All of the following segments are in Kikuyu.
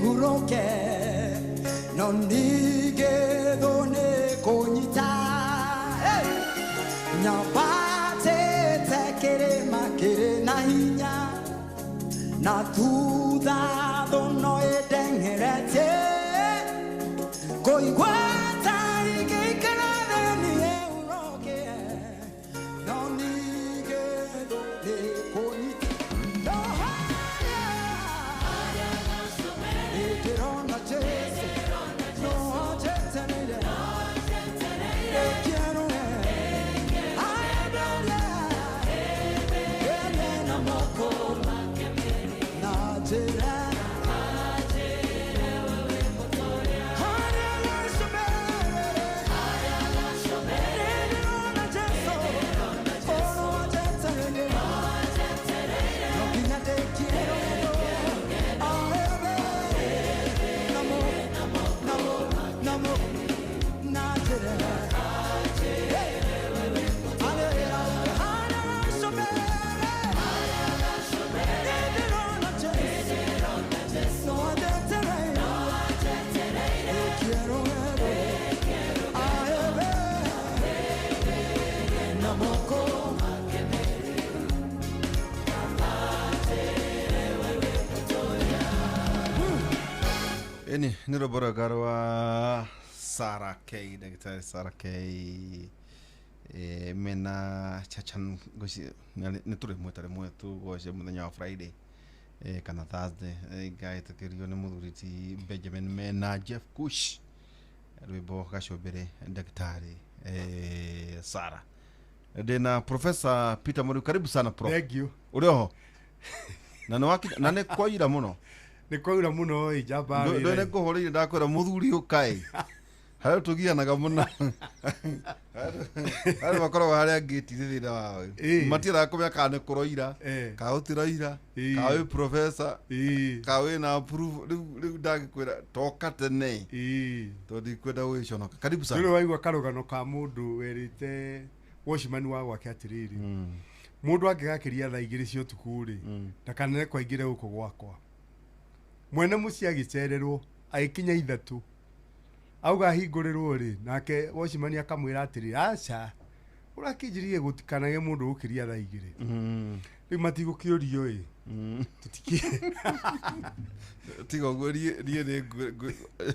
huroke no nige done konyita nyabate tekere makere na hinya na tuda dono edengerete koigwata igikara ni huroke no nige done konyita no Eni nirobora garwa Sarah K, Daktari Sarah K. Mena chachan goshi niture mwetare mwetu goshi muthenya wa Friday kana Thursday gaitakirio ni muthuri ti Benjamin mena Jeff Kush rwimbo gacumbire Daktari Sarah. Ndina Professor Peter Muriu, karibu sana prof. Thank you. Uri oho na nĩ wakinya na nĩ kwaira mũno nä kwaura må no ä njamba ndå nä ngå hå rä ire ndakwä ra må thuri å kaä harä tå gianaga må no harä makoragwo harä a ngäti thä thä wao matiendaga kå menya kana nä kå roira kana gå tiroira kana wä professor kana wä na rä u ndangä kwä ra toka tene tondå ndikwenda gå gä conoka. Karibu sana. Rä waigua karå ka må ndå werä te watchman wa gwake atä rä rä må ndå angä gakä ria thaa igä rä cia å tukå rä ndakanere kwaingä re gå kå gwakwa mwene muciĩ agĩcererwo agĩkinya ithatũ auga ahingũrĩrwo rĩ nake watchman akamwĩra atĩrĩ aca ũrakĩnjĩrire gũtikanage mũndũ gũkĩria thaa igĩrĩ rĩu matigũkĩũrio ĩ tũtikĩ tiga ũguo niĩ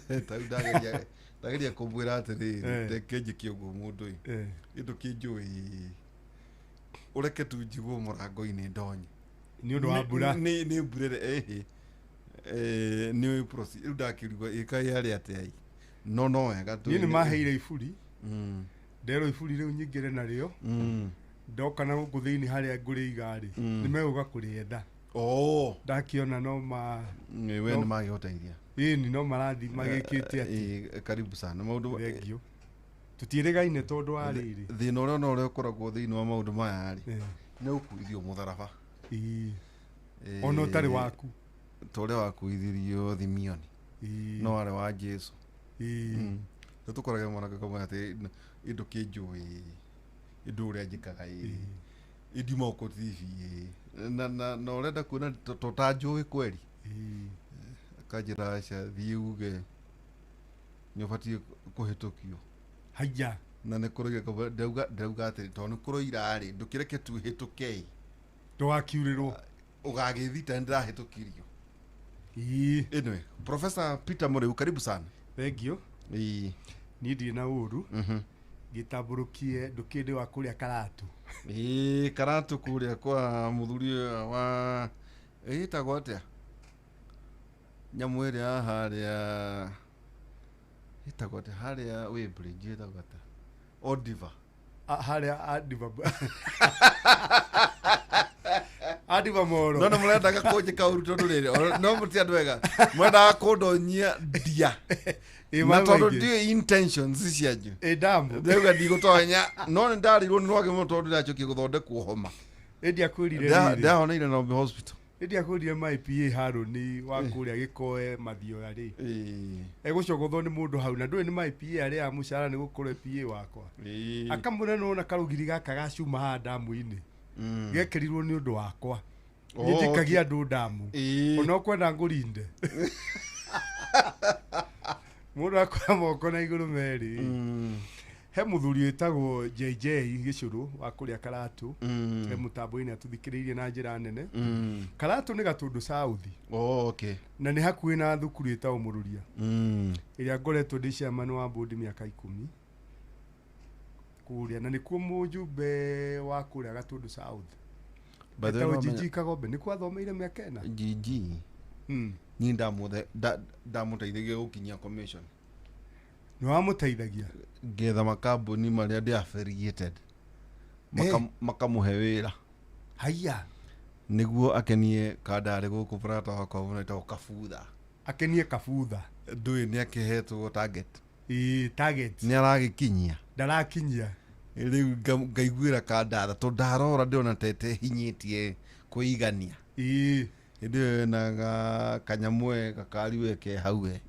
nĩ tau ndageria kũmwĩra atĩrĩrĩ reke njĩke ũguo mũndũ ĩ kĩndũ kĩnjũĩ ũreke tu njigwo mũrango-inĩ ndonye nĩ ũndũ wa mbura nĩ mbura ĩhĩ nä rä u ndakĩrigwo ĩka yarĩ atĩa no no wega niĩ nĩ maheire iburi nderwo iburi rĩu nyingĩre narĩo ndoka na gũkũ thĩinĩ harĩa ngũrĩiga rĩ nĩ megũka kũrĩetha ndakĩona no ma we nĩ magĩgũteithia ĩni no marathi magĩkĩte atĩ karibu sana maũndũ thank you tũtiĩrĩgaine tondũ wa rĩrĩ thĩna ũrĩa ona ũrĩa ũkoragwo thĩinĩ wa maũndũ maya rĩ nĩ ũkuithio mũtharaba ona ũtarĩ waku tore wakuithirio Thimioni no arĩ wa Jesu nĩ tũkorage mwanake kamwe atĩ indo kĩnjũĩ indo ũrĩa njĩkaga ĩ indiuma gũkũ TV na ũrenda kuona totanjũĩ kweri akanjĩra aca thiĩ uge nĩ ũbatiĩ kũhĩtũkio haiya na nĩ kũroiga ndauga atĩrĩ tondũ nĩ kũroira rĩ ndũkĩreke tu hĩtũke ndũgakiurĩrwo ũgagĩthita nĩ ndĩrahĩtũkirio. Anyway, Professor Peter Muriu, karibu sana. Thank you. Niĩ ndirĩ na ũru ngĩtambũrũkie ndũkĩndĩ wa kũrĩa Karatu. Karatu kũrĩa kwa mũthuri wa ĩtagwo atĩa nyamũ ĩrĩa harĩa ĩtagwo atĩa harĩa Weybridge ĩtagwo atĩa Odiva harĩa Adiva Adiva moro no no mũrendaga kũnjĩka ũru tondũ rĩrĩ no mũti andũ ega mwendaga kũndonyia ndia na tondũ ndiũĩ intentions cianyu ndamu ndauga ndigũtonya no nĩ ndarirwo nĩ rwagĩ mũno tondũ ndĩracokia gũthondekwo homa ndiakwĩrire ndahoneire Nairobi Hospital ndiakwĩrire my PA Harũni wa kũrĩa Gĩkoe Mathioya rĩ egũcogothwo nĩ mũndũ hau na ndũĩ nĩ my PA arĩa a mũcara nĩ gũkorwo PA wakwa akamwĩra nĩwona karũgiri gaka gacuma haha ndamu-inĩ gekĩrirwo nĩ ũndũ wakwa niĩ njikagia andũ ndamu ona ũkwenda ngũrinde. Mũndũ akoya moko na igũrũ merĩ. He mũthuri wĩtagwo JJ Gĩcũrũ wa kũrĩa Karatũ. He mũtambo-inĩ atũthikĩrĩirie na njĩra nene. Karatũ nĩ Gatũndũ South. Oh, okay. Na nĩ hakuhĩ na thukuru ĩtagwo Mũrũria ĩrĩa ngoretwo ndĩ chairman wa board mĩaka 10 kũrĩa, na nĩkuo mũjumbe wa kũrĩa Gatũndũ South By the way, etagwo no Gigi Kagombe, nĩkuo athomeire mĩaka 4. GG niĩ ndamũteithagia gũkinyia commission. Nĩ wamũteithagia? Ngetha makambuni marĩa ndĩ affiliated makamũhe wĩra. Haiya. Nĩguo akenie kandarĩ gũkũ brata wakwa mũno etagwo Kabutha. Akenie Kabutha. Ndũĩ nĩ akĩhetwo target. Ĩĩ, target. Nĩ aragĩkinyia? Ndarakinyia. Rĩu ngaiguĩra kandatha tondũ ndarora ndĩrona tete hinyĩtie kwĩigania. Hĩndĩ ĩyo ena kanyamũ gakari we ke hau we.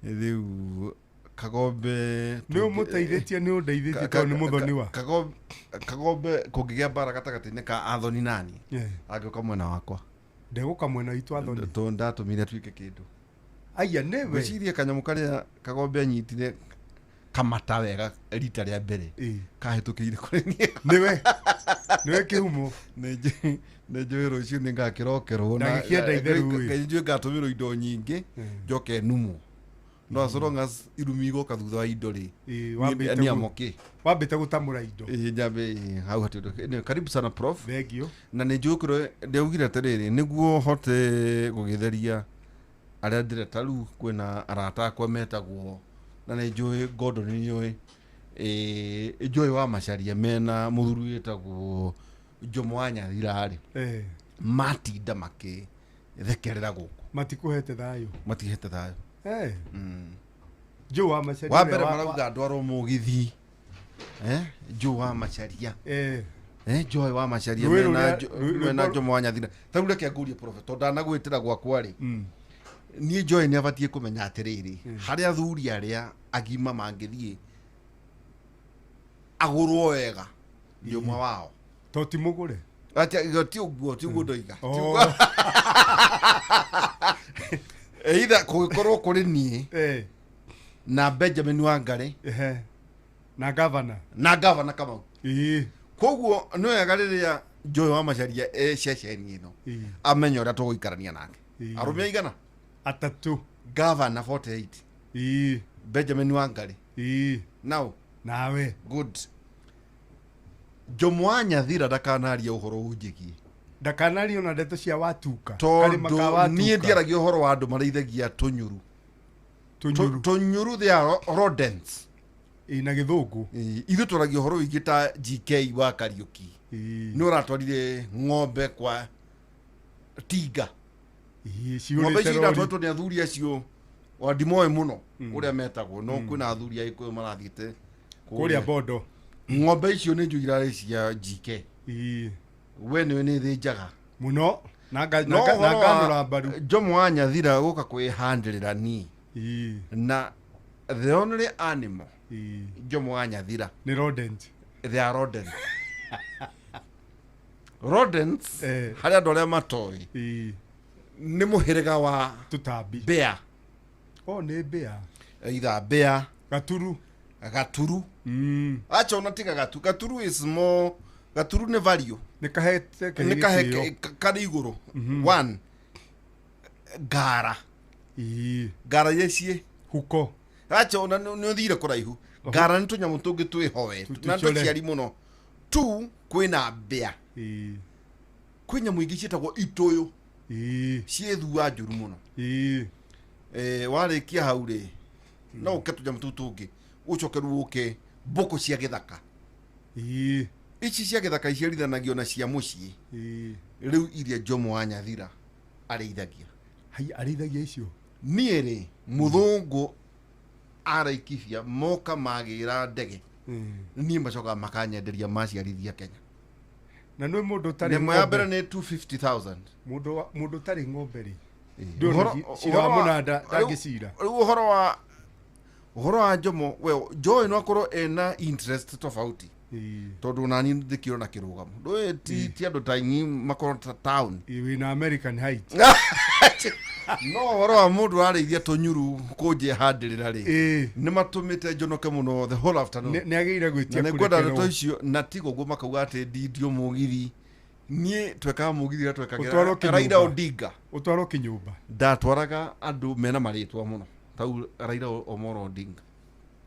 Rĩu Kagombe Nĩ ũmũteithĩtie, nĩ ũndeithĩtie tondũ nĩ mũthoniwa. Kagombe kũngĩgĩa mbara gatagatĩ-inĩ ka Athoni nani angĩũka mwena wakwa. Ndegũka mwena witũ Athoni. Tondũ ndatũmire atuĩke kĩndũ. Aya nĩwe. Ngwĩciria kanyamũ karĩa Kagombe anyitire kamata wega rita rĩa mbere kahĩtũkĩire kũrĩ niĩ. Nĩwe. Nĩwe kĩhumo. Nĩ njũĩ rũciũ nĩ ngakĩrokerwo na Ndagĩkĩenda itheru ĩ. njũĩ ngatũmĩrwo indo nyingĩ njoke numwo, no as long as irumi igoka thutha wa indo rĩ, Wambĩte ni amoke. Wambĩte gũtamũra indo. Ĩ, nyambe ĩ, hau hatirĩ ũndũ. Anyway, karibu sana prof. Thengio. Na nĩ njũĩ kũrĩ ndaugire atĩrĩrĩ, nĩguo hote gũgĩtheria arĩa ndĩreta rĩu kwĩna arata akwa metagwo, na nĩ njũĩ Gordon, nĩ njũĩ njũĩ wa Macaria mena mũthuri wĩtagwo Jomo wa Nyathira rĩ, matinda makĩthekerera gũkũ. Matikũhete thayũ. Matihete thayũ. Joe wa Macharia. Wa mbere marauga ndwarwo mũgithi, Joe wa Macharia. Joe wa Macharia Rũĩ mena mena Jomo wa Nyathira. Ta rĩu reke ngũrie prof, tondũ ndanagwĩtĩra gwakwa rĩ, niĩ Joy nĩ abatiĩ kũmenya atĩrĩrĩ, harĩ athuri arĩa agima mangĩthiĩ agũrwo wega nĩ ũmwe wao. To ti mũgũre. Atia, ti ũguo, ti ũguo ndoiga. Ti ũguo. Either kũgĩkorwo kũrĩ niĩ na Benjamin Wangari Na gavana. Na gavana Kamau. Koguo nĩ wega rĩrĩa Joy wa Macharia e ceceni ĩno amenye ũrĩa tũgũikarania nake. Arũme aigana? 3. Gavana 48. Benjamin Wangari. Now. Nawe. Good. Jomo wa Nyathira ndakanaria ũhoro ũnjĩgie. Ndakanaria ona ndeto cia watuka. Karĩma ka Tondũ watuka. niĩ ndiaragia ũhoro wa andũ marĩithagia tũnyuru. Tũnyuru. Tũnyuru, they are rodents. Ĩ, na gĩthũngũ. Ĩ, ithuĩ twaragia ũhoro wĩgiĩ ta GK wa Kariũki. Nĩ ũratwarire ng'ombe kwa tinga. Ĩ, Ng'ombe icio ciũrĩte rori. iratwaritwo nĩ athuri acio wa ndimoĩ mũno ũrĩa metagwo, no kwĩna athuri a Gĩkũyũ marathiĩte Kũrĩa Bondo. Ng'ombe icio nĩ njũĩ irarĩ cia GK. We nĩwe nĩ thĩnjaga. Mũno. Na No ũhoro wa nganũra mbaru. Jomo wa Nyathira gũka kwĩhandĩrĩra niĩ. Na the only animal Jomo wa Nyathira nĩ rodent. They are rodent. Rodents harĩ andũ arĩa matoĩ nĩ mũhĩrĩga wa tũtambi, mbĩa. Oh, nĩ mbĩa. Either mbĩa, gaturu. Gaturu. Acha ona tiga gaturu. Gaturu is more, gaturu nĩ value. Nĩ kahete nĩ kahe gĩtĩo. karĩ igũrũ. One ngara. Ngara iria ciĩ huko. Acha ona nĩ ũthire kũraihu. Ngara nĩ tũnyamũ tũngĩ twĩhoe na Tũcore. tũciari mũno. Two, kwĩna mbĩa. Kwĩ nyamũ ingĩ ciĩtagwo itũyũ. Ciĩ thua njũru mũno. Warĩkia hau rĩ, no ũke tũnyamũ tũu tũngĩ, ũcoke rĩu ũke mbũkũ cia gĩthaka. Ici cia gĩthaka iciarithanagio na cia mũciĩ. Rĩu iria Jomo wa Nyathira arĩithagia. Hai, arĩithagia icio? Niĩ rĩ, mũthũngũ araikibia moka magĩra ndege, niĩ macokaga makanyenderia maciarithia Kenya. Na nĩ mũndũ ũtarĩ Nyamũ ya ng'ombe. mbere nĩ 250,000. Mũndũ ũtarĩ ng'ombe rĩ, Ũhoro- ndũrĩ cira wa ũhoro wa- mũnanda ndangĩcira. Rĩu ũhoro wa Jomo, well, Joy no akorwo ena interest tofauti tondũ nani ndĩkĩrwo na kĩrũgamo ndũĩ ti andũ ta inyi makorwo ta town. Ĩ, wĩna American height. No ũhoro wa mũndũ ararĩithia tũnyuru kũnjehandĩrĩra rĩ, Ĩĩ. nĩ matũmĩte njonoke mũno the whole afternoon. Nĩ agĩrĩire Na gwĩtia nĩ ngwenda ndeto kũrekerwo. icio, na tiga ũguo makauga atĩ ndindio mũgithi. Niĩ twekaga mũgithi ũrĩa twekagĩra Ũtwarwo kĩnyũmba. Raila Odinga. Ũtwarwo kĩnyũmba. Ndatwaraga andũ mena marĩtwa mũno tau Raila Omolo Odinga.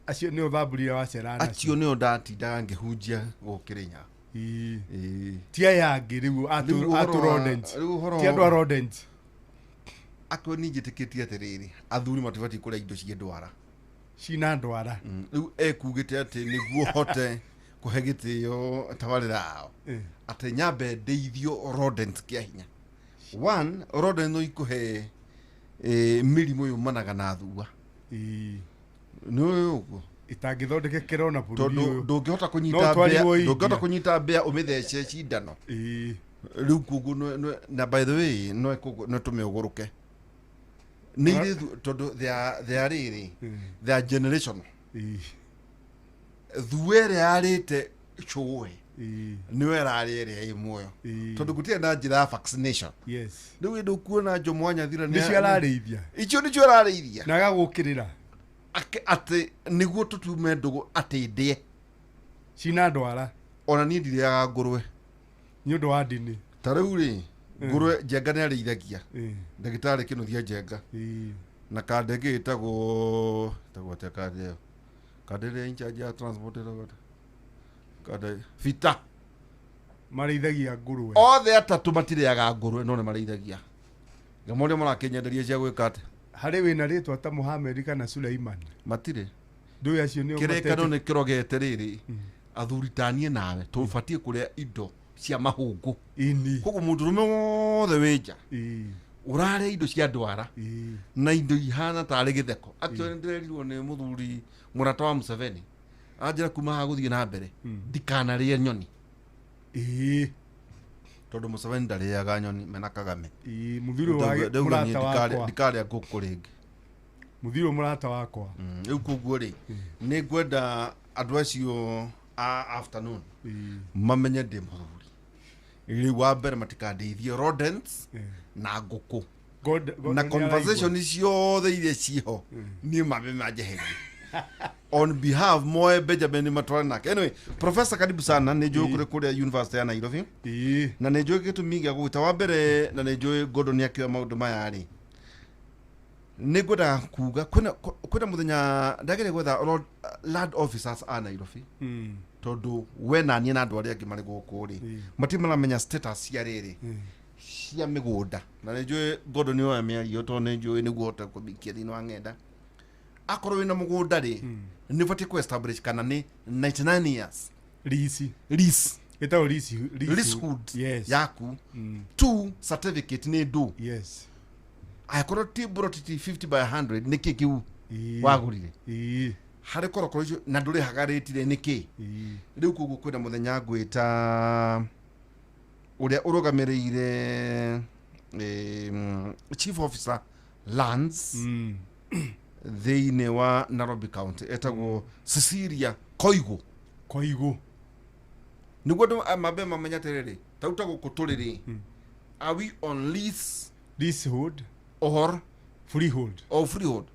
Acio nĩ ũthamburire wacera nacio. Acio nĩo ndatindaga ngĩhunjia gũkĩrĩnya. Ĩĩ. Ĩĩ. Ti aya angĩ rĩu Rĩu atũ ũhoro wa- rodent. rĩu ũhoro Ti andũ a rodent. Akorwo niĩ njĩtĩkĩtie atĩrĩrĩ, athuri matibatiĩ kũrĩa indo ciĩ ndwara. Cina ndwara. Rĩu ekugĩte atĩ nĩguo hote kũhe gĩtĩo tabarĩra yao, atĩ nyambe ndeithio rodent kĩa hinya. One, rodent no ikũhe mĩrimũ yumanaga na thua. Ĩĩ. Nĩ ũĩ ũguo? Ĩtangĩthondekekera ona bũrũri Tondũ ũyũ. ndũngĩhota No kũnyita mbĩa, ũtwarirwo India. ndũngĩhota kũnyita mbĩa ũmĩthece cindano. Ĩĩ. Rĩu koguo na by the way no koguo no tũme ũgũrũke nĩ irĩ tondũ they are rĩrĩ, they are generational. Ĩĩ. Thua ĩrĩa yarĩte cũĩ Ĩĩ. nĩyo ĩrarĩa ĩrĩa ĩ muoyo, Ĩĩ. tondũ gũtirĩ na njĩra ya vaccination. Yes. Rĩu ĩndũ kuona Njomo Nyathira Nĩcio ararĩithia. Icio nĩcio ararĩithia. Na agagũkĩrĩra. Atĩ nĩguo tũtume ndũgũ atĩ ndĩe Cina ndwara. Ona niĩ ndirĩaga ngũrwe. Nĩ ũndũ wa ndini. Ta rĩu rĩ, ngũrwe Njenga nĩ arĩithagia. Ndagĩtarĩ Kĩnuthia Njenga. Ĩĩ. Na kande ĩngĩ ĩtagwo atĩa, kande ĩyo, kande ĩrĩa in charge ya transport ĩtagwo atĩa, kande bita. Marĩithagia ngũrwe. Othe atatũ matirĩaga ngũrwe, no nĩ marĩithagia. Ngamoria marakĩnyenderia cia gwĩka atĩa? Harĩ wĩna rĩtwa ta Mohamed kana Suleiman. Matirĩ. Ndũĩ acio nĩo Kĩrĩkanĩro matete. nĩ kĩrogete rĩrĩ, athuri taniĩ nawe tũbatiĩ kũrĩa indo cia mahũngũ. Ini. Koguo mũndũrũme wothe wĩ nja Ĩĩ. ũrarĩa indo cia ndwara Ĩĩ. na indo ihana tarĩ gĩtheko. Actually nĩndĩrerirwo nĩ mũthuri mũrata wa Museveni, anjĩra kuma haha gũthiĩ na mbere ndikanarĩe nyoni. Ĩĩ. Tondũ Museveni ndarĩaga nyoni mena Kagame. Ĩĩ. Mũthuri wa Ndauga niĩ mũrata wakwa. ndikarĩa ngũkũ rĩngĩ. Mũthuri ũyũ mũrata wakwa. Rĩu koguo rĩ, nĩ ngwenda andũ acio a afternoon Ĩĩ. mamenye ndĩ mũthuri. Rĩu wa mbere matikandeithie rodents na ngũkũ God na nĩ conversation ciothe iria ciho niĩ mambe manjeherie on behalf moe Benjamin matware nake. Anyway, professor, karibu sana. Nĩ njũĩ kũrĩ kũrĩa University ya Nairobi. araigua. Ĩĩ. Na nĩ njũĩ gĩtũmi gĩa gũgwĩta wa mbere, na nĩ njũĩ Gordon nĩ akĩoya maũndũ maya rĩ, nĩ ngwendaga kuga kwĩna mũthenya ndagĩrĩ gwetha land officers a Nairobi, tondũ we na niĩ na andũ arĩa angĩ marĩ gũkũ rĩ, matirĩ maramenya status cia rĩrĩ cia mĩgũnda. Na nĩ njũĩ Gordon nĩ oya mĩario, tondũ nĩ njũĩ nĩguo hote kũmĩikia thĩinĩ wa ng'enda. Akorwo wĩna mũgũnda rĩ, nĩ ũbatiĩ kũ establish kana nĩ 99 years Lease. Lease. Ĩtagwo lease. Leasehold Yes. yaku. Two, certificate nĩ ndũ? Yes. Angĩkorwo ti broti ti 50 by 100, nĩ kĩ kĩu Ĩĩ. wagũrire Ĩĩ. harĩ korokoro icio na ndũrĩhaga rĩtire nĩ kĩ? Ĩĩ. Rĩu koguo kwĩna mũthenya ngwĩta ũrĩa ũrũgamĩrĩire chief officer lands thĩinĩ wa Nairobi County, etagwo Cecilia Koigu. Koigu. Nĩguo andũ mambe mamenya atĩrĩrĩ, tau ta gũkũ tũrĩ rĩ, are we on lease Leasehold. or Freehold. Or freehold?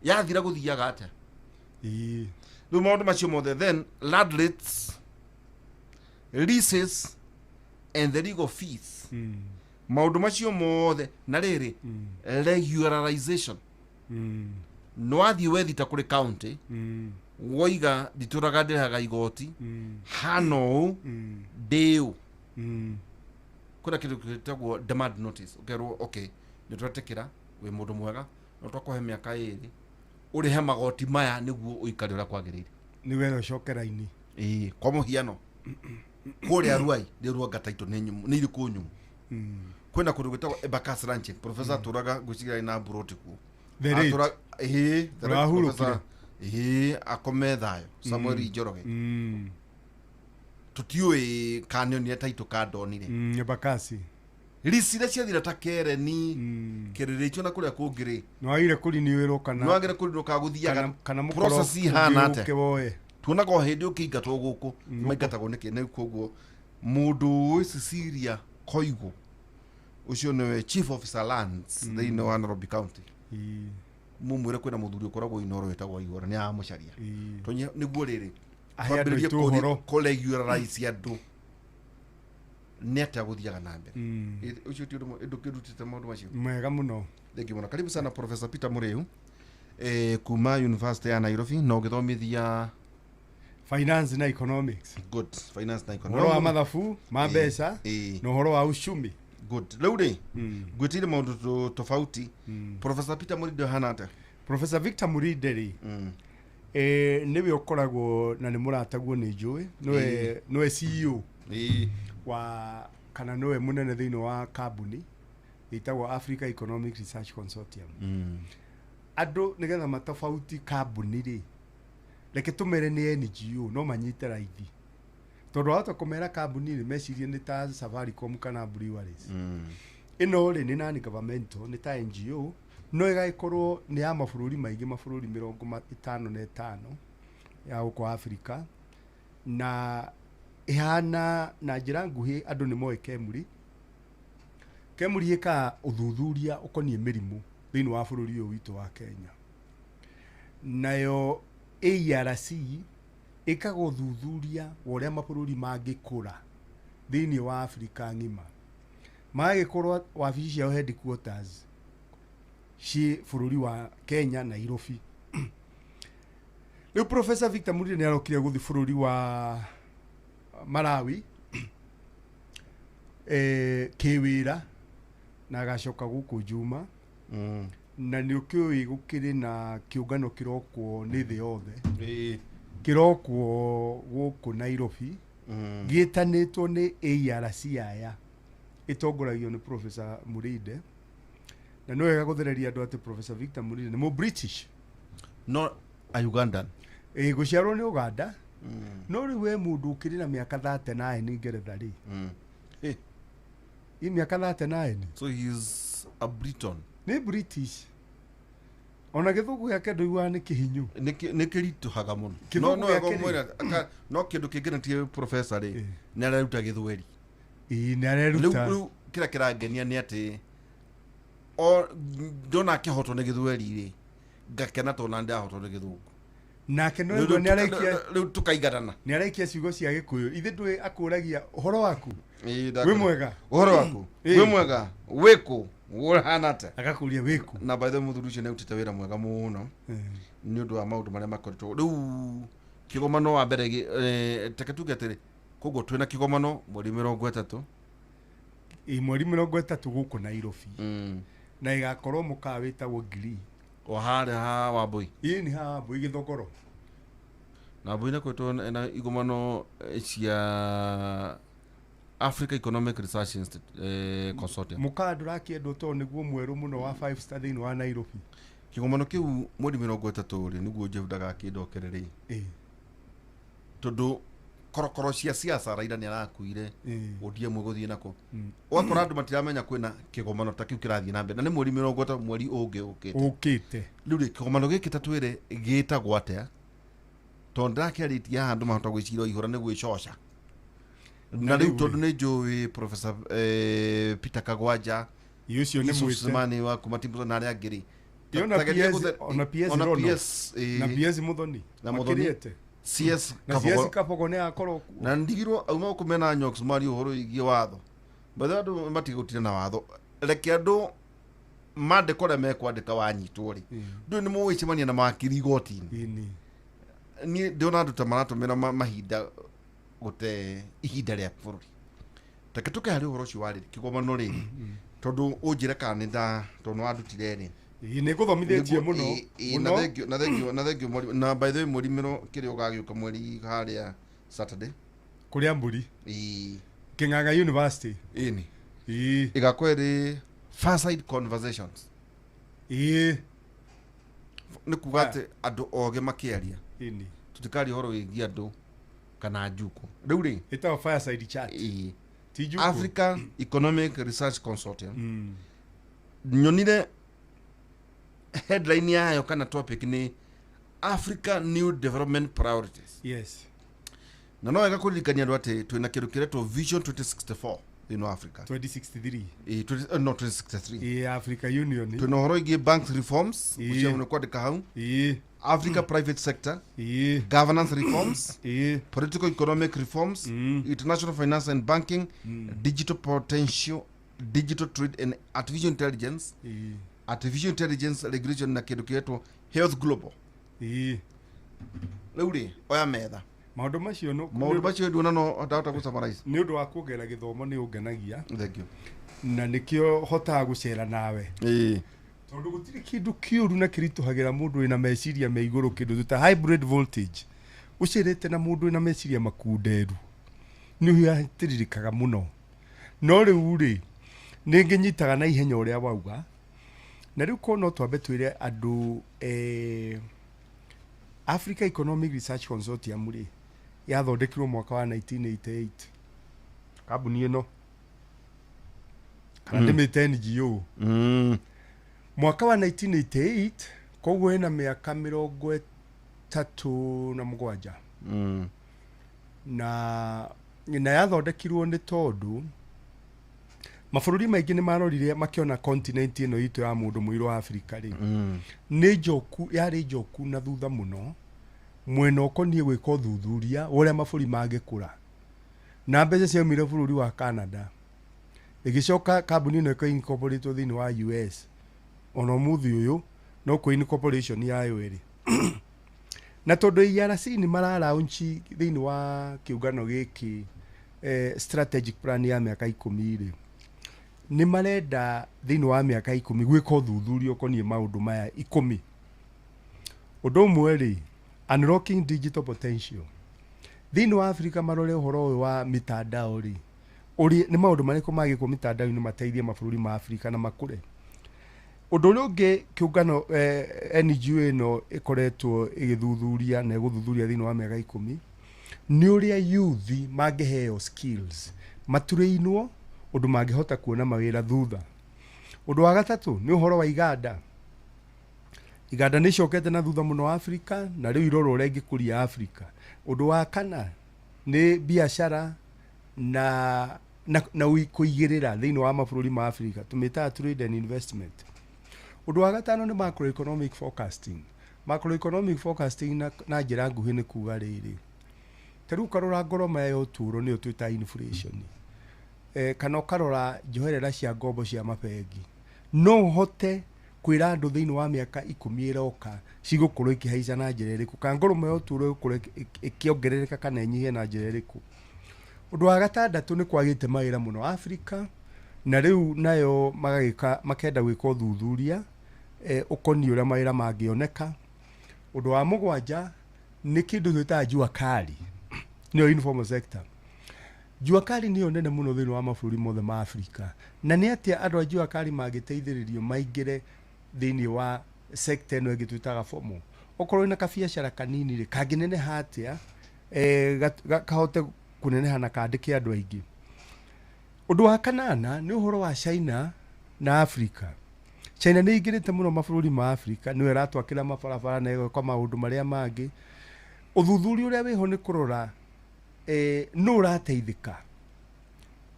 Yathira gũthiaga atĩa? Ĩĩ. Rĩu maũndũ macio mothe, then land rates, leases and the legal fees, maũndũ macio mothe, na rĩrĩ regularization. Nĩ wathiĩ wethita kũrĩ county, woiga nditũraga ndĩrĩhaga igoti hana ũũ, ndĩũ kwĩna kĩndũ gĩtagwo demand notice, ũkerwo okay, nĩ twetĩkĩra wĩ mũndũ mwega, no twakũhe mĩaka 2 ũrĩhe magoti maya nĩguo ũikare ũrĩa kwagĩrĩire. Nĩ wetha ũcoke raini. Ĩĩ, kwa mũhiano kũrĩa Ruai nĩ Ruanga taitũ nĩ nyũmũ, nĩ irĩkũ nyũmũ. Kwĩna kũndũ gwĩtagwo Embakasi Ranching. Professor atũraga ngwĩciria na mburoti kuo. The late. Ĩĩ, the late Ũrahurũkire. professor, ĩĩ, akome thayũ, Samuel Njoroge. Tũtiũĩ kana nĩonire taitũ kandonire. Embakasi. Lease iria ciathira ta Kereni, Kĩrĩrĩchio na kũrĩa kũngĩ rĩ, Nĩ wagĩrĩire kũriniwĩrwo kana nĩwagĩrĩire kũrinwo kana gũthiaga kana mũkoro process ihana ũngĩ atĩa? ũke woe. Tuonaga o hĩndĩ ũkĩingatwo gũkũ maingatagwo nĩkĩ? Nĩ koguo mũndũ ũĩ Cecilia Koigu Ũcio nĩwe chief officer lands thĩinĩ wa Nairobi County. Mumwĩre kwĩna mũthuri ũkoragwo Inoro wĩtagwo Ihũra, nĩ aramũcaria. Tonye nĩguo rĩrĩ Ahe andũ twambĩrĩrie aitũ ũhoro. kũregularize andũ nĩ atĩa gũthiaga na mbere. Ũcio ti ũndũ ndũkĩrutĩte maũndũ macio. Mwega mũno. Thengiũ mũno, karibu sana Professor Peter Mũrĩu kuma University ya Nairobi na ũgĩthomithia Finance na economics. Good, finance na Ũhoro economics. wa mathabu ma mbeca na ũhoro wa uchumi. Good. Rĩu rĩ, ngwĩtĩire maũndũ tofauti. Professor Peter Mũrĩu hana atĩa? Professor Victor Murinde rĩ, nĩwe ũkoragwo na nĩ mũrataguo nĩ njũĩ, nĩwe CEO wa kana nĩwe mũnene thĩinĩ wa kambuni ĩtagwo Africa Economic Research Consortium. Andũ nĩgetha matofauti kambuni rĩ, reke tũmere nĩ NGO no manyite raithi, tondũ wahota kũmera kambuni rĩ, mecirie nĩ ta Safaricom kana Breweries. Ĩno rĩ nĩ non governmental, nĩ ta NGO, no ĩgagĩkorwo nĩ ya mabũrũri maingĩ, mabũrũri 55 ya gũkũ Africa, na ĩhana na njĩra nguhĩ andũ nĩ moĩ Kemri. Kemri ĩkaga ũthuthuria ũkoniĩ mĩrimũ thĩinĩ wa bũrũri ũyũ witũ wa Kenya. Nayo ARC ĩkaga ũthuthuria wa ũrĩa mabũrũri mangĩkũra thĩinĩ wa Afrika ng'ima. Magagĩkorwo wabici ciao headquarters ciĩ bũrũri wa Kenya, Nairobi. Rĩu Professor Victor Murire nĩ arokire gũthiĩ bũrũri wa Malawi kĩwĩra na agacoka gũkũ Juma. Na nĩ ũkĩũĩ gũkĩrĩ na kĩũngano kĩrokwo nĩ thĩ yothe, kĩrokwo gũkũ Nairobi, gĩtanĩtwo nĩ ARC aya ĩtongoragio nĩ Professor Murinde. Na nĩ wega gũthereria andũ atĩ Professor Victor Murinde nĩ mũ British. No a Ugandan. Ĩ gũciarwo nĩ Uganda, no rĩu we mũndũ ũkĩrĩ na mĩaka 39 Ngeretha rĩ, ĩ mĩaka 39. So he's a Briton. Nĩ British, ona gĩthũngũ gĩake ndũiguaga nĩ kĩhinyu. Nĩ kĩritũhaga mũno. Kĩthũngũ No gĩake wega rĩ. ũmwĩre no kĩndũ kĩngenetie professor rĩ, nĩ areruta gĩthweri. Ĩ nĩ Rĩu areruta. rĩu kĩrĩa kĩrangenia nĩ atĩ o ndona akĩhotwo nĩ gĩthweri rĩ, ngakena tondũ na ndĩrahotwo nĩ gĩthũngũ. Nake no Rĩu ĩguo nĩ araikia rĩu tũkaiganana. Nĩ araikia ciugo cia gĩkũyũ ithe ndũĩ, akũragia ũhoro waku, Ĩ, wĩ mwega? Ũhoro waku? Ĩ. Wĩ mwega, wĩkũ, ũhana atĩa? Agakũria wĩkũ. Na by the way, mũthuri ũcio nĩ arutĩte wĩra mwega mũno nĩ ũndũ wa maũndũ marĩa makoretwo rĩu kĩgomano wa mbere teke tuge atĩrĩ, koguo twĩna kĩgomano mweri 30. Ĩ mweri 30 gũkũ Nairobi, na ĩgakorwo mũkawa wĩtagwo Ngiri. O harĩa ha Wambui. Ĩ nĩ haha Wambui Gĩthogoro. Na Wambui nakwĩtwo na igomano cia Africa Economic Research Institute, Consortium. Mũkawa ndũrakĩendwo tondũ nĩguo mwerũ mũno wa five star thĩinĩ wa Nairobi. Kĩgomano kĩu mweri 30 rĩ, nĩguo Jeff ndagakĩndokere rĩ, tondũ korokoro cia siasa, Raila nĩ arakuire, ODM ĩgũthiĩ nako, ũgakora andũ matiramenya kwĩna kĩgomano ta kĩu kĩrathiĩ na mbere, na nĩ mweri 30, mweri ũngĩ ũkĩte. Ũkĩte. Rĩu rĩ, kĩgomano gĩkĩ ta twĩre gĩtagwo atĩa, tondũ ndĩrakĩarĩtie haha andũ mahota gwĩciria ihũra nĩ gwĩcoca. Na rĩu rĩu tondũ nĩ njũĩ Professor Peter Kagwanja, Ĩ ũcio nĩ Yusuf mwĩte. Simani wa kuma Timbo na arĩa angĩ rĩ. Ĩ ona Ta geria PS ona PS ona Rono. PS, Na PS Muthoni. Na Muthoni. Makĩrĩte. CS Na Kabogo. CS Kabogo nĩ akorwo kuo. Na ndigirwo auma gũkũ mena nyox mari ũhoro wĩgiĩ watho bathe andũ matigũtire na watho, reke andũ mandĩka ũrĩa mekwandĩka, wanyitwo rĩ, ndũĩ nĩ mũgwĩcemania na makiri igoti-inĩ. Ĩni. Niĩ ndĩona andũ ta maratũmĩra mahinda gũte ihinda rĩa bũrũri. Reke tũke harĩ ũhoro ũcio wa rĩrĩ kĩgomano rĩrĩ, tondũ ũnjĩre kana nĩ nda tondũ nĩ wandutire rĩ. Ĩ nĩ ngũthomithĩtie mũno. Na Mũno. thengio, na thengio, na thengio mweri, na by the way mweri mĩro kĩrĩa ũgagĩũka mweri harĩa Saturday. Kũrĩa mbũri. Ĩ. Kĩng'ang'a University. Ĩni. Ĩ. Ĩgakorwo ĩrĩ Fireside Conversations. Ĩ. Nĩ kuga atĩ andũ ogĩ makĩaria. Ĩni. Tũtikaria ũhoro wĩgiĩ andũ kana njuko rĩu rĩ. Ĩtagwo fireside chat. Ĩ. Ti njuko. Africa Economic Research Consortium, nyonire headline yayo kana topic nĩ Africa New Development Priorities. Yes. Na no wega kũririkania andũ atĩ twĩna kĩndũ kĩretwo Vision 2064. Thĩinĩ wa Africa. 2063. Ĩĩ, 20 no 2063. Ĩĩ, Africa Union. Twĩna ũhoro wĩgiĩ bank reforms. Ĩĩ. Ũcio nĩ kwandĩka hau. Africa private sector, governance reforms, political economic reforms, international finance and banking, digital potential, digital trade and artificial intelligence, artificial intelligence regulation, na kĩndũ kĩretwo health global. Rĩu rĩ, oya metha. Maũndũ macio Maũndũ macio nduona no ndahota gũ summarize. Nĩ ũndũ wa kuongerera gĩthomo nĩ ũngenagia. Thank you. Na nĩkĩo hotaga gũcera nawe, tondũ gũtirĩ kĩndũ kĩũru na kĩritũhagĩra mũndũ wĩna meciria me igũrũ kĩndũ ta hybrid voltage. Ũcerete na mũndũ wĩna meciria makunderu nĩ ũhiatĩrĩrĩkaga mũno, no rĩu rĩ, nĩ ngĩnyitaga na ihenya ũrĩa wauga. Na rĩu ko no twambe twĩre andũ, Africa Economic Research Consortium rĩ, yathondekirwo mwaka wa 1988, kambuni ĩno kana ndĩmĩte NGO, mwaka wa 1988, koguo ĩna mĩaka 37. Na yathondekirwo nĩ tondũ mabũrũri maingĩ nĩ marorire makĩona continent ĩno itũ ya mũndũ mũirũ wa Afrika rĩ, nĩ njoku, yarĩ njoku na thutha mũno mwena ũkoniĩ gwĩka ũthuthuria wa ũrĩa mabũrũri mangĩkũra. Na mbeca ciaumire bũrũri wa Canada, ĩgĩcoka kambuni ĩno ĩka incorporate thĩinĩ wa US. Ona ũmũthĩ ũyũ no kũ incorporation yayo ĩrĩ. Na tondũ ERC nĩ mararaunch thĩinĩ wa kĩũngano gĩkĩ strategic plan ya mĩaka 10 rĩ, nĩ marenda thĩinĩ wa mĩaka 10 gwĩka ũthuthuria ũkoniĩ maũndũ maya 10. Ũndũ ũmwe rĩ, unlocking digital potential thĩinĩ wa Africa, marore ũhoro ũyũ wa mitandao rĩ, ũrĩ nĩ maũndũ marĩkũ magĩkwo mitandao-inĩ mateithie mabũrũri ma Africa na makũre. Ũndũ ũrĩa ũngĩ kĩũngano NGO ĩno ĩkoretwo ĩgĩthuthuria na ĩgũthuthuria thĩinĩ wa mĩaka 10 nĩ ũrĩa youth mangĩheo skills, maturĩinwo ũndũ mangĩhota kuona mawĩra thutha. Ũndũ wa gatatũ nĩ ũhoro wa iganda. Iganda nĩ icokete na thutha mũno Africa, na rĩu irorwo ũrĩa ingĩkũria Africa. Ũndũ wa kana nĩ biacara na kũigĩrĩra thĩinĩ wa mabũrũri ma Africa, tũmĩtaga trade and investment. Ũndũ wa gatano nĩ macroeconomic forecasting. Macroeconomic forecasting na njĩra nguhĩ nĩ kuga rĩrĩ, ta rĩu ũkarora ngoroma ya ũtũũro, nĩyo twĩtaga inflation, kana ũkarora njoherera cia ngombo cia mabengi, no ũhote kwĩra andũ thĩinĩ wa mĩaka 10 ĩroka cigũkorwo ikĩhaica na njĩra ĩrĩkũ, kana ngoroma ya ũtũũro ĩgũkorwo ĩkĩongerereka kana ĩnyihe na njĩra ĩrĩkũ. Ũndũ wa gatandatũ nĩ kwagĩte mawĩra mũno Africa, na rĩu nayo magagĩka makenda gwĩka ũthuthuria ũkoniĩ ũrĩa mawĩra mangĩoneka. Ũndũ wa mũgwanja nĩ kĩndũ twĩtaga jua kali, nĩyo informal sector. Jua kali nĩyo nene mũno thĩinĩ wa mabũrũri mothe ma Africa, na nĩ atĩa andũ a jua kali mangĩteithĩrĩrio maingĩre thĩinĩ wa sector ĩno ĩngĩ twĩtaga formal. Okorwo wĩna kabiacara kanini rĩ, kangĩneneha atĩa kahote kũneneha na kandĩke andũ aingĩ. Ũndũ wa kanana nĩ ũhoro wa China na Africa. China nĩ ingĩrĩte mũno mabũrũri ma Africa, nĩyo ĩratwakĩra mabarabara na ĩgeka maũndũ marĩa mangĩ. Ũthuthuria ũrĩa wĩho nĩ kũrora nũ ũrateithĩka,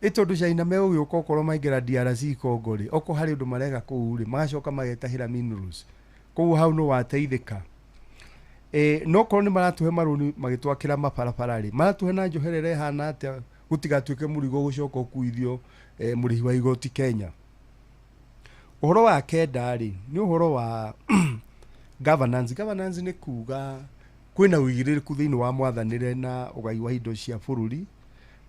ĩ tondũ China megũgĩũka okorwo maingĩra DRC Congo rĩ, okorwo harĩ ũndũ mareka kũu rĩ, magacoka magetahĩra minerals koguo hau nũ wateithĩka. No korwo nĩ maratũhe marũni magĩtwakĩra mabarabara rĩ, maratũhe na njoherera ĩhana atĩa gũtigatuĩke mũrigo gũcoka ũkuithio mũrĩhi wa igoti Kenya. Ũhoro wa kenda rĩ, nĩ ũhoro wa governance. Governance nĩ kuga kwĩna ũigĩrĩrĩku thĩinĩ wa mwathanĩre na ũgai wa indo cia bũrũri.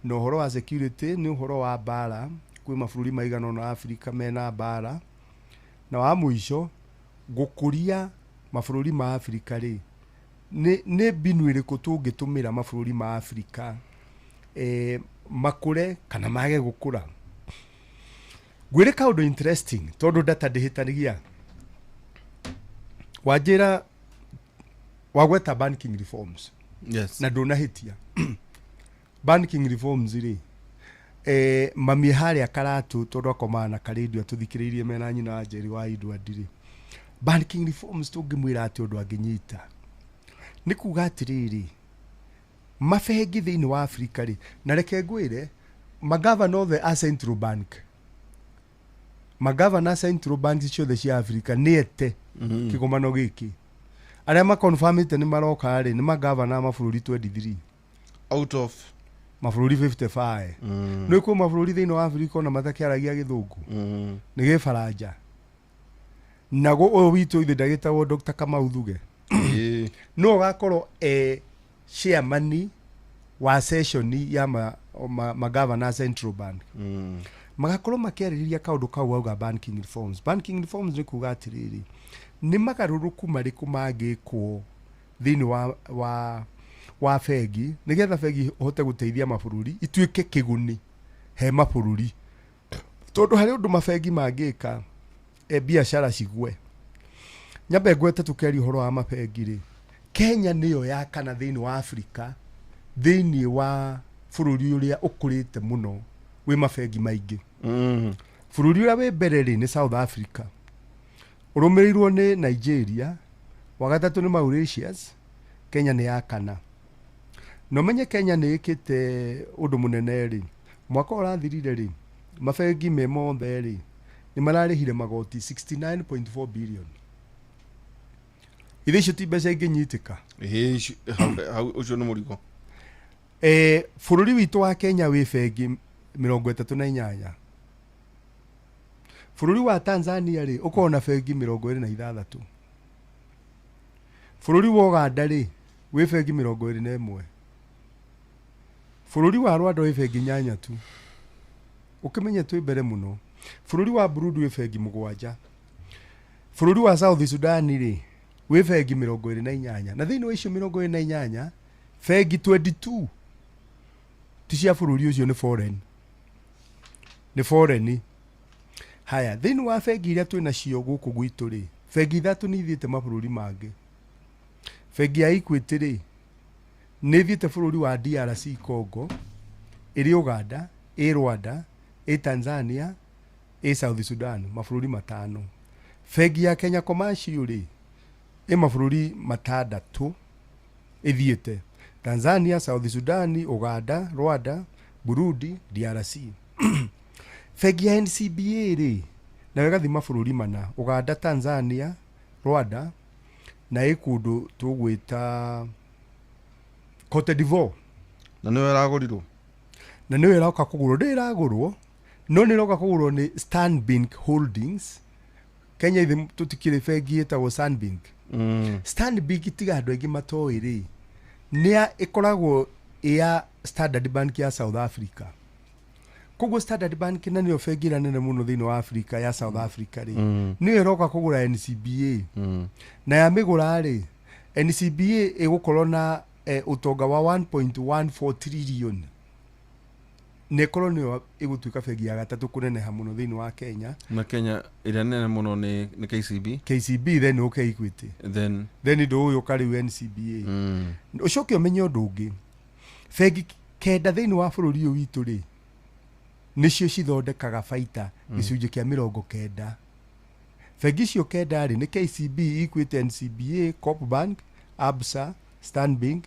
Na ũhoro wa security nĩ ũhoro wa mbara, kwĩ mabũrũri maigana ũna Afrika mena mbara. Na wa mũico, gũkũria mabũrũri ma Afrika rĩ, nĩ mbinu ĩrĩkũ tũngĩtũmĩra mabũrũri ma Afrika makũre kana mage gũkũra. Ngwĩre kaũndũ interesting, tondũ data ndĩhĩtanagia. Wanjĩra wagweta banking reforms. Yes. Na ndũnahĩtia. Banking reforms rĩ, mamie harĩa Karatu, tondũ akomaga na karendio atũthikĩrĩirie mena nyina wa Njeri wa Edward rĩ, banking reforms tũngĩmwĩra atĩ ũndũ angĩnyita nĩ kuga atĩrĩrĩ, mabengi thĩinĩ wa Afrika rĩ, na reke ngwĩre Magavana othe a Central Bank, magavana a Central Bank ciothe cia Africa nĩ ete kĩgomano gĩkĩ. Arĩa makonfamĩte nĩ maroka rĩ, nĩ magavana a mabũrũri 23 Out of mabũrũri 55. Nĩ kwĩ mabũrũri thĩinĩ wa Africa ona matakĩaragia Gĩthũngũ, nĩ Gĩbaranja. Nago ũyũ witũ ithe ndagĩtagwo Dr. Kamau Thuge, no ũgakorwo e chairman wa session ya magavana Central Bank. Magakorwo makĩarĩrĩria kaũndũ kau auga banking reforms. Banking reforms nĩ kuga atĩrĩrĩ, nĩ magarũrũku marĩkũ mangĩkwo thĩinĩ wa bengi nĩgetha bengi ũhote gũteithia mabũrũri, ituĩke kĩguni he mabũrũri, tondũ harĩ ũndũ mabengi mangĩka biacara cigwe. Nyambe ngwete tũkĩaria ũhoro wa mabengi rĩ, Kenya nĩyo ya kana thĩinĩ wa Afrika, thĩinĩ wa bũrũri ũrĩa ũkũrĩte mũno wĩ mabengi maingĩ. Bũrũri ũrĩa wĩ mbere rĩ nĩ South Africa, ũrũmĩrĩirwo nĩ Nigeria, wa gatatũ nĩ Mauritius, Kenya nĩ ya kana. Na ũmenye Kenya nĩ ĩkĩte ũndũ mũnene rĩ, mwaka ũrathirire rĩ, mabengi me mothe rĩ nĩ mararĩhire magoti 69.4 billion. Ithe icio ti mbeca ingĩnyitĩka. Ĩhĩ, hau ũcio nĩ mũrigo. Bũrũri witũ wa Kenya wĩ bengi 38. Bũrũri wa Tanzania rĩ ũkoragwo na bengi 26. Bũrũri wa Uganda rĩ wĩ bengi 21. Bũrũri wa Rwanda wĩ bengi 8 tu. Ũkĩmenye twĩ mbere mũno. Bũrũri wa Burundi wĩ bengi 7. Bũrũri wa South Sudan rĩ wĩ bengi 28, na thĩinĩ wa icio 28 bengi 22 ti cia bũrũri ũcio, nĩ foreign, nĩ foreign. Haya, thĩinĩ wa bengi iria twĩ nacio gũkũ gwitũ rĩ, bengi 3 nĩ ithiĩte mabũrũri mangĩ. Bengi ya Equity rĩ nĩ ithiĩte bũrũri wa DRC Congo, ĩrĩ Uganda, ĩ Rwanda, ĩ Tanzania, ĩ South Sudan, mabũrũri 5. Bengi ya Kenya Commercial rĩ ĩ mabũrũri 6 ĩthiĩte Tanzania, South Sudan, Uganda, Rwanda, Burundi, DRC. Bengi ya NCBA rĩ nayo ĩgathiĩ mabũrũri 4, Uganda, Tanzania, Rwanda na ĩ kũndũ tũgwĩta Cote d'Ivoire. Na nĩyo ĩragũrirwo. Na nĩyo ĩroka kũgũrwo, ndĩ ĩragũrwo, no nĩ ĩroka kũgũrwo nĩ Stanbic Holdings. Kenya ithe tũtikĩrĩ bengi ĩtagwo Stanbic. Stanbic tiga andũ aingĩ matoĩ rĩ, nĩ ĩkoragwo ĩ ya Standard Bank ya South Africa. Koguo Standard Bank na nĩyo bengi ĩrĩa nene mũno thĩinĩ wa Africa ya South Africa rĩ, nĩyo ĩroka kũgũra NCBA. Na yamĩgũra rĩ, NCBA ĩgũkorwo na ũtonga wa 1.14 trillion. Na ĩkorwo nĩyo ĩgũtuĩka bengi ya gatatũ kũneneha mũno thĩinĩ wa Kenya. Na Kenya ĩrĩa nene mũno nĩ KCB. KCB, then ũke Equity. Then Then ndũũyũka rĩu NCBA. Ũcoke ũmenye ũndũ ũngĩ, bengi 9 thĩinĩ wa bũrũri ũyũ witũ rĩ nĩcio cithondekaga baita gĩcunjĩ kĩa 90. Bengi icio 9 rĩ nĩ KCB, Equity, NCBA, Coop Bank, Absa, Stanbic,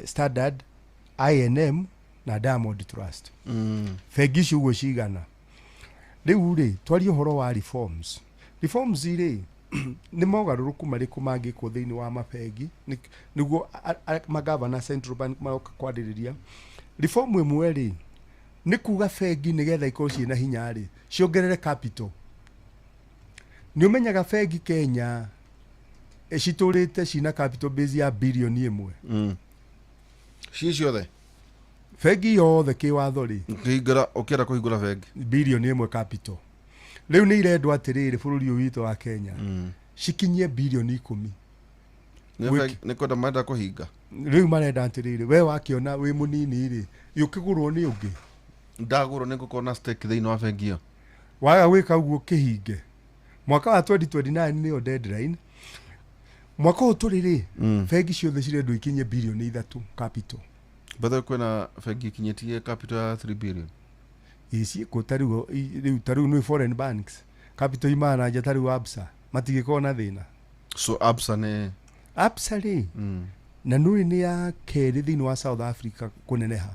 Standard, I&M na Diamond Trust. Bengi icio ũguo cigana. Rĩu rĩ twarie ũhoro wa reforms. Reforms rĩ nĩ mogarũrũku marĩkũ mangĩkwo thĩinĩ wa mabengi nĩguo magavana Central Bank maroka kwarĩrĩria. Reform ĩmwe rĩ nĩ kuga bengi nĩgetha ikorwo ciĩna hinya rĩ ciongerere capital. Nĩ ũmenyaga bengi Kenya citũrĩte cina capital base ya birioni 1. Ci ciothe? Bengi yothe kĩwatho rĩ. Ũkĩhingũra, ũkĩenda kũhingũra bengi. Birioni 1 capital. Rĩu nĩ irendwo atĩrĩrĩ bũrũri ũyũ witũ wa Kenya cikinyie birioni 10. Nĩ kwenda marenda kũhinga. Rĩu marenda atĩrĩrĩ, we wakĩona wĩ mũnini rĩ, ũkĩgũrwo nĩ ũngĩ. Ndagũrwo nĩ ngũkorwo na stake thĩinĩ wa bengi ĩyo. Waga gwĩka ũguo kĩhinge. Mwaka wa 2029 nĩyo deadline. Mwaka ũyũ tũrĩ rĩ, bengi ciothe cirendwo ikinyie birioni 3 capital. Bethe kwĩna bengi ikinyĩtie capital ya 3 billion. Ĩĩ ciĩkuo ta rĩu, rĩu ta rĩu nĩ foreign banks capital imaga na nja ta rĩu Absa matingĩkorwo na thĩna. So Absa nĩ Absa rĩ na nũĩ nĩ ya kerĩ thĩinĩ wa South Africa kũneneha.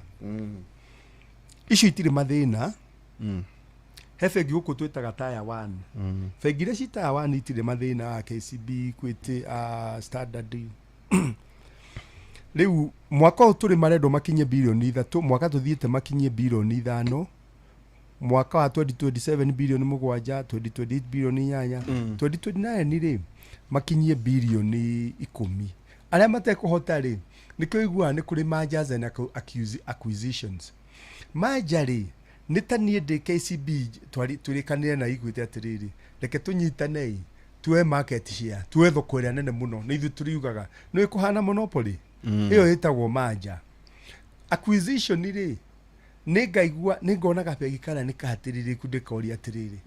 Icio itirĩ mathĩna. He bengi gũkũ twĩtaga Tier 1. Bengi iria ci Tier 1 itirĩ mathĩna, KCB, Equity, Standard. Rĩu mwaka ũyũ tũrĩ marendwo makinyie birioni 3, mwaka tũthiĩte makinyie birioni 5, mwaka wa 2027 birioni 7, 2028 birioni 8, 2029 rĩ makinyie birioni 10. Arĩa matekũhota rĩ, nĩkĩo iguaga nĩ kũrĩ mergers and acquisitions. Merger rĩ, nĩ ta niĩ ndĩ KCB twĩrĩkanĩre na Equity atĩrĩrĩ, reke tũnyitane tuoe market share, tuoe thoko ĩrĩa nene mũno, nĩ ithuĩ tũriugaga nĩ kũhana monopoly. Ĩyo ĩtagwo merger. Acquisition rĩ, nĩ ngaigua nĩ ngona gabengi karĩa nĩ kahatĩrĩrĩku, ndĩkoria atĩrĩrĩ,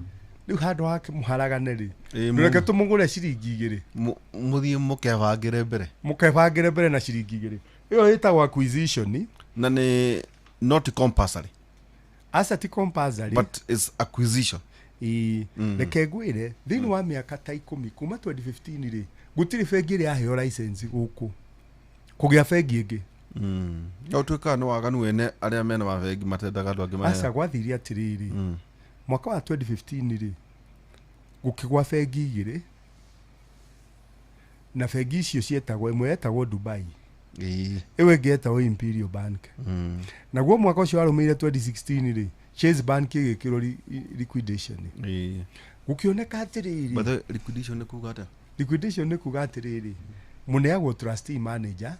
rĩu handũ ha mũharagane rĩ, reke tũmũgũre ciringi 2. Mũthiĩ mũkebangĩre mbere. Mũkebangĩre mbere na ciringi 2. Ĩyo ĩtagwo acquisition. Na nĩ not compulsory? Aca, ti compulsory. But it's acquisition. Ĩĩ, reke ngwĩre, thĩinĩ wa mĩaka ta 10 kuma 2015 rĩ, gũtirĩ bengi ĩrĩ yaheo license gũkũ kũgĩa bengi ĩngĩ. No tuĩkaga nĩ waganu wene arĩa mena mabengi matendaga andũ angĩ Aca, maheo. Gwathire atĩrĩrĩ, mwaka wa 2015 rĩ, gũkĩgwa bengi igĩrĩ, na bengi icio cietagwo, ĩmwe yetagwo Dubai, ĩyo ĩngĩ yetagwo Imperial Bank. Naguo mwaka ũcio warũmĩrĩire, 2016 rĩ, Chase Bank ĩgĩkĩrwo liquidation. Gũkĩoneka atĩrĩrĩ, By the way, liquidation nĩ kuga atĩa? Liquidation nĩ kuga atĩrĩrĩ, mũneagwo trustee manager.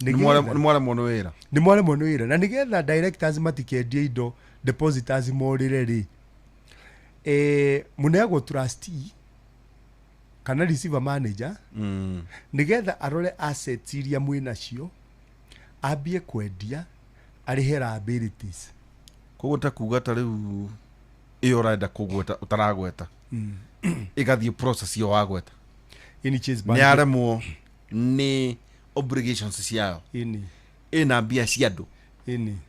Nĩ mwaremwo nĩ wĩra. Nĩ mwaremwo nĩ wĩra, na nĩgetha directors matikendie indo, depositors morĩre rĩ, mũneagwo trustee kana receiver manager nĩgetha arore assets iria mwĩ nacio, ambie kwendia arĩhe liabilities. Koguo ta kuga ta rĩu ĩyo ũrenda kũgweta ũtaragweta ĩgathiĩ process ĩyo wagweta. Ini Chase Nĩ Bank. yaremwo nĩ obligations ciayo. Ĩna mbia cia andũ.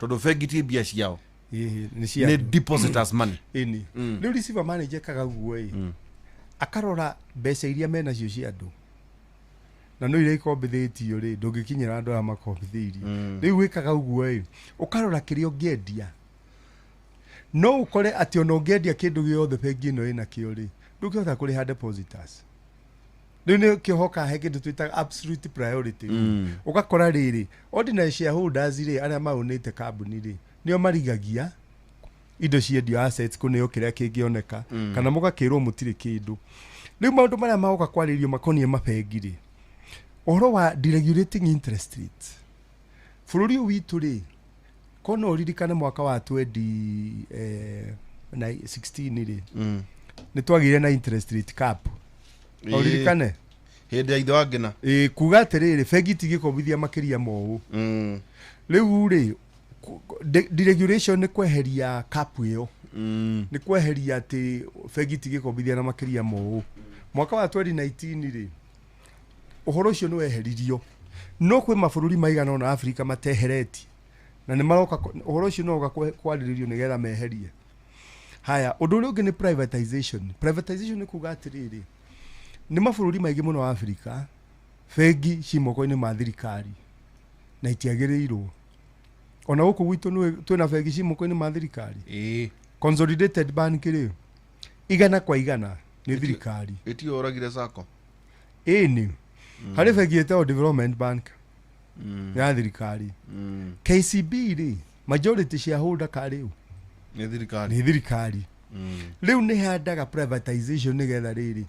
Tondũ bengi ti mbia ciao. Ĩhĩ, nĩ cia Nĩ andũ. depositors money. Ĩni. Rĩu receiver manager ekaga ũguo ĩ, akarora mbeca iria menacio cia andũ, na no iria ikombithĩtio rĩ, ndũngĩkinyĩra andũ arĩa makombithĩirie. Rĩu wĩkaga ũguo ĩ, ũkarora kĩrĩa ũngĩendia. No ũkore atĩ ona ũngĩendia kĩndũ gĩothe bengi ĩno ĩnakĩo rĩ, ndũngĩhota kũrĩha depositors. Rĩu nĩ kĩhoka he kĩndũ twĩtaga absolute priority. Ũgakora rĩrĩ, ordinary shareholders rĩ, arĩa maũnĩte kambuni rĩ, nĩo marigagia indo ciendio, assets kũneo kĩrĩa kĩngĩoneka, kana mũgakĩrwo mũtirĩ kĩndũ. Rĩu maũndũ marĩa magoka kwarĩrio makoniĩ mabengi rĩ, ũhoro wa deregulating interest rates bũrũri ũyũ witũ rĩ, ko no ũririkane mwaka wa 20 na 16 rĩ, nĩ twagĩire na interest rate cap. No ũririkane? Hĩndĩ ya ithe wa ngĩna. Ĩ, kuga atĩrĩrĩ, bengi itingĩkombithia makĩria ma ũũ. Rĩu rĩ, deregulation nĩ kweheria cap ĩyo. Nĩ kweheria atĩ bengi itingĩkombithia na makĩria ma ũũ. Mwaka wa 2019 rĩ, ũhoro ũcio nĩ weheririo, no kwĩ mabũrũri maigana ũna Afrika mateheretie, na nĩ maroka ũhoro ũcio no ũka kwarĩrĩrio nĩgetha meherie. Haya, ũndũ ũrĩa ũngĩ nĩ privatization. Privatization nĩ kuga atĩrĩrĩ, nĩ mabũrũri maingĩ mũno Afrika bengi ci moko-inĩ ma thirikari na itiagĩrĩirwo. Ona gũkũ gwitũ twĩna bengi ci moko-inĩ ma thirikari. Consolidated Bank rĩ, 100% nĩ thirikari. Ĩtio oragire sacco. Ĩni, harĩ bengi ĩtagwo Development Bank ya thirikari. KCB rĩ, majority shareholder karĩu Nĩ thirikari. Nĩ thirikari. Rĩu nĩ handaga privatization nĩgetha rĩrĩ,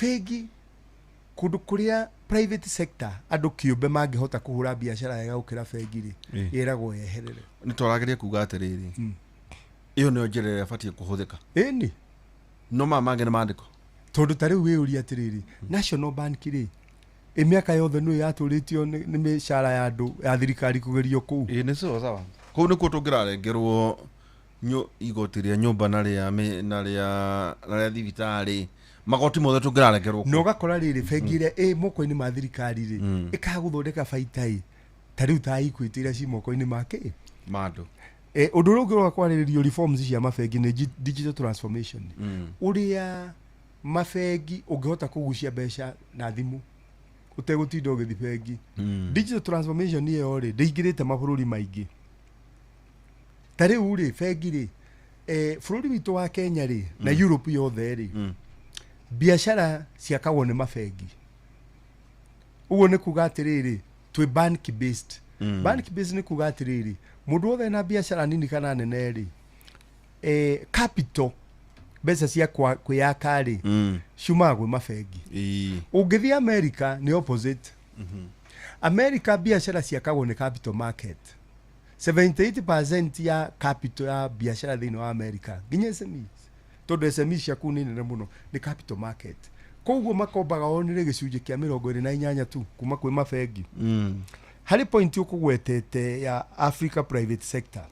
bengi kũndũ kũrĩa private sector, andũ kĩũmbe mangĩhota kũhũra biacara wega gũkĩra bengi rĩ, ĩragwo yeherere. Nĩ twarageria kuga atĩrĩrĩ, ĩyo nĩyo njĩra ĩrĩa ĩbatiĩ kũhũthĩka. Ĩni. No maya mangĩ nĩ mandĩko. Tondũ ta rĩu wĩyũria atĩrĩrĩ, National Bank rĩ, ĩ mĩaka yothe nĩyo yatũrĩtio nĩ mĩcara ya andũ ya thirikari kũgerio kũu. Ĩĩ, nĩ sawa sawa, kũu nĩkuo tũngĩrarengerwo igoti rĩa nyũmba na rĩa na rĩa thibitarĩ, magoti mothe tũngĩrarengerwo Na kũu. Ũgakora rĩrĩ, bengi ĩrĩa ĩ moko-inĩ ma thirikari rĩ, ĩkaga gũthondeka baita ĩ ta rĩu ta Equity iria ci moko-inĩ ma kĩ? Ma andũ. Ũndũ ũrĩa ũngĩ ũroka kwarĩrĩrio reforms cia mabengi nĩ digital transformation, ũrĩa mabengi ũngĩhota kũgucia mbeca na thimũ ũtegũtinda ũgĩthiĩ bengi. Digital transformation ĩyo rĩ, ndĩingĩrĩte mabũrũri maingĩ. Ta rĩu rĩ, bengi rĩ, bũrũri witũ wa Kenya rĩ, na Europe yothe rĩ, biacara ciakagwo nĩ mabengi. Ũguo nĩ kuga atĩrĩrĩ, twĩ bank based. Bank based nĩ kuga atĩrĩrĩ, mũndũ wothe na biacara nini kana nene rĩ, capital, mbeca cia kwĩyaka rĩ, ciumaga kwĩ mabengi. Ũngĩthiĩ America nĩ opposite. America biacara ciakagwo nĩ capital market. 78% ya capital ya biacara thĩinĩ wa America, nginya SMEs, tondũ SMEs ciaku nĩ nene mũno, nĩ capital market. Koguo makombaga onire gĩcunjĩ kĩa 28 tu kuma kwĩ mabengi. Harĩ point ũkũgwetete ya Africa private sector,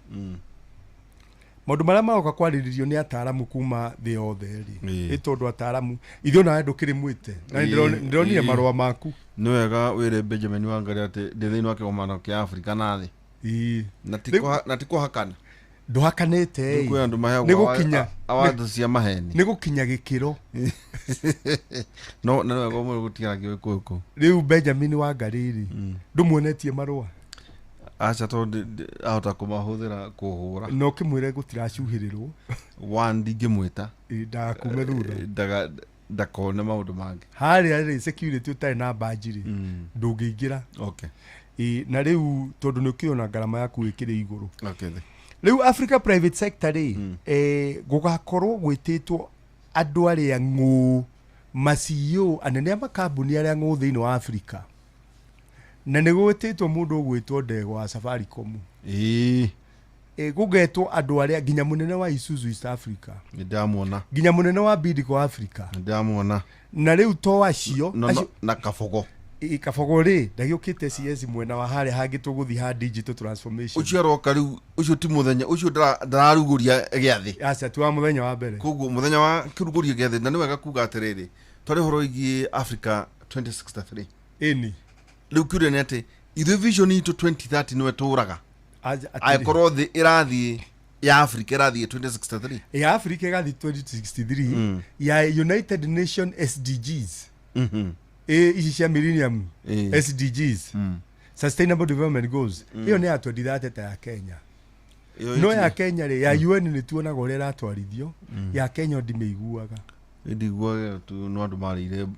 maũndũ marĩa maroka kwarĩrĩrio nĩ ataaramu kuma thĩ yothe rĩ, ĩ tondũ ataaramu ithuĩ nawe ndũkĩrĩ mwĩte na ndĩronire marũa maku. Nĩ wega wĩre Benjamin Wangari atĩ ndĩ thĩinĩ wa kĩgomano kĩa Afrika na thĩ. Na ti na ti kũhakana. Ndũhakanĩte. Kwĩ andũ maheagwo Nĩ gũkinya. Award cia maheni. Nĩ gũkinya gĩkĩro. No na nĩ wega ũmwe gũtigana kĩũĩ kũu. Rĩu Benjamin Wangari rĩ, ndũmuonetie marũa? Aca, tondũ ahota kũmahũthĩra kũhũra. Na ũkĩmwĩre gũtiracuhĩrĩrwo. One, ndingĩmwĩta. Ndagakume thutha. Ndakone maũndũ mangĩ. Harĩa rĩ security ũtarĩ na badge rĩ, ndũngĩingĩra. Ĩ, na rĩu tondũ nĩ ũkĩona ngarama yaku ĩkĩrĩ igũrũ. Rĩu Africa private sector rĩ, gũgakorwo gwĩtĩtwo andũ arĩa ng'ũ, ma CEO, anene a makambuni arĩa ng'ũ thĩinĩ wa Africa, na nĩ gwĩtĩtwo mũndũ ũgwĩtwo Ndegwa wa Safaricom. Gũgetwo andũ arĩa nginya mũnene wa Isuzu East Africa. Nĩ ndamuona. Nginya mũnene wa Bidco Africa. Nĩ ndamuona. Na rĩu to acio. No, acio na Kabogo. Ĩ, Kabogo rĩ, ndagĩũkĩte CS mwena wa harĩa hangĩ tũgũthiĩ ha digital transformation. Ũcio aroka rĩu, ũcio ti mũthenya ũcio ndararugũria gĩathĩ. Aca, ti wa mũthenya wa mbere. Koguo mũthenya wa kĩrugũrio gĩathĩ, na nĩ wega kuga atĩrĩrĩ, twarĩ ũhoro wĩgiĩ Africa 2063. Rĩu kĩũria nĩ atĩ ithuĩ vision itũ 2030 nĩwe tũraga. Aja, atĩrĩ. Angĩkorwo thĩ ĩrathiĩ ya Africa ĩrathiĩ 2063. Ya Africa ĩgathiĩ 2063 ya United Nation SDGs. Ĩ, ici cia millennium SDGs, Sustainable Development Goals, ĩyo nĩ ya 2030 ta ya Kenya. Ĩyo No ya Kenya rĩ, ya UN nĩ tuonaga ũrĩa ĩratwarithio, ya Kenya ndimĩiguaga. Ndiguaga tu no andũ marĩire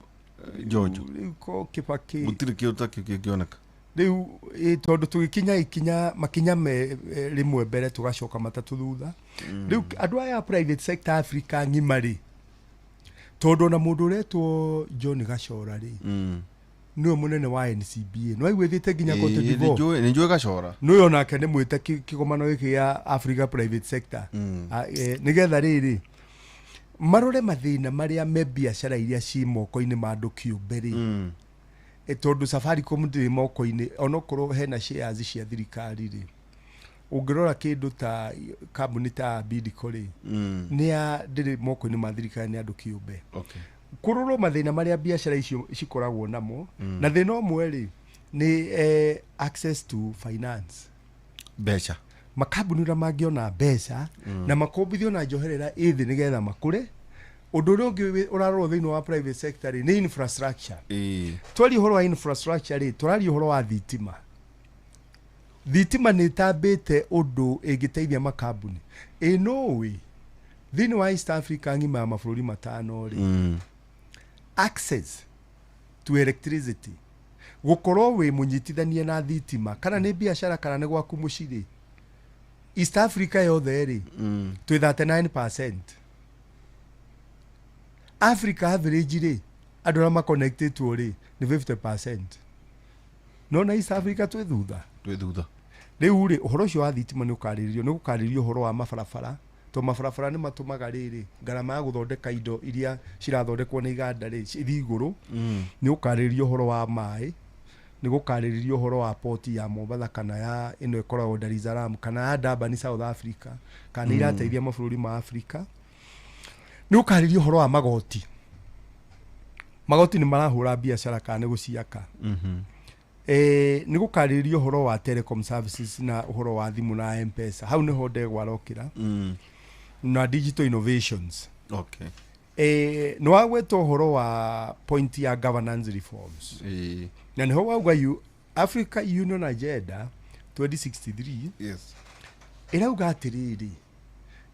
njonjo. Rĩu ko Kibaki Gũtirĩ kĩndũ ta kĩu kĩngĩoneka. Rĩu ĩ, tondũ tũgĩkinya ikinya makinya me rĩmwe mbere, tũgacoka matatũ thutha. Rĩu andũ aya a private sector Africa ng'ima rĩ, tondũ ona mũndũ ũretwo John Gachora rĩ, nĩwe mũnene wa NCBA, nĩ waiguĩthĩte nginya Cote d'Ivoire. Nĩ njũĩ Gacora. Nĩwe onake nĩ mwĩte kĩgomano gĩkĩ gĩa Africa private sector. Nĩgetha rĩrĩ marore mathĩna marĩa me biacara iria ci moko-inĩ ma andũ kĩũmbe rĩ. Tondũ Safaricom ndĩrĩ moko-inĩ, onokorwo hena shares cia thirikari rĩ, ũngĩrora kĩndũ ta kambuni ta Bidco rĩ, nĩ ya ndĩrĩ moko-inĩ ma thirikari, nĩ andũ kĩũmbe. Kũrorwo mathĩna marĩa biacara icio cikoragwo namo, na thĩna ũmwe rĩ nĩ access to finance. Mbeca. Makambuni ũrĩa mangĩona mbeca na makombithio na njoherera ĩ thĩ nĩgetha makũre. Ũndũ ũrĩa ũngĩ ũrarorwo thĩinĩ wa private sector rĩ, nĩ infrastructure. Twaria ũhoro wa infrastructure rĩ, tũraria ũhoro wa thitima. Thitima nĩ ĩtambĩte ũndũ ĩngĩteithia makambuni. Ĩ nũĩ thĩinĩ wa East Africa ng'ima ya mabũrũri matano rĩ, access to electricity, gũkorwo wĩ mũnyitithanie na thitima, kana nĩ biacara kana nĩ gwaku mũciĩ rĩ, East Africa yothe rĩ, twĩ 39%. Africa average rĩ, andũ arĩa maconnectĩtwo rĩ, nĩ 50%, no na East Africa twĩ thutha. Twĩ thutha. Rĩu rĩ, ũhoro ũcio wa thitima nĩ ũkarĩrĩrio. Nĩ gũkarĩrĩrio ũhoro wa mabarabara, to mabarabara nĩ matũmaga rĩrĩ ngarama ya gũthondeka indo iria cirathondekwo nĩ iganda rĩ ithiĩ igũrũ. Nĩ gũkarĩrĩrio ũhoro wa maĩ, nĩ gũkarĩrĩrio ũhoro wa poti ya Mombatha kana ya ĩno ĩkoragwo Dar es Salaam kana ya Durban, South Africa, kana nĩ irateithia mabũrũri ma Africa. Nĩ gũkarĩrĩrio ũhoro wa magoti. Magoti nĩ marahũra biacara kana nĩ gũciaka. Nĩ gũkarĩrĩrio ũhoro wa telecom services na ũhoro wa thimũ na M-Pesa, hau nĩho ndegwa arokĩra, na digital innovations. Nĩ wagweta ũhoro wa point ya governance reforms, na nĩho wauga Africa Union Agenda 2063. Ĩrauga atĩrĩrĩ,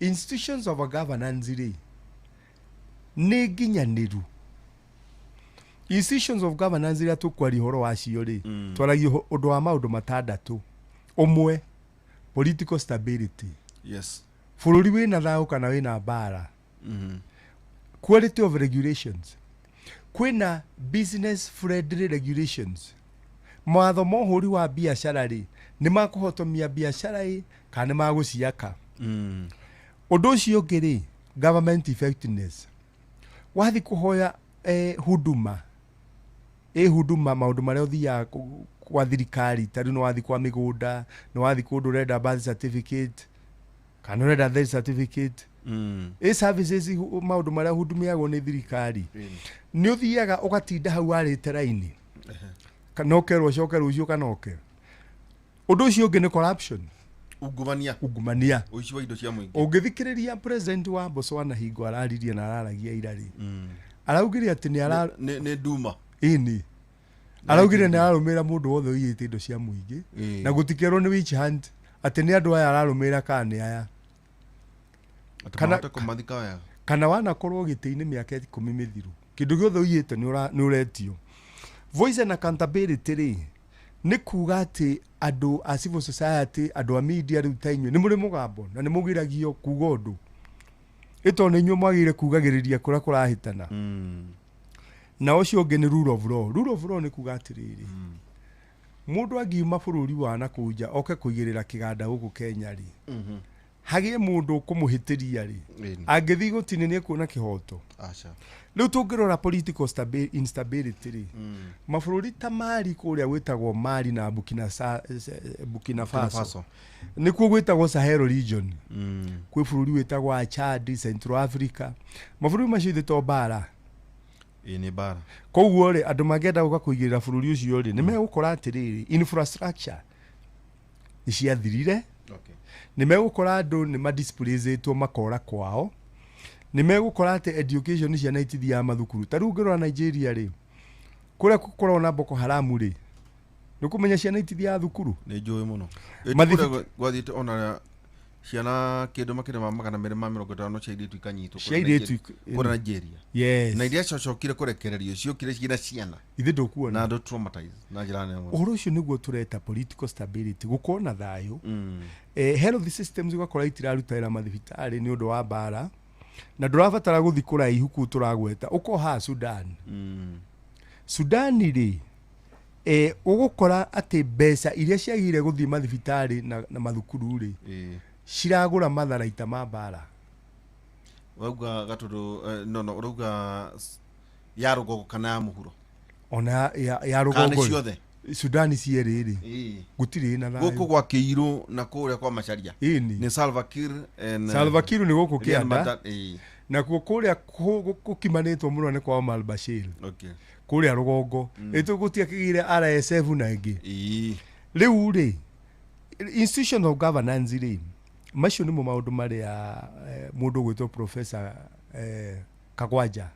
institutions of governance rĩ, nĩ nginyanĩru. Institutions of governance iria tũkwaria ũhoro wacio rĩ, twaragia ũndũ wa maũndũ matandatũ. Ũmwe, political stability. Yes. Bũrũri wĩna thayũ kana wĩna mbara. Quality of regulations. Kwĩna business friendly regulations. Mawatho ma ũhũri wa biacara rĩ, nĩ makũhotomia biacara ĩ kana nĩ magũciaka. Ũndũ ũcio ũngĩ rĩ, government effectiveness. Wathiĩ kũhoya huduma, ĩ huduma maũndũ marĩa ũthiaga kwa thirikari, ta rĩu nĩ wathiĩ kwa mĩgũnda, nĩ wathiĩ kũndũ ũrenda birth certificate kana ũrenda death certificate, ĩ services maũndũ marĩa hudumiagwo nĩ thirikari, nĩ ũthiaga ũgatinda hau warĩte raini kana ũkerwo ũcoke rũciũ kana ũke. Ũndũ ũcio ũngĩ nĩ corruption. Ungumania. Ungumania. Ũici wa indo cia mũingĩ. Ũngĩthikĩrĩria president wa Botswana hingo araririe na araragia ira rĩ, araugire atĩ nĩ ara Nĩ nduma. Ĩni araugire nĩ ararũmĩrĩra mũndũ wothe ũiyĩte indo cia mũingĩ, na gũtikerwo nĩ witch hunt atĩ nĩ andũ aya ararũmĩrĩra kana nĩ aya. Atĩ mahote kũmathika wega. Kana wanakorwo gĩtĩ-inĩ mĩaka 10 mĩthiru, kĩndũ gĩothe ũiyĩte nĩ ũretio. Voice and accountability rĩ, nĩ kuga atĩ andũ a civil society, andũ a media rĩu ta inyuĩ nĩ mũrĩ mũgambo na nĩ mũgiragio kuga ũndũ, ĩ tondũ nĩ inyuĩ mwagĩrĩire kugagĩrĩria kũrĩa kũrahĩtana. Na ũcio ũngĩ nĩ rule of law. Rule of law nĩ kuga atĩrĩrĩ, mũndũ angiuma bũrũri wa na kũu nja oke kũigĩrĩra kĩganda gũkũ Kenya rĩ, hagĩe mũndũ ũkũmũhĩtĩria rĩ, angĩthiĩ igoti-inĩ nĩ ekuona kĩhoto. Aca. Rĩu tũngĩrora political instability rĩ, mabũrũri ta Mali kũrĩa gwĩtagwo Mali na Burkina Faso, Faso. Nĩkuo gwĩtagwo Sahel region. Kwĩ bũrũri wĩtagwo Chad, Central Africa, mabũrũri macio ithe to mbara. Ĩ nĩ mbara. Koguo rĩ, andũ mangĩenda gũka kũigĩrĩra bũrũri ũcio rĩ, nĩ megũkora atĩrĩrĩ, infrastructure nĩ ciathirire. Nĩ megũkora andũ nĩ madisplacĩtwo makora kwao. Nĩ megũkora atĩ education ciana itithiaga mathukuru. Ta rĩu ũngĩrora Nigeria rĩ, kũrĩa gũkoragwo na Boko Haram rĩ, nĩ ũkũmenya ciana itithiaga thukuru. Nĩ njũĩ mũno. Mathibi- Kũrĩa gwathiĩte ona ciana kĩndũ makĩria ma 250 cia airĩtu ikanyitwo Cia airĩtu kũrĩa Nigeria. Yes. Na iria ciacokire kũrekererio ciokire ciĩna ciana. Ithe ndũkuona. Na andũ traumatized na njĩra nene mũno. Ũhoro ũcio nĩguo tũreta political stability, gũkorwo na thayũ. Health systems ũgakora itiraruta wĩra mathibitarĩ nĩ ũndũ wa mbara, na ndũrabatara gũthiĩ kũraihu kũu tũragweta, ũkorwo haha Sudan. Sudan rĩ, ũgũkora atĩ mbeca iria ciagĩrĩire gũthiĩ mathibitarĩ na mathukuru rĩ, ciragũra matharaita ma mbara. Ũrauga gatũndũ, no, no, ũrauga ya rũgongo kana ya mũhuro? Ona ya Kana rũgongo rĩ. ciothe? Sudan cierĩ rĩ, gũtirĩ na thayũ. Gũkũ gwa Kĩirũ na kũrĩa kwa Macharia. Ĩni. Nĩ Salva Kiir and, Salva Kiir nĩ gũkũ Riek kĩanda. Machar, Nakuo kũrĩa gũkimanĩtwo mũno nĩ kwa Omar al-Bashir. Kũrĩa rũgongo. Ĩ tũgũtiakĩgĩire RSF na ĩngĩ. Rĩu rĩ, institution of governance rĩ, macio nĩmo maũndũ marĩa mũndũ ũgwĩtwo Professor Kagwanja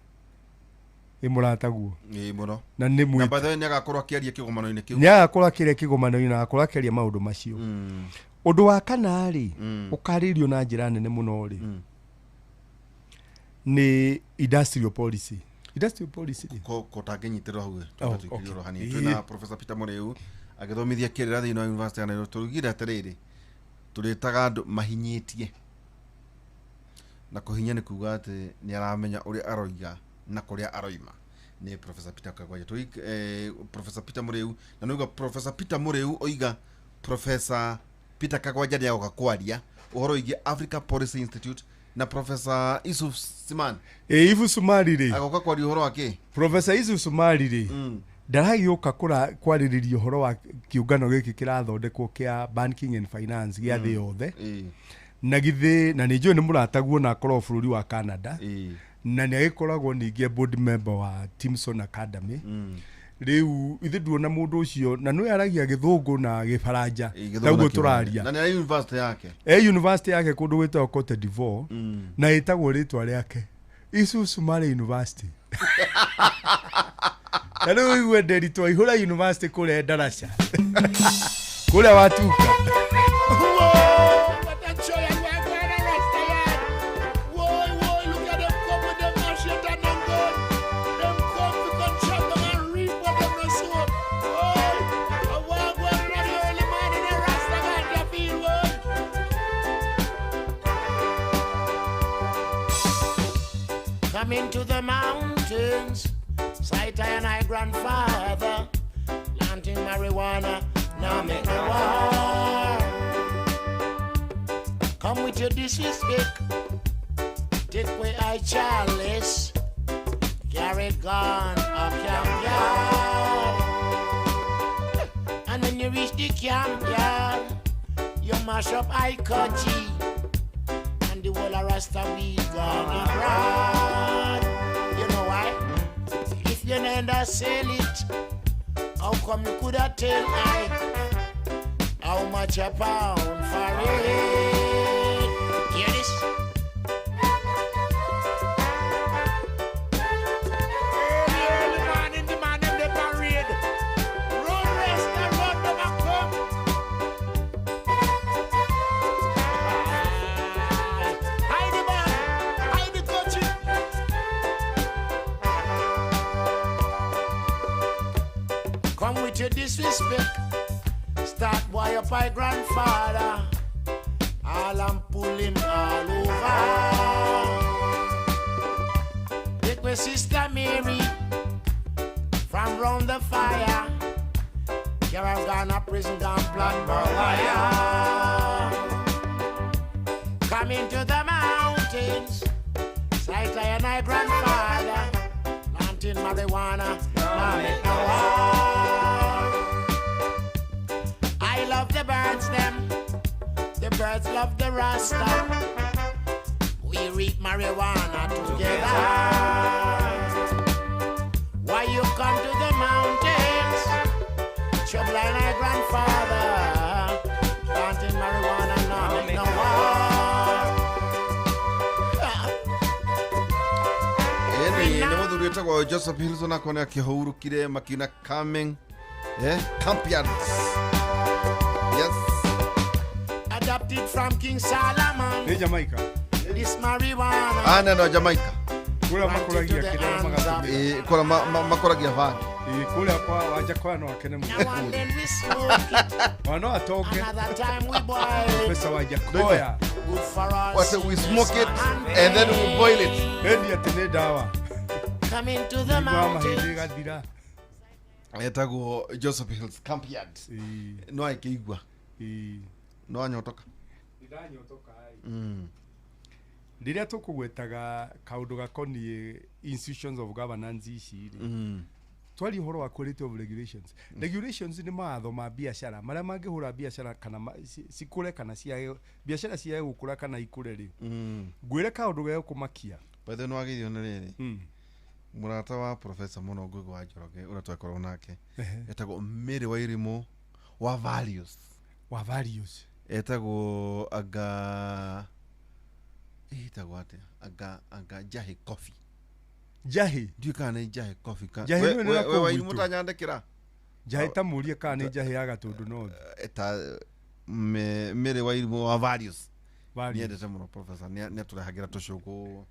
ĩ mũrataguo. Ĩ mũno. Na nĩ mwĩ- Na by the way nĩ agakorwo akĩaria kĩgomano-inĩ kĩu. Nĩ agakorwo akĩaria kĩgomano-inĩ na agakorwo akĩaria maũndũ macio. Ũndũ wa kana rĩ, ũkarĩrio na njĩra nene mũno rĩ, nĩ industrial policy. Industrial policy rĩ. Ko tangĩnyitĩrĩra hau ĩ, Oh, tũikĩrie okay. oro hanini. Twĩna Professor Peter Mũrĩu agĩthomithia kĩrĩra thĩinĩ wa University ya Nairobi. Tũrugire atĩrĩrĩ, tũrĩtaga andũ mahinyĩtie, na kũhinya nĩ kuga atĩ nĩ aramenya ũrĩa aroiga na kũrĩa aroima. Nĩ Professor Peter Kagwanja. Professor Peter Mũrĩu, na nĩuga Professor Peter Mũrĩu oiga Professor Peter Kagwanja nĩ agoka kwaria ũhoro wĩgiĩ Africa Policy Institute na Professor Yusuf Siman. Yusuf Sumari rĩ. Agoka kwaria ũhoro wa kĩ? Professor Yusuf Sumari rĩ, ndaragĩũka kwarĩrĩria ũhoro wa kĩũngano gĩkĩ kĩrathondekwo kĩa banking and finance gĩa thĩ yothe. Na githĩ, na nĩ njũĩ nĩ mũrataguo na akorwo bũrũri wa Canada. Na nĩ agĩkoragwo ningĩ board member wa Timson Academy. Rĩu ithuĩ nduona mũndũ ũcio, na nĩwe aragia gĩthũngũ na gĩbaranja, Gĩthũngũ taguo na kĩbaranja. tũraria. Na nĩ arĩ university yake. E university yake kũndũ gwĩtagwo Cote d'Ivoire, na ĩtagwo rĩtwa rĩake Yusuf Sumari University. Na rĩu ũigue nderi twaihũra university kũrĩa Ndaraca. Kũrĩa watuka. Coming to the mountains, sight I and I grandfather, planting marijuana, now make no war. Come with your disrespect, take away I chalice, carry gun up camp yard. And when you reach the camp yard, you mash up I coachy, and the whole of Rasta we gone abroad. You know why? If you never sell it, how come you coulda tell I how much a pound for it? Hear this? Early, early morning, the man in the parade. Road rest and road them a come. Hide the man, hide the coaching. Come with your disrespect. Start boy up my grandfather. All and pull him all over. Take my sister Mary from round the fire. Here I've gone to prison, gone plot wire. Coming to the mountains, sight I and I grandfather, planting marijuana, now make no war. I love the birds, them. The birds love the Rasta. We reap marijuana together. Why you come to the mountains? Trouble and my grandfather, planting marijuana now make no war. Ĩni nĩ mũthuri wĩtagwo Joseph Hilson akona akĩhurũkire makiuna coming Campions. Yes. Adopted from King Solomon, Nĩ Jamaica. this marijuana. Ana no Jamaica. Kũrĩa makũragia kĩrĩa magatũmĩra. Kũrĩa makũragia bangi. Ĩĩ, kũrĩa kwa Wanjakoya no akene mũno. Now and then we smoke it, Ona no atonge another time we boil it. Professor Wanjakoya. Good for us. What, we smoke it and then we boil it. Endi atĩ nĩ ndawa. Coming to the Mũrimũ wa mahĩndĩ mountains. ĩgathira. Etagwo Joseph Hills Campion. Ĩĩ, No akĩigua. ĩĩ. No anyotoka. Ndĩranyotoka ĩ. Rĩrĩa tũkũgwetaga kaũndũ gakoniĩ institutions of governance ici rĩ, twaria ũhoro wa quality of regulations. Regulations nĩ mawatho ma biacara marĩa mangĩhũra biacara kana cikũre kana ciage biacara ciage gũkũra kana ikũre rĩ. Ngwĩre kaũndũ gegũkũmakia. By the way, nĩwagĩrĩirwo nĩ rĩrĩ mũrata wa professor mũno Ngugi wa Njoroge ũrĩa twakoragwo nake etagwo Mary Wairimu wa values. Wa values. Etagwo anga ĩtagwo atĩa anga Njahi Coffee. Njahi. Ndiũĩ kana nĩ Njahi Coffee Njahi We- nĩwe we- nĩ we wa kũu Wairimu gwitũ. tanyandĩkĩra Njahi ta mũrie kana nĩ njahi ya Gatũndũ North. Eta Mary Wairimu wa values. Values. Niendete mũno professor nĩ atũrehagĩra tũcũgũ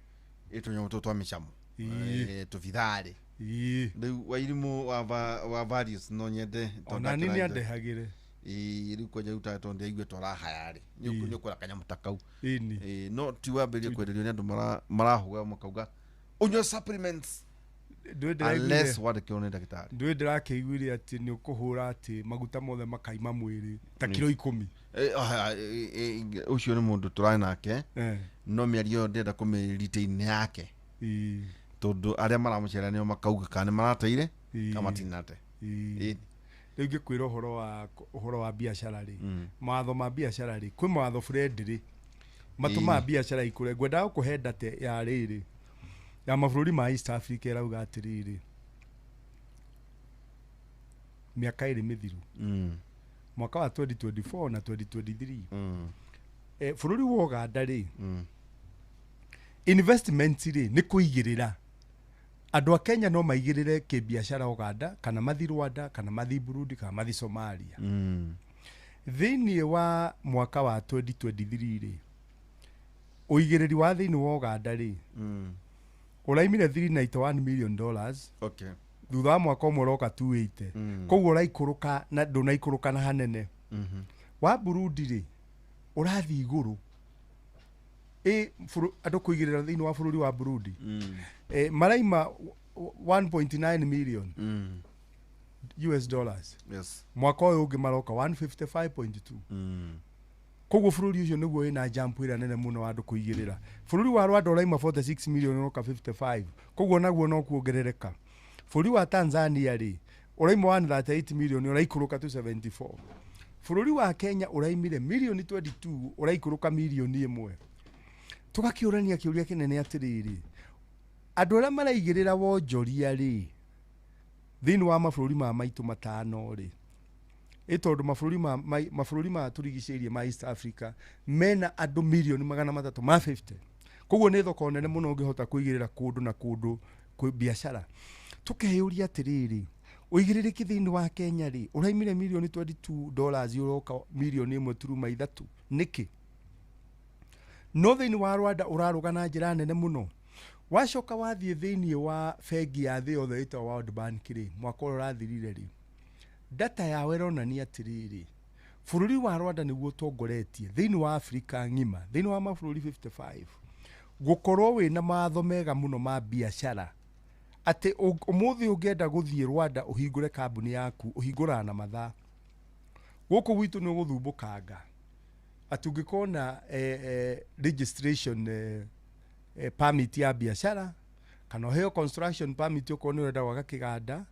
tũnyamũ tũtũ twa mĩcamo. Ĩĩ. Tũbitharĩ. Ĩĩ. Rĩu Wairimu wa values no nyende tondũ Ona ni ndakĩra nĩ indo- andehagĩre. Ĩĩ, rĩu kwanja rĩu tondũ ndĩaigue tũrahaya rĩ Ĩĩ. nĩ ũkwĩra kanyamũ ta kau. Ĩni. Ĩĩ, no ti wambĩrĩrie kwenderio nĩ andũ marahũga makauga ũnyue supplements Ndũĩ ndĩraiguire unless wandĩkĩrwo nĩ ndagĩtarĩ. ndũĩ ndĩrakĩiguire atĩ nĩ ũkũhũra atĩ maguta mothe makaima mwĩrĩ ta kiro 10. Ũcio nĩ mũndũ tũrarĩ nake Eh. no mĩario ĩyo ndĩrenda kũmĩ yake Ĩĩ. tondũ arĩa maramũcera nĩo makauga kana nĩ marateire Ĩĩ. kana matinate. Ĩĩ. Ĩĩ. Rĩu ngĩkwĩra ũhoro wa biacara rĩ, mawatho ma biacara rĩ, kwĩ mawatho friendly matũmaga biacara ikũre. Ngwendaga gũkũhe data ya rĩrĩ ya mabũrũri ma East Africa ĩrauga atĩrĩrĩ, mĩaka ĩrĩ mĩthiru, mwaka wa 2024 na 2023, bũrũri wa Uganda rĩ, investment rĩ nĩ kũigĩrĩra andũ a Kenya no maigĩrĩre kĩbiacara Uganda kana mathi Rwanda kana mathi Burundi kana mathi Somalia. Thĩinĩ wa mwaka wa 2023 rĩ, ũigĩrĩri wa thĩinĩ wa Uganda rĩ ũraimire $391 million. Okay. Thutha wa mwaka ũmwe ũroka 280, koguo ũraikũrũka na ndũnaikũrũka na hanene. Wa Burundi rĩ ũrathiĩ igũrũ. Ĩ andũ kũigĩrĩra thĩinĩ wa bũrũri wa Burundi maraima 1.9 million US dollars. Yes. Mwaka ũyũ ũngĩ maroka 155.2. Koguo bũrũri ũcio nĩguo wĩna jump ĩrĩa nene mũno wa andũ kũigĩrĩra. Bũrũri wa Rwanda ũraima 46 million ũroka 55, koguo naguo no kuongerereka. Bũrũri wa Tanzania rĩ, ũraima 138 million ũraikũrũka to 74. Bũrũri wa Kenya ũraimire milioni 22 ũraikũrũka milioni 1. Tũgakĩũrania kĩũria kĩnene atĩrĩrĩ, andũ arĩa maraigĩrĩra wonjoria rĩ thĩinĩ wa mabũrũri ma maitũ matano rĩ, ĩ tondũ mabũrũri ma tũrigicĩirie ma East Africa mena andũ milioni 350, koguo nĩ thoko nene mũno ũngĩhota kũigĩrĩra kũndũ na kũndũ kwĩ biacara. Tũkeyũria atĩrĩrĩ, ũigĩrĩrĩki thĩinĩ wa Kenya rĩ ũraimire milioni $22 ũroka milioni 1.3 nĩkĩ? No thĩinĩ wa Rwanda ũrarũga na njĩra nene mũno. Wacoka wathiĩ thĩinĩ wa bengi ya thĩ yothe ĩtagwo World Bank rĩ, mwaka ũrĩa ũrathirire rĩ, data yao ĩronania atĩrĩrĩ, bũrũri wa Rwanda nĩguo ũtongoretie thĩinĩ wa Afrika ng'ima, thĩinĩ wa mabũrũri 55, gũkorwo wĩna mawatho mega mũno ma biacara, atĩ ũmũthĩ ũngĩenda gũthiĩ Rwanda ũhingũre kambuni yaku ũhingũraga na mathaa. Gũkũ gwitũ nĩ ũgũthumbũkanga atĩ ũngĩkorwo na registration permit ya biacara, kana ũheo construction permit okorwo nĩ ũrenda gwaka kĩganda,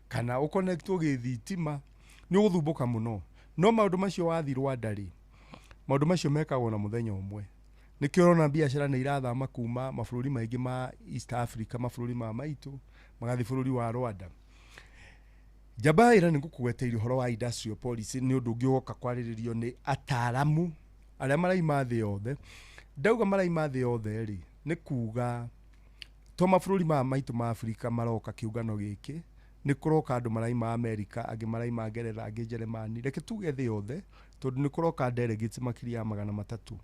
kana ũconnectwo gĩthitima, nĩ ũgũthumbũka mũno. No maũndũ macio wathiĩ Rwanda rĩ, maũndũ macio mekagwo na mũthenya ũmwe. Nĩkĩo ũrona biacara nĩ irathama kuma mabũrũri maingĩ ma East Africa, mabũrũri ma maitũ, magathiĩ bũrũri wa Rwanda. Njamba ĩra nĩ ngũkũgweteire ũhoro wa industrial policy, nĩ ũndũ ũngĩ ũgoka kwarĩrĩrio nĩ ataaramu arĩa maraima thĩ yothe. Ndauga maraima thĩ yothe rĩ, nĩ kuga to mabũrũri maya maitũ ma Afrika maroka kĩũngano gĩkĩ, nĩ kũroka andũ maraima Amerika, angĩ maraima Ngeretha, angĩ Jeremani, reke tuge thĩ yothe, tondũ nĩ kũroka delegates makĩria ya 300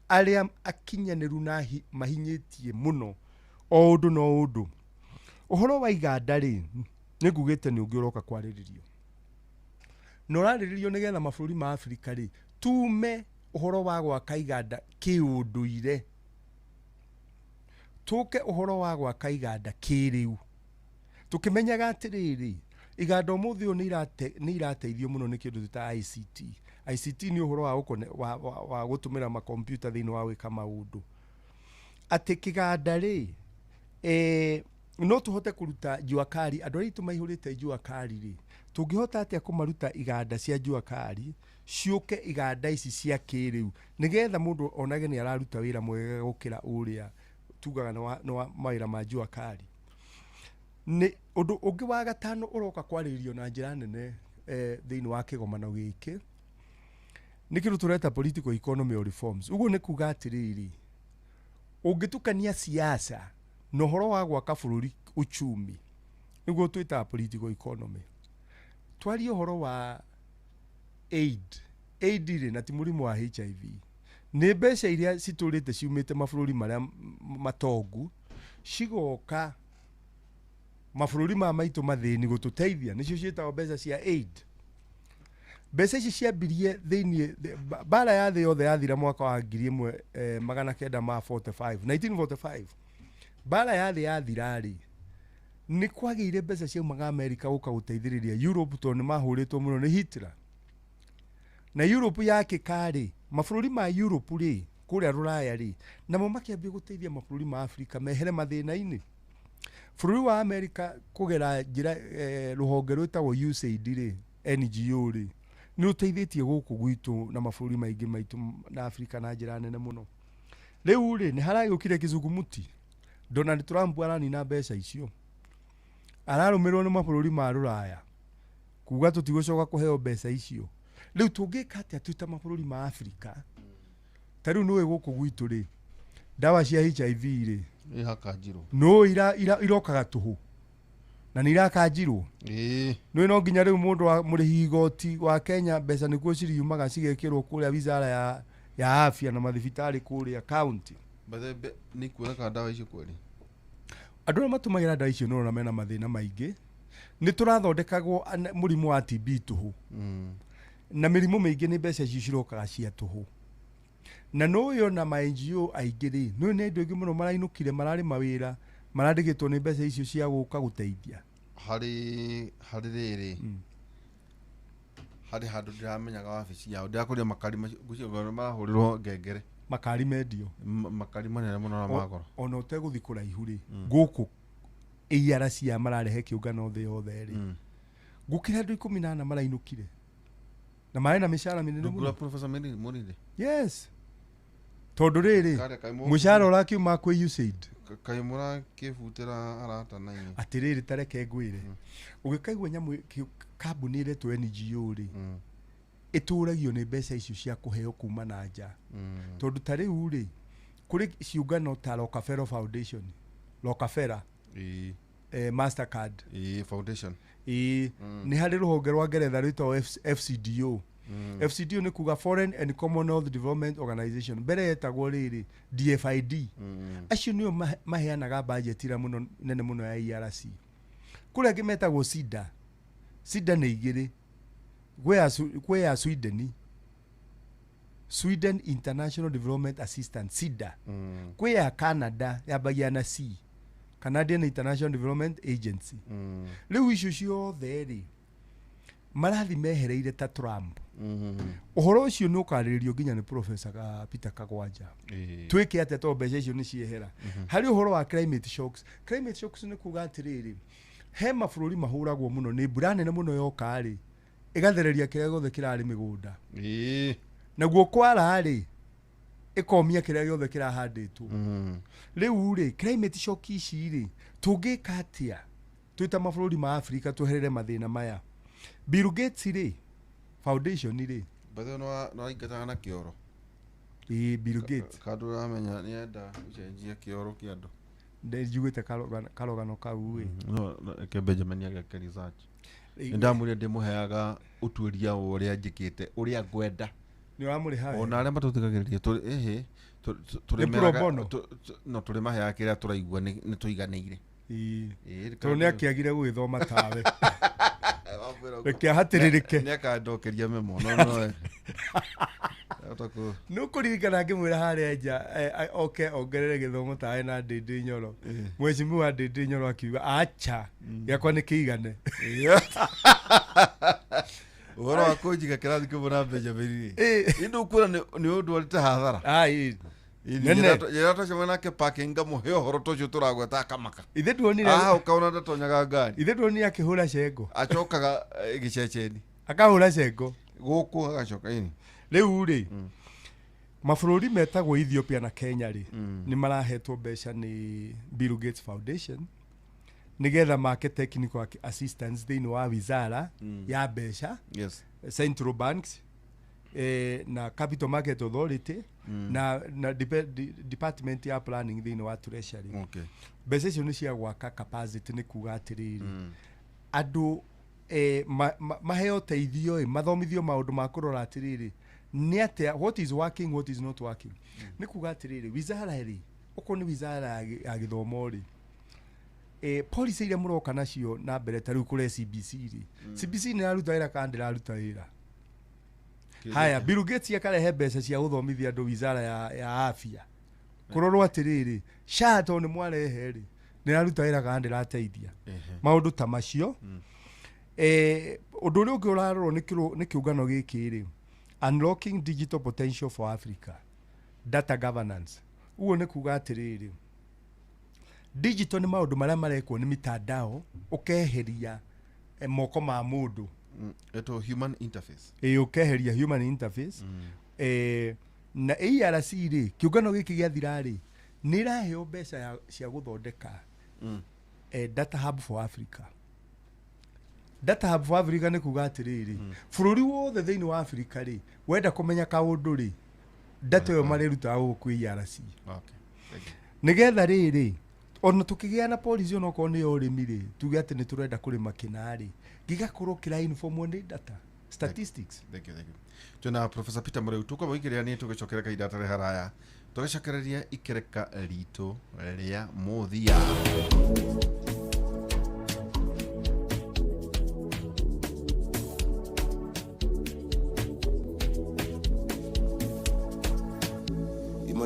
arĩa akinyanĩru na mahinyĩtie mũno o ũndũ na o ũndũ. Ũhoro wa iganda rĩ, nĩ ngugĩte nĩ ũngĩ ũroka kwarĩrĩrio, na ũrarĩrĩrio nĩgetha mabũrũri ma Afrika rĩ tume ũhoro wa gwaka iganda kĩũndũire, tũke ũhoro wa gwaka iganda kĩrĩu, tũkĩmenyaga atĩrĩrĩ, iganda ũmũthĩ ũyũ nĩ irateithio mũno nĩ kĩndũ ta ICT. ICT nĩ ũhoro wa gũtũmĩra makompiuta thĩinĩ wa gwĩka maũndũ, atĩ kĩganda rĩ no tũhote kũruta jua kali. Andũ arĩa aitũ maihũrĩte jua kali rĩ, tũngĩhota atĩa kũmaruta iganda cia jua kali ciũke iganda ici cia kĩrĩu, nĩgetha mũndũ onage nĩ araruta wĩra mwega gũkĩra ũrĩa tugaga nĩ wa mawĩra ma jua kali. Nĩ ũndũ ũngĩ wa gatano ũroka kwarĩrĩrio na njĩra nene thĩinĩ wa kĩgomano gĩkĩ, nĩ kĩndũ tũreta political economy reforms. Ũguo nĩ kuga atĩrĩrĩ, ũngĩtukania siasa na ũhoro wa gwaka bũrũri uchumi, nĩguo twĩtaga political economy. Twarie ũhoro wa aid. Aid rĩ, na ti mũrimũ wa HIV, nĩ mbeca iria citũrĩte ciumĩte mabũrũri marĩa matongu cigoka mabũrũri ma maitũ mathĩni gũtũteithia, nĩcio ciĩtagwo mbeca cia aid. Mbeca ici ciambirie thĩinĩ bara ya thĩ yothe yathira mwaka wa 1945, 1945. Bara ya thĩ yathira rĩ, nĩ kwagĩire mbeca ciaumaga Amerika gũka gũteithĩrĩria Europe, tondũ nĩ mahũrĩtwo mũno nĩ Hitler. Na Europe yakĩka rĩ, mabũrũri ma Europe rĩ, kũrĩa Rũraya rĩ, namo makĩambia gũteithia mabũrũri ma Afrika mehere mathĩna-inĩ. Bũrũri wa Amerika kũgera njĩra rũhonge rwĩtagwo USAID rĩ, NGO rĩ, nĩ rũteithĩtie gũkũ gwitũ na mabũrũri maingĩ maitũ na Afrika na njĩra nene mũno. Rĩu rĩ, nĩ haragĩũkire kĩzungumuti. Donald Trump aranina mbeca icio, ararũmĩrĩrwo nĩ mabũrũri ma Rũraya kuga tũtigũcoka kũheo mbeca icio. Rĩu tũngĩka atĩa twĩ ta mabũrũri ma Afrika? Ta rĩu nĩũĩ gũkũ gwitũ rĩ, ndawa cia HIV rĩ, Ihakanjirwo. no irokaga tũhũ na nĩ irakanjirwo. Nĩũĩ no nginya rĩu mũndũ wa mũrĩhi igoti wa Kenya mbeca nĩkuo ciriumaga cigekĩrwo kũrĩa wizara ya afya na mathibitarĩ kũrĩa county. Nĩ kuoneka ndawa icio kweli? Andũ arĩa matũmagĩra ndawa icio nĩũrona mena mathĩna maingĩ. Nĩ tũrathondekagwo mũrimũ wa TB tũhũ. Na mĩrimũ mĩingĩ nĩ mbeca icio cirokaga cia tũhũ. Na nũĩ ona ma NGO aingĩ rĩ, nũĩ nĩ andũ aingĩ mũno marainũkire, mararĩ mawĩra marandĩkĩtwo nĩ mbeca icio cia gũka gũteithia. Harĩ rĩrĩ, harĩ handũ ndĩramenyaga wabici yao, ndĩrakũria makari macio, ngwĩciria marahũrĩrwo ngengere. Makari mendio. Makari manene mũno na magoro. Ona ũtegũthiĩ kũraihu rĩ, gũkũ ARC aya mararehe kĩũngano thĩ yothe rĩ, gũkĩra andũ 14 marainũkire na marĩ na mĩcara mĩnene Ndungura mũno. Professor Mũrĩndĩ. Yes, tondũ rĩrĩ, Karĩa kaĩ mũcara ũrakiuma kwĩ USAID. Kaĩ mũrakĩbutĩra arata na inyuĩ. Atĩrĩrĩ, tareke ngwĩre, ũgĩkaigua nyamũ kambuni ĩretwo NGO rĩ, ĩtũragio nĩ mbeca icio cia kũheo kuma na nja. Tondũ ta rĩu rĩ, kũrĩ ciũngano ta Rockefeller Foundation, Rockefeller, Mastercard. Ĩĩ, foundation. Ĩĩ, nĩ harĩ rũhonge rwa Ngeretha rwĩtagwo FCDO. FCDO nĩ kuga Foreign and Commonwealth Development Organization, mbere yetagwo rĩrĩ DFID. Acio nĩo maheanaga budget ĩrĩa mũno nene mũno ya ERC. Kũrĩa angĩ metagwo SIDA. SIDA nĩ igĩrĩ, kwĩ ya Sweden, Sweden International Development Assistance, SIDA. Kwĩ ya Canada, yambagia na C, Canadian International Development Agency. Rĩu icio ciothe rĩ, marathi mehereire ta Trump. Ũhoro ũcio nĩ ũkarĩrĩrio nginya nĩ Professor Peter Kagwanja. Twĩke atĩa tondũ mbeca icio nĩ ciehera? Harĩ ũhoro wa climate shocks. Climate shocks nĩ kuga atĩrĩrĩ, he mabũrũri mahũragwo mũno nĩ mbura nene mũno yoka rĩ, ĩgathereria kĩrĩa gĩothe kĩrarĩ mĩgũnda. Naguo kwara rĩ, ĩkomia kĩrĩa gĩothe kĩrahandĩtwo. Rĩu rĩ, climate shock ici rĩ, tũngĩka atĩa twĩ ta mabũrũri ma Afrika tweherere mathĩna maya? Bill Gates rĩ, foundation rĩ. Bethe nĩwaingataga na kĩoro. Ĩĩ, Bill Gates. Kandũ ũramenya nĩenda gũcenjia kĩoro kĩa andũ. Njiguĩte karogano kau ĩ. No reke Benjamin ageke research. Nĩndamwĩrire ndĩmũheaga ũtuĩria wa ũrĩa njĩkĩte, ũrĩa ngwenda. Nĩ ũramũrĩha? Ona arĩa matũthikagĩrĩria tũrĩ ĩhĩ Nĩ pro bono? No tũrĩmaheaga kĩrĩa tũraigua nĩ tũiganĩire. Ĩĩ. Ĩĩ. Tondũ nĩ akĩagire gũgĩthoma tawe. Wamwĩra ũguo. Reke ahatĩrĩrĩke. Nĩ akandokeria memo no no Ahota Nĩ ũkũririkana ngĩmwĩra harĩa nja, oke ongerere gĩthomo tawe na Ndĩndĩ Nyoro, mheshimiwa Ndĩndĩ Nyoro akiuga acha, gĩakwa nĩ kĩigane. Ũhoro wa kũnjiga kĩrathi kĩmwe na Benjamin rĩ, ĩndĩ ũkuona nĩ ũndũ warĩ hathara. Ai. Nene. Njĩra twacemania nake parking, ngamũhe ũhoro ta ũcio tũragweta, akamaka. Ithe tuonire. Aha, ũkaona ndatonyaga ngari. Ithe tuonire akĩhũra cengo. Acokaga gĩceceni. Akahũra cengo. Gũkũ agacoka ĩni. Rĩu rĩ, mabũrũri metagwo Ethiopia na Kenya rĩ, nĩ marahetwo mbeca nĩ Bill Gates Foundation nĩgetha make technical assistance thĩinĩ wa wizara ya mbeca, central banks, na Capital Market Authority, na department ya planning thĩinĩ wa Treasury. Mbeca icio nĩ cia gwaka capacity, nĩ kuga atĩrĩrĩ, andũ maheo teithio ĩ, mathomithio maũndũ ma kũrora atĩrĩrĩ, nĩ atĩa, what is working, what is not working. Nĩ kuga atĩrĩrĩ, wizara rĩ, okorwo nĩ wizara ya gĩthomo rĩ, policy iria mũroka nacio na mbere, ta rĩu kũrĩa CBC rĩ, CBC nĩ ĩraruta wĩra kana ndĩraruta wĩra? Haya, Bill Gates akarehe mbeca cia gũthomithia andũ wizara ya afya, kũrorwo atĩrĩrĩ, SHA tondũ nĩ mwarehe rĩ, nĩ ĩraruta wĩra kana ndĩrateithia? Maũndũ ta macio. Ũndũ ũrĩa ũngĩ ũrarorwo nĩ kĩũngano gĩkĩ rĩ, unlocking digital potential for Africa, data governance. Ũguo nĩ kuga atĩrĩrĩ, digital nĩ maũndũ marĩa marekwo nĩ mitandao, ũkeheria moko ma mũndũ. Eto human interface. Ĩ, ũkeheria human interface. Na ARC rĩ, kĩũngano gĩkĩ gĩathira rĩ, nĩ ĩraheo mbeca cia gũthondeka data hub for Africa. Data hub for Africa nĩ kuga atĩrĩrĩ, bũrũri wothe thĩinĩ wa Africa rĩ, wenda kũmenya kaũndũ rĩ, data ĩyo marĩrutaga gũkũ kwĩ ARC. Okay. Thank you. Nĩgetha rĩrĩ, ona tũkĩgĩa na policy, onokorwo nĩ ya ũrĩmi rĩ, tuge atĩ nĩ tũrenda kũrĩma kĩna rĩ, gĩgakorwo kĩra informwo nĩ data statistics. Thank you, thank you. Twĩna Professor Peter Mũrĩu, tũkwamba gũikĩrĩra nĩ tũgĩcokera kahinda gatarĩ haraya, tũgĩcokereria ikereka ritũ rĩa mũthia.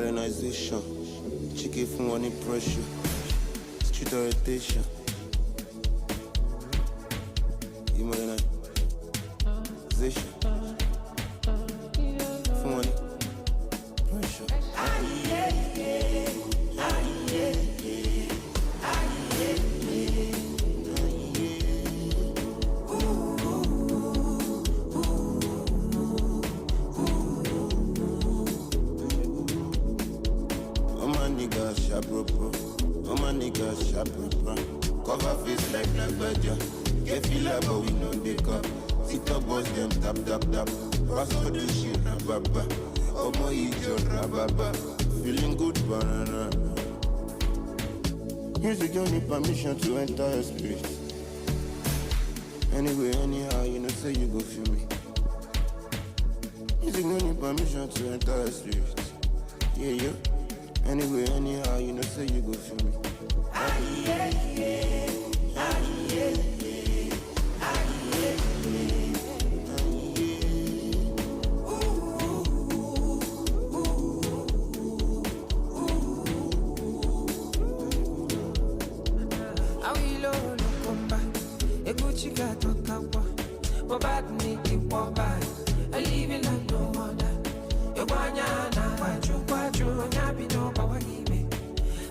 Modernization, chicken fún wọn ní pressure, street orientation. Modernization, fún wọn ní pressure. All my niggas sharp, bro, bro. All my niggas sharp, bro, bro. Cover face like Lagbaja. Get feel like, but we no dey cup. Sit up, boys, them tap, tap, tap. Pass all the shit, rababa. Omo ijo, rababa. Feeling good, banana. Music don't need permission to enter your spirit. Anyway, anyhow, you know, say you go feel me. Music don't need permission to enter your spirit. Yeah, yeah. Anyway, anyhow, you know, say you go feel me. Awilo Longomba, Eguchi Gatokakwa, Bobad Niki Woba, I live in like no other. Ewanya na kwaju kwaju, nyabi no bawagibe.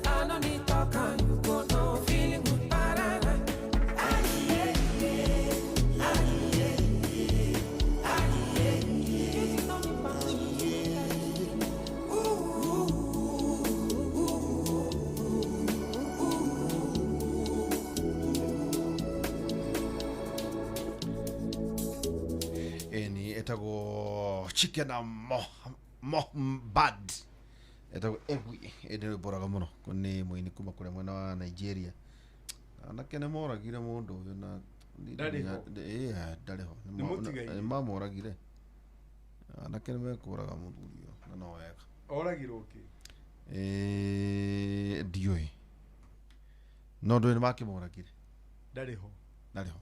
I no need talk and you go no feeling good parana. Music no need permission. Eni etagwo chicken mohbad etagwo egwi ä nä rwä mbo raga må no nä må kuma kå rä a mwena wa Nigeria. Anake nä moragire må ndå å yå na Ndarĩ ho. Ndarä ho. Nĩ mũtigaire. Nä mamoragire anake nä mekåraga må thuri å na no wega. Oragirwo kä Ndiå no ndå nä makä moragire. Ndarĩ ho. Ndarĩ ho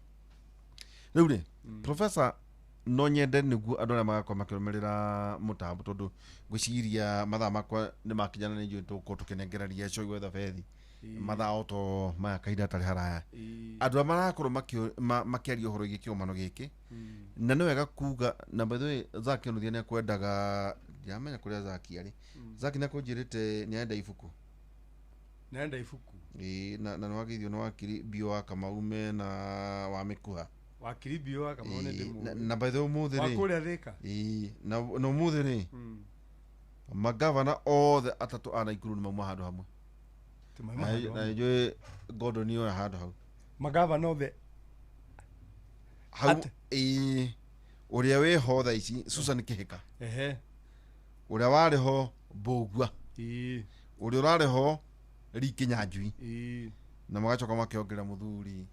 rĩu rĩ professor no nyende nĩguo andũ arĩa magakorwo makĩrũmĩrĩra mũtambo tondũ ngwĩciria mathaa makwa nĩ makinya na nĩ njũĩ tũgũkorwo tũkĩnengereria coi gwetha bethi mathaa o to maya kahinda gatarĩ haraya. Andũ arĩa marakorwo makĩaria ũhoro wĩgiĩ kĩgomano gĩkĩ na nĩ wega kuga na by the way Zaki Onuthia nĩ akwendaga ndiramenya kũrĩa Zaki arĩ. Zaki nĩ akũnjĩrĩte nĩ arenda ibuku. Nenda ibuku. Ĩĩ, na nĩ wageithio nĩ wakiri Bio wa Kamaume na wa Mĩkuha. Wakiri Bio wa Kamau nĩ Ĩĩ, ndĩmũĩ. na by the way ũmũthĩ Wa rĩ kũrĩa Thĩka. Ĩĩ, na ũmũthĩ rĩ magavana othe atatũ a Naikuru nĩ mauma handũ hamwe. Tũmauma Na handũ na hamwe. njũĩ Gordon oya handũ hau. Magavana othe Hau Ate- ĩĩ, ũrĩa wĩ ho thaa ici Susan Kĩhĩka, ehe ũrĩa warĩ ho Mbũgua, ĩĩ ũrĩa ũrarĩ ho Lee Kinyanjui, ĩĩ na magacoka makĩongerera mũthuri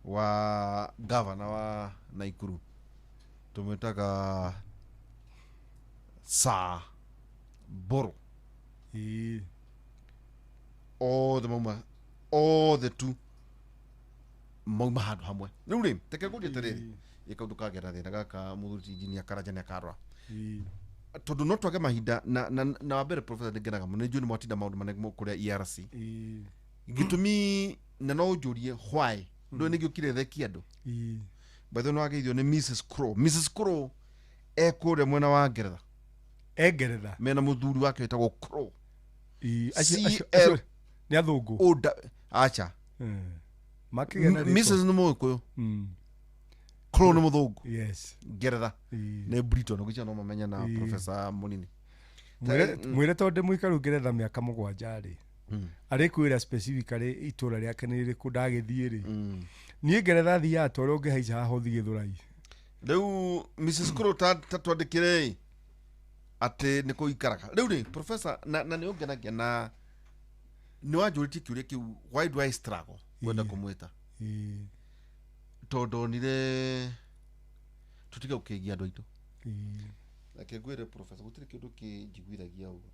wa gavana wa Naikuru tũmwĩtaga Sir Mbũrũ. Ĩĩ Othe mauma othe tu mauma handũ hamwe. Rĩu rĩ reke ngũrie atĩrĩrĩ ĩ kaũndũ kangera thĩna gaka mũthuri ti injinia Karanja nĩ akarora ĩĩ tondũ no twage mahinda na wa mbere professor nĩngenaga mũno nĩ njũĩ nĩ mwatinda maũndũ manene kũrĩa ERC ĩĩ gĩtũmi na no ũnjũrie why ndũĩ nĩgĩũkire theki andũ. Ĩĩ By the way nĩwageithio nĩ Mrs Crow. Mrs Crow e kũrĩa mwena wa Ngeretha e Ngeretha. Mena mũthuri wake wĩtagwo Crow. Ĩĩ C acio L acio nĩ athũngũ. O acha Makĩgĩa na rĩtwa. Mrs nĩ mũgĩkũyũ, Crow nĩ mũthũngũ. Yes. Ngeretha Ĩĩ. nĩ Britain ũgĩcia no mamenya na Ĩĩ. professor mũnini. Mwĩre tondũ ndĩ mũikaru Ngeretha mĩaka 7 rĩ arĩkwĩra specifically itũra rĩake nĩ rĩrĩkũ ndagĩthiĩ rĩ niĩ Ngeretha thiaga ta ũrĩa ũngĩhaica haha ũthiĩ Gĩthũrai. Rĩu Mrs Crow ta twandĩkĩre atĩ nĩ kũ ikaraga rĩu rĩ professor na nĩ ũngenagia na nĩ wanjũrĩtie kĩũria kĩu why do I struggle kwenda Ĩĩ. kũmwĩta Ĩĩ tondũ onire tũtige gũkĩgia andũ aitũ. Ĩĩ Reke ngwĩre professor gũtirĩ kĩndũ kĩnjiguithagia ũguo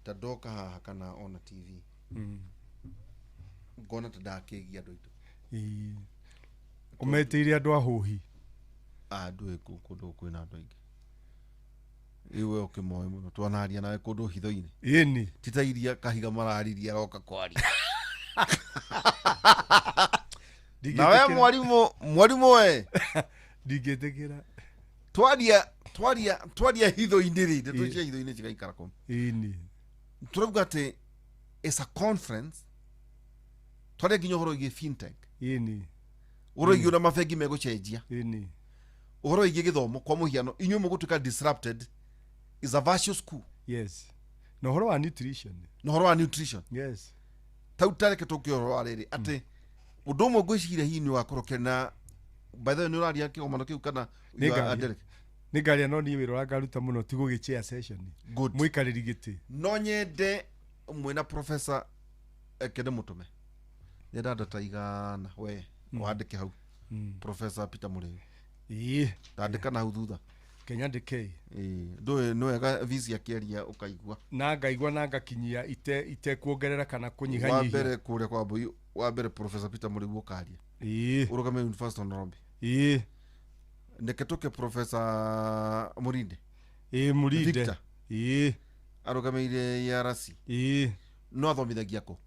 ta ndoka haha kana ona TV ngona ta ndakĩgia andũ aitũ. Ĩĩ ũmetĩire andũ ahũhi. Ndũĩ kũndũ kwĩna andũ aingĩ. Iwe ũkĩmoĩ mũno twanaria nawe kũndũ hitho-inĩ. Ĩni. Ti ta iria kahiga mararirie aroka kwaria. Na we mwarimũ we ndingĩtĩkĩra. Twaria hitho-inĩ rĩ, ndeto cia hitho-inĩ cigaikara kũ. Ĩni. Tũrauga atĩ it's a conference twaria nginya ũhoro wĩgiĩ fintech. Ĩni. Ũhoro wĩgiĩ ũrĩa mabengi megũcenjia. Ĩni. Ũhoro wĩgiĩ gĩthomo kwa mũhiano inyuĩ mũgũtuĩka disrupted is a virtual school. Yes. Na ũhoro wa nutrition. Na ũhoro wa nutrition. Yes. Tau tareke tũke ũhoro wa rĩrĩ atĩ ũndũ ũmwe ngwĩciria hihi nĩ ũgakorwo kena by the way nĩ ũraria kĩgomano kĩu kana nĩ ngaria no niĩ wĩra ũrĩa ngaruta mũno ti gũgĩ-chair session. Good. Mũikarĩri gĩtĩ. No nyende mwĩna professor Kende Mũtũme nyenda andũ ta igana we wandĩke hau. Professor Peter Mũrĩu. Ĩĩ. Ndandĩka na hau thutha. Kenya ndĩkei. Ĩĩ ndũĩ nĩ wega visi akĩaria ũkaigua. Na ngaigua na ngakinyia itekuongerera kana kũnyihanyihia. Wa mbere kũrĩa kwa Mbui wa mbere Professor Peter Mũrĩu ũkaria. Ĩĩ. Ũrũgame University of Nairobi. Ĩĩ. Ndeke tũke Professor Mũrinde. Ĩĩ Mũrinde. Victor. Ĩĩ. Arũgamĩire ARC. Ĩĩ. No athomithagia kũ?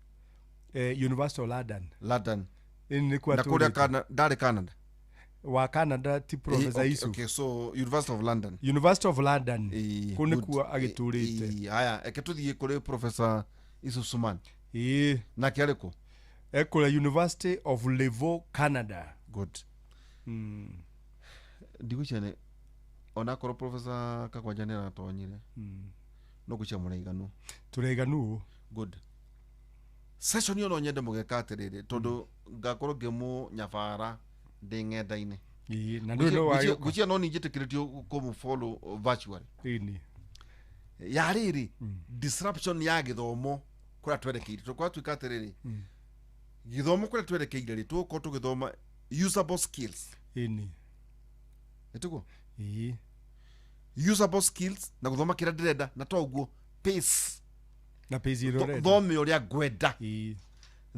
University of London. London. Ĩĩ nĩ kwa Na kũrĩa ndarĩ Canada. Wa Canada ti Professor Isu. Okay, so University of London. University of London. Kũu nĩkuo agĩtũrĩte. Haya, eke tũthiĩ kũrĩ Professor Isu Suman. Ĩĩ. Nake arĩ kũ? Ekũrĩa University of Levo, Canada. Good. Ndigwĩciria onakorwo Professor Kagwanja nĩ aratonyire. No gwĩciria mũraiganu. Tũraiganu. Good. Session ĩyo no nyende mũgeka atĩrĩrĩ tondũ ngakorwo ngĩmũnyabara ndĩ ng'enda-inĩ. Ĩĩ, na ndũĩ no wagĩũka. Gwĩciria no nĩnjĩtĩkĩrĩtio kũmũfollow virtually. Ĩni. Ya rĩrĩ disruption ya gĩthomo kũrĩa twerekeire tũkwatuĩka atĩrĩrĩ gĩthomo kũrĩa twerekeire rĩ tũgũkorwo tũgĩthoma usable skills. Ĩni. Ĩtiguo? Ĩĩ. Usable skills na gũthoma kĩrĩa ndĩrenda na to ũguo pace. Na pace ĩrĩa ũrenda. Thome ũrĩa ngwenda. Ĩĩ.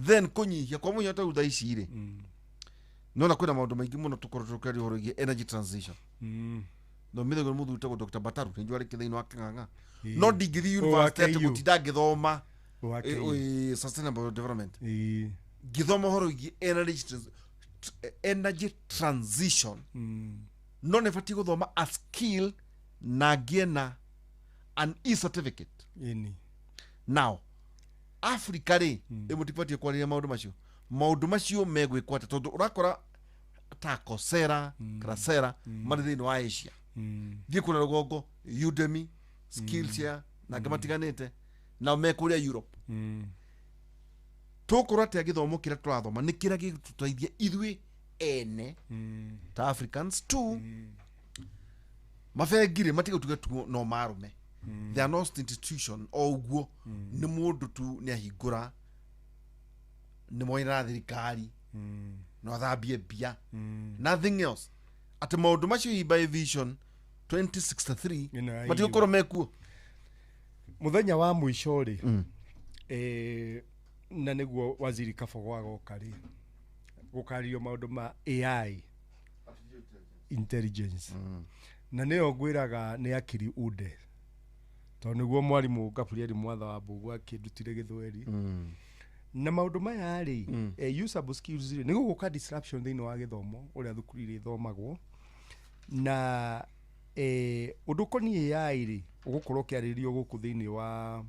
Then kũnyihia kwa mũhiano ta thaa ici rĩ nona kwĩna maũndũ maingĩ mũno tũkorwo tũkĩaria ũhoro wĩgiĩ energy transition. Thomithagio nĩ mũthuri wĩtagwo Dr. Bataru nĩ njũĩ arĩ thĩinĩ wa Kĩng'ang'a. No ndingĩthiĩ university atĩ gũtinda ngĩthoma sustainable development. Ngĩthoma ũhoro wĩgiĩ energy transition. No nĩ batiĩ gũthoma a skill na ngĩe na an e-certificate. Ĩni. Now Africa rĩ ĩmũtibatiĩ kwarĩria maũndũ macio. Maũndũ macio megwĩkwo atĩa tondũ ũrakora ta Coursera, Coursera marĩ thĩinĩ wa Asia. Thiĩ kũrĩa rũgongo Udemy, Skillshare na angĩ matiganĩte nao me kũrĩa Europe. Tũgũkorwo atĩa gĩthomo kĩrĩa tũrathoma nĩ kĩrĩa gĩgũtũteithia ithuĩ ene ta Africans tu. Mabengi rĩ matige tu no marũme. They are not institution o ũguo nĩ mũndũ tu nĩ ahingũra nĩ moina thirikari no athambie mbia nothing else atĩ maũndũ macio by vision 2063 matigũkorwo mekuo mũthenya wa mũico rĩ na nĩguo waziri Kabogo agoka rĩ gũkario maũndũ ma AI intelligence na nĩyo ngwĩraga nĩ akiri unde tondũ nĩguo mwarimũ Gabriel Mwatha wa Mbũgũ akĩndutire gĩthweri na maũndũ maya rĩ usable skills rĩ nĩ gũgũka disruption thĩinĩ wa gĩthomo ũrĩa thukuru irĩthomagwo na ũndũ ũkoniĩ AI rĩ ũgũkorwo ũkĩarĩrĩrio gũkũ thĩinĩ wa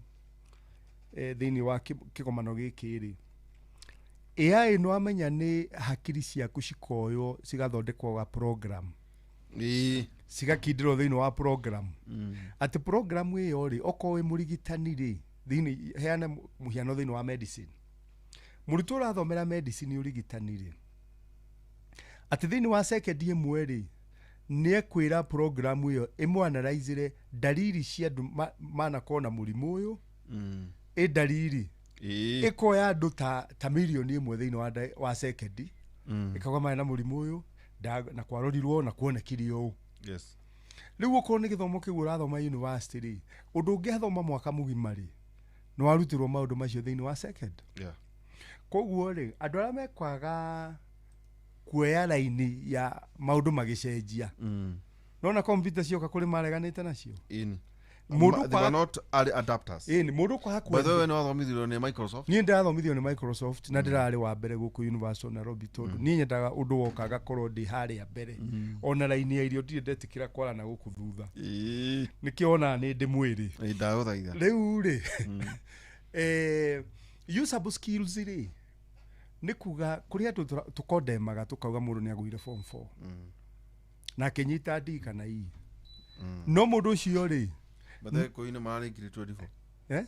thĩinĩ wa kĩgomano gĩkĩ rĩ AI nĩ wamenya nĩ hakiri ciaku cikoywo cigathondekwo ga program cigakindĩrwo thĩinĩ wa program atĩ program ĩyo rĩ okorwo wĩ mũrigitani rĩ thĩinĩ heana mũhiano thĩinĩ wa medicine mũrutwo ũrathomera medicine ũrigitani rĩ atĩ thĩinĩ wa second ĩmwe rĩ nĩ ekwĩra program ĩyo ĩmũanalyzĩre ndariri cia andũ manakorwo na mũrimũ ũyũ ĩ ndariri ĩkoya andũ ta mirioni ĩmwe thĩinĩ wa second ĩkauga marĩ na mũrimũ ũyũ na kwarorirwo na kuonekire ũũ. Yes. Rĩu okorwo nĩ gĩthomo kĩu ũrathoma university rĩ ũndũ ũngĩathoma mwaka mũgima rĩ nĩ warutirwo maũndũ macio thĩinĩ wa second. Yeah. Koguo rĩ andũ arĩa mekwaga kuoya raini ya maũndũ magĩcenjia Nona komputa cioka kũrĩ mareganĩte nacio. Ĩni. Mũndũ They were not early adapters. Ĩni mũndũ kwaga By the way, kwenda. nĩ wathomithirio nĩ Microsoft. Niĩ ndĩrathomithio nĩ Microsoft na ndĩrarĩ wa mbere gũkũ University of Nairobi tondũ niĩ nyendaga ũndũ woka ngakorwo ndĩ harĩa mbere. Ona raini ya irio ndirĩ ndetĩkĩra kwara na gũkũ thutha. Ĩĩ. Nĩkĩo onaga nĩ ndĩ mwĩrĩ. Ĩĩ, ndagũthaitha. Rĩu rĩ, usable skills rĩ nĩ kuga kũrĩ andũ tũkondemaga tũkauga mũndũ nĩ agũire form 4 na akĩnyita D kana E. No mũndũ ũcio rĩ, By the way, Gĩkũyũ-inĩ mararĩ 2024. eh?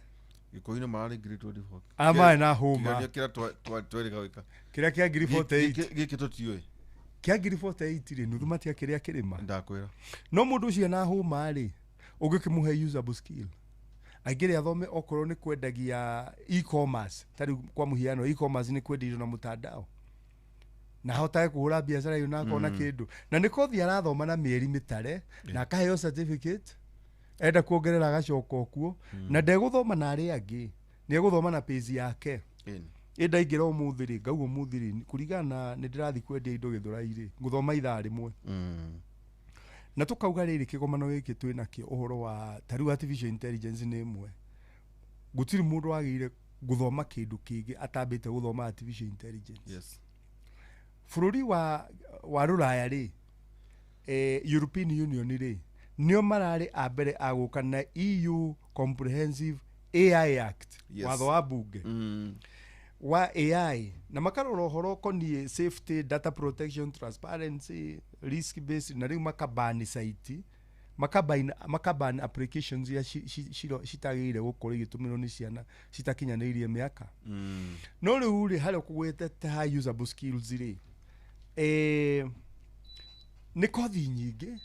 Gĩkũyũ-inĩ mararĩ 2024. Aya marĩ na hũma. Kĩgerio kĩrĩa twerĩga gwĩka. Kĩrĩa kĩa 2048. Gĩkĩ tũtiũĩ. Kĩa 2048 rĩ, nuthu matia kĩrĩa kĩrĩma. Ndakwĩra. No mũndũ ũcio na hũma rĩ, ũngĩkĩmũhe usable skill aingĩre athome okorwo nĩ kwendagia e-commerce, ta rĩu kwa mũhiano e-commerce nĩ kwendia indo na mũtandao, na ahotage kũhũra biacara ĩyo na akona kĩndũ, na nĩ kothi arathoma na mĩeri mĩtare na akaheo certificate, enda kuongerera agacoka okuo, na ndegũthoma na arĩa angĩ, nĩ egũthoma na page yake. Ĩni. Ĩndaingĩra ũmũthĩ rĩ, ngauga ũmũthĩ rĩ, kũringana na nĩ ndĩrathiĩ kwendia indo Gĩthũrai rĩ, ngũthoma ithaa rĩmwe. Na tukauga rĩrĩ kĩgomano gĩkĩ twĩ nakĩo ũhoro wa ta rĩu artificial intelligence nĩ ĩmwe, gũtirĩ mũndũ wagĩrĩire gũthoma kĩndũ kĩngĩ atambĩte gũthoma artificial intelligence. Yes. Bũrũri wa rũraya rĩ, European Union rĩ, nĩo mararĩ a mbere a gũka na EU Comprehensive AI Act. Yes. Watho wa bunge wa AI, na makarora ũhoro ũkoniĩ safety, data protection, transparency, risk based, na rĩu makabani site, makaban applications iria citagĩrĩire gũkorwo igĩtũmĩrwo nĩ ciana citakinyanĩirie mĩaka. No rĩu rĩ, harĩa ũkũgwĩte ta usable skills rĩ, nĩ kothi nyingĩ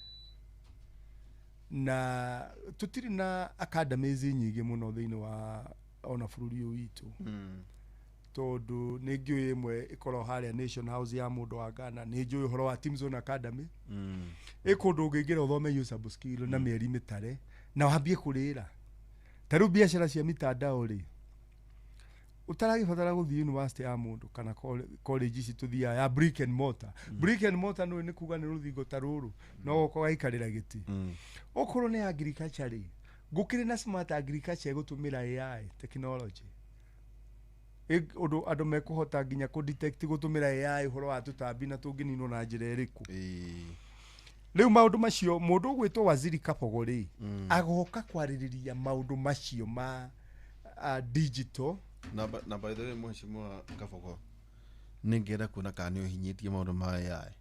na tũtirĩ na academies nyingĩ mũno thĩinĩ wa ona bũrũri ũyũ witũ, tondũ nĩ ngĩũĩ ĩmwe ĩkoragwo harĩa Nation House ya mũndũ wa Ghana, nĩ njũĩ ũhoro wa Timzone Academy, ĩ kũndũ ũngĩingĩra ũthome usable skill na mĩeri mĩtare na wambie kũrĩra. Ta rĩu biacara cia mitandao rĩ, ũtaragĩbatara gũthiĩ university ya mũndũ kana college ici tũthiaga ya brick and mortar. Brick and mortar nĩ kuga nĩ rũthingo ta rũrũ, no gũka ũgaikarĩra gĩtĩ. Okorwo nĩ agriculture rĩ, gũkĩrĩ na smart agriculture ĩgũtũmĩra AI technology, ũndũ andũ mekũhota nginya kũ detect gũtũmĩra AI ũhoro wa tũtambi na tũngĩninwo na njĩra ĩrĩkũ. Rĩu maũndũ macio mũndũ ũgwĩtwo Waziri Kabogo rĩ, agoka kwarĩrĩria maũndũ macio ma digital. Na by the way, mheshimiwa Kabogo, nĩngĩenda kuona kana nĩ ũhinyĩtie maũndũ ma AI.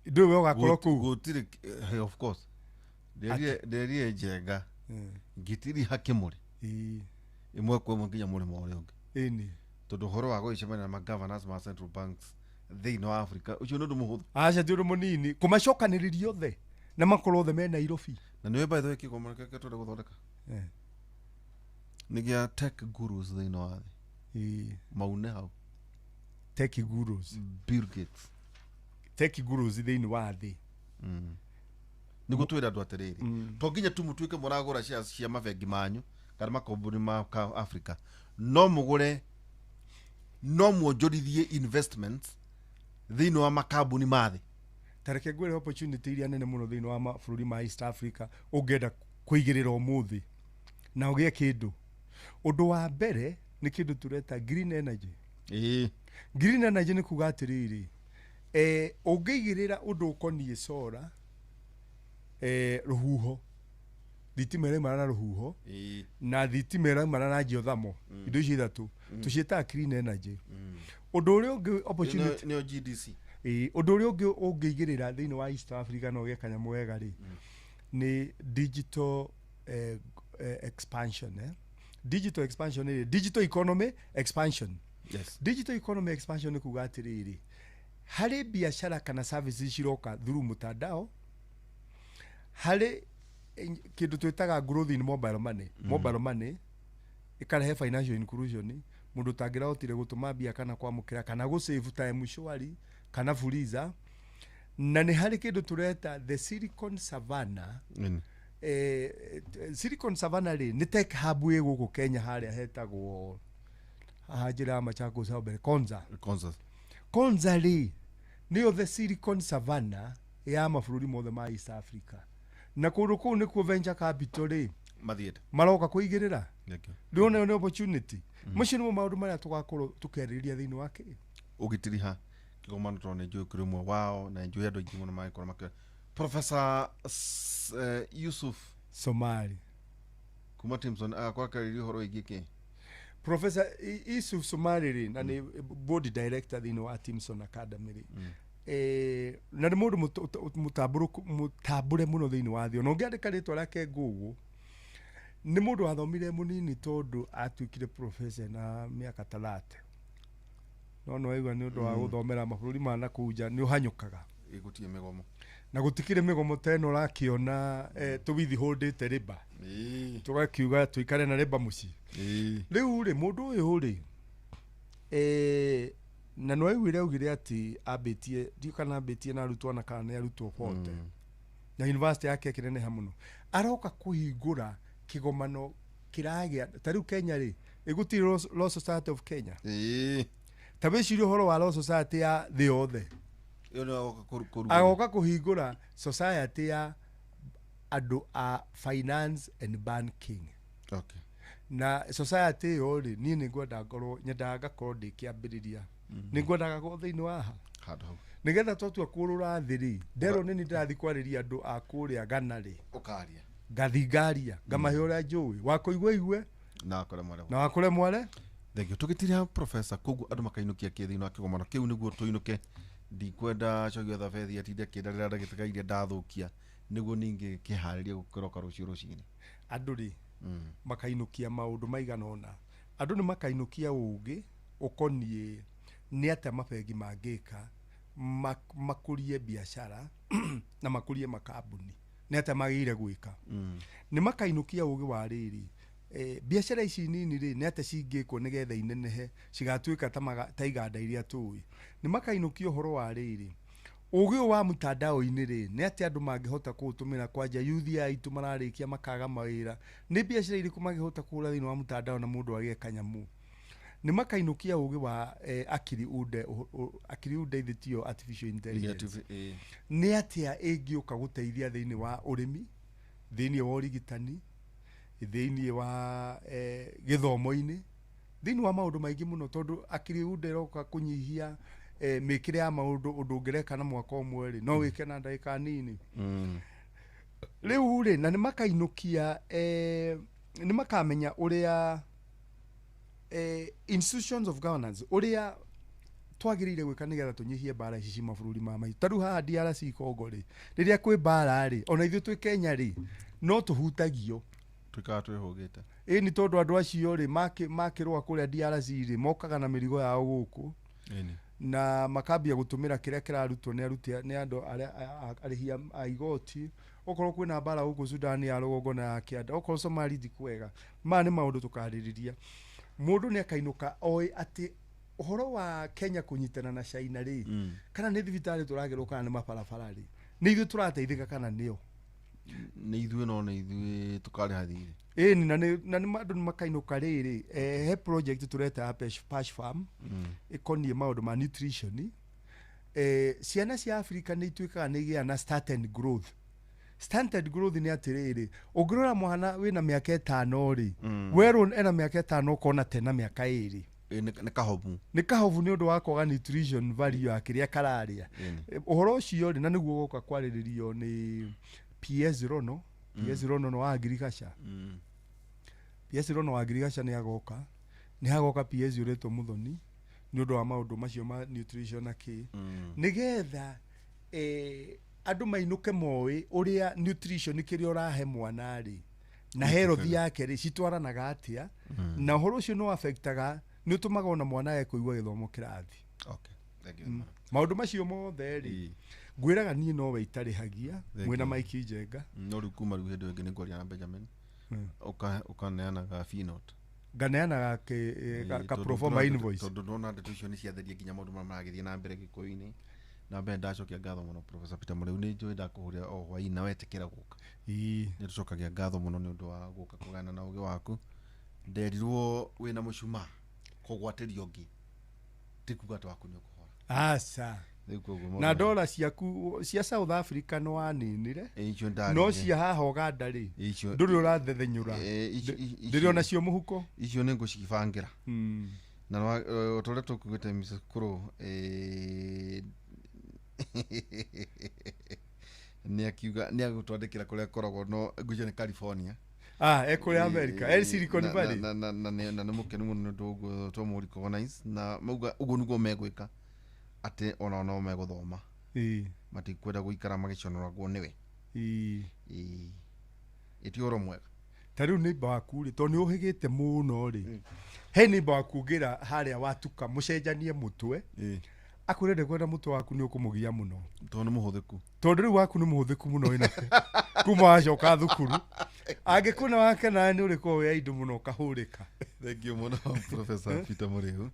Ndũĩ we ũgakorwo kũu. Gũtirĩ, of course. Nderire Njenga ngĩtiri hakĩmũrĩ ĩmwe kwa ĩmwe nginya mũrĩmo ũrĩa ũngĩ. Ĩni. Tondũ ũhoro wa gũgĩcemania na ma-governors ma central banks thĩinĩ wa Africa, ũcio nĩ ũndũ mũhũthũ. Aca ti ũndũ mũnini kũmacokanĩrĩria othe na makorwo othe me Nairobi. Na nĩwe by the way kĩgomano kĩrĩa tũrenda gũthondeka nĩ gĩa tech gurus thĩinĩ wa thĩ. Maune hau. Tech gurus. Bill Gates. Tech gurus thĩinĩ wa thĩ. Nĩguo twĩre andũ atĩrĩrĩ, to nginya tu mũtuĩke mũragũra shares cia mabengi manyu kana makambuni ma Africa, no mũgũre, no muonjorithie investments thĩinĩ wa makambuni ma thĩ. Ta reke ngwĩre opportunity iria nene mũno thĩinĩ wa mabũrũri ma East Africa ũngĩenda kũigĩrĩra ũmũthĩ na ũgĩe kĩndũ. Ũndũ wa mbere nĩ kĩndũ tũreta green energy. Green energy nĩ kuga atĩrĩrĩ, ũngĩigĩrĩra ũndũ ũkoniĩ solar, rũhuho, thitima ĩraumana na rũhuho, na thitima ĩraumana na geothermal, indo icio ithatũ tũciĩtaga clean energy. Ũndũ ũrĩa ũngĩ opportunity nĩyo GDC. Ũndũ ũrĩa ũngĩ ũngĩigĩrĩra thĩinĩ wa East Africa na ũgĩe kanyamũ wega rĩ, nĩ digital expansion. Digital expansion rĩ, digital economy expansion. Yes. Digital economy expansion nĩ kuga atĩrĩrĩ, harĩ biacara kana services ciroka through mutandao, harĩ kĩndũ twĩtaga growth in mobile money. Mobile money ĩkarehe financial inclusion, mũndũ ũtangĩrahotire gũtũma mbia kana kwamũkĩra kana gũsave ta M-Shwari kana Fuliza. Na nĩ harĩ kĩndũ tũreta the Silicon Savannah. Silicon Savannah rĩ, nĩ tech hub ĩ gũkũ Kenya harĩa hetagwo haha njĩra ya Machakos hau mbere, Konza. Konza. Konza rĩ, nĩyo the Silicon Savannah ya mabũrũri mothe ma East Africa na kũndũ kũu nĩkuo venture capital rĩ mathiĩte maroka kũigĩrĩra. Thank you. Rĩu nayo nĩ opportunity. Macio nĩmo maũndũ marĩa tũgakorwo tũkĩarĩrĩria thĩinĩ wa kĩ ũgĩtiriha kĩgomano tondũ nĩ njũĩ kũrĩ ũmwe wao na njũĩ andũ aingĩ mũno mangĩkorwo makĩoya Professor Yusuf Somali kuma Timson agakorwo akĩarĩria ũhoro wĩgiĩ kĩ? Professor Yusuf Somali rĩ, na nĩ board director thĩinĩ wa Timson Academy rĩ, na nĩ mũndũ mũtambũre mũno thĩinĩ wa thĩ. Ona ũngĩandĩka rĩtwa rĩake Google, nĩ mũndũ wathomire mũnini tondũ atuĩkire professor na mĩaka 30. No nĩwaigua nĩ ũndũ wa gũthomera mabũrũri ma nakũu nja nĩ ũhanyũkaga. Gũtirĩ mĩgomo. Na gũtikĩrĩ mĩgomo ta ĩno ũrakĩona, tũwithholdĩte rĩba tũgakiuga tũikare na rĩba mũciĩ. Rĩu rĩ, mũndũ ũyũ rĩ, na nĩwaiguire augire atĩ ambĩtie, ndiũ kana ambĩtie na arutwo na kana nĩ arutwo bote. Na university yake ĩkĩneneha mũno. Aroka kũhingũra kĩgomano kĩragĩa ta rĩu Kenya rĩ, ĩgũtirĩ Law Society of Kenya. Ta wĩcirie ũhoro wa Law Society ya thĩ yothe. Agoka kũhingũra society ya andũ a finance and banking. Okay. Na society ĩyo rĩ, niĩ nĩngwenda ngorwo, nyendaga ngakorwo ndĩ kĩambĩrĩria. Nĩngwendaga ngakorwo thĩinĩ wa ha. Handũ hau. Nĩgetha twatua kũrũra thĩ rĩ, nderwo nĩ niĩ ndĩrathiĩ kwarĩria andũ a kũrĩa Ghana rĩ. Ũkaria. Ngathi ngaria, ngamahe ũrĩa njũĩ. Wa kũigua igue. Na wakũre mware. Na wakũre mware. Thank you. Tũgĩtiria Professor, koguo andũ makainũkia kĩ thĩinĩ wa kĩgomano kĩu nĩguo tũinũke. Ndikwenda Cogi Thabethi atinde akĩndarĩra ndagĩka iria ndathũkia nĩguo ningĩ kĩharĩrie gũkĩroka rũciũ rũcinĩ. Andũ rĩ, makainũkia maũndũ maigana ũna. Andũ nĩ makainũkia ũgĩ ũkoniĩ nĩ atĩa mabengi mangĩka makũrie biacara na makũrie makambuni. Nĩ atĩa magĩrĩire gwĩka. Nĩ makainũkia ũgĩ wa rĩrĩ, biacara ici nini rĩ, nĩ atĩa cingĩkwo nĩgetha inenehe cigatuĩka ta iganda iria tũĩ. Nĩ makainũkia ũhoro wa rĩrĩ, ũgĩ ũyũ wa mtandao-inĩ rĩ, nĩ atĩa andũ mangĩhota kũũtũmĩra kwanja youth aitũ mararĩkia makaga mawĩra, nĩ biacara irĩkũ mangĩhota kũhũra thĩinĩ wa mtandao na mũndũ agĩe kanyamũ. Nĩ makainũkia ũgĩ wa akili unde, akili unde ithe tiyo artificial intelligence. Nĩ atĩa ĩngĩũka gũteithia thĩinĩ wa ũrĩmi, thĩinĩ wa ũrigitani, thĩinĩ wa gĩthomo-inĩ, thĩinĩ wa maũndũ maingĩ mũno, tondũ akili unde ĩroka kũnyihia mĩkĩre ya maũndũ. Ũndũ ũngĩreka na mwaka ũmwe rĩ, no wĩke na ndagĩka nini. Rĩu rĩ, na nĩ makainũkia, nĩ makamenya ũrĩa institutions of governance, ũrĩa twagĩrĩire gwĩka nĩgetha tũnyihie mbara ici ci mabũrũri ma maitũ. Ta rĩu haha DRC Congo rĩ, rĩrĩa kwĩ mbara rĩ, ona ithuĩ twĩ Kenya rĩ, no tũhutagio. Tuikaga twĩhũgĩte. Ĩĩ nĩ tondũ andũ acio rĩ, makĩrũa kũrĩa DRC rĩ, mokaga na mĩrigo yao gũkũ. Na makambia gũtũmĩra kĩrĩa kĩrarutwo nĩ aruti, nĩ andũ arĩa arĩhi a igoti. Okorwo kwĩna mbara gũkũ Sudan ya rũgongo na ya kĩanda, okorwo Somali ti kwega. Maya nĩ maũndũ tũkarĩrĩria. Mũndũ nĩ akainũka oĩ atĩ ũhoro wa Kenya kũnyitana na China rĩ, kana nĩ thibitarĩ tũragerwo kana nĩ mabarabara rĩ, nĩ ithuĩ tũrateithĩka kana nĩo? Nĩ ithuĩ, no nĩ ithuĩ tũkarĩha thirĩ. Ĩni, na nĩ andũ nĩ makainũka rĩrĩ, he project tũreta ya Pash Farm, ĩkoniĩ maũndũ ma nutrition. Ciana cia Africa nĩ ituĩkaga nĩ igĩaga na stunted growth. Stunted growth nĩ atĩrĩrĩ, ũngĩrora mwana wĩna mĩaka 5 rĩ, werwo ena mĩaka 5 ũkona tena mĩaka 2. Nĩ kahobu. Nĩ kahobu nĩ ũndũ wa kwaga nutrition value ya kĩrĩa kararĩa. Ũhoro ũcio rĩ, na nĩguo ũgoka kwarĩrĩrio nĩ PS Rono. PS Rono no wa agriculture. PS Rono wa agriculture nĩ agoka. Nĩ hagoka PS ũretwo Muthoni nĩ ũndũ wa maũndũ macio ma nutrition na kĩ. Nĩgetha andũ mainũke moĩ ũrĩa nutrition kĩrĩa ũrahe mwana rĩ, na health yake rĩ, citwaranaga atĩa. Na ũhoro ũcio no affectaga, nĩ ũtũmaga ona mwana ekũigua gĩthomo kĩrathi. Okay. Thank you. Maũndũ macio mothe rĩ, ngwĩraga niĩ nowe itarĩhagia, mwĩna Mike Njenga. No rĩu kuma rĩu hĩndĩ ĩngĩ nĩ ngwaria na Benjamin. Ũkaneanaga fee note. Nganeanaga ka pro forma invoice. Tondũ ndona ndeto icio nĩ ciatheria nginya maũndũ marĩa maragĩthiĩ na mbere Gĩkũyũ-inĩ. Na mbere ndacokia ngatho mũno Professor Peter Mũrĩu, nĩ njũĩ ndakũhũrĩra o hwaĩ-inĩ na wetĩkĩra gũka. Nĩ tũcokagia ngatho mũno nĩ ũndũ wa gũka kũgayana na ũgĩ waku. Nderirwo wĩna mũcumaa kũgwatĩrio ũngĩ, ti kuga atĩ waku nĩ ũkũhora. Aca. Rĩu koguo Na dola ciaku cia South Africa nĩ waninire, icio ndarĩ no cia haha Ũganda rĩ, icio ndũrĩ ũrathethenyũra. Icio Ndĩrĩ ona cio mũhuko. Icio nĩ ngũcibangĩra. Na o ta ũrĩa tũkugĩte, Mrs. Kũrũ nĩ akiuga nĩ agũtwandĩkĩra kũrĩa akoragwo, no ngwĩciria nĩ California. Ah, ekũrĩa America, e Silicon Valley. Na nĩ mũkenu mũno nĩ ũndũ ũguo twamũ recognize na mauga ũguo nĩguo megwĩka, atĩ onao no megũthoma, matikwenda gũikara magĩconoragwo nĩwe. Ĩĩ. Ĩti ũhoro mwega. Ta rĩu neighbor waku rĩ, tondũ nĩ ũhĩgĩte mũno rĩ, he neighbor waku ũngĩra harĩa watuka mũcenjanie mũtwe, akwĩre ndekwenda mũtwe waku, nĩ ũkũmũgia mũno. Tondũ nĩ mũhũthĩku. Tondũ rĩu waku nĩ mũhũthĩku mũno, wĩna kuma wacoka thukuru, angĩkũna wake nawe nĩ ũrĩkorwo wĩ aindo mũno ũkahũrĩka. Thank you mũno, Professor Peter Mũrĩu,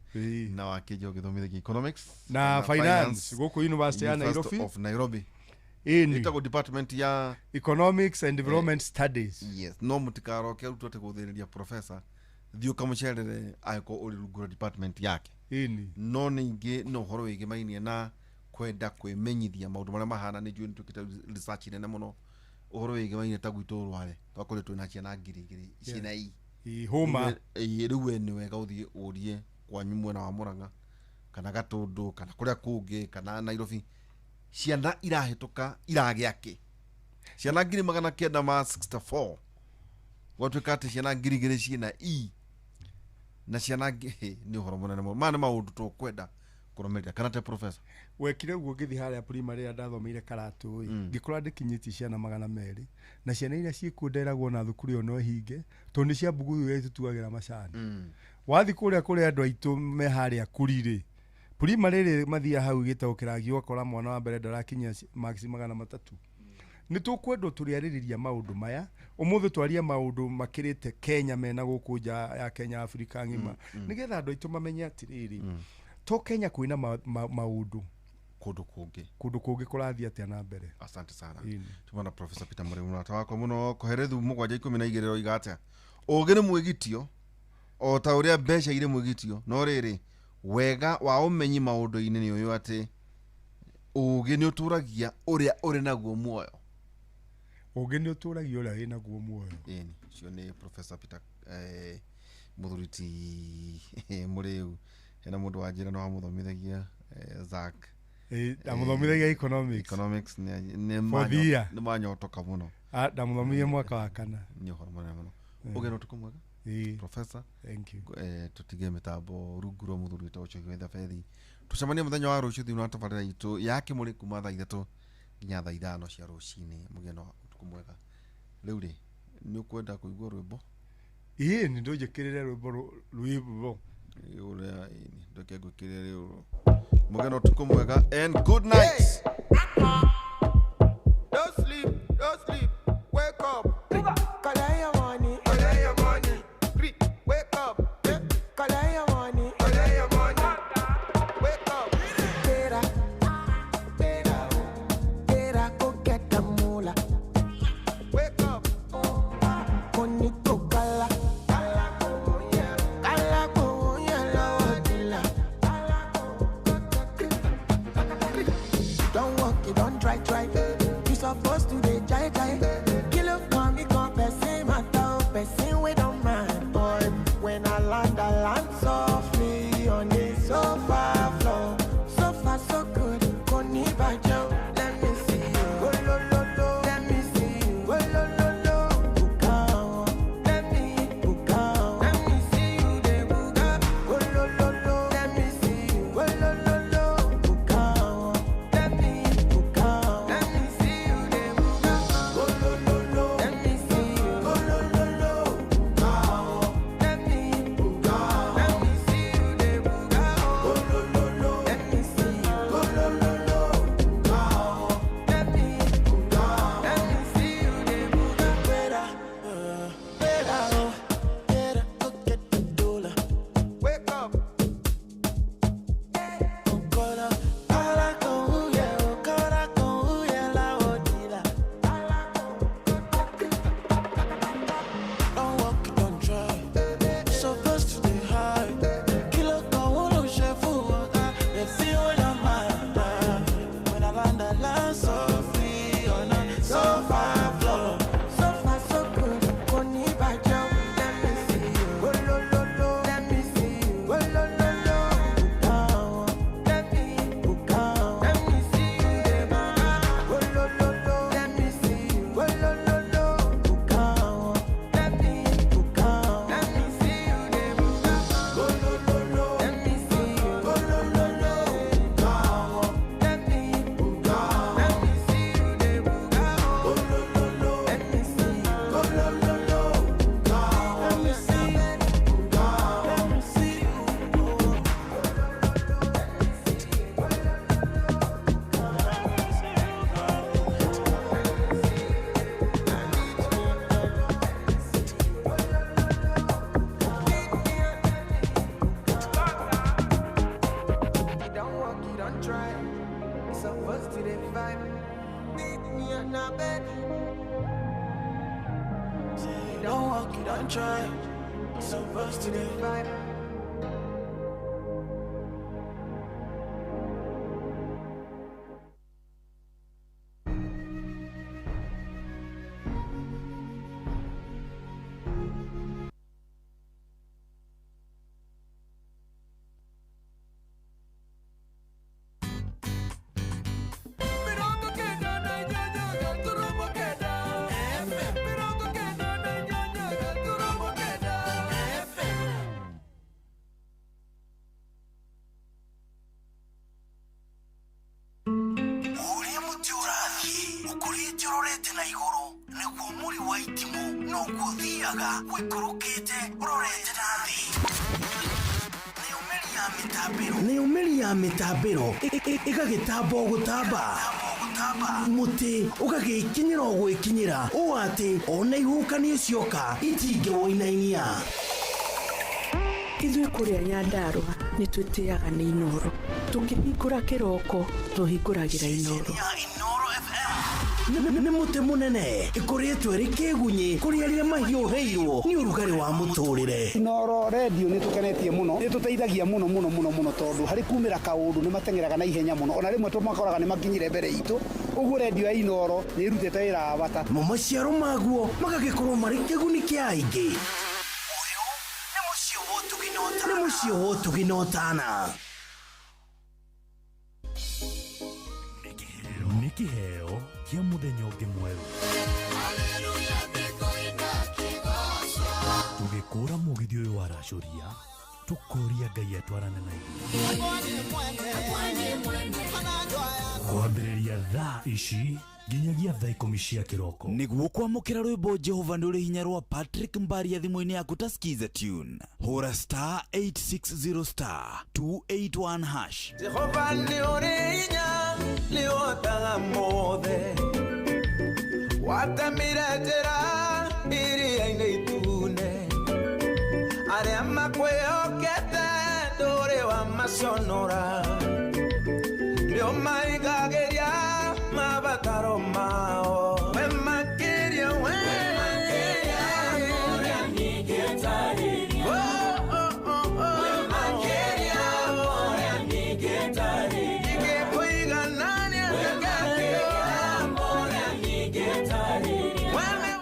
na wakĩnja ũgĩthomithagia economics na finance gũkũ University ya University Nairobi. of Nairobi. Ĩni. Ĩtagwo department ya Economics and Development Studies. Yes, no mũtikaroke arutwo atĩ gũthĩrĩria professor, thiĩ ũkamũcerere angĩkorwo ũrĩ rungu rwa department yake. No ningĩ no ũhoro wĩgĩmainie na kwenda kwĩmenyithia maũndũ marĩa mahana, nĩ njũĩ nĩ twĩkĩte research nene mũno ũhoro wĩgĩmainie ta gwitũ rware twakoretwo twĩna ciana 2000 ciĩna i Hũma. Ĩĩ, rĩu we nĩ wega ũthiĩ ũrie kwanyu mwena wa Mũrang'a kana Gatũndũ kana kũrĩa kũngĩ kana Nairobi, ciana irahĩtũka iragĩa kĩ, ciana 964,000, gwatuĩka atĩ ciana 2000 ciĩna e na ciana nĩ ũhoro mũnene mũno. Maya nĩ maũndũ tũkwenda kũrũmĩrĩra kana te professor? Wekire ũguo ngĩthiĩ harĩa primary ĩrĩa ndathomeire Karatũ ĩ, ngĩkora ndĩkinyĩtie ciana 200, na ciana iria ciĩkuo nderagwo na thukuru ĩyo no ĩhinge tondũ nĩ cia mbuguthu iria itũtuagĩra macani. Wathiĩ kũrĩa kũrĩa andũ aitũ me harĩa kuri-rĩ, primary rĩ, mathiaga hau gĩtagwo kĩragi, ũgakora mwana wa mbere ndarakinyia marks 300. Nĩ tũkwendwo tũrĩarĩrĩria maũndũ maya ũmũthĩ, twaria maũndũ makĩrĩte Kenya mena gũkũ nja ya Kenya, Afrika ng'ima, nĩgetha andũ aitũ mamenye atĩrĩrĩ, to Kenya kwĩna maũndũ kũndũ kũngĩ. Kũndũ kũngĩ kũrathiĩ atĩa na mbere. Asante sana. Ĩni. Tumana Professor Peter Mũrĩmu, mũrata wakwa mũno. Koherethu 7:12 roiga atĩa? Ũũgĩ nĩ mwĩgitio o ta ũrĩa mbeca irĩ mwĩgitio, no rĩrĩ, wega wa ũmenyi maũndũ-inĩ nĩ ũyũ, atĩ ũũgĩ nĩ ũtũragia ũrĩa ũrĩ naguo muoyo. Ũngĩ nĩ ũtũragia ũrĩa wĩ naguo muoyo. Ĩni, ũcio nĩ Professor Peter mũthuri ti Mũrĩu. Hena mũndũ wanjĩra no wamũthomithagia, Zack. Ndamũthomithagia economics. Economics nĩ For the year. Nĩ manyotoka mũno. Ah, ndamũthomithagia mwaka wa kana. Nĩ ũhoro mũnene mũno. Ũgĩe na ũtukũ mwega, professor. Thank you. Tutige mitambo rungu rwa mũthuri wĩtagwo Chogi wa Thabethi. Tũcemanie mũthenya wa rũciũ thĩinĩ wa tabarĩra itũ ya kĩmũrĩ kuma thaa 3 nginya thaa 5 cia rũcinĩ. Mũgĩe na ũtukũ mwega. Rĩu rĩ, nĩ ũkwenda kũigua rwĩmbo? Ĩĩ, nĩ ndũnjĩkĩrĩre rwĩmbo rwĩmbo. Ũrĩa ĩni, ndeke ngwĩkĩrĩre rĩu. Mũgĩe na ũtukũ mwega and good night. Don't sleep, don't sleep. Wake up. Collect your money, Collect your money. Three, wake up. Collect your money. Collect your money. Wake up. Better, better, better go get the moolah. Wake up. Koniko kala, kala ko yellow dealer. Don't walk it, don't try, try. You supposed to dey jai jai. Kilo come, come, person matter, person we don't mind. Boy, when I land softly on the sofa floor. So far, so good. Koni bajo, let me see you. Go lo lo lo, let me see you. Go lo lo lo, buka oh. Let me buka oh. Let me see you dey buka. Go lo lo lo, let me see you. Go lo lo lo, buka oh. Let me buka oh. Let me see you dey buka. Go lo lo lo, let me see you. Go lo lo lo, buka oh. Let me buka oh. Let me see you dey buka. Go lo lo lo, let me see you. Go lo lo lo, buka Supposed to the vibe. Beat me on the bed. Say you don't walk, you don't try. Supposed to the vibe. Mĩtambĩro ĩgagĩtamba o gũtamba mũtĩ ũgagĩkinyĩra o gwĩkinyĩra ũũ atĩ ona ihuhũkanio cioka itingĩwũinainia. Ithuĩ kũrĩa Nyandarũa nĩ twĩtĩaga nĩ Inooro. Tũkĩhingũra kĩroko tũhingũragĩra Inooro. Nĩ mũtĩ mũnene ĩkũrĩtwo ĩrĩ kĩgunyĩ kũrĩ arĩa mahiũhĩirwo nĩ ũrugarĩ wa mũtũrĩre. Inooro redio nĩ tũkenetie mũno, nĩ tũteithagia mũno mũno mũno mũno tondũ harĩ kumĩra kaũndũ nĩ mateng'eraga na ihenya mũno, ona rĩmwe tũmakoraga nĩ makinyire mbere itũ. Ũguo redio ya Inooro nĩ ĩrutĩte wĩra wa bata. Mo maciaro maguo magagĩkorwo marĩ kĩguni kĩa aingĩ. Ũyũ nĩ mũciĩ wa ũtugi na ũtana. Nĩ kĩheo kĩa mũthenya ũngĩ mwerũ. Tũgĩkũra mũgithi ũyũ wa racũria, tũkũria Ngai atwarane na ithuĩ. Kwambĩrĩria thaa ici nginyagia thaa 10 cia kĩroko. Nĩguo kwamũkĩra rwĩmbo Jehova nĩ ũrĩ hinya rwa Patrick Mbaria thimũ-inĩ yaku ta Skiza tune. Hũra star 860 star 281 hash. Jehova nĩ ũrĩ hinya, nĩ ũhotaga mothe. Watemire njĩra iria-inĩ itune. Arĩa makwĩhokete ndũrĩ wamaconora. Nĩ ũmaigagĩria mabataro mao. We makĩria, we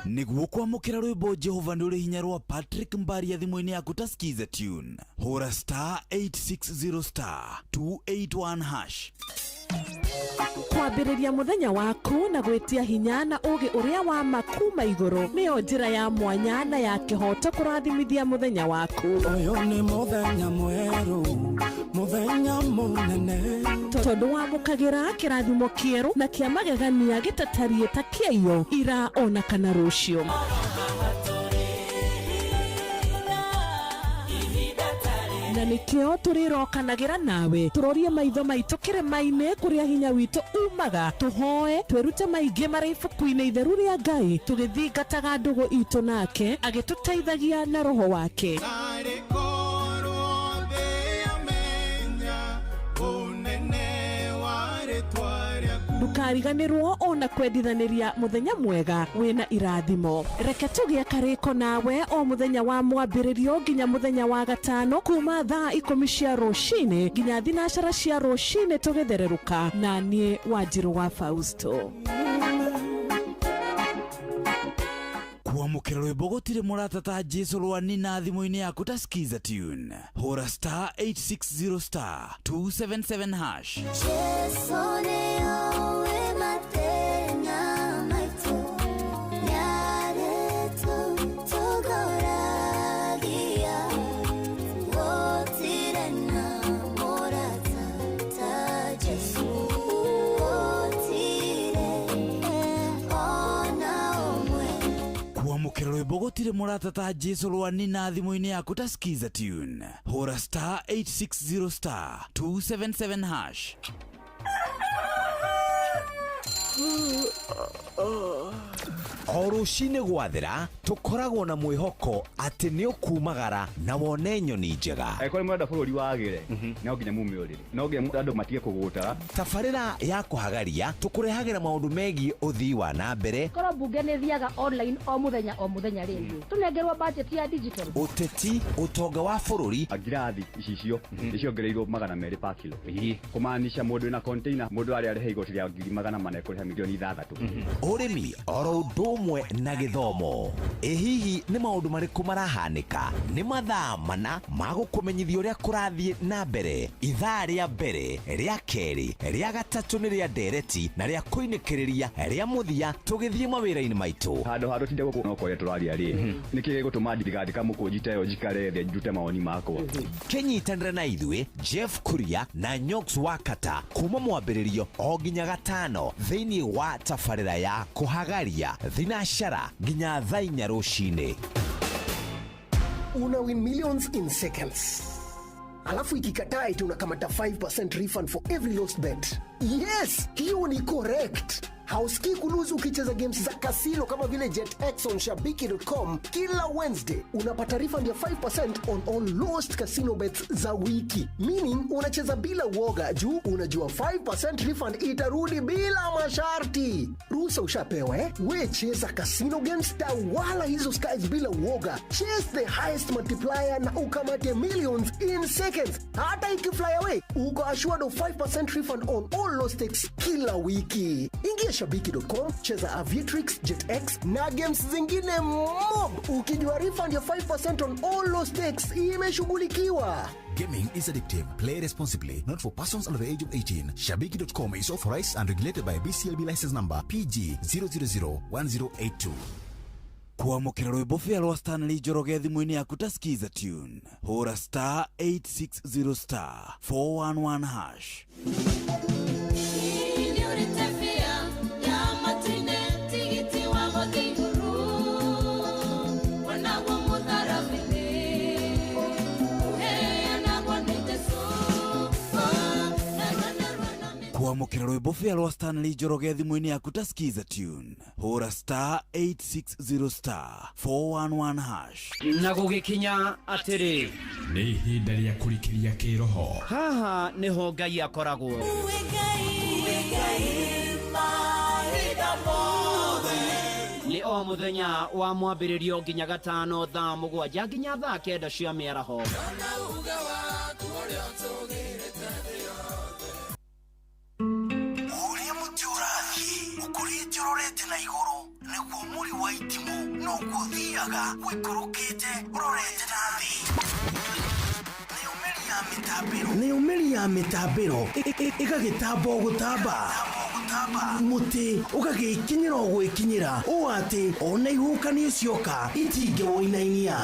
Nĩguo kwamũkĩra rwĩmbo Jehova nĩ ũrĩ hinya rwa Patrick Mbaria thimũ-inĩ yaku ta Skiza tune. Hũra star 860 star 281 hash. Kwambĩrĩria mũthenya waku na gwĩtia hinya na ũũgĩ ũrĩa wa ma kuma igũrũ nĩyo njĩra ya mwanya na ya kĩhooto kũrathimithia mũthenya waku. Ũyũ nĩ mũthenya mwerũ, mũthenya mũnene. Tondũ wamũkagĩra kĩrathimo kĩerũ na kĩa magegania gĩtatariĩ ta kĩaiyo ira ona kana rũciũ. Na nĩkĩo tũrĩrokanagĩra nawe tũrorie maitho maitũ kĩrĩma-inĩ kũrĩa hinya witũ umaga, tũhoe twĩrute maingĩ marĩ ibuku-inĩ itheru rĩa Ngai tũgĩthingataga ndũgũ itũ nake agĩtũteithagia na roho wake. Ndũkariganĩrwo ona kwendithanĩria mũthenya mwega wĩna irathimo. Reke tũgĩe karĩko nawe o mũthenya wa mwambĩrĩrio nginya mũthenya wa gatano kuma thaa 10 cia rũcinĩ nginya 12 cia rũcinĩ tũgĩthererũka na niĩ Wanjirũ wa Fausto. Kwamũkĩra rwĩmbo gũtirĩ mũrata ta Jesu rwa Nina thimũ-inĩ yaku ta Skiza tune. Hũra star 860 star 277 hash. Jesu nĩ oĩ mathĩna maitũ, nĩarĩtũtongoragia, gũtirĩ na mũrata ta Jesu, gũtirĩ ona ũmwe. Kwamũkĩra rwĩmbo gũtirĩ mũrata ta Jesu rwa Nina thimũ-inĩ yaku ta Skiza tune. Hũra star 860 star 277 hash. O rũcinĩ gwathera Tũkoragwo na mwĩhoko atĩ nĩ ũkumagara na wone nyoni njega. Angĩkorwo nĩ mũrenda bũrũri wagĩre, no nginya mume ũrĩrĩ, no nginya andũ matige kũgũta. Tabarĩra ya kũhagaria tũkũrehagĩra maũndũ megiĩ ũthii wa na mbere, korwo mbunge nĩ thiaga online o mũthenya o mũthenya rĩ, tũnengerwo budget ya digital. Ũteti, ũtonga wa bũrũri. Ngirathi icicio nĩciongereirwo 200 per kilo, kũmaanisha mũndũ wĩna container, mũndũ arĩa arĩhe igoti rĩa 400,000 ekũrĩha 6 million. Ũrĩmi oro ũndũ ũmwe na gĩthomo. Ĩ hihi nĩ maũndũ marĩkũ marahanĩka? Nĩ mathaa mana ma gũkũmenyithia ũrĩa kũrathiĩ na mbere. Ithaa rĩa mbere, rĩa kerĩ, rĩa gatatũ nĩ rĩa ndereti na rĩa kũinĩkĩrĩria rĩa mũthia tũgĩthiĩ mawĩra-inĩ maitũ. Handũ ha tũtinde gũkũ no kũrĩa tũraria rĩ, nĩkĩ gĩgũtũma ndigandĩka mũkũnji ta ĩyo njikare thĩ ndute mawoni makwa? Kĩnyitanĩre na ithuĩ Jeff Kuria na Nyox Wakata kuma mwambĩrĩrio o nginya gatano thĩinĩ wa tabarĩra ya kũhagaria thinacara nginya thaa 4 rũcinĩ. Una win millions in seconds, alafu ikikataa eti unakamata 5% refund for every lost bet. Yes, hiyo ni correct. Hausikii kulose ukicheza games za kasino kama vile JetX on shabiki.com. Kila Wednesday unapata refund ya 5% on all lost casino bets za wiki, meaning unacheza bila uoga juu unajua 5% refund itarudi bila masharti. Ruhusa ushapewa, eh? We cheza casino games, tawala hizo skies bila uoga. Chase the highest multiplier na ukamate millions in seconds. Hata ikifly away, uko assured of 5% refund on all lost stakes kila wiki. Ingia shabiki.com, cheza Aviatrix, JetX na games zingine mob, ukijua refund ya 5% on all lost stakes imeshughulikiwa. Gaming is addictive. Play responsibly. Not for persons under the age of 18. Shabiki.com is authorized and regulated by BCLB license number PG 0001082. Kwamũkĩra rwĩmbo bĩa rwa Stanley Njoroge thimũ-inĩ yaku ta Skiza tune, hũra *860 *411 hash. Nĩ ũrĩte bĩa ya matine tigiti wa gũthiĩ igũrũ wonaguo mũtharaba-inĩ ũheanagwo nĩ Jesũ. Kwamũkĩra rwĩmbo bĩa rwa Stanley Njoroge thimũ-inĩ yaku ta Skiza tune, hũra *860 *411 hash. Na gũgĩkinya atĩrĩ, nĩ ihinda rĩa kũrikĩria kĩroho. Haha nĩho Ngai akoragwo. Nĩ o mũthenya wa mwambĩrĩrio nginya gatano thaa 7 nginya thaa 9 cia mĩaraho. Ũrĩa mũtĩ ũrathiĩ ũkũrĩte ũrorete na igũrũ, nĩguo mũri wa itimũ noguo ũthiaga ũikũrũkĩte ũrorete na thĩ. Nayo mĩri ya mĩtambĩro ĩgagĩtamba o gũtamba, mũtĩ ũgagĩkinyĩra o gwĩkinyĩra, ũũ atĩ ona ihuhũkanio cioka itingĩwũinainia.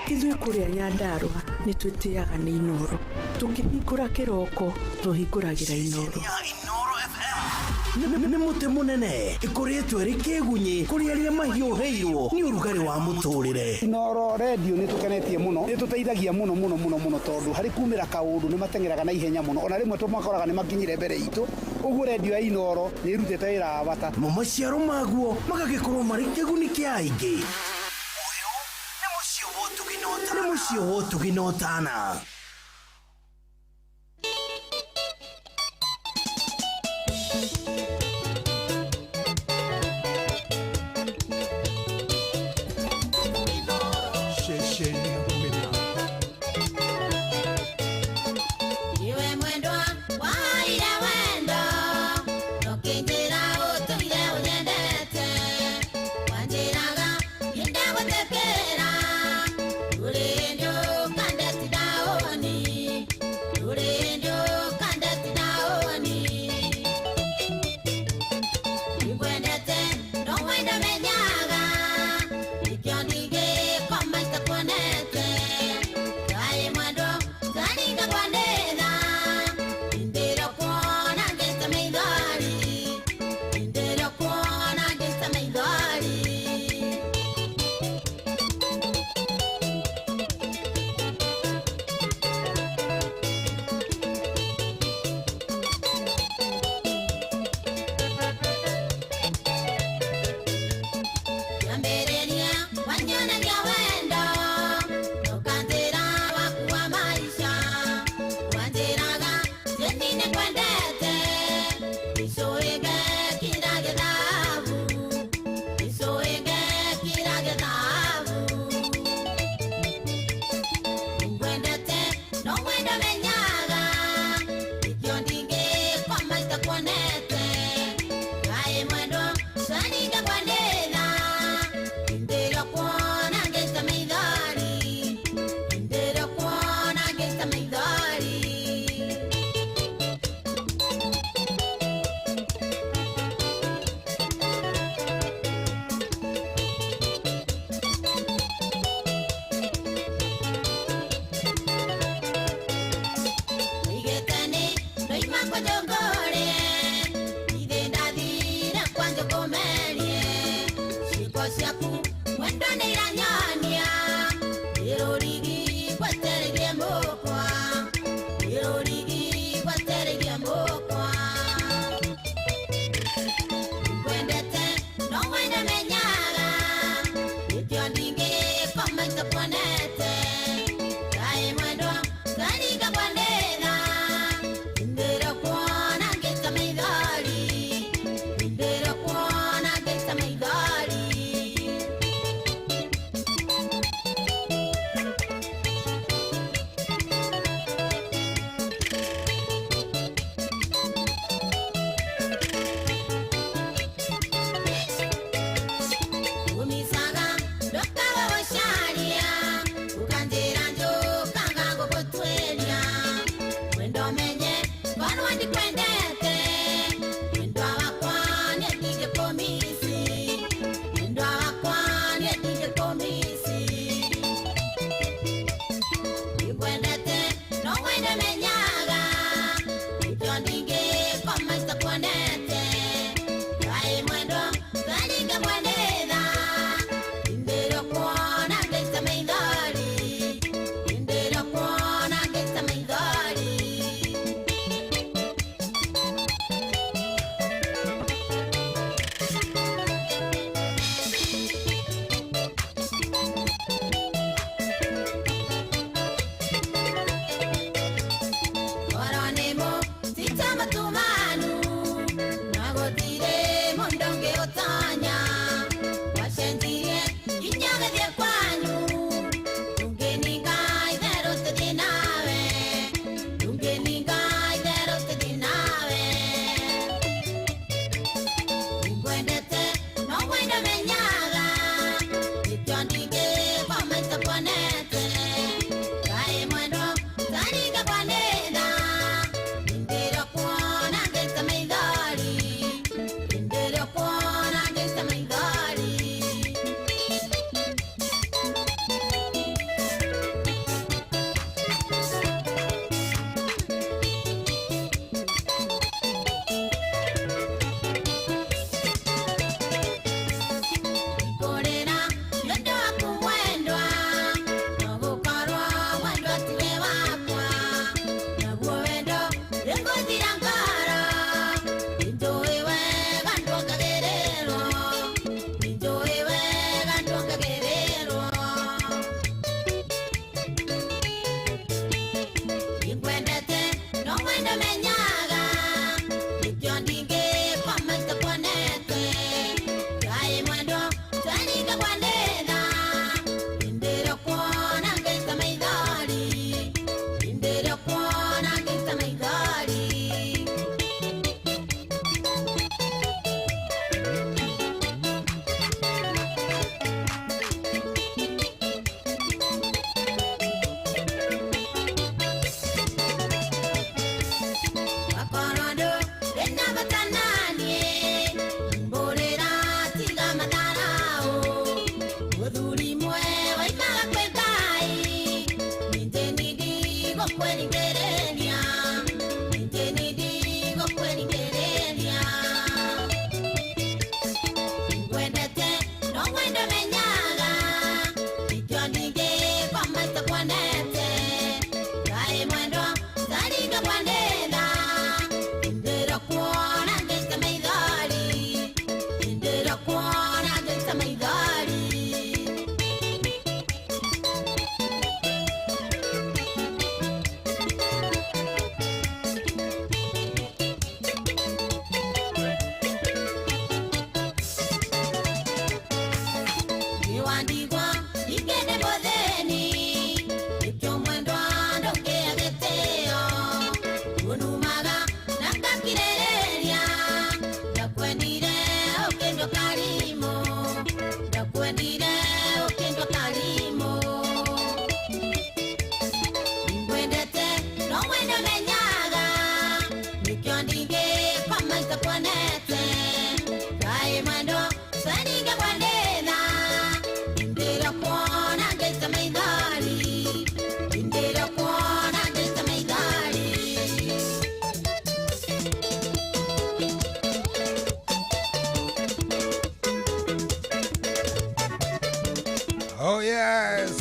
Ithuĩ kũrĩa Nyandarũa nĩ twĩtĩaga nĩ Inoro. Tũkĩhingũra kĩroko tũhingũragĩra Inoro. Nĩ mũtĩ mũnene ĩkũrĩtwo ĩrĩ kĩgunyĩ kũrĩ arĩa mahiũhĩirwo nĩ ũrugarĩ wa mũtũrĩre. Inoro redio nĩ tũkenetie mũno, nĩ tũteithagia mũno mũno mũno mũno, tondũ harĩ kumĩra kaũndũ nĩ mateng'eraga na ihenya mũno, ona rĩmwe tũmakoraga nĩ makinyire mbere itũ. Ũguo redio ya Inoro nĩ ĩrutĩte wĩra wa bata. Mo maciaro maguo magagĩkorwo marĩ kĩguni kĩa aingĩ. Nĩ mũciĩ wa ũtugi na ũtana. Ceceni ya kũmenya. Iwe mwendwa waire wendo ũkĩnjĩra ũtũire ũnyendete, wanjĩraga nĩndagũthekera, ndũrĩ hĩndĩ ũkandetinda.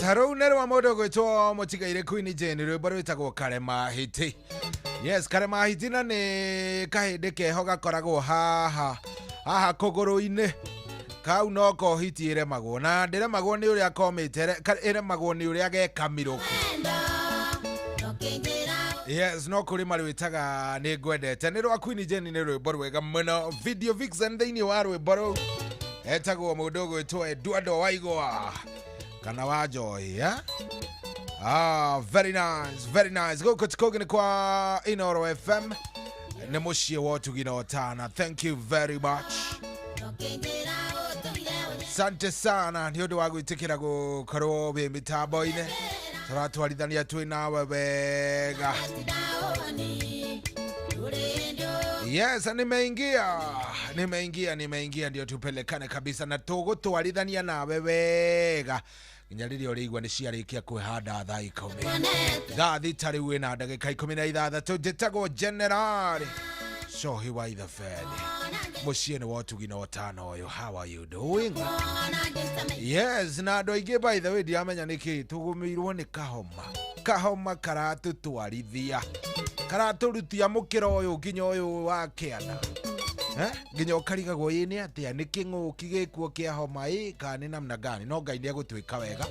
Harau wa mũndũ ũgwĩtwo mũtigaire Queen Jane rwĩmbo rwĩtagwo Karema Hiti. Yes, Karema Hiti na nĩ kahĩndĩ keho gakoragwo haha haha kũgũrũ-inĩ kau no ko hiti ĩremagwo na ndĩremagwo nĩ ũrĩa komĩte ĩremagwo nĩ ũrĩa gekamirũku. Yes, no kũrĩ marwĩtaga nĩ ngwendete nĩ rwa Queen Jane nĩ rwĩmbo rwega mũno. Video Vixen thĩinĩ wa rwĩmbo rũu etagwo mũndũ ũgwĩtwo Eduardo Waigwa kana wa Joy, yeah? Ah, very nice, very nice. Gũkũ ti kũngĩ nĩ kwa Inoro FM nĩ mũciĩ wa ũtugi na ũtana. Thank you very much. Asante sana nĩ ũndũ wa gwĩtĩkĩra gũkorwo wĩ mĩtambo-inĩ tũratwarithania twĩ nawe wega. Yes, nimeingia ndio tupelekane kabisa na tũgũtwarithania nawe wega nginya rĩrĩa ũrĩigua nĩ ciarĩkia kwĩhanda thaa 10 thaa 6 rĩu ĩna ndagĩka 16. Njĩtagwo General Shohi wa Ithafeli mũciĩ nĩ wa ũtugi na ũtana ũyũ. How are you doing? Yes, na andũ aingĩ by the way ndiramenya nĩkĩ tũgũmĩirwo nĩ kahoma. Kahoma karatũtwarithia karatũrutia mũkĩra ũyũ nginya ũyũ wa kĩanda, nginya ũkarigagwo ĩ nĩ atĩa nĩ kĩng'ũki gĩkuo kĩa homa ĩ kana nĩ namna gani, no Ngai nĩ egũtwĩka wega.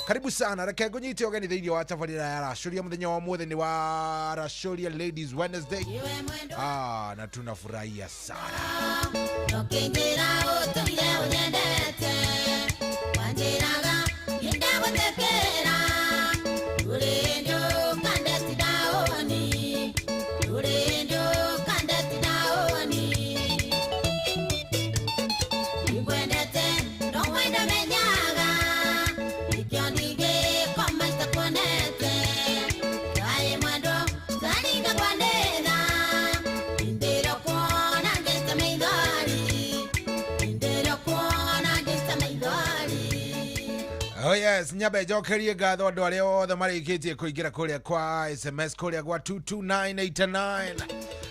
Karibu sana, reke ngũnyite ũgeni thĩinĩ wa tabarĩra ya Racũria. Mũthenya wa ũmũthĩ nĩ wa Racũria Ladies Wednesday. Na tunafurahia sana. Oh yes, nyambe njokerie ngatho andũ arĩa othe marĩkĩtie kũingĩra kũrĩa kwa SMS kũrĩa kwa 22989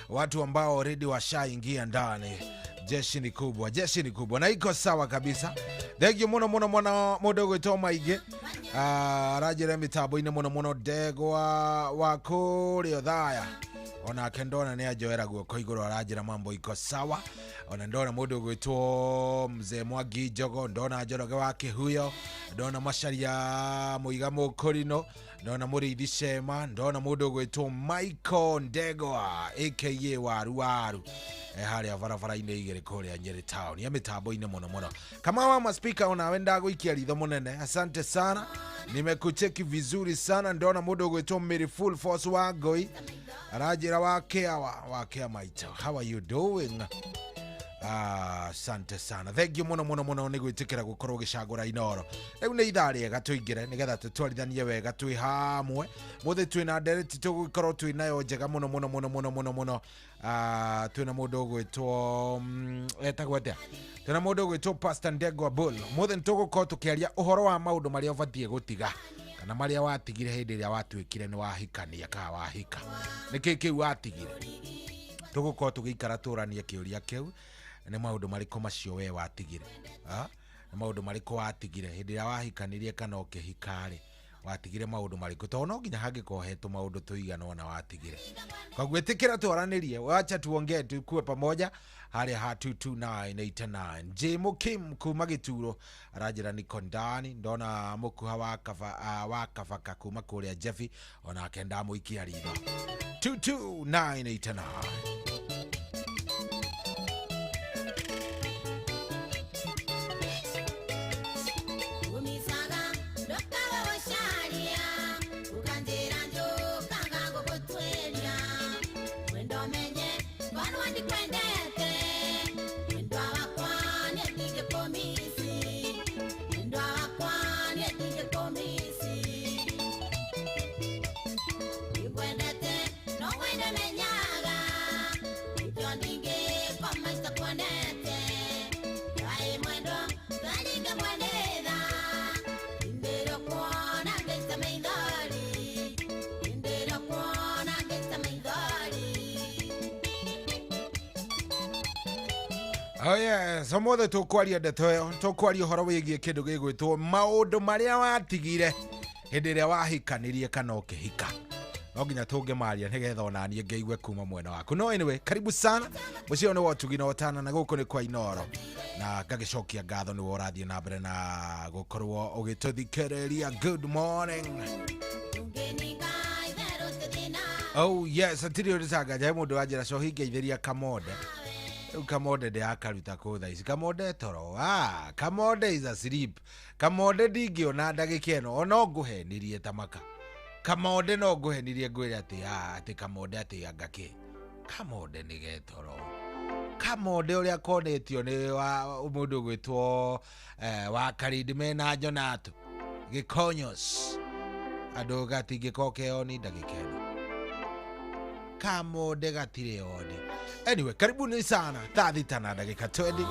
watu ambao already washaingia ndani. Jeshi ni kubwa, jeshi ni kubwa na iko sawa kabisa. Thank you muno muno muno mũndũ ũgwĩtwo Maingĩ aranjĩra mĩtambo-inĩ mũno mũno Ndegwa wa kũrĩa Othaya onake ndona nĩ anjoera guoko igũrũ aranjĩra mambo iko sawa. Ona ndona mũndũ ũgwĩtwo Mzee Mwangi Njogo, ndona Njoroge wa Kĩhuyo, ndona Macharia Mũiga Mũkũrino, ndona Mũrĩithi Shema, ndona mũndũ ũgwĩtwo Michael Ndegwa aka Waru Waru. Harĩa barabara-inĩ igĩrĩ kũrĩa Nyeri town ya mĩtambo-inĩ mũno mũno. Kama wa maspika onawe ndagũikia ritho mũnene, asante sana, nimekucheki vizuri sana. Ndona mũndũ ũgwĩtwo Mary Full Force wa Ngoi aranjĩra wakea wakea maito, how are you doing? Asante sana, thank you muno muno muno nĩ gwĩtĩkĩra gũkorwo ũgĩcagũra Inoro. Rĩu nĩ ithaa rĩega tũingĩre nĩgetha tũtwarithanie wega twĩ hamwe. Mũthĩ twĩna ndereti tũgũkorwo twĩ nayo njega mũno mũno mũno mũno mũno mũno. Twĩna mũndũ ũgwĩtwo etagwo atĩa? Twĩna mũndũ ũgwĩtwo Pastor Ndegwa Bull. Mũthĩ nĩ tũgũkorwo tũkĩaria ũhoro wa maũndũ marĩa ũbatiĩ gũtiga kana marĩa watigire hĩndĩ ĩrĩa watuĩkire nĩ wahikania kana wahika. Nĩkĩ kĩu watigire? Tũgũkorwo tũgĩikara tũranie kĩũria kĩu. Nĩ maũndũ marĩkũ macio we watigire? Nĩ maũndũ marĩkũ watigire hĩndĩ ĩrĩa wahikanirie kana ũkĩhika-rĩ? Watigire maũndũ marĩkũ? Tondũ no nginya hangĩkorwo hetwo maũndũ tũigana ũna watigire. Koguo ĩtĩkĩra twaranĩrie, wacha tuongee tukue pamoja harĩa ha 22989. J Mukim kuma Gĩturo aranjĩra niko ndani. Ndona mũkuha wa kaba wa kabaka kuma kũrĩa Jeffy onake ndamũikia ritho. 22989. Oh yes, ũmũthĩ tũkwaria ndeto ĩyo, tũkwaria ũhoro wĩgiĩ kĩndũ gĩgwĩtwo maũndũ marĩa watigire hĩndĩ ĩrĩa wahikanirie kana ũkĩhika. No nginya tũngĩmaria nĩgetha ona niĩ ngeigue kuma mwena waku. No anyway, karibu sana. Mũciĩ ũyũ nĩ wa ũtugi na ũtana na gũkũ nĩ kwa Inoro. Na ngagĩcokia ngatho nĩwe ũrathiĩ na mbere na gũkorwo ũgĩtũthikĩrĩria. Good morning. Oh yes, atirĩ ũndũ tanganja he mũndũ wanjĩra cohi ngeithĩria Kamonde. Kamonde ndĩrakaruta kũ thaa ici. Kamonde toro. Kamonde is asleep. Kamonde ndingĩona ndagĩka ĩno ona ngũhenirie ta maka. Kamonde no ngũhenirie ngwĩre atĩ atĩ Kamonde atĩ anga kĩ. Kamonde nĩ getoro. Kamonde ũrĩa konetio nĩ wa mũndũ ũgwĩtwo wa Karindi mena Jonato Gĩkonyos. Andũ gatingĩkorwo keoni ndagĩka ĩno. Kamonde gatirĩ oni. Anyway, karibuni sana. Thaa thita na ndagĩka 20.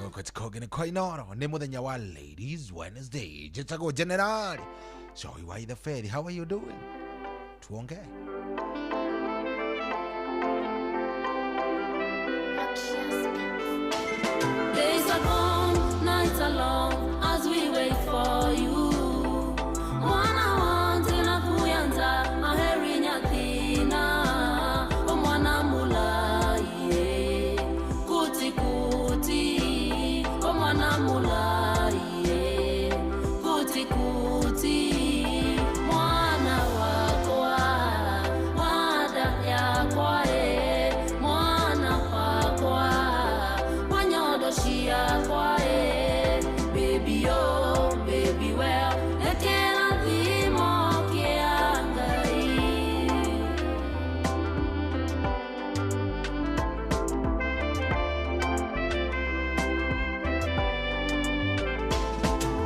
Gũkũ tũkũngĩ nĩ kwa Inoro. Nĩ mũthenya wa Ladies Wednesday. Njĩtagwo General Joy wa the Ferry. How are you doing? Tuongee. Days are gone, nights are long, as we wait for you. Mwana wanje na kuyanza, aheri nyathina. O mwana mulai, kuti kuti. O mwana mulai, kuti kuti. Mwana wakwa, wada yakwa, mwana wakwa, wanyodo shiakwa, baby oh, baby well, lekera thimo kia Ngai.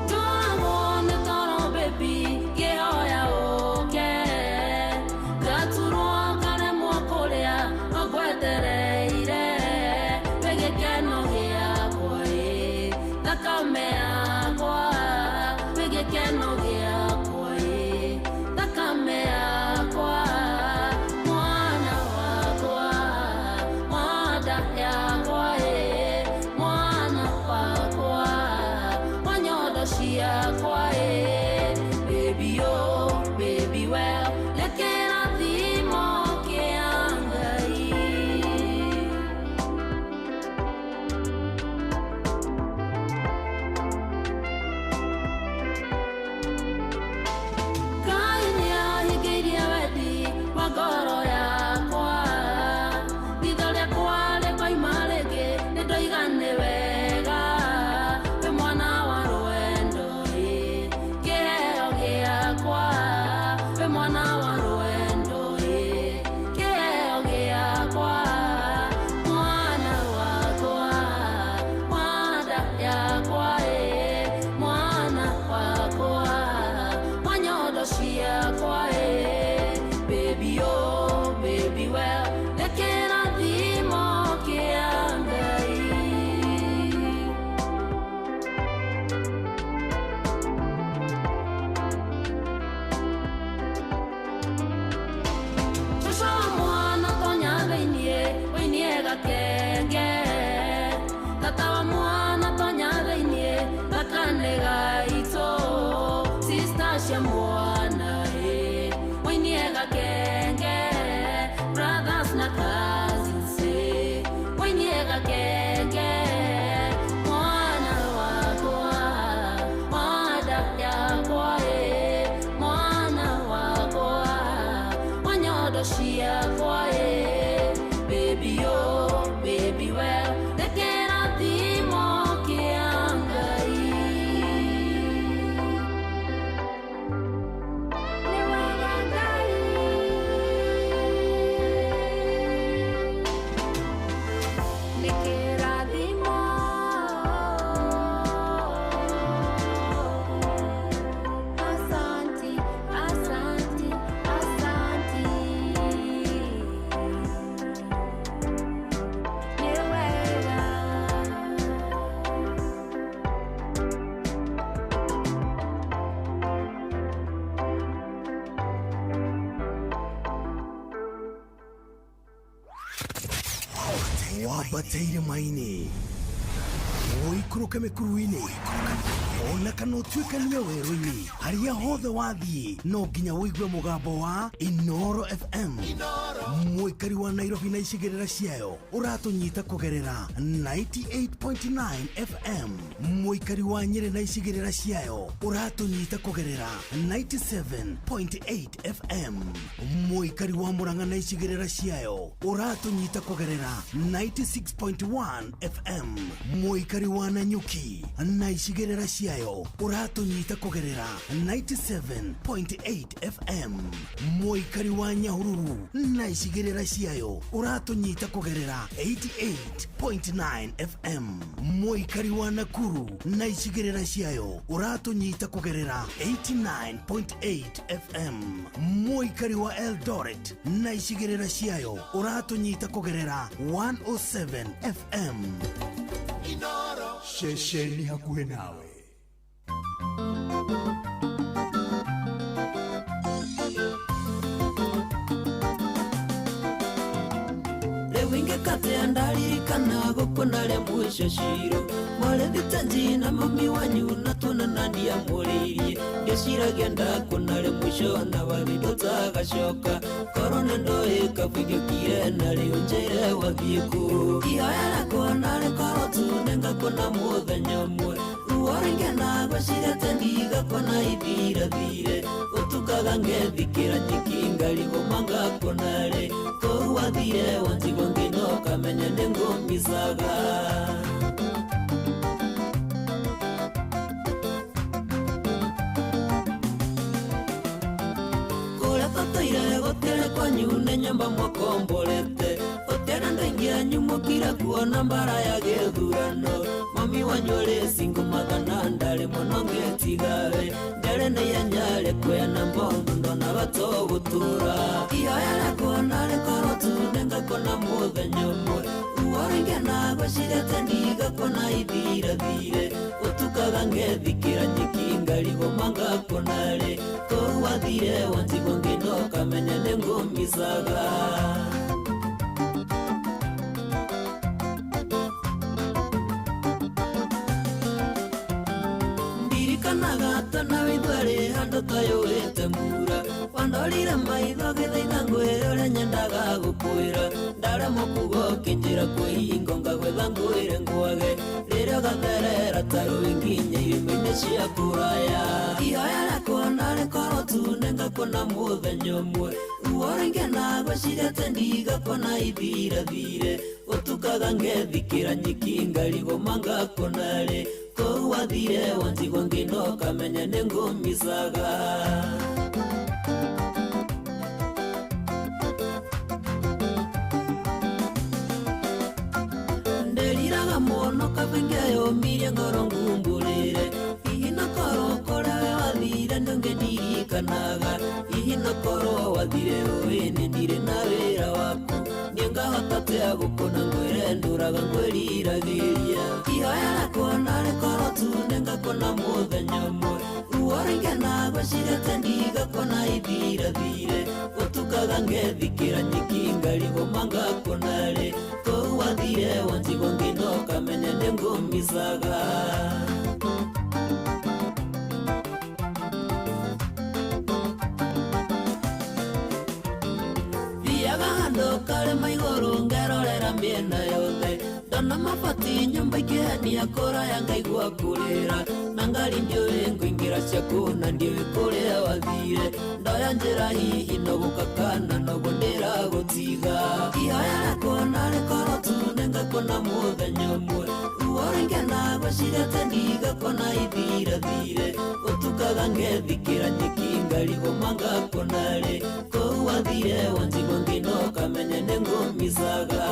Twawone toro baby, ngĩhoya ũke. Ngaturwo ngaremwo kũrĩa ngwetereire. Wĩ gĩkeno gĩakwa ĩ, thakame yakwa. Wĩ gĩkeno gĩakwa ĩ, thakame yakwa. Mwana wakwa, mwanda yakwa ĩ, mwana wakwa, wanyondo ciakwa ĩ, baby oh, baby well, lekera thimo kia Ngai. Ngai nĩahingĩirie wendi wa ngoro yakwa, ritho rĩakwa rĩkoima Wambate irĩma-inĩ, ũikũrũke mĩkuru-inĩ, ona kana ũtuĩkanie werũ-inĩ, harĩa hothe wathiĩ no nginya ũigue mũgambo wa Inoro FM. Mũikari wa Nairobi na icigĩrĩra ciayo ũratũnyita kũgerera 98.9 FM. Mũikari wa Nyĩrĩ na icigĩrĩra ciayo ũratũnyita kũgerera 97.8 FM. Mũikari wa Murang'a na icigĩrĩra ciayo ũratũnyita kũgerera 96.1 FM. Mũikari wa Nanyuki na icigĩrĩra ciayo ũratũnyita kũgerera 97.8 FM. Mũikari wa Nyahururu na icigĩrĩra ciayo ũratũnyita kũgerera 88.9 FM. Mũikari wa Nakuru na icigĩrĩra ciayo ũratũnyita kũgerera 89.8 FM. Mũikari wa Eldoret na icigĩrĩra ciayo ũratũnyita kũgerera 107 FM. Ceceni hakuhĩ nawe. Rĩu ingĩkatea ndaririkana gũkũ rĩa mũico ciro mwarĩthite njina mami wanyu na tuonana ndiamũrĩirie ngĩciragia ndakũna rĩa mũico na wathi ndũtagacoka korwo nĩ ndoĩ kabu ingĩokire na rĩu njĩre wathiĩ kũ ihoya rĩakwa narĩ korwo tu nĩngakũna mũthenya ũmwe ruo rũingĩ gwĩciria atĩ ndigakũna ithirathire ũtukaga ngethikĩra nyiki ngarigwo mangakũna rĩ kũu wathire wanjigua ngĩnoka menya nĩngũmicaga. Kũrĩa tũtũire gũtirĩ kwanyu nĩ nyũmba mwakomborete gũtirĩ andũ aingĩ anyu mũkire kuona mbara ya gĩthurano mami wanyu arĩ single magana ndarĩ mũno ngĩtigawe ndarĩ na ihenya rĩa kuoya mbongo ndona batũgũtũra ihoya rĩakwa narĩ korwo tu nĩngakũna mũthenya ũmwe ruo rũingĩ na gwĩciria atĩ ndigakũna ithirathire ũtukaga ngethikĩra nyiki ngarigwo mangakũna rĩ kũu wathire wanjigua ngĩnoka menya nĩngũmicaga. Ndirikanaga twana withuerĩ handũ twayũĩte mbura wandorire maitho ngĩthaitha ngwĩre ũrĩa nyendaga gũkwĩra ndaremwo kuga ũkĩnjĩra kwĩhingo ngagwetha ngwĩre ngwage rĩrĩa ũgatherera ta rũĩ nginya irĩma-inĩ cia kũraya ihoya rĩakwa narĩ korwo tu nĩngakũna mũthenya ũmwe ruo rũingĩ na gwĩciria atĩ ndigakũna ithirathire ũtukaga ngethikĩra nyiki ngarigwo mangakũna rĩ kũu wathire wanjigua ngĩnoka menya nĩngũmicaga. Nderiraga mũno kaba ingĩayũmirie ngoro ngumbũrĩre hihi no korwo kũrĩa we wathire ndũngĩndirikanaga hihi no korwo wathire ũĩ nĩ ndirĩ na wĩra waku niĩ ngahota atĩa gũkũna ngwĩre ndũraga ngwĩriragĩria ihoya rĩakwa narĩ korwo tu nĩngakũna mũthenya ũmwe ruo rũingĩ na gwĩciria atĩ ndigakũna ithirathire ũtukaga ngethikĩra nyiki ngarigwo mangakũna rĩ kũu wathire wanjigua ngĩnoka menya nĩngũmicaga. Thiaga handũ karĩma igũrũ ngerorera mĩena yothe ndona mabati nyũmba ikĩhenia kũraya ngaigua kũrĩra na ngari ndiũĩ ngũingĩra ciaku na ndiũĩ kũrĩa wathire ndoya njĩra hihi no gũkakana noguo ndĩragũtiga ihoya rĩakwa narĩ korwo tu nĩngakũna mũthenya ũmwe ruo rũingĩ na gwĩciria atĩ ndigakũna ithirathire ũtukaga ngethikĩra nyiki ngarigwo mangakũna rĩ kũu wathire wanjigua ngĩnoka menya nĩngũmicaga.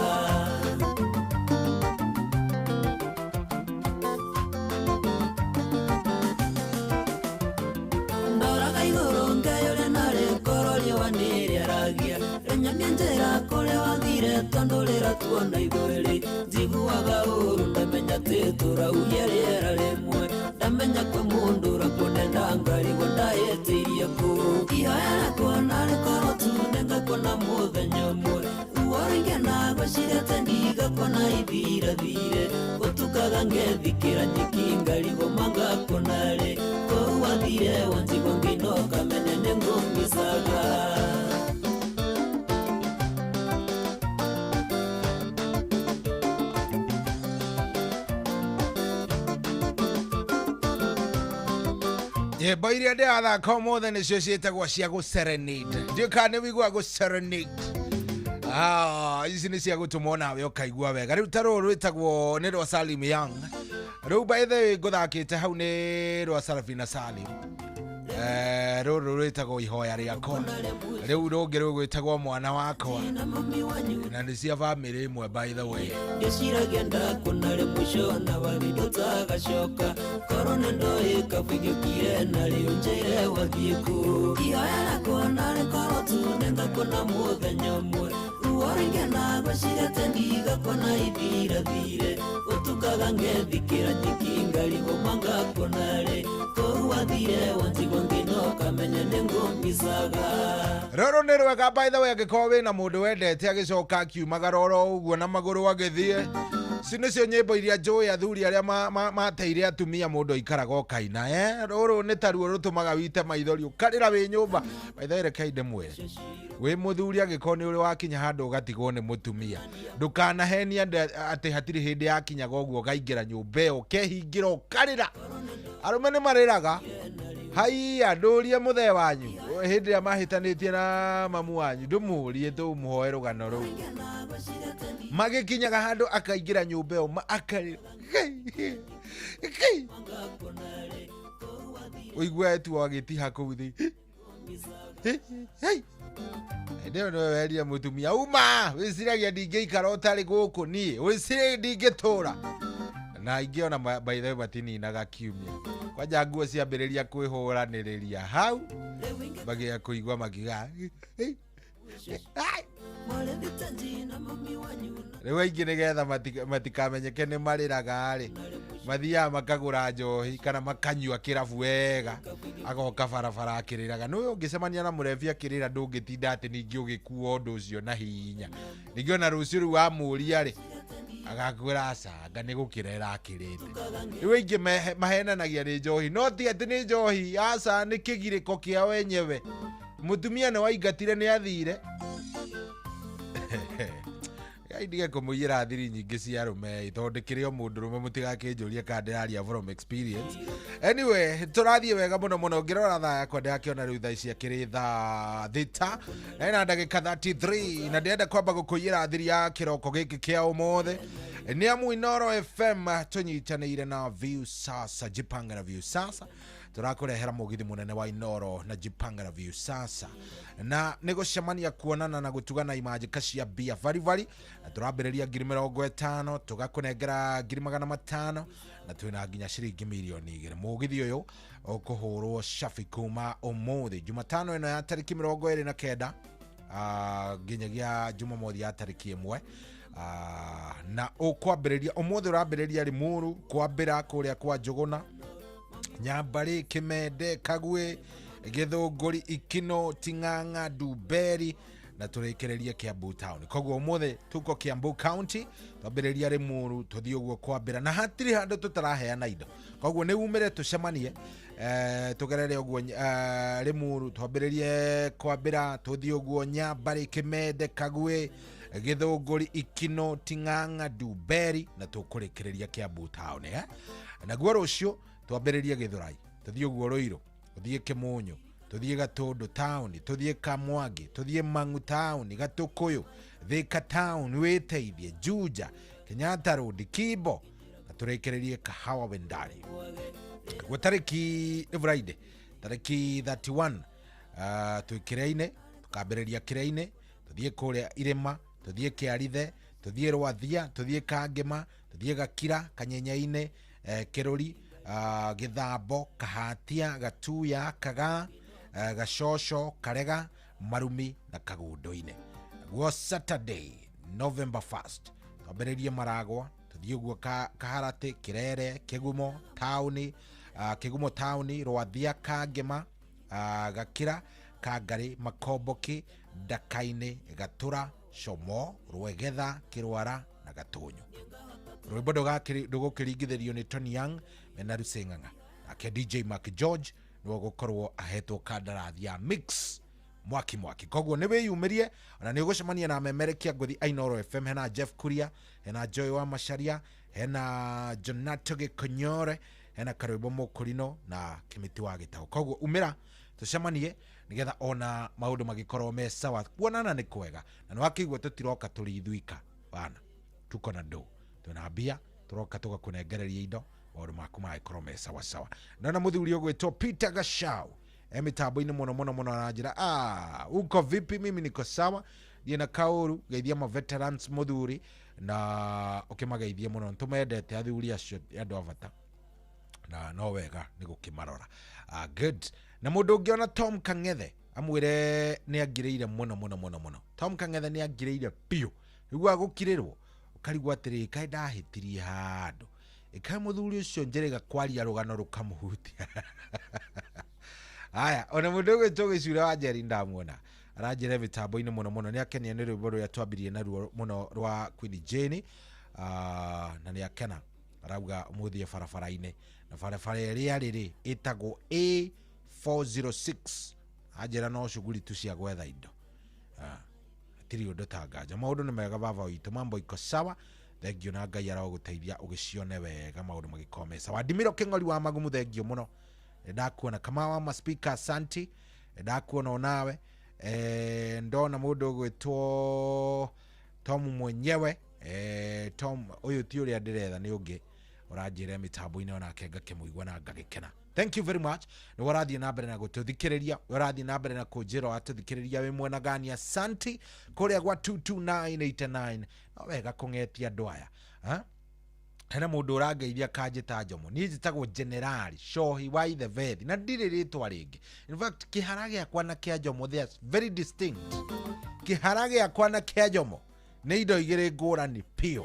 Ndoraga igũrũ ngeyũria narĩ korwo riũa nĩrĩaragia rĩnyonie njĩra kũrĩa wathire tondũ rĩra tuona ithuerĩ njiguaga ũru ndamenya atĩ tũrauhia rĩera rĩmwe ndamenya kwĩ mũndũ ũrakuonenda ngarigwo ndahĩtĩirie kũ ihoya rĩakwa narĩ korwo tu nĩngakũna mũthenya ũmwe ruo rũingĩ na gwĩciria atĩ ndigakũna ithirathire. ithirathire Gũtukaga ngethikĩra nyiki ngarigwo mangakonarĩ Kũu wathire wanjigua ngĩnoka mene nĩngũmicaga. Nyĩmbo iria ndĩrathaka ũmũthĩ nĩcio ciĩtagwo cia gũ serenade. Ndiũĩ kana nĩ wĩiguaga gũ serenade. Ici nĩ cia gũtũma onawe ũkaigua wega. Rĩu ta rũrũ rwĩtagwo nĩ rwa Salim Young. Rĩu by the way ngũthakĩte hau nĩ rwa Sarafina Salim. Rũrũ rwĩtagwo ihoya rĩakwa. Rĩu rũngĩ rũgwĩtagwo mwana wakwa. Na nĩ cia bamĩrĩ ĩmwe by the way. Ndĩciragia ndakona rĩ mũico na wathi ndũtagacoka Korwo nĩ ndoĩ kabũingĩkire na rĩu njĩre wathiĩ kũ. Ihoya rĩakwa narĩ korwo tu nĩngakona mũthenya ũmwe. Ruo rũingĩ gwĩciria atĩ ndigakona ithirathire. Gũtukaga ngethikĩra nyiki ngarigwo mangakona rĩ. Kũu wathire wanjigua ngĩnoka menye nĩngũmicaga. Rũrũ nĩ rwega by the way angĩkorwo wĩna mũndũ wendete agĩcoka akiumagara oro ũguo na magũrũ agĩthiĩ. Ici nĩcio nyĩmbo iria njũĩ athuri arĩa mateire atumia mũndũ aikaraga ũkaina. Rũrũ nĩ taruo rũtũmaga wite maithori ũkarĩra wĩ nyũmba. By the way rekei ndĩmwĩre, wĩ mũthuri angĩkorwo nĩ ũrĩ wakinya handũ ũgatigwo nĩ mũtumia, ndũkanahenie atĩ hatirĩ hĩndĩ yakinyaga ũguo ũkaingĩra nyũmba ĩyo ũkehingĩra ũkarĩra. Arũme nĩ marĩraga. Haiya ndũrie mũthee wanyu hĩndĩ ĩrĩa mahĩtanĩtie na mamu wanyu, ndũmũrie tũmũhoe rũgano rũu. Magĩkinyaga handũ akaingĩra nyũmba ĩyo akarĩra. Ũigue tu agĩtiha kũu thĩ. Hĩndĩ ĩyo nĩwe werire mũtumia uma wĩciragia ndingĩikara ũtarĩ gũkũ niĩ, wĩciragia ndingĩtũra. Na aingĩ ona by the way matininaga kiumia. Kwanja nguo ciambĩrĩria kwĩhũranĩrĩria hau magĩa kũigua makiuga rĩu aingĩ nĩgetha matikamenyeke nĩ marĩraga rĩ, mathiaga makagũra njohi kana makanyua kĩrabu wega, agoka barabara akĩrĩraga. Nĩũĩ ũngĩcemania na mũrebi akĩrĩra ndũngĩtinda atĩ ningĩ ũgĩkua ũndũ ũcio na hinya. Ningĩ ona rũciũ rĩu wamũria rĩ, agakwĩra aca anga nĩ gũkĩra ĩrakĩrĩte. Rĩu aingĩ mahenanagia nĩ njohi, no ti atĩ nĩ njohi, aca nĩ kĩgirĩko kĩa wenyewe. Mũtumia nĩ waingatire nĩ athire. Ngai ndige kũmũiyĩra thiri nyingĩ cia arũme tondũ ndĩkĩrĩ o mũndũrũme, mũtigakĩnjũrie kana ndĩraria from experience. Anyway, tũrathiĩ wega mũno mũno. Ngĩrora thaa yakwa ndĩrakĩona rĩu thaa ici akĩrĩ thaa 6 na ĩna ndagĩka 33, na ndĩrenda kwamba gũkũiyĩra thiri ya kĩroko gĩkĩ kĩa ũmũthĩ. Nĩ amu Inooro FM tũnyitanĩire na Viusasa, Jipanga na Viusasa. Tũrakũrehera mũgithi mũnene wa Inooro na Jipanga na Viusasa, na nĩ gũcemania kuonana na gũtugana imanjĩka cia mbia baribari. Na tũrambĩrĩria 50,000 tũgakũnengera 500,000 na twĩna nginya ciringi 2 milioni. Mũgithi ũyũ ũkũhũrwo cabi kuma ũmũthĩ Jumatano ĩno ya tarĩki 29 nginyagia Jumamothi ya tarĩki 1. Na ũkwambĩrĩria ũmũthĩ ũrambĩrĩria Limuru, kwambĩra kũrĩa kwa Njũgũna, Nyambarĩ, Kĩmende, Kagwe, Gĩthũngũri, Ikino, Ting'ang'a, Ndumberi na tũrĩkĩrĩrie Kiambu town. Koguo ũmũthĩ tuko Kiambu county, twambĩrĩria Limuru tũthiĩ ũguo kwambĩra, na hatirĩ handũ tũtaraheana indo. Koguo nĩ umĩre tũcemanie, tũgerere ũguo Limuru, twambĩrĩrie kwambĩra tũthiĩ ũguo Nyambarĩ, Kĩmende, Kagwe, Gĩthũngũri, Ikino, Ting'ang'a, Ndumberi na tũkũrĩkĩrĩria Kiambu town. Naguo rũciũ twambĩrĩrie Gĩthũrai, tũthiĩ ũguo Rũirũ, tũthiĩ Kĩmũnyũ, tũthiĩ Gatũndũ town, tũthiĩ Kamwangi, tũthiĩ Mang'u town, Gatũkũyũ, Thika town, Wĩteithie, Juja, Kenyatta Road, Kibo na tũrĩkĩrĩrie Kahawa Wendani. Guo tarĩki nĩ Friday tarĩki 31, twĩ Kĩrĩa-inĩ, tũkambĩrĩria Kĩrĩa-inĩ, tũthiĩ kũrĩa Irĩma, tũthiĩ Kĩarithe, tũthiĩ Rwathia, tũthiĩ Kangĩma, tũthiĩ Gakira, Kanyenyainĩ, Kĩrũri, Gĩthambo, Kahatia, Gatuya, Kagaa, Gacoco, Karega, Marumi na Kagundu-inĩ. Naguo Saturday November 1st twambĩrĩrie Maragwa, tũthiĩ ũguo Kaharatĩ, Kĩrere, Kĩgumo taũni, Kĩgumo taũni, Rwathia, Kangĩma, Gakira, Kangarĩ, Makomboki, Ndaka-inĩ, Gatũra, Como, Rwegetha, Kĩrwara na Gatũnyũ. Rwĩmbo ndũgũkĩringithĩrio nĩ Tony Young mena Ruseng'ang'a. Nake DJ Mark George nĩwe ũgũkorwo ahetwo kandarathi ya mix mwaki mwaki. Koguo nĩ wĩyumĩrie ona nĩ ũgũcemania na memerekia ngũthi Inooro FM, hena Jeff Kuria, hena Joy wa Macharia, hena Jonato Gĩkonyore, hena Karwĩmbo Mũkũrino na Kĩmĩti wa Gĩtaũ. Koguo umĩra tũcemanie nĩgetha ona maũndũ magĩkorwo me sawa. Kuonana nĩ kwega na nĩ wakĩigua tũtiroka tũrĩ ithuika bana, tuko na ndũ, twĩna mbia, tũroka tũgakũnengereria indo maũndũ maku magĩkorwo me sawa sawa. Ndona mũthuri ũgwĩtwo Peter Gashau mitambo-inĩ mũno mũno mũno aranjĩra uko vipi? Mimi niko sawa, ndiĩ na kaũru, geithia ma veterans mũthuri na ũkĩmageithie mũno, nĩtũmendete athuri acio andũ a bata na no wega nĩ gũkĩmarora. Good. Na mũndũ ũngĩona Tom Kang'ethe amwĩre nĩ angirĩire mũno mũno mũno mũno. Tom Kang'ethe nĩ angirĩire biũ, rĩu agũkirĩrwo ũkarigwo atĩrĩ, kaĩ ndahĩtirie handũ, ĩkaĩ mũthuri ũcio njĩrĩga kwaria rũgano rũkamũhutia. Aya, ona mũndũ ũgwĩtwo Gĩcura wa Njeri ndamuona aranjĩra mĩtambo-inĩ mũno mũno, nĩ akenia nĩ rwĩmbo rũrĩa twambirie naruo mũno rwa Queen Jane, na nĩ akena arauga ũmũthĩ e barabara-inĩ, na barabara ĩrĩa rĩrĩ ĩtagwo A406. Anjĩra no cuguri tu cia gwetha indo, hatirĩ ũndũ ta nganja. Maũndũ nĩ mega baba witũ, mambo iko sawa, thengio na Ngai arogũteithia ũgĩcione wega maũndũ magĩkorwo me sawa. Ndimiro Kĩng'ori wa Magumu, thengio mũno, ndakuona. Kama wa maspika asanti, ndakuona onawe. Ndona mũndũ ũgwĩtwo Tom mwenyewe, Tom ũyũ ti ũrĩa ndĩretha nĩ ũngĩ ũranjĩra mĩtambo-inĩ onake ngakĩmũigua na ngagĩkena. Thank you very much. Nĩ ũrathiĩ na mbere na gũtũthikĩrĩria, ũrathiĩ na mbere na kũnjĩra watũthikĩrĩria wĩ mwena gani. Asanti kũrĩa gwa 22989. No wega kũng'etia andũ aya. Hena mũndũ ũrangeithia kanjĩta Njomo, niĩ njĩtagwo Generali Shohi wa Ithebethi na ndirĩ rĩtwa rĩngĩ. In fact kĩhara gĩakwa na kĩa Njomo they are very distinct. Kĩhara gĩakwa na kĩa Njomo nĩ indo igĩrĩ ngũrani biũ.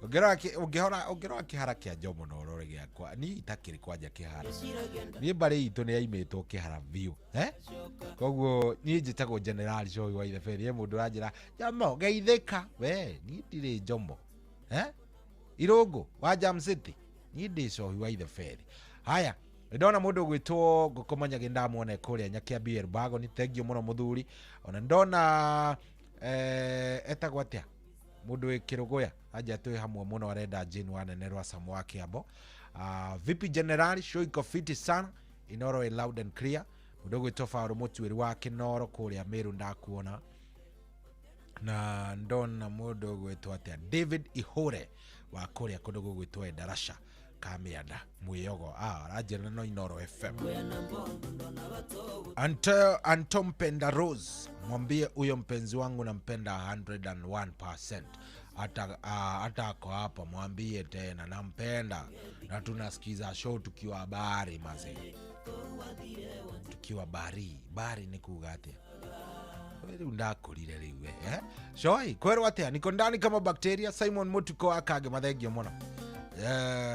Ũngĩrora kĩhara kĩa Njomo na ũrore gĩakwa, niĩ itakĩrĩ kwanja kĩhara, niĩ mbarĩ itũ nĩ yaimĩtwo kĩhara biũ, koguo niĩ njĩtagwo Generali Shohi wa Ithebethi. He mũndũ ũranjĩra Njomo geithĩka, we niĩ ndirĩ Njomo, Irũngũ wa Jam City, niĩ ndĩ Shohi wa Ithebethi. Haya, ndona mũndũ ũgwĩtwo Ngũkũ Manyagi ndamuona kũrĩa Nyakiambi Elbago, nĩ thengio mũno mũthuri. Ona ndona etagwo atĩa mũndũ wĩ Kĩrũgũya anja twĩ hamwe mũno, arenda Jane Wanene rwa Samu wa Kĩambo. Vipi Generali, show iko fiti sana, Inooro ĩ loud and clear. Mũndũ ũgwĩtwo Faũrũ Mũtuĩri wa Kĩnoro kũrĩa Meru ndakuona. Na ndona mũndũ ũgwĩtwo atĩa David Ihore wa kũrĩa kũndũ gũgwĩtwo Endarasha Kamianda Mwĩyogo, aranjĩra no Inooro FM. Anto Mpenda Rose, mwambie huyo mpenzi wangu nampenda 101%. Hata ako hapa mwambie tena nampenda, na tunasikiza show tukiwa bari mazee, tukiwa bari bari ni kuga atia rĩu ndakorire rĩu Shoi kwerwo atia, niko ndani kama bacteria. Simon Mutuko akange mathengio mũno.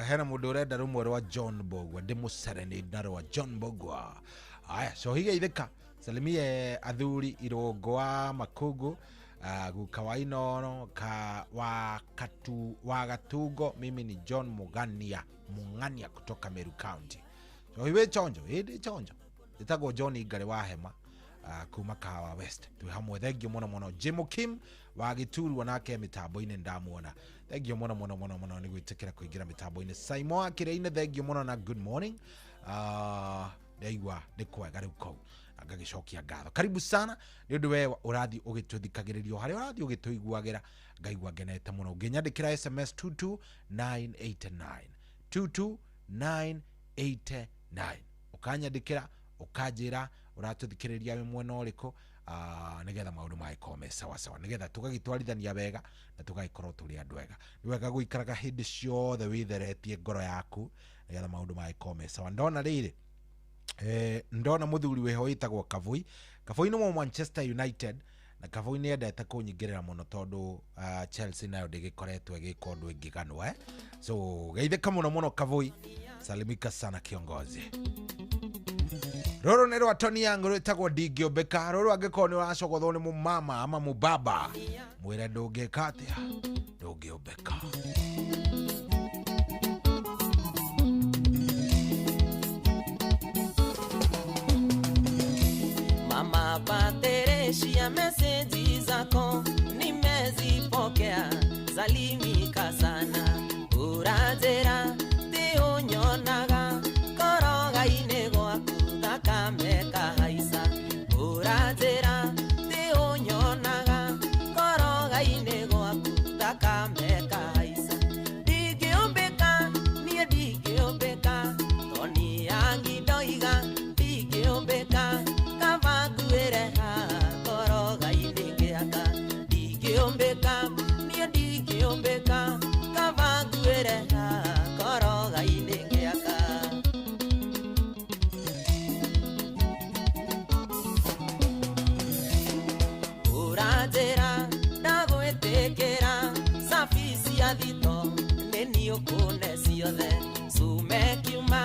Hena mũndũ ũrenda rũmwe rwa John Bogwa, ndĩmũserenade na rwa John Bogwa. Aya, Shohi geithĩka, salimie athuri Irũngũ wa Makungu, guka wa Inooro ka wa katu wa Gatungo. Mimi ni John Mugania Mung'ania kutoka Meru County. Shohi wĩ chonjo, ĩndĩ chonjo ĩtagwo John Ngari wa Hema, kuma Kahawa West. Twĩ hamwe, thengio mũno mũno. Jim Kim wa Gĩturu onake mĩtambo-inĩ ndamuona, thengio mũno mũno mũno mũno nĩ gwĩtĩkĩra kũingĩra mĩtambo-inĩ. Simon wa Kĩrĩinĩ, thengio mũno na good morning. Ndaigua nĩ kwega rĩu kũu, ngagĩcokia ngatho. Karibu sana nĩ ũndũ we ũrathiĩ ũgĩtũthikagĩrĩria harĩa ũrathiĩ ũgĩtũiguagĩra, ngaigua ngenete mũno. Ũngĩnyandĩkĩra SMS 22989 22989 ũkanyandĩkĩra ũkanjĩra ũratũthikĩrĩria wĩ mwena ũrĩkũ, nĩgetha maũndũ magĩkorwo me sawa sawa, nĩgetha tũgagĩtwarithania wega na tũgagĩkorwo tũrĩ andũ ega. Nĩ wega gũikaraga hĩndĩ ciothe wĩtheretie ngoro yaku nĩgetha maũndũ magĩkorwo me sawa. Ndona rĩrĩ, ndona mũthuri wĩho wĩtagwo Kavui. Kavui nĩ wa Manchester United, na Kavui nĩ endete kũnyingĩrĩra mũno tondũ Chelsea nayo ndĩgĩkoretwo ĩgĩka ũndũ ĩngĩganwo, So geithĩka mũno mũno Kavui, salimika sana kiongozi. Rũrũ nĩ rwa Tony Young rwĩtagwo Ndingĩũmbĩka. Rũrũ angĩkorwo nĩ ũracogothwo nĩ mũmama ama mũbaba, mwĩre ndũngĩka atĩa, ndũngĩũmbĩka. Mama Patricia, meseji zako nimezipokea, salimika sana. Uranjĩra ti ũnyonaga koroga-inĩ gwaku thakame kahaica. Ũranjĩra ti ũnyonaga koroga-inĩ gwaku thakame kahaica. Ndingĩũmbĩka niĩ ndingĩũmbĩka, Tony Young ndoiga ndingĩũmbĩka, kaba nguĩre haha koroga-inĩ ngĩaka. Ndingĩũmbĩka niĩ ndingĩũmbĩka, kaba nguĩre haha koroga-inĩ ngĩaka. Ũranjĩra ndagwĩtĩkĩra, cabi cia thito nĩ niĩ ũkũne ciothe. Cume kiuma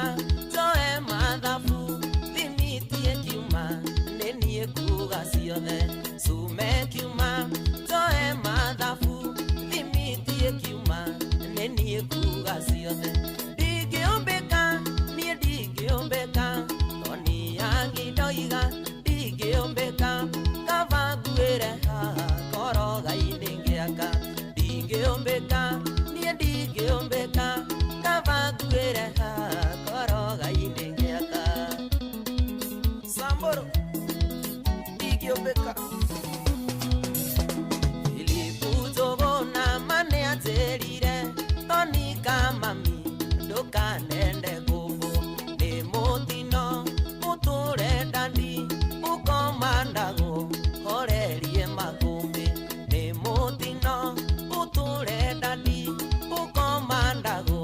njoe mathabu, thimitie kiuma nĩ niĩ kuga ciothe. Cume kiuma njoe mathabu, thimitie kiuma nĩ niĩ kuga ciothe. Ndingĩũmbĩka niĩ ndingĩũmbĩka, Tony Young ndoiga ndingĩũmbĩka, kaba nguĩre haha koroga-inĩ ngĩaka. Ndingĩũmbĩka niĩ ndingĩũmbĩka, kaba nguĩre haha koroga-inĩ ngĩaka. Samburu ndingĩũmbĩka. Filipu Njũgũna ma nĩanjĩrire, Tony kamami ndũkanende kũmbũ, nĩ mũtino ũtũre ndandi ũkomandagwo horerie makũmbĩ. Nĩ mũtino ũtũre ndandi ũkomandagwo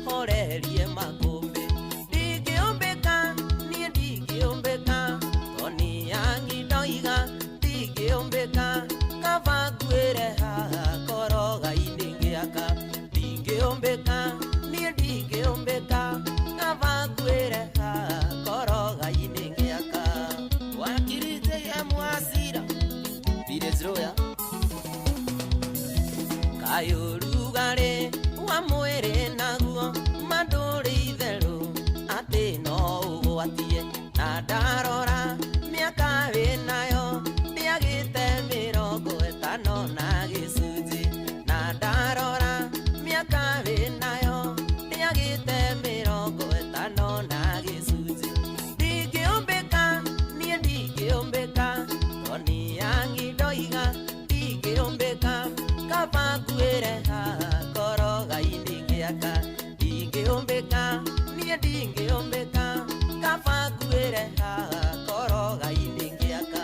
horerie makũmbĩ. Ndingĩũmbĩka niĩ ndingĩũmbĩka, Tony Young ndoiga ndingĩũmbĩka, kaba nguĩre haha koroga-inĩ ngĩaka. Ndingĩũmbĩka niĩ ndingĩũmbĩka, kaba nguĩre haha koroga-inĩ ngĩaka. Wakiri JM Wasira Village Kaĩ ũrugarĩ wa mwĩrĩ naguo ma ndũrĩ itherũ atĩ no ũgwatie, na ndarora mĩaka wĩnayo ndĩagĩte 50 na gĩcunjĩ. Na ndarora mĩaka wĩnayo ndĩagĩte 50 na gĩcunjĩ. Ndingĩũmbĩka niĩ ndingĩũmbĩka, Tony Young ndoiga ndingĩũmbĩka, kaba nguĩre haha koroga-inĩ ngĩaka. Ndingĩũmbĩka niĩ ndingĩũmbĩka, kaba nguĩre haha koroga-inĩ ngĩaka.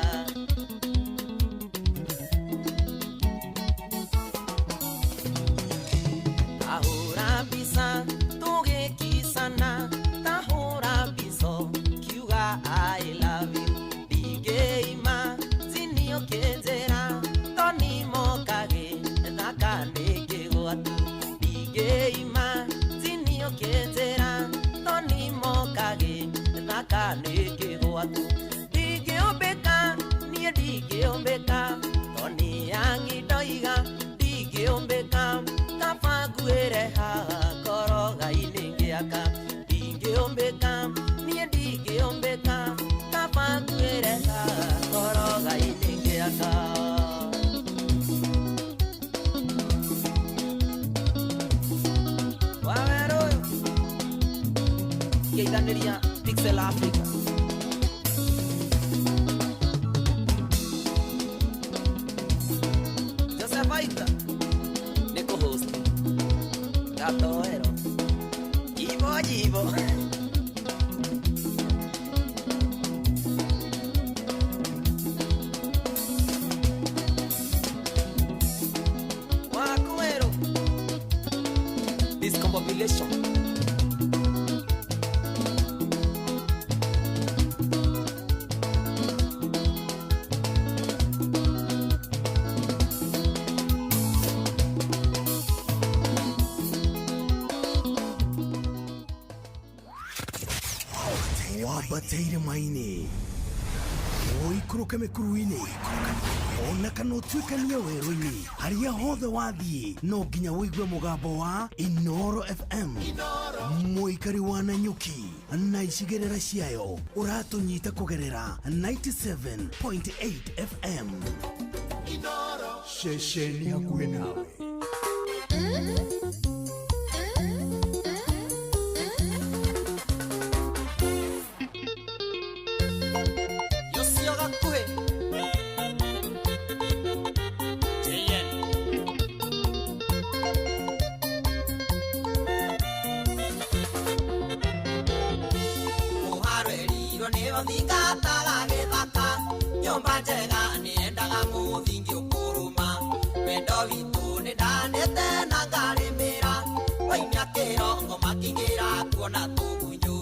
Tahũra mbica tũgĩkicana, tahũra mbica kiuga I love you. Ndingĩima jini ũkĩnjĩra, Tony mokagĩ thaka nĩ kĩgwatu. Ndingĩima jini ũkĩnjĩra, Tony mokagĩ thaka nĩ kĩgwatu. Ndingĩũmbĩka niĩ ndingĩũmbĩka, Tony Young ndoiga ndingĩũmbĩka, kaba nguĩre haha koroga-inĩ ngĩaka. Ndingĩũmbĩka niĩ ndingĩũmbĩka, kaba nguĩre haha koroga-inĩ ngĩaka. Wawero ũyũ ngĩithanĩria Pixel Africa. Joseph Aita nĩ kũhost gatoero jibo jibo. Wakuero discombobulation. Wambate irĩma-inĩ, ũikũrũke mĩkuru-inĩ, ona kana ũtuĩkanie werũ-inĩ, harĩa hothe wathiĩ no nginya ũigue mũgambo wa Inoro FM. Mũikari wa Nanyuki na icigĩrĩra ciayo ũratũnyita kũgerera 97.8 FM. Ceceni hakuhĩ nawe. Yocio gakuhĩ JN. Mũharwerirwo nĩyo thingataga gĩthaka, nyũmba njega nĩendaga mũthingi ũkũrũma. Wendo witũ nĩndanĩte na ngarĩmĩra, waimia kĩrongo makĩingĩra kuona tũgunyũ.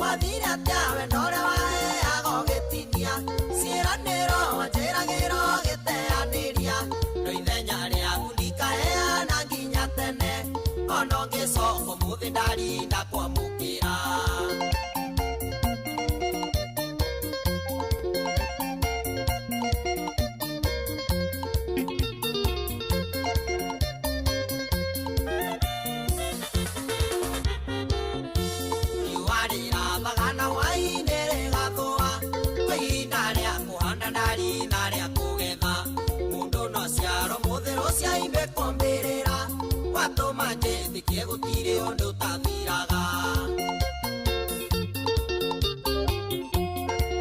Wathire atĩa wendo ũrĩa waheaga ũgĩtinia, ciĩranĩro wanjĩragĩra ũgĩteanĩria, no ithenya rĩaku ndikaheana nginya tene, ona ũngĩcoka ũmũthĩ ndarinda kwamũkĩra. Riũa rĩrathaga na hwaĩ-inĩ rĩgathũa, kwĩ ihinda rĩa kũhanda na rina rĩa kũgetha. Mũndũ no aciarwo mũthĩ rũciũ aimbe kũmbĩrĩra, watũma njĩtĩkie gũtirĩ ũndũ ũtathiraga.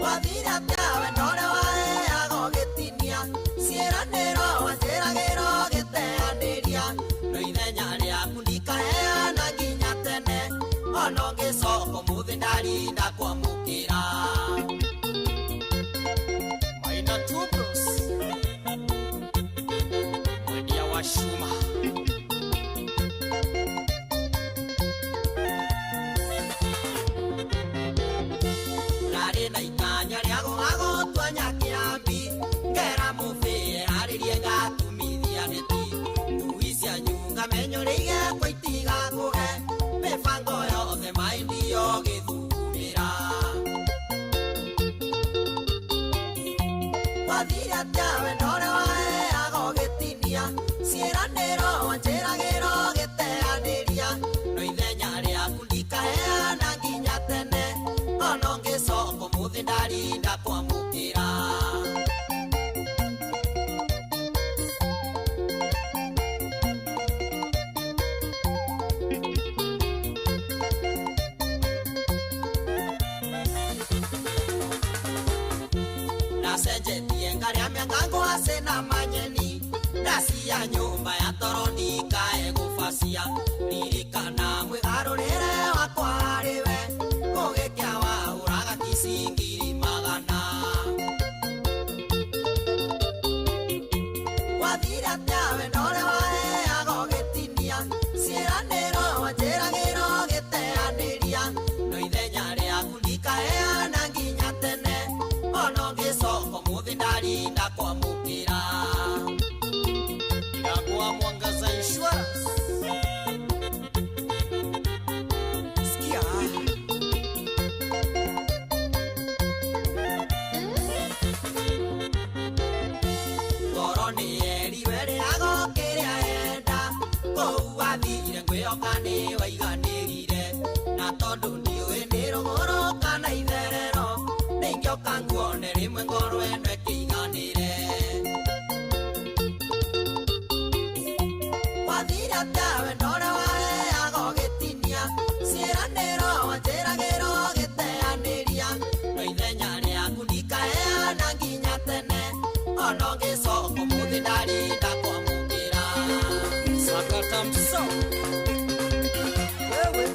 Wathire atĩa wendo ũrĩa waheaga ũgĩtinia, ciĩranĩro wanjĩragĩra ũgĩteanĩria, no ithenya rĩaku ndikaheana nginya tene, ona ũngĩcoka ũmũthĩ ndarinda kwamũkĩra. Maina Two Bros, mwendia wa cuma. Ndarĩ na itanya rĩa gũgagũtua nyakĩambi, ngera mũbĩre arĩrie ngatumithia neti, ngui cianyu ngamenyũrĩire igekwo itigakũge, mĩbango yothe maendio gĩthugumĩra. Wathire atĩa wendo ũrĩa waheaga ũgĩtinia, ciĩranĩro wanjĩragĩra ũgĩteanĩria, no ithenya rĩaku ndikaheana nginya tene, ona ũngĩcoka ũmũthĩ ndarinda kwamũkĩra. Ndacenjetie ngarĩa mĩanga ngwacĩ na manyeni, ndacia nyũmba ya toro ndikae gũbacia, ririkana mwĩgarũrĩre wakwa harĩ we, gũgĩkĩa wahũraga kici ngiri magana. Wathire atĩa wendo ũrĩa waheaga ũgĩtinia, ciĩranĩro wanjĩragĩra ũgĩteanĩria, no ithenya rĩaku ndikaheana nginya tene, ona ũngĩcoka ũmũthĩ ndarinda kwamũkĩra. Irakuwa Mwangaza Insurance. Sikia. Ngoro nĩ yerirwe rĩago kĩrĩa enda, kũu wathire ngwĩhoka nĩ waiganĩrire, na tondũ ndiũĩ nĩ rũgũrũ kana itherero, nĩingĩoka nguone rĩmwe ngoro ĩno ĩkĩiganĩre. Wathire atĩa wendo ũrĩa waheaga ũgĩtinia, ciĩranĩro wanjĩragĩra ũgĩteanĩria, no ithenya rĩaku ndikaheana nginya tene, ona ũngĩcoka ũmũthĩ ndarinda kwamũkĩra. Sakata mso. Wewe.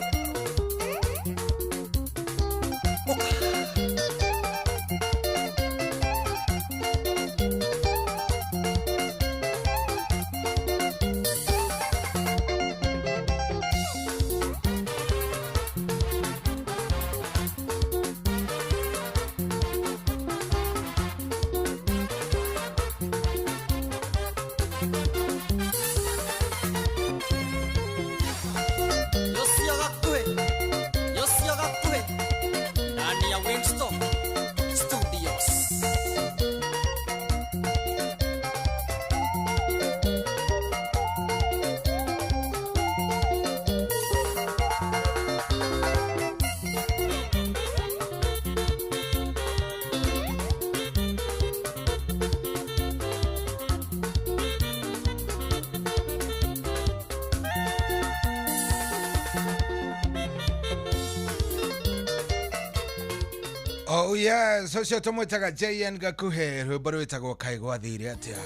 Oh yes, ũcio tũmwĩtaga JN Gakuhe, rwĩmbo rwĩtagwo kaĩ gwathire atĩa.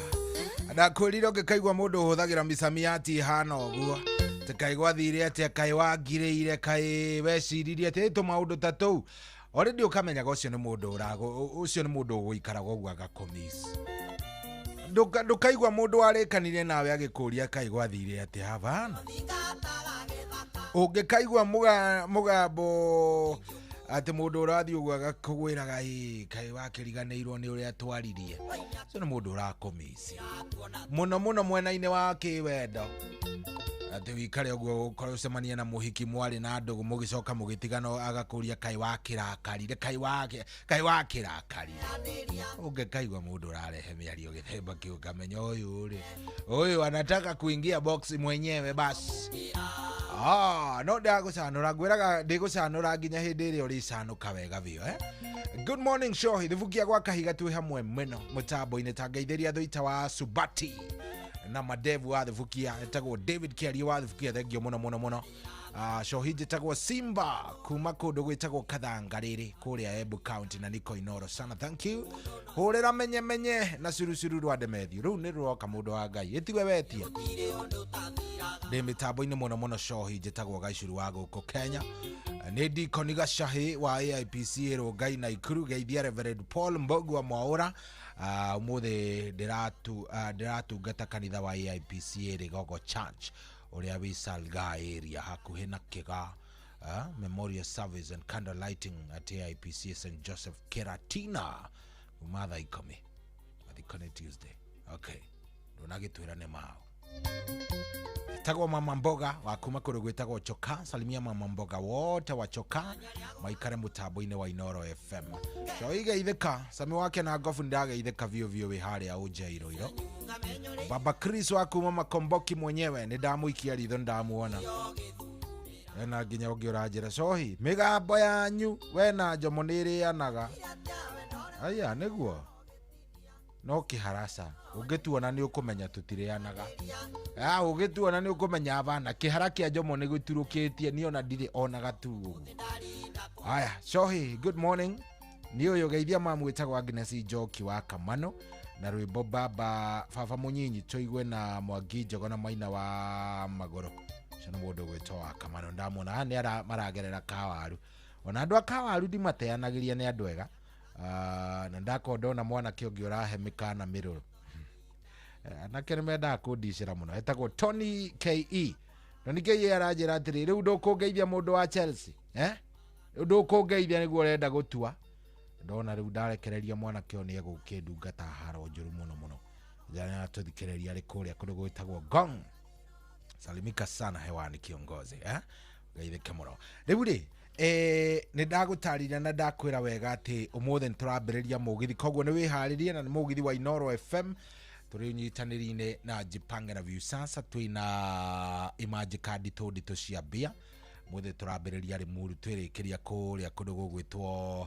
Ndakwĩrire ũngĩkaigua mũndũ ũhũthagĩra mĩsamiati ĩhana ũguo, atĩ kaĩ gwathire atĩa, kaĩ wangirĩire, kaĩ weciririe atĩ tũmaũndũ ta tũu, already ũkamenyaga ũcio nĩ mũndũ ũcio nĩ mũndũ ũgũikaraga ũguo agakũmiss. Ndũkaigua mũndũ warĩkanire nawe agĩkũria kaĩ gwathire atĩa, hapana. Ũngĩkaigua mũgambo atĩ mũndũ ũrathiĩ ũguo agakũgwĩraga ĩ kaĩ wakĩriganĩirwo nĩ ũrĩa twaririe, ũcio nĩ mũndũ ũrakũmisi mũno mũno mwena-inĩ wa kĩwendo. Atĩ wikare ũguo ũkorwo ũcemanie na mũhiki mwarĩ na ndũgũ mũgĩcoka mũgĩtigana agakũria kaĩ wakĩrakarire, kaĩ wakĩrakarire. Ũngĩkaigua mũndũ ũrarehe mĩario gĩthemba kĩu ũkamenya ũyũ rĩ, ũyũ anataka kuingia box mwenyewe basi. No ndagũcanũra, ngwĩraga ndĩgũcanũra nginya hĩndĩ ĩrĩa ũrĩcanũka wega biũ, eh? Good morning show, ithubukia gwa kahiga twĩ hamwe mũno mũtambo-inĩ ta ngeithĩria thũita wa Subati na madevu wa thubukia etagwo David Kiarie wa thubukia, thengio mũno mũno mũno. Shohi njĩtagwo Simba kuma kũndũ gwĩtagwo Kathangarĩrĩ kũrĩa Embu County na niko Inoro sana, thank you. Hũrĩra menye menye na curucuru rwa Demethiũ, rũu nĩ rũroka mũndũ wa Ngai, ĩtiwe wetia. Ndĩ mĩtambo-inĩ mũno mũno Shohi njĩtagwo Gaicuru wa gũkũ Kenya, nĩ Deacon Gacahi wa AIPC Rongai na Ikuru, geithia Reverend Paul Mbogu wa Mwaũra. Ũmũthĩ ndĩratungata kanitha wa AIPC Rĩgogo Church ũrĩa wĩ Salga area hakuhĩ na Kĩga. Memorial service and candle lighting at AIPC St Joseph Keratina kuma thaa 10 mathiko nĩ Tuesday. Okay, ndũnagĩtwĩra nĩ mao. Tagwo mama mboga wa kuma kũndũ gwĩtagwo Choka, salimia mama mboga wote wa Choka maikare mũtambo-inĩ wa Inoro FM. Coigeithĩka Sami wake na ngobu ndageithĩka biũ biũ wĩ harĩa Ũnja Iroiro. Baba Chris wa kuma Makomboki mwenyewe nĩ ndamũikia ritho ndamuona. Ena nginya ũngĩ ũranjĩra cohi mĩgambo yanyu we na Njomo nĩ ĩrĩanaga. Aya nĩguo no kĩharaca ũngĩtuona nĩ ũkũmenya tũtirĩanaga. Ũngĩtuona nĩ ũkũmenya abana kĩhara kĩa Njomo nĩ gĩturũkĩtie niĩ ona ndirĩ ona gatu. Aya Shohi, good morning. Nĩ ũyũ geithia mamu wĩtagwo Agnes Njoki wa Kamano na rwĩmbo baba baba mũnyinyi tũigue na Mwangi Njogo na Maina wa Magũrũ. Ũcio nĩ mũndũ ũgwĩtwo wa Kamano, ndamwona nĩ maragerera Kawaru. Ona andũ a Kawaru ndimateanagĩria nĩ andũ ega. Na ndakorwo ndona mwanake ũngĩ ũrahe mĩkana mĩrũrũ, anake nĩ mendaga kũndicĩra mũno, etagwo Tony KE. Tony KE aranjĩra atĩrĩ, rĩu ndũkũngeithia mũndũ wa Chelsea, eh? Rĩu ndũkũngeithia nĩguo ũrenda gũtua. Ndona rĩu ndarekereria mwanake ũyũ nĩ egũkĩndungata haro njũru mũno mũno. Jana tũthikĩrĩria arĩ kũrĩa kũndũ gwĩtagwo Gong. Salimika sana hewani kiongozi, eh? Geithĩke mũno. Rĩu rĩ, nĩ ndagũtarĩria na ndakwĩra wega atĩ ũmũthĩ nĩ tũrambĩrĩria mũgithi, koguo nĩ wĩharĩrie na nĩ mũgithi wa Inoro FM tũrĩ ũnyitanĩri-inĩ na Jipange na Viusasa, twĩna Imanjĩka nditũ nditũ cia mbia. Mũthĩ tũrambĩrĩria Limuru twĩrĩkĩria kũrĩa kũndũ gũgwĩtwo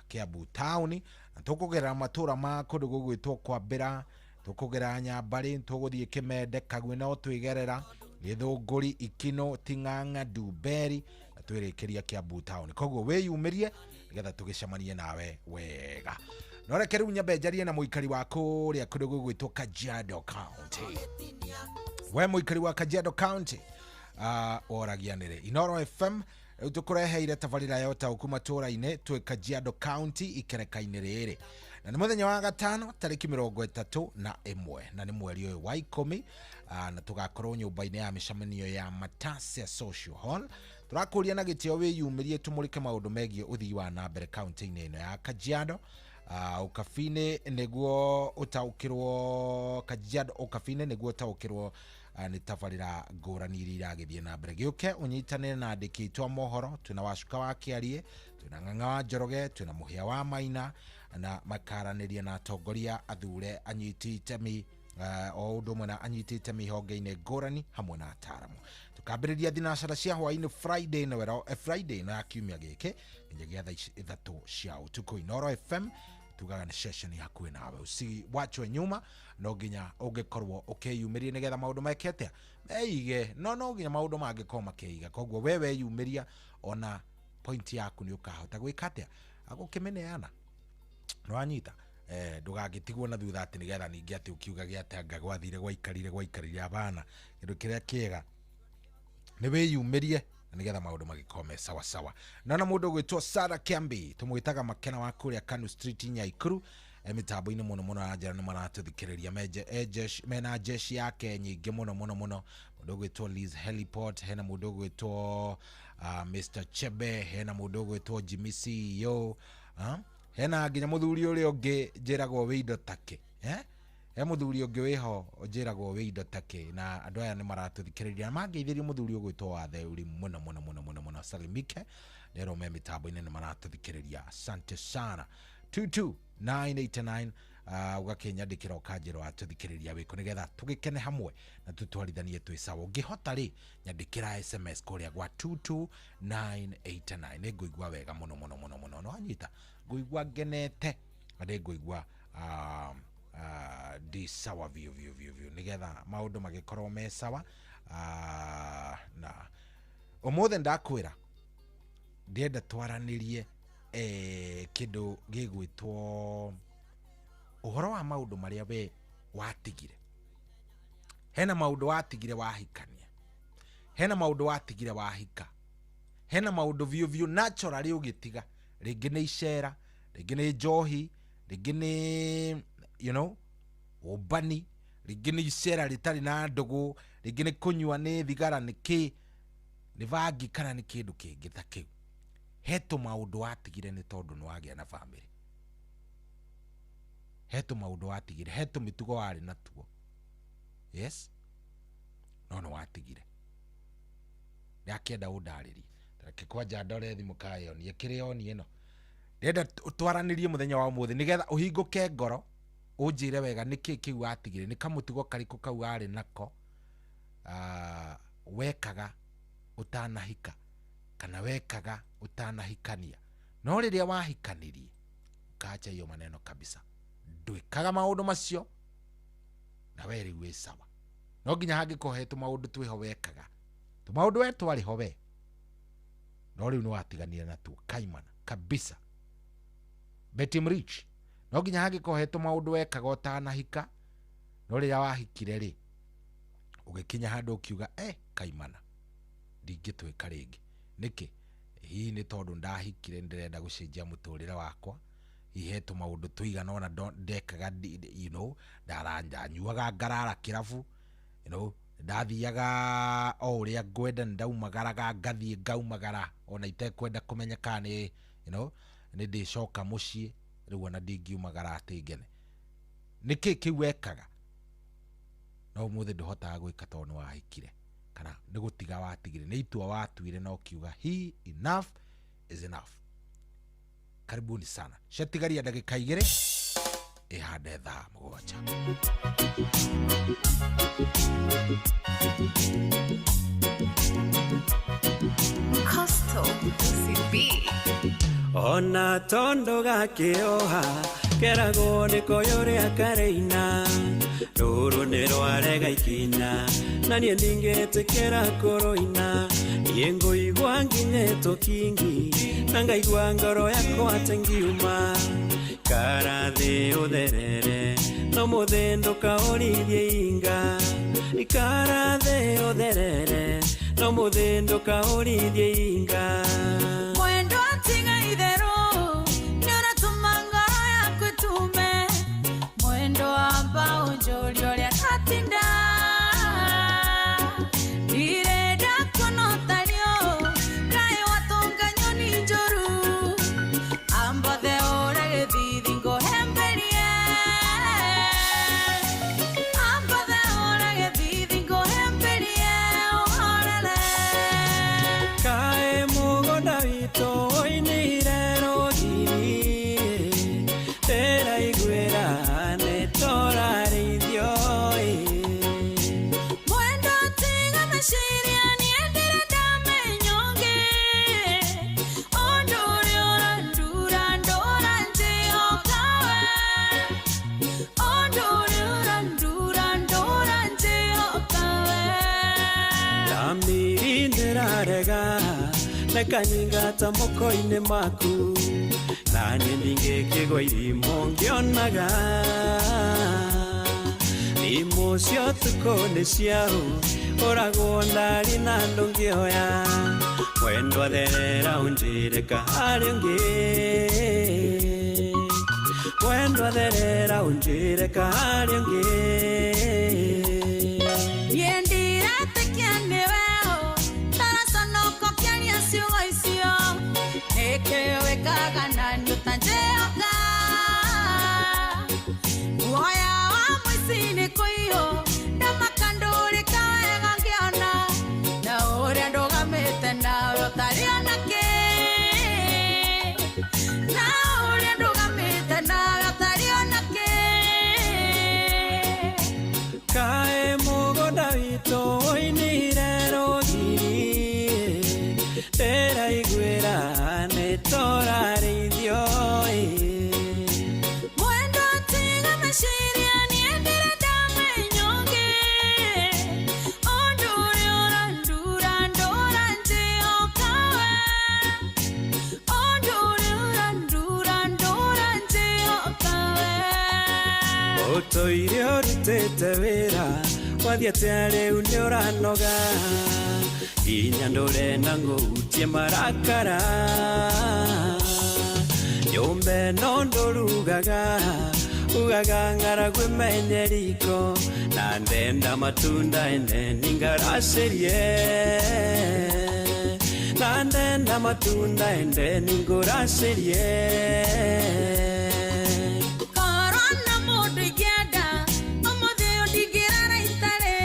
Kiambu town, na tũkũgerera matũra ma kũndũ gũgwĩtwo Kwambĩra, tũkũgerera Nyambarĩ, tũgũthiĩ Kĩmende, Kagwĩ no twĩgerera Gĩthũngũri, Ikino, Ting'ang'a, Ndumberi na twĩrĩkĩria Kiambu town. Koguo wĩyumĩrie nĩgetha tũgĩcemanie nawe wega. No reke rĩu nyambe njarie na mũikari wa kũrĩa kũndũ gũgwĩtwo Kajiado County. We mũikari wa Kajiado County, woragia nĩrĩ Inoro FM rĩu tũkũreheire tabarĩra ya ũtaũku matũra-inĩ twĩ Kajiado County ikereka-inĩ rĩrĩ, na nĩ mũthenya wa gatano tarĩki 31 na nĩ mweri ũyũ wa 10, na tũgakorwo nyũmba-inĩ ya mĩcemanio ya Matasia Social Hall. Tũrakũria na gĩtĩo wĩyumĩrie tũmũrĩke maũndũ megiĩ ũthii wa na mbere kaunti-inĩ ĩno ya Kajiado. Ũkabi-inĩ nĩguo ũtaũkĩrwo Kajiado, ũkabi-inĩ nĩguo ũtaũkĩrwo nĩ tabarĩra ngũrani iria iragĩthiĩ na mbere. Gĩũke ũnyitanĩre na andĩki aitũ a mohoro, twĩna Wacuka wa Kĩarie, twĩna Ng'ang'a wa Njoroge, twĩna Mũhĩa wa Maina, na makaranĩria na atongoria athure anyiti itemi o ũndũ ũmwe na anyiti itemi honge-inĩ ngũrani hamwe na ataaramu. Tũkambĩrĩria thinacara cia hwaĩ-inĩ Friday ĩno Friday ĩno ya kiumia gĩkĩ nginyagia thaa 3 cia ũtukũ. Inoro FM tugaga nĩ session hakuhĩ nawe, usiwachwe nyuma, no nginya ũngĩkorwo ũkĩyumĩria nĩgetha maũndũ meke atĩa meige, no nginya maũndũ mangĩkorwo makĩiga. Koguo we weyumĩria ona Point yaku nĩ ũkahota gwĩka atĩa agũkĩmĩneana. Nĩwanyita? Ndũgagĩtigwo na thutha atĩ nĩgetha ningĩ atĩ ũkiugage atĩ anga gwathire gwaikarire abana. Kĩndũ kĩrĩa kĩega nĩ wĩyumĩrie na nĩgetha maũndũ magĩkorwo me sawa sawa. Naona mũndũ ũgwĩtwo Sarah Kiambi, tũmwĩtaga Makena wa kũrĩa Kanu Street Nyaikuru, mĩtambo-inĩ mũno mũno ya njĩra nĩ maratũthikĩrĩria mena jeshi yake nyingĩ mũno mũno mũno. Mũndũ ũgwĩtwo Liz Heliport, hena mũndũ ũgwĩtwo Mr Chebe, hena mũndũ ũgwĩtwo Jimmy CEO, hena nginya mũthuri ũrĩa ũngĩ njĩragwo wĩ indo take, he mũthuri ũngĩ wĩho njĩragwo wĩ indo take, na andũ aya nĩ maratũthikĩrĩria na mangeithĩria mũthuri ũgwĩtwo Watheuri mũno mũno mũno mũno mũno, salimike nero me mĩtambo-inĩ nĩ maratũthikĩrĩria. Asante sana. 22989 ũgakĩnyandĩkĩra ũkanjĩra watũthikĩrĩria wĩkũ nĩgetha tũgĩkene hamwe na tũtwarithanie twĩ sawa. Ũngĩhota rĩ, nyandĩkĩra SMS kũrĩa gwa 22989. Nĩ ngũigua wega mũno mũno mũno mũno. Nĩwanyita? Ngũigua ngenete na nĩ ngũigua ndĩ sawa biũ biũ biũ biũ nĩgetha maũndũ magĩkorwo me sawa. Na ũmũthĩ ndakwĩra ndĩrenda twaranĩrie kĩndũ gĩgwĩtwo ũhoro wa maũndũ marĩa we watigire. Hena maũndũ watigire wahikania, hena maũndũ watigire wahika, hena maũndũ biũ biũ naturally ũgĩtiga, rĩngĩ nĩ icera, rĩngĩ nĩ njohi, rĩngĩ nĩ you know ũmbani, rĩngĩ nĩ icera rĩtarĩ na ndũgũ, rĩngĩ nĩ kũnyua nĩ thigara, nĩ kĩ, nĩ bangi kana nĩ kĩndũ kĩngĩ ta kĩu. He tũmaũndũ watigire nĩ tondũ nĩ wagĩa na bamĩrĩ, he tũmaũndũ watigire, he tũmĩtugo warĩ natuo, yes, no nĩ watigire. Ndakĩenda ũndarĩrie, reke kwanja ndore thimũ kayonie kĩrĩa onie ĩno. Ndĩrenda twaranĩrie mũthenya wa ũmũthĩ nĩgetha ũhingũke ngoro ũnjĩre wega nĩkĩ kĩu watigire, nĩ kamũtugo karĩkũ kau warĩ nako wekaga ũtanahika kana wekaga ũtanahikania, no rĩrĩa wahikanirie ũkacha hiyo maneno kabisa, ndwĩkaga maũndũ macio na we rĩu wĩ sawa. No nginya hangĩkorwo he tũmaũndũ twĩho wekaga, tũmaũndũ we twarĩ ho we, no rĩu nĩ watiganire natuo kaimana kabisa. Betty Mrich, no nginya hangĩkorwo he tũmaũndũ wekaga ũtanahika, no rĩrĩa wahikire rĩ ũgĩkinya handũ ũkiuga kaimana ndingĩtwĩka rĩngĩ. Nĩkĩ? Hihi nĩ tondũ ndahikire ndĩrenda gũcenjia mũtũrĩre wakwa, hihi he tũmaũndũ tũigana ona ndekaga, you know, ndanyuaga ngarara kĩrabu, you know, ndathiaga o ũrĩa ngwenda, ndaumagaraga ngathiĩ ngaumagara ona itekwenda kũmenya kana nĩ you know nĩ ndĩcoka mũciĩ rĩu ona ndingiumagara atĩ ngene. Nĩkĩ kĩu wekaga no ũmũthĩ ndũhotaga gwĩka tondũ nĩ wahikire kana nĩ gũtiga watigire, nĩ itua watuire na ũkiuga he enough is enough. Karibuni sana. Ciatigaria ndagĩka 2 ihande thaa 7. Coastal UCB. Ona tondo gakĩoha keragwo nĩ koyũrĩa kareina, rũrũ nĩ rwarega ikinya na niĩ ndingĩtĩkĩra kũrũina, niĩ ngũigua nginyĩtwo kingi na ngaigua ngoro yakwa atĩ ngiuma karathĩ ũtherere no mũthĩ ndũkaũrithie inga, ikarathĩ ũtherere no mũthĩ ndũkaũrithie inga. Mwendo tiga itherũ nĩ ũratũma ngoro yaku ĩtume, mwendo amba ũnjũrie ũrĩa ndatinda, ndirenda kuona ũtario kaĩ watũnga nyoni njũru, ambothe ũre gĩthithi ngũhemberie, ambothe ũre gĩthithi ngũhemberie ũhorere. Kaĩ mũgũnda witũ Nekanyingata moko-inĩ maku na niĩ ndingĩkĩgwa irimũ ngĩonaga Thimũ cia ũtukũ nĩ ciaũ ũragwo ndarĩ na ndũngĩoya Wendwa therera ũnjĩre kaharĩ ũngĩ Wendwa therera ũnjĩre kaharĩ ũngĩ Niĩ ndiretĩkia nĩwe ũ ndaraconoka ũkĩaria ciugo icio nĩkĩ wĩkaga na niĩ ũtanjĩhoka Muoya wa mũici nĩ kũiywo ndamaka ndũrĩka wega ngĩona na ũrĩa ndũgamĩte nawe ũtarĩ ona kĩ na ũrĩa ndũgamĩte nawe ũtarĩ ona kĩ Kaĩ mũgũnda witũ ũinire rũgiri ndĩraiguĩra nĩ tũrarĩithio ĩ Mwendo tiga meciria niĩ ndĩrenda menya ũngĩ ũndũ ũrĩa ũrandura ndũra njĩhoka we ũndũ ũrĩa ũrandura ndũra njĩhoka we Ũtũire ũrutĩte wĩra wathiĩ atĩa rĩu nĩ ũranoga nginya ndũrenda ngũhutie marakara Nyũmba ĩno ndũrugaga ugaga ng'aragu ĩmenye riko na ndenda matunda ene ningaracĩrie na ndenda matunda ende ningũracĩrie Korwo na mũndũ ingĩenda ũmũthĩ ũyũ ndingĩrara itarĩ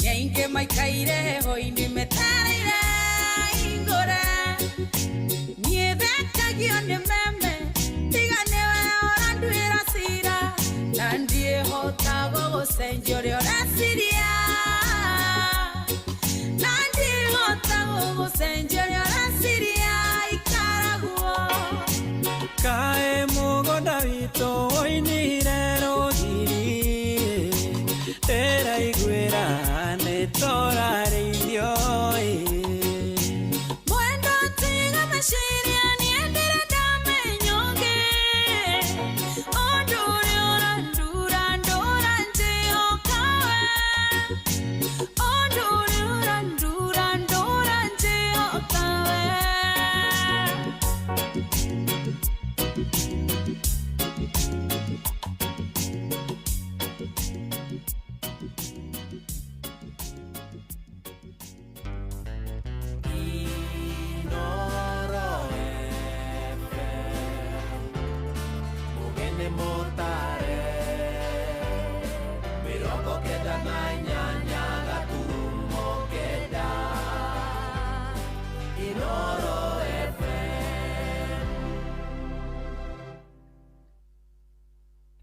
nĩ aingĩ maikaire heho-inĩ metereire ingũre niĩ thekagio nĩ meme tiga nĩwe ũranduĩra cira na ndiĩhota gũgũcenjia ũrĩa ũreciria na ndiĩhota gũgũcenjia ũrĩa ũreciria ikaraguo Kaĩ mũgũnda witũ ũinire rũgiri ndĩraiguĩra nĩ tũrarĩithio ĩ Mwendo tiga meciria niĩ ndĩrenda menya ũngĩ ũndũ ũrĩa ũrandura ndũra njĩhoka we ũndũ ũrĩa ũrandura ndũra njĩhoka we Inoro FM Mugene motare 98 gaturumo kenda Inoro FM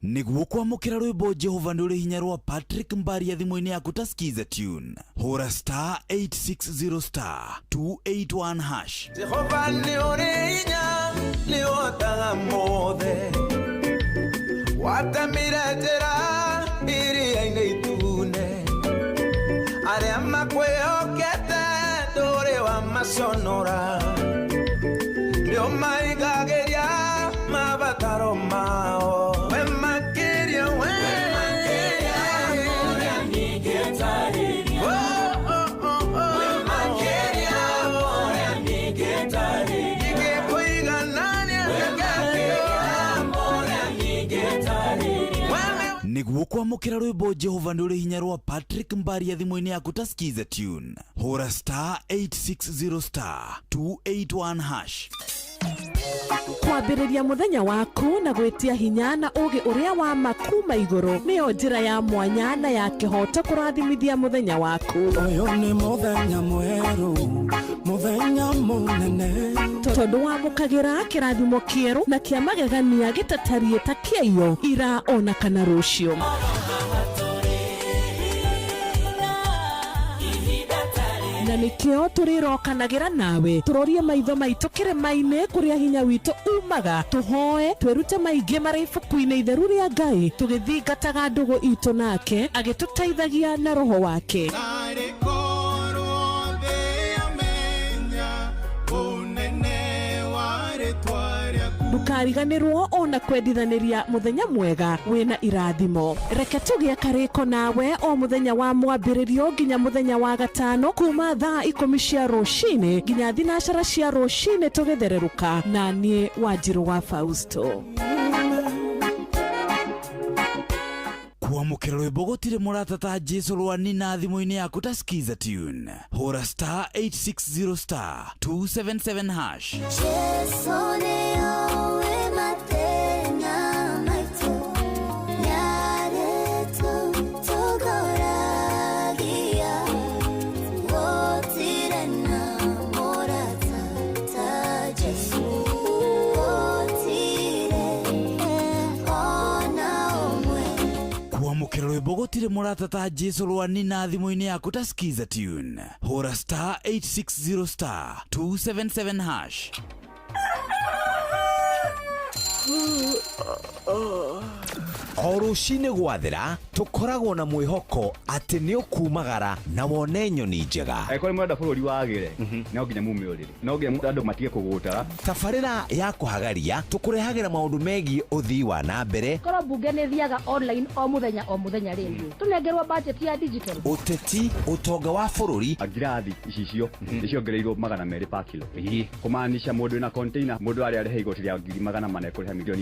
Nĩguo kwamũkĩra rwĩmbo Jehova nĩ ũrĩ hinya rwa Patrick Mbaria thimũ-inĩ yaku ta skiza tune hũra star 860 star 281 hash Jehova nĩ ũrĩ hinya nĩ ũhotaga mothe watemire njĩra iria-inĩ itune arĩa makwĩhokete ndũrĩ wamaconora nĩ ũmaigagĩria mabataro mao we makĩria we Oh, oh, oh, oh. Nĩguo kwamũkĩra rwĩmbo Jehova nĩ ũrĩ hinya rwa Patrick Mbaria thimũ-inĩ yaku ta skiza tune hũra star 860 star 281 hash Kwambĩrĩria mũthenya waku na gwĩtia hinya na ũũgĩ ũrĩa wa ma kuma igũrũ nĩyo njĩra ya mwanya na ya kĩhooto kũrathimithia mũthenya waku Ũyũ nĩ mũthenya mwerũ mũthenya mũnene tondũ wamũkagĩra kĩrathimo kĩerũ na kĩa magegania gĩtatariĩ ta kĩaiyo ira ona kana rũciũ na nĩkĩo tũrĩrokanagĩra nawe tũrorie maitho maitũ kĩrĩma-inĩ kũrĩa hinya witũ umaga tũhoe twĩrute maingĩ marĩ ibuku-inĩ itheru rĩa Ngai tũgĩthingataga ndũgũ itũ nake agĩtũteithagia na roho wake Narĩ korwo thĩ yamenya Ndũkariganĩrwo ona kwendithanĩria mũthenya mwega wĩna irathimo. Reke tũgĩe karĩko nawe o mũthenya wa mwambĩrĩrio nginya mũthenya wa gatano kuma thaa 10 cia rũcinĩ nginya 12 cia rũcinĩ tũgĩthererũka na niĩ Wanjirũ wa Fausto. Kwamũkĩra rwĩmbo gũtirĩ mũrata ta Jesu rwa nina thimũ-inĩ yaku ta Skiza tune. Hũra star 860 star 277 hash. Jesu nĩoĩ mathĩna maitũ, nĩarĩtũtongoragia. Gũtirĩ na mũrata ta Jesu, gũtirĩ ona ũmwe. Kwamũkĩra rwĩmbo gũtirĩ mũrata ta Jesu rwa nina thimũ-inĩ yaku ta Skiza tune. Hũra star 860 star 277 hash. O rũcinĩ gwathera tũkoragwo na mwĩhoko atĩ nĩ ũkumagara na wone nyoni njega. Angĩkorwo nĩ mũrenda bũrũri wagĩre, no nginya mume ũrĩrĩ, no nginya andũ matige kũgũtara. Tabarĩra ya kũhagaria tũkũrehagĩra maũndũ megiĩ ũthii wa na mbere, Korwo mbunge nĩ thiaga online o mũthenya o mũthenya rĩ, tũnengerwo budget ya digital. Ũteti, ũtonga wa bũrũri. Ngirathi icicio nĩ ciongereirwo 200 pa kilo, kũmaanisha mũndũ wĩna container mũndũ arĩa arĩha igoti rĩa 400,000 ekũrĩha 6 million.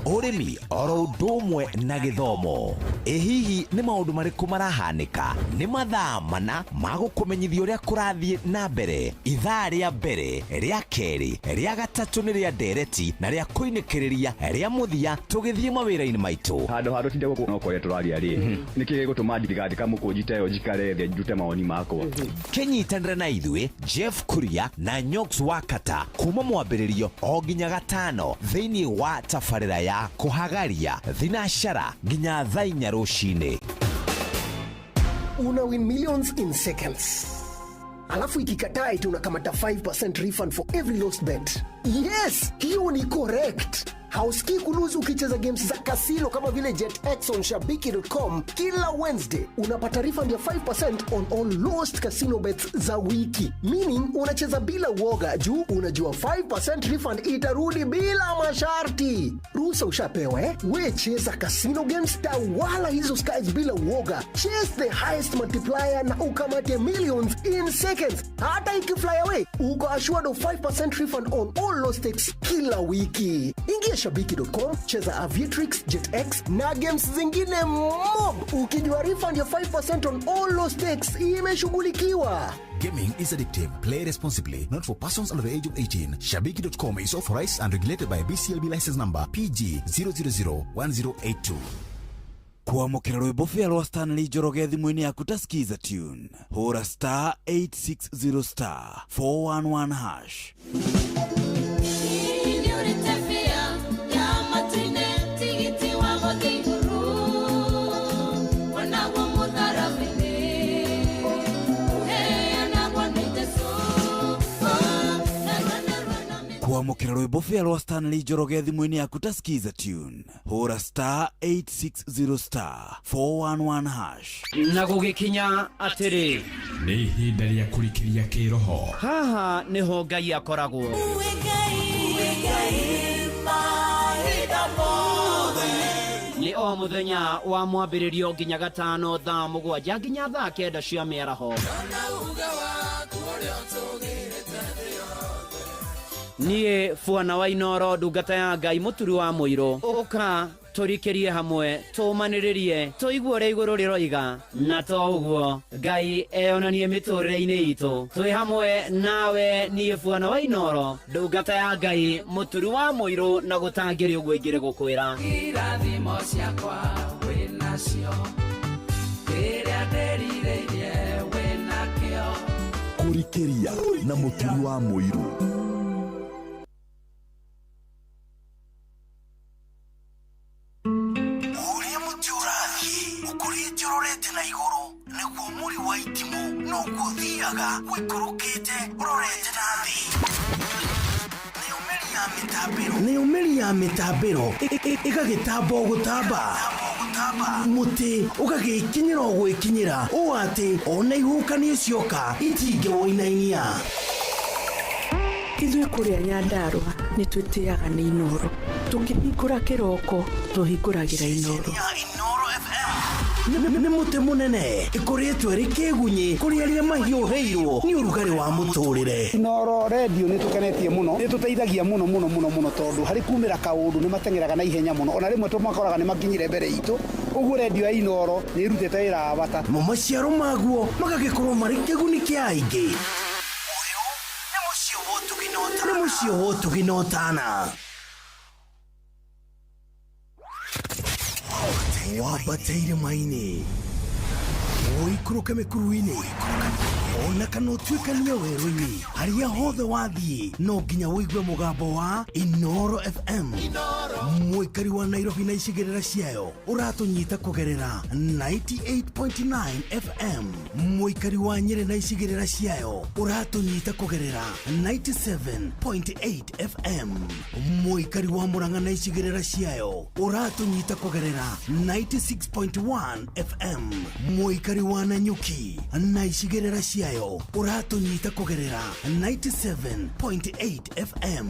Ũrĩmi oro ũndũ ũmwe na gĩthomo. Ĩ hihi nĩ maũndũ marĩkũ marahanĩka? Nĩ mathaa mana ma gũkũmenyithia ũrĩa kũrathiĩ na mbere. Ithaa rĩa mbere, rĩa kerĩ, rĩa gatatũ nĩ rĩa ndereti na rĩa kũinĩkĩrĩria rĩa mũthia tũgĩthiĩ mawĩra-inĩ maitũ. Handũ ha tũtinde gũkũ no kwaria tũraria rĩ, nĩkĩ gĩgũtũma ndigandĩka mũkũnji ta ĩyo njikare thĩ ndute mawoni makwa? Kĩnyitanĩre na ithuĩ Jeff Kuria na Nyox Wakata kuma mwambĩrĩrio o nginya gatano thĩinĩ wa tabarĩra ya kũhagaria thinacara nginya thaa 4 rũcinĩ. Una win millions in seconds, alafu ikikataa eti unakamata 5% refund for every lost bet. Yes, hiyo ni correct. Hausikii kulose ukicheza games za kasino kama vile JetX on shabiki.com. Kila Wednesday unapata refund ya 5% on all lost casino bets za wiki, meaning unacheza bila uoga juu unajua 5% refund itarudi bila masharti. Ruhusa ushapewa, eh? We cheza casino games, tawala hizo skies bila uoga. Chase the highest multiplier na ukamate millions in seconds. Hata ikifly away, uko assured of 5% refund on all lost stakes kila wiki. Ingia shabiki.com, cheza Aviatrix, JetX na games zingine mob, ukijua refund ya 5% on all lost stakes imeshughulikiwa. Gaming is addictive. Play responsibly. Not for persons under the age of 18. Shabiki.com is authorized and regulated by BCLB license number PG 0001082. Kwamũkĩra rwĩmbo bĩa rwa Stanley Njoroge thimũ-inĩ yaku ta Skiza tune. Hũra star 860 star 411 hash. Nĩ ũrĩte bĩa ya matu-inĩ, tigiti wa gũthiĩ igũrũ, wonaguo mũtharaba-inĩ, ũheanagwo nĩ Jesũ. Kwamũkĩra rwĩmbo bĩa rwa Stanley Njoroge thimũ-inĩ yaku ta Skiza tune. Hũra star 860 star 411 hash. Na gũgĩkinya atĩrĩ, nĩ ihinda rĩa kũrikĩria kĩroho. Haha nĩho Ngai akoragwo. Nĩ o mũthenya wa mwambĩrĩrio nginya gatano thaa 7 nginya thaa 9 cia mĩaraho. Niĩ Bwana wa Inoro, ndungata ya Ngai, mũturi wa mũirũ, ũka tũrikĩrie hamwe, tũmanĩrĩrie, tũigue ũrĩa igũrũ rĩroiga, na to ũguo Ngai eyonanie mĩtũrĩre-inĩ itũ. Twĩ hamwe nawe niĩ Bwana wa Inoro, ndungata ya Ngai, mũturi wa mũirũ, na gũtangĩrĩ ũguo ingĩrĩ gũkwĩra. Irathimo ciakwa wĩnacio, kĩrĩa ndĩrirĩirie wĩnakĩo. Kũrikĩria na mũturi wa mũirũ. Ũrĩa mũtĩ ũrathiĩ ũkũrĩte ũrorete na igũrũ, nĩguo mũri wa itimũ noguo ũthiaga ũikũrũkĩte ũrorete na thĩ. Nayo mĩri ya mĩtambĩro ĩgagĩtamba o gũtamba, mũtĩ ũgagĩkinyĩra o gwĩkinyĩra, ũũ atĩ ona ihuhũkanio cioka itingĩwũinainia. Ithuĩ kũrĩa Nyandarũa nĩ twĩtĩaga nĩ Inoro. Tũkĩhingũra kĩroko tũhingũragĩra Inoro. Nĩ mũtĩ mũnene ĩkoretwo ĩrĩ kĩgunyĩ kũrĩ arĩa mahiũhĩirwo nĩ ũrugarĩ wa mũtũrĩre. Inoro redio nĩ tũkenetie mũno, nĩ tũteithagia mũno mũno mũno mũno, tondũ harĩ kumĩra kaũndũ nĩ mateng'eraga na ihenya mũno, ona rĩmwe tũmakoraga nĩ makinyire mbere itũ. Ũguo redio ya Inoro nĩ ĩrutĩte wĩra wa bata. Mo maciaro maguo magagĩkorwo marĩ kĩguni kĩa aingĩ. Nĩ mũciĩ wa ũtugi na ũtana. Wambate irĩma-inĩ, ũikũrũke mĩkuru-inĩ, ona kana ũtuĩkanie werũ-inĩ, harĩa hothe wathiĩ no nginya ũigue mũgambo wa Inoro FM. Mũikari wa Nairobi na icigĩrĩra ciayo ũratũnyita kũgerera 98.9 FM. Mũikari wa Nyĩrĩ na icigĩrĩra ciayo ũratũnyita kũgerera 97.8 FM. Mũikari wa Murang'a na icigĩrĩra ciayo ũratũnyita kũgerera 96.1 FM. Mũikari wa Nanyuki na icigĩrĩra ciayo ũratũnyita kũgerera 97.8 FM.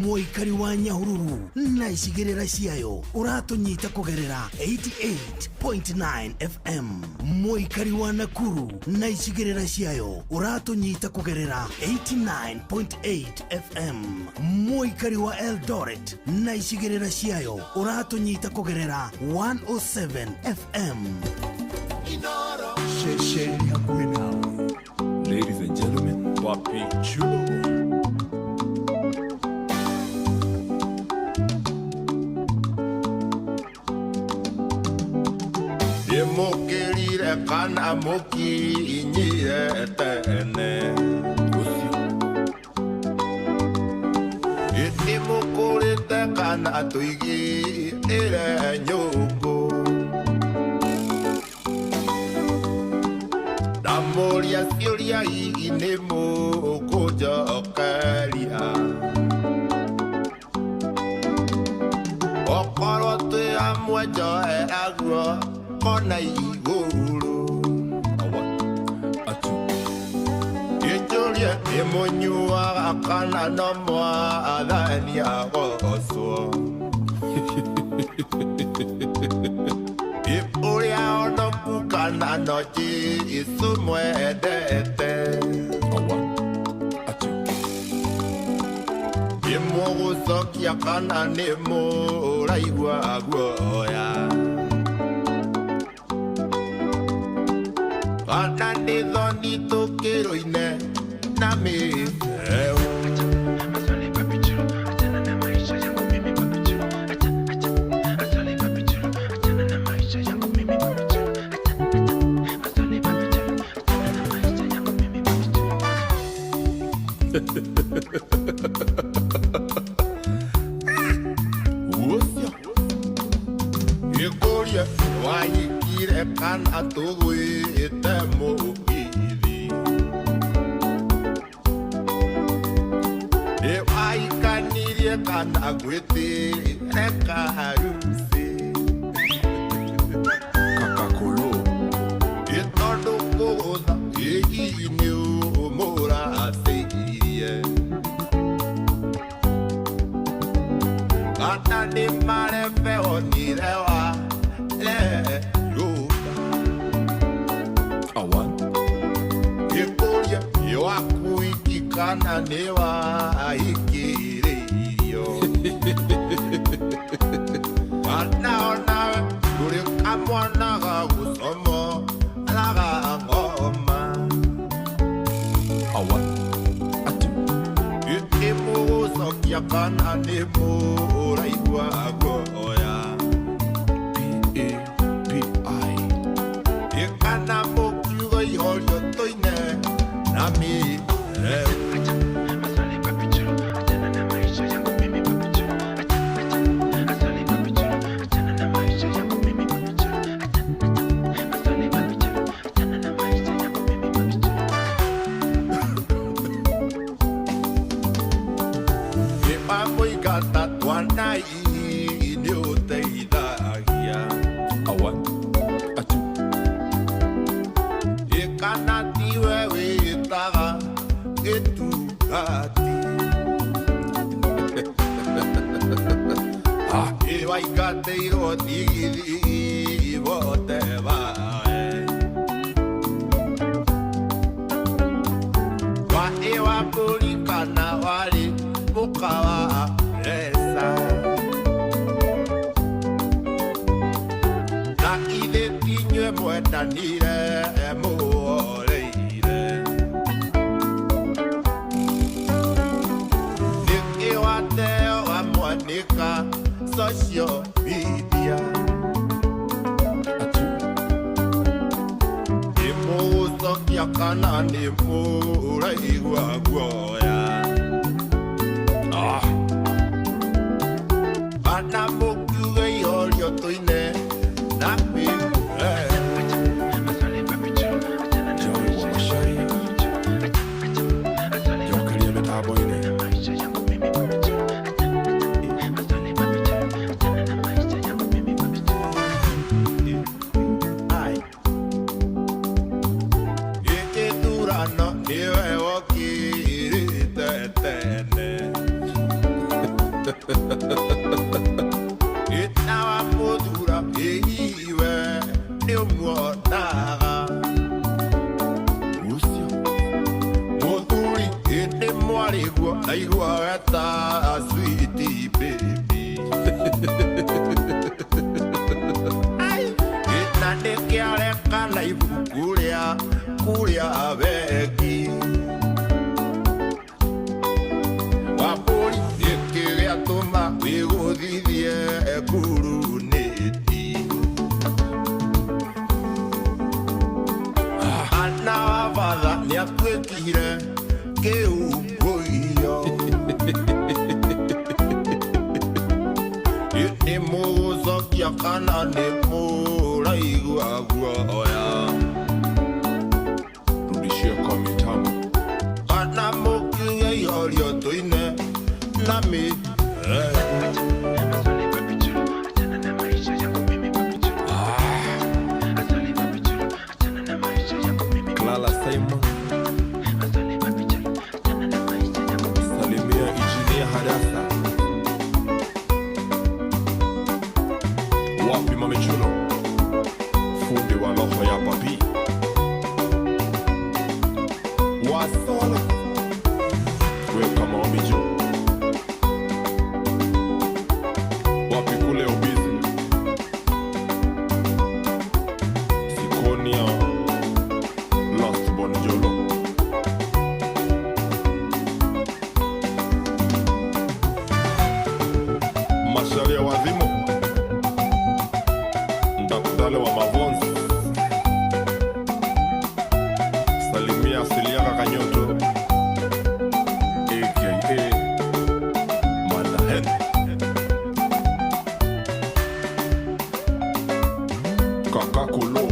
Mũikari wa Nyahururu na icigĩrĩra ciayo ũratũnyita kũgerera 88.9 FM. Mũikari wa Nakuru na icigĩrĩra ciayo ũratũnyita kũgerera 89.8 FM. Mũikari wa Eldoret na icigĩrĩra ciayo ũratũnyita kũgerera 107 FM. Ceceni hakuhĩ nawe. Ladies and gentlemen, Papi Chulo. Ndĩmũkĩrire kana mũkinyire tene, ĩtĩmũkũrĩte kana tũigĩrĩre nyũngũ. Ndamũria ciũria hihi nĩ mũkũnjokeria, okorwo twĩ hamwe njoera guo kona igũrũ. Ĩnjũrie ĩmũnyuaga kana no mwathani agocwo, ũrĩa onoku kana no Jesũ mwendete. Ĩmũgũcokia kana nĩ mũraigua guoya, kana nĩ thoni tũkĩrũine na mĩheo. Ũcio ĩkũria wahikire kana tũgwĩte mũgithi, nĩ wahikanirie kana gwĩtĩre kaharusi. Kakakolo ĩ tondũ kũgũtha ĩhihi nĩ ũmũracĩirie, kana nĩ marebe onire wa lerũka. Ĩkũria nĩ waku iki kana nĩ wahikĩrĩirio, kana onawe ndũrĩ kamwana ga gũcomoraga ngoma. Ĩmũgũcokia kana nĩ mũraigua guoya, ĩkana mũkiugo ihorio tũine na mĩreo. Ĩmamũigata twana hihi nĩ ũteithagia, ĩkana tiwe wĩtaga gĩtungati. Waingatĩirwo thigithi bote bae Waĩ wa mbũri kana warĩ mũka wa resa Na ithe tinyue mwendanire muoreire Nĩkĩ wateo wa mwanĩka social media Nĩ mũgũcokia kana nĩ mũraigua guoya Kana mũkiuge ihorio tũine na Jokeria mĩtambo-inĩ. Gĩgĩthurano nĩwe wokirĩte tene Ĩta wa mũthura ĩhiwe nĩũmuonaga Ũcio mũthuri ĩndĩ mwarĩguo naigua weta sweetie baby Ĩta nĩkĩareka na ibuku rĩa kũrĩa bengi Wambũri nĩkĩ gĩatũma wĩgũthithie ngurunĩti Ana wa batha nĩatuĩkire kĩũngũiyo Nĩ mũgũcokia kana nĩ mũraigua guoya Rudishia kwa mitambo. Kana mũkiuge ihorio tũine na mĩ Clara Simon. Salimia Engineer Hadassa. Wapi Mamichulo? Fundi wa roho ya papi. Wasolo. Weka maombi juu. Wapi kule Ubizi? Sikonia Lost Bonjolo. Masharia Wazimo. Ndakudale wa Mavonzi. Salimia Siliaka Kanyoto. AKA Madahen. Kakakulo.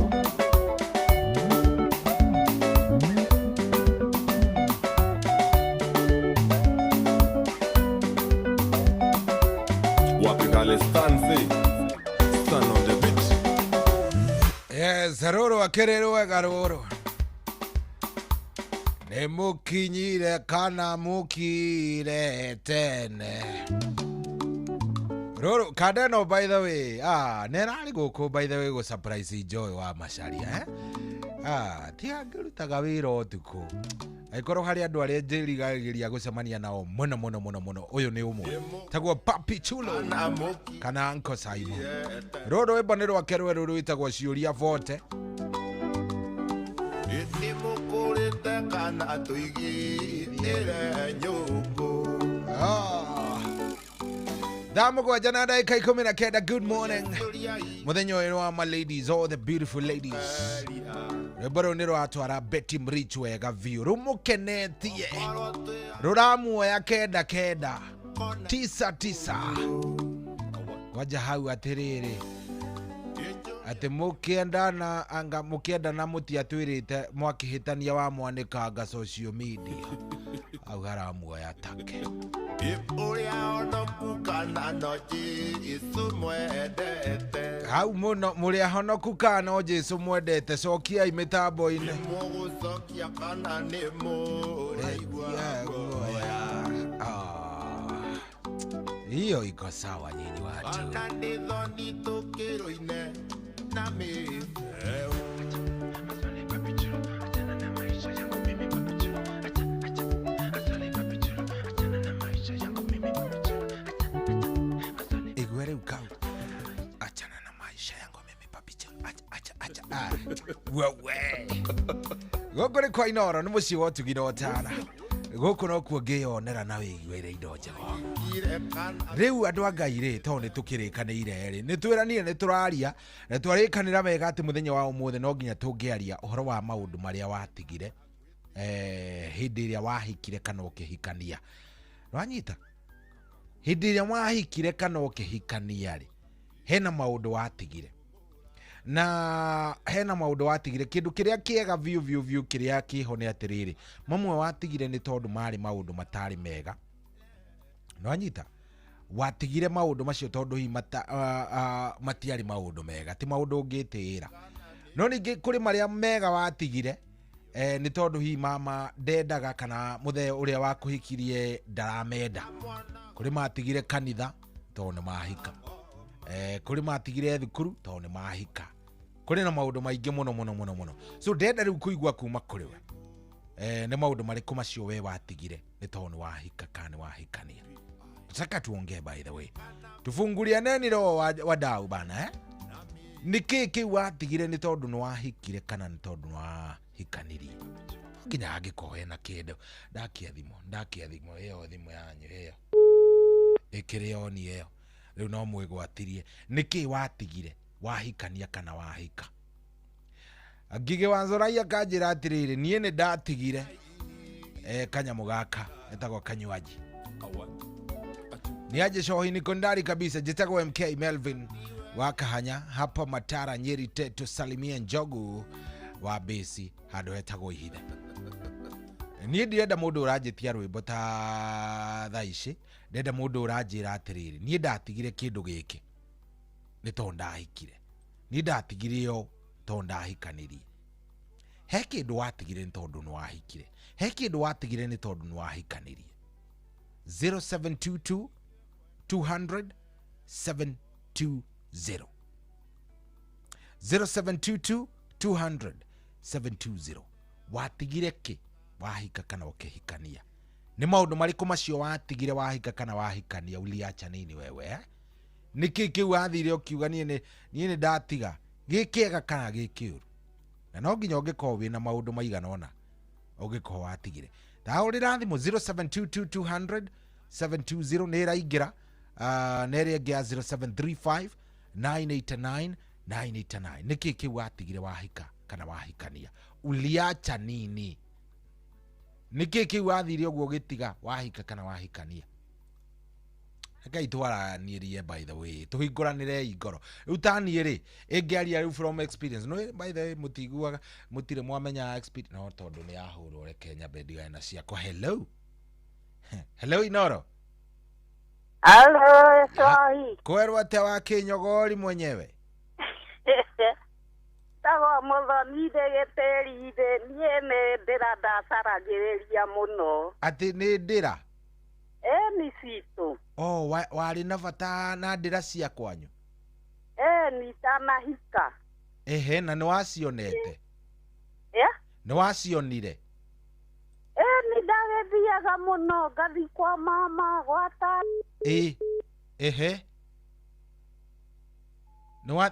Wapi kale Stanley. Stand on the beat. Yes, rũrũ akĩrĩ rwega rũrũ nĩ mũkinyire kana mũkire tene rũrũ kandeno by the way nĩ rarĩ gũkũ by the way gũ surprise Joy wa Macharia eh? Ti angĩrutaga wĩra ũtukũ angĩkorwo harĩ andũ arĩa njĩrigagĩria gũcemania nao mũno mũno mũno mũno ũyũ nĩ ũmwe taguo Papi Chulo kana Uncle Simon rũrũ rwĩmbo nĩ rwake rwerũ rwĩtagwo ciũria vote Nĩ mũkũrĩte kana tũigithĩre nyũngũ Thaa mũgwanja na ndagĩka 19. Good morning mũthenya ũyũ wa my ladies, all the beautiful ladies. Rwĩmbo rũrũ nĩ rwatwara Betty Mrich wega biũ rũmũkenetie rũramuoya 9 9 9 9 kwanja hau atĩrĩrĩ atĩ mũkĩendana anga mũkĩendana mũtiatwĩrĩte mwakĩhĩtania wa mwanĩkanga social media hau haramuoya take Ũrĩa honoku kana no Jesũ mwendete hau mũno mũrĩ ahonoku kana no Jesũ mwendete cokiai mĩtambo-inĩ Mũgũcokia kana nĩ mũraigua guoya Hiyo iko sawa nyinyi watu. Igwe rĩu kau. Achana na maisha yangu mimi papicha. Acha acha acha. Ah. Wewe. Gũkũ nĩ kwa Inooro nĩ mũciĩ wa ũtugi na ũtara. Gũkũ nokuo ngĩyonera na wĩiguĩre indo njega. Rĩu andũ a Ngai rĩ, tondũ nĩ tũkĩrĩkanĩire rĩ, nĩ twĩranire nĩ tũraria na twarĩkanĩra wega atĩ mũthenya wa ũmũthĩ no nginya tũngĩaria ũhoro wa maũndũ marĩa watigire hĩndĩ ĩrĩa wahikire kana ũkĩhikania. Wanyita? Hĩndĩ ĩrĩa wahikire kana ũkĩhikania rĩ, hena maũndũ watigire. Na hena maũndũ watigire. Kĩndũ kĩrĩa kĩega biũ biũ biũ kĩrĩa kĩho nĩ atĩrĩrĩ, mamwe watigire nĩ tondũ marĩ maũndũ matarĩ mega. Nĩwanyita? Watigire maũndũ macio tondũ hihi matiarĩ maũndũ mega, ti maũndũ ũngĩtĩĩra. No ningĩ kũrĩ marĩa mega watigire nĩ tondũ hihi mama ndendaga kana mũthee ũrĩa wakũhikirie ndaramenda. Kũrĩ matigire kanitha tondũ nĩ mahika. Kũrĩ matigire thukuru tondũ nĩ mahika. Kũrĩ na maũndũ maingĩ mũno mũno mũno mũno. So ndenda rĩu kũigua kuma kũrĩ we. Nĩ maũndũ marĩkũ macio we watigire nĩ tondũ nĩ wahika kana nĩ wahikania. Nataka tuongee by the way. Tufungulianeni roho wadau bana eh? Nĩ kĩĩ kĩu watigire nĩ tondũ nĩ wahikire kana nĩ tondũ nĩ wahikanirie? Nginya angĩkorwo hena kĩndũ. Ndakia thimũ ĩyo thimũ yanyu ĩyo. Ĩkĩrĩ oni ĩyo. Rĩu no mwĩgwatirie. Nĩ kĩĩ watigire wahikania kana wahika? Ngigĩ wa Nzorai akanjĩra atĩrĩrĩ, niĩ nĩ ndatigire kanyamũ gaka etagwo kanywaji. Niaje shohi niko ndani kabisa. Jitagwo MK Melvin wa Kahanya hapa Matara Nyeri Teto, salimia Njogu wa besi handũ hetagwo Ihithe. Niĩ ndirenda mũndũ ũranjĩtia rwĩmbo ta thaa ici, ndĩrenda mũndũ ũranjĩra atĩrĩrĩ, niĩ ndatigire kĩndũ gĩkĩ nĩ tondũ ndahikire, niĩ ndatigire ĩyo tondũ ndahikanirie. He kĩndũ watigire nĩ tondũ nĩ wahikire, he kĩndũ watigire nĩ tondũ nĩ wahikanirie. 0722 200 720 0722 200 720. Watigire kĩ wahika kana ũkĩhikania? Nĩ maũndũ marĩkũ macio watigire wahika kana wahikania? Uliacha nini wewe eh? Nĩ kĩĩ kĩu wathire ũkiuga niĩ nĩ ndatiga gĩ kĩega kana gĩ kĩũru? Na no nginya ũngĩkorwo wĩna maũndũ maigana ũna ũngĩkorwo watigire. Ndahũrĩra thimũ 0722 200 720 nĩ ĩraingĩra, na ĩrĩa ĩngĩ ya 0735 989 989. Nĩ kĩĩ kĩu watigire wahika kana wahikania? Uliacha nini? Nĩ kĩĩ kĩu wathire ũguo ũgĩtiga wahika kana wahikania? Reke twaranĩrie by the way, tũhingũranĩre ngoro. Rĩu ta niĩ rĩ, ĩngĩaria rĩu from experience. No by the way mũtiguaga, mũtirĩ mwamenya experience. No tondũ nĩ yahũrwo, reke nyambe ndigane na ciakwa. Hello. Hello Inooro. Hello, sorry. Kwerwo atĩa wa kĩnyogori mwenyewe? Tagwo mũthoni ndĩgĩtĩri-inĩ, niĩ nĩ ndĩra ndacaragĩrĩria mũno. Atĩ nĩ ndĩra? Ĩni citũ. Oh, warĩ na bata na ndĩra cia kwanyu? Ĩni itanahika. Ehe, na nĩ wacionete? Nĩ wacionire? Ĩni ndagĩthiaga mũno, ngathi kwa mama, gwa ta. Ĩ, ehe. Nĩ wa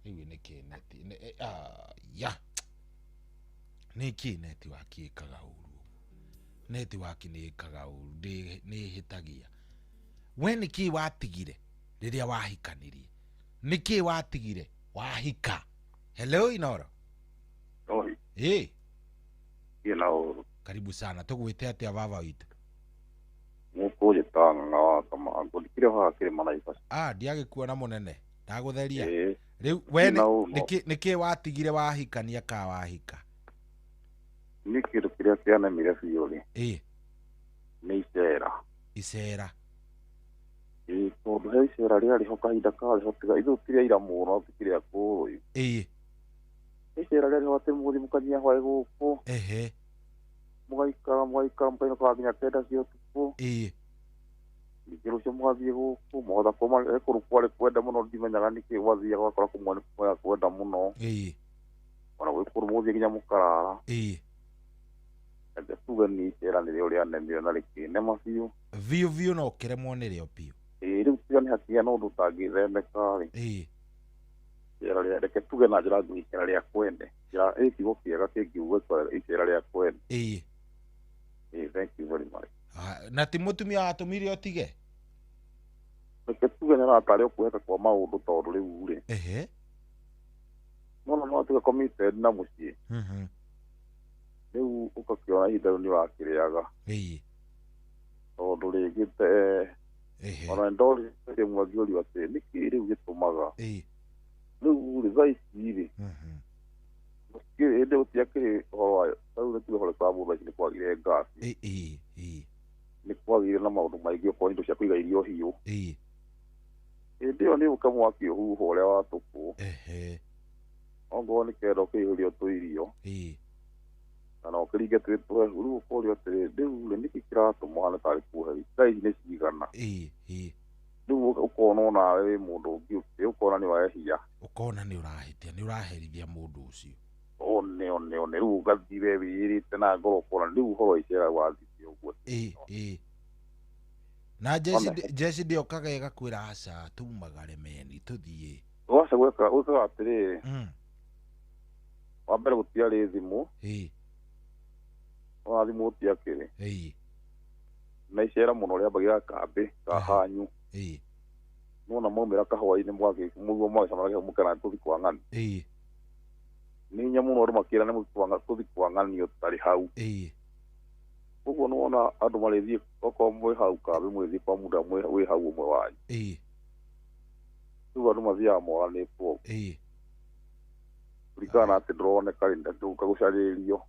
rĩu nĩ kĩ neti, ya. Nĩ kĩ netiwaki ĩkaga ũru? Netiwaki nĩ ĩkaga ũru, nĩ ĩhĩtagia. We nĩ kĩ watigire rĩrĩa wahikanirie? Nĩ kĩ watigire wahika? Hello Inooro. Oi. Ĩ. Ina ũru. Karibu sana. Tũgwĩte atĩa baba witũ? Mũkũnjĩta Ng'ang'a wa Kamangũ, ndikĩrĩ haha kĩrĩma Naivasha. Ah, ndiagĩkuona mũnene. Ndagũtheria. Rĩu we nĩ kĩ watigire wahikania ka wahika? Nĩ kĩndũ kĩrĩa kĩanemire biũ rĩ. Ĩ. Nĩ icera. Icera. Ĩ, tondũ he icera rĩarĩ ho kahinda karĩ ho, tiga ithuĩ tũtirĩ aira mũno, tũtikĩrĩ akũrũ. Ĩ. Icera rĩarĩ ho atĩ mũthiĩ mũkanyia hwaĩ gũkũ. Ehe. Mũgaikara mũkainũkaga nginya 9 cia ũtukũ. Ĩ. Ningĩ rũciũ mũgathiĩ gũkũ mũhota kuma kũrũ kwarĩ kwenda mũno ndimenyaga nĩkĩ gwathiaga ũgakora kũmwe nĩ kwaya kwenda mũno. Ona gwĩ kũrũ mũthiĩ nginya mũkarara. Reke tuge ni icera nĩrĩo rĩanemire na rĩkĩnema biũ. Biũ biũ no ũkĩremwo nĩrĩo biũ. Ĩĩ rĩu tiga nĩ hakĩa na ũndũ ũtangĩthemeka rĩ. Icera rĩa reke tuge na njĩra nguhĩ icera rĩa kwende. Njĩra ĩ kiugo kĩega kĩngiugwo icera rĩa kwende. Ĩĩ thank you very much. Na ti mũtumia watũmire ũtige? Reke tuge nĩ aratarĩ ũkuheka kwa maũndũ tondũ rĩu rĩ. Mwana no atuĩke committed na mũciĩ. Rĩu ũgakĩona ihinda rĩu nĩ ũrakĩrĩaga. Tondũ rĩngĩ ona ndori rĩmwe ngĩũrio atĩ nĩkĩ rĩu gĩtũmaga. Rĩu rĩ thaa ici rĩ. Hĩndĩ gũtiakĩrĩ ũhoro wa rĩu nĩ tuge for example thaa ici nĩ kwagire ngasi. Nĩ kwagire na maũndũ maingĩ okorwo indo cia kũiga irio hiũ. Hĩndĩ ĩyo nĩ ũke mwaki ũhuhwo ũrĩa watũkwo. Ongorwo nĩ kenda ũkĩihũrio tũirio. Na no ũkĩringe twĩ tũhehu rĩu ũkorio atĩrĩ rĩu rĩ nĩkĩ kĩratũma ũhane tarĩ kuoheri thaa ici nĩ cigana. Rĩu ũkona onawe wĩ mũndũ ũngĩ ũkona nĩ wehia. Ũkona nĩ ũrahĩtia nĩ ũraherithia mũndũ ũcio. One one one rĩu ũgathiĩ we wĩĩrĩte na ngoro ũkona rĩu ũhoro wa icera wathiĩ ũguo. Na Jesse ndĩokaga ĩgakwĩra aca tumagare meni tũthiĩ. Waca gwĩka gwĩkaga atĩrĩrĩ. Wa mbere gũtiarĩ thimũ. Ona thimũ gũtiakĩrĩ. Na icera mũno rĩambagia kambĩ ka hanyu. Nĩwona maumĩra kahũa-inĩ mũguo mwagĩcemanagia mũkena tũthiĩ kwa ng'ani. Nĩ hinya mũno andũ makĩra nĩ tũthiĩ kwa ng'ani ũtarĩ hau. Ũguo nĩwona andũ marĩthiĩ okorwo mwĩ hau kambĩ mwĩthiĩ kwa mũndũ wĩ hau ũmwe wanyu. Rĩu andũ mathiaga moranĩtwo. Kũringana na atĩ ndũroneka rĩ ndũka gũcarĩrio.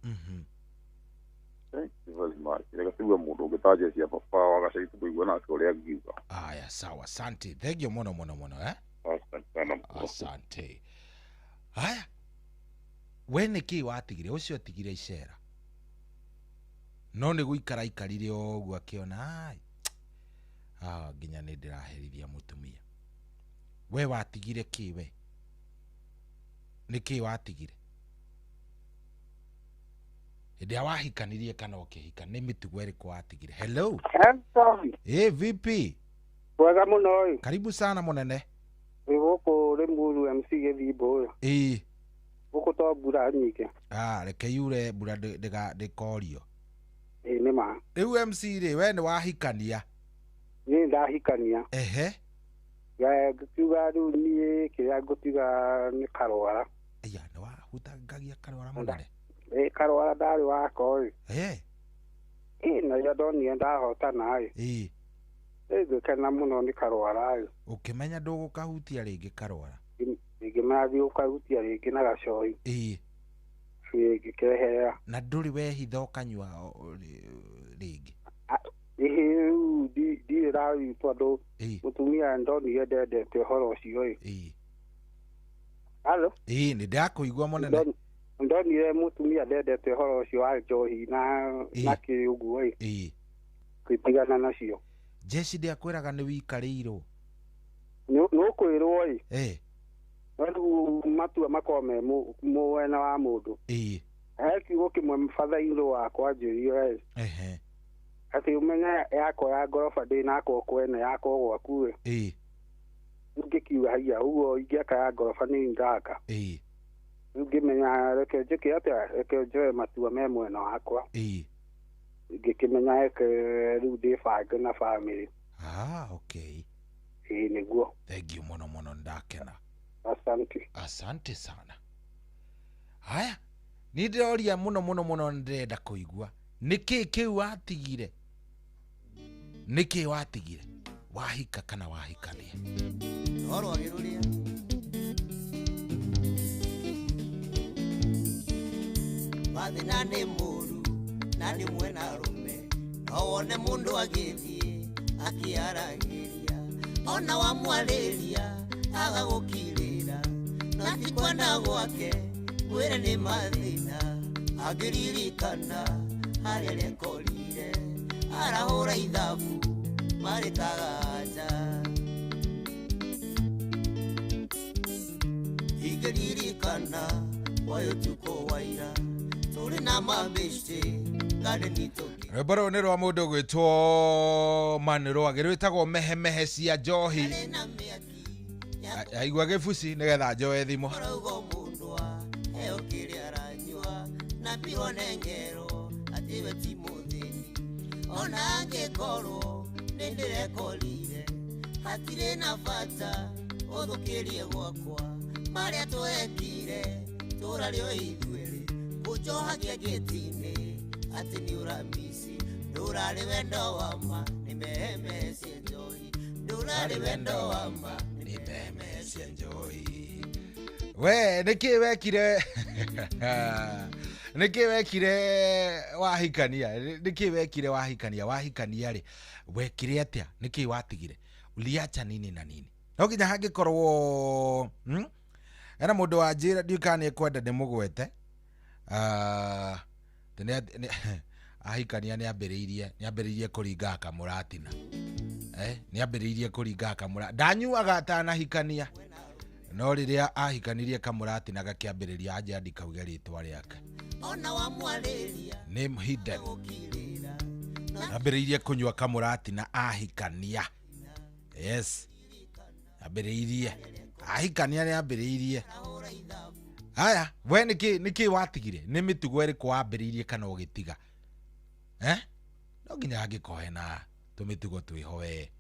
Thank you very much. Reke tuge mũndũ ũngĩ ta Jesse ya baba wa gacagi tũkũigua nake ũrĩa angiuga. Aya sawa, asante. Thank you mũno mũno mũno Asante sana. Asante. Haya. We nĩkĩ watigire ũcio atigire icera? No nĩ gũikara aikarire o ũguo akĩona ai nginya nĩ ndĩraherithia mũtumia. We watigire kĩ we? Nĩkĩ watigire? Hĩndĩ ĩrĩa wahikanirie kana ũkĩhika nĩ mĩtugo ĩrĩkũ watigire? Hello. Vipi? Wega mũno ĩ. Karibu sana mũnene. Wĩ gũkũ Rĩmuru MC Gĩthimbo ĩ. Gũkũ to mbura nyingĩ. Reke yure mbura ndĩkorio. Ĩ nĩ ma. Rĩu MC rĩ we nĩ wahikania? Niĩ ndahikania. Ngĩkiuga rĩu niĩ kĩrĩa ngũtiga nĩ karwara. Aya nĩ wahutangagia karwara mũnene? Karwara ndarĩ wako ĩ. Na rĩrĩa ndonire ndahotana ĩ. Ngĩkena mũno nĩ karwara ĩ. Ũkĩmenya ndũgũkahutia rĩngĩ karwara? Ngĩmenya ndigũkahutia rĩngĩ na gacoi. Ngĩkeherera. Na ndũrĩ wehitha ũkanyua rĩngĩ? Rĩu ndirĩ rarĩ tondũ mũtumia ndonire ndendete ũhoro ũcio ĩ. Halo? Nĩ ndĩrakũigua mũnene. Ndonire mũtumia ndendete ũhoro ũcio wa njohi na kĩ ũguo ĩ. Ngĩtigana nacio. Jesse ndĩakwĩraga nĩ wĩikarĩirwo? Nĩ ũkwĩrwo ĩ. No rĩu matua makorwo me mwena wa mũndũ. He kiugo kĩmwe batha-inĩ wakwa anjĩrire ĩ. Atĩ ũmenye yakwa ya ngoroba ndĩnakwo kwene yakwo gwaku ĩ. Ngĩkiuga haiya ũguo ingĩaka ya ngoroba nĩ ndaka. Rĩu ngĩmenya reke njĩke atĩa reke njoe matua me mwena wakwa. Ngĩkĩmenya reke rĩu ndĩbange na bamĩrĩ. Okay. Ĩ nĩguo. Thank you mũno mũno ndakena. Asante. Asante sana. Haya, niĩ ndĩroria mũno mũno mũno ndĩrenda kũigua nĩkĩ kĩu watigire? Nĩkĩ watigire? Wahika kana wahikania? Mathĩna nĩ mũru na nĩ mwena rũme no wone mũndũ agĩthiĩ akĩaragĩria ona wamwarĩria agagũkirĩra na ti kwenda gwake mwĩre nĩ mathĩna angĩririkana harĩa arekorire arahũra ithabu Marĩkagaja ingĩririkana wayũ tukũ waira tũrĩ na mabĩcĩ garden tũkĩ Rwĩmbo rũrũ nĩ rwa mũndũ ũgwĩtwo Manũrũ rwĩtagwo mehemehe cia njohi. Aigua gĩbuci nĩgetha njoe thimũ. Koraugo mũndũ heo kĩrĩa aranyua na mbirwo nengero atĩ we ti mũthĩni ona angĩkorwo nĩ ndĩrekorire hatirĩ na bata ũthũkĩrie gwakwa marĩa twekire tũrarĩo ithuerĩ kũnjohagia gĩti-inĩ atĩ nĩ ũramisi ndũrarĩ wendo wa ma nĩ mehemehe cia njohi ndũrarĩ wendo wa ma nĩ mehemehe cia njohi. We nĩkĩ wekire nĩkĩ wekire wahikania nĩkĩ wekire wahikania wahikania rĩ wekire atĩa nĩkĩ watigire uliacha nini na nini no nginya hangĩkorwo ena mũndũ wa njĩra ndiũĩ kana nĩekwenda ndĩmũgwete ahikania nĩambĩrĩirie kũringa kamũratina nĩambĩrĩirie kũringa kamũra ndanyuaga atanahikania no rĩrĩa ahikanirie kamũratina gakĩambĩrĩria anja ndikauge rĩtwa rĩake ona wamwarĩria name hidden ambĩrĩirie kũnyua kamũratina ahikania yes ambĩrĩirie ahikania nĩambĩrĩirie haya we nĩkĩ watigire nĩ mĩtugo ĩrĩkũ wambĩrĩirie kana ũgĩtiga no nginya hangĩkorwo hena tũmĩtugo twĩho we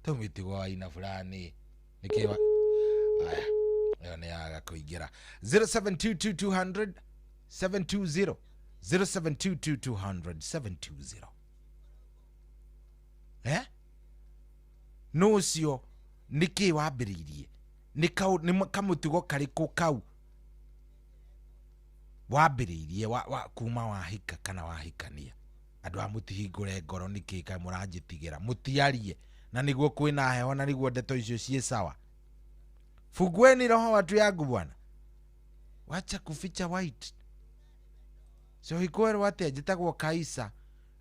tũmĩtugo aina fulani nĩkĩ haya ĩyo nĩ yaga kũingĩra 0722 200 720 0722 200 720 no ũcio nĩkĩ wambĩrĩirie nĩ kamũtugo karĩkũ kau wambĩrĩirie kuma wahika kana wahikania andũ a mũtihingũre ngoro nĩkĩ kaĩ mũranjĩtigĩra mũtiarie na nĩguo kwĩna heho na nĩguo ndeto icio ciĩ sawa. Fungueni roho watu yangu bwana, wacha kuficha white so hikwerwo atĩa njĩtagwo Kaisa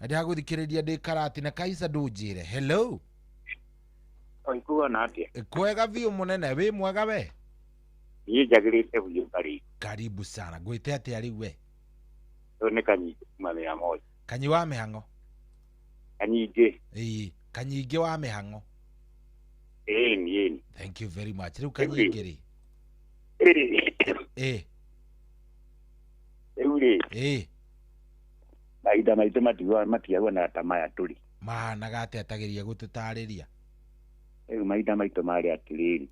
na ndĩragũthikĩrĩria ndĩ karati na Kaisa ndũnjĩre hello. Oikuona atĩa? Kwega biũ mũnene wĩ mwega we? Niĩ njagĩrĩte biũ karibu. Karibu sana ngwĩte atĩa rĩu we? Ũyũ nĩ Kanyingĩ kuma Mĩa Moja. Kanyi wa mĩhang'o? Kanyingĩ. Ĩĩ Kanyingĩ wa mĩhang'o. Ĩni ĩni. Thank you very much. Rĩu Kanyingĩ rĩ? Ĩĩ. Rĩu rĩ? Ĩĩ. Mahinda maitũ matiaguanaga ta maya tũrĩ. Mahanaga atĩa tageria gũtũtarĩria? Rĩu mahinda maitũ marĩ atĩrĩrĩ.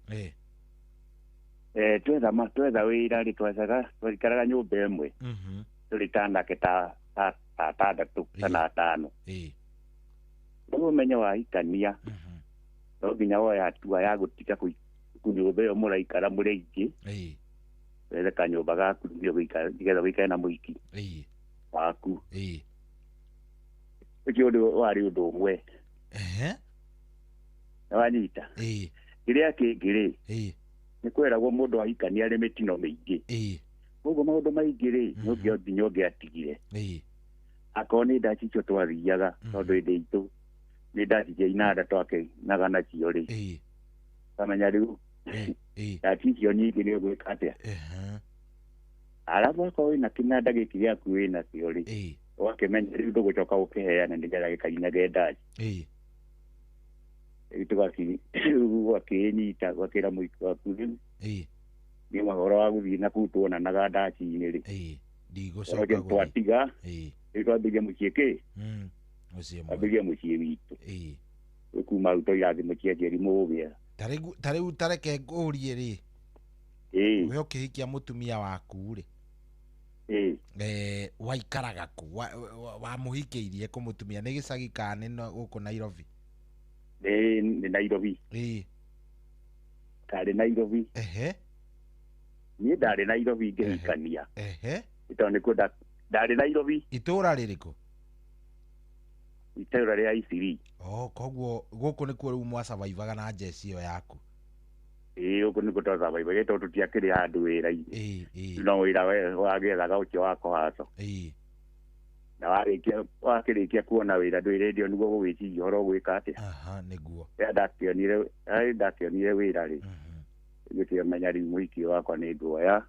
Twetha wĩra rĩ twethaga twaikaraga nyũmba ĩmwe tũrĩ ta anake ta atandatũ kana atano. Rĩu ũmenye wahikania no nginya woe hatua ya gũtiga nyũmba ĩyo mũraikara mũrĩ aingĩ wethe kanyũmba gaku nĩgetha ũikare na mũhiki waku. Ũcio ũndũ warĩ ũndũ ũmwe. Nĩwanyita? Kĩrĩa kĩngĩ rĩ nĩ kwĩragwo mũndũ ahikania arĩ mĩtino mĩingĩ koguo maũndũ maingĩ rĩ no nginya ũngĩatigire akorwo nĩ ndaci icio twathiaga tondũ hĩndĩ itũ nĩ ndaci cia inanda twakĩnaga nacio rĩ kamenya rĩu ndaci icio nyingĩ nĩ ũgwĩka atĩa arabu akorwo wĩna kĩnanda gĩkĩ gĩaku wĩnakĩo rĩ ũgakĩmenya rĩu ndũgũcoka gũkĩheana nĩgetha gĩkainage ndaci ũgakĩnyita ũgakĩra mũhiki waku rĩu nĩ ũhoro wa gũthiĩ na kũu tuonanaga ndaci-inĩ rĩ ndigũcoka twatiga rĩu twambĩrĩria mũciĩ kĩ twambĩrĩria mũciĩ witũ rĩu kuma hau twaira thimũ cia njeri mũgĩa ta rĩu tareke ngũrie rĩ we ũkĩhikia mũtumia waku rĩ waikaraga kũ wamũhikĩirie kũ mũtumia nĩ gĩcagi kana nĩ gũkũ Nairobi? Nĩ Nairobi. Ndarĩ Nairobi. Niĩ ndarĩ Nairobi ngĩhikania tondũ nĩkuo ndarĩ Nairobi. Itũũra rĩrĩkũ? Itũũra rĩa Isiri. Oh, koguo gũkũ nĩkuo rĩu mwasurvivaga na njeci ĩyo yaku? Ĩĩ gũkũ nĩkuo twasurvivaga tondũ tũtiakĩrĩ handũ wĩra-inĩ. No wĩra wagĩethaga ũcio wa kũhaco. Na warĩkia wakĩrĩkia kuona wĩra ndwĩ rĩndio nĩguo gũgwĩciria ũhoro ũgwĩka atĩa. Aha, nĩguo. Rĩrĩa ndakĩonire wĩra rĩ, ngĩkĩmenya rĩu mũhiki wakwa nĩ nguoya.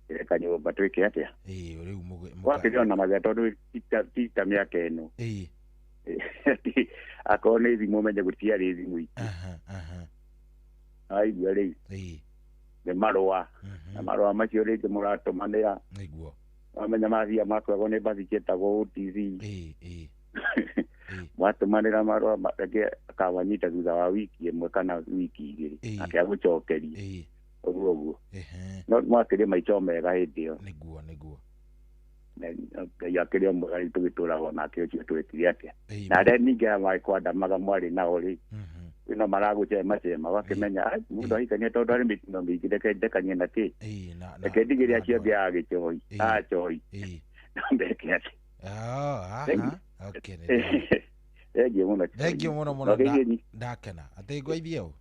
Reka nyũmba twĩke atĩa. Rĩu wakĩrĩ ona mathĩna tondũ ti ta mĩaka ĩno. Akorwo nĩ thimũ menye gũtiarĩ thimũ ingĩ. Aigua rĩu nĩ marũa. Na marũa macio rĩngĩ mũratũmanĩra. Nĩguo. Wamenya mathia makuagwo nĩ mbathi ciĩtagwo OTC. Mwatũmanĩra marũa rĩngĩ akawanyita thutha wa wiki ĩmwe kana wiki igĩrĩ akĩagũcokeria. Ũguo ũguo. No mwakĩrĩ maica mega hĩndĩ ĩyo. Nĩguo nĩguo. Ngai akĩrĩ o mwega rĩu tũgĩtũraga nake ũcio twĩkire atĩa. Na arĩa ningĩ aya magĩkwandamaga mwarĩ nao rĩ, no maragũcemacema wakĩmenya mũndũ ahikania tondũ arĩ mĩtino mĩingĩ reke ndekanie na kĩ. Reke ndigĩre acio angĩ a gĩchoi, a choi. No meke atĩa. Okay. Thengiũ mũno. Thengiũ mũno mũno ndakena. Atĩ ngwaithie ũ?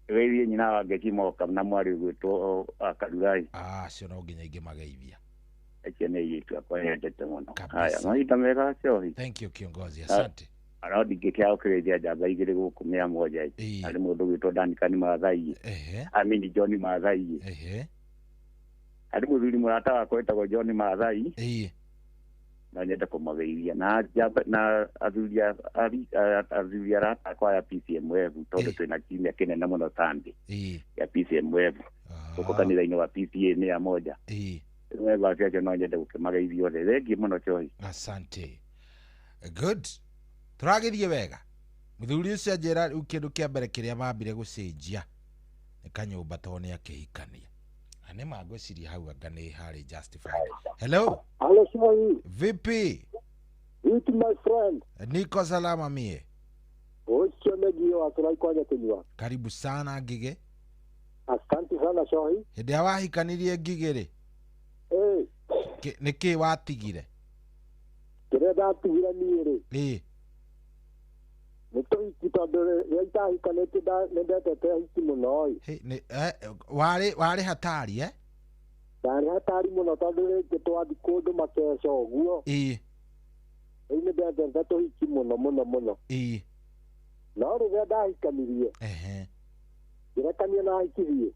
Geithie nyina wa Ngeci moka na mwarĩ ũgwĩtwo Karurai. Acio no nginya ingĩmageithia. Acio nĩ airĩtu akwa nyendete mũno. Haya, mahinda mega Cohi. Thank you kiongozi, asante. No ndingĩkĩaga gũkĩgeithia njamba igĩrĩ gũkũ mĩa moja. Harĩ mũndũ ũgwĩtwo Duncan Mathai. Amini John Mathai. Harĩ mũthuri mũrata wakwa wĩtagwo John Mathai. No nyende kũmageithia na na athuri arata akwa ya PCMF tondũ twĩna kiumia kĩnene mũno Sunday ya PCMF gũkũ kanitha-inĩ wa PCA mĩa moja. Rĩu acio no nyende gũkĩmageithia othe. Thengiũ mũno Cohi. Asante. Good. Tũragĩthiĩ wega. Mũthuri ũcio anjĩra rĩu kĩndũ kĩa mbere kĩrĩa mambire gũcenjia nĩ kanyũmba tondũ nĩ akĩhikania. Na nĩ ma ngwĩciria hau anga nĩ harĩ justified. Hello. Hello, Cohi. Vipi? Vipi my friend? Niko salama mie. Ũcio nĩ wa tũraikwaja kũnyua. Karibu sana Ngigĩ. Asante sana Cohi. Hĩndĩ ĩrĩa wahikanirie Ngigĩ rĩ, nĩ kĩ watigire? Kĩrĩa ndatigire niĩ rĩ, nĩ tũhiki tondũ rĩrĩa itahikanĩtie nĩ ndendete ahiki mũno ĩ. Warĩ hatari eh? Ndarĩ hatari mũno tondũ rĩngĩ twathiĩ kũndũ makeca ũguo. Rĩu nĩ ndendete tũhiki mũno mũno mũno. No rĩrĩa ndahikanirie, ngĩrekania na ahiki biũ.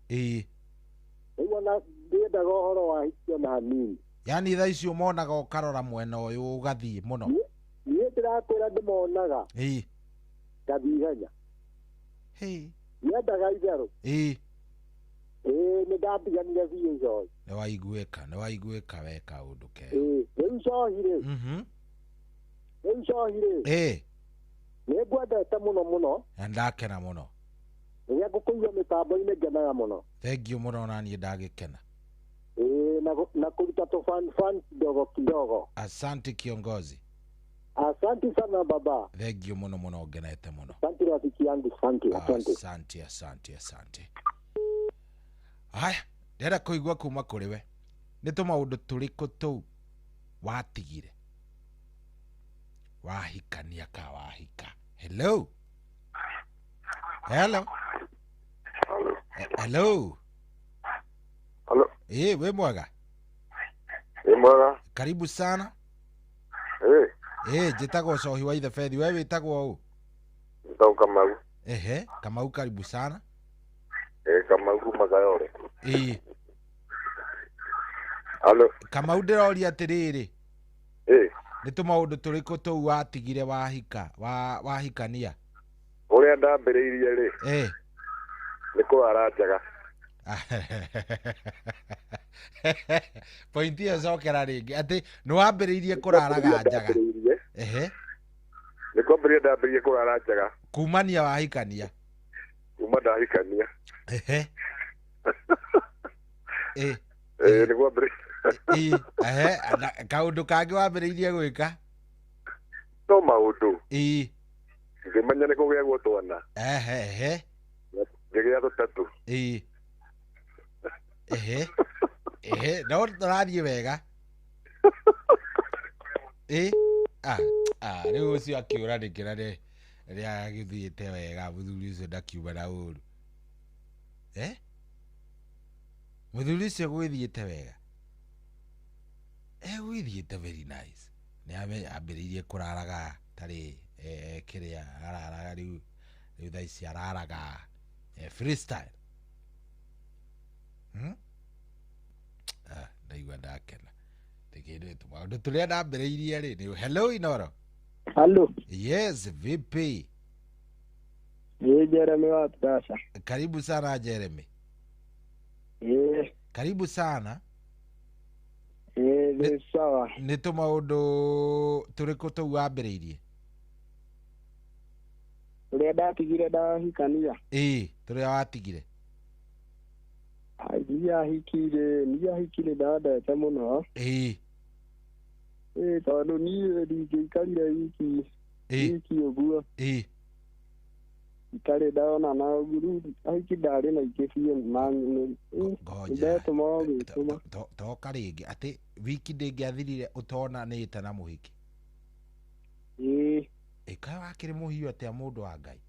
Rĩu ona ndiendaga ũhoro wa ahiki ona hanini. Yaani thaa ici ũmonaga ũkarora mwena ũyũ ũgathiĩ mũno. Niĩ ndĩrakwĩra ndĩmonaga. Ngathiĩ ihenya. Ndiendaga itherũ. Nĩ ndatiganire biũ Cohi. Nĩ waiguĩka, nĩ waiguĩka we kaũndũ kega. Rĩu Cohi rĩ. Rĩu Cohi rĩ. Nĩ ngwendete mũno mũno. Na ndakena mũno. Rĩrĩa ngũkũigua mĩtambo-inĩ ngenaga mũno. Thengiũ mũno na niĩ ndagĩkena. Na kũruta tũ fan kidogo kidogo. Asante kiongozi. Asante sana baba. Thengiũ mũno mũno ngenete mũno. Asante rafiki yangu, asante, asante. Asante, asante, asante. Haya, ndĩrenda kũigua kuma kũrĩ we. Nĩ tũmaũndũ tũrĩkũ tũu watigire? Wahikania ka wahika. Hello. Hello. Hello. Hello. Wĩ mwega? Wĩ mwega. Karibu sana. Njĩtagwo Cohi wa Ithebethi, we wĩtagwo ũ? Njĩtagwo Kamau. Kamau karibu sana. Kamau kuma Kayole. Hello. Kamau ndĩroria atĩrĩrĩ. Nĩ tũmaũndũ tũrĩkũ tũu watigire wahika, wahikania? Ũrĩa ndambĩrĩirie rĩ. Nĩ kũrara njaga. Pointi ĩyo cokera rĩngĩ atĩ nĩ wambĩrĩirie kũraraga njaga. Nĩ kwambĩrĩria ndambĩrĩirie kũrara njaga. Kumania wahikania? Kuma ndahikania. Nĩ kwambĩrĩria. Kaũndũ kangĩ wambĩrĩirie gwĩka? No maũndũ. Ngĩmenya nĩ kũgĩagwo twana. Ngĩgĩa tũtatũ. No tũrathiĩ wega. Rĩu ũcio akĩũra nĩkĩra rĩrĩa agĩthiĩte wega mũthuri ũcio ndakiuma na ũru. Mũthuri ũcio gwĩthiĩte wega. Gwĩthiĩte very nice. Nĩ ambĩrĩirie kũraraga tarĩ kĩrĩa araraga rĩu thaa ici araraga freestyle. Ndaigua ndakena. Ndĩkĩndũ maũndũ tũrĩa ndambĩrĩirie rĩ nĩ hello Inoro. Hello. Yes, vipi? Ni Jeremy wa Turasha. Karibu sana Jeremy. Karibu sana. Ni sawa. Nĩ tũmaũndũ tũrĩkũ tũu wambĩrĩirie? Tũrĩa ndatigire ndahikania. Tũrĩa watigire. Niĩ ahikire ndandete mũno. Tondũ niĩ ndingĩikarire wiki ũguo. Itarĩ ndona na ũguo ahiki ndarĩ na ingĩ biũ na ndetũma o gwĩtũma. Toka rĩngĩ atĩ wiki ndĩngĩathirire ũtonanĩte na mũhiki. Kaĩ wakĩrĩ mũhiũ atĩa mũndũ wa Ngai?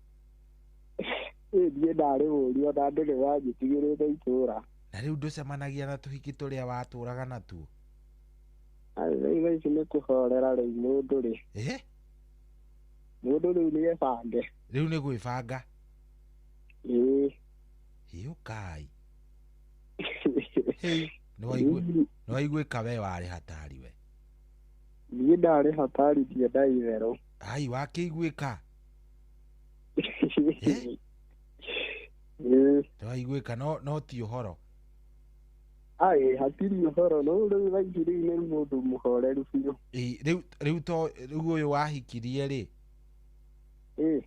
Niĩ ndarĩ mũũru ona ndũrĩ wanjĩtigĩrĩte itũũra. Na rĩu ndũcemanagia na tũhiki tũrĩa watũraga natuo? Rĩu thaa ici nĩ kũhorera rĩu mũndũ rĩ. Mũndũ rĩu nĩ ebange. Rĩu nĩ gwĩbanga? Hiũkai. Nĩwaiguĩka we warĩ hatari we. Niĩ ndarĩ hatari ndienda itherũ. Ai wakĩiguĩka? Nĩwaiguĩka no ti ũhoro. Ai hatirĩ ũhoro no rĩu thaa ici rĩu nĩ mũndũ mũhoreru biũ. Rĩu to rĩu ũyũ wahikirie rĩ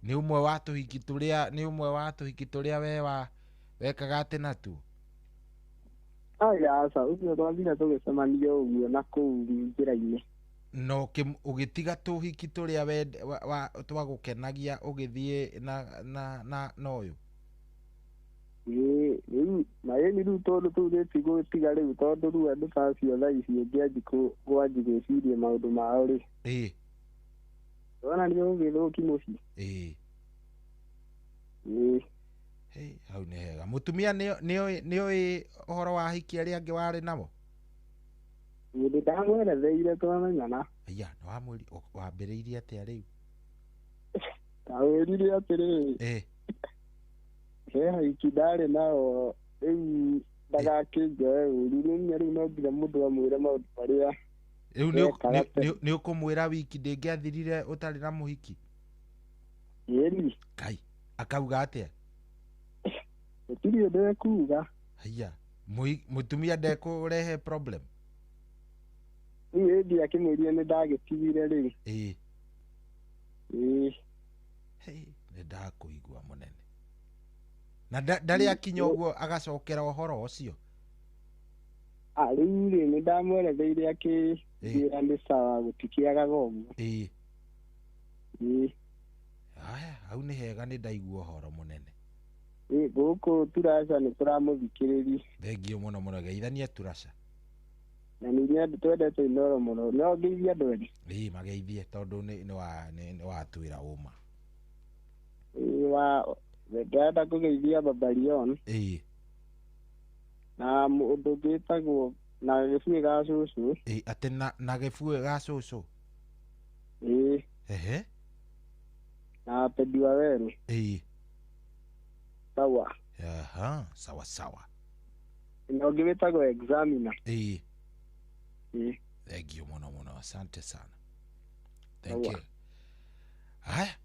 nĩ ũmwe wa tũhiki tũrĩa nĩ ũmwe wa tũhiki tũrĩa we wekaga atĩ natuo? Ai aca ũcio twathire tũgĩcemania ũguo na kũu njĩra-inĩ. Na ũgĩtiga tũhiki tũrĩa twagũkenagia ũgĩthiĩ na ũyũ? Rĩu na ĩni rĩu tondũ tũu rĩtigũtiga rĩu tondũ rĩu andũ ta acio thaa ici ũngĩanji kwanji gwĩciria maũndũ mao rĩ. Wona nĩ ũgĩthũki mũciĩ. Hau nĩ hega. Mũtumia nĩoĩ ũhoro wa ahiki arĩa angĩ warĩ nao? Nĩ ndamweretheire twamenyana. Aya, nĩ wambĩrĩirie atĩa rĩu? Ndamwĩrire atĩrĩrĩ. He ahiki ndarĩ nao rĩu ndagakĩnjoe ũru rĩu no nginya mũndũ amwĩre maũndũ marĩa. Rĩu nĩ ũkũmwĩra wiki ndĩngĩathirire ũtarĩ na mũhiki? Ĩni. Kai, akauga atĩa? Gũtirĩ ũndũ ekuuga. Haiya, mũtumia ndekũrehe problem? Rĩu ĩndĩ akĩmwĩrire nĩ ndagĩtigire rĩu. Nĩ ndakũigua mũnene. Na ndarĩ akinya ũguo agacokera ũhoro ũcio? Rĩu rĩ nĩ ndamweretheire akĩnjĩra nĩ sawa gũtikĩagaga ũguo. Aya, hau nĩ hega nĩ ndaigua ũhoro mũnene. Gũkũ Turasha nĩ tũramũthikĩrĩria. Thengiũ mũno mũno, geithania Turasha. Na nĩ twendete Inoro mũno. No ngeithie andũ erĩ. Mageithie tondũ nĩ watwĩra ũma. Ndĩrenda kũgeithia Babalion. Na mũndũ ũngĩ wĩtagwo na gĩbuĩ ga cũcũ. Atĩ na gĩbuĩ ga cũcũ? Na Pedi wa Werũ. Sawa. Aha, sawa sawa. Na ũngĩ wĩtagwo Examiner. Thank you mũno mũno, asante sana. Thank you. Haya.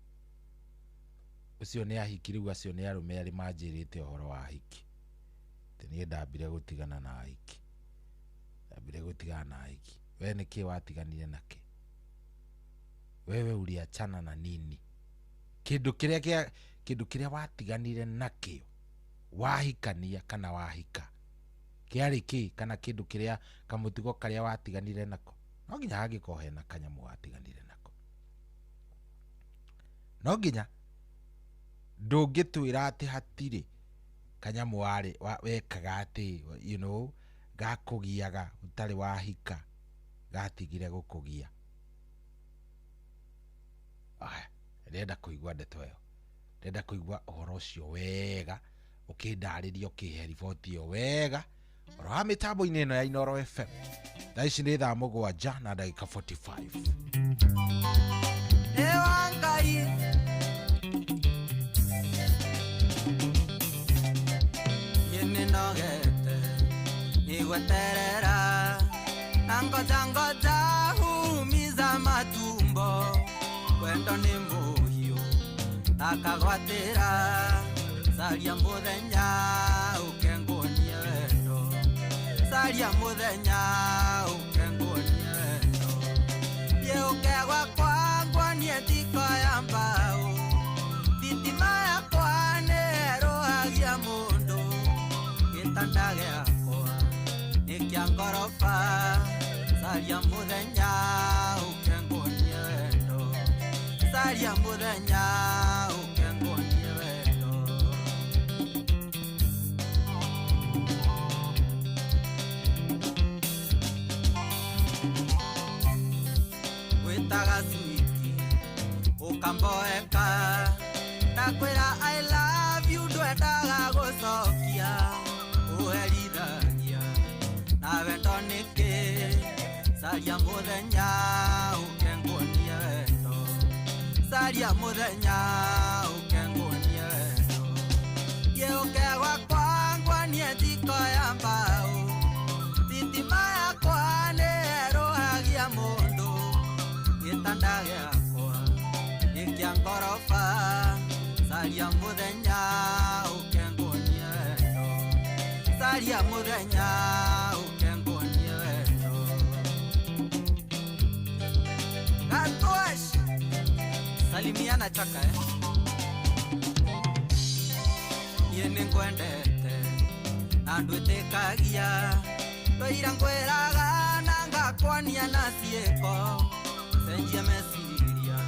Ũcio nĩ ahiki rĩu acio nĩ arũme arĩ manjĩrĩte ũhoro wa ahiki. Atĩ niĩ ndambire gũtigana na ahiki. Ndambire gũtigana na ahiki. We nĩkĩ watiganire nakĩ? Wewe uliachana na nini? Kĩndũ kĩrĩa kĩndũ kĩrĩa watiganire nakĩo wahikania kana wahika kĩarĩ kĩ kana kĩndũ kĩrĩa kamũtugo karĩa watiganire nako? No nginya hangĩkorwo hena kanyamũ watiganire nako. No nginya ndũngĩtwĩra atĩ hatirĩ kanyamũ warĩ wekaga atĩ you know gakũgiaga ũtarĩ wahika gatigire gũkũgia. Aya, ndĩrenda kũigua ndeto ĩyo. Ndĩrenda kũigua ũhoro ũcio wega ũkĩndarĩria ũkĩhe riboti ĩyo wega oro wa mĩtambo-inĩ ĩno ya Inoro FM. Thaa ici nĩ thaa 7 na ndagĩka 45. Ewa Ngai nĩnogete nĩgweterera na ngoja ngoja humiza matumbo kwendo nĩ mũhiũ akagwatĩra caria mũthenya ũke nguonie wendo caria mũthenya ũke nguonie wendo thiĩ ũke gwakwa nguonie thiko ya mbaũ thitima yakwa nĩerũhagia mũndũ gĩtanda gĩakwa nĩ kĩa ngoroba caria mũthenya ũke nguonie wendo caria mũthenya ũke nguonie wendo. Gwĩtaga switi ũkamboeka ndakwĩra I love you ndwendaga gũcokia ũherithagia na wendo nĩkĩ caria mũthenya ũke nguonie wendo caria mũthenya ũke nguonie wendo thiĩ ũke gwakwa nguonie thiko ya mbaũ thitima yakwa nĩerũhagia mũndũ gĩtanda gĩakwa nĩ kĩa ngoroba caria mũthenya ũke nguonie wendo caria mũthenya ũke nguonie wendo. Gatwash salimiana chaka niĩ nĩngwendete na ndwĩtĩkagia ndwaira ngwĩraga na ngakwonia na ciĩko cenjia meciria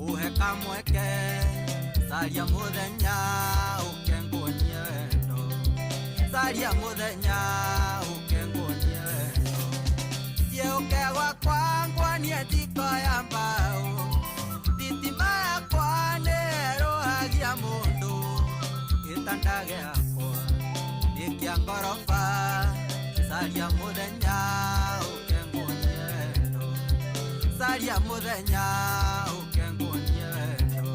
ũhe kamweke caria mũthenya ũke nguonie wendo caria mũthenya ũke nguonie wendo thiĩ ũke gwakwa nguonie thiko ya mbaũ thitima yakwa nĩerũhagia mũndũ gĩtanda gĩakwa nĩ kĩa ngoroba caria mũthenya ũke nguonie wendo caria mũthenya ũke nguonie wendo.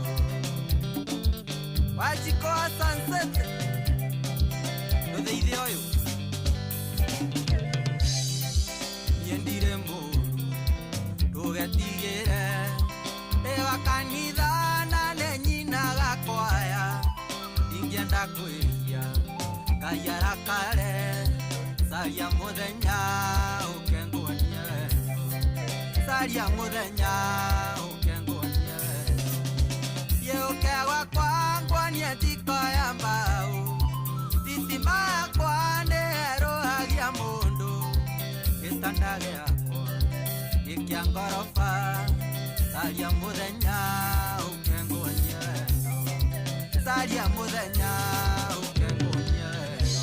Wajiko wa sunset ndũtheithie ũyũ niĩ ndirĩ mũru ndũgetigĩre ndĩ wa kanitha na nĩ nyinaga kwaya ndingĩenda kwĩhia Ngai arakare caria mũthenya ũke nguonie wendo caria mũthenya ũke nguonie wendo thiĩ ũke gwakwa nguonie thiko ya mbaũ thitima yakwa nĩerũhagia mũndũ gĩtanda gĩakwa nĩ kĩa ngoroba caria mũthenya ũke nguonie wendo caria mũthenya ũke nguonie wendo.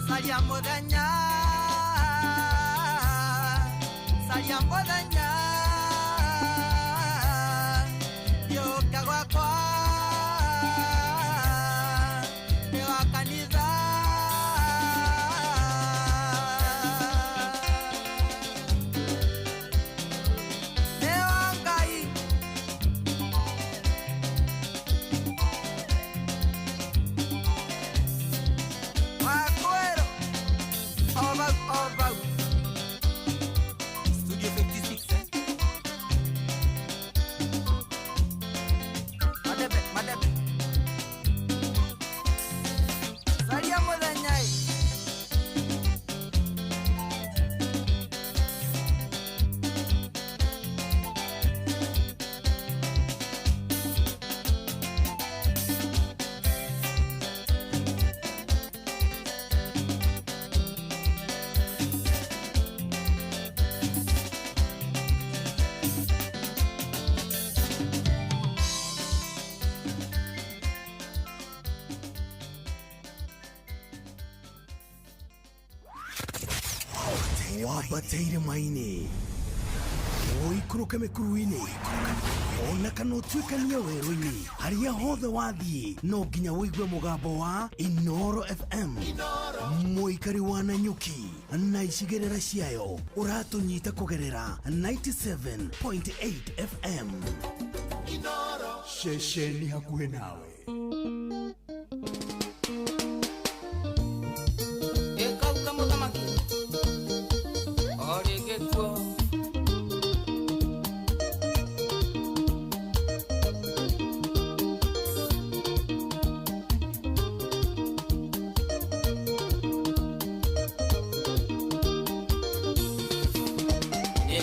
Caria mũthenya caria mũthenya thiĩ ũke gwakwa ndĩ wa kanitha nĩ wa Ngai wakwĩrwo over over Studio 56 eh? Madebe madebe caria mũthenya ĩ wambateire maini. Ũikũrũke mĩkuru-inĩ ona kana ũtuĩkanie werũ-inĩ, harĩa hothe wathiĩ no nginya ũigue mũgambo wa Inoro FM. Mũikari wa Nanyuki na icigĩrĩra ciayo ũratũnyita kũgerera 97.8 FM. Ceceni hakuhĩ nawe. Ĩkauka mũthamaki o rĩngĩ kuo.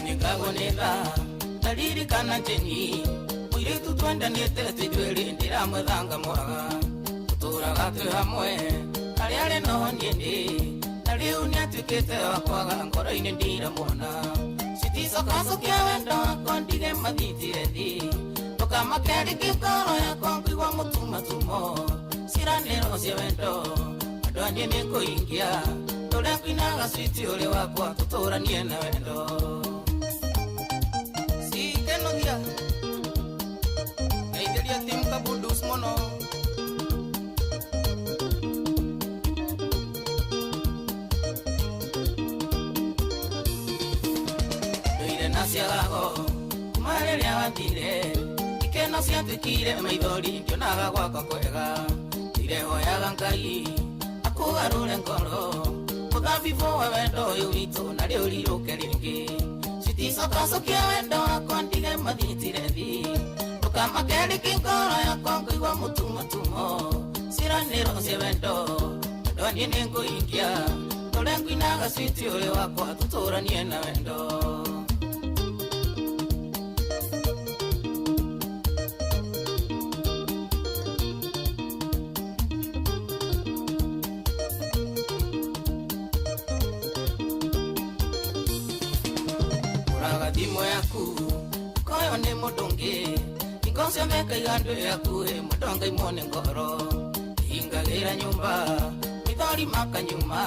Nĩngagwo nĩ thaa ndaririkana njeni mũirĩtu twendanĩte twĩ twĩrĩ ndĩramwethanga mwaga tũtũraga twĩ hamwe harĩa arĩ noho niĩ ndĩ na rĩu nĩatuĩkĩte wa kwaga ngoro-inĩ ndiramwona. Citicokacokia wendo wakwa ndige mathitire thi ndũkamake rĩngĩ ngoro yakwa ngũigua mũtumatumo ciranĩro cia wendo andũ a niĩ nĩngũingia tũrĩa ngũinaga switi ũrĩ wakwa tũtũranie na wendo. Sikenogia ngeithĩria timu Kabudus mũno. Ndũire na ciagago kuma rĩrĩa wathire ikeno ciatuĩkire maithori ngĩonaga gwakwa kwega ndirehoyaga Ngai akũgarũre ngoro mũthabibũ wa wendo ũyũ witũ na rĩu rirũke rĩngĩ. Citicokacokia wendo wakwa ndige mathitire thi ndũkamake rĩngĩ ngoro yakwa ngũigua mũtumatumo ciranĩro cia wendo wendo niĩ nĩngũingia tũrĩa ngũinaga switi ũrĩ wakwa tũtũranie na wendo. Ũraga thimũ yaku koyo nĩ mũndũ ũngĩ hingo ciothe ngaiga ndwĩ hakuhĩ mũndũ angaimwo nĩ ngoro hingagĩra nyũmba mithori makanyuma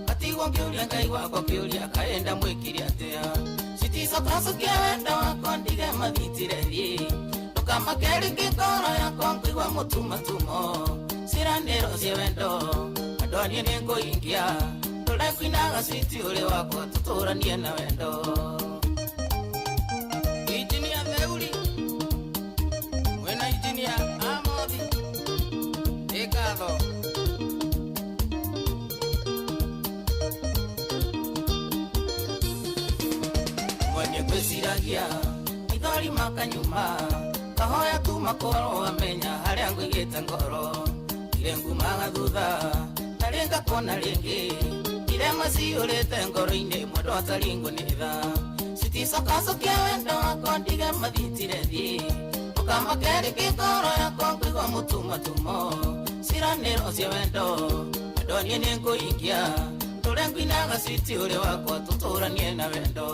gatigwo ngĩũria Ngai wakwa kĩũria kaenda mwĩkire atĩa. Citicokacokia wendo wakwa ndige mathitire thiĩ ndũkamake rĩngĩ ngoro yakwa ngũigua mũtumatumo ciranĩro cia wendo andũ a niĩ nĩngũingia tũrĩa ngũinaga switi ũrĩ wakwa tũtũranie na wendo. Injinia Theuri mwena injinia Amothi nĩ ngatho. Mwenye ngwĩciragia maithori makanyuma kahoya kuma korwo amenya harĩa ngũigĩte ngoro ire ngumaga thutha na rĩngakuona rĩngĩ irema ciyũrĩte ngoro-inĩ mwendo ataringwo nĩ tha. Citicokacokia wendo wakwa ndige mathitire thiĩ ndũkamake rĩngĩ ngoro yakwa ngũigua mũtumatumo ciranĩro cia wendo wendo niĩ nĩngũingia tũrĩa ngũinaga switi ũrĩ wakwa tũtũranie na wendo.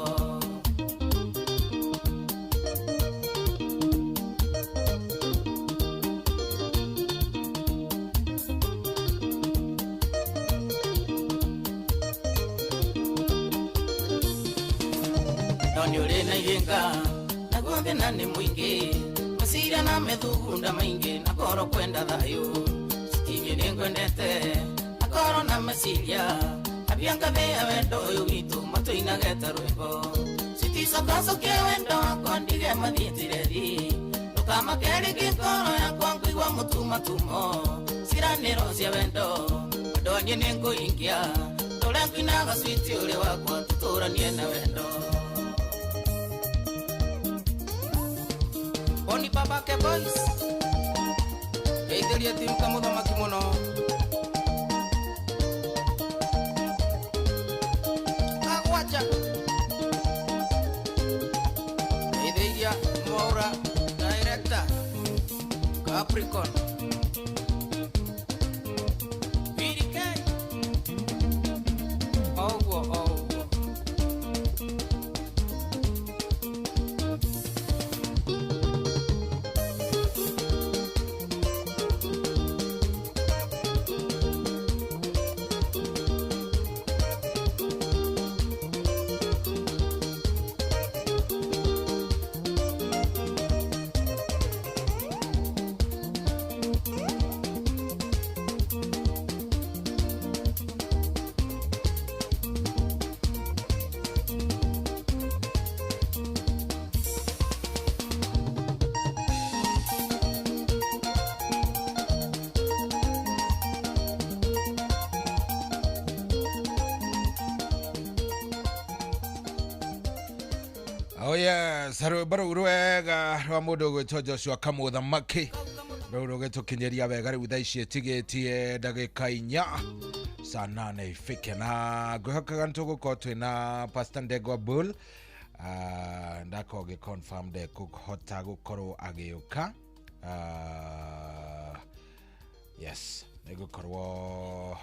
No nĩ ũrĩ na ihĩnga naguo thĩna nĩ mũingĩ meciria na methugunda maingĩ na ngoro kwenda thayũ citingĩ nĩngwendete na ngoro na meciria ambia ngathĩa wendo ũyũ witũ matũinage ta rwĩmbo. Citicokacokia wendo wakwa ndige mathiĩtire thi ndũkamake rĩngĩ ngoro yakwa ngũigua mũtumatumo ciranĩro cia wendo wendo niĩ nĩngũingia tũrĩa ngũinaga switi ũrĩ wakwa tũtũranie na wendo. Oni babake boys ngeithĩria timu kamũthamaki mũno. Kagwacha ngeithĩria Mwaura director Capricorn BDK oguo oguo. Oh yes, rwĩmbo rũu rwega rwa mũndũ ũgwĩtwo Joshua Kamũthamaki rũu rũgĩtũkinyĩria wega rĩu thaa ici ĩtigĩtie ndagĩka 4 saa 8 ifike, na ngwĩhokaga nĩ tũgũkorwo twĩna Pastor Ndegwa Bull. Ndakorwo ngĩ confirm ndekũhota gũkorwo agĩũka. Yes, nĩngũkorwo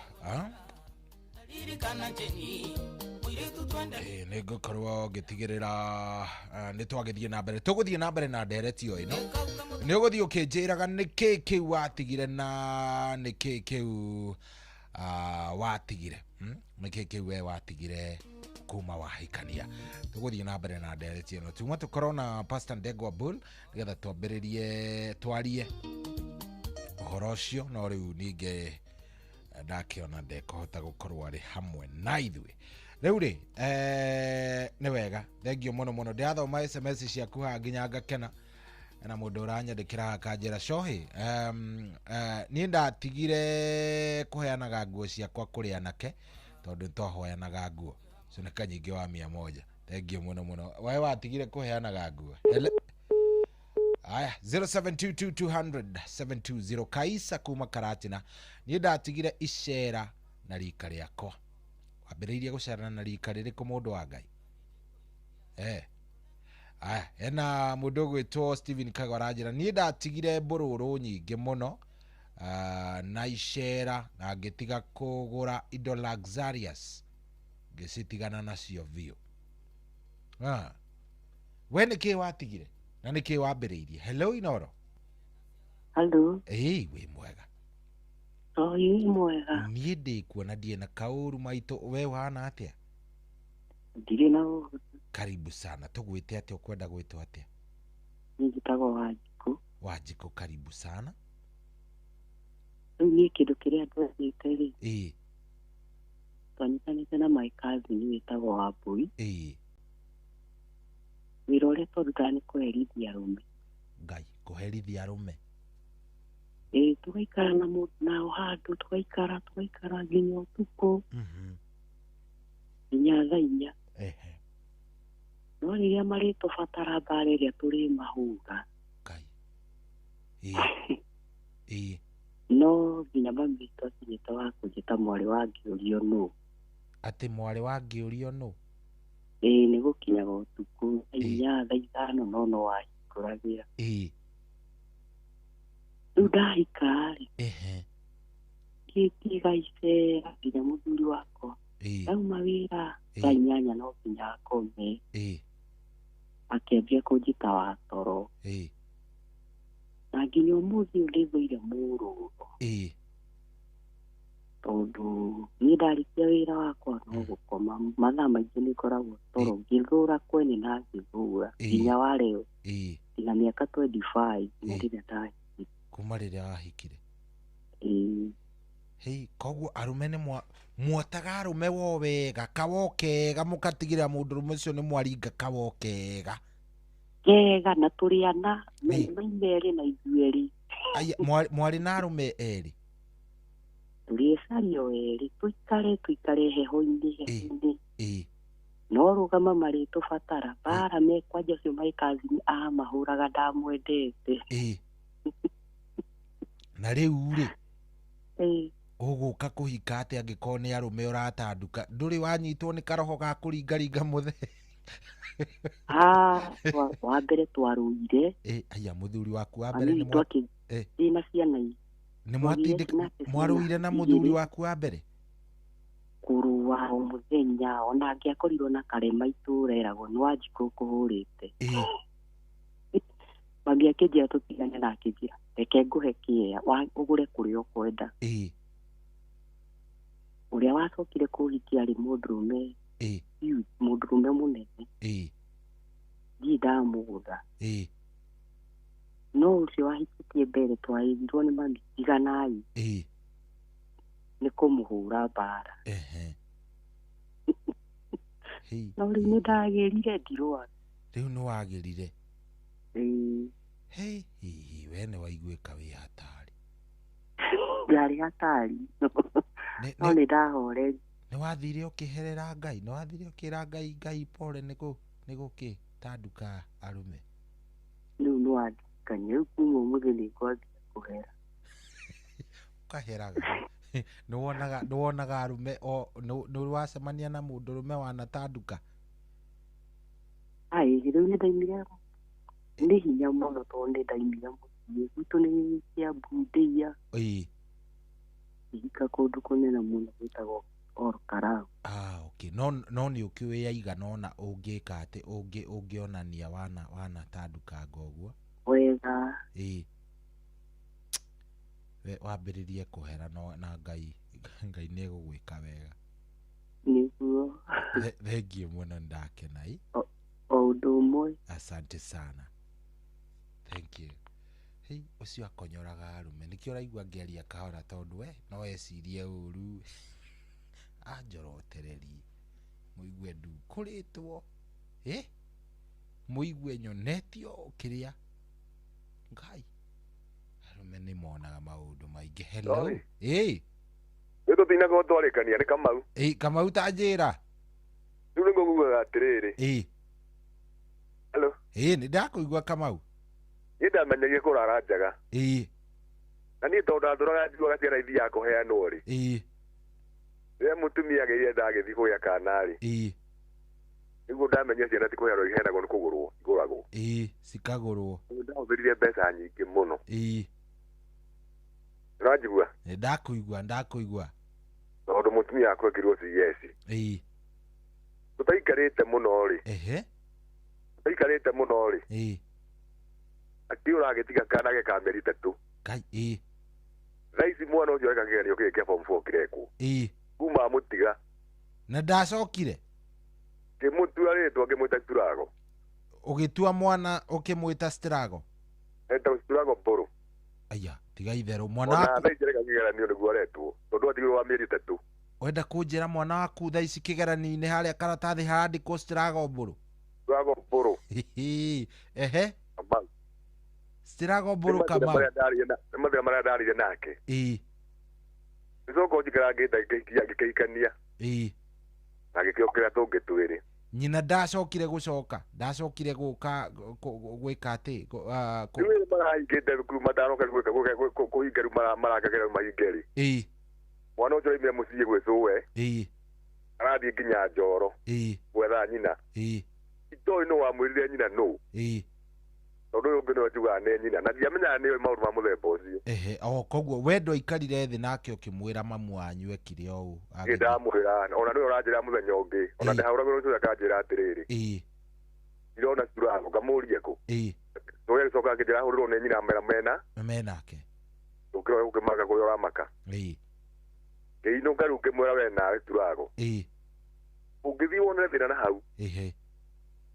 nĩngũkorwo ngĩtigĩrĩra nĩ twagĩthiĩ na mbere, tũgũthiĩ na mbere na ndereti o ĩno. Nĩ ũgũthiĩ ũkĩnjĩraga nĩkĩ kĩu watigire na nĩkĩ kĩu watigire, nĩkĩ kĩu we watigire kuma wahikania. Tũgũthiĩ na mbere na ndereti ĩno tuma tũkorwo na Pastor Ndegwa Bull nĩgetha twambĩrĩrie twarie ũhoro ũcio, no rĩu ningĩ ndakĩona ndekũhota gũkorwo arĩ hamwe na ithuĩ rĩu rĩ. Nĩ wega, thengio mũno mũno. Ndĩrathoma SMS ciaku haha nginya ngakena, na mũndũ ũranyandĩkĩra haha akanjĩra cohi, niĩ ndatigire kũheanaga nguo ciakwa kũrĩ anake tondũ nĩtwahoyanaga nguo. Ũcio nĩ kanyingĩ wa 100. Thengio mũno mũno. We watigire kũheanaga nguo. Aya, 0722200720 Kaisa kuma Karatina, niĩ ndatigire icera na rika rĩakwa. Wambĩrĩirie gũcerana na rika rĩrĩkũ mũndũ wa Ngai? Aya, hena mũndũ ũgwĩtwo Stephen Kago aranjĩra niĩ ndatigire mbũrũrũ nyingĩ mũno na icera, na ngĩtiga kũgũra indo luxurious, ngĩcitigana nacio biũ. We nĩkĩĩ watigire na nĩkĩĩ wambĩrĩirie? Hello Inoro. Hello. Ĩĩ, wĩ mwega? Ĩ mwega. Niĩ ndĩkuo na ndirĩ na kaũru maitũ. We ũhana atĩa? Ndirĩ na ũru. Karibu sana. Tũgwĩte atĩa? Ũkwenda gwĩtwo atĩa? Niĩ njĩtagwo Wanjikũ. Wanjikũ, karibu sana. Rĩu niĩ kĩndũ kĩrĩa ndwendete rĩ, ĩĩ, twanyitanĩte na my cousin wĩtagwo Wambui. Ĩĩ. Wĩra ũrĩa twarutaga nĩ kũherithia arũme. Ngai, kũherithia arũme? Ĩĩ, tũgaikara na mũndũ nao handũ, tũgaikara nginya ũtukũ, nginya thaa 4. Ehe. No rĩrĩa marĩtũbatara mbara ĩrĩa tũrĩmahũra. Ngai. Ĩĩ. Ĩĩ. No nginya mami witũ akinyĩte wa kũnjĩta mwarĩ wa ngĩũrio nũ. Atĩ mwarĩ wa ngĩũrio nũ? Ĩĩ, nĩ gũkinyaga ũtukũ thaa 4 thaa 5 no wahingũragĩra. Ĩĩ. Rĩu ndahika rĩ, ehe, ngĩtiga icera nginya mũthuri wakwa ndauma wĩra thaa 8 no nginya akome. Ĩĩ. Akĩambia kũnjĩta wa toro. Ĩĩ. Na nginya ũmũthĩ ũyũ ndĩthũire mũrũrũ. Ĩĩ. Tondũ niĩ ndarĩkia wĩra wakwa no gũkoma, mathaa maingĩ nĩ ngoragwo toro, ngĩthũra kwene na ngĩthũra nginya wa leo. Ĩĩ. Ndĩna mĩaka 25 nginya rĩrĩa ndahikire. Kuma rĩrĩa wahikire? Ĩĩ. Hei, koguo arũme nĩ mwotaga arũme wo wega, kawokega, mũkatigĩrĩra mũndũrũme ũcio nĩ mwaringa kawokega. Kega, na tũrĩ ana, maima erĩ na ithuĩ erĩ. Aya, mwarĩ na arũme erĩ? Tũrĩ cario erĩ, tũikare heho-inĩ. Ĩĩ. No rũgama marĩtũbatara, mbara mekwanja ũcio my cousin amahũraga ndamwendete. Ĩĩ. Na rĩu rĩ, ĩĩ, ũgũka kũhika atĩa angĩkorwo nĩ arũme ũratanduka? Ndũrĩ wanyitwo nĩ karoho ga kũringaringa mũthee? Wa mbere twarũire. Aya, mũthuri waku wa mbere nĩ ndĩna ciana nĩ mwatindĩka, mwarũire na mũthuri waku wa mbere? Kũrũa o mũthenya, ona angĩakorirwo na karema itũũra eragwo nĩ Wanjikũ ũkũhũrĩte. Mami akĩnjĩra tũtigane na akĩnjĩra reke ngũhe kĩea ũgũre kũrĩa ũkwenda. Ĩĩ. Ũrĩa wacokire kũhikia arĩ mũndũrũme, Ĩĩ, mũndũrũme mũnene. Ĩĩ. Ndirĩ ndamũgũtha. Ĩĩ. No ũcio wahikĩtie mbere twaĩrirwo nĩ mami tiganai. Ĩĩ. Nĩ kũmũhũra mbara. Ehe. No rĩu nĩ ndagĩrire ndirwara. Rĩu nĩ wagĩrire? Ĩĩ. Hei, hihi we nĩ waiguĩka wĩ hatari. Ndarĩ hatari. No nĩ ndahoreri. Nĩ wathire ũkĩherera Ngai? Nĩ wathire ũkĩra Ngai, Ngai pole nĩ gũkĩ? Tanduka arũme. Rĩu nĩ wandirikania rĩu kuma ũmũthĩ nĩ ngwambia kũhera. Ũkaheraga. Nĩwonaga arũme o nĩ wacemania na mũndũrũme wanatanduka? Ai, rĩu nĩ ndaimire nĩ hinya mũno tondũ nĩ ndaimire mũciĩ gwitũ nĩ Kiambu Ndĩia. Ĩĩ. Ngĩhika kũndũ kũnene mũno gwĩtagwo Ol Kalou. Ah, okay. No no nĩ ũkĩũĩ aigana ũna ũngĩka atĩ ũngĩonania wanatandukanga ũguo. Wega. Ĩĩ. We wambĩrĩrie kũhera na Ngai Ngai nĩ egũgwĩka wega. Nĩguo. Thengiũ mũno nĩndakena ĩ. O ũndũ ũmwe. Asante sana. Thank you. Hei, ũcio akonyoraga arũme nĩkĩo ũraigua ngĩaria kahora tondũ we no ecirie ũru anjorotererie mũigue ndukũrĩtwo ĩ mũigue nyonetio kĩrĩa Ngai arũme nĩ monaga maũndũ maingĩ. Hello. Ĩ nĩ tũtinagwo twarĩkania nĩ Kamau. Ĩ Kamau ta njĩra. Rĩu nĩguo ngugaga atĩrĩrĩ. Ĩ. Hello. Ĩ nĩ ndakũigua Kamau. Niĩ ndamenyerie kũrara njaga. Ĩ. Na niĩ tondũ ndatũraga njiguaga ciana ithiaga kũheanwo rĩ. Ĩ. Rĩrĩa mũtumia agĩire ndagĩthiĩ kũgĩa kana rĩ. Ĩ. Nĩguo ndamenyire ciana ti kũheanwo iheanagwo nĩ kũgũrwo igũragwo. Ĩ cikagũrwo. Ndahũthĩrire mbeca nyingĩ mũno. Ĩ. Ũranjigua? Nĩ ndakũigua ndakũigua. Tondũ mũtumia wakwa ekĩrwo CS. Ĩ. Tũtaikarĩte mũno rĩ. Ehe. Tũtaikarĩte mũno rĩ. Ĩ. Akĩũra agĩtiga kana ge ka mĩeri 3. Ngai ĩ. Thaa ici mwana ũcio areka kĩgeranio kĩngĩ kĩa form 4 kĩrekwo. Ĩ. Kuma amũtiga. Na ndacokire? Ngĩmũtua rĩtwa ngĩmwĩta Strago. Ũgĩtua mwana ũkĩmwĩta Strago? Etagwo Strago Mbũrũ. Aya, tiga itherũ mwana waku. Ona thaa ici areka kĩgeranio nĩguo aretwo tondũ atigirwo wa mĩeri 3. Wenda kũnjĩra mwana waku thaa ici kĩgeranio-inĩ harĩa karatathi harandĩkwo Strago Mbũrũ? Strago Mbũrũ. Ehe. Strago Mbũrũ Kamau. Nĩ mathĩna marĩa ndarire nake. Ĩ. Gĩcoka ũnjikarangĩte ngĩkĩhikania. Ĩ. Na gĩkĩongerera tũngĩ twĩrĩ. Nyina ndacokire gũcoka ndacokire gũka gwĩka atĩ. Rĩu marahingĩte thukuru matanoka kũhinga rĩu marakagera rĩu mahinge rĩ. Ĩ. Mwana ũcio aumire mũciĩ gwĩ cũwe. Ĩ. Arathiĩ nginya Njoro. Ĩ. Gwetha nyina. Ĩ. Itoĩ nũ wamwĩrire nyina nũ. Ĩ. Tondũ ũyũ ũngĩ nĩwe njugaga nĩ nyina na ndiamenyaga nĩoĩ maũndũ ma mũthemba ũcio. Ehe, o koguo we ndwaikarire thĩ nake ũkĩmwĩra mamu wanyu ekire ũũ. Niĩ ndamwĩra ona nĩwe ũranjĩra mũthenya ũngĩ ona ndahũragĩrwo ũcio akanjĩra atĩrĩrĩ. Ĩ. Ndĩrona Strago ngamũrie kũ. Ĩ. Tũgĩa gĩcoka akĩnjĩra ahũrĩrwo nĩ nyina amera mena. Menake. Ũkĩroe gũkĩmaka kũrĩa ũramaka. Ĩ. Ngĩinũka rĩu ngĩmwĩra we nawe Strago. Ĩ. Ũngĩthiĩ wone thĩna na hau. Ehe.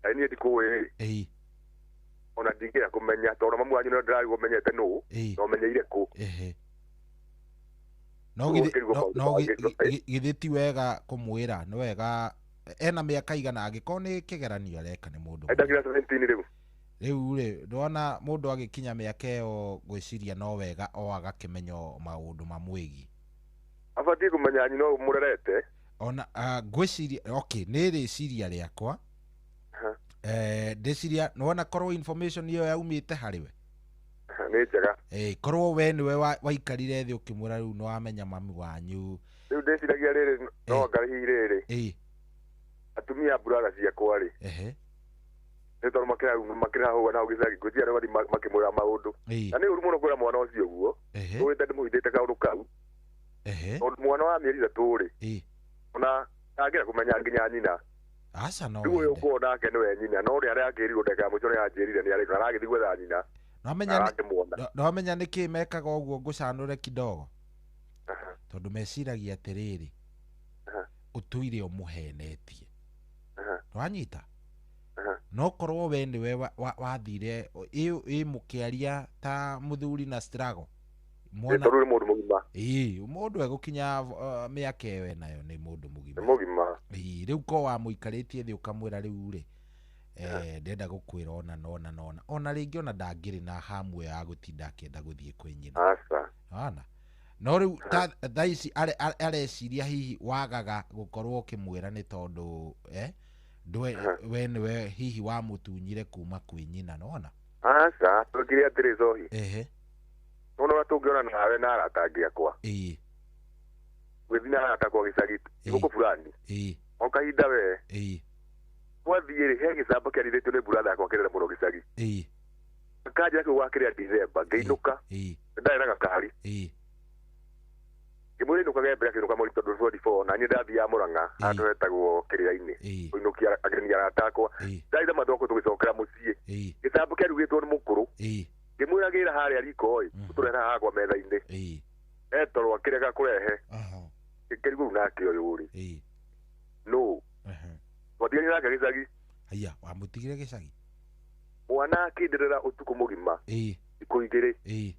Kaĩ niĩ ndikũĩ. Ĩ. Ona ndingĩenda kũmenya tondũ mamu wanyu nĩwe ndĩrarigwo menyete nũ na ũmenyeire kũ. Ehe. No githĩ ti wega kũmwĩra nĩ wega ena mĩaka igana angĩkorwo nĩ kĩgeranio areka nĩ mũndũ. Endagira 17 rĩu. Rĩu rĩ ndona mũndũ agĩkinya mĩaka ĩyo ngwĩciria no wega o agakĩmenya maũndũ mamwĩgiĩ. Abatiĩ kũmenya nyina ũyũ mũrerete. Ona ngwĩciria okay nĩ rĩciria rĩakwa. Ndĩciria nĩwona korwo information ĩyo yaumĩte harĩ we. Nĩ njega. Korwo we nĩwe waikarire thĩ ũkĩmwĩra rĩu nĩwamenya mami wanyu. Rĩu ndĩciragia rĩrĩ no anga hihi rĩrĩ. Ĩ. Atumia a mburaga ciakwa rĩ. Ehe. Nĩ tondũ makĩra hau na hau gĩcagi ngwĩciria nĩ mathiĩ makĩmwĩra maũndũ. Na nĩ ũru mũno kwĩra mwana ũcio ũguo. Ũrĩte ndĩmũhithĩte kaũndũ kau. Ehe. Tondũ mwana wa mĩeri 3 rĩ. Ĩ. Ona ndangĩenda kũmenya nginya nyina. Aca no. Rĩu ũyũ ũkorwo nake nĩwe nyina no ũrĩa arakĩrirwo ndagĩka ya mũico nĩ anjĩrire nĩ arĩka aragĩthiĩ gwetha nyina. Nĩwamenya nĩkĩ mekaga ũguo ngũcanũre kidogo. Tondũ meciragia atĩrĩrĩ ũtũire ũmũhenetie. Nĩwanyita? No korwo we nĩwe wathire ĩ mũkĩaria ta mũthuri na Strago. Mwana tondũ nĩ mũndũ mũgima. Ĩ mũndũ egũkinya mĩaka ĩyo enayo nĩ mũndũ mũgima. Nĩ mũgima. Ĩ rĩu ko wamũikarĩtie thĩ ũkamwĩra rĩu rĩ ndĩrenda gũkwĩra ona nona nona ona rĩngĩ ona ndangĩrĩ na hamu ĩyo ya gũtinda akĩenda gũthiĩ kwĩ nyina. Aca. Ona no rĩu thaa ici areciria hihi wagaga gũkorwo ũkĩmwĩra nĩ tondũ Ndwe we niwe hihi wamutunyire kuma kwĩ nyina nona. Aca twekire atĩrĩ Njohi. Ehe. Nona ũrĩa tũngĩona nawe na arata angĩ akwa. Ĩĩ. Gwĩthiĩ na arata akwa gĩcagi gũkũ fulani. Ĩĩ. O kahinda we. Ĩĩ. Twathiĩ rĩ he gĩcamba kĩarithĩtio nĩ brother yakwa kĩnene mũno gĩcagi. Ĩĩ. Kanjĩra kĩu wakĩrĩa December ngĩinũka. Ĩĩ. Ndarĩ na gakari. Ĩĩ. Ngĩmwĩra inũkage mbere akĩinũka mweri tondũ 24 na niĩ ndathiaga Mũrang'a handũ hetagwo Kĩrĩra-inĩ kũinũkia ageni arata akwa. Ndaritha mathoko tũgĩcokera mũciĩ. Gĩcambo kĩarugĩtwo nĩ mũkũrũ. Ngĩmwĩra gĩra harĩa riko ĩ ũtũrehe haha hakwa metha-inĩ. Etoro akĩrega kũrehe. Ngĩrigwo rĩu nake ũyũ rĩ. Nũ? Twatiganire nake gĩcagi. Haiya wamũtigire gĩcagi? Mwana akĩnderera ũtukũ mũgima. Thikũ igĩrĩ.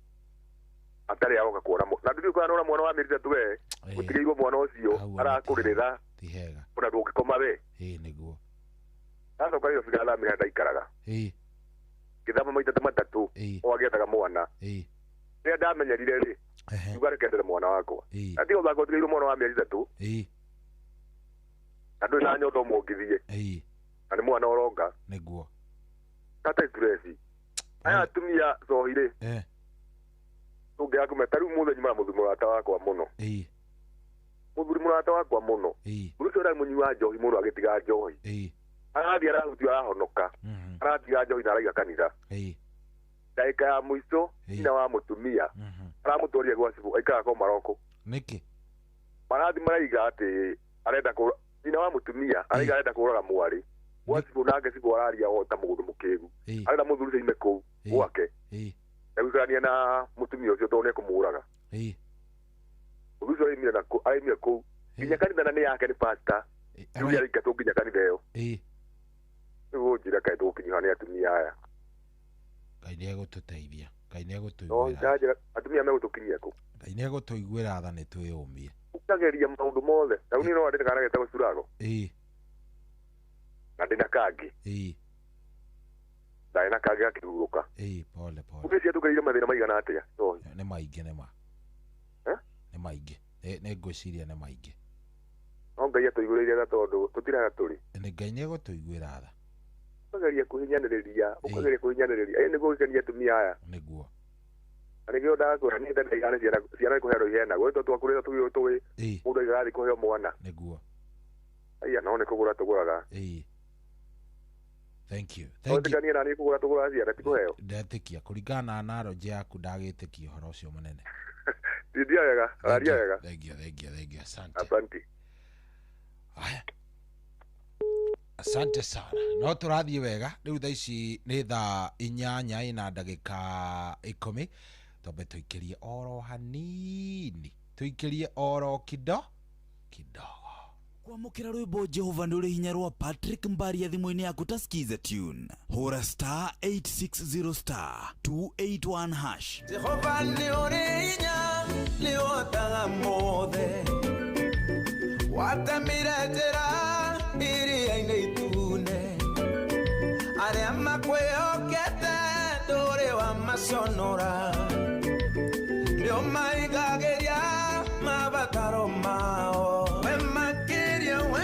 Atarĩ aroka kuona na ndũthiĩ ũkana mwana wa mĩeri ĩtatũ we ũtigĩirwo mwana ũcio arakũrĩrĩra ti hega ona ndũngĩkoma we. Ĩĩ nĩguo. Ndacoka Nairobi ndathamĩra ndaikaraga. Ngĩthama maita ta matatũ o agĩethaga mwana. Rĩrĩa ndamenyerire rĩ ngiuga reke ndere mwana wakwa. Na tiga ũthaka ũtigĩirwo mwana wa mĩeri ĩtatũ na ndũrĩ na nyondo ũmwongithie na nĩ mwana ũronga. Nĩguo. Tata stress. Aya atumia Njohi rĩ tũngĩaga kũmenya ta rĩu mũthenya nyumaga mũthuri mũrata wakwa mũno. Mũthuri mũrata wakwa mũno. Mũthuri ũcio ũrarĩ mũnyui wa njohi mũno agĩtiga njohi. Arathiĩ arahutio arahonoka. Aratiga njohi na araiga kanitha. Ndagĩka ya mũico nyina wa mũtumia aramũtwarire gwa cibũ aikaraga Komaroko. Nĩkĩ? Marathiĩ maraiga atĩ arenda nyina wa mũtumia araiga arenda kũũraga mwarĩ. Gwa cibũ nake cibũ araria o ta mũndũ mũkĩgu. Arenda mũthuri ũcio aime kũu gwake. Egũikarania na mũtumia ũcio tondũ nĩekũmũraga. Mũthuri ũcio araimire kũu nginya kanitha na nĩ yake nĩ pastor. Rĩu nĩaraingatwo nginya kanitha ĩyo. Rĩu ũnjĩra kaĩ tũgũkinyũha nĩ atumia aya. Ngai nĩegũtũteithia. Ngai nĩegũtũiguĩra. No atumia megũtũkinyia kũ? Ngai nĩegũtũiguĩra tha nĩ twĩyũmie. Ũkageria maũndũ mothe. Ta rĩu niĩ no ndĩ na kana getagwo Curago. Na ndĩ na kangĩ. Ndarĩ na kangĩ gakĩhurũka. Pole pole. Ũgĩcia tũgereire mathĩna maigana atĩa? Nĩ maingĩ nĩ ma. Nĩ maingĩ. Nĩ ngwĩciria nĩ maingĩ. No Ngai atũiguĩrĩire tha tondũ tũtiraga tũrĩ. Nĩ Ngai nĩegũtũiguĩra tha. Ũkageria kũhinyanĩrĩria, ũkageria kũhinyanĩrĩria. Ĩ nĩguo gũkenia atumia aya. Nĩguo. Na nĩkĩo ndakwĩra niĩ ndaigana ciana nĩ kũheanwo iheanagwo. Tondũ twakũrĩte tũgĩũĩ tũĩ mũndũ aigaga athiĩ kũheo mwana. Nĩguo. Aya no nĩ kũgũra tũgũraga. Thank you. Thank you. Nĩ kũgũra tũgũraga ciana ti kũheo. Ndetĩkia kũringana na analogy yaku ndagĩtĩkia ũhoro ũcio mũnene. Ndia wega, aria wega. Thank you, thank you, thank you. Asante. Asante. Aya. Asante sana. No tũrathiĩ wega. Rĩu thaa ici nĩ thaa 8 na ndagĩka 10. Twambe tũikĩrie oro hanini. Tũikĩrie oro kidogo. Kwamũkĩra rwĩmbo Jehova nĩ ũrĩ hinya rwa Patrick Mbaria thimũ-inĩ yaku ta skiza tune. Hũra star 860 star 281 hash. Jehova nĩ ũrĩ hinya nĩ ũhotaga mothe. Watemire njĩra iria-inĩ itune. Arĩa makwĩhokete ndũrĩ wamaconora. Nĩũmaigagĩria mabataro mao. We makĩria we.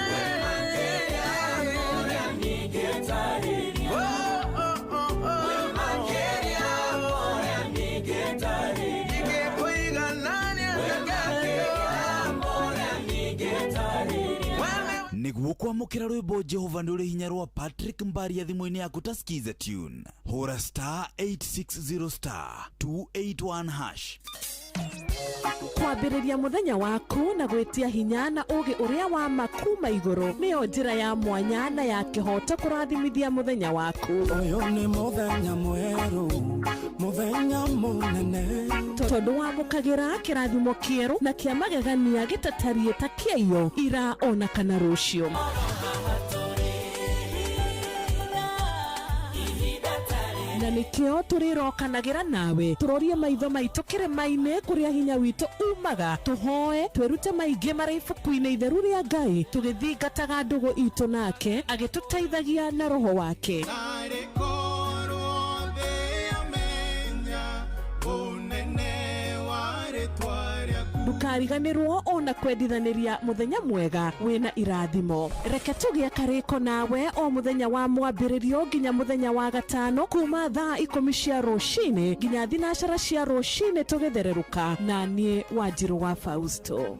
Nĩguo kwamũkĩra rwĩmbo Jehova nĩ ũrĩ hinya rwa Patrick Mbaria thimũ-inĩ yaku ta skiza tune. Hũra star 860 star 281 hash. Kwambĩrĩria mũthenya waku na gwĩtia hinya na ũũgĩ ũrĩa wa ma kuma igũrũ nĩyo njĩra ya mwanya na ya kĩhooto kũrathimithia mũthenya waku. Ũyũ nĩ mũthenya mwerũ, mũthenya mũnene. Tondũ wamũkagĩra kĩrathimo kĩerũ na kĩa magegania gĩtatariĩ ta kĩaiyo ira ona kana rũciũ. Na nĩkĩo tũrĩrokanagĩra nawe tũrorie maitho maitũ kĩrĩma-inĩ kũrĩa hinya witũ umaga tũhoe twĩrute maingĩ marĩ ibuku-inĩ itheru rĩa Ngai tũgĩthingataga ndũgũ itũ nake agĩtũteithagia na roho wake. Ndũkariganĩrwo Ona kwendithanĩria mũthenya mwega wĩna irathimo. Reke tũgĩe karĩko nawe o mũthenya wa mwambĩrĩrio nginya mũthenya wa gatano kuma thaa 10 cia rũcinĩ nginya 12 cia rũcinĩ tũgĩthererũka na niĩ Wanjirũ wa Fausto.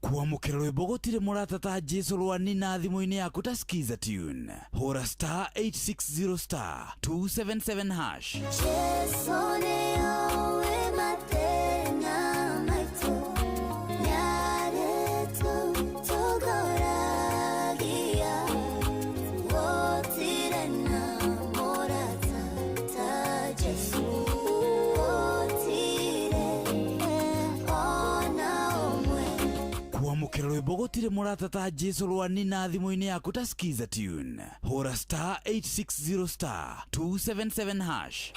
Kwamũkĩra rwĩmbo gũtirĩ mũrata ta Jesu rwani na thimũ-inĩ yaku ta Skiza Tune. Hũra star 860 star 277 hash. Jesu nĩoĩ mathĩna maitũ, nĩarĩtũtongoragia, gũtirĩ na mũrata ta Jesu, gũtirĩ ona ũmwe. Kwamũkĩra rwĩmbo gũtirĩ mũrata ta Jesu rwani na thimũ-inĩ yaku ta Skiza Tune. Hũra star 860 star 277 hash.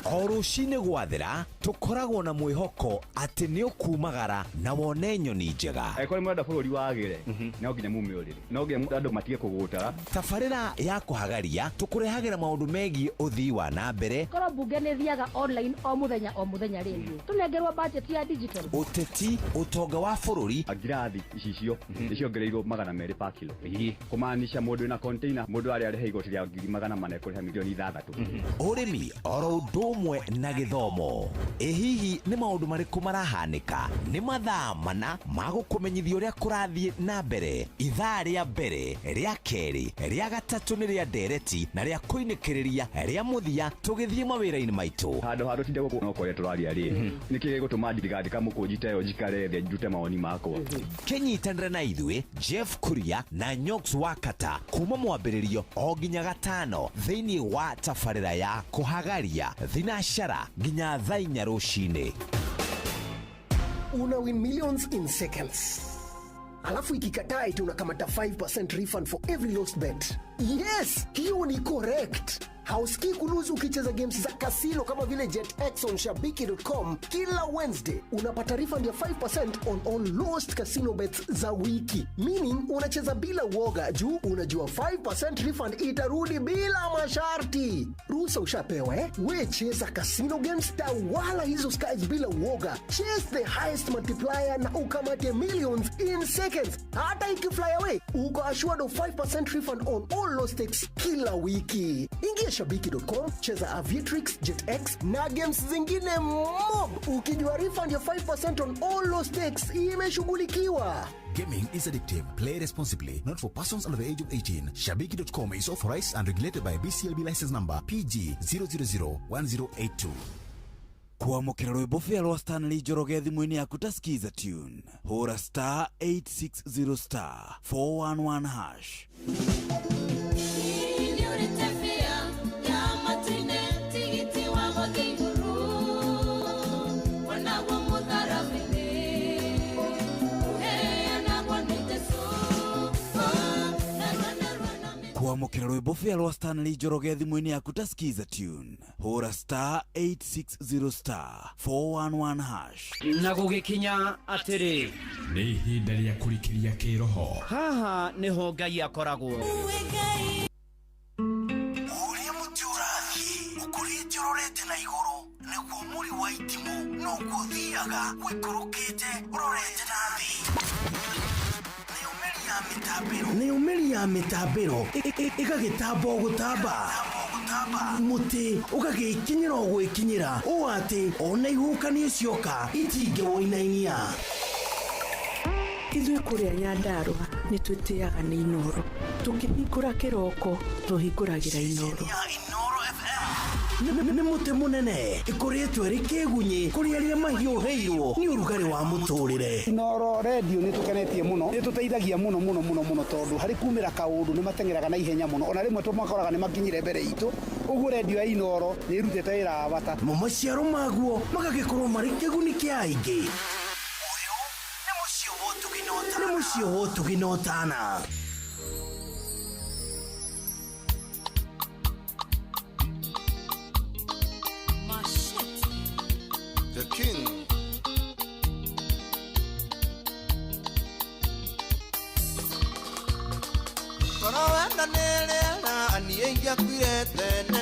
O rũcinĩ gwathera tũkoragwo na mwĩhoko atĩ nĩ ũkumagara na wone nyoni njega. Angĩkorwo nĩ mũrenda bũrũri wagĩre, no nginya mume ũrĩrĩ, no nginya andũ matige kũgũtara. Tabarĩra ya kũhagaria tũkũrehagĩra maũndũ megiĩ ũthii wa na mbere, Korwo mbunge nĩ thiaga online o mũthenya rĩngĩ tũnengerwo budget ya digital, ũteti, ũtonga wa bũrũri. Ngirathi icicio nĩ ciongereirwo 200 pa kilo, kũmaanisha mũndũ wĩna container mũndũ arĩa arĩhe igoti rĩa 400,000 kũrĩha milioni 6. Ũrĩmi oro ũndũ ũmwe na gĩthomo. Ĩ hihi nĩ maũndũ marĩkũ marahanĩka? Nĩ mathaa mana ma gũkũmenyithia ũrĩa kũrathiĩ na mbere. Ithaa rĩa mbere, rĩa kerĩ, rĩa gatatũ nĩ rĩa ndereti na rĩa kũinĩkĩrĩria rĩa mũthia tũgĩthiĩ mawĩra-inĩ maitũ. Handũ ha tũtinde gũkũ no kũrĩa tũraria rĩ, nĩkĩ gĩgũtũma ndigandĩka mũkũnji ta ĩyo njikare thĩ njute mawoni makwa? Kĩnyitanĩre na ithuĩ Jeff Kuria na Nyox Wakata kuma mwambĩrĩrio o nginya gatano thĩinĩ wa tabarĩra ya kũhagaria thinacara nginya thaa 4 rũcinĩ. Una win millions in seconds. Alafu ikikataa eti unakamata 5% refund for every lost bet. Yes, hiyo ni correct. Hausikii kuluzu ukicheza games za kasino kama vile JetX on shabiki.com. Kila Wednesday unapata refund ya 5% on all lost casino bets za wiki. Meaning unacheza bila uoga juu unajua 5% refund itarudi bila masharti. Ruhusa ushapewa eh? We cheza casino games, tawala hizo skies bila uoga. Chase the highest multiplier na ukamate millions in seconds. Hata ikifly away, uko assured of 5% refund on all lost stakes kila wiki. Ingia shabiki.com, cheza Aviatrix, JetX na games zingine mob ukijua refund ya 5% on all lost stakes imeshughulikiwa. Gaming is addictive. Play responsibly. Not for persons under the age of 18. Shabiki.com is authorized and regulated by BCLB license number PG 0001082. Kwamũkĩra rwĩmbo bĩa rwa Stanley Njoroge thimũ-inĩ yaku ta Skiza Tune. Hũra star 860 star 411 hash. Kwamũkĩra rwĩmbo bĩa rwa Stanley Njoroge thimũ-inĩ yaku ta Skiza Tune. Hũra star 860 star 411 hash. Na gũgĩkinya atĩrĩ, nĩ ihinda rĩa kũrikĩria kĩroho. Haha nĩho Ngai akoragwo. Ũrĩa mũtĩ ũrathiĩ ũkũrĩte ũrorete na igũrũ nĩguo mũri wa itimũ noguo ũthiaga ũikũrũkĩte ũrorete na thĩ. Nayo mĩri ya mĩtambĩro ĩgagĩtamba o gũtamba, mũtĩ ũgagĩkinyĩra o gwĩkinyĩra ũũ atĩ ona ihuhũkanio cioka itingĩwũinainia. Ithuĩ kũrĩa Nyandarũa nĩ twĩtĩaga nĩ Inoro. Tũkĩhingũra kĩroko tũhingũragĩra Inoro. Nĩ mũtĩ mũnene ĩkũrĩtwo ĩrĩ kĩgunyĩ kũrĩ arĩa mahiũhĩirwo nĩ ũrugarĩ wa mũtũrĩre. Inoro radio nĩ tũkenetie mũno, nĩ tũteithagia mũno mũno mũno mũno tondũ harĩ kumĩra kaũndũ nĩ mateng'eraga na ihenya mũno, ona rĩmwe tũmakoraga nĩ makinyire mbere itũ. Ũguo radio ya Inoro nĩ ĩrutĩte wĩra wa bata. Mo maciaro maguo magagĩkorwo marĩ kĩguni kĩa aingĩ. Ũyũ nĩ mũciĩ wa ũtugi na ũtana. The King. Koro wenda nĩrĩera niĩ ingĩakuire tene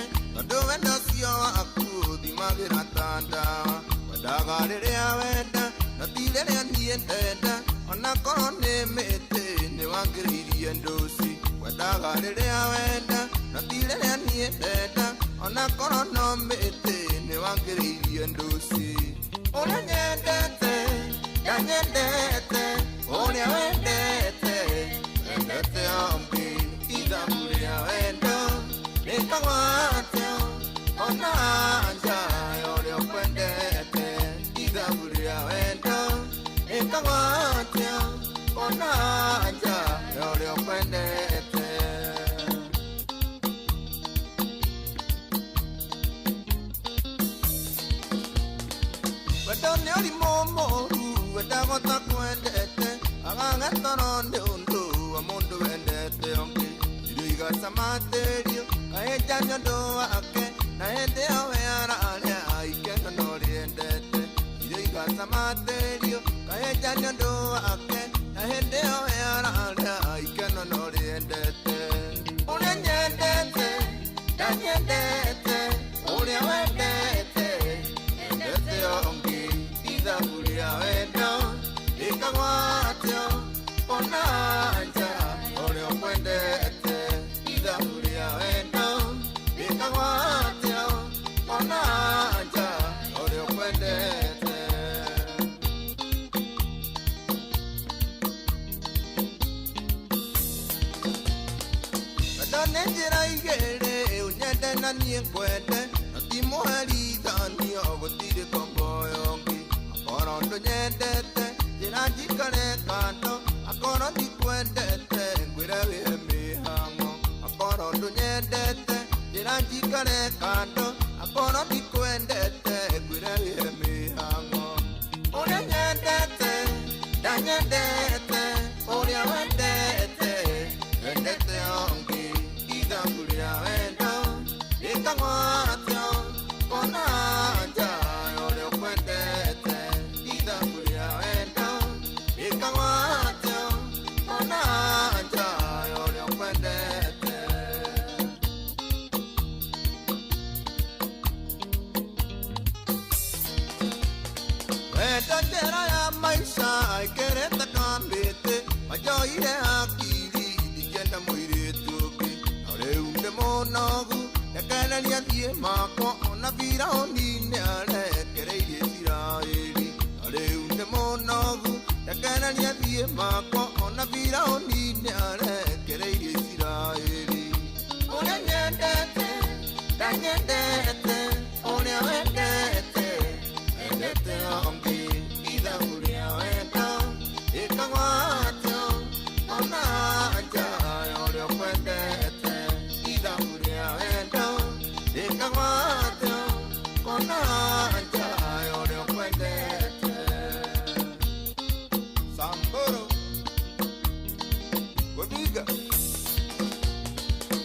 waku ũthimagĩra ta ndawa wendaga rĩrĩa wenda na ti rĩrĩa niĩ ndenda onakorwo nĩ mĩtĩ nĩ wangĩrĩirie ndũci wendaga rĩrĩa wenda na ti rĩrĩa niĩ ndenda onakorwo no mĩtĩ nĩ wangĩrĩirie ndũci ũrĩa nyendete ndanyendete ũrĩa wendete wendete ombi ithabu rĩa wendo rĩkagwatio ona nja ya ũrĩa ũkwendete ithabu rĩa wendo rĩkagwatio ona nja ya ũrĩa ũkwendete. Wendo nĩ ũrimũ mũũru wendagwo ta kwendete agagetoro nĩ ũndũ wa mũndũ wendete ũngĩ irio igacamatĩrio kahinja nĩ ũndũ wake na hĩndĩ ĩyo we ararĩa ikeno no rĩendete irio igacamatĩrio kahinja nĩ ũndũ wake na hĩndĩ ĩyo we ararĩa ikeno no rĩendete ũrĩa nyendete ndanyendete ũrĩa wendete wendete ũngĩ ithabu rĩa wendo rĩkagwatio ona nja ũrĩa ũkwendete ithabu rĩa wendo rĩkagwatio ona nja ũrĩa ũkwendete. Wendo nĩ njĩra igĩrĩ ũnyende na niĩ ngwende na ti mũherithanio gũtirĩ komboyo ũngĩ akorwo ndũnyendete njĩra njikare kando akorwo ndikwendete ngwĩre wĩhe mĩhang'o akorwo ndũnyendete njĩra njikare kando akorwo ndikwendete ngwĩre wĩhe mĩhang'o ũrĩa nyendete ndanyendete ũrĩa wendete wendete ũngĩ ithabu rĩa wendo rĩkagwatio ona nja ya ũrĩa ũkwendete ithabu rĩa wendo rĩkagwatio ona nja ya ũrĩa ũkwendete. Wendo njĩra ya maica ĩkĩrĩte kamĩtĩ wanjoire hakiri ndingĩenda mũirĩtu ũngĩ na rĩu ndĩ mũnogu rekereria thiĩ makwa ona Firaũni nĩarekereirie Isiraeli na rĩu ndĩ mũnogu rekereria thiĩ makwa ona Firaũni nĩarekereirie Isiraeli ũrĩa nyendete ndanyendete ũrĩa wendete wendete ũngĩ ithabu rĩa wendo rĩkagwatio ona nja ya ũrĩa ũkwendete ithabu rĩa wendo rĩkagwatio ona nja ya ũrĩa ũkwendete. Samburu Gũthiga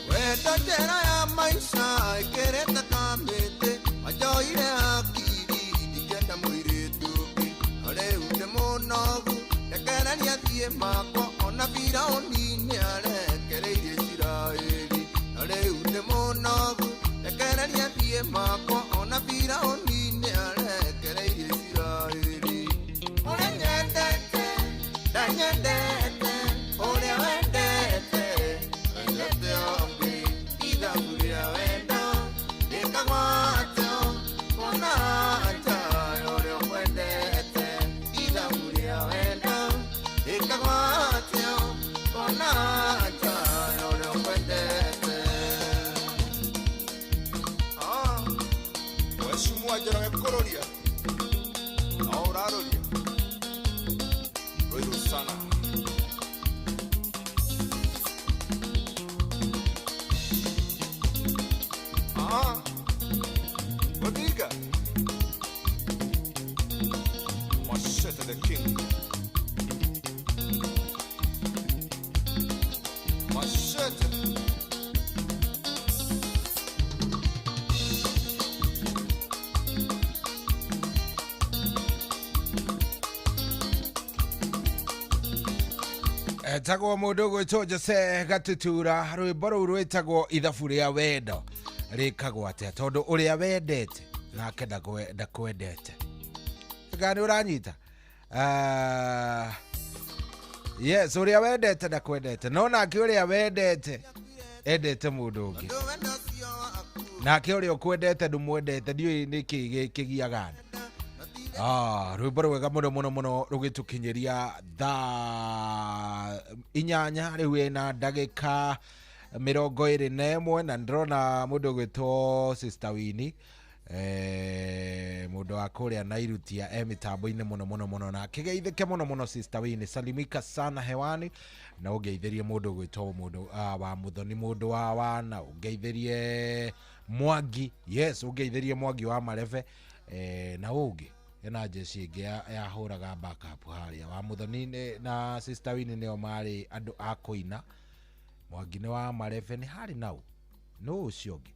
wendo njĩra ya maica ĩkĩrĩte kamĩtĩ wanjoire hakiri ndingĩenda mũirĩtu ũngĩ na rĩu ndĩ mũnogu rekereria thiĩ makwa ona Firaũni nĩarekereirie Isiraeli na rĩu ndĩ mũnogu rekereria thiĩ makwa ona Firaũni nĩarekereirie Isiraeli ũrĩa nyendete ndanyendete ũrĩa wendete wendete ũngĩ ithabu rĩa wendo rĩkagwatio ona nja ya ũrĩa ũkwendete ithabu rĩa wendo rĩkagwatio ona nja ya ũrĩa ũkwendete. Mheshimiwa Njoroge kũrũria na ũrarũria rũirũ sana. Gũthiga Machete the king Machete Etagwo mundu gwitwo Jose Gatutura rwimbo rũu rwĩtagwo ithabu rĩa wendo. Rĩkagwo atĩa tondũ ũrĩa wendete nake ndakwendete. Kana nĩ ũranyita? Yes, ũrĩa wendete ndakwendete, no nake ũrĩa wendete endete mũndũ ũngĩ, nake ũrĩa ũkwendete ndũmwendete. Ndiũĩ nĩkĩ gĩkĩgiaga andũ. Rwĩmbo rwega mũno mũno mũno rũgĩtũkinyĩria thaa 8 rĩu ĩna ndagĩka 21, na ndĩrona mũndũ ũgwĩtwo Sister Winnie, mũndũ wa kũrĩa Nairutia e mĩtambo-inĩ mũno mũno mũno, na kĩgeithĩke mũno mũno Sister Winnie, salimika sana hewani, na ũngeithĩrie mũndũ ũgwĩtwo mũndũ wa Muthoni, mũndũ wa wana, ũngeithĩrie Mwangi, yes, ũngeithĩrie Mwangi wa Marebe, na ũngĩ ena jeshi ĩngĩ yahũraga backup harĩa wa Muthoni na Sister Winnie nĩo marĩ andũ a kũina. Mwangi nĩ wa Marebe, nĩ harĩ nau no ũcio ũngĩ.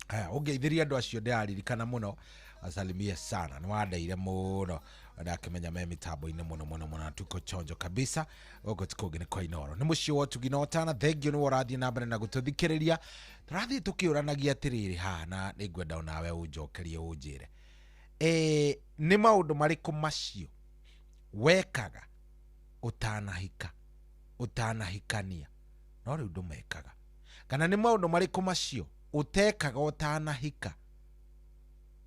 Haya, ũngeithĩrie andũ acio ndĩraririkana mũno, asalimie sana, nĩ wandeire mũno, ndakĩmenya me mĩtambo-inĩ mũno mũno mũno, na tuko chonjo kabisa. Gũkũ ti kũngĩ nĩ kwa Inooro, nĩ mũciĩ wa ũtugi na ũtana. Thengiũ nĩwe ũrathiĩ na mbere na gũtũthikĩrĩria. Tũrathiĩ tũkĩũranagia atĩrĩrĩ haha, na nĩngwenda onawe ũnjokerie ũnjĩre, nĩ maũndũ marĩkũ macio wekaga ũtanahika, ũtanahikania, no rĩu ndũmekaga? Kana nĩ maũndũ marĩkũ macio ũtekaga ũtanahika,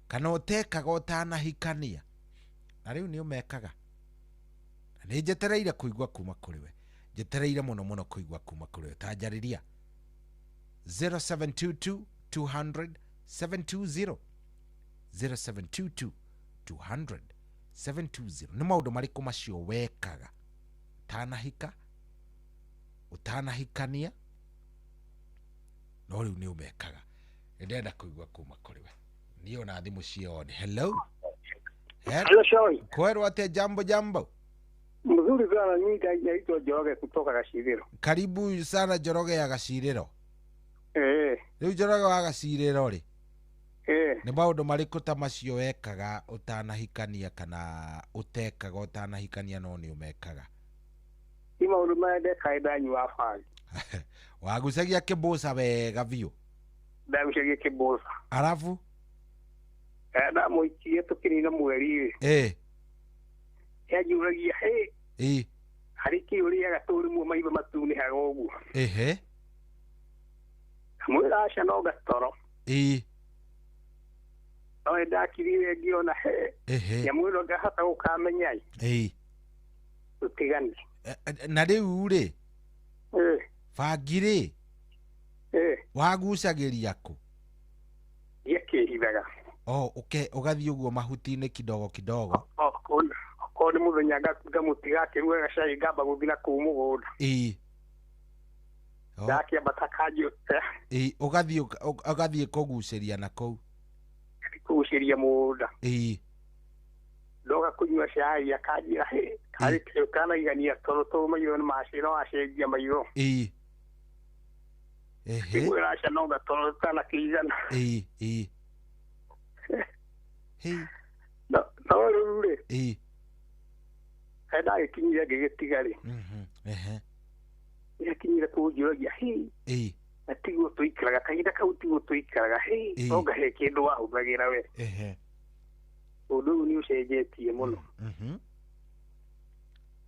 kana ũtekaga ũtanahikania, na rĩu nĩ ũmekaga? Na nĩ njetereire kũigua kuma kũrĩ we, njetereire mũno mũno kũigua kuma kũrĩ we. Tanjarĩria 0722 200 720, 0722 200 720. Nĩ maũndũ marĩkũ macio wekaga ũtanahika, ũtanahikania, no rĩu nĩ ũmekaga? Ndĩrenda kũigua kuma kũrĩ we. Niĩ ona thimũ ciĩ on. Hello. Hello, Shoi. Kwerwo atĩa? Jambo jambo. Mzuri sana, mimi naitwa Njoroge kutoka Gacirĩro. Karibu sana Njoroge ya Gacirĩro. Rĩu Njoroge wa Gacirĩro rĩ, nĩ maũndũ marĩkũ ta macio wekaga ũtanahikania kana ũtekaga ũtanahikania no nĩ ũmekaga? Ni maũndũ marĩa ndekaga ndanyua bangi. Wagucagia kĩmboca wega biũ? Ndagucagia kĩmboca. Arabu? Ndamũikirie tũkĩnina mweri rĩ. Yanjũragia, hĩ, harĩ kĩ ũrĩaga tũrĩmwe maitho matunĩhaga ũguo? Kamwĩra aca no gatoro. No nĩndakirire ngĩona he nyamũ ĩno ngahota gũkamenya ĩ. Tũtigane. Na rĩu rĩ, bangi rĩ, wagucagĩria kũ? Ndiakĩhithaga. Ũgathiĩ ũguo mahuti-inĩ kidogo kidogo. Okorwo nĩ mũthenya ngamũtiga akĩruga gacai, ngamba gũthiĩ na kũu mũgũnda. Ndakĩambata kanjũte. Ũgathiĩ kũgucĩria na kũu. Kũgucĩria mũgũnda. Ndoka kũnyua cai akanjĩra, hĩ, karĩ kĩo kanaigania toro tũu maitho nĩ no acenjia maitho. Ngĩmwĩra aca no gatoro tũtanakĩigana. No rĩu rĩ, ndagĩkinyire ngĩgĩtiga rĩ, nĩakinyire kũnjũragia, hĩ, na tiguo tũikaraga kahinda kau, tiguo tũikaraga, hĩ, no ngahe kĩndũ wahũthagĩra we. Ũndũ ũyũ nĩ ũcenjetie mũno.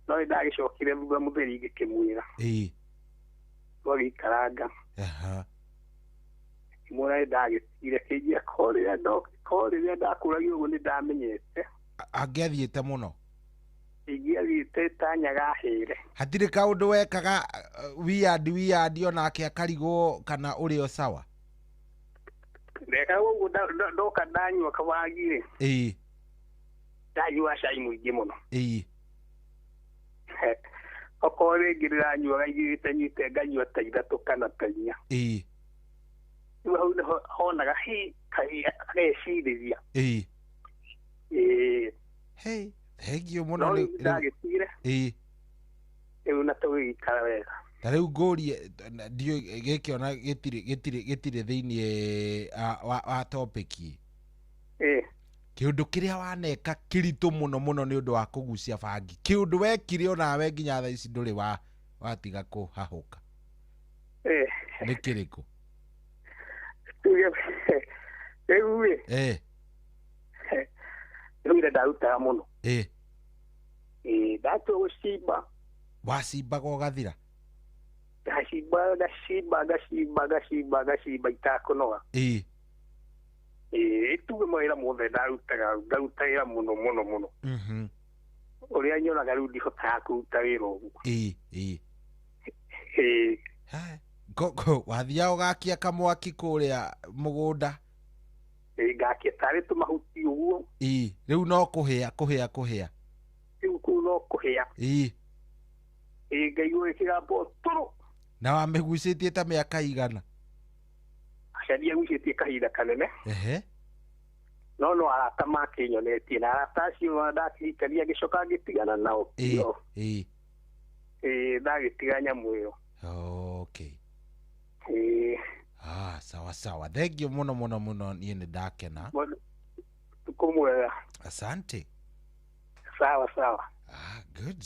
No nĩndagĩcokire thutha mũtheri ngĩkĩmwĩra. Twagĩikaranga. Ngĩmwĩra nĩndagĩtigire, kĩnjĩra ko rĩrĩa ndakũragio ũguo nĩndamenyete. Angĩathiĩte mũno? Ingĩathiĩte ta nyagahĩre. Hatirĩ kaũndũ wekaga weird weird onake akarigwo kana ũrĩ o sawa? Ndekaga ũguo ndoka ndanyua kabangi rĩ. Ndanyua cai mũingĩ mũno. Okorwo rĩngĩ ndĩranyuaga igĩrĩ nyuĩte nganyua ta 3 kana ta 4. Rĩu hau nĩho honaga hĩ, agecirĩria. Thengiũ mũno. No ndagĩtigire. Rĩu na tũgĩikara wega. Ta rĩu ngũrie, ndiũĩ gĩkĩ ona gĩtirĩ thĩiniĩ wa topic. Kĩũndũ kĩrĩa waneka kĩritũ mũno mũno nĩ ũndũ wa kũgucia bangi, kĩũndũ wekire onawe nginya thaa ici ndũrĩ watiga kũhahũka, nĩ kĩrĩkũ? Tuge rĩu ĩ. Rĩu ira ndarutaga mũno. Ĩ ndatua gũcimba. Wacimbaga ũgathira? Ndacimba ngacimba ngacimba ngacimba ngacimba itakũnoga. Ĩ Ĩ tuge mawĩra mothe ndarutaga ngaruta wĩra mũno mũno mũno. Ũrĩa nyonaga rĩu ndihotaga kũruta wĩra ũguo. Ĩ ĩ. Ĩ. Wathiaga ũgakia kamwaki kũrĩa mũgũnda? Ĩ ngakia tarĩ tũmahuti ũguo. Ĩ rĩu no kũhĩa kũhĩa kũhĩa. Rĩu kũu no kũhĩa. Ĩ. Ĩ ngaigua ĩkĩgamba tũrũ. Na wamĩgucĩtie ta mĩaka igana? Aca ndiagucĩtie kahinda kanene. Ehe. No no arata makĩnyonetie na arata acio ndakĩhikania ngĩcoka ngĩtigana nao. Ĩ ĩ. Ĩ ndagĩtiga nyamũ ĩyo. Okay. Ĩ. Ah, sawa sawa. Thank you muno muno muno, niĩ nĩ ndakena. Tukũ mwega. Asante. Sawa sawa. Ah, good.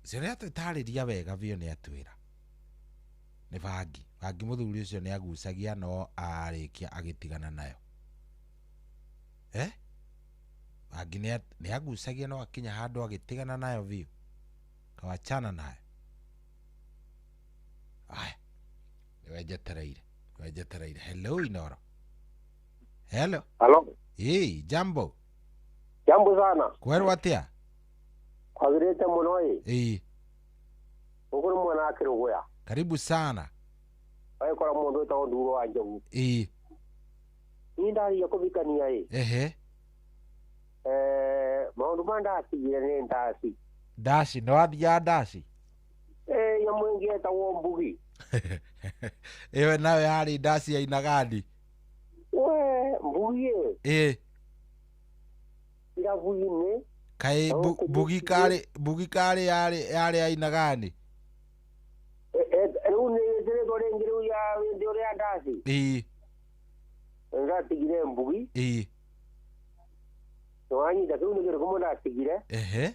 Ũcio nĩ atũtarĩria wega biũ, nĩ atwĩra. Nĩ bangi. Bangi mũthuri ũcio nĩ agucagia no arĩkia agĩtigana nayo. Bangi nĩ agucagia no akinya handũ agĩtigana nayo biũ. Kawachana nayo. Aya. Nĩwe njetereire. Nĩwe njetereire. Hello Inoro. Hello. Hello. Ĩ, jambo. Jambo sana. Kwerwo atĩa? Kwagĩrĩte mũno ĩ. Ĩ. Gũkũ nĩ mwena wa Kĩrũgũya. Karibu sana. Wagĩkora mũndũ wĩtagwo Nduro wa Njogu. Ĩ. Niĩ ndarĩkia kũhikania ĩ. Ehe. Maũndũ ma ndatigire nĩ ndaci. Ndaci, nĩ wathiaga ndaci? Ĩ nyamũ ĩngĩ ĩtagwo mbugi. Ĩyo nayo yarĩ ndaci ya inagandi. We, mbugi ĩ. Ĩ. Irabu-inĩ. Kaĩ mbugi karĩ yarĩ ya inagandi? Rĩu nĩ ĩtĩrĩtwo rĩngĩ rĩu ya hĩndĩ ũrĩa ndaci. Ĩ. Ndatigire mbugi. Ĩ. Nĩwanyita kĩu nĩ kĩndũ kĩmwe ndatigire. Ehe.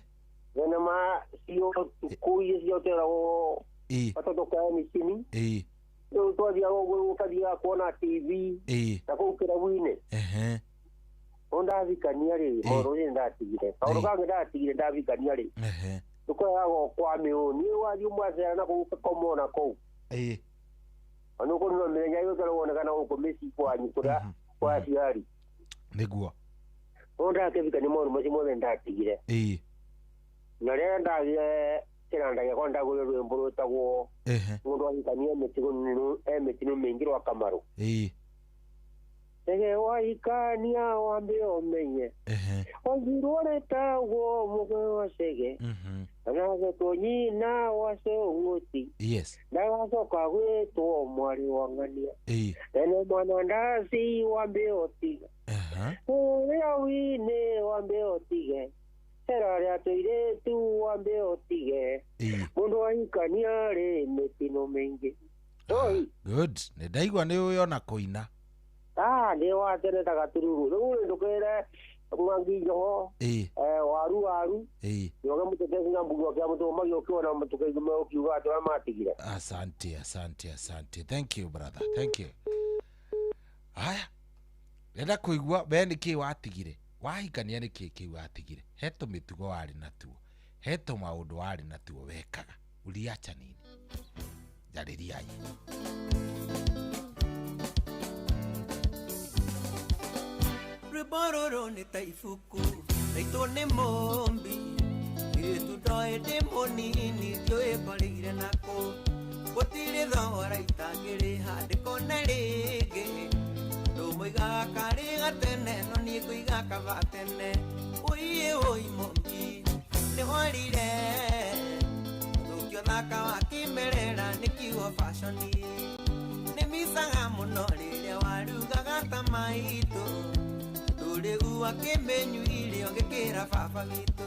Thenema cio tukũ iria cioteragwo Ĩ. watoto kae mĩcini. Ĩ. Rĩu twathiaga ũguo ũkathiaga kuona TV. Ĩ. Na kũu kĩrabu-inĩ. Ehe. No ndathikania rĩ, maũndũ nĩ ndatigire. Kaũndũ kangĩ ndatigire ndathikania rĩ. Ehe. Tũkoyagwo kwa mĩũ. Niĩ wathiĩ mwacera na kũu ũgakoma ona kũu. Ĩ. Ona ũkũnina mĩthenya yothe wonekana gũkũ mĩciĩ kwanyu kũrĩa kwa aciari. Nĩguo. No ndakĩhikania maũndũ macio mothe ndatigire. Ĩ. Na rĩrĩa ndagire kĩnanda gĩakwa ndagũrire rwĩmbo rwĩtagwo Ehe. mũndũ ahikania e mĩtino mĩingĩ rwa Kamaru. Ĩ. Tege wahikania wambe ũmenye. Ehe. Wanjirwo retagwo mũgwe wa Chege. Anagetwo nyina wa Cũng'ũti. Yes. Ndagacoka gwĩtwo mwarĩ wa Ng'ania. Ĩ. Tene mwana ndaci wambe ũtige. Ũrĩa wine wambe ũtige. Cera rĩa tũirĩtu wambe ũtige. Mũndũ ahikania rĩ mĩtino mĩingĩ. Oi. Good. Nĩ ndaigua nĩ ũĩ ona kũina. Ah, nĩ wa tene ta gatururu. Rĩu rĩ ndũkĩre Mwangi Njoho. Ĩ. Waru waru. Ĩ. Njoge mũtetezi na mbugi wa kĩa mũtũ magĩũkĩona mũtũkaigume ũkiuga atĩ arĩa matigire. Asante, asante, asante. Thank you brother. Thank you. Aya. Ndĩrenda kũigua we nĩ kĩĩ watigire. Wahikania nĩ kĩĩ kĩu watigire. He tũmĩtugo warĩ natuo. He tũmaũndũ warĩ natuo wekaga. Uliacha nini? Njarĩriai. Rwĩmbo rũrũ nĩ ta ibuku raitwo nĩ mũmbi. Irĩtu ndoĩ ndĩ mũnini ndiũĩ ngorĩire nakũ. Gũtirĩ thogora itangĩrĩha ndĩkone rĩngĩ. Andũ moigaga karĩ gatene no niĩ ngũiga kaba tene. Ũiĩ ũi mũmbi nĩ worire. Ũthũkio thaka wa kĩmerera nĩ kiugo fashion. Nĩ micaga mũno rĩrĩa warugaga ta maitũ. Rĩu akĩmĩnyuire ũgĩkĩra baba witũ.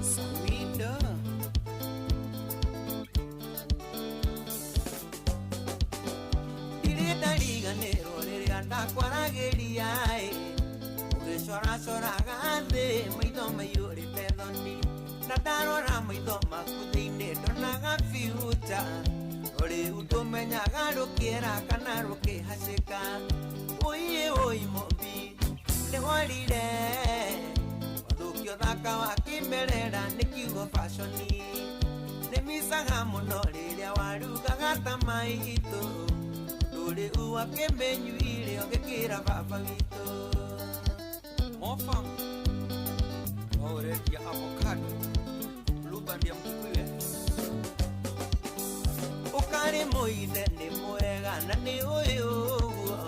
Samido. Ndirĩ ndariganĩrwo rĩrĩa ndakwaragĩria ĩ. Ũgĩcoracoraga thĩ maitho maiyũrĩte thoni. Na ndarora maitho maku thĩinĩ ndonaga future. Rĩu tũmenyaga rũkĩera kana rũkĩhacĩka. Ũiĩ ũi mũmbi nĩworire, wathũkio thaka wa kĩmerera nĩ kiugo fashoni. Nĩmicaga mũno rĩrĩa warugaga ta maitũ, ndũrĩu akĩmĩnyuire ũgĩkĩra baba witũ. Mofa no ũrendia avocado blueband ya Mkikuyu eh? Ũkarĩ mũithe nĩ mwega na nĩ ũyũ ũguo,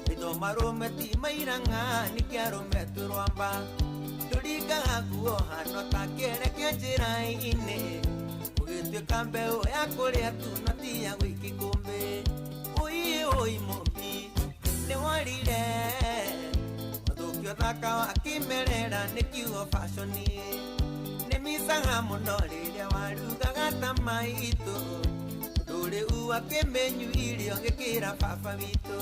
maitho marũme ti mairang'a nĩkĩ arũme tũrwamba. Tũringaga nguo hano ta kĩerekio njĩra-inĩ, ũgĩtuĩka mbeũ ya kũrĩa tu no ti ya gũikia ikũmbĩ. Ũiĩ ũi mũmbi nĩworire, wathũkio thaka wa kĩmerera nĩ kiugo fashoni. Nĩmicaga mũno rĩrĩa warugaga ta maitũ, ndũrĩu akĩmĩnyuire ũgĩkĩra baba witũ.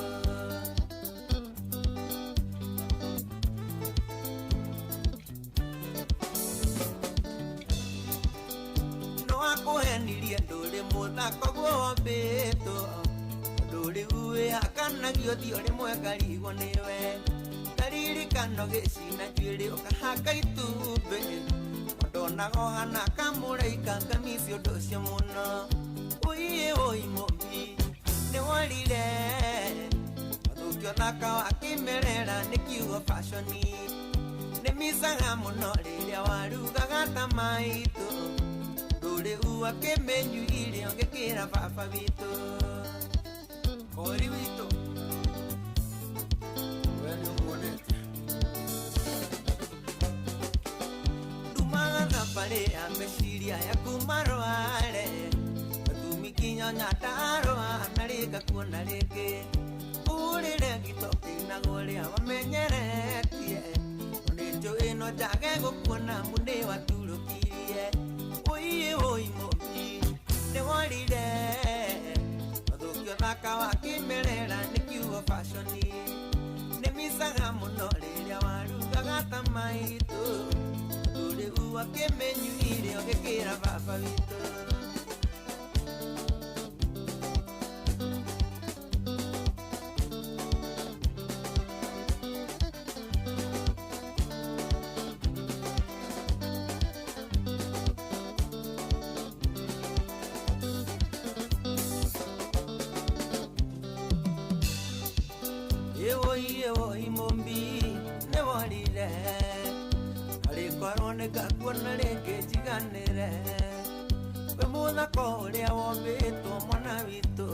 No akũhenirie ndũrĩ mũthako guo wombĩtwo, ndũrĩu wĩhakanagio ũthiũ rĩmwe ngarigwo nĩwe. Ngaririkano gĩcina njuĩrĩ ũkahaka itumbĩ, ndonaga ũhana kamũraika ngamici ũndũ ũcio mũno. Ũiĩ ũi mũmbi nĩworire, wathũkio thaka wa kĩmerera nĩ kiugo fashoni. Nĩmicaga mũno rĩrĩa warugaga ta maitũ, ndũrĩu akĩmĩnyuire ũgĩkĩra baba witũ. Kori witũ we nĩũmuonete. Ndumaga thabarĩ ya meciria yaku marware, gatumi kinya nyandarũa na rĩngakuona rĩngĩ. Ũrĩre gĩtoki na ũrĩa wamenyeretie, nĩnjũĩ no njage gũkuona amu nĩwaturũkirie. Ũiĩ ũi mũmbi nĩworire, wathũkio thaka wa kĩmerera nĩ kiugo fashoni. Nĩmicaga mũno rĩrĩa warugaga ta maitũ, ndũrĩu akĩmĩnyuire ũgĩkĩra baba witũ. Ĩwoi mũmbi nĩworire, arĩkorwo nĩngakuona rĩngĩ njiganĩre. Wĩ mũthako ũrĩa wombĩtwo mwana witũ,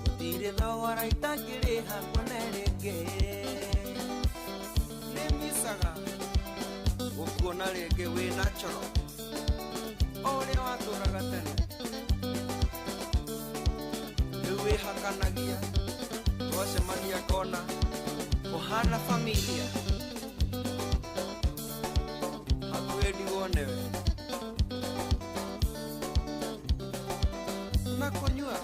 gũtirĩ thogora itangĩrĩha kuone rĩngĩ. Nĩmicaga gũkuona rĩngĩ wĩ natural o ũrĩa watũraga tene. Rĩu wĩhakanagia twacemania ngona ũhana familia, hakuhĩ ndigwo nĩwe. Na kũnyua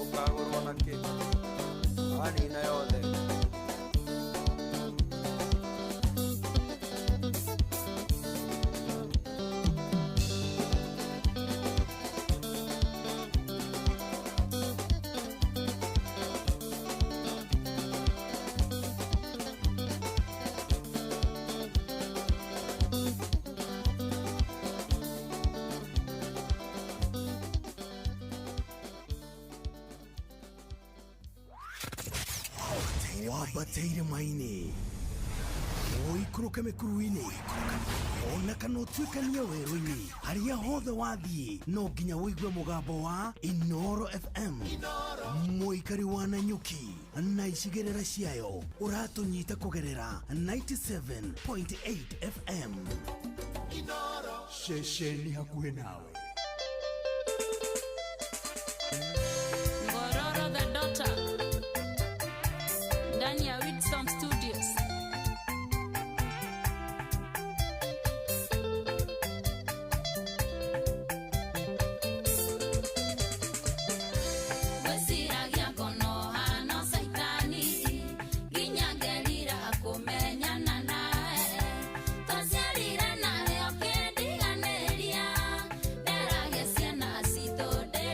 ũkagũrwo na kĩ wanina yothe. Wambateire maini ũikũrũke mĩkuru-inĩ ona kana ũtuĩkanie werũ-inĩ, harĩa hothe wathiĩ no nginya ũigue mũgambo wa Inooro FM. Mũikari wa Nanyuki na icigĩrĩra ciayo ũratũnyita kũgerera 97.8 FM. Ceceni hakuhĩ nawe. Ngororo the daughter ndani ya Whitson Studios. Wesiragia ngono hano saitani, nginya ngerira kũmenyana nawe. Twaciarire nawe ũkĩndiganĩria, nderagia ciana citũ ndĩ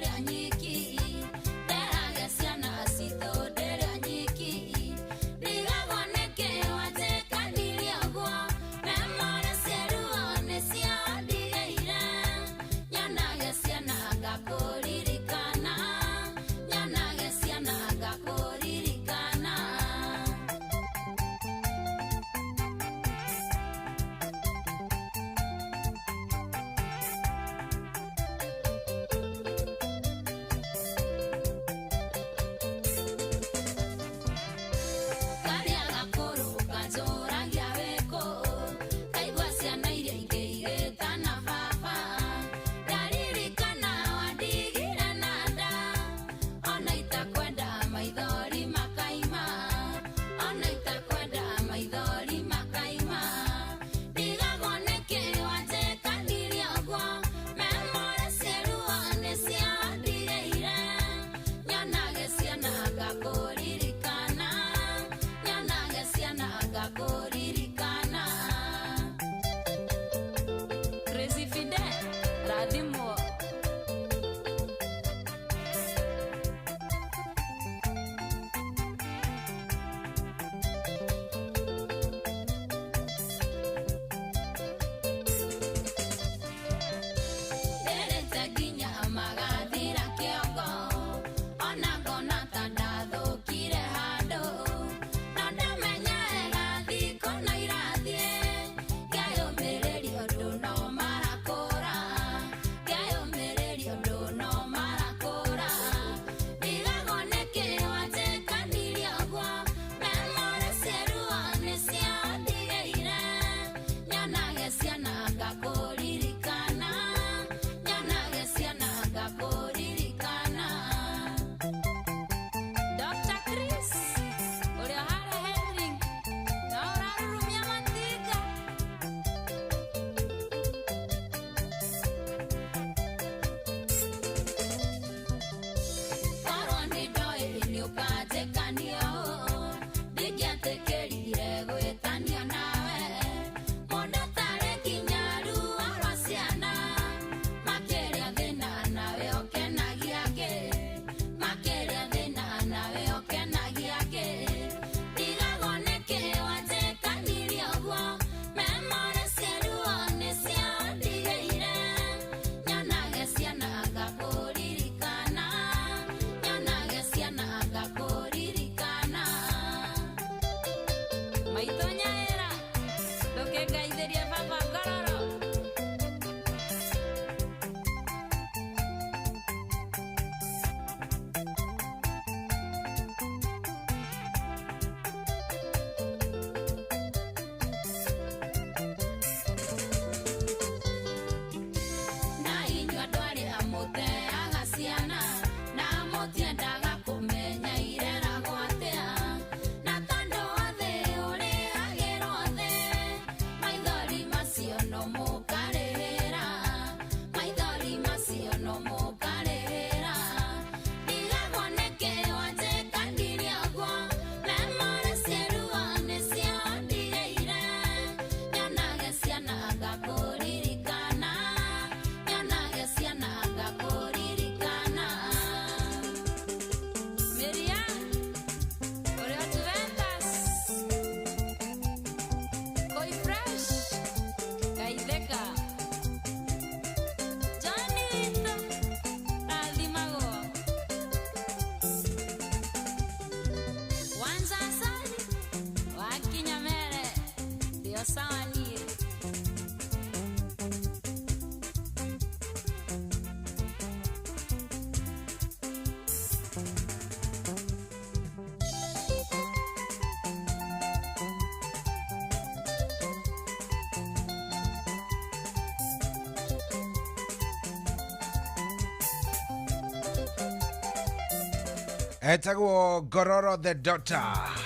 Etagwo Ngororo the Daughter,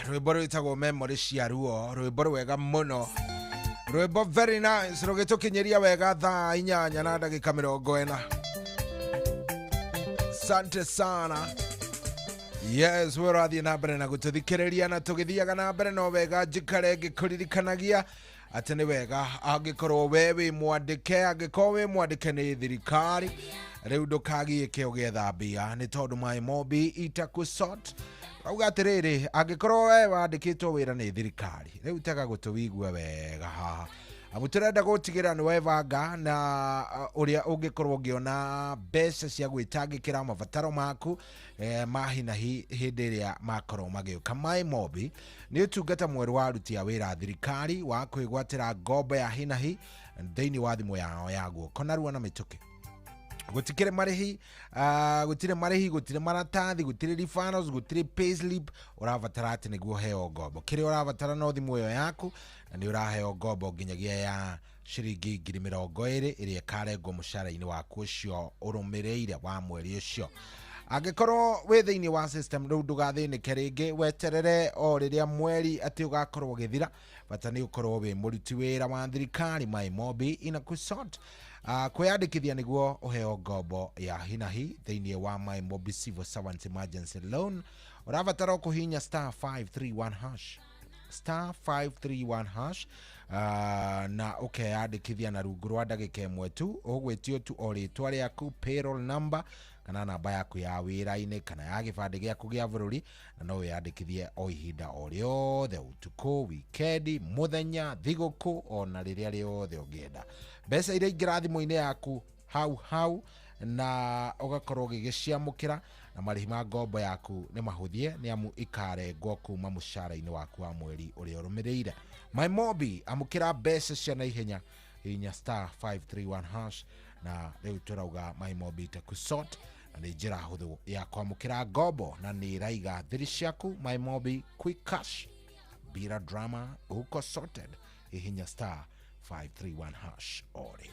rwimbo rwitagwo Memory cia ruo, rwimbo rwega muno, rwimbo very nice, rũgĩtũkinyĩria wega thaa 8 na ndagĩka 40. Sante sana. Yes, we ũrathiĩ na mbere na gũtũthikĩrĩria na tũgĩthiaga na mbere no wega njikare ngĩkũririkanagia atĩ nĩ wega angĩkorwo we wĩ mwandĩke, angĩkorwo wĩ mwandĩke nĩ thirikari, rĩu ndũkagiĩke ũgĩetha mbia nĩ tondũ MyMobi itakusort. Rauga atĩrĩrĩ, angĩkorwo we wandĩkĩtwo wĩra nĩ thirikari, rĩu tega gũtũ wigue wega haha, amu tũrenda gũtigĩra nĩ webanga na ũrĩa ũngĩkorwo ũngĩona mbeca cia gwĩtangĩkĩra mabataro maku ma hi na hi hĩndĩ ĩrĩa makorwo magĩũka. MyMobi nĩ ũtungata mwerũ wa aruti a wĩra a thirikari wa kwĩgwatĩra ngombo ya hi na hi thĩinĩ wa thimũ yao ya guoko narua na mĩtũkĩ. Gũtikĩrĩ marĩhi, gũtirĩ marĩhi, gũtirĩ maratathi, gũtirĩ referrals, gũtirĩ payslip ũrabatara atĩ nĩguo ũheo ngombo. Kĩrĩa ũrabatara no thimũ ĩyo yaku na nĩ ũraheo ngombo nginyagia ya ciringi 20,000 ĩrĩa ĩkarengwo mũcara-inĩ waku ũcio ũrũmĩrĩire wa mweri ũcio. Angĩkorwo wĩ thĩinĩ wa system rĩu ndũgathĩnĩke rĩngĩ, weterere o rĩrĩa mweri atĩ ũgakorwo ũgĩthira, bata nĩ ũkorwo wĩ mũruti wĩra wa thirikari. MyMobi inakusort. Kwĩyandĩkithia nĩguo ũheo ngombo ya hi na hi thĩinĩ wa MyMobi Civil Servants Emergency Loan, ũrabatara kũhihinya star 531 hash, star 531 hash, na ũkeyandĩkithia na rungu rwa ndagĩka ĩmwe tu. Ũgwĩtio tu o rĩtwa rĩaku, payroll number kana namba yaku ya wĩra-inĩ kana ya gĩbandĩ gĩaku gĩa bũrũri, na no wĩyandĩkithie o ihinda o rĩothe, ũtukũ, wikendi, mũthenya, thigũkũ, ona rĩrĩa rĩothe ũngĩenda. Mbeca iria ingĩra thimũ-inĩ yaku hau hau na ũgakorwo ũgĩgĩciamũkĩra, na marĩhi ma ngombo yaku nĩ mahũthie nĩ amu ikarengwo kuma mũcara-inĩ waku wa mweri ũrĩa ũrũmĩrĩire. MyMobi, amũkĩra mbeca cia naihenya, hihinya star 531 hash, na rĩu tũrauga MyMobi itakusort, na nĩ njĩra hũthũ ya kwamũkĩra ngombo na nĩ ĩraiga thiri ciaku. MyMobi quick cash bila drama, uko sorted. Hihinya star 531 hash ori.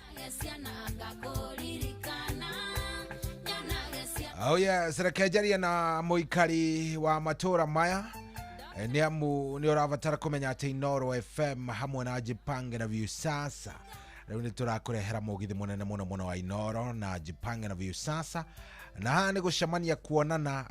Oh yes, reke njarie na mũikari wa matũra maya nĩ amu nĩ ũrabatara kũmenya atĩ Inooro FM hamwe na Jipange na Viusasa rĩu nĩ tũrakũrehera mũgithi mũnene mũno mũno wa Inooro na Jipange na Viusasa, na haha nĩ gũcemania, kuonana,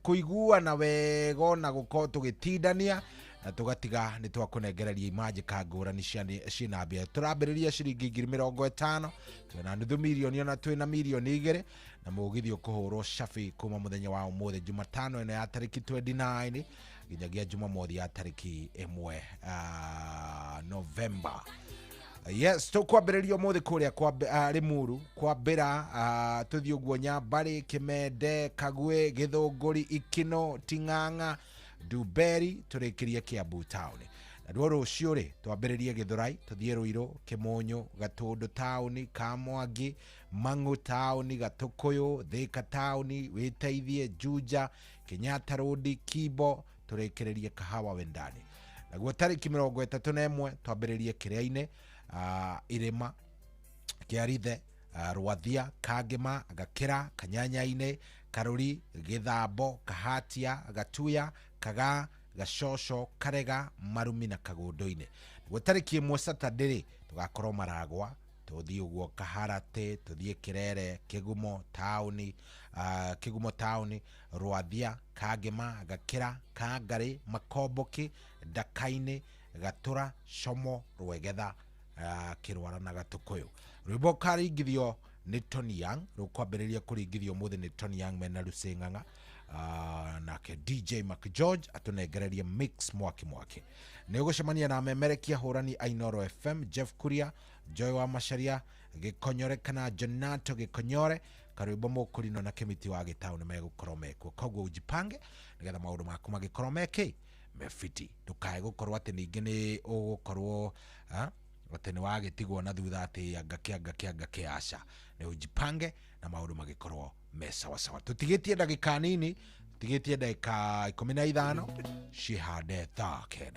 kũiguana wega na gũkorwo tũgĩtindania na tũgatiga nĩ twakũnengereria imanjĩka ngũrani ciĩna mbia. Tũrambĩrĩria ciringi 50,000, twĩna nuthu mirioni ona twĩna mirioni 2, na mũgithi ũkũhũrwo cabi kuma mũthenya wa ũmũthĩ Jumatano ĩno ya tarĩki 29 nginyagia Jumamothi ya tarĩki 1 Novemba. Yes, tũkwambĩrĩria ũmũthĩ kũrĩa kwa Limuru, kwambĩra tũthiĩ ũguo Nyambarĩ, Kĩmende, Kagwe, Gĩthũngũri, Ikino, Ting'ang'a, Nduberi, tũrĩkĩrie Kiambu town. Na ruo rũciũ rĩ twambĩrĩrie Gĩthũrai, tũthiĩ Ruiru, Kĩmũnyũ, Gatũndũ taũni, Kamwangi, Mang'u taũni, Gatũkũyũ, Thĩka taũni, Wĩteithie, Juja, Kenyatta Road, Kibo, tũrĩkĩrĩrie Kahawa Wendani. Naguo tarĩki 31 twambĩrĩrie Kĩrĩa-inĩ, Irĩma, Kĩarithe, Rwathia, Kangĩma, Gakĩra, Kanyanya-inĩ, Karũri, Gĩthambo, Kahatia, Gatuya, Kagaa, Gacoco, Karega, Marumi na Kagũndũ-inĩ. Naguo tarĩki 1 Saturday rĩ tũgakorwo Maragwa, tũthiĩ ũguo Kaharate, tũthiĩ Kĩrere, Kĩgumo taũni, Kĩgumo taũni, Rwathia, Kangĩma, Gakĩra, Kangarĩ, Makomboki, Ndaka-inĩ, Gatũra, Como, Rwegetha, Kĩrwara na Gatũkũyũ. Rwĩmbo karingithio nĩ Tony Young, rũkwambĩrĩria kũringithio ũmũthĩ nĩ Tony Young mena Lucy Ng'ang'a, nake DJ McGeorge atũnengererie mix mwaki mwaki. Nĩ ũgũcemania na memerekia hũrani a Inooro FM, Jeff Kuria, Joy wa Macharia, Gĩkonyore kana Jonato Gĩkonyore, Karwĩmbo Mũkũrino na Kĩmiti wa Gĩtaũ nĩ megũkorwo mekuo. Koguo ujipange nĩgetha maũndũ maku magĩkorwo mekĩ mefiti, ndũkae gũkorwo atĩ ningĩ nĩ ũgũkorwo atĩ nĩ wagĩtigwo na thutha atĩ anga kĩ aca. Nĩ ujipange na maũndũ magĩkorwo me sawasawa. Tũtigĩtie ndagĩka nini, tũtigĩtie ndagĩka 15 cihande thaa 9.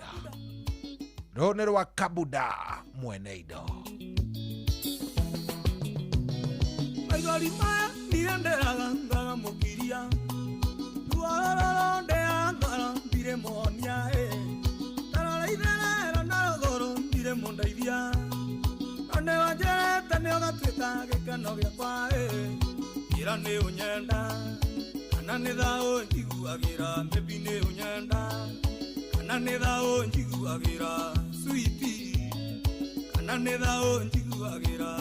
Rũũ nĩ rwa Kabuda mwene indo. Maithori maya niĩ ndĩraga ngaga mũkiria. Ruororo ndea ngoro ndirĩ mũhonia ĩ Tarora itherero na rũgũrũ ndirĩ mũndeithia No nĩ wanjĩrĩte nĩ ũgatuĩka gĩkeno gĩakwa ĩ Njĩra nĩ ũnyenda kana nĩ thaũ njiguagĩra Baby nĩ ũnyenda kana nĩ thaũ njiguagĩra Sweetie kana nĩ thaũ njiguagĩra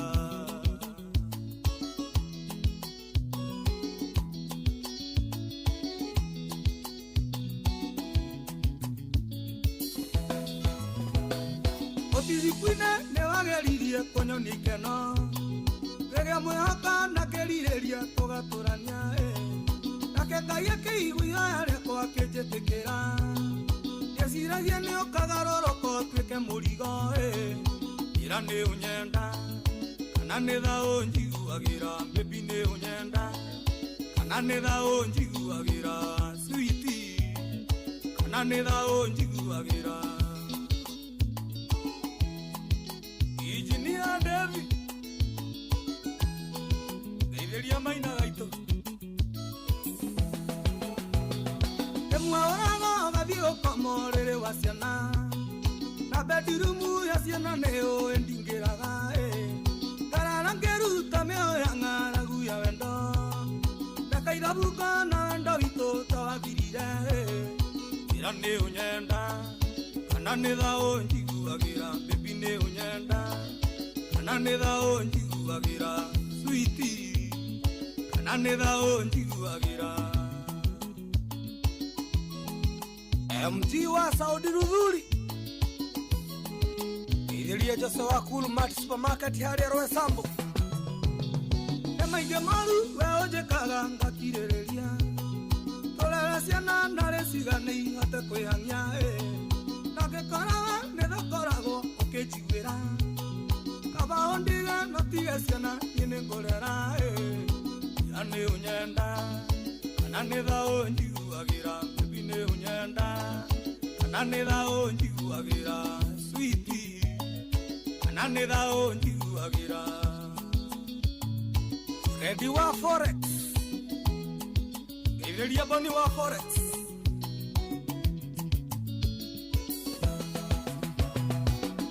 Otizikwine nĩ wageririe kũnyonia ikeno Rĩrĩa mwĩhoka na kĩrirĩria tũgatũrania ĩ Nake Ngai akĩigua ihoya rĩakwa akĩnjĩtĩkĩra Ndeciragia nĩ ũkagarũrũka ũtuĩke mũrigo ĩ Njĩra nĩ ũnyenda kana nĩ thaũ njiguagĩra Baby nĩ ũnyenda kana nĩ thaũ njiguagĩra Sweetie kana nĩ thaũ njiguagĩra Engineer David Geithĩria maina gaitũ Ĩmwe ũraga ũgathiĩ gũkoma ũrĩrĩ wa ciana Na bedroom ya ciana nĩ ũĩ ndingĩraga ĩ Ngarara ngĩruta mĩoyo ya ng'aragu ya wendo Ndakaithabuka na wendo witũ ta wathirire ĩ Njĩra nĩ ũnyenda kana nĩ thaũ njiguagĩra Baby nĩ ũnyenda kana nĩ thaũ njiguagĩra Sweetie kana nĩ thaũ njiguagĩra MG wa Saudi Ruthuri Geithĩria Jose wa Cool Mart Supermarket harĩa Roysambu Nĩ maingĩ moru we ũnjĩkaga ngakirĩrĩria Tũrere ciana narĩ cigane ihote kwĩhang'ia ĩ Na ngĩkora we nĩ tũkoragwo ũkĩnjiguĩra Kaba ũndige no tige ciana niĩ nĩ ngũrera ĩ Njĩra nĩ ũnyenda kana nĩ thaũ njiguagĩra Baby nĩ ũnyenda kana nĩ thaũ njiguagĩra Sweetie kana nĩ thaũ njiguagĩra Freddy wa Forex Geithĩria Boni wa Forex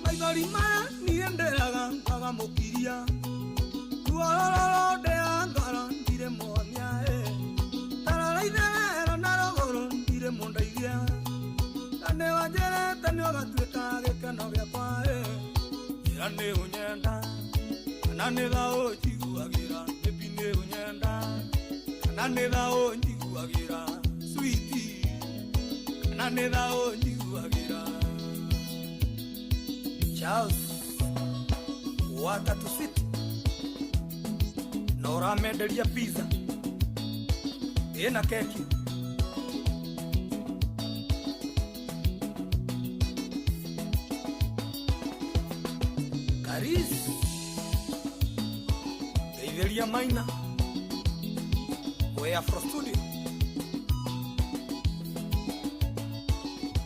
Maithori maya niĩ ndĩraga ngaga mũkiria Ruororo ndea ngoro ndirĩ mũhonia ĩ Tarora itherero na rũgũrũ ndirĩ mũndeithia Na nĩ wanjĩrĩte nĩ ũgatuĩka gĩkeno gĩakwa ĩ Njĩra nĩ ũnyenda kana nĩ thaũ njiguagĩra Baby nĩ ũnyenda kana nĩ thaũ njiguagĩra Sweetie kana nĩ thaũ njiguagĩra Charles wa Tatu City na ũramenderia pizza ĩna keki Karis Geithĩria Maina we Afro Studio.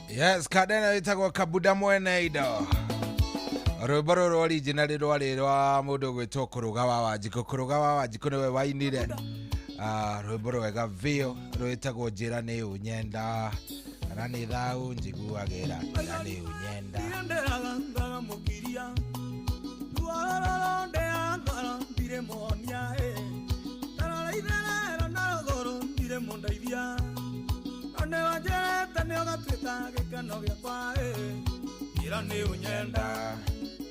Yes, kadena wĩtagwo Kabuda mwene indo rwĩmbo rũrũ original rwarĩ rwa mũndũ gwĩtwo Kũrũga wa Wanjikũ. Kũrũga wa Wanjikũ nĩwe wainire rwĩmbo rwega biũ rwĩtagwo Njĩra nĩ ũnyenda kana nĩ thaũ njiguagĩra njĩra nĩ ũnyenda. Ndĩraga ngaga mũkiria Ruororo ndea ngoro ndirĩ mũhonia ĩ Tarora itherero na rũgũrũ ndirĩ mũndeithia No nĩ wanjĩrĩte nĩ ũgatuĩka gĩkeno gĩakwa ĩ Njĩra nĩ ũnyenda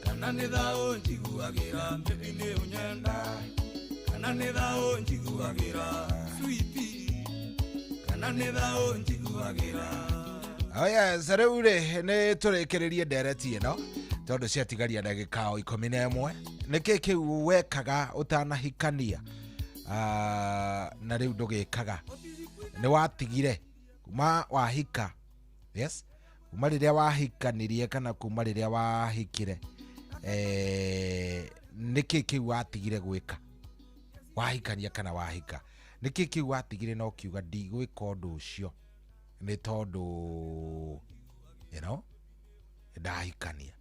kana nĩ thaũ njiguagĩra Baby nĩ ũnyenda kana nĩ thaũ njiguagĩra Sweetie kana nĩ thaũ njiguagĩra. Oh yes, rĩu rĩ nĩ tũrĩkĩrĩrie ndereti ĩno tondũ ciatigaria ndagĩka o 11. Nĩkĩ kĩu wekaga ũtanahikania na rĩu ndũgĩkaga? Nĩ watigire kuma wahika? Yes, kuma rĩrĩa wahikanirie kana kuma rĩrĩa wahikire, nĩkĩ kĩu watigire gwĩka wahikania kana wahika? Nĩkĩ kĩu watigire na ũkiuga ndigwĩka ũndũ ũcio nĩ tondũ you know ndahikania?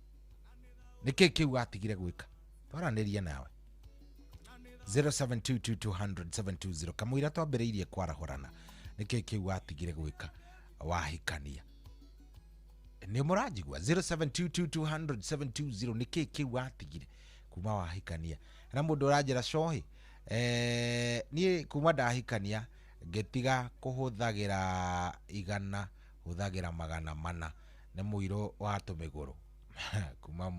Nĩkĩ kĩu watigire gwĩka? Twaranĩrie nawe 0722200720 kamũira twambĩrĩirie kwarahũrana Nĩkĩ kĩu watigire gwĩka wahikania? Nĩ mũranjigua? 0722200720. Nĩkĩ kĩu watigire kuma wahikania? Na mũndũ ũranjĩra cohi, niĩ kuma ndahikania ngĩtiga kũhũthagĩra 100, hũthagĩra 400. Nĩ mũirũ wa tũmĩgũrũ kuma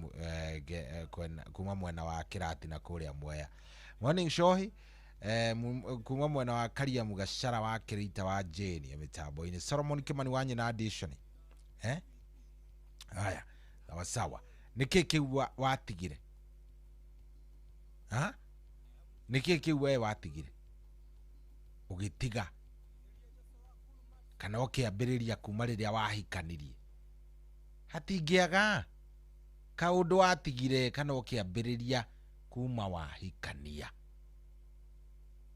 kuma mwena wa Kĩratina kũrĩa Mwea. Morning Shohi, kuma mwena wa Karia Mugashara wa Kĩrita wa Jane mĩtambo-inĩ. Solomon Kimani wa Nyina Addition. Haya, sawa sawa. Nĩkĩ kĩu watigire? Ha? Nĩkĩ kĩu we watigire? Ũgĩtiga kana ũkĩambĩrĩria kuma rĩrĩa wahikanirie? Hatingĩaga kaũndũ watigire kana ũkĩambĩrĩria kuma wahikania.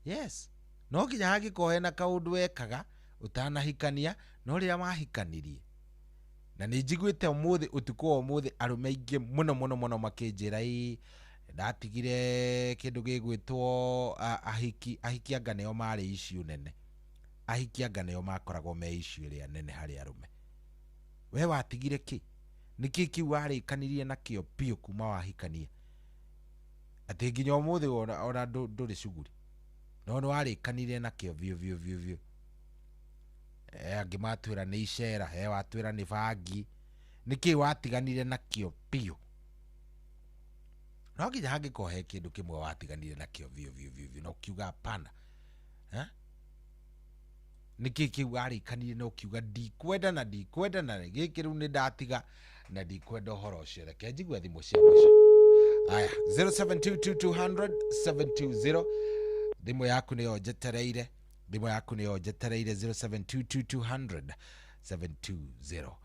Yes, no nginya hangĩkorwo hena kaũndũ wekaga ũtanahikania no rĩrĩa wahikanirie. Na nĩ njiguĩte ũmũthĩ, ũtukũ wa ũmũthĩ, arũme aingĩ mũno mũno mũno makĩnjĩra ĩ ndatigire kĩndũ gĩgwĩtwo ahiki. Ahiki anga nĩo marĩ issue nene. Ahiki anga nĩo makoragwo me issue ĩrĩa nene harĩ arũme. We watigire kĩ? Nĩkĩ kĩu warĩkanirie nakĩo biũ kuma wahikania? Atĩ nginya ũmũthĩ ona ndũrĩ cuguri, no nĩ warĩkanirie nakĩo biũ biũ biũ biũ. Angĩ matwĩra nĩ icera, watwĩra nĩ bangi. Nĩkĩ watiganire nakĩo biũ? No nginya hangĩkorwo he kĩndũ kĩmwe watiganire nakĩo biũ biũ biũ biũ na ũkiuga hapana. Nĩkĩ kĩu warĩkanirie na ũkiuga ndikwenda na ndikwenda na gĩkĩ rĩu nĩ ndatiga na ndikwenda ũhoro ũcio? Reke njigue thimũ cia mũico. Aya, 0722200720. Thimũ yaku nĩyo njetereire. Thimũ yaku nĩyo njetereire. 0722200720.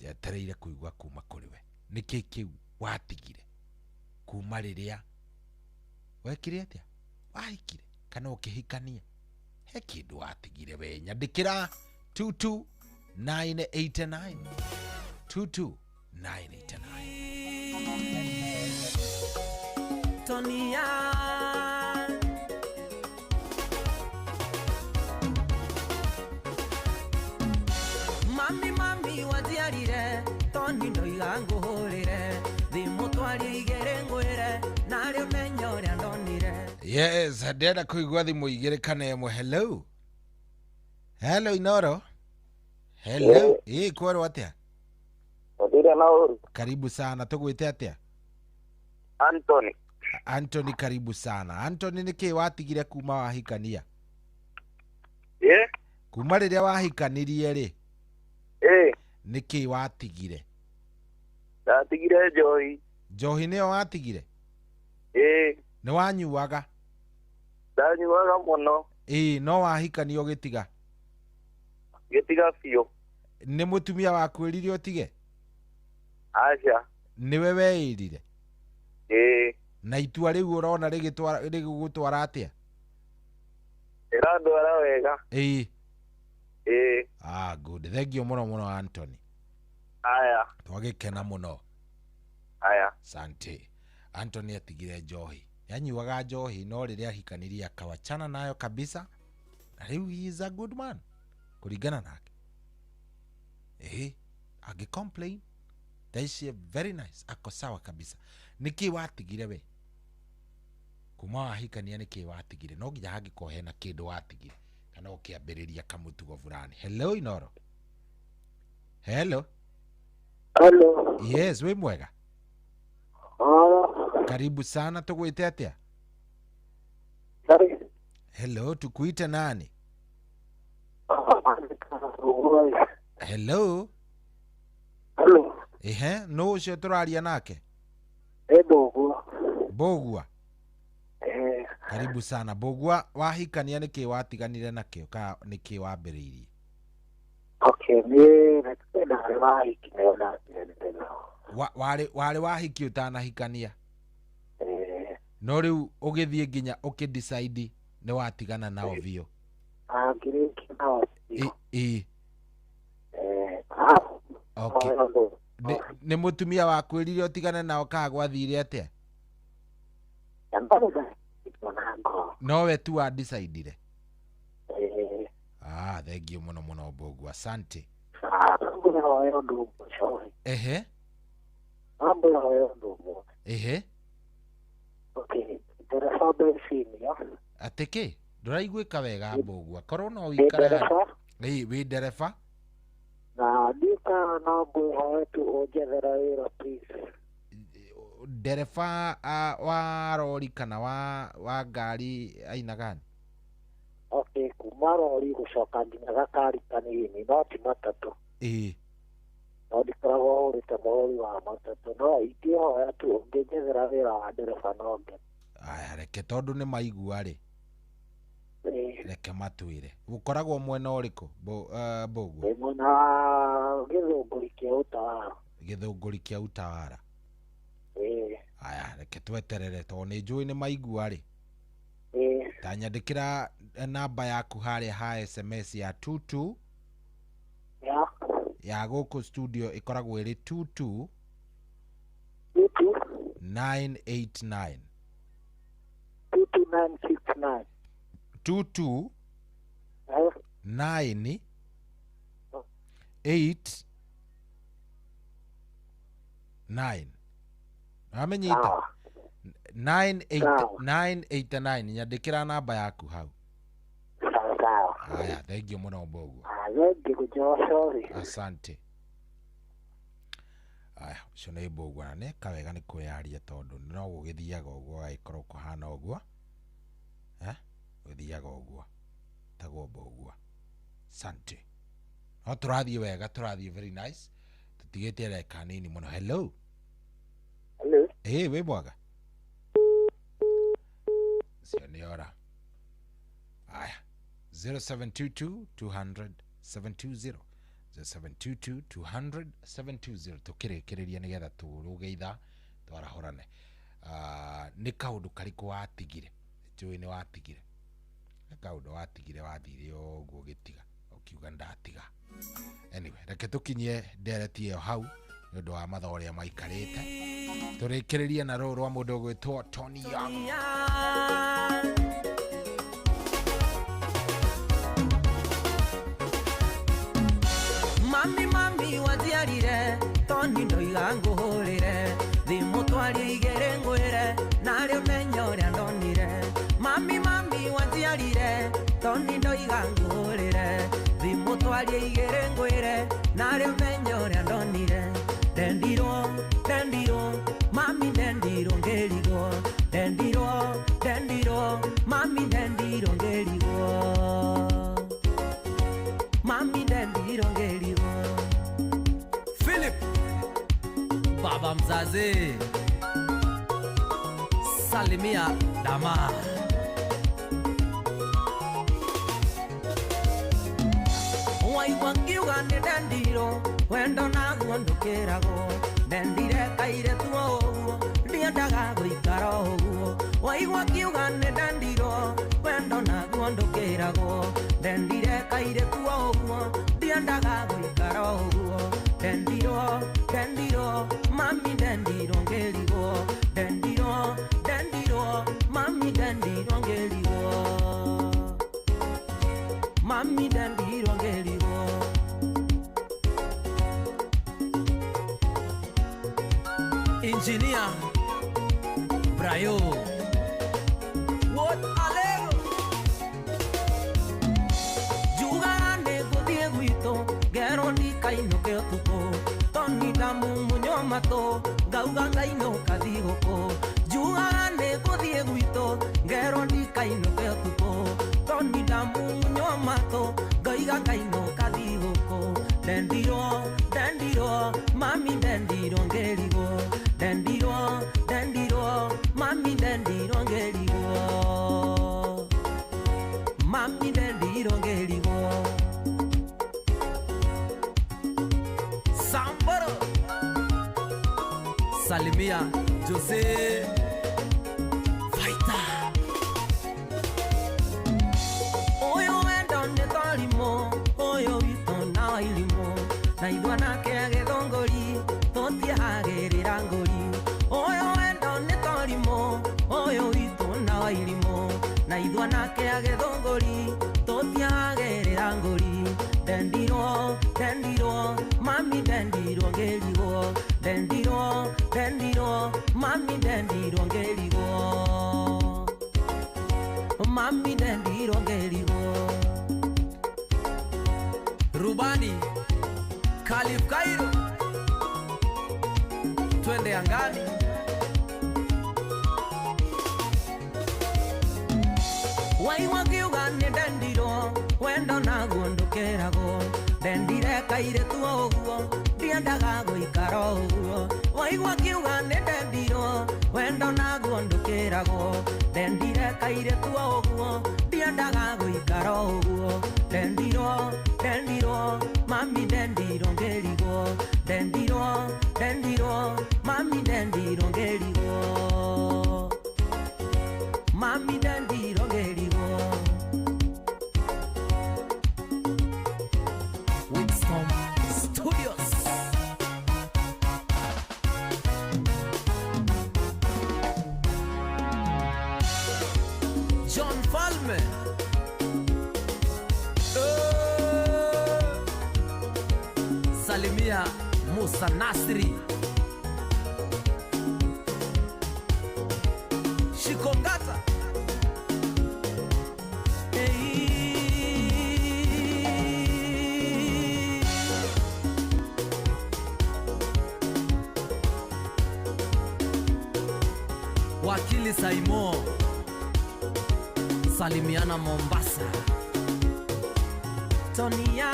Njetereire kũigua kuma kũrĩ we. Nĩkĩ kĩu watigire kuma rĩrĩa wekire atĩa? Wahikire kana ũkĩhikania? He kĩndũ watigire we? Nyandĩkĩra 22989, 22989. Tonia Mami mami waziarire Toni ndoiga nguhurire thimu twarie igere ngwire narĩ ũmenye ũrĩa ndonire. Yes, ndĩrenda kũigua thimũ igĩrĩ kana ĩmwe. Hello. Hello Inoro. Hello. Ĩ kwerwo atĩa? Odira na ũru. Karibu sana. Tũgwĩte atĩa? Anthony. Anthony, karibu sana. Anthony, nĩkĩ watigire kuma wahikania? Kuma rĩrĩa wahikanirie rĩ? Nĩkĩ watigire? Ndatigire njohi. Njohi nĩyo watigire? Nĩ wanyuaga? Ndanyuaga mũno. Ĩ no wahikania ũgĩtiga? Gĩtiga biũ. Nĩ mũtumia wakwĩrire ũtige? Aca. Nĩwe weĩrire? Ĩ. Na itua rĩu ũrona rĩgũgũtwara atĩa? Ĩrandwara wega. Ĩ. Ĩ. Ah, good. Thank you mũno mũno Anthony. Aya. Twagĩkena mũno. Aya. Sante. Anthony atigire njohi. Yanyuaga njohi no rĩrĩa ahikanirie akawachana nayo kabisa. Na rĩu he is a good man. Kũringana nake. Agi complain. That is very nice. Ako sawa kabisa. Nĩkĩ watigire we? Kuma wahikania nĩkĩ watigire? No nginya hangĩkorwo hena kĩndũ watigire kana ũkĩambĩrĩria kamũtugo fulani. Hello Inoro. Hello. Hello. Yes, wĩ mwega? Karibu sana. Tũgwĩte atĩa? Sorry. Hello, tukuite nani? Hello. Hello. Ehe, no ũcio tũraria nake? Mbũgua. Mbũgua. Karibu sana Mbũgua. Wahikania nĩkĩ watiganire nakĩo kana nĩkĩ wambĩrĩirie? Okay, niĩ ndarĩ wahiki nayo ndatiganire nao. Warĩ wahiki ũtanahikania? No rĩu ũgĩthiĩ nginya ũkĩ decide nĩ watigana nao biũ? Ngĩrĩkia nao biũ. Ĩ. Okay. Nĩ mũtumia wakwĩrire ũtigane nao kana gwathire atĩa? Nowe tu wa decidire? Ah, thank you muno muno Mbũgua, asante. Ngũhoya ũndũ ũmwe cohi. Ehe. Ngũhoya ũndũ ũmwe. Ehe. Okay, ndereba Bensinia. Atĩ kĩ? Ndũraiguĩka wega Mbũgua, korwo no ũikare. Ĩĩ, wĩ ndereba? Na ndika no ngwĩhoe tu ũnjethere wĩra please. Ndereba wa rori kana wa ngari aina gani? Okay, kuma rori gũcoka nginya gakari kanini no ti matatũ. Ĩĩ. No ndikoragwo hũrĩte mũhũri wa matatũ, no ingĩhoya tu ũngĩnjethera wĩra wa ndereba no ngene. Aya, reke tondũ nĩ maigua rĩ. Reke matwĩre. Ũkoragwo mwena ũrĩkũ Mbũgua? Ndĩ mwena wa Gĩthũngũri kĩa Utawala. Gĩthũngũri kĩa Utawala. Ĩĩ. Aya, reke tweterere tondũ nĩ njũĩ nĩ maigua rĩ. Ĩĩ. Ta nyandĩkĩra namba yaku harĩa ha SMS ya 22 ya ya gũkũ studio ĩkoragwo ĩrĩ 22 989 22969 22 9 8 9. Wamenyita? 9 8 9 8 9. Nyandĩkĩra namba yaku hau. Sawa. Aya, thank you muno Mbũgua. Thank you Joshua. Asante. Aya, ũcio nĩ Mbũgua na nĩeka wega nĩ kwĩyaria tondũ no gũgĩthiaga ũguo agĩkorwo kũhana ũguo. Gũthiaga ũguo. Tagwo Mbũgua. Asante. No tũrathiĩ wega, tũrathiĩ very nice. Tũtigĩte ndagĩka nini mũno. Hello. Hello. Ĩĩ, wĩ mwega? Ũcio nĩ ora. Aya, 0722 200 720 0722 200 720 tukĩrĩkĩrĩria nĩgetha tũrũge ithaa twarahũrane. Nĩ kaũndũ karĩkũ watigire? Njũĩ nĩ watigire. Nĩ kaũndũ watigire wathire ũguo ũgĩtiga ũkiuga ndatiga. Anyway, reke tũkinyie ndereti ĩyo hau nĩ ũndũ wa mathaa ũrĩa maikarĩte. Tũrĩkĩrĩrie na rũũ rwa mũndũ ũgwĩtwo Tony Young. Mami mami waziarire Tony ndoiga nguhurire thimũ twarie igĩrĩ ngwĩre narĩ ũmenye ũrĩa ndonire. Mami mami waziarire Tony ndoiga nguhurire thimũ twarie igĩrĩ ngwĩre narĩ ũmenye ũrĩa ndonire. Ndendirwo ndendirwo mami ndendirwo ngĩrigwo ndendirwo ndendirwo mami ndendirwo ngĩrigwo mami ndendirwo ngĩrigwo. Philip baba mzazi salimia dama. Waigua ngiuga nĩ ndendirwo wendo naguo ndũkĩragwo ndendire kairĩtu o ũguo ndiendaga gũikara o ũguo. Waigua ngiuga nĩ ndendirwo wendo naguo ndũkĩragwo ndendire kairĩtu o ũguo ndiendaga gũikara o ũguo. Ndendirwo ndendirwo mami ndendirwo ngĩrigwo ndendirwo ndendirwo mami ndendirwo ngĩrigwo mami ndendirwo ngĩrigwo. Engineer Brayo What alego Jugaga nĩ ngũthiĩ gwitũ ngerwo ndikainũke ũtukũ Tony ndamumunywo matũ ngauga ngainũka thigũkũ. Jugaga nĩ ngũthiĩ gwitũ ngerwo ndikainũke ũtukũ Tony ndamumunywo matũ ngauga ngainũka thigũkũ. Ndendirwo ndendirwo mami ndendirwo ngĩrigwo ndendirwo ndendirwo mami ndendirwo ngĩrigwo mami ndendirwo ngĩrigwo. Samboro salimia Jose Fighter. Ũyũ wendo nĩ torimũ ũyũ witũ na wairimũ na ithuĩ anake a Gĩthũngũri tũtiehagĩrĩra ngũri. Ũyũ wendo nĩ torimũ ũyũ witũ na wairimũ na ithuĩ anake a Gĩthũngũri tũtiehagĩrĩra ngĩhagĩrĩra ngũri. Ndendirwo, ndendirwo, mami ndendirwo ngĩrigwo. Ndendirwo, ndendirwo, mami ndendirwo ngĩrigwo. Mami ndendirwo ngĩrigwo. Rubani Khalif Kairo, twende angani. Waigua ngiuga nĩ ndendirwo, wendo naguo ndũkĩragwo. Ndendire kairĩtu o ũguo, ndiendaga gũikara o ũguo. Waigua ngiuga nĩ ndendirwo, wendo naguo ndũkĩragwo. Ndendire kairĩtu o ũguo, ndiendaga gũikara o ũguo. Ndendirwo, ndendirwo, mami ndendirwo ngĩrigwo. Ndendirwo, ndendirwo, mami ndendirwo ngĩrigwo. Mami ndendirwo ngĩrigwo. Winston Studios. John Falme. Salimia Musa Nasri. Shikongata. Wakili Saimo, salimiana Mombasa. Tonia.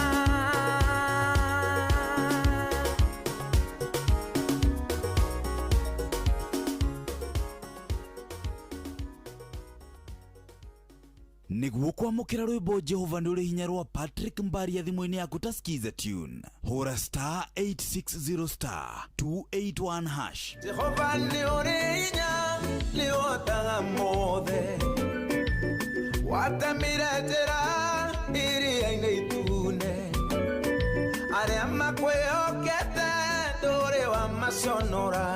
Nĩguo kwamũkĩra rwĩmbo Jehova nĩ ũrĩ hinya rwa Patrick Mbaria thimũ-inĩ yaku ta Skiza tune, hũra star 860 star 281 hash. Jehova nĩ ũrĩ hinya, nĩ ũhotaga mothe. Watemire njĩra iria-inĩ itune, arĩa makwĩhokete ndũrĩ wamaconora.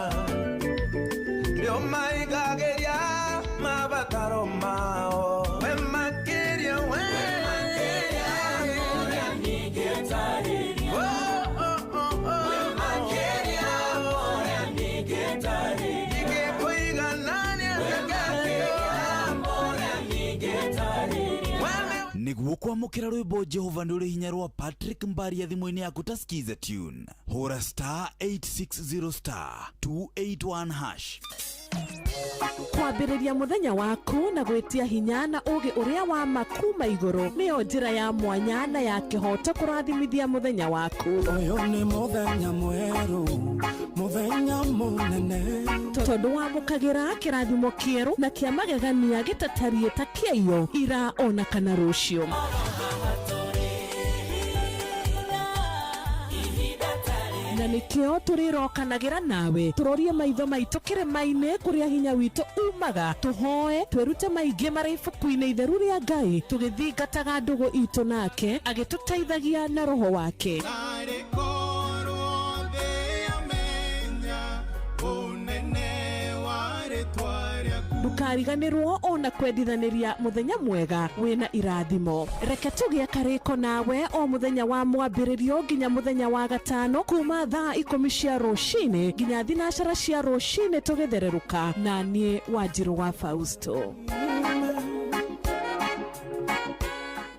Nĩ ũmaigagĩria mabataro mao. We makĩria, we Nĩguo kwamũkĩra rwĩmbo Jehova nĩ ũrĩ hinya rwa Patrick Mbaria thimũ-inĩ yaku ta Skiza tune, hũra star 860 star 281 hash. Kwambĩrĩria mũthenya waku na gwĩtia hinya na ũũgĩ ũrĩa wa ma kuma igũrũ nĩyo njĩra ya mwanya na ya kĩhooto kũrathimithia mũthenya waku. Ũyũ nĩ mũthenya mwerũ, mũthenya mũnene. Tondũ wamũkagĩra kĩrathimo kĩerũ na kĩa magegania gĩtatariĩ ta kĩaiyo ira ona kana rũciũ. Na nĩkĩo tũrĩrokanagĩra nawe tũrorie maitho maitũ kĩrĩma-inĩ kũrĩa hinya witũ umaga, tũhoe twĩrute maingĩ marĩ ibuku-inĩ itheru rĩa Ngai, tũgĩthingataga ndũgũ itũ nake agĩtũteithagia na roho wake. Ndũkariganĩrwo ona kwendithanĩria mũthenya mwega wĩna irathimo. Reke tũgĩe karĩko nawe o mũthenya wa mwambĩrĩrio nginya mũthenya wa gatano kuma thaa 10 cia rũcinĩ nginya 12 cia rũcinĩ tũgĩthererũka na niĩ Wanjirũ wa Fausto.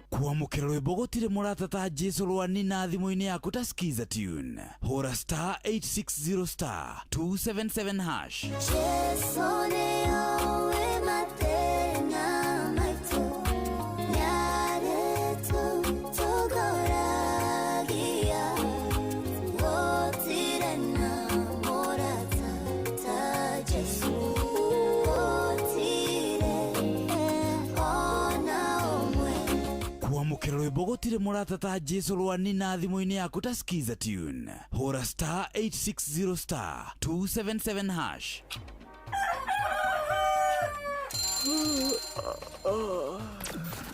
Kwamũkĩra rwĩmbo gũtirĩ mũrata ta Jesu rwa Nina thimũ-inĩ yaku ta Skiza tune, hũra star 860 star 277 hash. Jesu nĩoĩ mathĩna maitũ, nĩarĩtũtongoragia, gũtirĩ na mũrata ta Jesu, gũtirĩ ona ũmwe. Kwamũkĩra rwĩmbo gũtirĩ mũrata ta Jesu rwa Nina thimũ-inĩ yaku ta Skiza tune, hũra star 860 star 277 hash.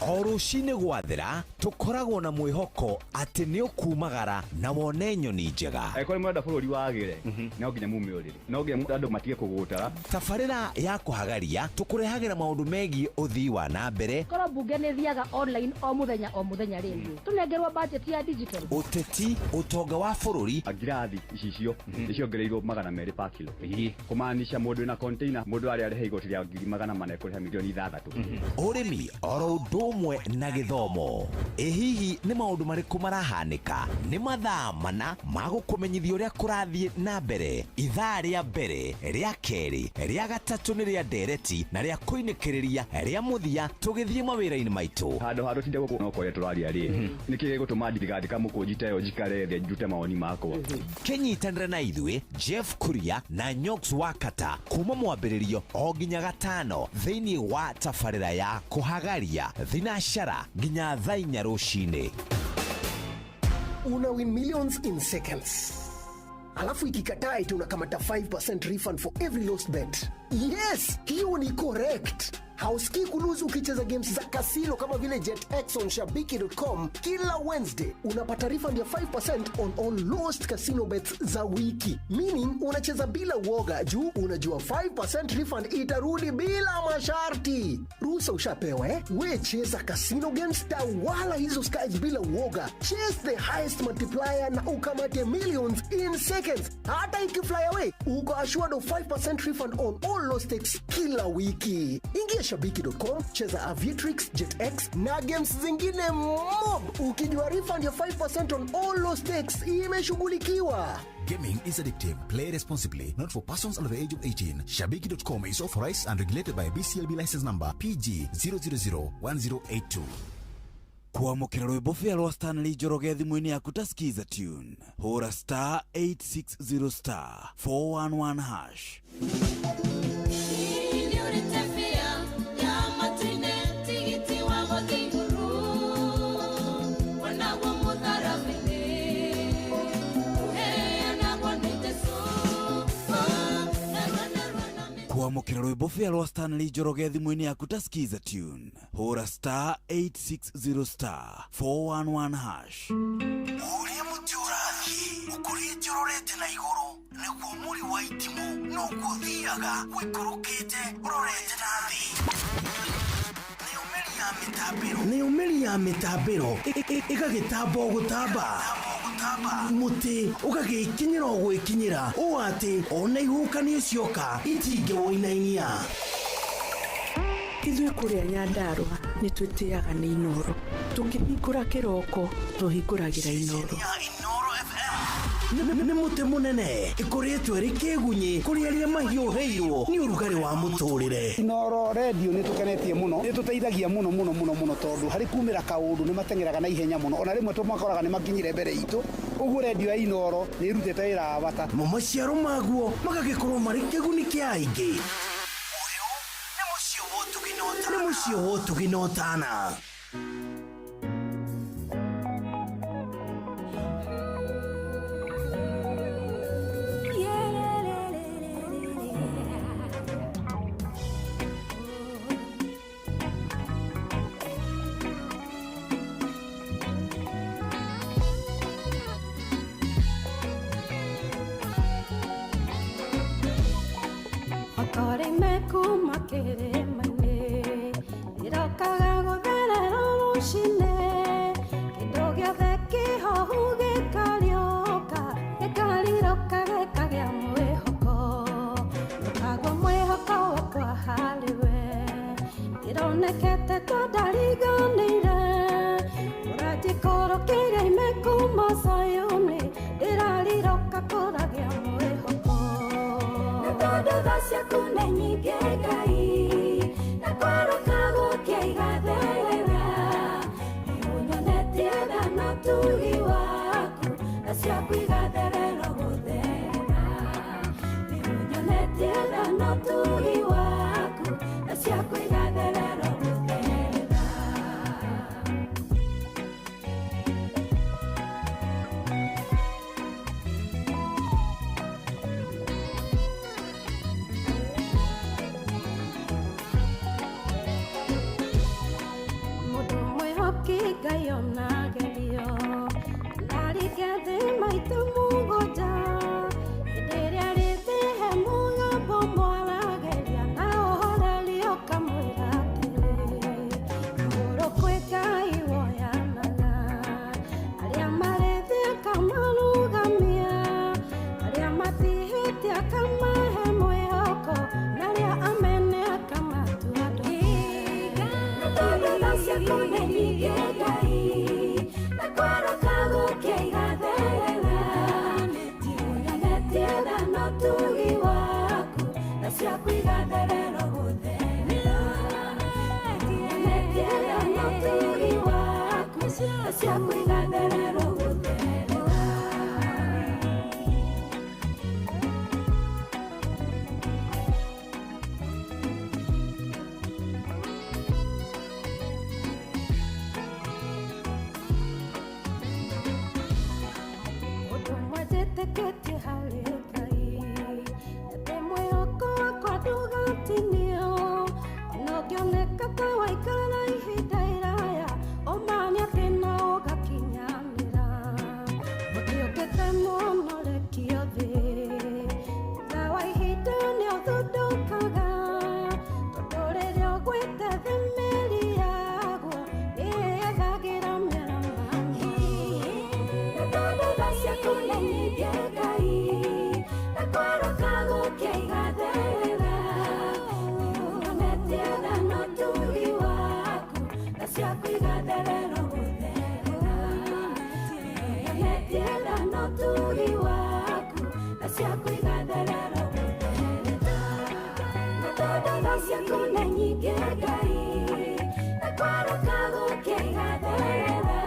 O rũcinĩ gwathera tũkoragwo na mwĩhoko atĩ nĩ ũkumagara na wone nyoni njega. Angĩkorwo nĩ mũrenda bũrũri wagĩre, no nginya mume ũrĩrĩ, no nginya andũ matige kũgũtara. Tabarĩra ya kũhagaria tũkũrehagĩra maũndũ megiĩ ũthii wa na mbere, korwo mbunge nĩ thiaga online o mũthenya o mũthenya rĩ, tũnengerwo budget ya digital. Ũteti, ũtonga wa bũrũri. Ngirathi icicio nĩ ciongereirwo 200 per kilo, kũmaanisha mũndũ wĩna container, mũndũ arĩa arĩha igoti rĩa 400,000 ekũrĩha 6 million. Ũrĩmi oro ũndũ ũmwe na gĩthomo. Ĩ hihi nĩ maũndũ marĩkũ marahanĩka? Nĩ mathaa mana ma gũkũmenyithia ũrĩa kũrathiĩ na mbere. Ithaa rĩa mbere, rĩa kerĩ, rĩa gatatũ nĩ rĩa ndereti na rĩa kũinĩkĩrĩria rĩa mũthia tũgĩthiĩ mawĩra-inĩ maitũ. Handũ ha tũtinde gũkũ no kũrĩa tũraria rĩ, nĩkĩ gĩgũtũma ndigandĩka mũkũnji ta ĩyo njikare thĩ njute mawoni makwa? Kĩnyitanĩre na ithuĩ Jeff Kuria na Nyox Wakata kuma mwambĩrĩrio o nginya gatano thĩinĩ wa tabarĩra ya kũhagaria thinacara nginya thaa 4 rũcinĩ. Una win millions in seconds, alafu ikikataa eti unakamata 5% refund for every lost bet. Yes, hiyo ni correct. Hausikii kulose ukicheza games za kasino kama vile JetX on shabiki.com. Kila Wednesday unapata refund ya 5% on all lost casino bets za wiki, meaning unacheza bila uoga juu unajua 5% refund itarudi bila masharti. Ruhusa ushapewa, eh? We cheza casino games, tawala hizo skies bila uoga. Chase the highest multiplier na ukamate millions in seconds. Hata ikifly away, uko assured of 5% refund on all lost stakes kila wiki. Ingia shabiki.com, cheza Aviatrix, JetX na games zingine mob, ukijua refund ya 5% on all lost stakes imeshughulikiwa. Gaming is addictive. Play responsibly. Not for persons under the age of 18. Shabiki.com is authorized and regulated by BCLB license number PG 0001082. Kwamũkĩra rwĩmbo bĩa rwa Stanley Njoroge thimũ-inĩ yaku ta skiza tune, hũra *860 *411 hash. Nĩũrĩte bĩa ya matu-inĩ tigiti wa gũthiĩ igũrũ wonaguo mũtharaba-inĩ ũheanagwo nĩ Jesũ. Kwamũkĩra rwĩmbo bĩa rwa Stanley Njoroge thimũ-inĩ yaku ta skiza tune, hũra *860 *411 hash. Ũrĩa mũtĩ ũrathiĩ ũkũrĩte ũrorete na igũrũ nĩguo mũri wa itimũ noguo ũthiaga ũikũrũkĩte ũrorete na thĩ. Nayo mĩri ya mĩtambĩro ĩgagĩtamba o gũtamba, mũtĩ ũgagĩkinyĩra o gwĩkinyĩra ũũ atĩ ona ihuhũkanio cioka itingĩwũinainia. Ithuĩ kũrĩa Nyandarũa nĩ twĩtĩaga nĩ Inoro. Tũkĩhingũra kĩroko tũhingũragĩra Inoro. Nĩ mũtĩ mũnene ĩkũrĩtwo ĩrĩ kĩgunyĩ kũrĩ arĩa mahiũhĩirwo nĩ ũrugarĩ wa mũtũrĩre. Inoro redio nĩ tũkenetie mũno, nĩ tũteithagia mũno mũno mũno mũno tondũ harĩ kumĩra kaũndũ nĩ mateng'eraga na ihenya mũno, ona rĩmwe tũmakoraga nĩ makinyire mbere itũ. Ũguo redio ya Inoro nĩ ĩrutĩte wĩra wa bata. Mo maciaro maguo magagĩkorwo marĩ kĩguni kĩa aingĩ. Nĩ mũciĩ wa ũtugi na ũtana. Otorime kuma kĩrĩma-inĩ ndĩrokaga gũtherera rũcinĩ, kĩndũ gĩothe kĩhohu gĩkariũka, gĩkarirũka gĩkagĩa mwĩhoko, ũkagwo mwĩhoko wakwa harĩ we. Ndĩronekete ta ndariganĩire ũranjikũrũkĩire ime kuma Zayuni, ndĩrarirũka kũragĩa mwĩhoko. Tondũ tha ciaku nĩ nyingĩ Ngai, na kwarũka gũkĩa igatherera. Nĩũnyonetie tha na ũtugi waku, tha ciaku igatherera gũtherera. Nĩũnyonetie tha na ũtugi waku, tha ciaku igatherera gũtherera. tondũ tha ciaku nĩ nyingĩ Ngai na kwaroka gũkĩa igatherera nĩũnyonetie tha na ũtugi waku na ciaku igatherera gũtherera nĩũnyonetie tha na ũtugi waku na ciaku igatherera gũtherera. Njĩtĩkĩtie harĩ Ngai atĩ mwĩhoko wakwa ndũgatinio ona ũngĩoneka ta waikara ihinda iraya ũmani atĩ no ũgakinyanĩra ũthiũkĩte mũno rekio thĩ thutha wa ihinda nĩ ũthundũkaga tondũ rĩrĩa ũgwĩte thĩ mĩri yaguo nĩyethagĩra mĩaramano na tondũ tha ciaku nĩ nyingĩ Ngai na kwaroka gũkĩa igatherera nĩũnyonetie tha na ũtugi waku na ciaku igatherera gũtherera nĩũnyonetie tha na ũtugi waku na ciaku igatherera gũtherera na tondũ tha ciaku nĩ nyingĩ Ngai na kwaroka gũkĩa igatherera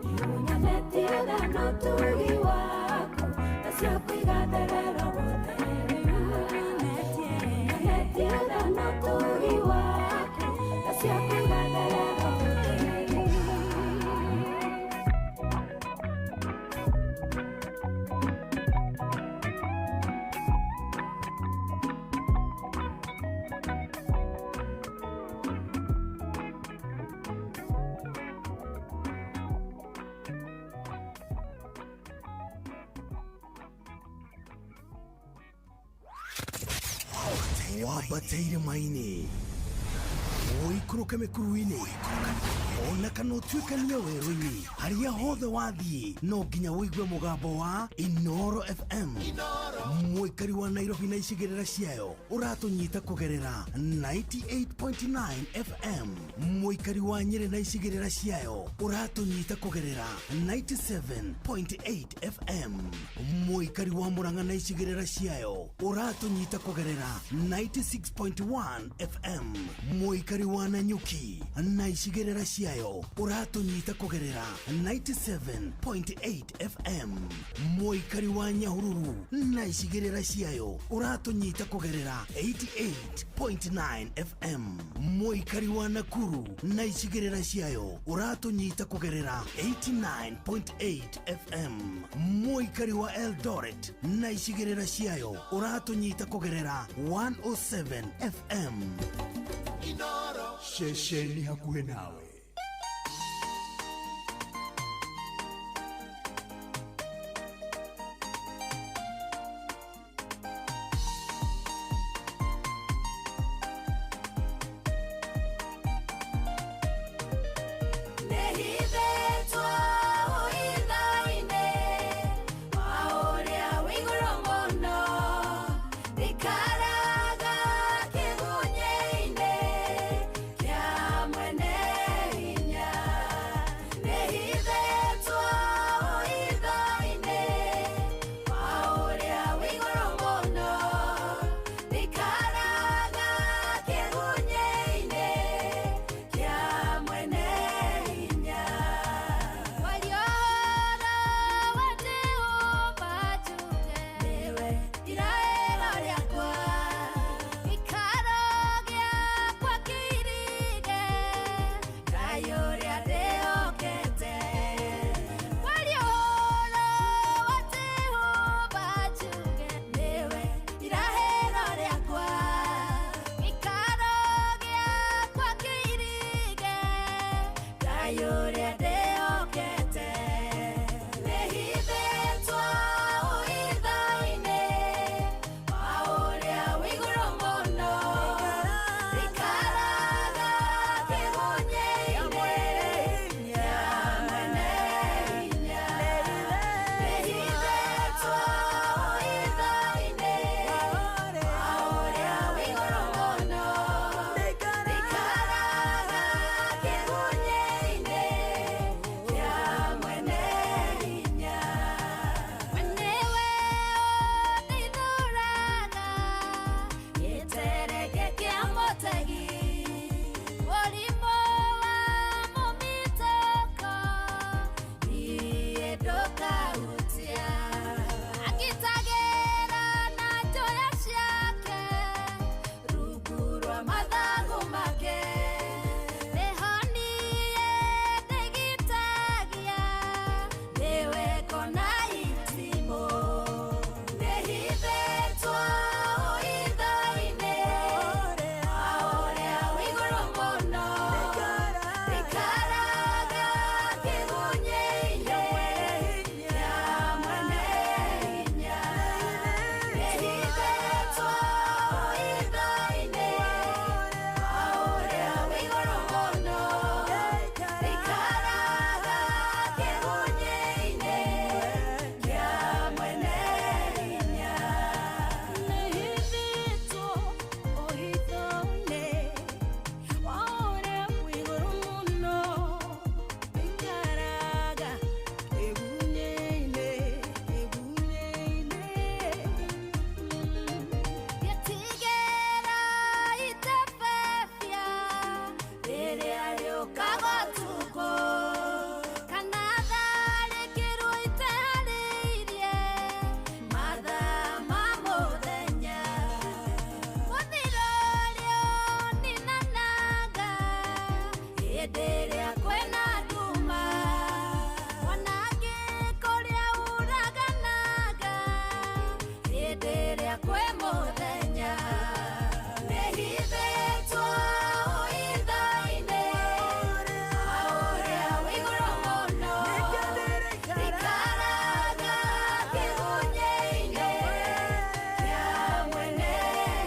nĩũnyonetie tha na ũtugi waku na ciaku igatherera gũtherera nĩũnyonetie tha na ũtugi waku na ciaku igatherera gũtherera. Wambate irĩma-inĩ ũikũrũke mĩkuru-inĩ ona kana ũtuĩkanie werũ-inĩ harĩa hothe wathiĩ no nginya ũigue mũgambo wa Inoro FM. Mũikari wa Nairobi na icigĩrĩra ciayo ũratũnyita kũgerera 98.9 FM. Mũikari wa Nyĩrĩ na icigĩrĩra ciayo ũratũnyita kũgerera 97.8 FM. Mũikari wa Murang'a na icigĩrĩra ciayo ũratũnyita kũgerera 96.1 FM. Mũikari wa Nanyuki na icigĩrĩra ciayo ũratũnyita kũgerera 97.8 FM. Mũikari wa Nyahururu na icigĩrĩra ciayo ũratũnyita kũgerera 88.9 FM. Mũikari wa Nakuru na icigĩrĩra ciayo ũratũnyita kũgerera 89.8 FM. Mũikari wa Eldoret na icigĩrĩra ciayo ũratũnyita kũgerera 107 FM. Ceceni hakuhĩ nawe. Nĩhithĩtwo ũitho-inĩ wa ũrĩa wĩ igũrũ mũno, ndikaraga kĩgunyĩ-inĩ kĩa mwene Hĩndĩ ĩrĩa kwĩna nduma ona angĩkũrĩa uraganaga hĩndĩ ĩrĩa kwĩ mũthenya nĩhithĩtwo ũitho-inĩ wa ũrĩa wĩ igũrũ mũno ikaraga kĩgunyĩ-inĩ kĩa mwene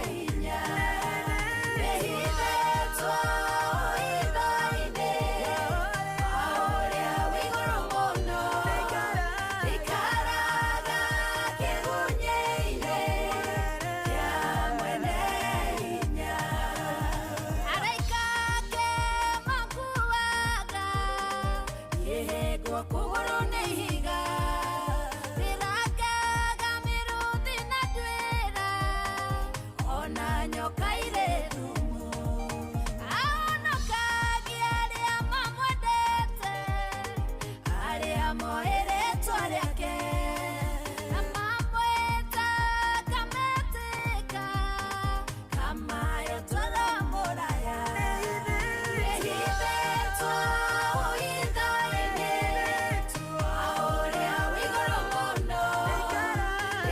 hinya nĩhithĩtwo ũitho-inĩ wa ũrĩa wĩ igũrũ mũno ikaraga kĩgunyĩ-inĩ kĩa mwene hinya araika ake makuaga yehegwo kũgũrũ nĩ ihiga rĩrangaga mĩrũthi na nduĩra ona nyoka irĩ thumu ahonokagia arĩa mamwendete arĩa moĩ rĩtwa rĩake na mamwĩtaga metĩka kamayo toro mũraya nĩhithĩtwo ũitho-inĩ wa ũrĩa wĩ igũrũ mũno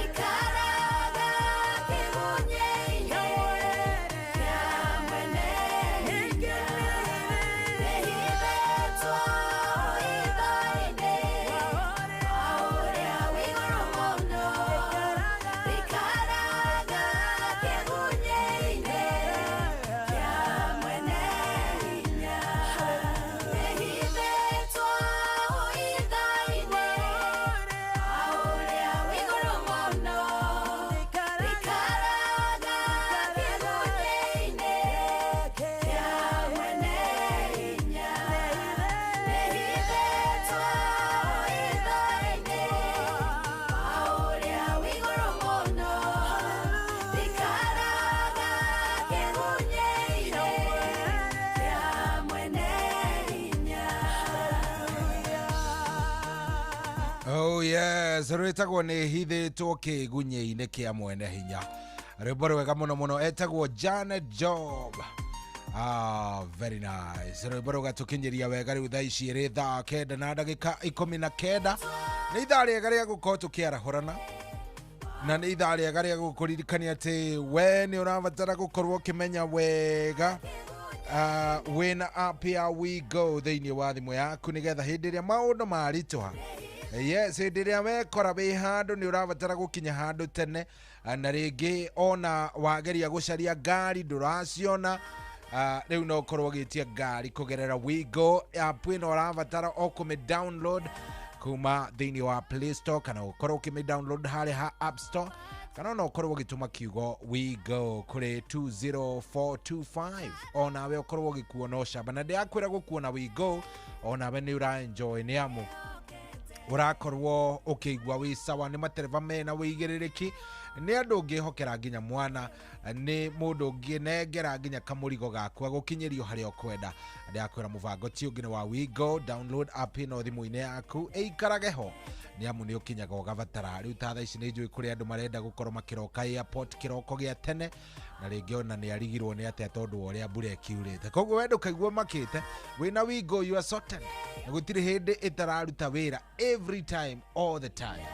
ikaraga kĩgunyĩ-inĩ kĩa mwene hinya nĩhithĩtwo ũitho-inĩ wa ũrĩa wĩ igũrũ mũno ikaraga kĩgunyĩ-inĩ kĩa mwene hinya nĩhithĩtwo ũitho-inĩ wa ũrĩa wĩ igũrũ mũno ikaraga kĩgunyĩ-inĩ kĩa mwene hinya nĩhithĩtwo ũitho-inĩ wa ũrĩa wĩ igũrũ mũno ikaraga kĩgunyĩ-inĩ kĩa mwene hinya. Oh yes, rwĩtagwo nĩ hithĩtwo kĩgunyĩ-inĩ kĩa mwene hinya. Rwĩmbo rwega mũno mũno etagwo Janet Job. Ah, very nice. Rwĩmbo rũgatũkinyĩria wega rĩu thaa ici ĩrĩ thaa 9 na ndagĩka 19. Nĩ ithaa rĩega rĩa gũkorwo tũkĩarahũrana na nĩ ithaa rĩega rĩa gũkũririkania atĩ we nĩ ũrabatara gũkorwo ũkĩmenya wega wĩna app ya WeGo thĩinĩ wa thimũ yaku nĩgetha hĩndĩ ĩrĩa maũndũ maritũha, yes, hĩndĩ ĩrĩa wekora wĩ handũ nĩ ũrabatara gũkinya handũ tene, na rĩngĩ ona wageria gũcaria ngari ndũraciona, rĩu no ũkorwo ũgĩtia ngari kũgerera WeGo app ĩno. Ũrabatara o kũmĩ download kuma thĩinĩ wa Play Store kana ũkorwo ũkĩmĩ download harĩa ha App Store kana ona ũkorwo ũgĩtũma kiugo WeGo kũrĩ 20425 onawe ũkorwo ũgĩkuo na ũcamba na ndĩrakwĩra gũkuo na WeGo onawe nĩ ũra enjoy nĩ amu ũrakorwo ũkĩigua wĩ sawa nĩ matereba mena wĩigĩrĩrĩki nĩ andũ ũngĩhokera nginya mwana nĩ mũndũ ũngĩnengera nginya kamũrigo gaku agũkinyĩrio harĩa ũkwenda. Ndĩrakwĩra mũbango ti ũngĩ nĩ wa WeGo. Download app ĩno thimũ-inĩ yaku ĩikarage ho nĩ amu nĩ ũkinyaga ũgabatara. Rĩu ta thaa ici nĩ njũĩ kũrĩ andũ marenda gũkorwo makĩroka airport kĩroko gĩa tene na rĩngĩ ona nĩ arigirwo nĩ atĩa tondũ wa ũrĩa mbura ĩkiurĩte, koguo we ndũkaigua makĩte wĩna WeGo you are sorted na gũtirĩ hĩndĩ ĩtararuta wĩra every time all the time.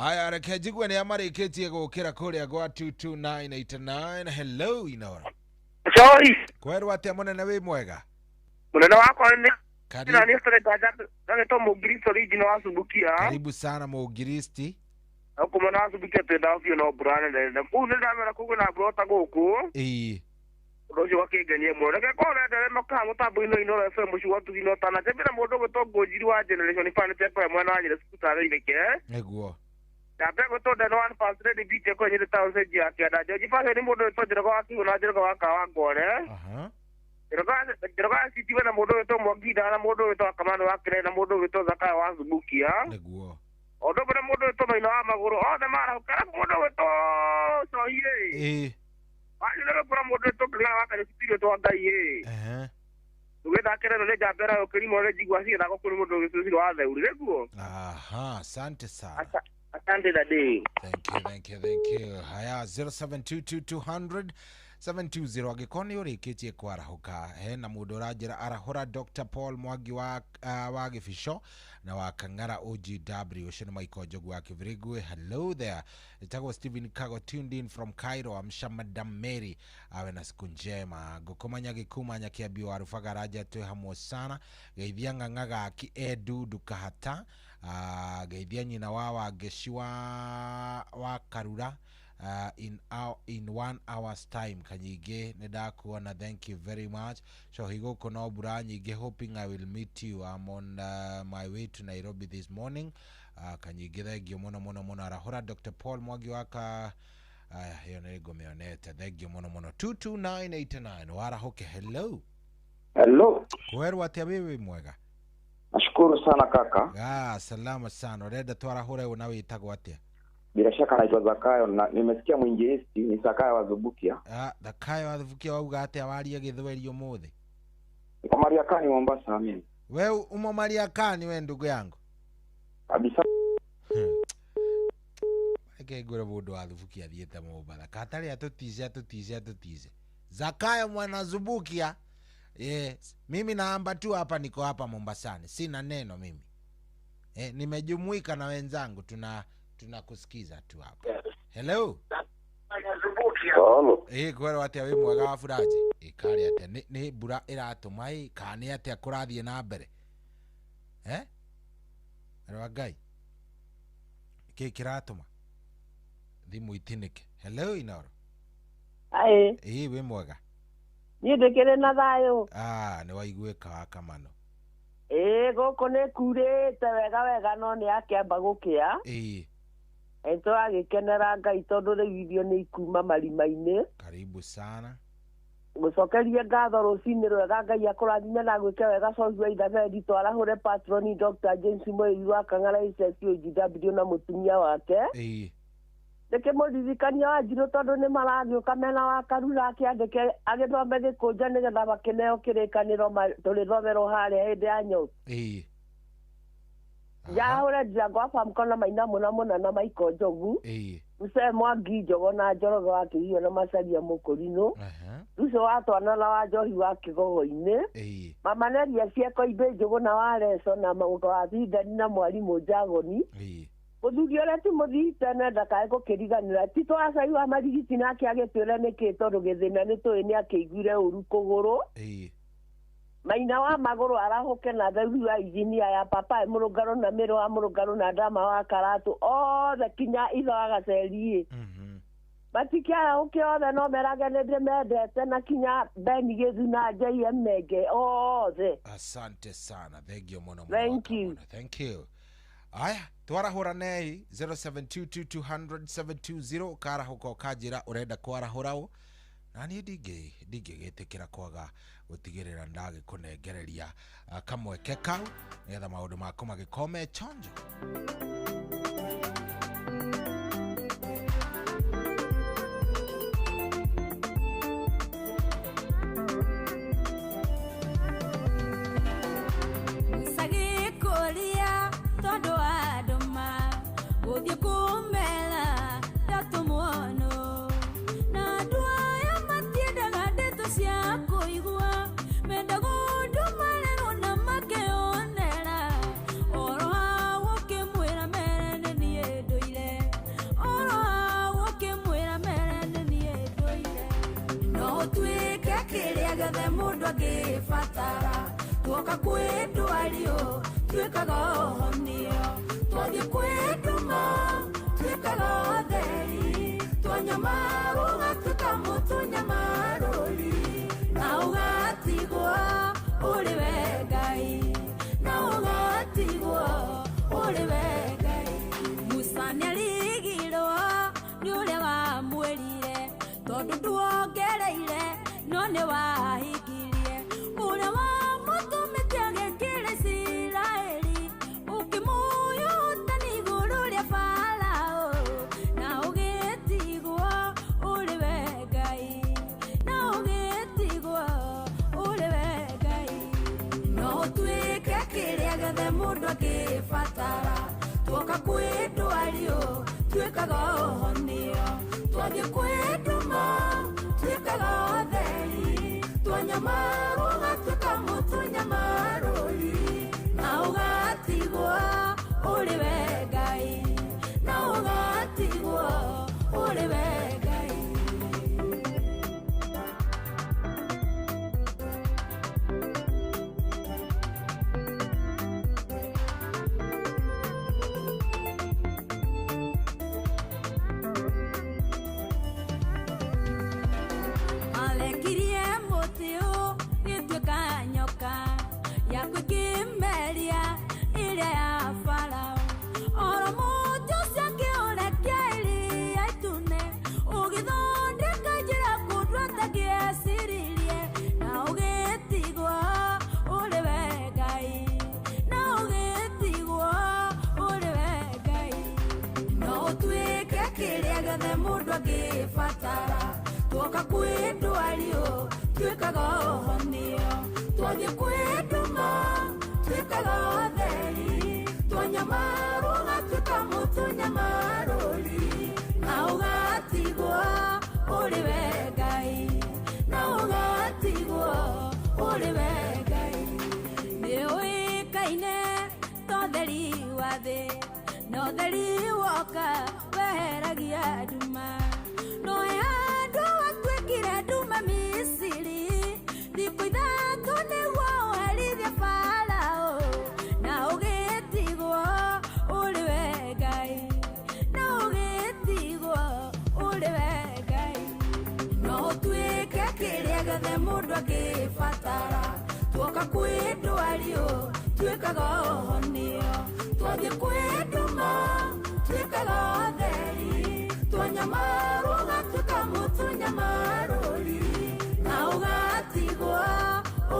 Aya, reke njigue nĩ amarĩkĩtie gũkĩra kũrĩa gwa 22989. Hello Inoro. Sorry. Kwerwo atĩa mũnene, wĩ mwega? Munene wakwa nĩ Karibu. na nĩ ndagĩtwo Mũngiristo original wa Subukia. Karibu sana Mũngiristi. Kumana wa Subukia twĩna biũ no mbura nene nene kũu nĩ ndamera kũu kwĩna mbura ota gũkũ. Ĩĩ. Ũndũ ũcio ũgakĩngenia mũno. Reke korwo nendere makaha mũtambo-inĩ Inooro FM mũcigo tugino tana njambĩra mũndũ ũgwĩtwo Ngũnjiri wa Generation Fan Chapel mwena wa Nyĩrĩ Cukuru Inĩke. Nĩguo. Ndambe gwĩtwo Ndeno One First Lady BT kũrĩa Nyĩrĩ Town Cenji ya Kĩanda. George Fashion nĩ mũndũ ũgwĩtwo Njoroge wa Kĩhu na Njoroge wa Kawangware. Njoroge wa City na mũndũ ũgwĩtwo Mwangi na mũndũ ũgwĩtwo Akamani wa Kĩrere na mũndũ ũgwĩtwo Zakayo wa Subukia. Nĩguo. Ũndũ ũmwe na mũndũ ũgwĩtwo Maina wa Magũrũ othe marahũka arabu mũndũ ũgwĩtwo Cohi ĩ. Ĩĩ. Wanyu nĩ gũkora mũndũ ũgwĩtwo Kĩrĩga wa Kanyũcitirio twa Ngai ĩ. Ehe. Tũgĩthakĩra ĩno nĩ njamba ĩrĩa ũkĩrimwo nĩ njigua cigĩthakwo kũrĩ mũndũ ũgĩcucirwo wa theuri nĩguo. Aha, asante sana. Asante daddy. Thank you, thank you, thank you. Haya, 0722 200 720. Angĩkorwo nĩ ũrĩkĩtie kwarahũka, hena mũndũ ũranjĩra arahũra Dr. Paul Mwangi wa, wa Gĩbico na wa Kang'ara OGW. Ũcio nĩ Michael Njogu wa Kĩbirigwe. Hello there, ĩtagwo Stephen Kago, tuned in from Cairo. Amsha Madam Mary awe na siku njema. Ngũkũmanya gĩkumanya kĩambi wa Rubaga Raja, twĩ hamwe sana. Geithia ng'ang'a gaki Edudu Kahata, geithia nyina wa Wangeci wa Karura, in 1 hour's time kanyingĩ nĩ ndakuona. Thank you very much. Cohi gũkũ no mbura nyingĩ, hoping I will meet you. I'm on my way to Nairobi this morning. Kanyingĩ thengio mũno mũno mũno. Arahũra Dr. Paul Mwangi waka. Aya, ĩyo nĩ ngũmĩonete. Thengio mũno mũno. 22989 warahũke. Hello. Hello. Kwerwo atĩa? Wĩ mwega? Nashukuru sana kaka. Ah, salama sana. Ũrenda twarahũre ũ na wĩtagwo atĩa? Bila shaka naitwa Zakayo na nimesikia mwinjilisti ni Zakayo wa Zubukia. Ah, Zakayo wa Zubukia, wauga atĩa? Warie gĩthweri ũmũthĩ. Niko Mariakani Mombasa mimi. We umo Mariakani we ndugu yangu? Kabisa. Reke ngwĩre mũndũ wa Thubukia athiĩte Mombatha katarĩ atũtice atũtice atũtice. Zakayo mwana Zubukia. Yes, mimi naamba tu hapa, niko hapa Mombasani, sina neno mimi. Nimejumuika na wenzangu, tunakusikiza tu hapa. Hello. Halo. Kwĩrwo atĩa? Wĩ mwega wa Furaji? Ĩkarĩ atĩa? Nĩ mbura ĩratũma ĩ kana nĩ atĩa kũrathiĩ na mbere? Rwa Ngai. Kĩ kĩratũma thimũ itinĩke? Hello Inoro. Aĩ. Ĩ, wĩ mwega? Niĩ ndĩkĩrĩ na thayũ. Ah, nĩ waiguĩka wa Kamano. Ĩĩ, gũkũ nĩ kurĩte wega wega no nĩ akĩamba gũkĩa. Nĩ tũragĩkenera Ngai tondũ rĩu irio nĩ ikuma marima-inĩ. Karibu sana. Gũcokerie ngatho rũcinĩ rwega. Ngai akũrathime na gwĩke wega. Cohi wa Ithabendi, twarahũre patroni Dr. James Mũĩri wa Kang'ara HSOGW na mũtumia wake. Ndĩkĩmũririkania Wanjirũ tondũ nĩ maragĩũka mena wa Karura akĩandĩke agĩthome gĩkũnjo nĩgetha makĩneo kĩrĩkanĩro tũrĩthomerwo harĩa hĩndĩ ya nyoki. Njahũre Ndirango wa Famco Maina mũna mũna na Michael Njogu. Mzee Mwangi Njogo na Njoroge wa Kĩhiũ na Macaria Mũkũrinũ. Ruco wa Twana na wa Njohi wa Kĩgogo-inĩ. Mama Neria Cieko Imbĩ Njũgũ na wa Leso na Mũgo wa Thingani na mwarimũ Njagoni. Mũthuri ũrĩa ti mũthii tene ndakae gũkĩriganĩra ti twacai wa marigiti nake agĩtwĩre nĩkĩ tondũ gĩthĩna nĩ tũĩ nĩ akĩiguire ũru kũgũrũ. Maina wa magũrũ arahũke na theuri wa injinia ya papa mũrũngarũ na mĩrũ wa mũrũngarũ na ndama wa karatũ othe kinya itho wa gaceri matikĩarahũke othe no merage nĩ ndĩmendete na kinya Beni Gĩthu na JM Menge othe. Asante sana, thengio mũno mũno. Thank you. Thank you. Aya, twarahũra nei 0722200720 ũkarahũka ũkanjĩra ũrenda kwarahũra ũ na niĩ ndingĩgĩtĩkĩra kwaga gũtigĩrĩra ndagĩkũnengereria kamweke kau nĩgetha maũndũ maku magĩkorwo me chonjo. Sagikuria tondu wa nduma guthie kumera ndatũmwono na andũ aya matiendaga ndeto cia kũigua mendaga ũndũmarĩrwo na makĩonera oro hau ũkĩmwĩra mere nĩ niĩ ndũire oro hau ũkĩmwĩra mere nĩ niĩ ndũire no ũtuĩke kĩrĩa gĩothe mũndũ angĩbatara tuoka kwĩ ndwario tuĩkaga ũhonio twathiĩ kwĩ nduma tuĩkaga ũtheri twanyamaru ũgatuĩka mũtũnyamarũri na ũgatigwo ũrĩ we Ngai na ũgatigwo ũrĩ we Ngai. Musa nĩarigirwo nĩ ũrĩa wamwĩrire tondũ nduongereire no nĩ wahingirie ũrĩa wamũtũmĩte agĩkĩra Isiraeli ũkĩmũyũta nĩ igũrũ rĩa Farao na ũgĩtigwo ũrĩ we Ngai na ũgĩtigwo ũrĩ we Ngai no ũtuĩke kĩrĩa gĩothe mũndũ angĩbatara tuoka kwĩ ndwario tuĩkaga ũhonio twathiĩ kwĩ nduma Tuĩkaga ũtheri Twanyamarwo ũgatuĩka mũtũnyamarũri Na ũgatigwo ũrĩ we Ngai Na ũgatigwo ũrĩ we Ngai. Alekirie mũtĩ ũgĩtuĩka nyoka yaku ĩkĩmeria ĩrĩa ya Farao. Oro mũtĩ ũcio akĩũrekia iria itune ũgĩthondeka njĩra kũndũ atangĩeciririe na ũgĩtigwo ũrĩ we Ngai na ũgĩtigwo ũrĩ we Ngai. No ũtuĩke kĩrĩa gĩothe mũndũ angĩbatara tuoka kwĩ ndwario tuĩkaga ũhonio twathiĩ kwĩ nduma tuĩkaga ũtheri twanyamarwo ũgatuĩka mũtũnyamarũri na ũgatigwo ũrĩ we Ngai na ũgatigwo ũrĩ we Ngai. Nĩũĩkaine ta ũtheri wa thĩ na ũtheri woka weheragia nduma no he handũ watuĩkire nduma Misiri thikũ ithatũ nĩguo ũherithie Farao na ũgĩtigwo ũrĩ we Ngai na ũgĩtigwo ũrĩ we Ngai. No ũtuĩke kĩrĩa gĩothe mũndũ angĩbatara tuoka kwĩ ndwario tuĩkaga ũhonio twathiĩ kwĩ nduma tuĩkaga ũtheri twanyamarwo ũgatuĩka mũtũnyamarũri na ũgatigwo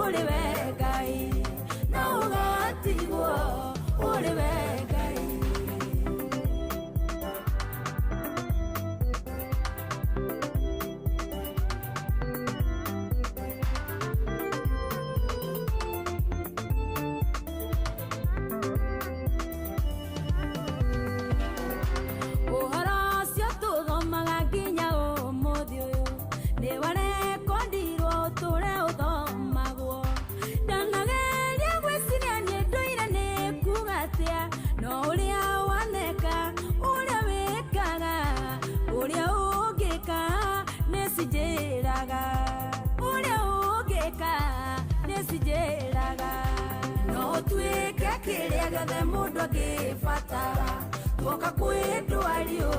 ũrĩ we Ngai na ũgatigwo ũrĩ we Ngai. Ũhoro ũcio tũthomaga nginya ũmũthĩ ũyũ nĩ warekondirwo ũtũre ũthomagwo ndanageria gwĩciria niĩ ndũire nĩ kuga atĩa no ũrĩa waneka ũrĩa wĩkaga ũrĩa ũngĩka nĩ cinjĩraga ũrĩa ũngĩka nĩ cinjĩraga. No ũtuĩke kĩrĩa gĩothe mũndũ angĩbatara tuoka kwĩ ndwario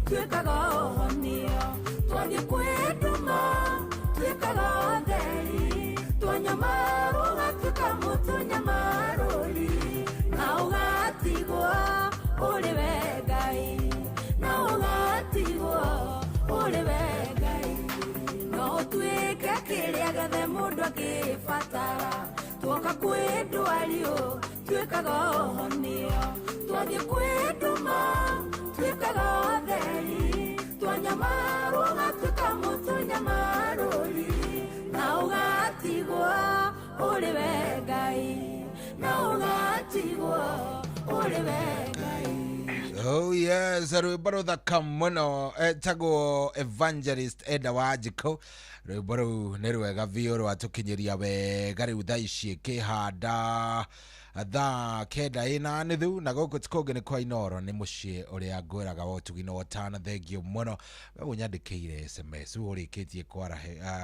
tuĩkaga ũhonio twathiĩ kwĩ nduma tuĩkaga ũtheri twanyamarwo ũgatuĩka mũtũnyamarũri na ũgatigwo ũrĩ we Ngai na ũgatigwo ũrĩ we Ngai. No ũtuĩke kĩrĩa gĩothe mũndũ angĩbatara tuoka kwĩ ndwario tuĩkaga ũhonio twathiĩ kwĩ nduma tuĩkaga ũtheri twanyamarwo ũgatuĩka mũtũnyamarũri na ũgatigwo ũrĩ we Ngai na ũgatigwo ũrĩ we Ngai. Oh yes, rwĩmbo rũthaka mũno etagwo Evangelist Eda Wanjikũ. Rwĩmbo rũu nĩ rwega biũ rwatũkinyĩria wega rĩu thaa ici ĩkĩhanda thaa 9:30 na gũkũ ti kũngĩ nĩ kwa Inooro nĩ mũciĩ ũrĩa ngwĩraga wa ũtugi na ũtana. Thengio mũno we ũnyandĩkĩire SMS ũrĩkĩtie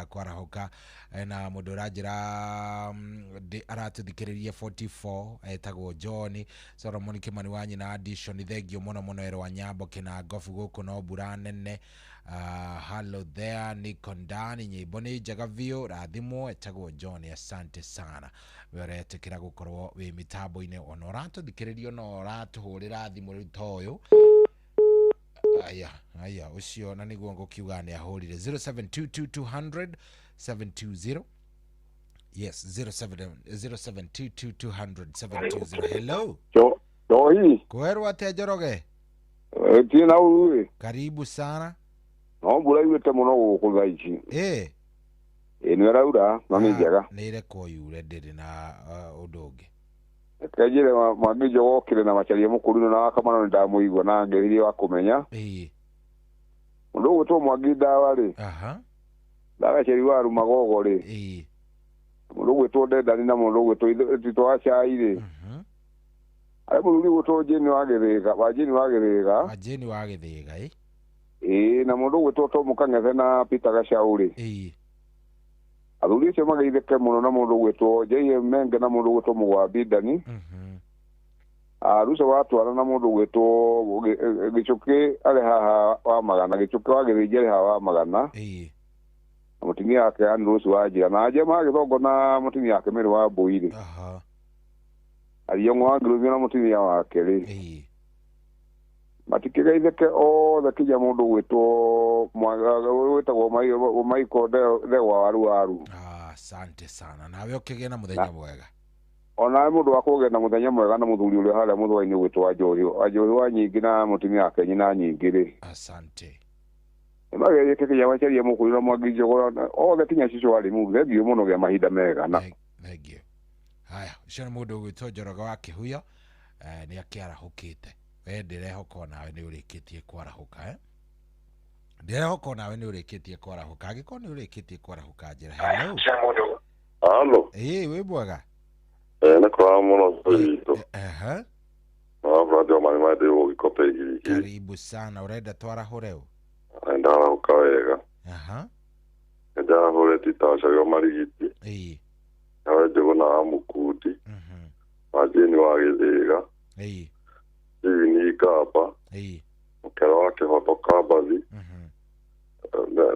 kwarahũka na mũndũ ũranjĩra aratũthikĩrĩria 44 etagwo John Solomon Kimani wa nyina Addition. Thengio mũno mũno erwa Nyambo kĩna ngobu gũkũ no mbura nene. Hello there niko ndani nyĩmbo nĩ njega biũ rathimwo etagwo John asante sana we ũretĩkĩra gũkorwo wĩ mĩtambo-inĩ ona ũratũthikĩrĩria ona ũratũhũrĩra thimũ rĩu ta ũyũ aya aya ũcio na nĩguo ngũkiuga nĩ ahũrire 0722 200 720. Yes, 0722 200 720. Hello. Johi. Kwerwo atĩa Njoroge? Tina uru. Karibu sana. No mbura yurĩte mũno gũkũ thaa ici. Ĩ. Ĩ nĩ ĩraura na nĩ njega. Nĩ ĩrekwo yure ndĩrĩ na ũndũ ũngĩ. Reke njĩre Mwangi Njogu okire na Macharia Mũkũrinũ na Wakamano nĩ ndamũigua na ngeirie wa kũmenya. Ĩ. Mũndũ ũgwĩtwo Mwangi Ndawa rĩ. Aha. Ndagaceri wa Rumagogo rĩ. Mũndũ ũgwĩtwo Ndendani na mũndũ ũgwĩtwo Tito wa Cai rĩ. Arĩa mũthuri ũgwĩtwo Jane wa Gĩthĩga, wa Jane wa Gĩthĩga. Wa Jane wa Gĩthĩga, ĩ. Ĩĩ, na mũndũ ũgwĩtwo Tom Kang'ethe na Peter Gacau rĩ. Ĩĩ. Athuri acio mageithĩke mũno na mũndũ ũgwĩtwo J.M. Menge na mũndũ ũgwĩtwo Mũgwambi Ndani. Ruco wa Twara na mũndũ ũgwĩtwo Gĩchũkĩ arĩ haha wa Magana, Gĩchũkĩ wa Gĩthĩnji arĩ haha wa Magana. Ĩĩ. Na mũtumia wake Ann Rose wa Njĩra na Njema Gĩthongo na mũtumia wake Mary wa Mbũi rĩ. Ariong'o wa Ngĩrũthio na mũtumia wake rĩ. Ĩĩ. Matikĩgeithĩke othe kinya mũndũ ũgwĩtwo wĩtagwo Michael Ndegwa wa Ruaru. Asante sana. Nawe ũkĩgĩe na mũthenya mwega. Onawe mũndũ wa kũgĩa na mũthenya mwega na mũthuri ũrĩa harĩa mũthũa-inĩ ũgwĩtwo Wanjohi, Wanjohi wa Nyingĩ na mũtumia wake nyina Nyingĩ rĩ. Asante. Nĩmageithĩke kinya Macharia Mũkũrũ na Mwangi Njogora othe kinya cũcũ wa Limuru. Thengiũ mũno gĩa mahinda mega na. Thengiũ. Haya, ũcio nĩ mũndũ ũgwĩtwo Njoroge wa Kĩhuyo, nĩ akĩarahũkĩte. We ndĩrehoka onawe nĩ ũrĩkĩtie kwarahũka, eh? Ndĩrehoka onawe nĩ ũrĩkĩtie kwarahũka. Angĩkorwo nĩ ũrĩkĩtie kwarahũka, njĩra hello. Halo. Ĩĩ, wĩ mwega? Nĩ kwega mũno witũ. Ehe. No, brother, mani mai ndĩ gũgĩkopa igiri. Karibu sana. Ũrenda twarahũre ũ? Ndarahũka wega. Aha. Ndarahũre Tita Wacaria Marigiti. Ĩĩ. Nawe Njũgũna wa Mũkundi. Wa Jane wa Gĩthĩga. Ĩĩ. Stephen Ikamba. Ĩĩ. Mũkero wa Kĩhoto Kambathi.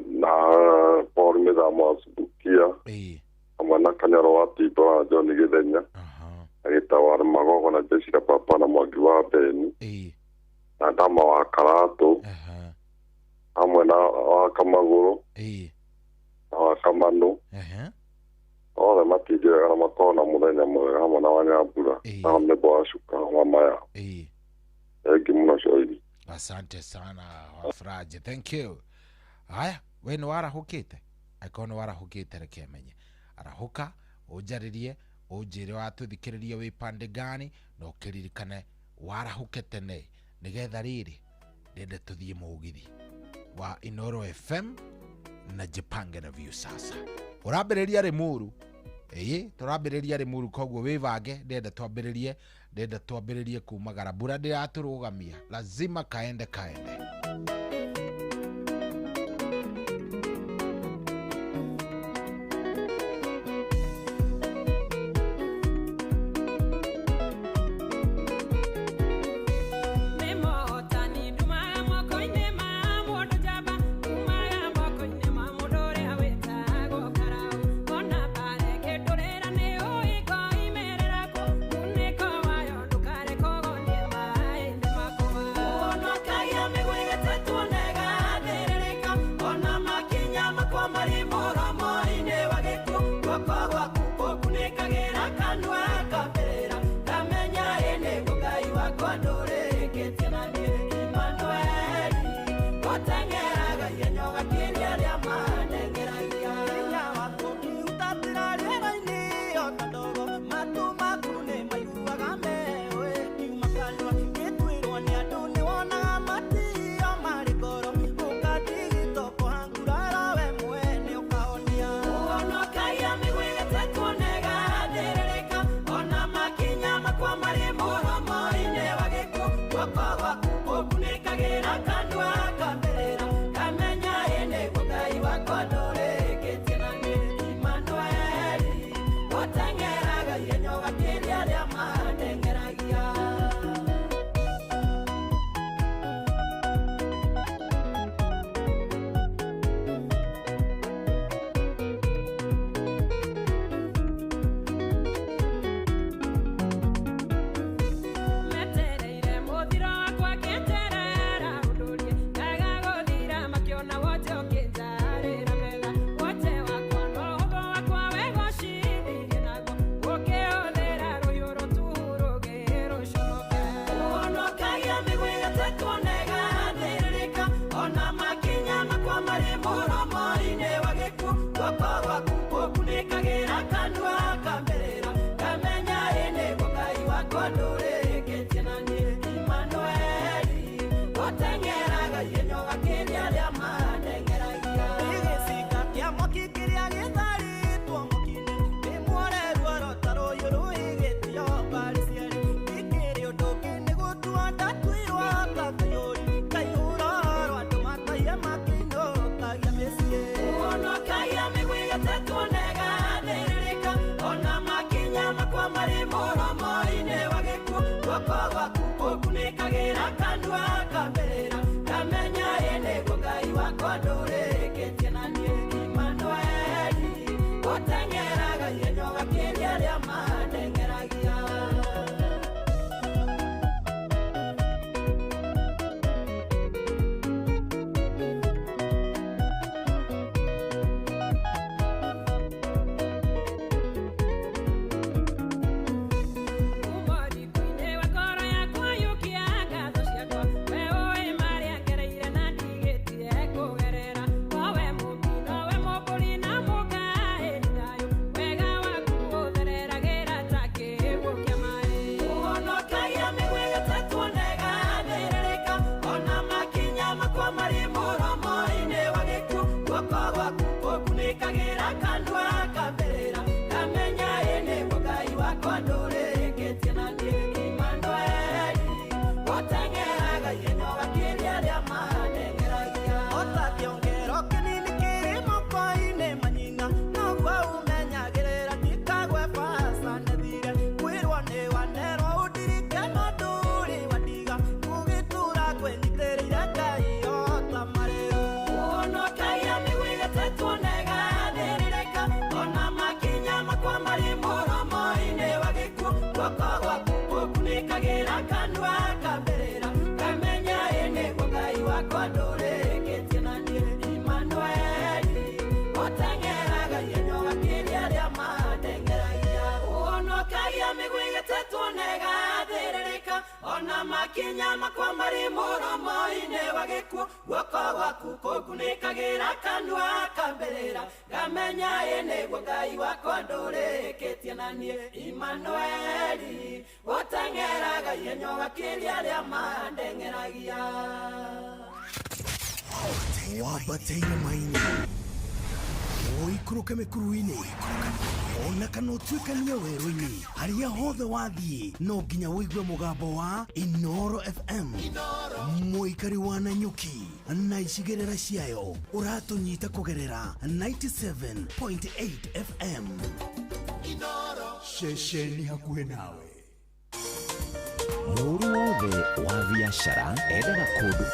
Na Paul Mĩthamo wa Subukia. Ĩĩ. Hamwe na Kanyaro wa Timbo na John Gĩthenya. Agĩtawa Magogo na Jessica Papa na Mwangi wa Beni. Ĩĩ. Na Ndama wa Karatũ. Hamwe na wa Kamagũrũ. Ĩĩ. Na wa Kamanũ. Othe matindĩ wega na makorwo na mũthenya mwega hamwe na Wanyambura. Na Mũthemba wa Cuka mama yao. Ĩĩ. Thengiũ mũno Coiri. Asante sana Wafraje. Thank you. Haya, we nĩ warahũkĩte? Angĩkorwo nĩ warahũkĩte reke menye. Arahũka, ũnjarĩrie, ũnjĩre watũthikĩrĩria wĩ pande gani, na ũkĩririkane warahũke tene nĩgetha rĩrĩ ndende tũthiĩ mũgithi wa Inoro FM na Jipange na Viusasa. Ũrambĩrĩria Limuru. Ĩĩ, tũrambĩrĩria Limuru, koguo wĩbange, ndenda twambĩrĩrie kumagara. Mbura ndĩratũrũgamia, lazima kaende kaende. Ona kaya me kanua kambĩrĩra ngamenya ĩ nĩguo Ngai wakwa ndũrĩkĩtie na niĩ Imanueli gũteng'eraga ihenya ũgakĩria arĩa mandeng'eragia. Ona makinya makwa marĩ mũromo-inĩ wa gĩkuũ guoko gwaku kũngunĩkagĩra kanua kambĩrĩra ngamenya ĩ nĩguo Ngai wakwa ndũrĩkĩtie na niĩ Imanueli gũteng'eraga ihenya ũgakĩria arĩa mandeng'eragia. Wambateire maini ũikũrũke mĩkuru-inĩ ona kana ũtuĩkanie werũ-inĩ harĩa hothe wathiĩ no nginya ũigue mũgambo wa Inoro FM mũikari wa Nanyuki na icigĩrĩra ciayo ũratũnyita kũgerera 97.8 FM. Ceceni hakuhĩ nawe. Mũru wothe wa biacara endaga kũndũ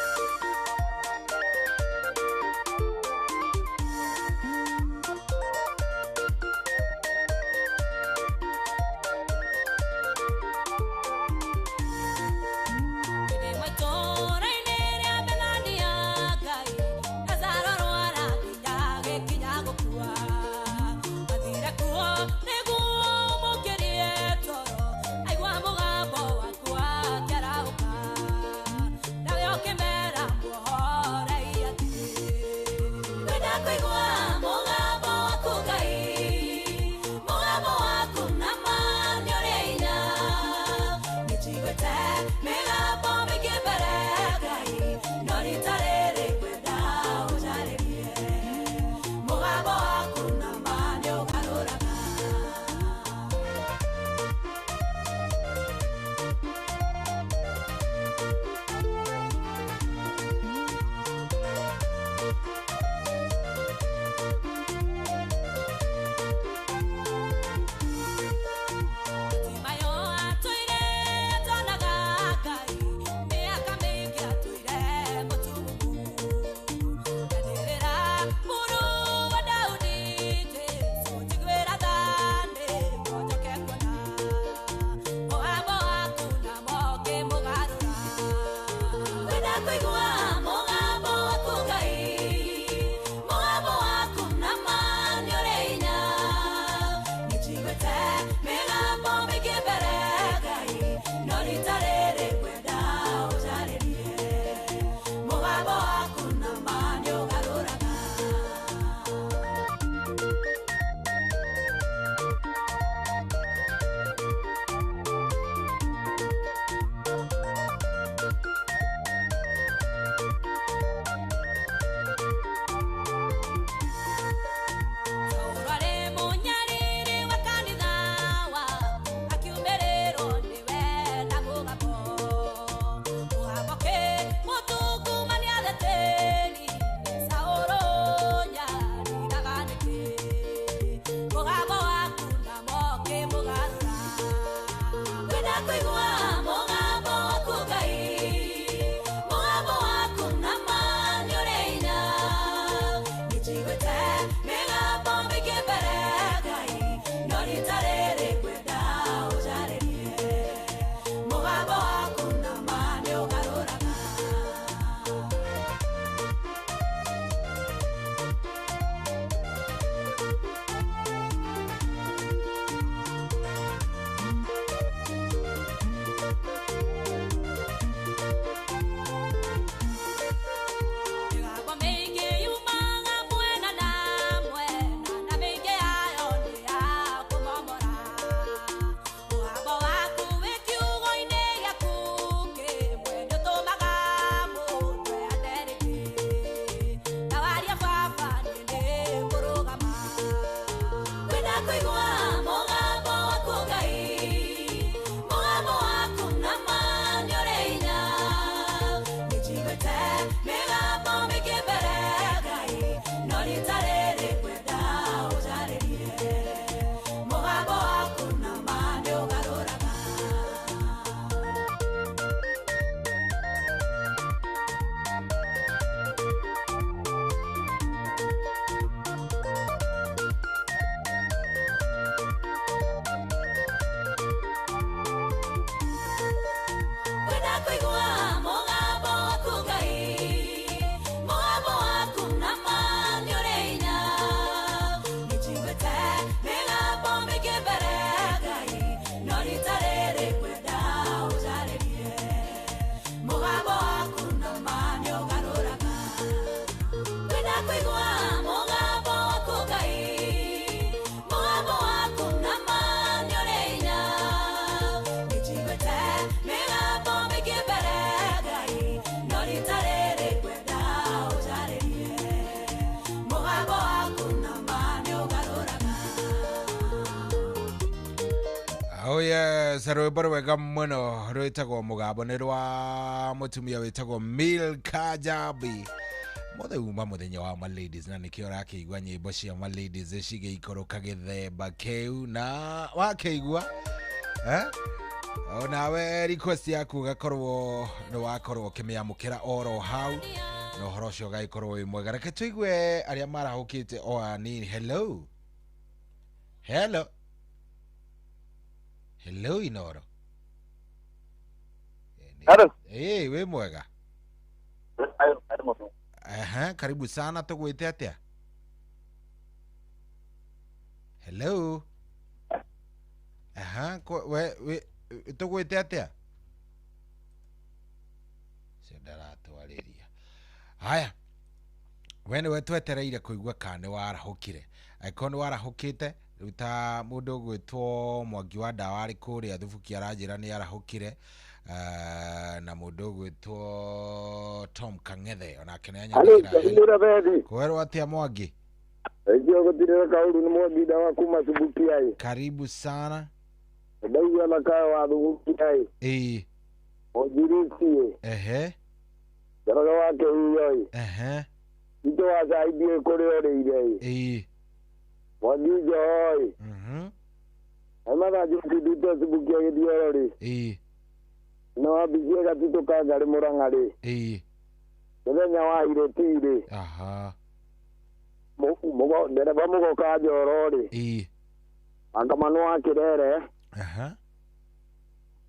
Kũigua mũgambo waku Ngai, mũgambo waku nama nĩ ũrĩ hinya. Nĩnjiguĩte mĩgambo mĩingĩ mbere Ngai, no rita rĩrĩ ngwenda ũnjarĩrie. Mũgambo waku nama nĩ ũgarũraga. Ngwenda kũigua mũgambo waku Ngai, mũgambo waku nama nĩ ũrĩ hinya. Nĩnjiguĩte mĩgambo mĩingĩ mbere Ngai, no rita rĩrĩ ngwenda ũnjarĩrie. Mũgambo waku nama nĩ ũgarũraga. Oh yes, rwĩmbo rwega mũno rwĩtagwo mũgambo nĩ rwa mũtumia wĩtagwo Milka Jabi. Mothe uma mũthenya wa ma ladies na nĩkĩo ũrakĩigua nyĩmbo cia ma ladies cigĩikũrũka gĩthemba kĩu na wakĩigua eh? Onawe request yaku ũgakorwo nĩ wakorwo ũkĩmĩamũkĩra oro hau na ũhoro ũcio ũgagĩkorwo wĩ mwega. Reke tũigue arĩa marahũkĩte o anini. Hello, hello, hello Inoro. Hello. Ĩĩ, wĩ mwega? Aha, karibu sana. Tũgwĩte atĩa? Hello. Aha, we tũgwĩte atĩa? Cio ndaratwarĩria. Haya, we nĩwe twetereire kũigua kana nĩ warahũkire. Angĩkorwo nĩ warahũkĩte, rĩu ta mũndũ ũgwĩtwo Mwangi wa Ndawa arĩ kũrĩa Thubuki aranjĩra nĩ arahũkire, na mũndũ ũgwĩtwo Tom Kang'ethe onake nĩ anyandĩkĩra. Bethi. Kwerwo atĩa Mwangi? Ĩngĩ gũtirĩ kaũru nĩ Mwangi Ndawa kuma Thubuki ai. Karibu sana. Ndaigua na kayo wa Thubuki ai. Ĩĩ. Mũnjirĩtie. Ehe. Njoroge wa Kĩhiyo ĩ. Ehe. Itũ wa cai ndiũĩ kũrĩa ũrĩire ĩ. Ĩĩ. Mwangi Njoho ĩ. Mhm. Mathaa njũkindĩte Thubuki agĩthioro rĩ. Ĩĩ. Na wambicie gatitũ ka ngarĩ Mũrang'a rĩ. Ĩĩ. Mũthenya wa irĩti rĩ. Aha. Ndereba mũgoka Njoro rĩ. Ĩĩ. Angamano wa Kĩrere. Aha.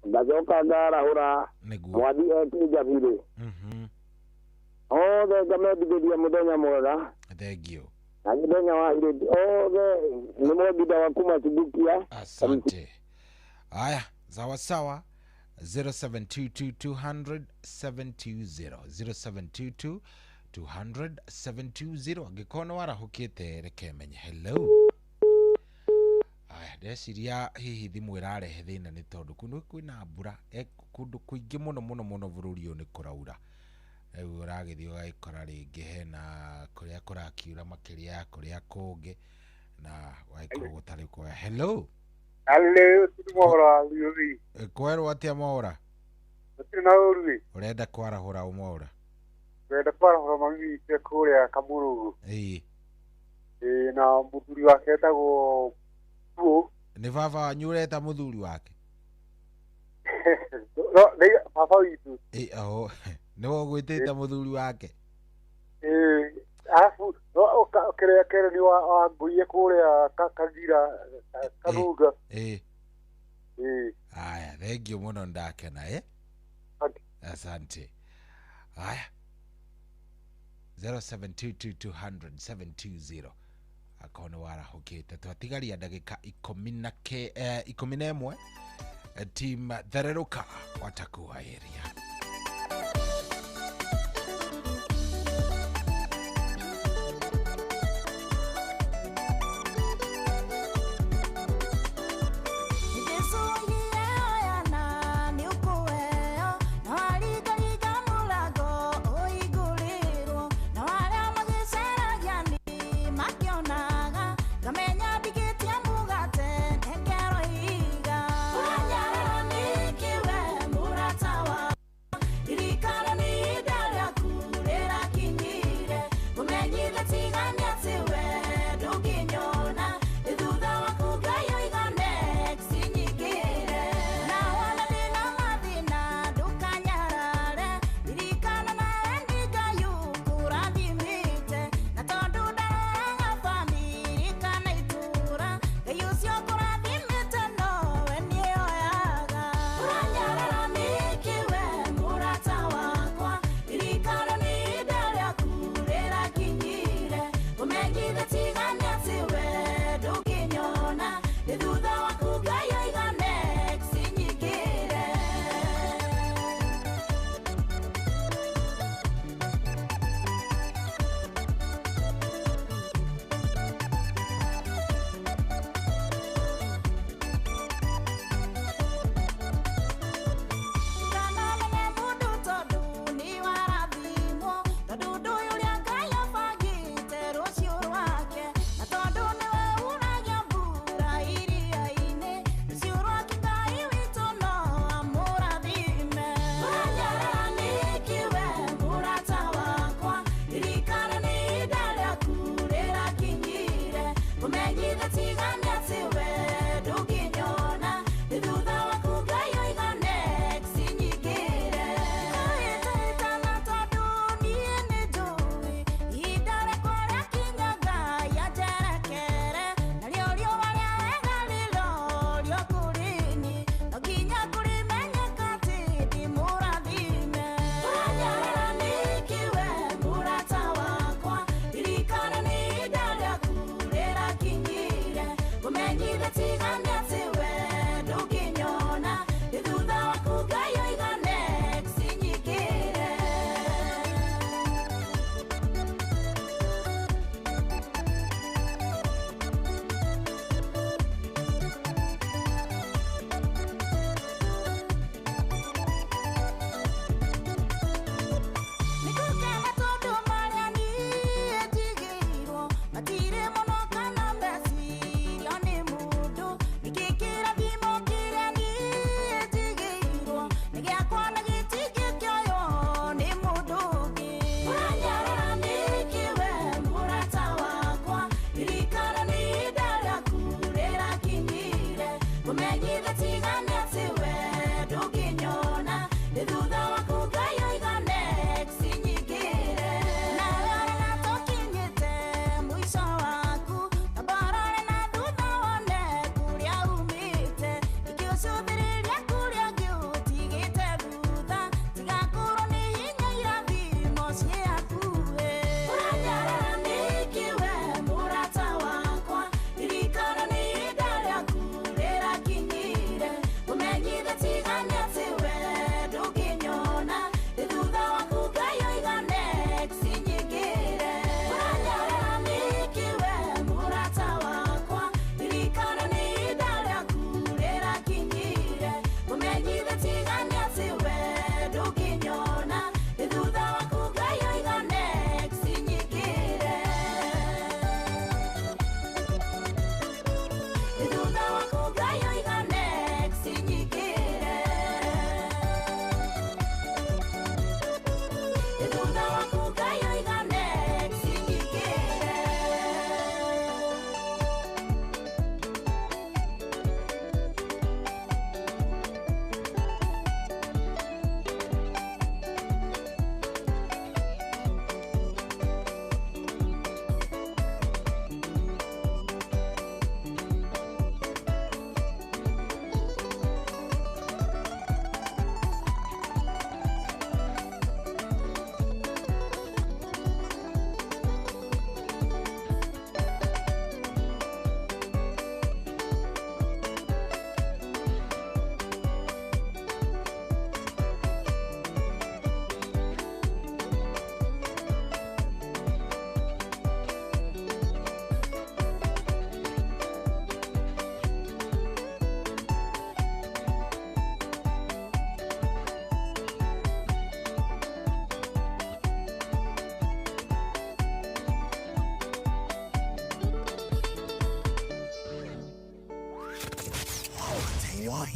Ngacoka ngarahũra Nĩguo. Mwathi ekĩnjabi rĩ. Mhm. Othe ngamendithĩria mũthenya mwega. Thank you. Na mũthenya wa irĩti othe nĩ Mwangi Ndawa kuma Subukia. Asante. Haya, sawa sawa. 0722 200 720, 0722 200 720. Angĩkorwo nĩ warahũkĩte reke menye. Hello. Aya, ndeciria hihi thimũ ĩrarehe thĩna nĩ tondũ kũndũ kwĩna mbura, kũndũ kũingĩ mũno mũno mũno bũrũri ũyũ nĩ kũraura. Rĩu ũragĩthiĩ ũgagĩkora rĩngĩ hena kũrĩa kũrakiura makĩria ya kũrĩa kũngĩ na gũgagĩkorwo gũtarĩ kwega. Hello. Hello, tiri mohoro wa Riũri. Kwerwo atĩa Mwaũra? Gũtirĩ na ũru ĩ. Ũrenda kwarahũra ũ Mwaũra? Ngwenda kwarahũra mami witũ kũrĩa Kamũrũgũ. Ĩĩ. Ĩĩ, na mũthuri wake etagwo Tuo. Nĩ baba wanyu ũreta mũthuri wake? No, nĩ baba witũ. Ĩĩ, oho, nĩwe ũgwĩtĩte mũthuri wake? Ĩĩ, arabu kĩrĩa kĩrĩa nĩ wangũiye kũrĩa Kagira Kanunga. Ĩĩ. Ĩĩ. Aya, thank you mũno ndakena ĩ. Asante. Aya. 0722 200 720. Akorwo nĩ warahũkĩte twatigaria ndagĩka 11 team thererũka watakuwa area.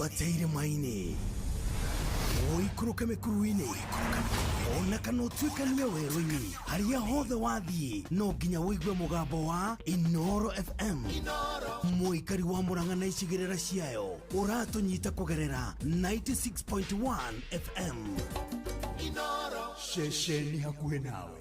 Wambate irĩma-inĩ, ũikũrũke mĩkuru-inĩ, ona kana ũtuĩkanie werũ-inĩ, harĩa hothe wathiĩ no nginya ũigue mũgambo wa Inoro FM. Mũikari wa Murang'a na icigĩrĩra ciayo ũratũnyita kũgerera 96.1 FM. Ceceni hakuhĩ nawe.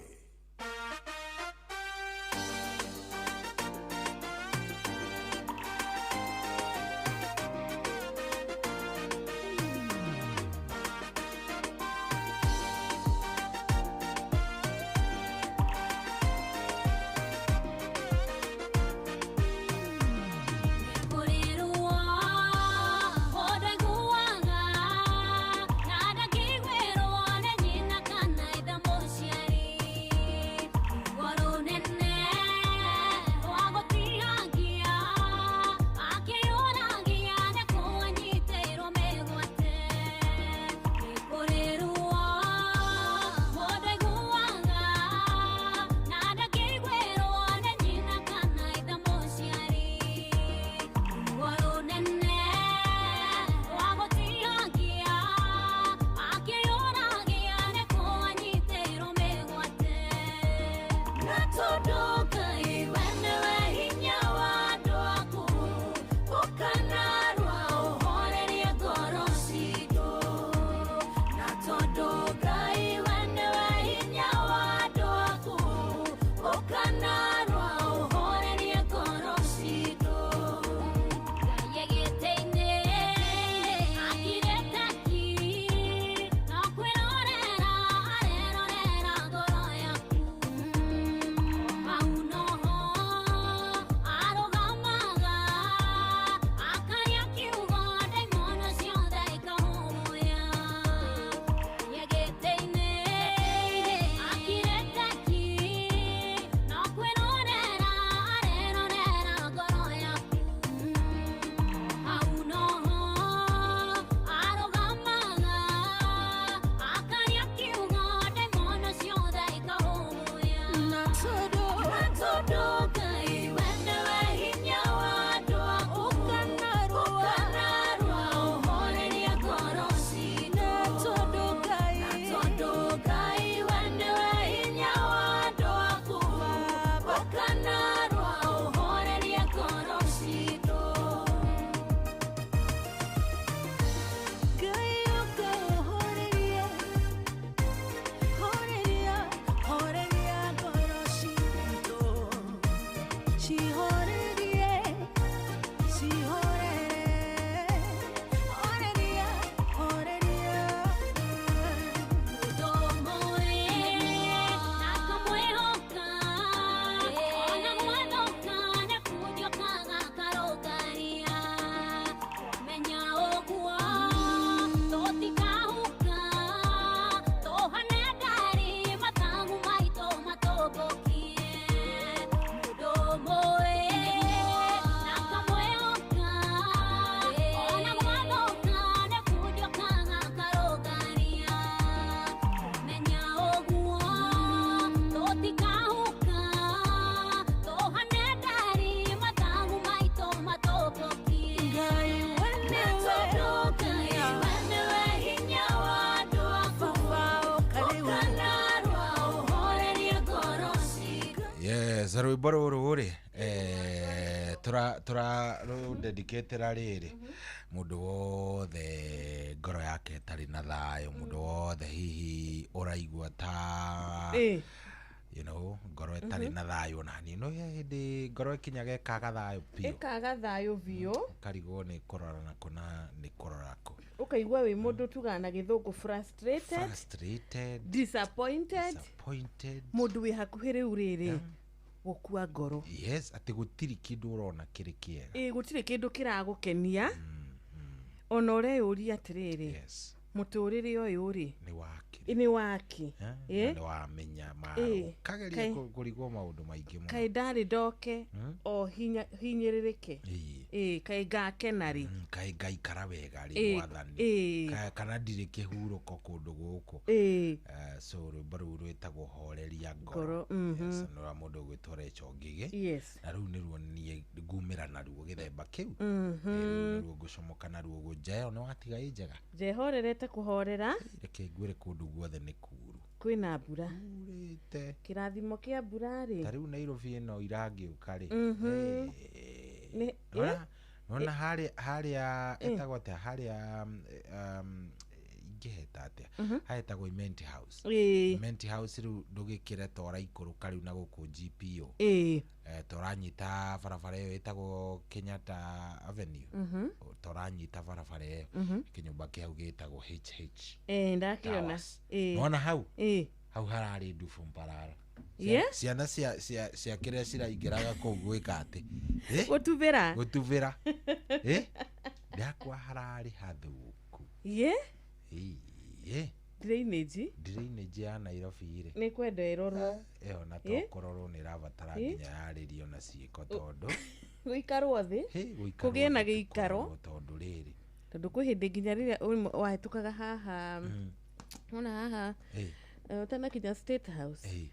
Yes, rwimbo rũrũ rĩ tura rũdedicatĩra rĩrĩ mũndũ wothe ngoro yake ĩtarĩ na thayũ, mũndũ wothe hihi ũraigua ta you know ngoro ĩtarĩ na thayũ na hanini. No hĩndĩ ngoro ĩkinyaga ĩkaga thayũ biũ, ĩkaga thayũ biũ, ũkarigwo nĩ kũrora na kũ na nĩ kũrora kũ, ũkaigua wĩ mũndũ tugaga na gĩthũngũ frustrated, disappointed, mũndũ wĩ hakuhĩ rĩu rĩrĩ gũkua ngoro. Yes, atĩ gũtirĩ kĩndũ ũrona kĩrĩ kĩega. Ĩ gũtirĩ kĩndũ kĩragũkenia. Ona ũreyũria atĩrĩrĩ, Mũtũrĩre ũyũ rĩ nĩ waki nĩ waki. Na nĩ wamenya maro kageria kũrigwo maũndũ maingĩ mũno. Kaĩ ndarĩ ndoke o hinyĩrĩrĩke. Ĩĩ kaĩ ngakena rĩ. Kaĩ ngaikara wega rĩ mwathani. Kana ndirĩ kĩhurũko kũndũ gũkũ. So rwĩmbo rũu rwĩtagwo horeria ngoro. Yes, nĩ rwa mũndũ ũgwĩtwo Rachel Ngigĩ. Na rĩu nĩruo niĩ ngumĩra naruo gĩthemba kĩu. Rĩu nĩruo ngũcomoka naruo ũguo. Nja ĩyo nĩ watiga ĩ njega. Njehorerete kũhorera. Reke ngwĩre kũndũ guothe nĩ kuru. Kwĩna mbura. Kurĩte. Kĩrathimo kĩa mbura rĩ. Ta rĩu Nairobi ĩno irangĩũka rĩ. Nona harĩa ĩtagwo atĩa harĩa ingĩheta atĩa haetagwo Imenti House. Imenti House rĩu ndũgĩkĩre ta ũraikũrũka rĩu na gũkũ GPO. Ta ũranyita barabara ĩyo ĩtagwo Kenyatta Avenue. Ta ũranyita barabara ĩyo kĩnyũmba kĩa hau gĩtagwo HH. Ndakĩona. Nona hau? Hau hararĩ ndubu mparara. Ciana cia kĩrĩa ciraingĩraga kũu gwĩka atĩ gũtubĩra. Gũtubĩra. Ndakwa hararĩ hathũku. Drainage. Drainage ya Nairobi rĩ. Nĩ kwenda ĩrorwo. Ĩyo na to kũrorwo nĩ ĩrabatara nginya yarĩrio na ciĩko tondũ gũikarwo thĩ. Kũgĩe na gĩikaro tondũ rĩrĩ. Tondũ kwĩ hĩndĩ nginya rĩrĩa wahĩtũkaga haha. Wona haha. Ũtanakinya State House.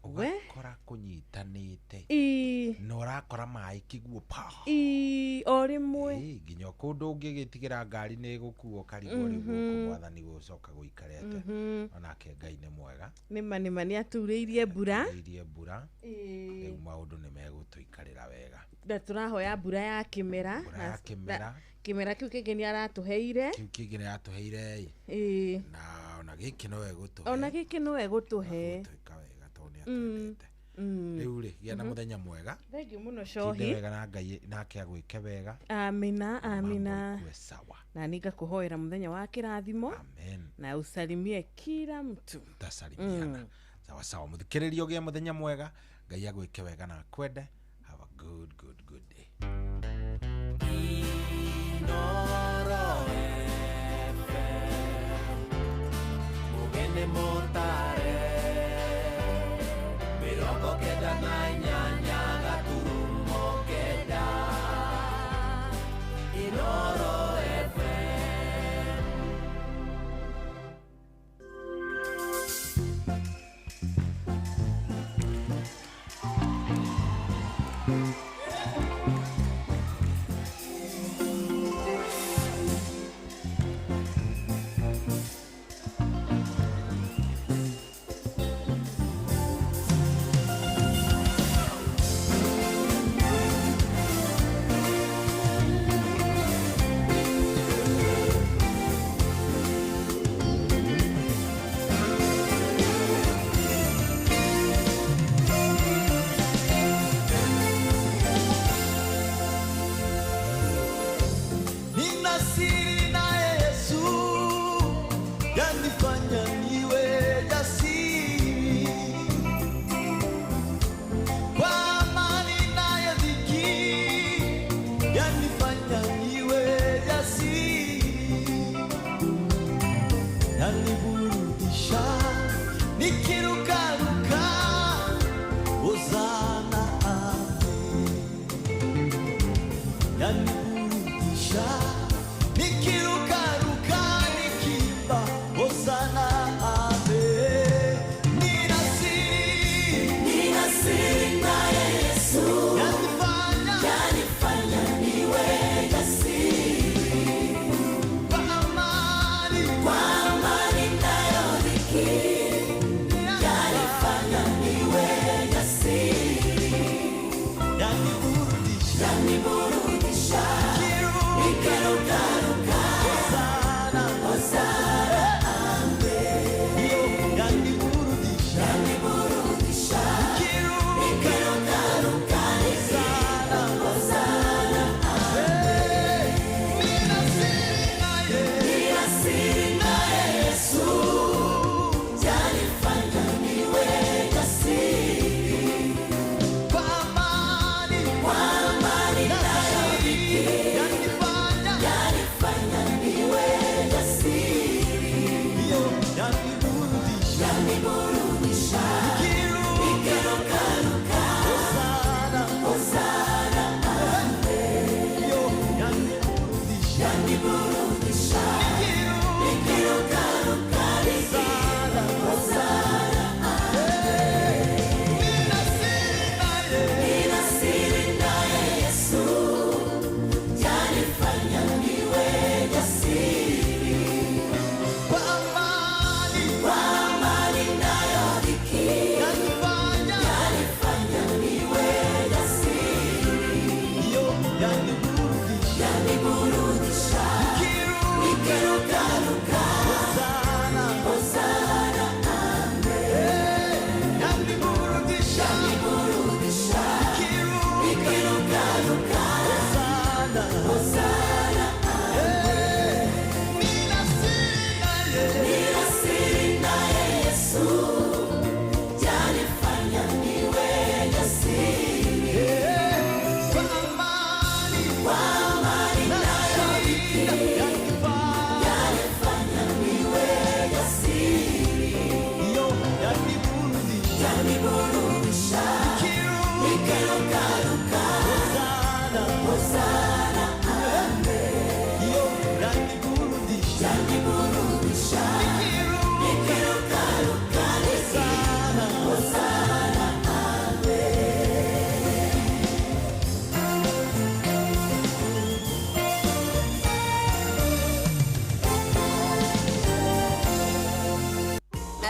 Ũgakora kũnyitanĩte. Na ũrakora maĩ kĩguo pa. O rĩmwe. Nginya kũndũ ũngĩgĩtigĩra ngari nĩ ĩgũkuo karigwo rĩu gũkũ mwathani gũcoka gũikare atĩa. Onake Ngai nĩ mwega. Nĩma nĩma nĩ aturĩirie mbura. Aturĩirie mbura. Rĩu maũndũ nĩ megũtũikarĩra wega. Na tũrahoya mbura ya kĩmera. Mbura ya kĩmera. Kĩmera kĩu kĩngĩ nĩ aratũheire. Kĩu kĩngĩ nĩ aratũheire. Na ona gĩkĩ no egũtũhe. Ona gĩkĩ no egũtũhe. Gũtũĩka wega tondũ nĩ atwendete. Rĩu rĩ gĩa na mũthenya mwega. Thengiũ mũno Cohi. Tinde wega na Ngai nake agwĩke wega. Amina amina. Mambo sawa. Na ningakũhoera mũthenya wa kĩrathimo. Amen. Na usalimie kila mtu. Tutasalimiana. Sawa sawa. Mũthikĩrĩria ũgĩe mũthenya mwega. Ngai agwĩke wega na akwende. Have a good good good day. Inoro FM mugene motare 98 gaturumo kenda Inoro FM.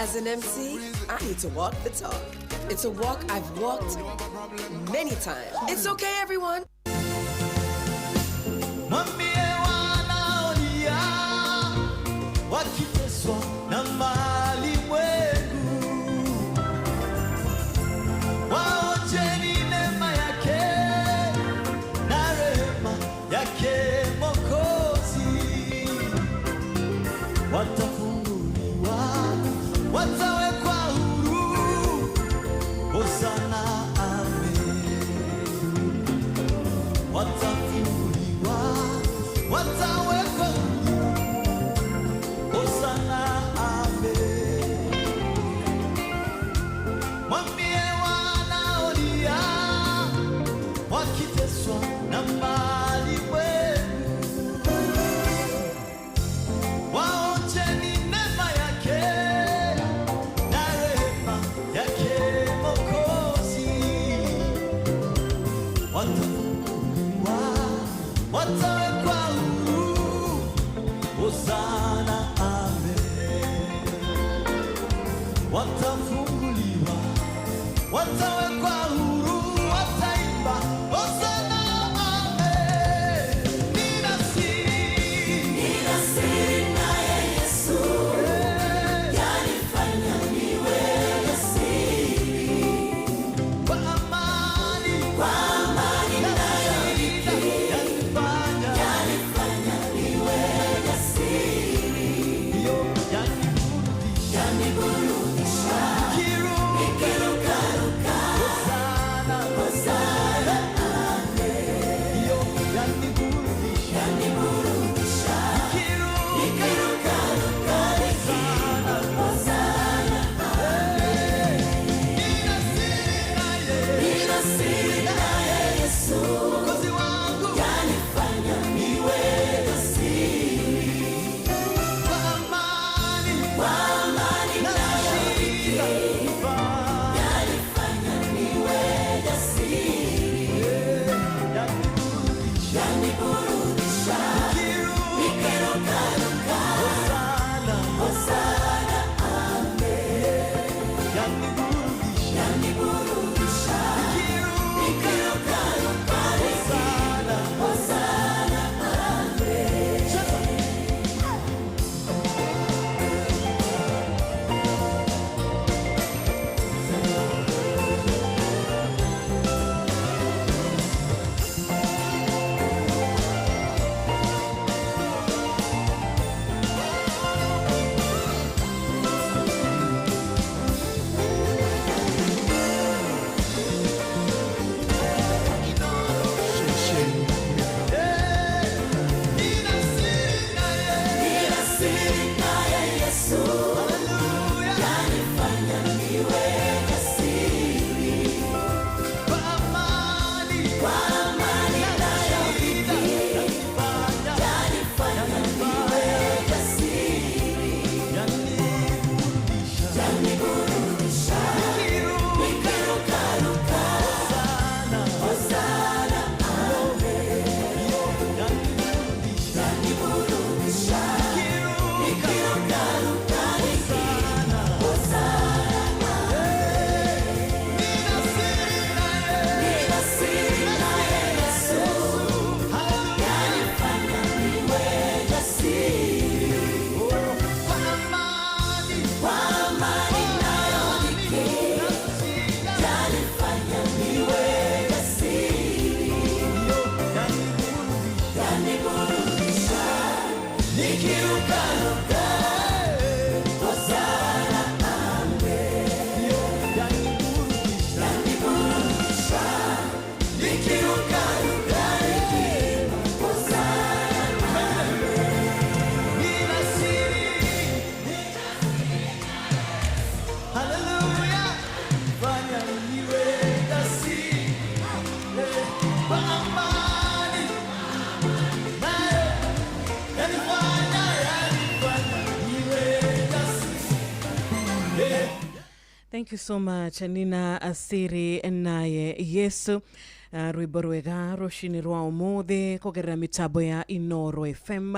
As an MC, I need to walk the talk. It's a walk I've walked many times. It's okay, everyone. Mwambie wanaolia wakiteswa na malimwengu, waonjeni neema yake na rehema yake Mwokozi, watafunguliwa, watawekwa huru. Hosana, amen. Watafunguliwa, watawekwa huru. Hosana, amen. Mwambie wanaolia wakiteswa na malimwengu, waonjeni neema yake na rehema yake Mwokozi, watafunguliwa, watawekwa huru. Hosana, amen. Watafunguliwa, watawekwa huru, wataimba Hosana, amen. Nina siri, Nina siri naye Yesu, yanifanya niwe jasiri. Kwa amani, Kwa amani nayo yanifanya, yanifanya niwe jasiri. Yo, yaniburudisha, Yaniburudisha, nikirukaruka. Hosana, Hosana, amen. Yo, yaniburudisha, Yaniburudisha, nikirukaruka. Hosana, amen. Nina siri naye, Nina siri naye Yesu, Mwokozi wangu, yanifanya niwe jasiri. Kwa amani, Kwa amani nayo yanifanya niwe jasiri. Yaniburudisha, nikirukaruka. Hosana, amen. Yaniburudisha, nikirukaruka. Hosana, amen. Nina siri naye Yesu, yanifanya niwe jasiri. Kwa amani, Kwa amani nayo yanifanya niwe jasiri. Yaniburudisha, nikirukaruka. Hosana, amen. Yaniburudisha, nikirukaruka. Hosana, amen. Nina siri naye Yesu, yanifanya niwe jasiri. Kwa amani, Kwa amani nayo yanifanya niwe jasiri. Yaniburudisha, nikirukaruka. Hosana, amen. Yaniburudisha, nikirukaruka. Hosana, amen. Nina siri. Hallelujah. Fanya niwe jasiri. Kwa amani, nayo yanifanya, yanifanya Thank you so much Nina Asiri naye Yesu. Rwimbo rwega rũcinĩ rwa ũmũthĩ kũgerera mĩtambo ya Inoro FM.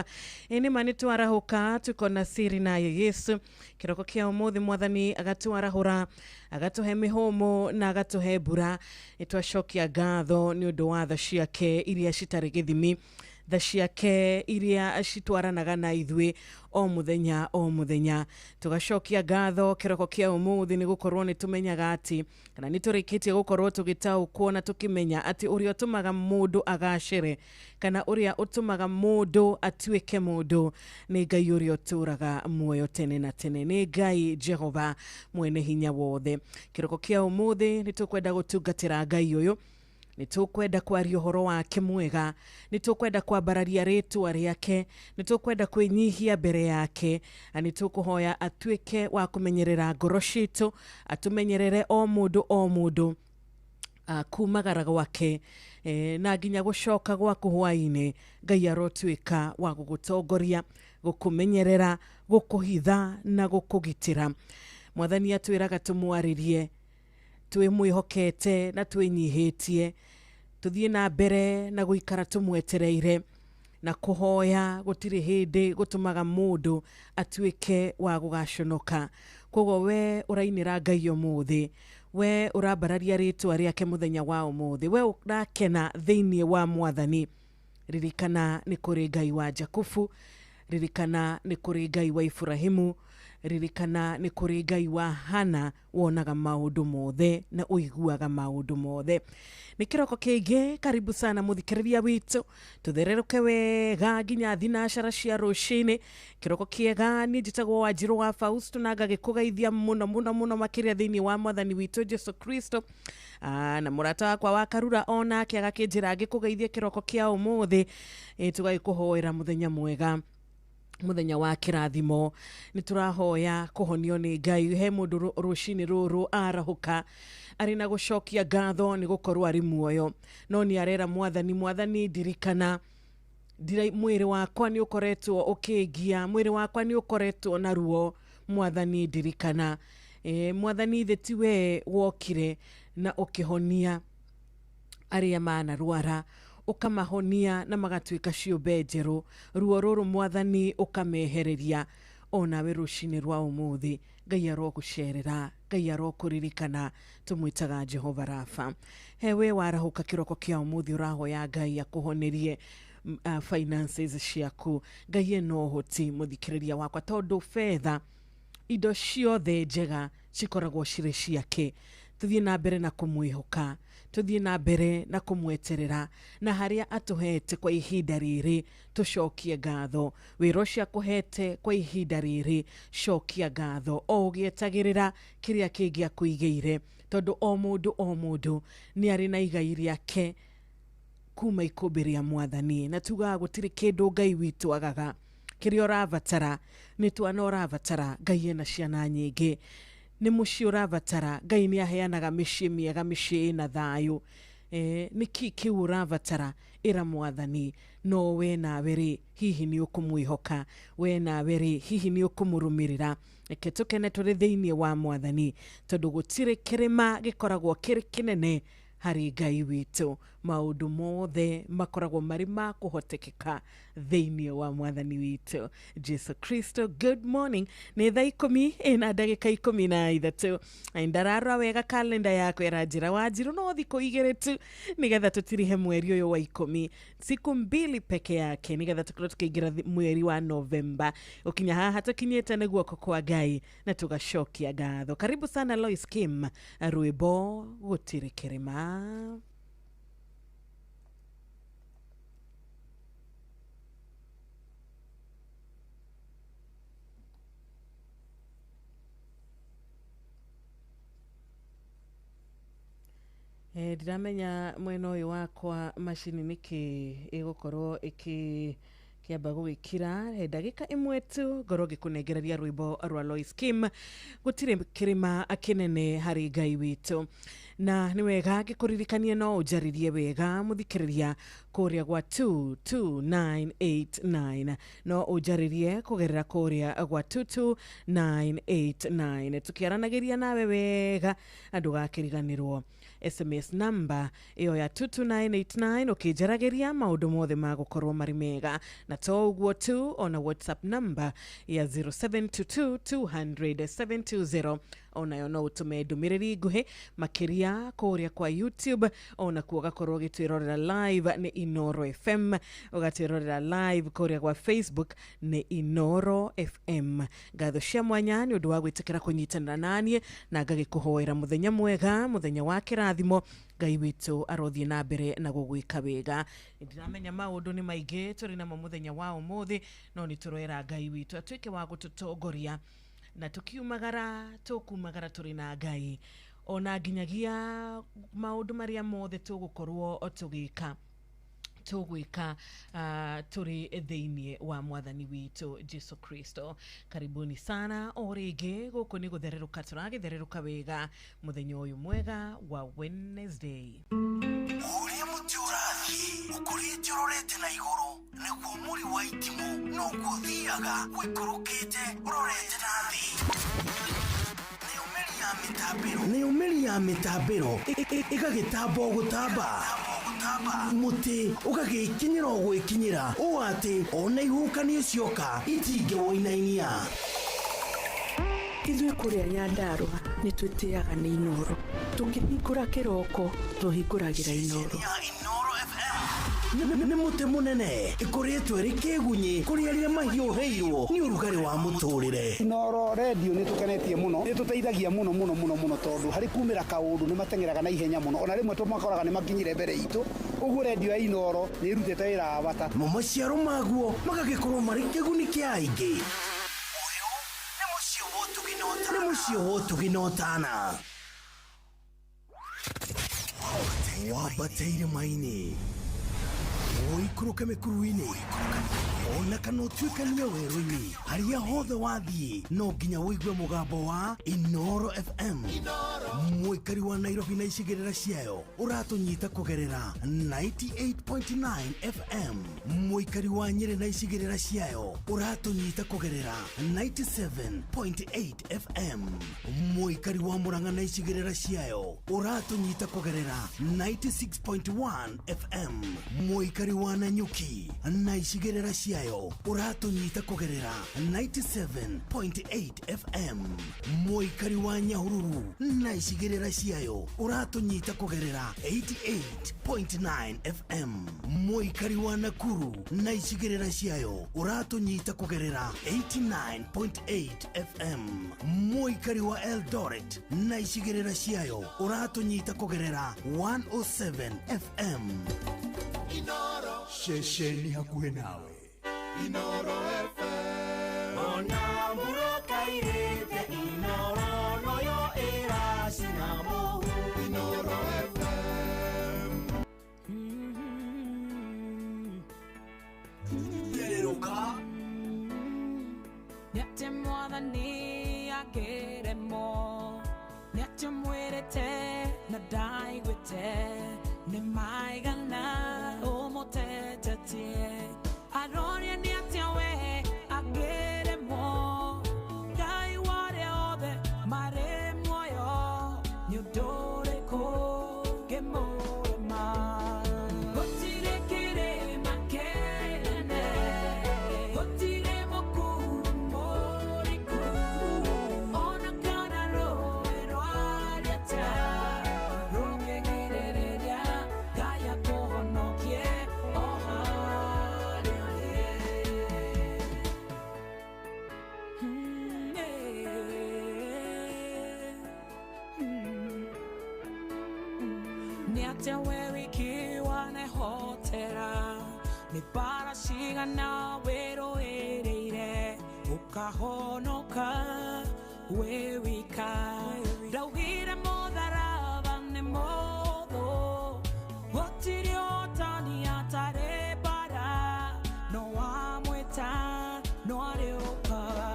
Nĩ ma nĩ twarahũka tukona siri naye Yesu. Kĩroko kĩa ũmũthĩ mwathani agatwarahũra, agatũhe mĩhũmũ na agatũhe mbura. Nĩ twacokia ngatho nĩ ũndũ wa tha ciake iria citarĩ gĩthimi, tha ciake iria citwaranaga na ithuĩ o mũthenya o mũthenya. Tũgacokia ngatho kĩroko kĩa ũmũthĩ nĩ gũkorwo nĩ tũmenyaga atĩ kana nĩ tũrĩkĩtie gũkorwo tũgĩtaũkwo na tũkĩmenya atĩ ũrĩa ũtũmaga mũndũ agacĩre kana ũrĩa ũtũmaga mũndũ atuĩke mũndũ nĩ Ngai ũrĩa ũtũraga muoyo tene na tene, nĩ Ngai Jehova mwene hinya wothe. Kĩroko kĩa ũmũthĩ nĩ tũkwenda gũtungatĩra Ngai ũyũ, nĩ tũkwenda kwaria ũhoro wake mwega, nĩ tũkwenda kwambararia rĩtwa rĩake, nĩ tũkwenda kwĩnyihia mbere yake, na nĩ tũkũhoya atuĩke wa kũmenyerera ngoro citũ, atũmenyerere o mũndũ o mũndũ kumagara gwake na nginya gũcoka gwaku hwaĩ-inĩ. Ngai arotuĩka wa gũgũtongoria, gũkũmenyerera, gũkũhitha na gũkũgitĩra. Mwathani atwĩraga tũmwarĩrie twĩmwĩhokete na twĩnyihĩtie, tũthiĩ na mbere na gũikara tũmwetereire na kũhoya gũtirĩ hĩndĩ gũtũmaga mũndũ atuĩke wa gũgaconoka. Koguo we ũrainĩra Ngai ũmũthĩ, we ũrambararia rĩtwa rĩake mũthenya wa ũmũthĩ, we ũrakena thĩinĩ wa mwathani, ririkana nĩ kũrĩ Ngai wa Jakubu, ririkana nĩ kũrĩ Ngai wa Ibrahimu, ririkana nĩ kũrĩ Ngai wa Hana wonaga maũndũ mothe na ũiguaga maũndũ mothe. Nĩ kĩroko kĩngĩ, karibu sana mũthikĩrĩria witũ, tũthererũke wega nginya thinacara cia rũcinĩ. Kĩroko kĩega, niĩ njĩtagwo Wanjirũ wa Fausto na ngagĩkũgeithia mũno mũno mũno makĩria thĩinĩ wa mwathani witũ Jesu Kristo. Na mũrata wakwa wa Karura onake agakĩnjĩra ngĩkũgeithie kĩroko kĩa ũmũthĩ. Tũgagĩkũhoera mũthenya mwega, mũthenya wa kĩrathimo. Nĩ tũrahoya kũhonio nĩ Ngai. He mũndũ rũcinĩ rũrũ arahũka arĩ na gũcokia ngatho nĩ gũkorwo arĩ muoyo, no nĩ arera mwathani, mwathani ndirikana, mwĩrĩ wakwa nĩ ũkoretwo ũkĩngia, mwĩrĩ wakwa nĩ ũkoretwo na ruo, mwathani ndirikana. Mwathani thĩ ti we wokire na ũkĩhonia arĩa manarwara, ũkamahonia na magatuĩka ciũmbe njerũ. Ruo rũrũ mwathani ũkamehereria. Onawe rũcinĩ rwa ũmũthĩ Ngai arokũcerera, Ngai arokũririkana, tũmwĩtaga Jehova Rafa. He we warahũka kĩroko kĩa ũmũthĩ ũrahoya Ngai akũhonerie finances ciaku. Ngai ena ũhoti mũthikĩrĩria wakwa, tondũ betha indo ciothe njega cikoragwo cirĩ ciake. Tũthiĩ na mbere na kũmwĩhoka, tũthiĩ na mbere na kũmweterera, na harĩa atũhete kwa ihinda rĩrĩ tũcokie ngatho. Wĩra ũcio akũhete kwa ihinda rĩrĩ cokia ngatho, o ũgĩetagĩrĩra kĩrĩa kĩngĩ akũigĩire, tondũ o mũndũ o mũndũ nĩ arĩ na igai rĩake kuma ikũmbĩ rĩa mwathani. Na tugaga gũtirĩ kĩndũ Ngai witũ agaga. Kĩrĩa ũrabatara nĩ twana ũrabatara, Ngai ena ciana nyingĩ. Nĩ mũciĩ ũrabatara, Ngai nĩ aheanaga mĩciĩ mĩega, mĩciĩ ĩna thayũ. Nĩkĩ kĩu ũrabatara? Ĩra mwathani. No we nawe rĩ, hihi nĩ ũkũmwĩhoka? We nawe rĩ, hihi nĩ ũkũmũrũmĩrĩra? Reke tũkene tũrĩ thĩinĩ wa mwathani, tondũ gũtirĩ kĩrĩma gĩkoragwo kĩrĩ kĩnene harĩ Ngai witũ. Maũndũ mothe makoragwo marĩ ma kũhotekeka thĩinĩ wa mwathani witũ Jesu Kristo. Good morning. Nĩ thaa 10:13. Ndararora wega kalenda yakwa ĩranjĩra Wanjirũ no thikũ igĩrĩ tu nĩgetha tũtirihe mweri ũyũ wa 10, siku mbili peke yake nĩgetha tũkorwo tũkĩingĩra mweri wa Novemba. Ũkinya haha tũkinyĩte nĩ guoko kwa Ngai na tũgacokia ngatho. Karibu sana Lois Kim, rwĩmbo gũtirĩ kĩrĩma. Ndiramenya mwena ũyũ wakwa macini nĩkĩ ĩgũkorwo ĩkĩamba gũgĩkira. Ndagĩka ĩmwe tu ngorwo ngĩkũnengereria rwĩmbo rwa Lois Kim, gũtirĩ kĩrĩma kĩnene harĩ Ngai witũ. Na nĩ wega ngĩkũririkanie no ũnjarĩrie wega mũthikĩrĩria kũrĩa gwa 22989 no ũnjarĩrie kũgerera kũrĩa gwa 22989 tũkĩaranagĩria nawe wega na ndũgakĩriganĩrwo SMS namba ĩyo ya 22989 ũkĩnjaragĩria maũndũ mothe magũkorwo marĩ mega na to ũguo tu ona WhatsApp namba ya 0722 200 720 onayo no ũtũme ndũmĩrĩri nguhĩ makĩria kũrĩa kwa YouTube onakuo ũgakorwo ũgĩtwĩrorera live nĩ Inoro FM ũgatwĩrorera live kũrĩa gwa Facebook nĩ Inoro FM. Ngatho cia mwanya nĩ ũndũ wa gwĩtĩkĩra kũnyitanĩra naniĩ na ngagĩkũhoera mũthenya mwega, mũthenya wa kĩrathimo. Ngai witũ arothiĩ na mbere na gũgwĩka wega. Nĩndĩramenya maũndũ nĩ maingĩ tũrĩ namo mũthenya wa ũmũthĩ, no nĩ tũroera Ngai witũ atuĩke wa gũtũtongoria na tukiumagara tũkumagara tũrĩ na Ngai ona nginyagia maũndũ marĩa mothe tũgũkorwo tũgĩka tũgwĩka tũrĩ thĩinĩ wa mwathani witũ Jesu Kristo. Karibuni sana o rĩngĩ gũkũ nĩ gũthererũka tũragĩthererũka wega mũthenya ũyũ mwega wa Wednesday. Ũrĩa mũtĩ ũrathiĩ ũkũrĩte ũrorete na igũrũ nĩguo mũri wa itimũ noguo ũthiaga ũikũrũkĩte ũrorete na thĩ. Nayo mĩri ya mĩtambĩro ĩgagĩtamba o gũtamba mũtĩ ũgagĩkinyĩra o gwĩkinyĩra ũũ atĩ ona ihuhũkanio cioka itingĩwũinainia. Ithuĩ kũrĩa Nyandarũa nĩ twĩtĩaga nĩ Inoro. Tũkĩhingũra kĩroko tũhingũragĩra Inoro. Nĩ mũtĩ mũnene ĩkũrĩtwo ĩrĩ kĩgunyĩ kũrĩ arĩa mahiũhĩirwo nĩ ũrugarĩ wa mũtũrĩre. Inoro redio nĩ tũkenetie mũno, nĩ tũteithagia mũno mũno mũno mũno tondũ harĩ kumĩra kaũndũ nĩ mateng'eraga na ihenya mũno ona rĩmwe tũmakoraga nĩ makinyire mbere itũ. Ũguo redio ya Inoro nĩ ĩrutĩte wĩra wa bata. Mo maciaro maguo magagĩkorwo marĩ kĩguni kĩa aingĩ. Nĩ mũciĩ wa ũtugi na ũtana. Wambate irĩma-inĩ ũikũrũke mĩkuru-inĩ ona kana ũtuĩkanie werũ-inĩ harĩa hothe wathiĩ no nginya ũigue mũgambo wa Inoro FM. Mũikari wa Nairobi na icigĩrĩra ciayo ũratũnyita kũgerera 98.9 FM. Mũikari wa Nyĩrĩ na icigĩrĩra ciayo ũratũnyita kũgerera 97.8 FM. Mũikari wa Murang'a na icigĩrĩra ciayo ũratũnyita kũgerera 96.1 FM. Mũikari wa Nanyuki na icigĩrĩra ciayo ũratũnyita kũgerera 97.8 FM. Mũikari wa Nyahururu na icigĩrĩra ciayo ũratũnyita kũgerera 88.9 FM. Mũikari wa Nakuru na icigĩrĩra ciayo ũratũnyita kũgerera 89.8 FM. Mũikari wa Eldoret na icigĩrĩra ciayo ũratũnyita kũgerera 107 FM. Ceceni hakuhĩ nawe Inoro FM. Ona mũrokairĩte Inoro noyo ĩracina mũhu Inoro FM. Thererũka Nĩatĩ mwathani akĩremwo, nĩatĩ mwĩrĩte na ndaiguĩte, nĩ maigana ũmũtetetie. Aroria nĩatĩa we akĩremwo, Ngai wa arĩa othe marĩ muoyo, nĩ ũndũ ũrĩkũ ũngĩmũrema? Gũtirĩ kĩrĩma kĩnene, gũtirĩ mũkuru mũriku, ona kana rũũĩ rwariĩte rũngĩgirĩrĩria Ngai akũhonokie o harĩa ũrĩ. Nĩatĩa we wiki wanehotera, nĩ mbara cigana wĩrũĩrĩire ũkahonoka wĩ wika. Ndaugire mũtharaba nĩ mũthũ, gũtirĩ ũtani atarĩ mbara, no wamwĩta no arĩũkaga.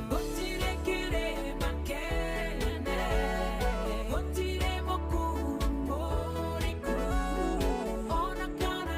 Gũtirĩ kĩrĩma kĩnene, gũtirĩ mũkuru mũriku, ona kana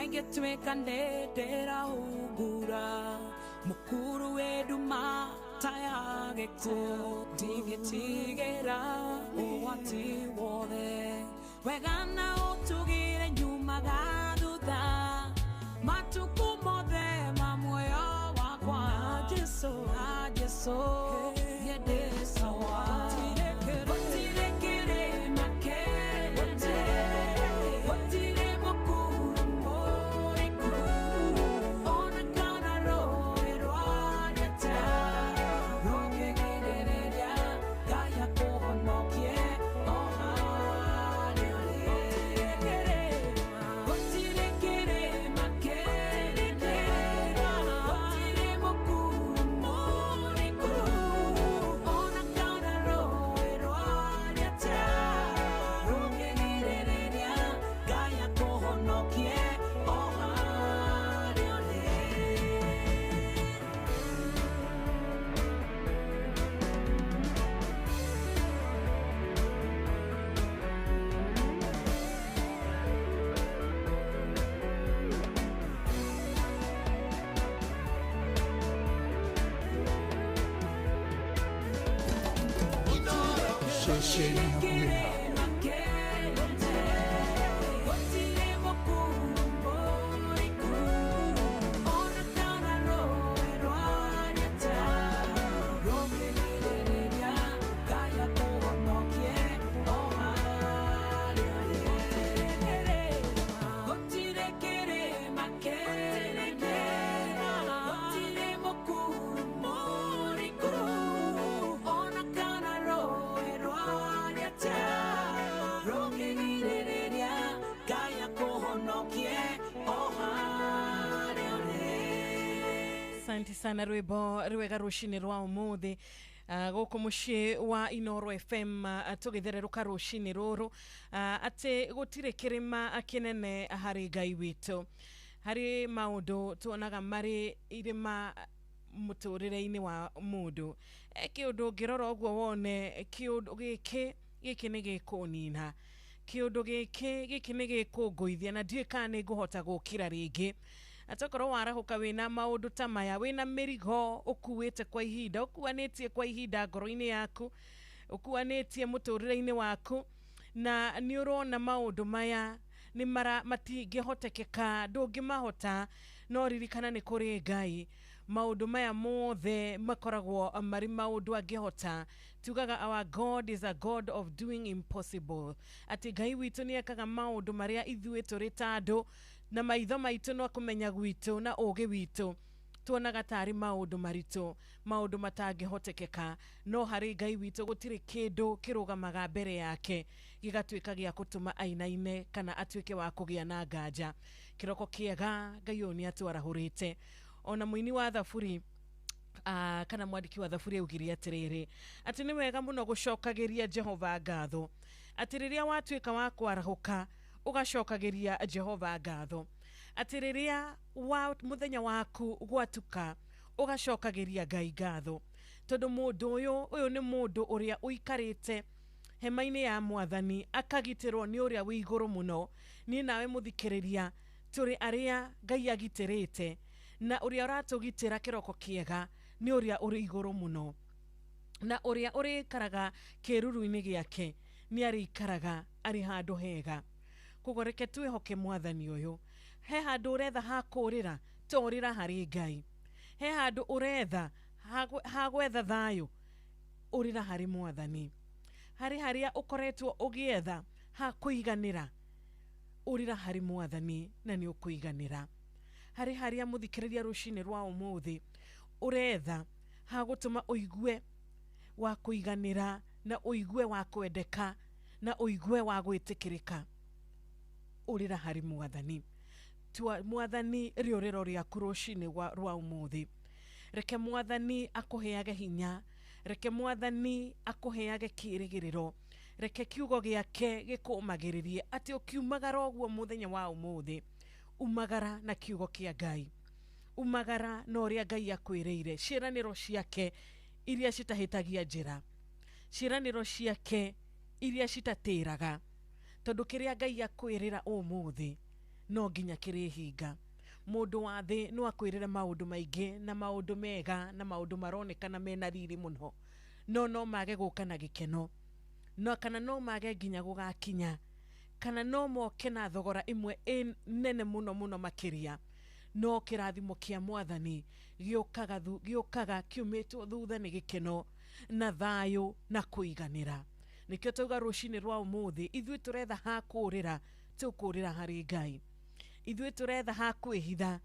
ingĩtuĩka nĩ ndĩrahungura mũkuru wĩ nduma ta ya gĩkuũ ndingĩtigĩra ũgwati wothe wega na ũtugire nyumaga thutha matukũ mothe ma muoyo wakwa na Jesũ niĩ ndĩ sawa. Gũtirĩ kĩrĩma kĩnene, gũtirĩ mũkuru mũriku, ona kana rũũĩ rwa njata rũngĩgirĩrĩria Ngai akũhonokie o harĩa ũrĩ. Gũtirĩ kĩrĩma kĩnene, gũtirĩ mũkuru mũriku, ona kana rũũĩ rwa njata rũngĩgirĩrĩria Ngai akũhonokie o harĩa ũrĩ. Ceceni hakuhĩ nawe. Asante sana rwimbo rwega rucini rwa umuthi guku mucii wa Inoro FM tugithererũka rucini ruru ati gutire kirima kinene hari Ngai witũ. Hari maundu tuonaga mari irima muturire-ini wa mundu, kiundu ngirora uguo wone kiundu giki giki ni gikunina, kiundu giki giki ni gikunguithia na ndiũĩ kana nĩ ngũhota gũkĩra rĩngĩ. Atokorwo warahũka wĩna maũndũ ta maya, wĩna mĩrigo ũkuĩte kwa ihinda, ũkuanĩtie kwa ihinda ngoro-inĩ yaku, ũkuanĩtie mũtũrĩre-inĩ waku, na nĩ ũrona maũndũ maya nĩ mara matingĩhotekeka, ndũngĩmahota, no ririkana nĩ kũrĩ Ngai. Maũndũ maya mothe makoragwo marĩ maũndũ angĩhota. Tugaga our God is a God of doing impossible, atĩ Ngai witũ nĩ ekaga maũndũ marĩa ithuĩ tũrĩ ta andũ na maitho maitũ no kũmenya gwitũ na ũũgĩ witũ tuonaga tarĩ maũndũ maritũ, maũndũ matangĩhotekeka, no harĩ Ngai witũ gũtirĩ kĩndũ kĩrũgamaga mbere yake gĩgatuĩka gĩa gũtũma ainaine kana atuĩke wa kũgĩa na nganja. Kĩroko kĩega Ngai ũyũ nĩ atwarahũrĩte. Ona mũini wa thaburi kana mwandĩki wa thaburi augire atĩrĩrĩ, atĩ nĩ wega mũno gũcokagĩria Jehova ngatho, atĩ rĩrĩa watuĩka wa kwarahũka ũgacokagĩria Jehova ngatho, atĩ rĩrĩa wa mũthenya waku gwatuka ũgacokagĩria Ngai ngatho, tondũ mũndũ ũyũ nĩ mũndũ ũrĩa ũikarĩte hema-inĩ ya Mwathani akagitĩrwo nĩ ũrĩa wĩ igũrũ mũno. Niĩ nawe mũthikĩrĩria tũrĩ arĩa Ngai agitĩrĩte, na ũrĩa ũratũgitĩra kĩroko kĩega nĩ ũrĩa ũrĩ igũrũ mũno, na ũrĩa ũrĩikaraga kĩruru-inĩ gĩake nĩ arĩikaraga arĩ handũ hega. Koguo reke twĩhoke Mwathani ũyũ. He handũ ũretha ha kũũrĩra, torĩra harĩ Ngai. He handũ ũretha ha gwetha thayũ, ũrĩra harĩ Mwathani. Harĩ harĩa ũkoretwo ũgĩetha ha kũiganĩra, ũrĩra harĩ Mwathani na nĩ ũkũiganĩra. Harĩ harĩa mũthikĩrĩria rũcinĩ rwa ũmũthĩ ũretha ha gũtũma ũigue wa kũiganĩra na ũigue wa kwendeka na ũigue wa gwĩtĩkĩrĩka, ũrĩra harĩ Mwathani. Tua Mwathani rĩũrĩro rĩaku rũcinĩ rwa ũmũthĩ. Reke Mwathani akũheage hinya, reke Mwathani akũheage kĩĩrĩgĩrĩro, reke kiugo gĩake gĩkũũmagĩrĩrie atĩ ũkiumagara ũguo mũthenya wa ũmũthĩ, umagara na kiugo kĩa Ngai, umagara na ũrĩa Ngai akwĩrĩire, ciĩranĩro ciake iria citahĩtagia njĩra, ciĩranĩro ciake iria citatĩraga, tondũ kĩrĩa Ngai akwĩrĩra ũmũthĩ No nginya kĩrĩhinga. Mũndũ wa thĩ no akwĩrĩre maũndũ maingĩ na maũndũ mega na maũndũ maronekana mena riri mũno, no no mage gũka na gĩkeno, no kana no mage nginya gũgakinya, kana no moke na thogora ĩmwe nene mũno mũno makĩria. No kĩrathimo kĩa Mwathani gĩũkaga gĩũkaga kiumĩtwo thutha nĩ gĩkeno na thayũ na kũiganĩra. Nĩkĩo tauga rũcinĩ rwa ũmũthĩ ithuĩ tũretha ha kũũrĩra, tũkũũrĩra harĩ Ngai. Ithuĩ tũretha ha kwĩhitha,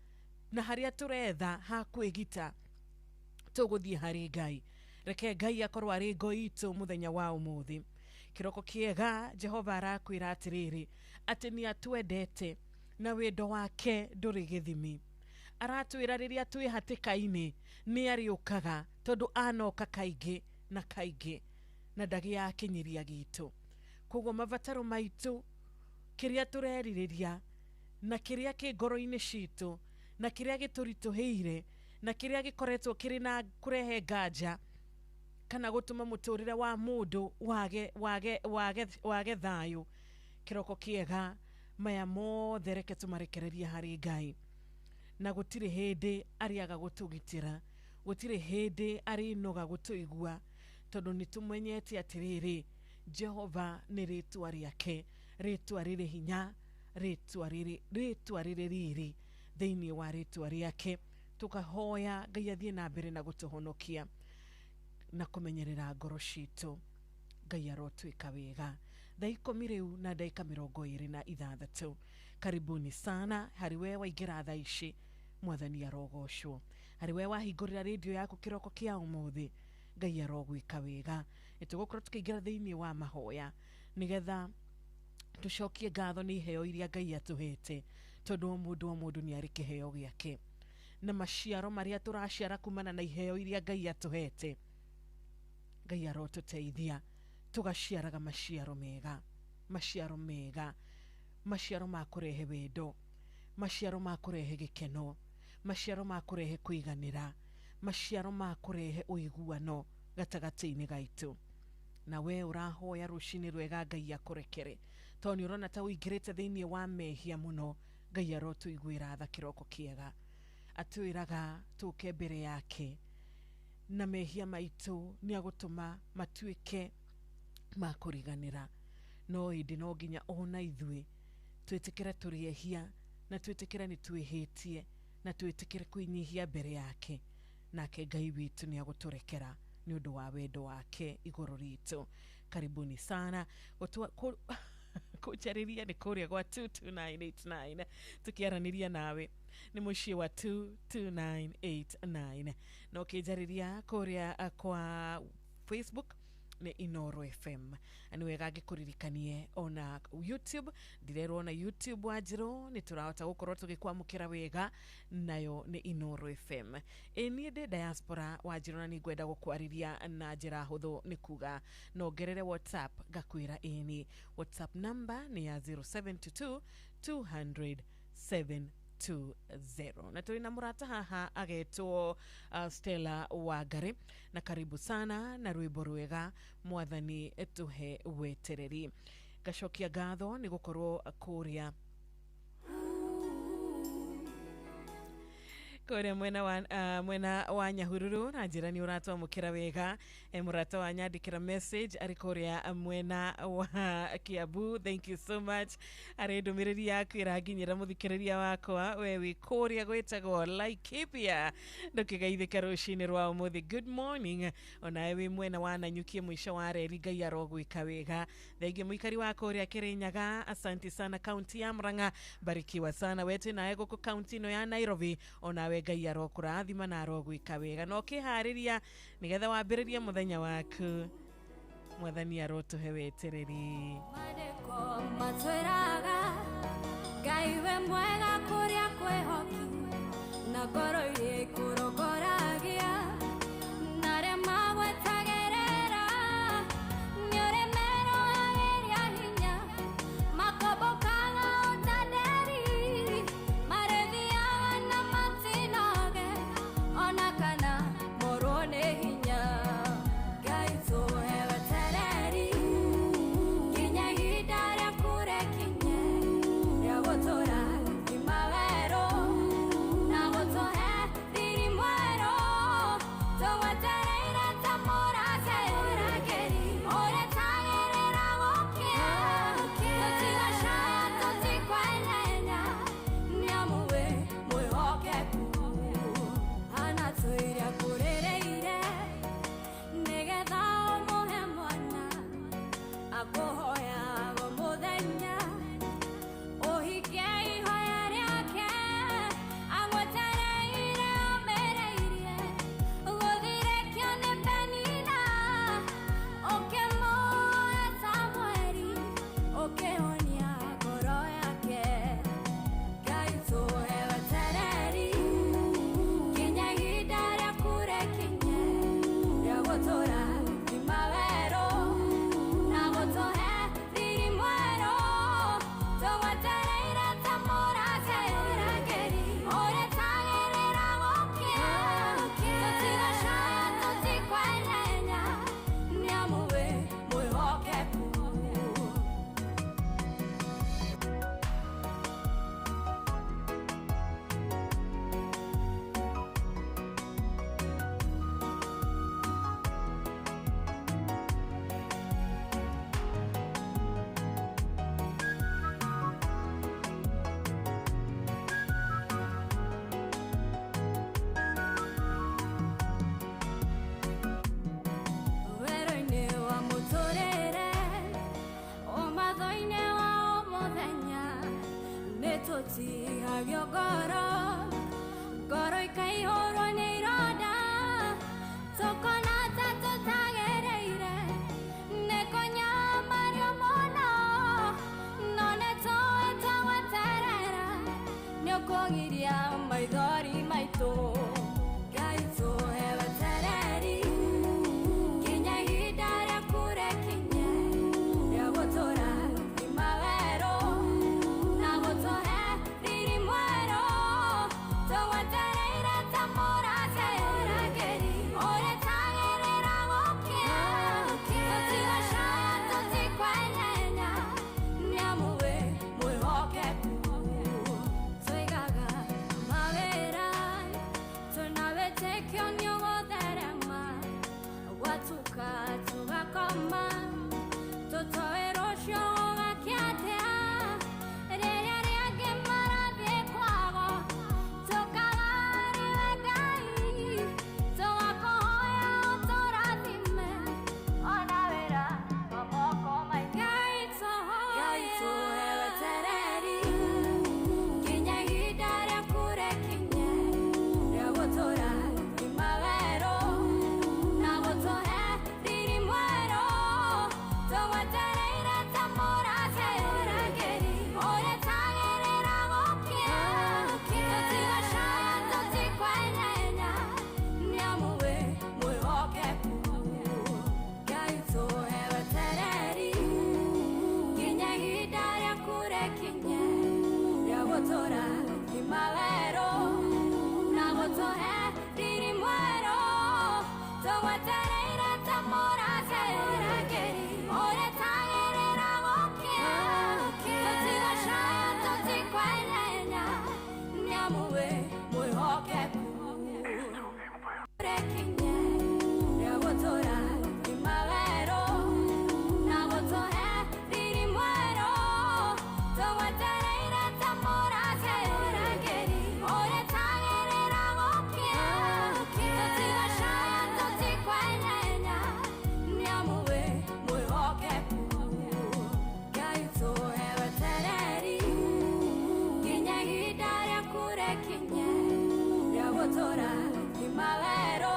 na harĩa tũretha ha kwĩgita tũgũthiĩ harĩ Ngai. Reke Ngai akorwo arĩ ngo itũ mũthenya wa ũmũthĩ. Kĩroko kĩega, Jehova arakwĩra atĩrĩrĩ, atĩ nĩ atwendete na wendo wake ndũrĩ gĩthimi. Aratwĩra rĩrĩa twĩ hatĩka-inĩ nĩ arĩũkaga, tondũ anoka kaingĩ na kaingĩ na ndagĩaga kĩnyiria gitũ. Koguo mabataro maitũ, kĩrĩa tũrerirĩria na kĩrĩa kĩ ngoro-inĩ citũ na kĩrĩa gĩtũritũhĩire na kĩrĩa gĩkoretwo kĩrĩ na kũrehe nganja kana gũtũma mũtũrĩre wa mũndũ wage wage wage wage thayũ, kĩroko kĩega, maya mothe reke tũmarekererie harĩ Ngai. Na gũtirĩ hĩndĩ arĩaga gũtũgitĩra, gũtirĩ hĩndĩ arĩnoga gũtũigua, tondũ nĩ tũmenyete atĩrĩrĩ, Jehova nĩ rĩtwa rĩake, rĩtwa rĩrĩ hinya, rĩtwa rĩrĩ riri thĩinĩ wa rĩtwa rĩake. Tũkahoya Ngai athiĩ na mbere na gũtũhonokia na kũmenyerera ngoro citũ. Ngai arotwĩka wega. Thaa 10 rĩu na ndagĩka 26. Karibuni sana harĩ we waingĩra thaa ici, Mwathani arogocwo. Harĩ we wahingũrĩra rĩndiũ yaku kĩroko kĩa ũmũthĩ, Ngai arogwĩka wega. Nĩtũgũkorwo tũkĩingĩra thĩinĩ wa mahoya nĩgetha tũcokie ngatho nĩ iheo iria Ngai atũhete, tondũ o mũndũ nĩ arĩ kĩheo gĩake, na maciaro marĩa tũraciara kumana na iheo iria Ngai atũhete, Ngai arotũteithia tũgaciaraga maciaro mega, maciaro mega, maciaro ma kũrehe wendo, maciaro ma kũrehe gĩkeno, maciaro ma kũrehe kũiganĩra, maciaro ma kũrehe ũiguano gatagatĩ-inĩ gaitũ. Na we ũrahoya rũcinĩ rwega Ngai akũrekere, tondũ nĩ ũrona ta ũingĩrĩte thĩinĩ wa mehia mũno. Ngai arotũiguĩra tha kĩroko kĩega. Atwĩraga tũke mbere yake na mehia maitũ nĩ agũtũma matuĩke ma kũriganĩra. No ĩndĩ no nginya ona ithuĩ twĩtĩkĩre tũrĩ ehia, na twĩtĩkĩre nĩ twĩhĩtie, na twĩtĩkĩre kwĩnyihia mbere yake, nake Ngai witũ nĩ agũtũrekera nĩ ũndũ wa wendo wake igũrũ ritũ. Karibuni sana kũnjarĩria nĩ kũrĩa gwa 22989, tũkĩaranĩria nawe nĩ mũciĩ wa 22989, na ũkĩnjarĩria kũrĩa kwa Facebook nĩ Inooro FM. Nĩ wega ngĩkũririkanie ona YouTube, ndirerwo ona YouTube Wanjirũ nĩ tũrahota gũkorwo tũgĩkwamũkĩra wega, nayo nĩ Inooro FM. Ĩ niĩ ndĩ diaspora Wanjirũ na nĩngwenda gũkwarĩria na njĩra hũthũ, nĩ kuga nongerere WhatsApp ngakwĩra ĩni. WhatsApp number nĩ ya 0722 200 720. Na tũrĩ na mũrata haha agetwo Stella Wangari, na karibu sana na rwĩmbo rwega Mwathani tũhe wetereri. Ngacokia ngatho nĩ gũkorwo kũrĩa mwena wa Nyahururu, na njĩra nĩ ũratwamũkĩra wega. Mũrata wa nyandĩkĩra message arĩ kũrĩa mwena wa Kiambu, thank you so much. Arĩ ndũmĩrĩri yaku ĩranginyĩra mũthikĩrĩria wakwa, we wĩ kũrĩa gwĩtagwo Laikipia, ndũkĩgeithĩka rũcinĩ rwa ũmũthĩ. Good morning. Onawe wĩ mwena wa Nanyuki mũico wa reri, Ngai arogwĩka wega. Thengiũ mũikari wa kũrĩa Kĩrĩnyaga, asante sana. Kaunti ya Murang'a, barikiwa sana. We twĩ nawe gũkũ kaunti ĩno ya Nairobi, onawe Ngai arokũrathima na arogwĩka wega. Na ũkĩharĩria nĩgetha wambĩrĩrie mũthenya waku, Mwathani arotũhe wetereri. Mandĩko matwĩraga Ngai we mwega kũrĩa kwĩhoki, na ngoro iria ikũrongoragia, na arĩa magwetagĩrĩra nĩ ũrĩ merohagĩria hinya, makombokaga o ta nderi, marĩthiaga na matinoge, ona kana morwo nĩ hinya. Ngai tũhe wetereri nginya ihinda rĩaku rĩkinye rĩa gũtũra. Tũtihagio ngoro, ngoro ikaihũrwo nĩ ironda, tũkona ta tũtagĩrĩire, nĩ kũnyamario mũno, no nĩ tũĩ twagweterera, nĩ ũkũgiria maithori maitũ. Ngai tũhe wetereri, nginya ihinda rĩaku rĩkinye, rĩa gũtũrathima werũ, na gũtũhe riri mwerũ, tũgwetereire ta mũrangĩri, ũrĩtagĩrĩra gũkĩa, tũtigacaya tũtikwenyenya, nĩamu wĩ mwĩhokeku. Tũigaga mawĩra, twĩna wĩtĩkio nĩũgũtherema, gwatuka tũgakoma, tũtoĩ rũciũ gũgakĩa atĩa, rĩrĩa rĩangĩ marathiĩ kwago, tũkaga nĩwe Ngai, tũgakũhoya ũtũrathime, ona wĩra wa moko maitũ. Ngai tũhe wetereri, nginya ihinda rĩaku rĩkinye, rĩa gũtũrathima werũ, na gũtũhe riri mwerũ, tũgwetereire ta mũrangĩri, ũrĩtagĩrĩra gũkĩa, tũtigacaya tũtikwenyenya, nĩamu wĩ mwĩhokeku. Ngai tũhe wetereri, nginya ihinda rĩaku rĩkinye, rĩa gũtũrathima werũ, na gũtũhe riri mwerũ, tũgwetereire ta mũrangĩri, ũrĩtagĩrĩra gũkĩa, tũtigacaya tũtikwenyenya, nĩamu wĩ mwĩhokeku. Rĩkinye, rĩa gũtũrathima werũ, na gũtũhe riri mwerũ, tũgwetereire ta mũrangĩri, ũrĩtagĩrĩra gũkĩa, tũtigacaya tũtikwenyenya, nĩamu wĩ mwĩhokeku. Ngai tũhe wetereri, nginya ihinda rĩaku rĩkinye, rĩa gũtũrathima werũ,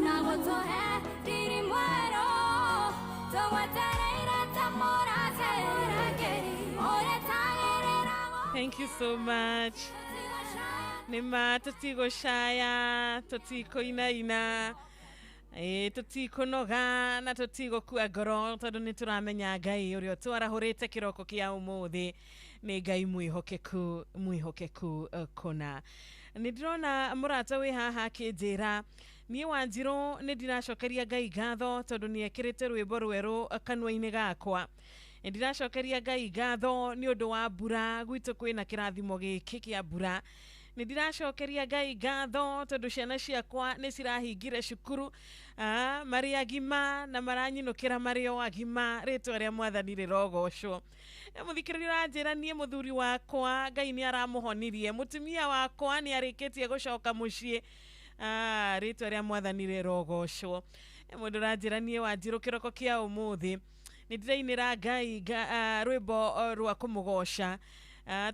na gũtũhe riri mwerũ, tũgwetereire ta mũrangĩri, ũrĩtagĩrĩra. Thank you so much. Nĩma tũtigũcaya, tũtikũinaina, tũtikũnoga na tũtigũkua ngoro tondũ nĩ tũramenya Ngai ũrĩa ũtwarahũrĩte kĩroko kĩa ũmũthĩ nĩ Ngai mwĩhokeku, mwĩhokeku kũna. Nĩ ndĩrona mũrata wĩ haha akĩnjĩra niĩ Wanjirũ nĩ ndiracokeria Ngai ngatho tondũ nĩ ekĩrĩte rwĩmbo rwerũ kanua-inĩ gakwa. Ndiracokeria Ngai ngatho nĩ ũndũ wa mbura, gwitũ kwĩna kĩrathimo gĩkĩ kĩa mbura. Nĩ ndiracokeria Ngai ngatho tondũ ciana ciakwa nĩ cirahingire cukuru, marĩ agima na maranyinũkĩra marĩ o agima, rĩtwa rĩa Mwathani rĩrogocwo. Mũthikĩrĩria ũranjĩra niĩ mũthuri wakwa Ngai nĩ aramũhonirie, mũtumia wakwa nĩ arĩkĩtie gũcoka mũciĩ, rĩtwa rĩa Mwathani rĩrogocwo. Mũndũ ũranjĩra niĩ Wanjirũ kĩroko kĩa ũmũthĩ nĩ ndĩrainĩra Ngai rwĩmbo rwa kũmũgoca,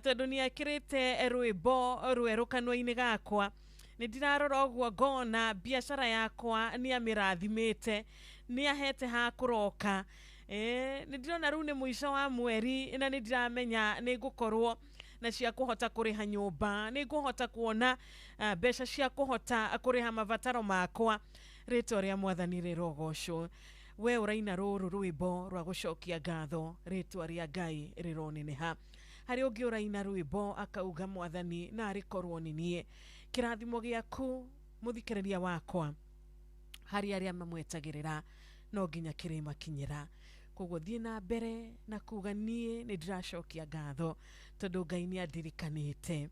tondũ nĩ ekĩrĩte rwĩmbo rwerũ kanua-inĩ gakwa. Nĩ ndirarora ũguo ngona biacara yakwa nĩ amĩrathimĩte, nĩ ahete ha kũroka. Nĩ ndĩrona rĩu nĩ mũico wa mweri na nĩ ndiramenya nĩ ngũkorwo na cia kũhota kũrĩha nyũmba, nĩ ngũhota kuona mbeca cia kũhota kũrĩha mabataro makwa, rĩtwa rĩa Mwathani rĩrogocwo. We ũraina rũrũ rwĩmbo rwa gũcokia ngatho, rĩtwa rĩa Ngai rĩroneneha. Harĩ ũngĩ ũraina rwĩmbo akauga Mwathani na arĩkorwo nĩ niĩ. Kĩrathimo gĩaku mũthikĩrĩria wakwa harĩ arĩa mamwetagĩrĩra no nginya kĩrĩmakinyĩra. Koguo thiĩ na mbere na kuga niĩ nĩ ndĩracokia ngatho tondũ Ngai nĩ andirikanĩte,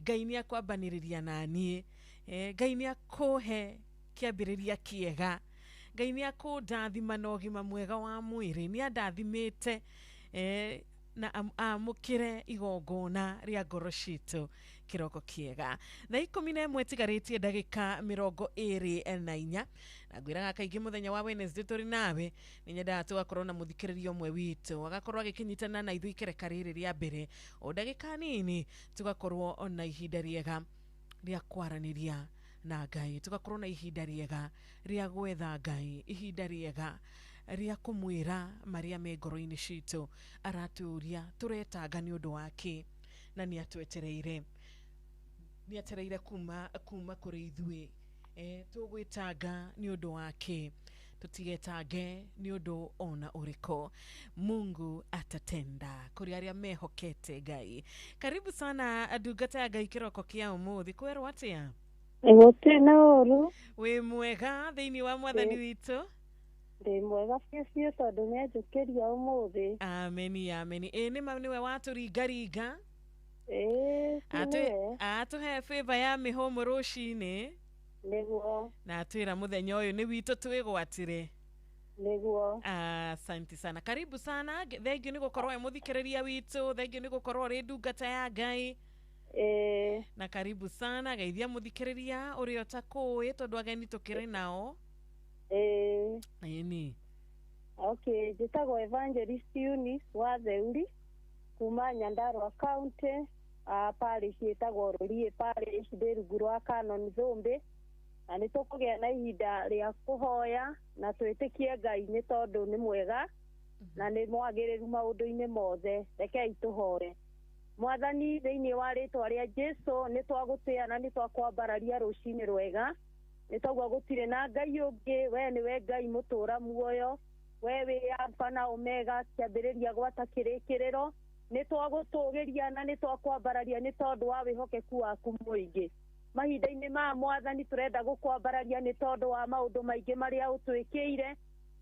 Ngai nĩ akwambanĩrĩria na niĩ, Ngai nĩ akũhe kĩambĩrĩria kĩega, Ngai nĩ akũndathima na ũgima mwega wa mwĩrĩ, nĩ andathimĩte na amũkĩre igongona rĩa ngoro citũ kĩroko kĩega. Thaa 11 ĩtigarĩtie ndagĩka 24, na Na ngwĩraga kaingĩ mũthenya wa Wednesday tũrĩ nawe nĩ nyendaga tũgakorwo na mũthikĩrĩria ũmwe witũ agakorwo agĩkĩnyitana na ithuĩ ikereka rĩrĩ rĩa mbere o ndagĩka nini tũgakorwo na ihinda rĩega rĩa kwaranĩria na Ngai, tugakorwo na ihinda rĩega rĩa gwetha Ngai, ihinda rĩega rĩa kũmwĩra marĩa me ngoro-inĩ citũ. Aratũria tũretanga nĩ ũndũ wake na nĩ atwetereire, nĩ etereire kuma kũrĩ ithuĩ. Tũgwĩtanga nĩ ũndũ wake, tũtigetange nĩ ũndũ ona ũrĩkũ. Mungu atatenda kũrĩ arĩa mehokete Ngai. Karibu sana ndungata ya Ngai kĩroko kĩa ũmũthĩ, kwerwo atĩa? Gũtirĩ na ũru. Wĩ mwega thĩinĩ wa mwathani witũ? Ndĩ mwega biũ biũ tondũ nĩ anjũkĩria ũmũthĩ. Ameni, ameni. Ĩ nĩma nĩwe watũringaringa? Ĩĩ, nĩwe. Atũhe favor ya mĩhũmũ rũcinĩ. Nĩguo. Na atwĩra mũthenya ũyũ nĩ witũ twĩgwatĩre. Nĩguo. Asante sana, karibu sana. Thengiũ nĩ gũkorwo wĩ mũthikĩrĩria witũ, thengiũ nĩ gũkorwo ũrĩ ndungata ya Ngai. Na karibu sana, geithia mũthikĩrĩria ũrĩa ũtakũĩ tondũ ageni tũkĩrĩ nao. Ĩni. Okay, njĩtagwo Evangelist Eunice wa Theuri kuma Nyandarua County, parish ĩtagwo Rũriĩ parish, ndĩ rungu rwa Canon Thũmbĩ. Na nĩ tũkũgĩa na ihinda rĩa kũhoya na twĩtĩkie Ngai nĩ tondũ nĩ mwega na nĩ mwagĩrĩru maũndũ-inĩ mothe. Rekei tũhoe. Mwathani, thĩinĩ wa rĩtwa rĩa Jesu nĩ twagũtĩa na nĩ twakwambararia rũcinĩ rwega, nĩ twaigua gũtirĩ na Ngai ũngĩ, we nĩwe Ngai mũtũra muoyo, we wĩ Alpha na Omega, kĩambĩrĩria gwata kĩrĩkĩrĩro. Nĩ twagũtũgĩria na nĩ twakwambararia nĩ tondũ wa wĩhokeku waku mũingĩ. Mahinda-inĩ maya Mwathani tũrenda gũkwambararia nĩ tondũ wa maũndũ maingĩ marĩa ũtwĩkĩire.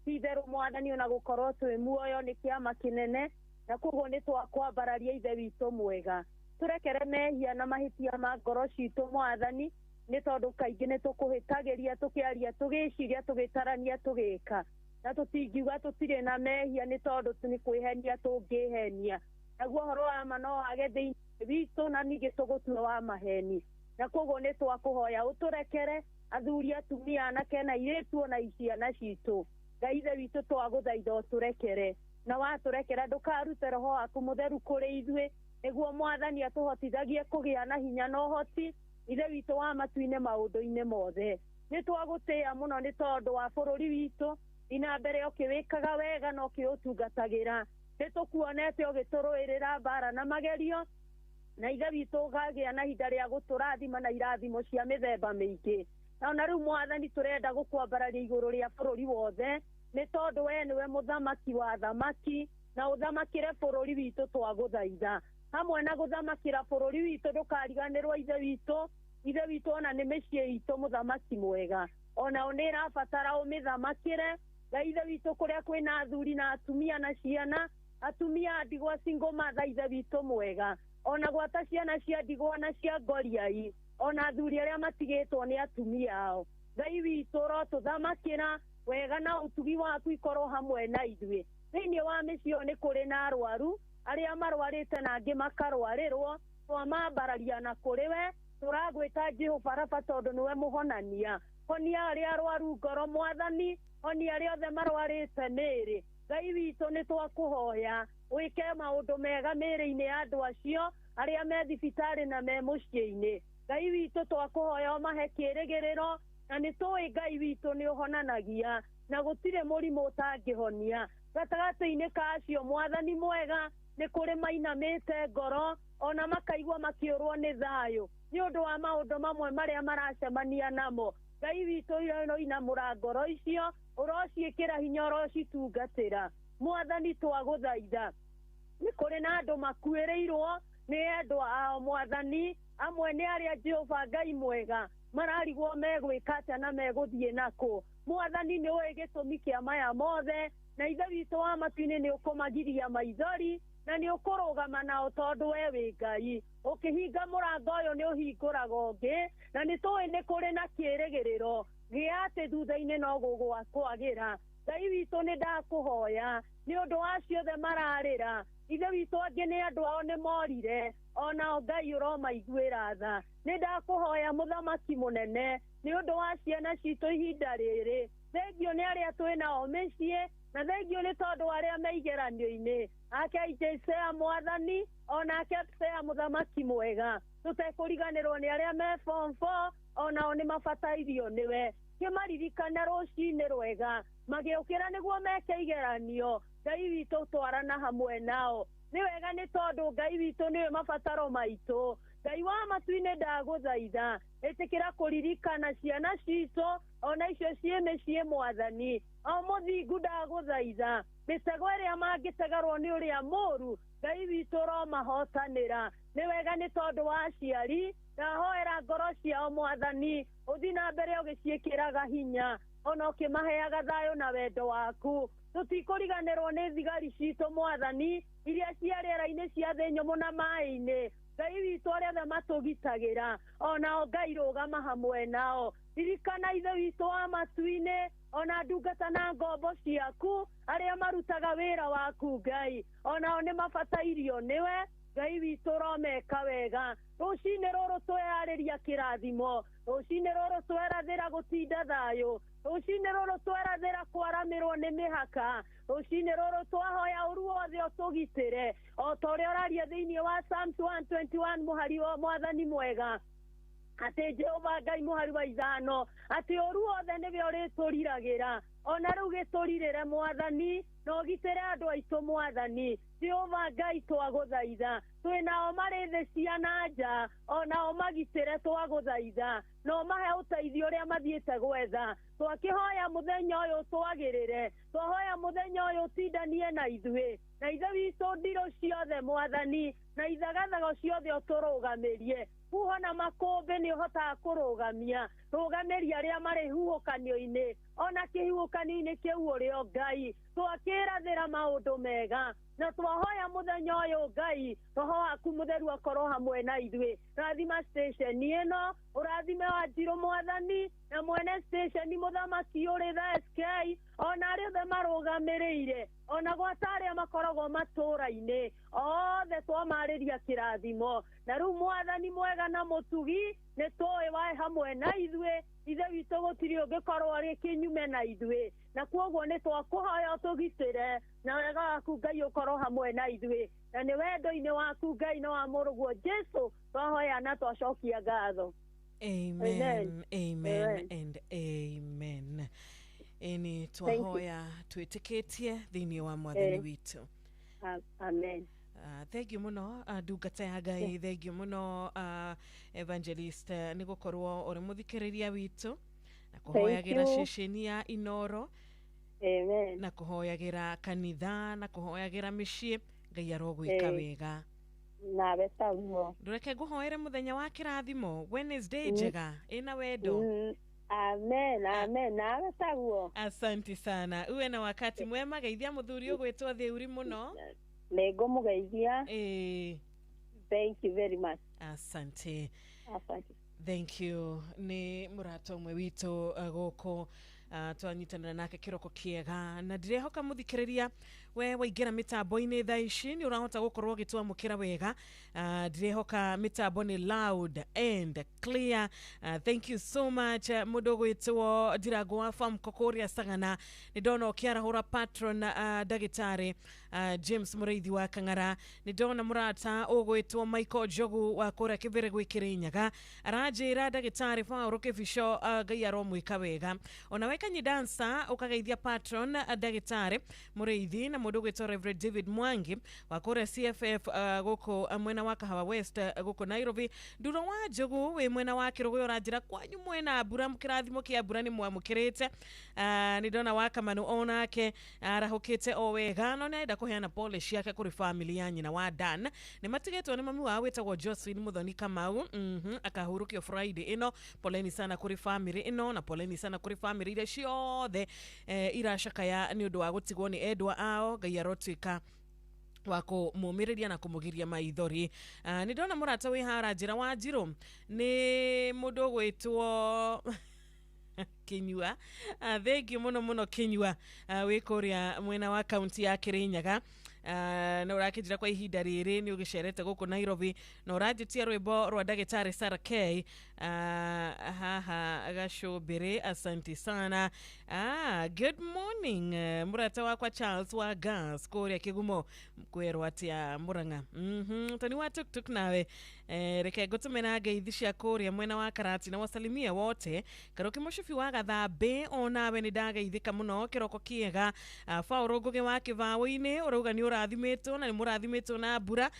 Ti itherũ Mwathani, ona gũkorwo twĩ muoyo nĩ kĩama kĩnene, na koguo nĩ twakwambararia Ithe witũ mwega. Tũrekere mehia na mahĩtia ma ngoro citũ Mwathani, nĩ tondũ kaingĩ nĩ tũkũhĩtagĩria, tũkĩaria, tũgĩciria, tũgĩtarania, tũgĩka, na tũtingiuga tũtirĩ na mehia nĩ tondũ nĩ kwĩhenia tũngĩhenia. Naguo ũhoro wa ma no wage thĩinĩ witũ na ningĩ tũgũtua wa maheni. Na koguo nĩ twakũhoya ũtũrekere, athuri, atumia, anake na airĩtu, ona ciana citũ. Ngai Ithe witũ twagũthaitha ũtũrekere, na watũrekera ndũkarute roho waku mũtheru kũrĩ ithuĩ, nĩguo Mwathani atũhotithagie kũgĩa na hinya na ũhoti Ithe witũ wa matu-inĩ maũndũ-inĩ mothe. Nĩ twagũtĩĩa mũno nĩ tondũ wa bũrũri witũ, ina mbere ũkĩwĩkaga wega na ũkĩũtungatagĩra. Nĩ tũkuonete ũgĩtũrũĩrĩra mbara na magerio, na Ithe witũ ũkagĩa na ihinda rĩa gũtũrathima na irathimo cia mĩthemba mĩingĩ. Na ona rĩu Mwathani tũrenda gũkwambararia igũrũ rĩa bũrũri wothe, nĩ tondũ we nĩwe mũthamaki wa thamaki, na ũthamakĩre bũrũri witũ twagũthaitha. Hamwe na gũthamakĩra bũrũri witũ ndũkariganĩrwo Ithe witũ, Ithe witũ ona nĩ mĩciĩ itũ mũthamaki mwega, onao nĩ ĩrabatara ũmĩthamakĩre. Ngai Ithe witũ kũrĩa kwĩna athuri na atumia na ciana, atumia a ndigwa single mother, Ithe witũ mwega, ona gwata ciana cia ndigwa na cia ngoriai, ona athuri arĩa matigĩtwo nĩ atumia ao. Ngai witũ ũrotũthamakĩra wega na ũtugi waku ikorwo hamwe na ithuĩ. Thĩinĩ wa mĩciĩ ĩyo nĩ kũrĩ na arwaru arĩa marwarĩte na angĩ makarwarĩrwo, twamambararia na kũrĩ we. Tũragwĩta Jehova Rafa tondũ nĩwe mũhonania. Honia arĩa arwaru ngoro Mwathani, honia arĩa othe marwarĩte mĩĩrĩ. Ngai witũ nĩ twakũhoya wĩke maũndũ mega mĩĩrĩ-inĩ ya andũ acio arĩa me thibitarĩ na me mũciĩ-inĩ. Ngai witũ twakũhoya ũmahe kĩĩrĩgĩrĩro, na nĩ tũĩ Ngai witũ nĩ ũhonanagia na gũtirĩ mũrimũ ũtangĩhonia. Gatagatĩ-inĩ ka acio Mwathani mwega nĩ kũrĩ mainamĩte ngoro ona makaigua makĩũrwo nĩ thayũ nĩ ũndũ wa maũndũ mamwe marĩa maracemania namo. Ngai witũ ũroinamũra ngoro icio, ũrociĩkĩra hinya, ũrocitungatĩra. Mwathani twagũthaitha, nĩ kũrĩ na andũ makuĩrĩirwo nĩ endwa ao Mwathani, amwe nĩ arĩa Jehova Ngai mwega mararigwo megwĩka atĩa na megũthiĩ nakũ. Mwathani nĩ ũĩ gĩtũmi kĩa maya mothe, na Ithe witũ wa matu-inĩ nĩ ũkũmagiria maithori na nĩ ũkũrũgama nao tondũ we wĩ Ngai. Ũkĩhinga mũrango ũyũ nĩ ũhingũraga ũngĩ, na nĩ tũĩ nĩ kũrĩ na kĩĩrĩgĩrĩro gĩa atĩ thutha-inĩ no gũgwakwagĩra. Ngai witũ nĩ ndakũhoya nĩ ũndũ wa acio othe mararĩra. Ithe witũ angĩ nĩ andũ ao nĩ morire, onao Ngai ũromaiguĩra tha. Nĩ ndakũhoya mũthamaki mũnene nĩ ũndũ wa ciana citũ ihinda rĩrĩ, Thengio nĩ arĩa twĩ nao mĩciĩ, na thengio nĩ tondũ wa arĩa me igeranio-inĩ. Ake Jesea mwathani, onake Sea mũthamaki mwega. Tũtekũriganĩrwo nĩ arĩa me form 4, onao nĩ mabatairio nĩwe. Kĩmaririkane rũcinĩ rwega, magĩũkĩra nĩguo meke igeranio. Ngai witũ twarana hamwe nao. Nĩ wega nĩ tondũ Ngai witũ nĩwe mabataro maitũ. Ngai wa matu-inĩ ndagũthaitha, ĩtĩkĩra kũririkana ciana citũ, ona icio ciĩ mĩciĩ mwathani. O mũthingu ndagũthaitha, mĩtego ĩrĩa mangĩtegarwo nĩ ũrĩa mũũru, Ngai witũ ũromahotanĩra. Nĩ wega nĩ tondũ wa aciari, ndahoera ngoro ciao mwathani, ũthiĩ na mbere ũgĩciĩkĩraga hinya, ona ũkĩmaheaga thayũ na wendo waku. Tũtikũriganĩrwo nĩ thigari citũ mwathani, iria cia rĩera-inĩ, cia thĩ nyũmũ na maĩ-inĩ. Ngai witũ arĩa othe matũgitagĩra, onao Ngai rũgama hamwe nao. Ririkana Ithe witũ wa matu-inĩ, ona ndungata na ngombo ciaku, arĩa marutaga wĩra waku Ngai, onao nĩ mabatairio nĩwe. Ngai witũ ũromeka wega. Rũcinĩ rũrũ tweyarĩria kĩrathimo, rũcinĩ rũrũ twerathĩra gũtinda thayũ, rũcinĩ rũrũ twerathĩra kwaramĩrwo nĩ mĩhaka, rũcinĩ rũrũ twahoya ũru wothe ũtũgitĩre, o ta ũrĩa ũraria thĩinĩ wa Psalms 121 mũhari wa mwathani mwega, atĩ Jehova Ngai mũhari wa 5, atĩ ũru wothe nĩwe ũrĩtũriragĩra. Ona rĩu gĩtũrirĩre mwathani, na ũgitĩre andũ aitũ mwathani. Jehova Ngai twagũthaitha, twĩ nao marĩ thĩ cia na nja, onao magitĩre twagũthaitha, na ũmahe ũteithio ũrĩa mathiĩte gwetha. Twakĩhoya mũthenya ũyũ twagĩrĩre, twahoya mũthenya ũyũ ũtindanie na ithuĩ, na Ithe witũ ndirũ ciothe mwathani, na ithagathago ciothe ũtũrũgamĩrie. Huho na makũmbĩ nĩ ũhotaga kũrũgamia, rũgamĩria arĩa marĩ huhũkanio-inĩ, ona kĩhuhũkanio-inĩ kĩu ũrĩ o Ngai. Twakĩrathĩra maũndũ mega, na twahoya mũthenya ũyũ Ngai, roho waku mũtheru akorwo hamwe na ithuĩ. Rathima station ĩno, ũrathime Wanjirũ mwathani, na mwene station mũthamaki ũrĩ tha SK, ona arĩa othe marũgamĩrĩire, ona gwata arĩa makoragwo matũũra-inĩ, othe twamarĩria kĩrathimo. Na rĩu mwathani mwega na mũtugi, nĩ tũĩ waĩ hamwe na ithuĩ. Ithe witũ gũtirĩ ũngĩkorwo arĩ kĩnyume na ithuĩ, na kwoguo nĩ twakũhoya ũtũgitĩre, na wega waku Ngai ũkorwo hamwe na ithuĩ, na nĩ wendo-inĩ waku Ngai na wa mũrũguo Jesu twahoya na twacokia ngatho. Amen, amen and amen. Ĩni twahoya twĩtĩkĩtie thĩinĩ wa mwathani witũ. Amen. Thank you mũno, ndungata ya Ngai. Thank you mũno, evangelist, nĩ gũkorwo ũrĩ mũthikĩrĩria witũ na kũhoyagĩra ceceni ya Inoro. Amen. Na kũhoyagĩra kanitha na kũhoyagĩra mĩciĩ. Ngai arogwĩka wega. Nawe taguo. Ndũreke ngũhoere mũthenya wa kĩrathimo, Wednesday njega ĩna wendo. Amen, amen. Nawe taguo. Asante sana, uwe na wakati mwema. Geithia mũthuri ũgwĩtwo Theuri mũno. Nĩngũmũgeithia. Thank you very much. Asante. Asante. Thank you. Nĩ mũrata ũmwe witũ gũkũ, twanyitanĩra nake kĩroko kĩega, na ndĩrehoka mũthikĩrĩria we waingĩra mĩtambo-inĩ thaa ici nĩ ũrahota gũkorwo ũgĩtwamũkĩra wega. Ndĩrehoka mĩtambo nĩ loud and clear. Thank you so much, mũndũ ũgwĩtwo Ndirango wa Famco kũrĩa Sagana. Nĩ ndona ũkĩarahũra patron, ndagĩtarĩ James Mũrĩithi wa Kang'ara. Nĩ ndona mũrata ũgwĩtwo Michael Njogu wa kũrĩa Kĩbĩrĩ gwĩ Kĩrĩnyaga, aranjĩra ndagĩtarĩ Paũlũ Kĩbico, Ngai aromwĩka wega. Ona we Kanyi Dancer ũkageithia patron, ndagĩtarĩ Mũrĩithi, na mũndũ ũgwĩtwo Reverend David Mwangi wa kũrĩa CFF, gũkũ mwena wa Kahawa West, gũkũ Nairobi. Nduro wa Njogu wĩ mwena wa Kĩrũgũyũ, ũranjĩra kwanyu mwena mbura, kĩrathimo kĩa mbura nĩ mwamũkĩrĩte. Nĩ ndona wa Kamanu onake arahũkĩte o wega, no nĩarenda kũheana pole ciake kũrĩ family ya nyina wa Dan, nĩ matigĩtwo nĩ mami wao wĩtagwo Josephine Muthoni Kamau, akahurũkio Friday ĩno. Poleni sana kũrĩ family ĩno, na poleni sana kũrĩ family iria ciothe iracakaya nĩ ũndũ wa gũtigwo nĩ endwa ao. Ngai arotuĩka wa kũmũmĩrĩria na kũmũgiria maithori. Nĩ ndona mũrata wĩ haha aranjĩra Wanjirũ nĩ mũndũ ũgwĩtwo Kinyua. Thank you mũno mũno Kinyua, wĩ kũrĩa mwena wa kaunti ya Kĩrĩnyaga. Na ũrakĩnjĩra kwa ihinda rĩrĩ nĩ ũgĩcerete gũkũ Nairobi, na ũranjĩtia rwĩmbo rwa ndagĩtarĩ Sarah K, haha gacũmbĩrĩ. Asante sana. Good morning, murata wakwa Charles wa Gas kuria Kigumo kwirwo atia Murang'a. Toni wa tuktuk nawe, reke ngutumira ngeithi cia kuria mwena wa Karati na wasalimia wote. Karoki Mucubi wa Gathambi onawe ni ndageithika muno kiroko kiega. Faũrũ Ngugi wa Kĩbaũ-inĩ ũrauga nĩ ũrathimĩtwo na nĩ mũrathimĩtwo na mbura,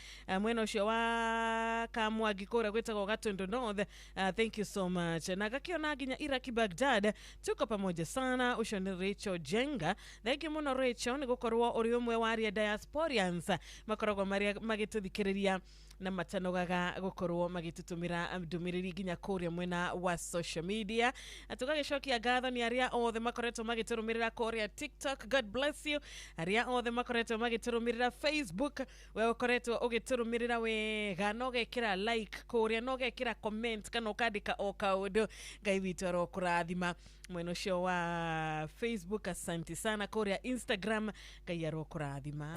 mwena ũcio wa Kamwangi kũrĩa gwĩtagwo Gatundu North. Thank you so much. Na gakiona nginya Iraki Baghdad, tuko pamoja sana. Ũcio nĩ Rachel Jenga, thank you mũno Rachel nĩ gũkorwo ũrĩ ũmwe wa arĩa diasporians makoragwo magĩtũthikĩrĩria na matanogaga gũkorwo magĩtũtũmĩra ndũmĩrĩri nginya kũrĩa mwena wa social media. Tũgagĩcokia ngatho nĩ arĩa othe makoretwo magĩtũrũmĩrĩra kũrĩa TikTok, God bless you. Arĩa othe makoretwo magĩtũrũmĩrĩra Facebook, we ũkoretwo ũgĩtũrũmĩrĩra wega na ũgekĩra like kũrĩa na ũgekĩra comment kana ũkandĩka o kaũndũ, Ngai witũ arokũrathima. Mwena ũcio wa Facebook, asante sana. Kũrĩa Instagram, Ngai arokũrathima.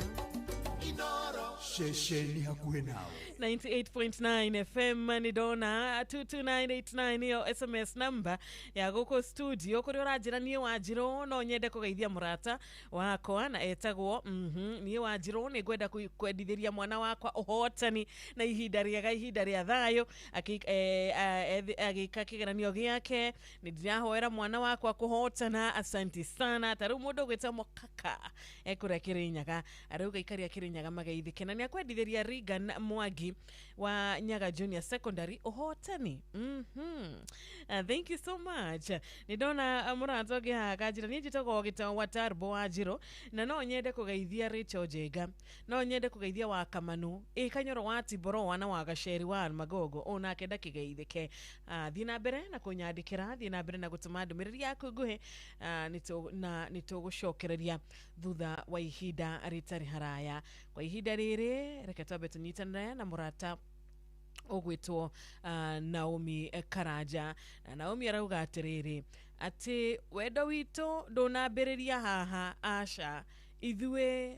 Ceceni hakuhĩ nawe. 98.9 FM nĩ ndona 22989 nĩyo SMS number ya gũkũ studio kũrĩa ũranjĩra niĩ Wanjirũ no nyende kũgeithia mũrata wakwa na etagwo niĩ Wanjirũ nĩ ngwenda kwendithĩria mwana wakwa ũhotani na ihinda rĩega, ihinda rĩa thayũ, agĩka kĩgeranio gĩake, nĩ ndĩrahoera mwana wakwa kũhotana, asanti sana. Ta rĩu mũndũ ũgwĩta Mũkaka ekũrĩa Kĩrĩnyaga, arauga aikari a Kĩrĩnyaga mageithĩke na nĩ akwendithĩria Regan Mwangi wa Nyaga Junior Secondary ũhotani. Thank you so much. Nĩ ndona mũrata ũngĩ haha kanjĩra niĩ njĩtagwo Gĩtao wa Tarbo wa Njirũ na no nyende kũgeithia Rachel Jenga, no nyende kũgeithia wa Kamanu ĩ Kanyoro wa Tiboroa na wa Gaceri wa Magogo onake ndakĩgeithĩke. Thiĩ na mbere na kũnyandĩkĩra, thiĩ na mbere na gũtũma ndũmĩrĩri yaku nguhĩ, na nĩtũgũcokereria thutha wa ihinda rĩtarĩ haraya. Kwa ihinda rĩrĩ reke twambe tũnyitanĩre na mũrata ũgwĩtwo Naomi Karanja. Na Naomi arauga atĩrĩrĩ, atĩ wendo witũ ndũnambĩrĩria haha, aca, ithuĩ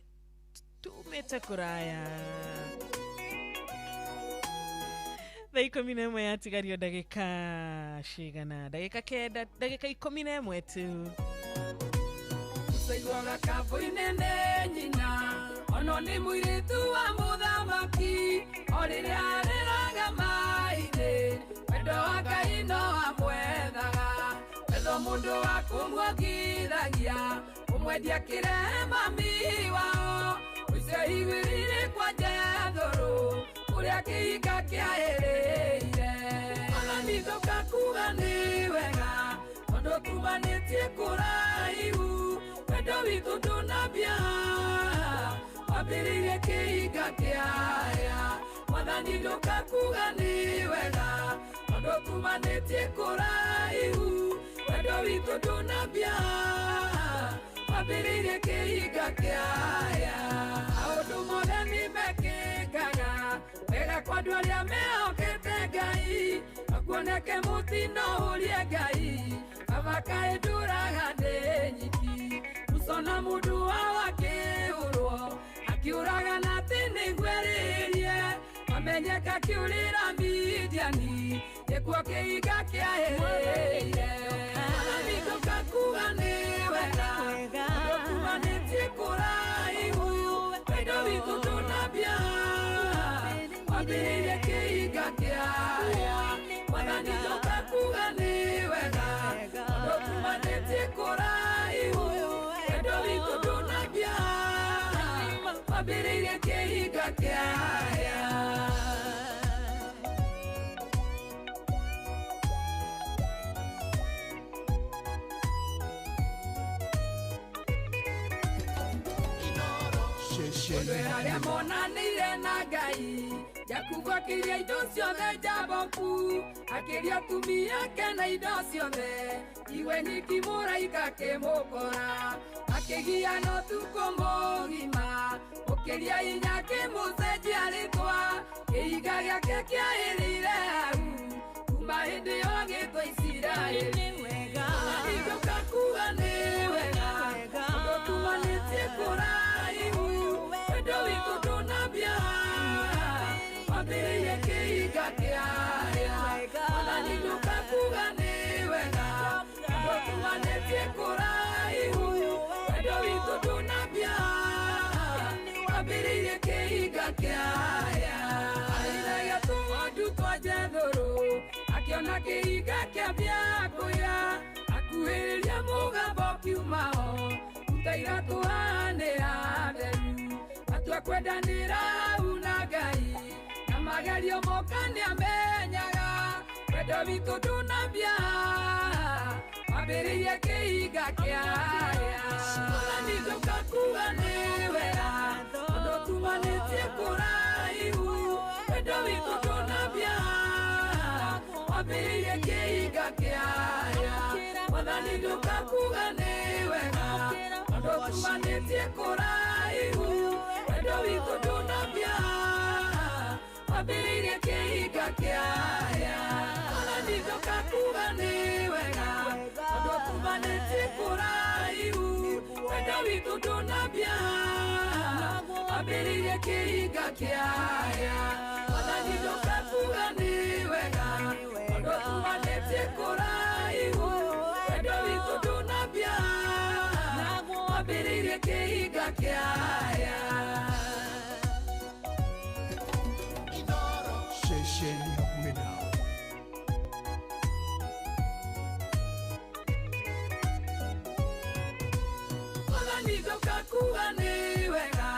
tumĩte kũraya. Thaa 11 yatigario ndagĩka cigana? Ndagĩka 9, ndagĩka 11 tu. Ũcaiguaga kabũ-inĩ nyina ono nĩ mũirĩtu wa mũthamaki, o rĩrĩa arĩraga maithe wendo wa Ngai no amwethaga, wetho mũndũ wa kũmuongithagia kũmwendia kĩrema mami wao, ũcio igwĩrire kwa Jethũrũ kũrĩa kĩhinga kĩaĩrĩire. Mwathani ndũkakuga nĩ wega tondũ tumanĩtie kũraihu, wendo witũ ndũnambia wambĩrĩirie kĩhinga kĩaya. Mwathani ndũkakuga nĩ wega tondũ tumanĩtie kũraihu, wendo witũ ndũnambia wambĩrĩirie kĩhinga kĩaya. Maũndũ mothe nĩ mekĩkaga wega kwa andũ arĩa mehokete Ngai, akuoneke mũtino ũrie Ngai baba kaĩ ndũraga ndĩ nyiki, mũcona mũndũ wao akĩũrwo akiũraga na atĩ nĩngwerĩrie, amenyeka kĩũrĩra Midiani gĩkuo kĩhinga kĩaĩrĩire. Mwathani ndũkakuga nĩ wega tondũ tumanĩtie kũraihu, wendo witũ ndũnambia wambĩrĩirie kĩhinga kĩaya. Mwathani ndũkakuga nĩ wega tondũ tumanĩtie kũraihu, wendo witũ ndũnambia wambĩrĩirie kĩhinga kĩaya. Ũndũ arĩa monanĩire na Ngai, Jakubu akĩria indo ciothe Jaboku, akĩria atumia ake na indo ciothe, iwe nyiki mũraika akĩmũkora, akĩgiana ũtukũ mũgima, ũkĩria hinya akĩmũcenjia rĩtwa, kĩhinga gĩake kĩaĩrĩire hau, kuma hĩndĩ ĩyo agĩtwo Isiraeli. Mwathani ndũkakuga nĩ wega tondũ tumanĩtie kũraihu, wendo witũ ndũnambia wambĩrĩirie kĩhinga kĩaya. Mwathani ndũkakuga nĩ wega tondũ tumanĩtie kũraihu, Wambĩrĩirie kĩhinga kĩaya arĩithagia tũng'ondu twa Jethũrũ akĩona kĩhinga kĩambia kũya akuhĩrĩria mũgambo ũkiuma ho ruta iratũ haha nĩ hatheru atua kwendanĩra hau na Ngai na magerio moka nĩamenyaga wendo witũ ndũnambia wambĩrĩirie kĩhinga kĩaya Mwathani ndũkakuga nĩ wega tondũ tumanĩtie kũraihu wendo witũ ndũnambia wambĩrĩirie kĩhinga kĩaya Mwathani ndũkakuga nĩ wega tondũ tumanĩtie kũraihu wendo witũ ndũnambia wambĩrĩirie kĩhinga kĩaya Mwathani ndũkakuga nĩ wega tondũ tumanĩtie kũraihu wendo witũ ndũnambia wambĩrĩirie kĩhinga kĩaya Mwathani ndũkakuga nĩ wega tondũ tumanĩtie kũraihu wendo witũ ndũnambia wambĩrĩirie kĩhinga kĩaya. Ceceni hakuhĩ nawe. Mwathani ndũkakuga nĩ wega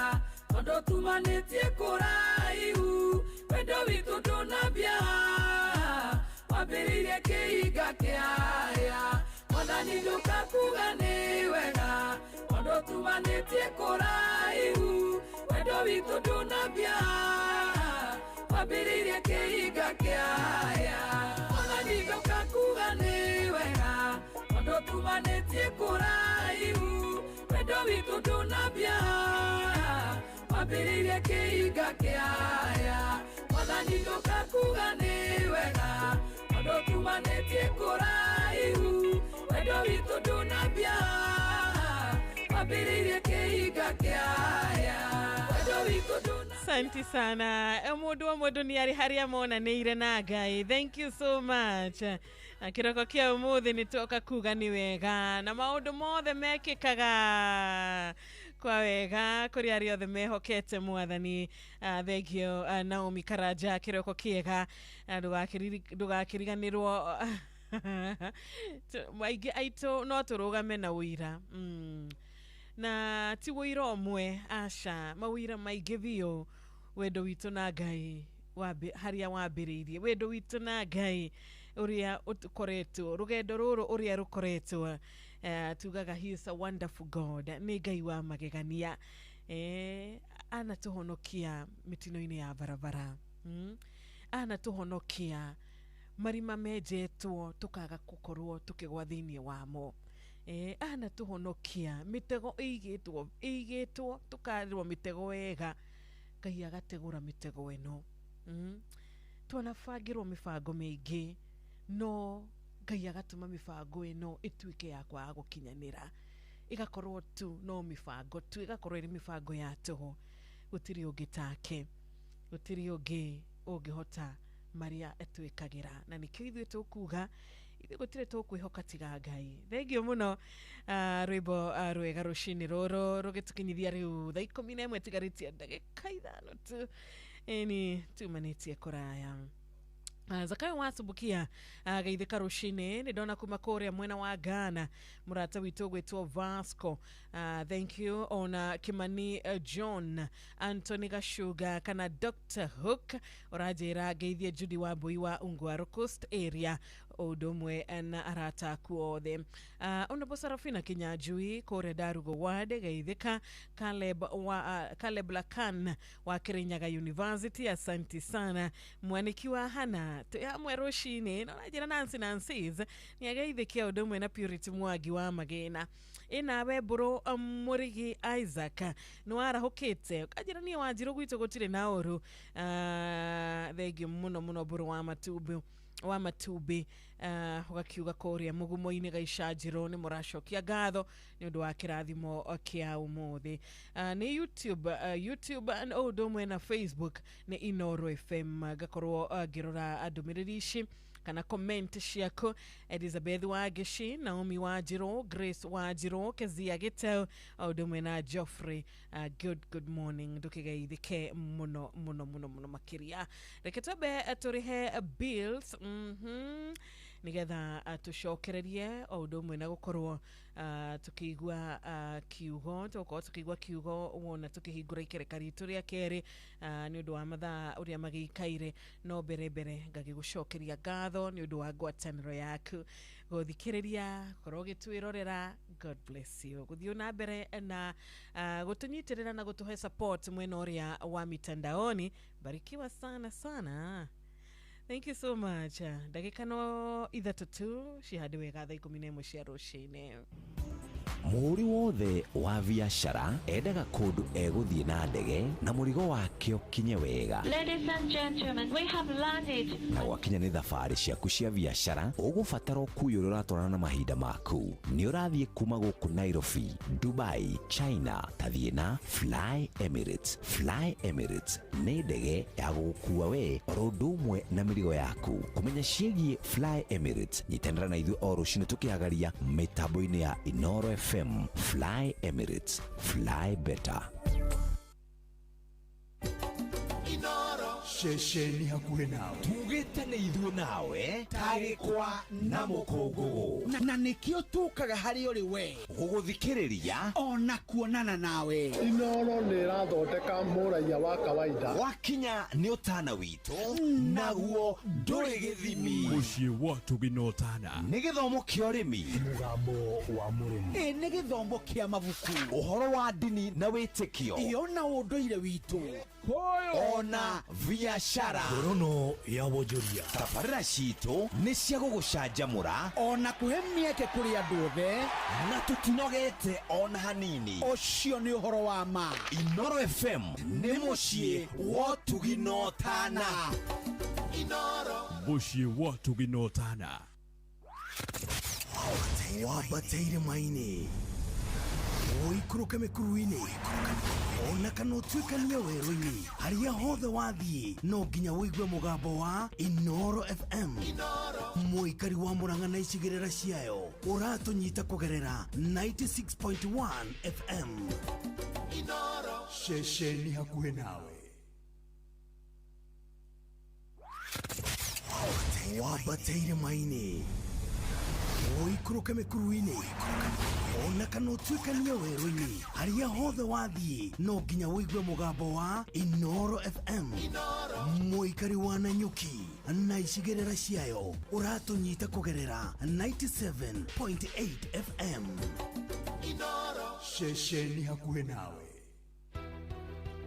tondũ tumanĩtie kũraihu wendo witũ ndũnambia wambĩrĩirie kĩhinga kĩaya Mwathani ndũkakuga nĩ wega tondũ tumanĩtie kũraihu wendo witũ ndũnambia wambĩrĩirie kĩhinga kĩaya Mwathani ndũkakuga nĩ wega tondũ tumanĩtie kũraihu wendo witũ ndũnambia wambĩrĩirie kĩhinga kĩaya Mwathani ndũkakuga nĩ wega tondũ tumanĩtie kũraihu wendo witũ ndũnambia wambĩrĩirie kĩhinga kĩaya wendo witũ ndũnambia. Asante sana. Mũndũ wa mũndũ nĩ arĩ harĩa monanĩire na Ngai. Thank you so much. Kĩroko kĩa ũmũthĩ nĩ twoka kuga nĩ wega na maũndũ mothe mekĩkaga kwa wega kũrĩ arĩa othe mehokete Mwathani. Thank you Naomi Karanja, kĩroko kĩega. Ndũgakĩriganĩrwo aingĩ aitũ no tũrũgame na ũira na ti ũira ũmwe, aca, mawĩra maingĩ biũ. Wendo witũ na Ngai harĩa wambĩrĩirie, wendo witũ na Ngai ũrĩa ũkoretwo, rũgendo rũrũ ũrĩa rũkoretwo, tugaga he is a wonderful God, nĩ Ngai wa magegania. Anatũhonokia mĩtino-inĩ ya barabara, anatũhonokia marima menjetwo tũkaga gũkorwo tũkĩgwa thĩinĩ wamo, anatũhonokia mĩtego ĩigĩtwo tũkarĩrwo mĩtego wega, Ngai agategũra mĩtego ĩno. Twanabangĩrwo mĩbango mĩingĩ no Ngai agatũma mĩbango ĩno ĩtuĩke ya kwaga gũkinyanĩra, ĩgakorwo tu no mĩbango tu, ĩgakorwo ĩrĩ mĩbango ya tũhũ. Gũtirĩ ũngĩ take, gũtirĩ ũngĩ ũngĩhota marĩa ĩtwĩkagĩra, na nĩkĩo ithuĩ tũkuga ithuĩ gũtirĩ tũkwĩhoka tiga Ngai. Thengio mũno. Rwĩmbo rwega rũcinĩ rũrũ rũgĩtũkinyithia rĩu thaa 11 tigarĩtie ndagĩka 5 tu, ĩni tumanĩtie kũraya. Zakayo Wasumbukia geithĩka rũcinĩ nĩ ndona kuma kũrĩa mwena wa Ghana mũrata witũ gwĩtwo Vasco, thank you. Ona Kimani John, Anthony Gashuga kana Dr Hook ũranjĩra ngeithie Judy wa Mbui wa Ungwaro Coast area ũndũ ũmwe na arata aku othe. Honorable Sarafina Kinyanjui kũrĩa Ndarugo Ward geithĩka. Caleb Lakan wa Kirinyaga University, asanti sana. Mwaniki wa Hana twĩ hamwe rũcinĩ na ũranjĩra Nancy Nancy's nĩ ageithĩkia ũndũ ũmwe na Purity Mwangi wa Magĩna. Ĩnawe Mbũrũ Mũrigi Isaac nĩ warahũkĩte ũkanjĩra niĩ Wanjirũ gwitũ gũtirĩ na ũru. Thengio mũno mũno Mbũrũ wa matumbĩ ũgakiuga kũrĩa mũgumo-inĩ Gaicanjirũ nĩ mũracokia ngatho nĩ ũndũ wa kĩrathimo kĩa ũmũthĩ. Nĩ YouTube o ũndũ ũmwe na Facebook nĩ Inooro FM, ngakorwo ngĩrora ndũmĩrĩri ici. Kana comment ciaku. Elizabeth Wagishi, Naomi Wanjiru, Grace Wanjiru, Kezia Gitau, o ũndũ ũmwe na Geoffrey. Good morning, ndũkĩgeithĩke mũno mũno mũno mũno makĩria. Reke twambe tũrĩhe bills, nigetha tũcokererie o ũndũ ũmwe na gũkorwo tũkĩigua kiugo, tũgũkorwo tũkĩigua kiugo wona tũkĩhingũra ikereka ritũ rĩa kerĩ nĩ ũndũ wa mathaa ũrĩa magĩikaire. No mbere mbere ngagĩgũcokeria ngatho nĩ ũndũ wa ngwatanĩro yaku gũthikĩrĩria, gũkorwo ũgĩtwĩrorera. God bless you. Gũthiĩ na mbere na gũtũnyitĩrĩra na gũtũhe support mwena ũrĩa wa mitandaoni. Barikiwa sana sana. Thank you so much. Ndagĩka no 3 tu cihande wega thaa 11 cia rũcinĩ. Mũhũri wothe wa biacara endaga kũndũ egũthiĩ na ndege na mũrigo wake ũkinye wega. Ladies and gentlemen, we have landed. Na gwakinya nĩ thabarĩ ciaku cia biacara, ũgũbatara ũkuui ũrĩa ũratwarana na mahinda maku. Nĩ ũrathiĩ kuma gũkũ Nairobi, Dubai, China, tathiĩ na Fly Emirates. Fly Emirates nĩ ndege ya gũgũkua we oro ũndũ ũmwe na mĩrigo yaku. Kũmenya ciĩgiĩ Fly Emirates, nyitanĩra na ithuĩ o rũcinĩ tũkĩhagaria mĩtambo-inĩ ya Inooro FM. Fly Emirates, fly better. Ceceni hakuhĩ nawe. Tugĩte nĩ ithuĩ nawe tagĩkwa na mũkũngũgũ, na nĩkĩo tũkaga harĩ ũrĩ we gũgũthikĩrĩria ona kuonana nawe. Inooro nĩ ĩrathondeka mũraiya wa kawaida. Wakinya nĩ ũtana witũ naguo ndũrĩ gĩthimi. Mũciĩ wa Ũtugi na Ũtana nĩ gĩthomo kĩa ũrĩmi, mũgambo wa mũrĩmi, ĩ nĩ gĩthomo kĩa mabuku, ũhoro wa ndini na wĩtĩkio, ĩyo na ũndũire witũ, ona biacara. Ngorono ya wonjoria. Tabarĩra citũ nĩ cia gũgũcanjamũra ona kũhe mĩeke kũrĩ andũ othe, na tũtinogete ona hanini. Ũcio nĩ ũhoro wa ma. Inooro FM nĩ mũciĩ wa Ũtugi na Ũtana. Mũciĩ wa Ũtugi na Ũtana. Wambateire maini, ũikũrũke mĩkuru-inĩ, ona kana ũtuĩkanie werũ-inĩ, harĩa hothe wathiĩ no nginya ũigue mũgambo wa Inooro FM. Mũikari wa Murang'a na icigĩrĩra ciayo ũratũnyita kũgerera 96.1 FM. Ceceni hakuhĩ nawe. Wambateire maini, ũikũrũke mĩkuru-inĩ, ona kana ũtuĩkanie werũ-inĩ, harĩa hothe wathiĩ no nginya ũigue mũgambo wa Inooro FM. Mũikari wa Nanyuki na icigĩrĩra ciayo ũratũnyita kũgerera 97.8 FM. Ceceni hakuhĩ nawe.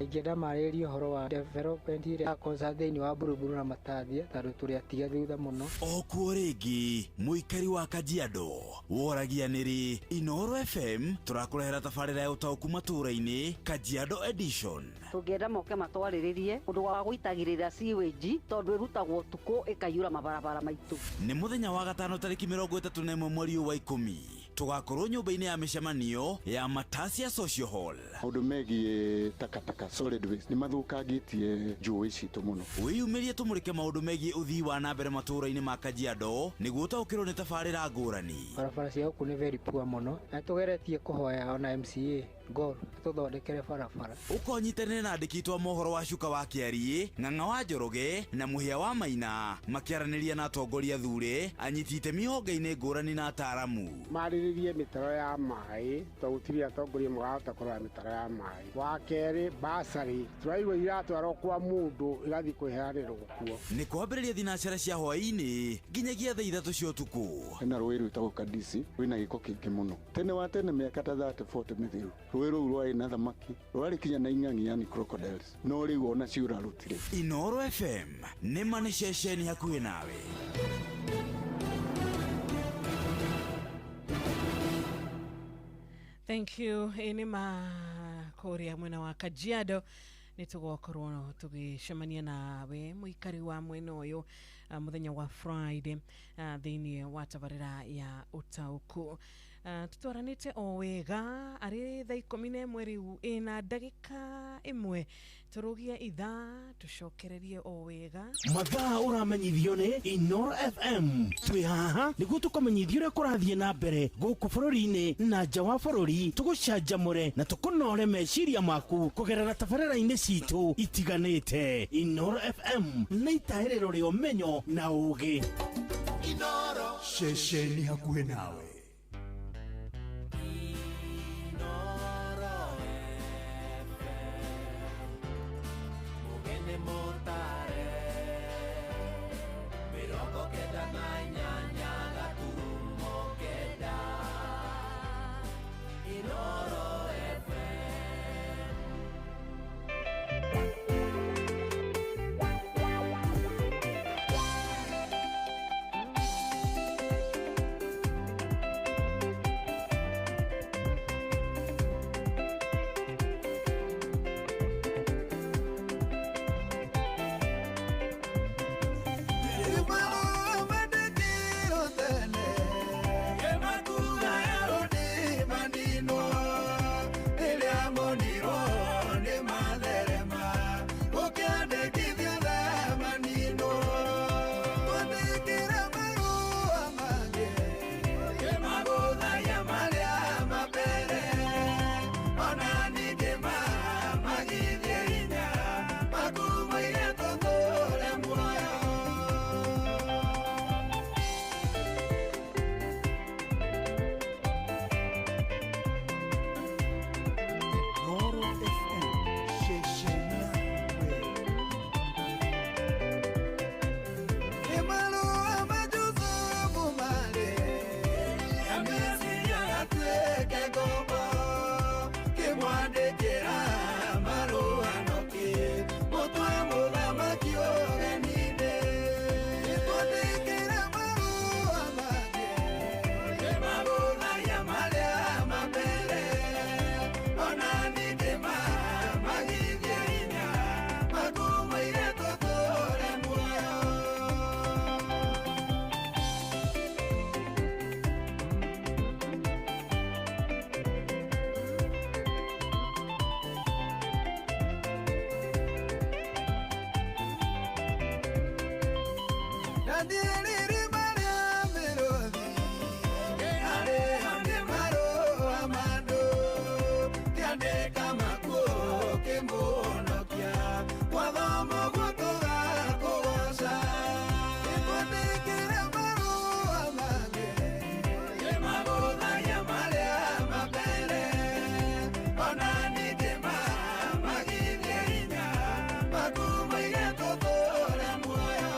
Ingĩenda marĩrĩrie ũhoro wa development ĩrĩa ya concern thĩinĩ wa Buruburu na Matathia tondũ tũrĩ atige thutha mũno. O kuo rĩngĩ mũikari wa Kajiado woragia nĩrĩ Inooro FM tũrakũrehera tabarĩra ya ũtaũku matũũra-inĩ Kajiado Edition. Tũngĩenda moke matwarĩrĩrie ũndũ wa gũitagĩrĩra sewage tondũ ĩrutagwo ũtukũ ĩkaiyũra mabarabara maitũ. Nĩ mũthenya wa gatano tarĩki 31 mweri wa 10 tũgakorwo nyũmba-inĩ ya mĩcemanio ya Matasia Social Hall. Maũndũ megiĩ takataka solid waste nĩ mathũkangĩtie njũĩ citũ mũno. Wĩyumĩrie tũmũrĩke maũndũ megiĩ ũthii wa na mbere matũũra-inĩ ma Kajiado nĩguo ũtaũkĩrwo nĩ tabarĩra ngũrani. Barabara cia gũkũ nĩ very poor mũno na tũgeretie kũhoya ona MCA Gor tũthondekere barabara. Ũkonyitanĩre na andĩki twa mohoro wa Cuka wa Kĩariĩ, Ng'ang'a wa Njoroge na Mũhĩa wa Maina makĩaranĩria na atongoria thure, anyiti itemi honge-inĩ ngũrani na ataaramu. Marĩrĩrie mĩtaro ya maĩ tondũ gũtirĩ atongoria marahota kũrora mĩtaro ya maĩ. Wa kerĩ basarĩ tũraigua iratwarwo kwa mũndũ igathiĩ kwĩheanĩrwo kuo. Nĩ kwambĩrĩria thinacara cia hwaĩ-inĩ nginyagia thaa 3 cia ũtukũ. Hena rũĩ rwĩtagwo Kadisi rwĩna gĩko kĩingĩ mũno. Tene wa tene mĩaka ta 30 40 mĩthiru rũĩ rũu rwarĩ na thamaki rwarĩ kinya na ing'ang'i yani crocodiles, no rĩu ona ciũra rũtirĩ. Inooro FM nĩ ma nĩ ceceni hakuhĩ nawe. Thank you. Ĩ ma kũrĩa mwena wa Kajiado nĩ tũgokorwo tũgĩcemania nawe mũikari wa mwena ũyũ mũthenya wa Friday thĩinĩ wa tabarĩra ya ũtaũku. Tutwaranĩte o wega arĩ thaa 11 rĩu ĩna ndagĩka 1 tũrũgie ithaa tũcokererie o wega. Mathaa ũramenyithio nĩ Inoro FM. Twĩ haha nĩguo tũkũmenyithia ũrĩa kũrathiĩ na mbere gũkũ bũrũri-inĩ na nja wa bũrũri, tũgũcanjamũre na tũkũnore meciria maku kũgerera tabarĩra-inĩ citũ itiganĩte. Inoro FM nĩ itahĩrĩro rĩa ũmenyo na ũũgĩ. Inoro ceceni hakuhĩ nawe. Mugene motare 98 gaturumo 9 Inoro FM. Noro FM ceceni Makumaiga tũtũre muoyo.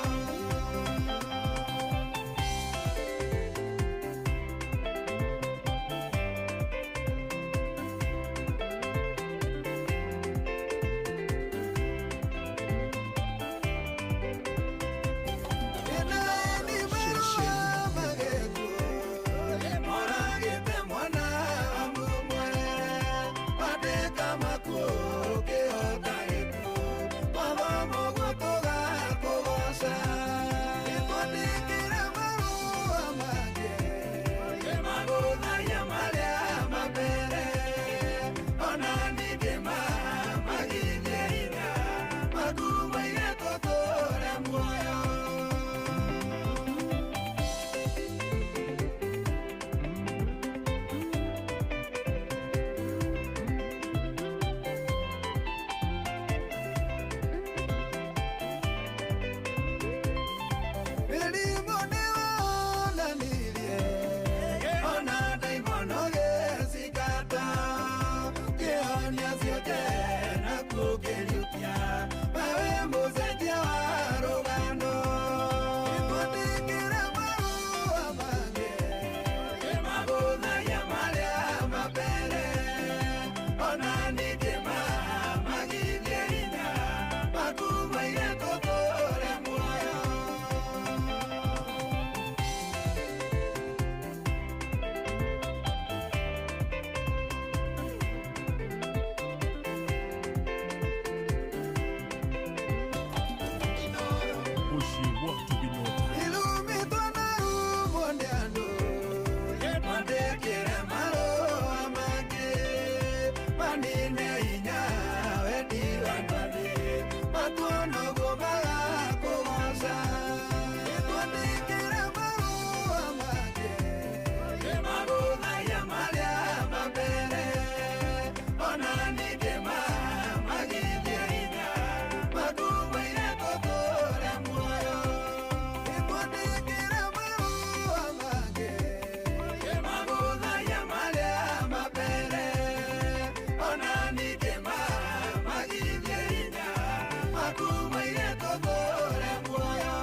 Maku maire tũtũũre muoyo.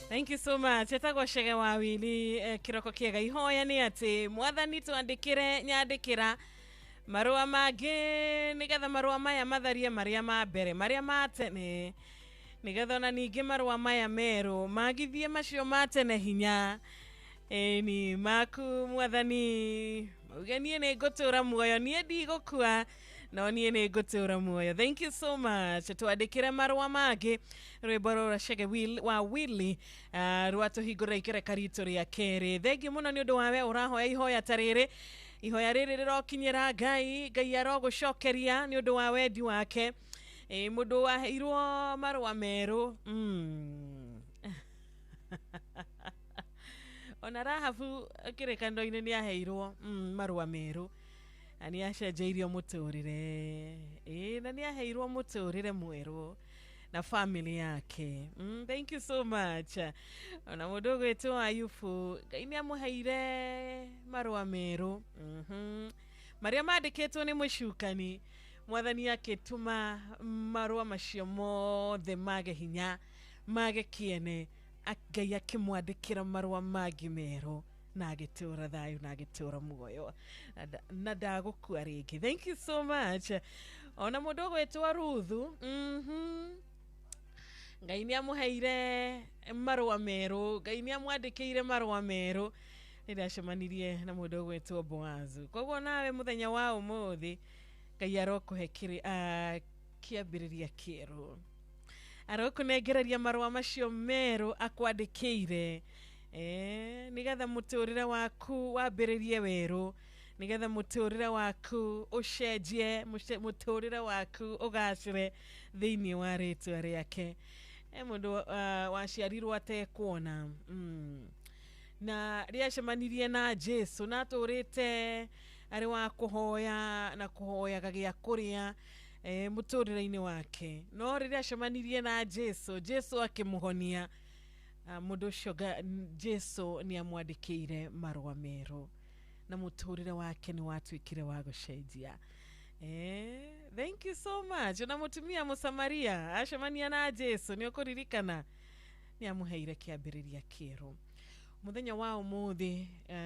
Thank you so much. Etagwo Chege wa Wili, kiroko kiega. Ihoya nĩ atĩ mwathani twandĩkĩre nyandĩkĩra marũa mangĩ nĩgetha marũa maya matharie marĩa ma mbere marĩa ma tene, nĩgetha ona ningĩ marũa maya merũ magithie macio ma tene hinya. Ĩni maku mwathani mauge niĩ nĩ ngũtũũra muoyo, niĩ ndigũkua no niĩ nĩ ngũtũũra muoyo. Thank you so much. Twandĩkĩre marũa mangĩ, rwĩmbo rũra Chege wa Willy, rwatũhingũrĩra ikereka ritũ rĩa kerĩ. Thengiũ mũno nĩ ũndũ wa we ũrahoya ihoya ta rĩrĩ. Ihoya rĩrĩ rĩrokinyĩra Ngai, Ngai arogũcokeria nĩ ũndũ wa wendi wake. Mũndũ waheirwo marũa merũ, ona Rahabu kĩrĩkanĩro-inĩ nĩ aheirwo marũa merũ na nĩ acenjeirio mũtũrĩre, na nĩ aheirwo mũtũrĩre mwerũ na family yake. Thank you so much. Ona mũndũ ũgwĩtwo Ayubu, Ngai nĩ amũheire marũa merũ, marĩa mandĩkĩtwo nĩ mũcukani. Mwathani akĩtũma marũa macio mothe mage hinya, mage kĩene. Ngai akĩmwandĩkĩra marũa mangĩ merũ na agĩtũũra thayũ na agĩtũũra muoyo na ndagũkua rĩngĩ. Thank you so much. Ona mũndũ ũgwĩtwo Ruthu, Ngai nĩ amũheire marũa merũ, Ngai nĩ amwandĩkĩire marũa merũ rĩrĩa acemanirie na mũndũ ũgwĩtwo Boazu. Koguo nawe mũthenya wa ũmũthĩ Ngai arokũhe kĩambĩrĩria kĩerũ, arokũnengereria marũa macio merũ akwandĩkĩire, nĩgetha mũtũrĩre waku wambĩrĩrie werũ, nĩgetha mũtũrĩre waku ũcenjie, mũtũrĩre waku ũgacĩre thĩinĩ wa rĩtwa rĩake. Mũndũ waciarirwo atekuona, na rĩrĩa acemanirie na Jesu na atũrĩte arĩ wa kũhoya na kũhoyaga gĩa kũrĩa mũtũrĩre-inĩ wake, no rĩrĩa acemanirie na Jesu, Jesu akĩmũhonia. Mũndũ ũcio Jesu nĩ amwandĩkĩire marũa merũ na mũtũrĩre wake nĩ watuĩkire wa gũcenjia. Thank you so much. Na mũtumia Mũsamaria acemania na Jesu, nĩ ũkũririkana nĩ amũheire kĩambĩrĩria kĩerũ. Mũthenya wa ũmũthĩ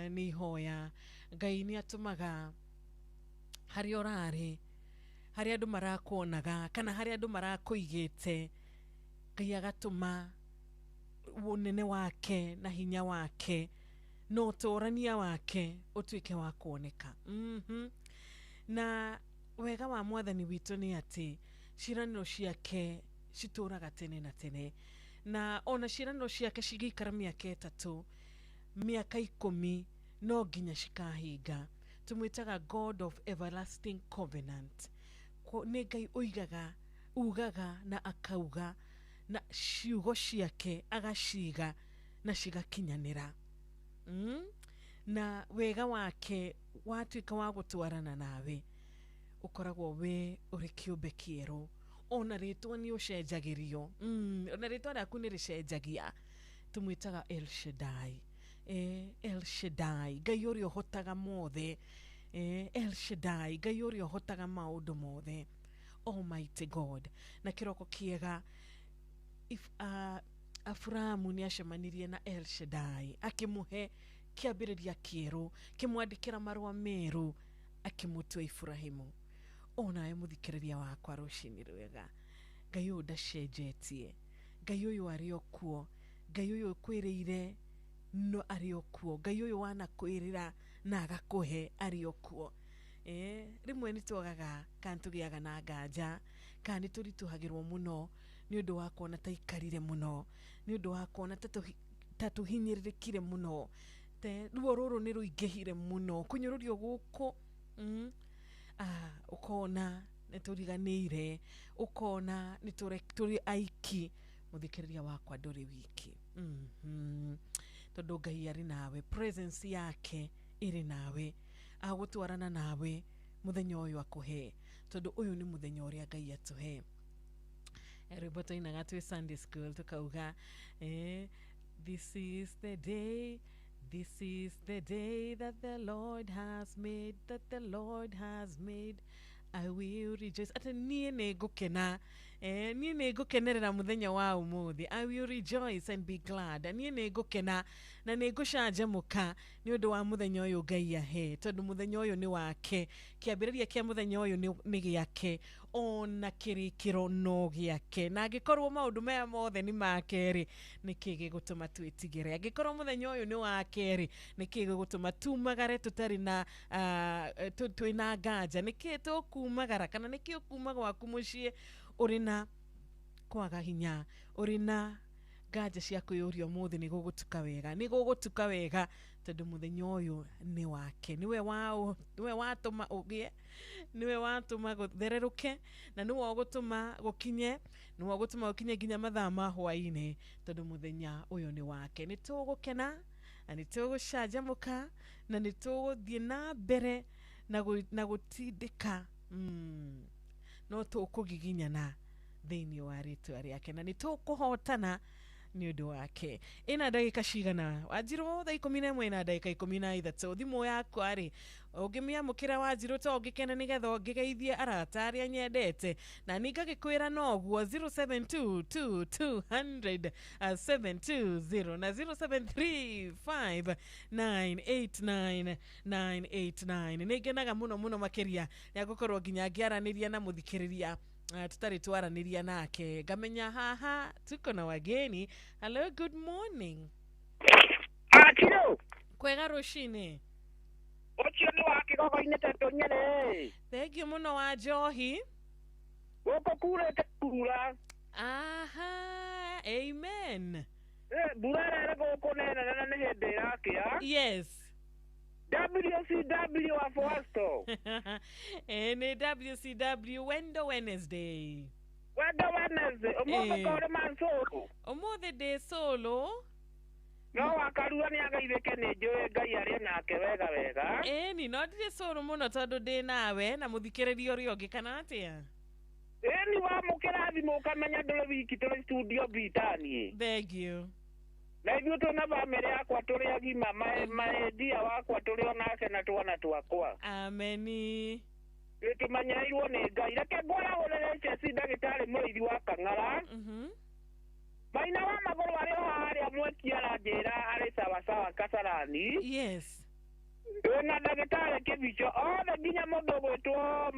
nĩ ihoya Ngai nĩ atũmaga harĩa ũrarĩ, harĩa andũ marakuonaga kana harĩa andũ marakũigĩte, Ngai agatũma ũnene wake na hinya wake na ũtũrania wake ũtuĩke wa kuoneka. Na wega wa mwathani witũ nĩ atĩ ciĩranĩro ciake citũraga tene na tene, na ona ciĩranĩro ciake cingĩikara mĩaka 3, mĩaka 10, no nginya cikahinga. Tũmwĩtaga God of everlasting covenant. Nĩ Ngai ũigaga, ugaga na akauga, na ciugo ciake agaciga na cigakinyanĩra. Na wega wake watuĩka wa gũtwarana nawe, ũkoragwo wĩ ũrĩ kĩũmbe kĩerũ. Ona rĩtwa nĩ ũcenjagĩrio, ona rĩtwa rĩaku nĩ rĩcenjagia. Tũmwĩtaga El Shaddai. El Shaddai, Ngai ũrĩa ũhotaga mothe. El Shaddai, Ngai ũrĩa ũhotaga maũndũ mothe, Almighty God. Na kĩroko kĩega, Aburahamu nĩ acemanirie na El Shaddai, akĩmũhe kĩambĩrĩria kĩerũ, kĩmwandĩkĩra marũa merũ, akĩmũtua Ibrahimu. Onawe mũthikĩrĩria wakwa rũcinĩ rwega, Ngai ũyũ ndacenjetie, Ngai ũyũ arĩ o kuo, Ngai ũyũ ũkwĩrĩire no arĩ o kuo, Ngai ũyũ wanakwĩrĩra na agakũhe arĩ o kuo. Rĩmwe nĩ twagaga kana tũgĩaga na nganja, kana nĩ tũritũhagĩrwo mũno nĩ ũndũ wa kuona ta ikarire mũno, nĩ ũndũ wa kuona ta tũhinyĩrĩrĩkire mũno, ruo rũrũ nĩ rũingĩhire mũno, kũnyũrũrio gũkũ, ũkona nĩ tũriganĩire, ũkona nĩ tũrĩ aiki. Mũthikĩrĩria wakwa ndũrĩ wiki, tondũ Ngai arĩ nawe, presence yake ĩrĩ nawe, agũtwarana nawe mũthenya ũyũ akũhe, tondũ ũyũ nĩ mũthenya ũrĩa Ngai atũhe. Rwĩmbo twainaga twĩ Sunday school tukauga, this is the day, this is the day that the Lord has made, that the Lord has made. I will rejoice. Atĩ niĩ nĩ ngũkena, niĩ nĩ ngũkenerera mũthenya wa ũmũthĩ. I will rejoice and be glad. Niĩ nĩ ngũkena na nĩ ngũcanjamũka nĩ ũndũ wa mũthenya ũyũ Ngai ahe, tondũ mũthenya ũyũ nĩ wake. Kĩambĩrĩria kĩa mũthenya ũyũ nĩ gĩake, ona kĩrĩkĩro no gĩake. Na angĩkorwo maũndũ maya mothe nĩ make rĩ, nĩkĩ gĩgũtũma twĩtigĩre? Angĩkorwo mũthenya ũyũ nĩ wake rĩ, nĩkĩ gĩgũtũma tumagare tũtarĩ na twĩna nganja? Nĩkĩ tũkumagara, kana nĩkĩ ũkuma gwaku mũciĩ ũrĩ na kwaga hinya, ũrĩ na nganja cia kwĩyũria ũmũthĩ nĩ gũgũtuka wega? Nĩ gũgũtuka wega tondũ mũthenya ũyũ nĩ wake. Nĩwe nĩwe watũma ũgĩe, nĩwe watũma gũthererũke, na nĩwe ũgũtũma gũkinye, nĩwe ũgũtũma gũkinye nginya mathaa ma hwaĩ-inĩ, tondũ mũthenya ũyũ nĩ wake. Nĩ tũgũkena na nĩ tũgũcanjamũka na nĩ tũgũthiĩ na mbere na gũtindĩka, no tũkũgiginyana thĩinĩ wa rĩtwa rĩake, na nĩ tũkũhotana nĩ ũndũ wake. Ĩna ndagĩka cigana, Wanjirũ? Thaa 11 na ndagĩka 13. Thimũ yakwa rĩ, ũngĩmĩamũkĩra, Wanjirũ, to ngĩkene nĩgetha ngĩgeithie arata arĩa nyendete, na niĩ ngagĩkwĩra noguo 0722 200 720 na 0735 989 989. Nĩ ngenaga mũno mũno makĩria rĩa gũkorwo nginya ngĩaranĩria na mũthikĩrĩria tutarĩ twaranĩria nake, ngamenya haha tuko na wageni. Hello, good morning. Akiro. Kwega rũcinĩ. Ũcio nĩ wa Kĩgogo-inĩ Tetũ Nyerĩ. Thengiũ mũno wa njohi. Gũkũ kurĩte kura. Aha, amen. Mbura ĩrĩa ĩrĩ gũkũ nĩ nene na nĩ hĩndĩ ĩrakĩa. WCW wa Foasto. Nĩ WCW, Wendo Wednesday. Wendo Wednesday. Ũmũthĩ korĩ Mansuru? Ũmũthĩ ndĩ solo. No wakarua nĩ ageithĩke, nĩ njũĩ Ngai arĩ nake wega wega. Ĩni, no ndirĩ solo mũno tondũ ndĩ nawe na mũthikĩrĩria ũrĩa ũngĩ, kana atĩa? Ĩni, wamũkĩra thimũ ũkamenya ndũrĩ wiki, tũrĩ studio Bitani. Thank you. Na ithuĩ twĩna bamĩrĩ yakwa, tũrĩ agima, maendia wakwa tũrĩ onake na twana twakwa. Ameni. Tũmenyereirwo nĩ Ngai. Reke ngwarahũrĩre Chesi, ndagĩtarĩ mũrĩithi wa Kang'ara. Maina wa magũrũ arĩ o harĩa mweki aranjĩra arĩ sawasawa Kasarani. Wĩna ndagĩtarĩ Kĩbico othe, nginya mũndũ ũgwĩtwo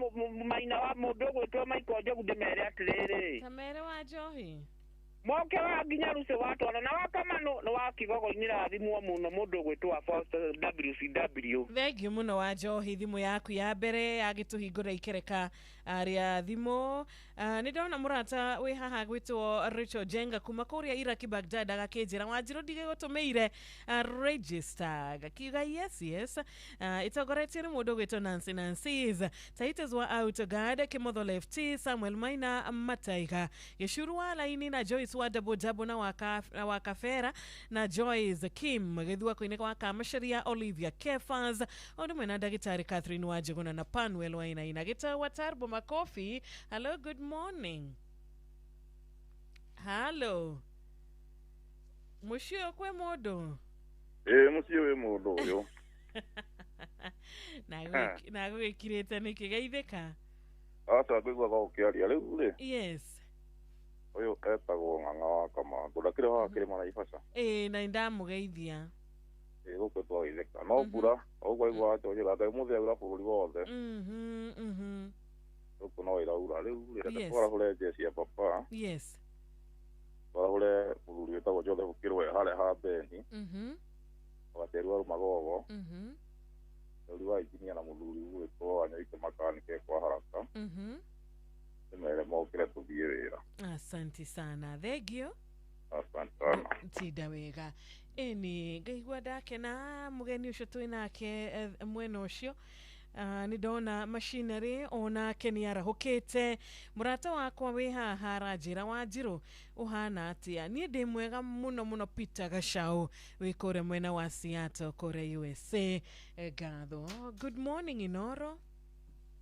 maina wa mũndũ ũgwĩtwo Michael Njogu, ndĩmere atĩrĩrĩ. Tamere wa njohi. Moke wa nginya Rucĩ wa twana na wa Kamanũ nĩ wa Kĩgogo-inĩ, rathimwo mũno mũndũ ũgwĩtwo wa Fausto WCW. Thengiũ mũno wa njohi, thimũ yaku ya mbere yagĩtũhingũra ikereka rĩa thimũ. Nĩ ndona mũrata wĩ haha gwĩtwo Rachel Jenga kuma kũrĩa Iraki Baghdad, agakĩnjĩra, "Wanjirũ, ndigĩgũtũmĩire register," gakiuga yes. Ĩtongoretio nĩ mũndũ ũgwĩtwo Nancy Nancy's Titus wa Autoguard, Kimotho Left, Samuel Maina Mataiga, Gĩcuru wa Laini na Joyce wa Double Double na wa Kafera na Joyce Kim Gĩthua-inĩ wa Kamacaria, Olivia Kefas, o ũndũ mwena ndagĩtarĩ Catherine wa Njũgũna na Panuel Wainaina Gĩtawa Tarbo. Makofi. Hello, good morning. Hello, mũciĩ ũyũ kwĩ mũndũ? Ĩĩ, mũciĩ wĩ mũndũ ũyũ. Na gũgĩkirĩte nĩkĩ, geithĩka. Aca, ngũiguaga ũkĩaria rĩu rĩ. Ũyũ etagwo Ng'ang'a wa Kamangũ, ndakĩrĩ haha kĩrĩma Naivasha. Ĩĩ, na nĩndamũgeithia. Ĩĩ, gũkũ twageithĩka no mbura ũguo aiguaga njũjĩra Ngai mũthĩ aura bũrũri wothe. Gũkũ no ĩraura rĩu rĩ. Reke twarahũre njeci ya papa. Twarahũre mũthuri wĩtagwo Joseph Kĩrwe harĩa ha Beni, Wacheru wa Rũmagogo, mũthuri wa injinia na mũthuri ũgwĩtwo Wanyoike makanike kwa haraka. Nĩmere mokĩre tũthiĩ wĩra. Asanti sana, thengio. Asante sana. Tinda wega. Ĩni, ngaigua ndakena mũgeni ũcio twĩ nake mwena ũcio. Nĩ ndona machinery onake nĩ arahũkĩte. Mũrata wakwa wĩ haha aranjĩra, "Wanjirũ, ũhana atĩa?" Niĩ ndĩ mwega mũno mũno. Peter Gacau wĩ kũrĩa mwena wa Seattle kũrĩa USA. Ngatho. Good morning, Inoro.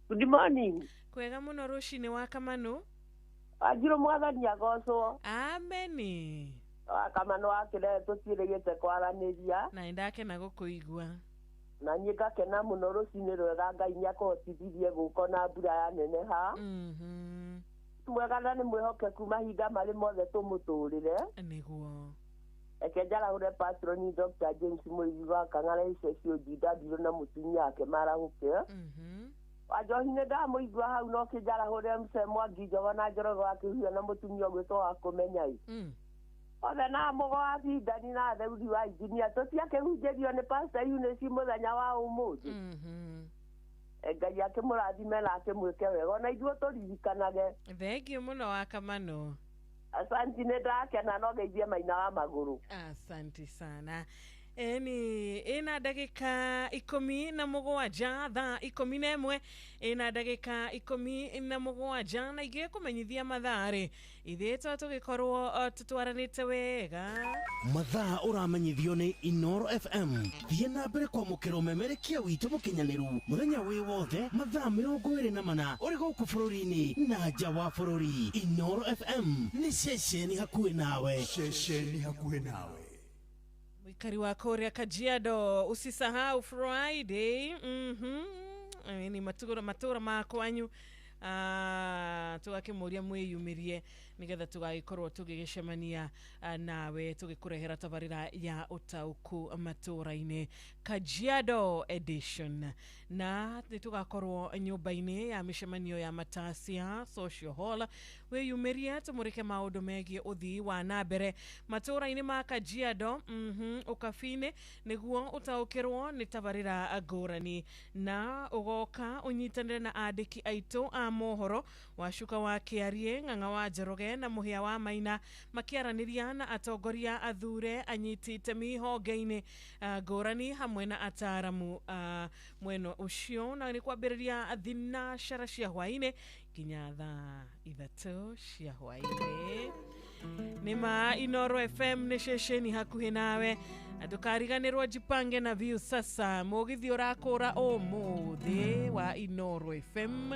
Good morning. Kwega mũno rũcinĩ wa Kamanu. Wanjirũ, mwathani agocwo. Ameni. Wa Kamanu wa Kĩrere, tũtiĩrĩgĩte kwaranĩria. Na nĩndakena gũkũigua. Na niĩ ngakena mũno rũcinĩ rwega Ngai nĩakũhotithirie gũka na mbura ya neneha. Mwega na nĩ mwĩhokeku mahinda marĩ mothe tũmũtũrĩre. Nĩguo. Reke njarahũre patroni Dr. James Mũrĩithi wa Kang'ara Iceci Njindangirwo na mũtumia wake marahũke. Wanjohi nĩ ndamũigua hau no kĩnjarahũre Mzee Mwangi Njogo na Njoroge wa Kĩhuhio na mũtumia ũgwĩtwo wa Kũmenya ĩ. Othe na mũgo wa Bindani na Theuri wa Injinia tũtiakĩhunjĩrio nĩ Pastor Eunice mũthenya wa ũmũthĩ. Ngai akĩmũrathime na akĩmwĩke wega ona ithuĩ tũririkanage. Thengiũ mũno wa Kamano. Asanti nĩ ndakena no geithie Maina wa Magũrũ. Asanti sana. Eni ina ndagĩka 17 thaa 11 ina ndagĩka 17 na igĩ kũmenyithia mathaa rĩ ithuĩ to tũgĩkorwo tũtwaranĩte wega. Mathaa ũramenyithio nĩ Inoro FM. Thiĩ na mbere kwamũkĩra ũmemerekia witũ mũkinyanĩru mũthenya wĩ wothe mathaa 24 ũrĩ gũkũ bũrũri-inĩ na nja wa bũrũri. Inoro FM nĩ ceceni hakuhĩ nawe. Ceceni hakuhĩ nawe. Mwikari wa kũrĩa Kajiado, usisahau Friday. Ni matũra ma kwanyu tũgakĩmũria mwĩyumĩrie nĩgetha tũgagĩkorwo tũgĩgĩcemania nawe tũgĩkũrehera tabarĩra ya ũtaũku matũra-inĩ Kajiado edition, na nĩ tũgakorwo nyũmba-inĩ ya mĩcemanio ya Matasia Social Hall. Wĩyumĩrie tũmũrĩke maũndũ megiĩ ũthii wa na mbere matũra-inĩ ma Kajiado, ũkabi-inĩ, nĩguo ũtaũkĩrwo nĩ tabarĩra ngũrani na ũgoka ũnyitanĩre na andĩki aitũ a mohoro Wacuka wa Kĩarie, Ng'ang'a wa Njoroge na Mũhĩa wa Maina makĩaranĩria na atongoria athure anyiti itemi honge-inĩ ngũrani hamwe na ataaramu mwena ũcio, na nĩ kwambĩrĩria thinacara cia hwaĩ-inĩ nginya thaa 3 cia hwaĩ-inĩ. Nĩ ma Inoro FM nĩ ceceni hakuhĩ nawe. Ndũkariganĩrwo jipange na view sasa mũgithi ũrakũra ũmũthĩ wa Inoro FM.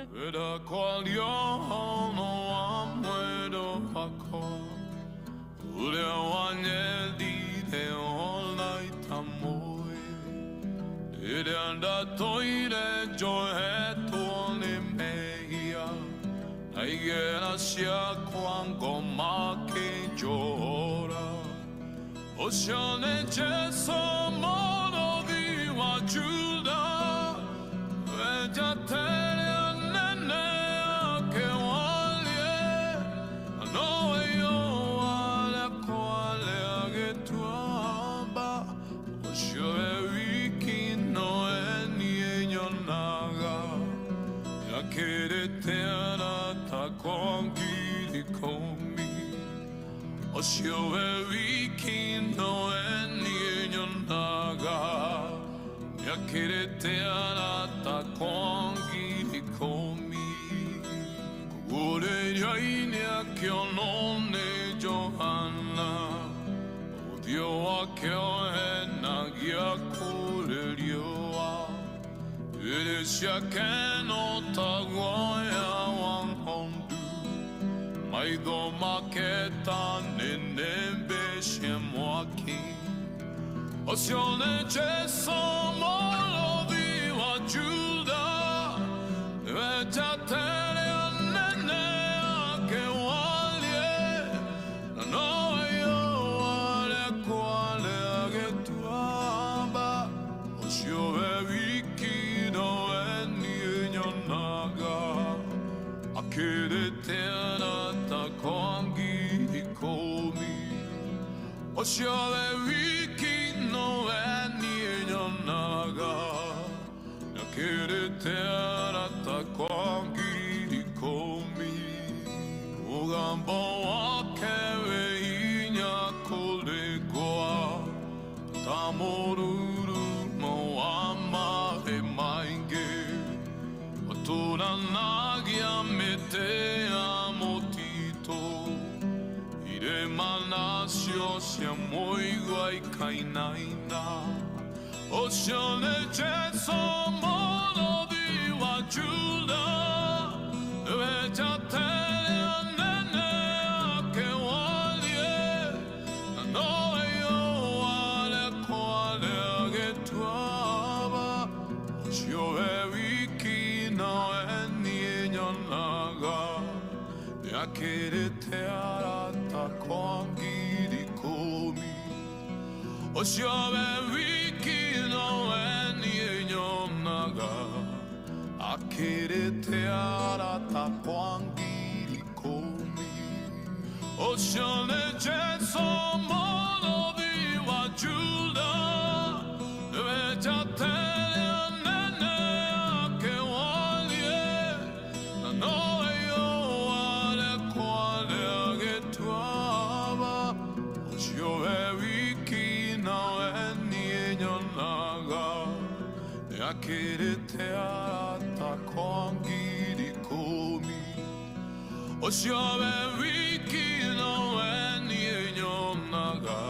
Oceane Jesu moro wa Juda Vejatere nene ke walie no yo wala kwale agetuamba Oceane wiki no eni nyonaga Yakirete arata kongiri komi Oceane wiki no eni nyonaga Yakirete arata kongiri komi Kugure yaine akionone Johanna Odio akiohena giakurerioa Irisha no tagoya wanhondu Maido maketa nenembe shemwaki Oceane Jesu moro wa Juda Vejatere nene ake walie No yo wale kwale agetuamba Oceane wiki no eni nyonaga Akirete arata kongiri komi Oceane wiki no eni nyonaga Akirete arata kongiri komi Ugambo wake inya kulegoa Tamoruru mo ama e mainge Otura nagia mete amotito Ire manasio sia moigua ikainaina Oceane Jesu moro wa Juda Vejatere nene ake walie No yo wale kwale agetuaba nyonaga nĩakĩrĩte arata kwa 10,000 ũcio we wiki nowe niĩ nyonaga akĩrĩte arata kwa 10,000 ũcio nĩ Jesũ mũrũthi wa Juda nĩwe njata ĩrĩa nene akĩwarie na nowe yũa rĩakwa rĩa gĩtuaba ũcio we wiki nowe niĩ nyonaga nĩakĩrĩte arata kwa 10,000 ũcio we wiki nowe niĩ nyonaga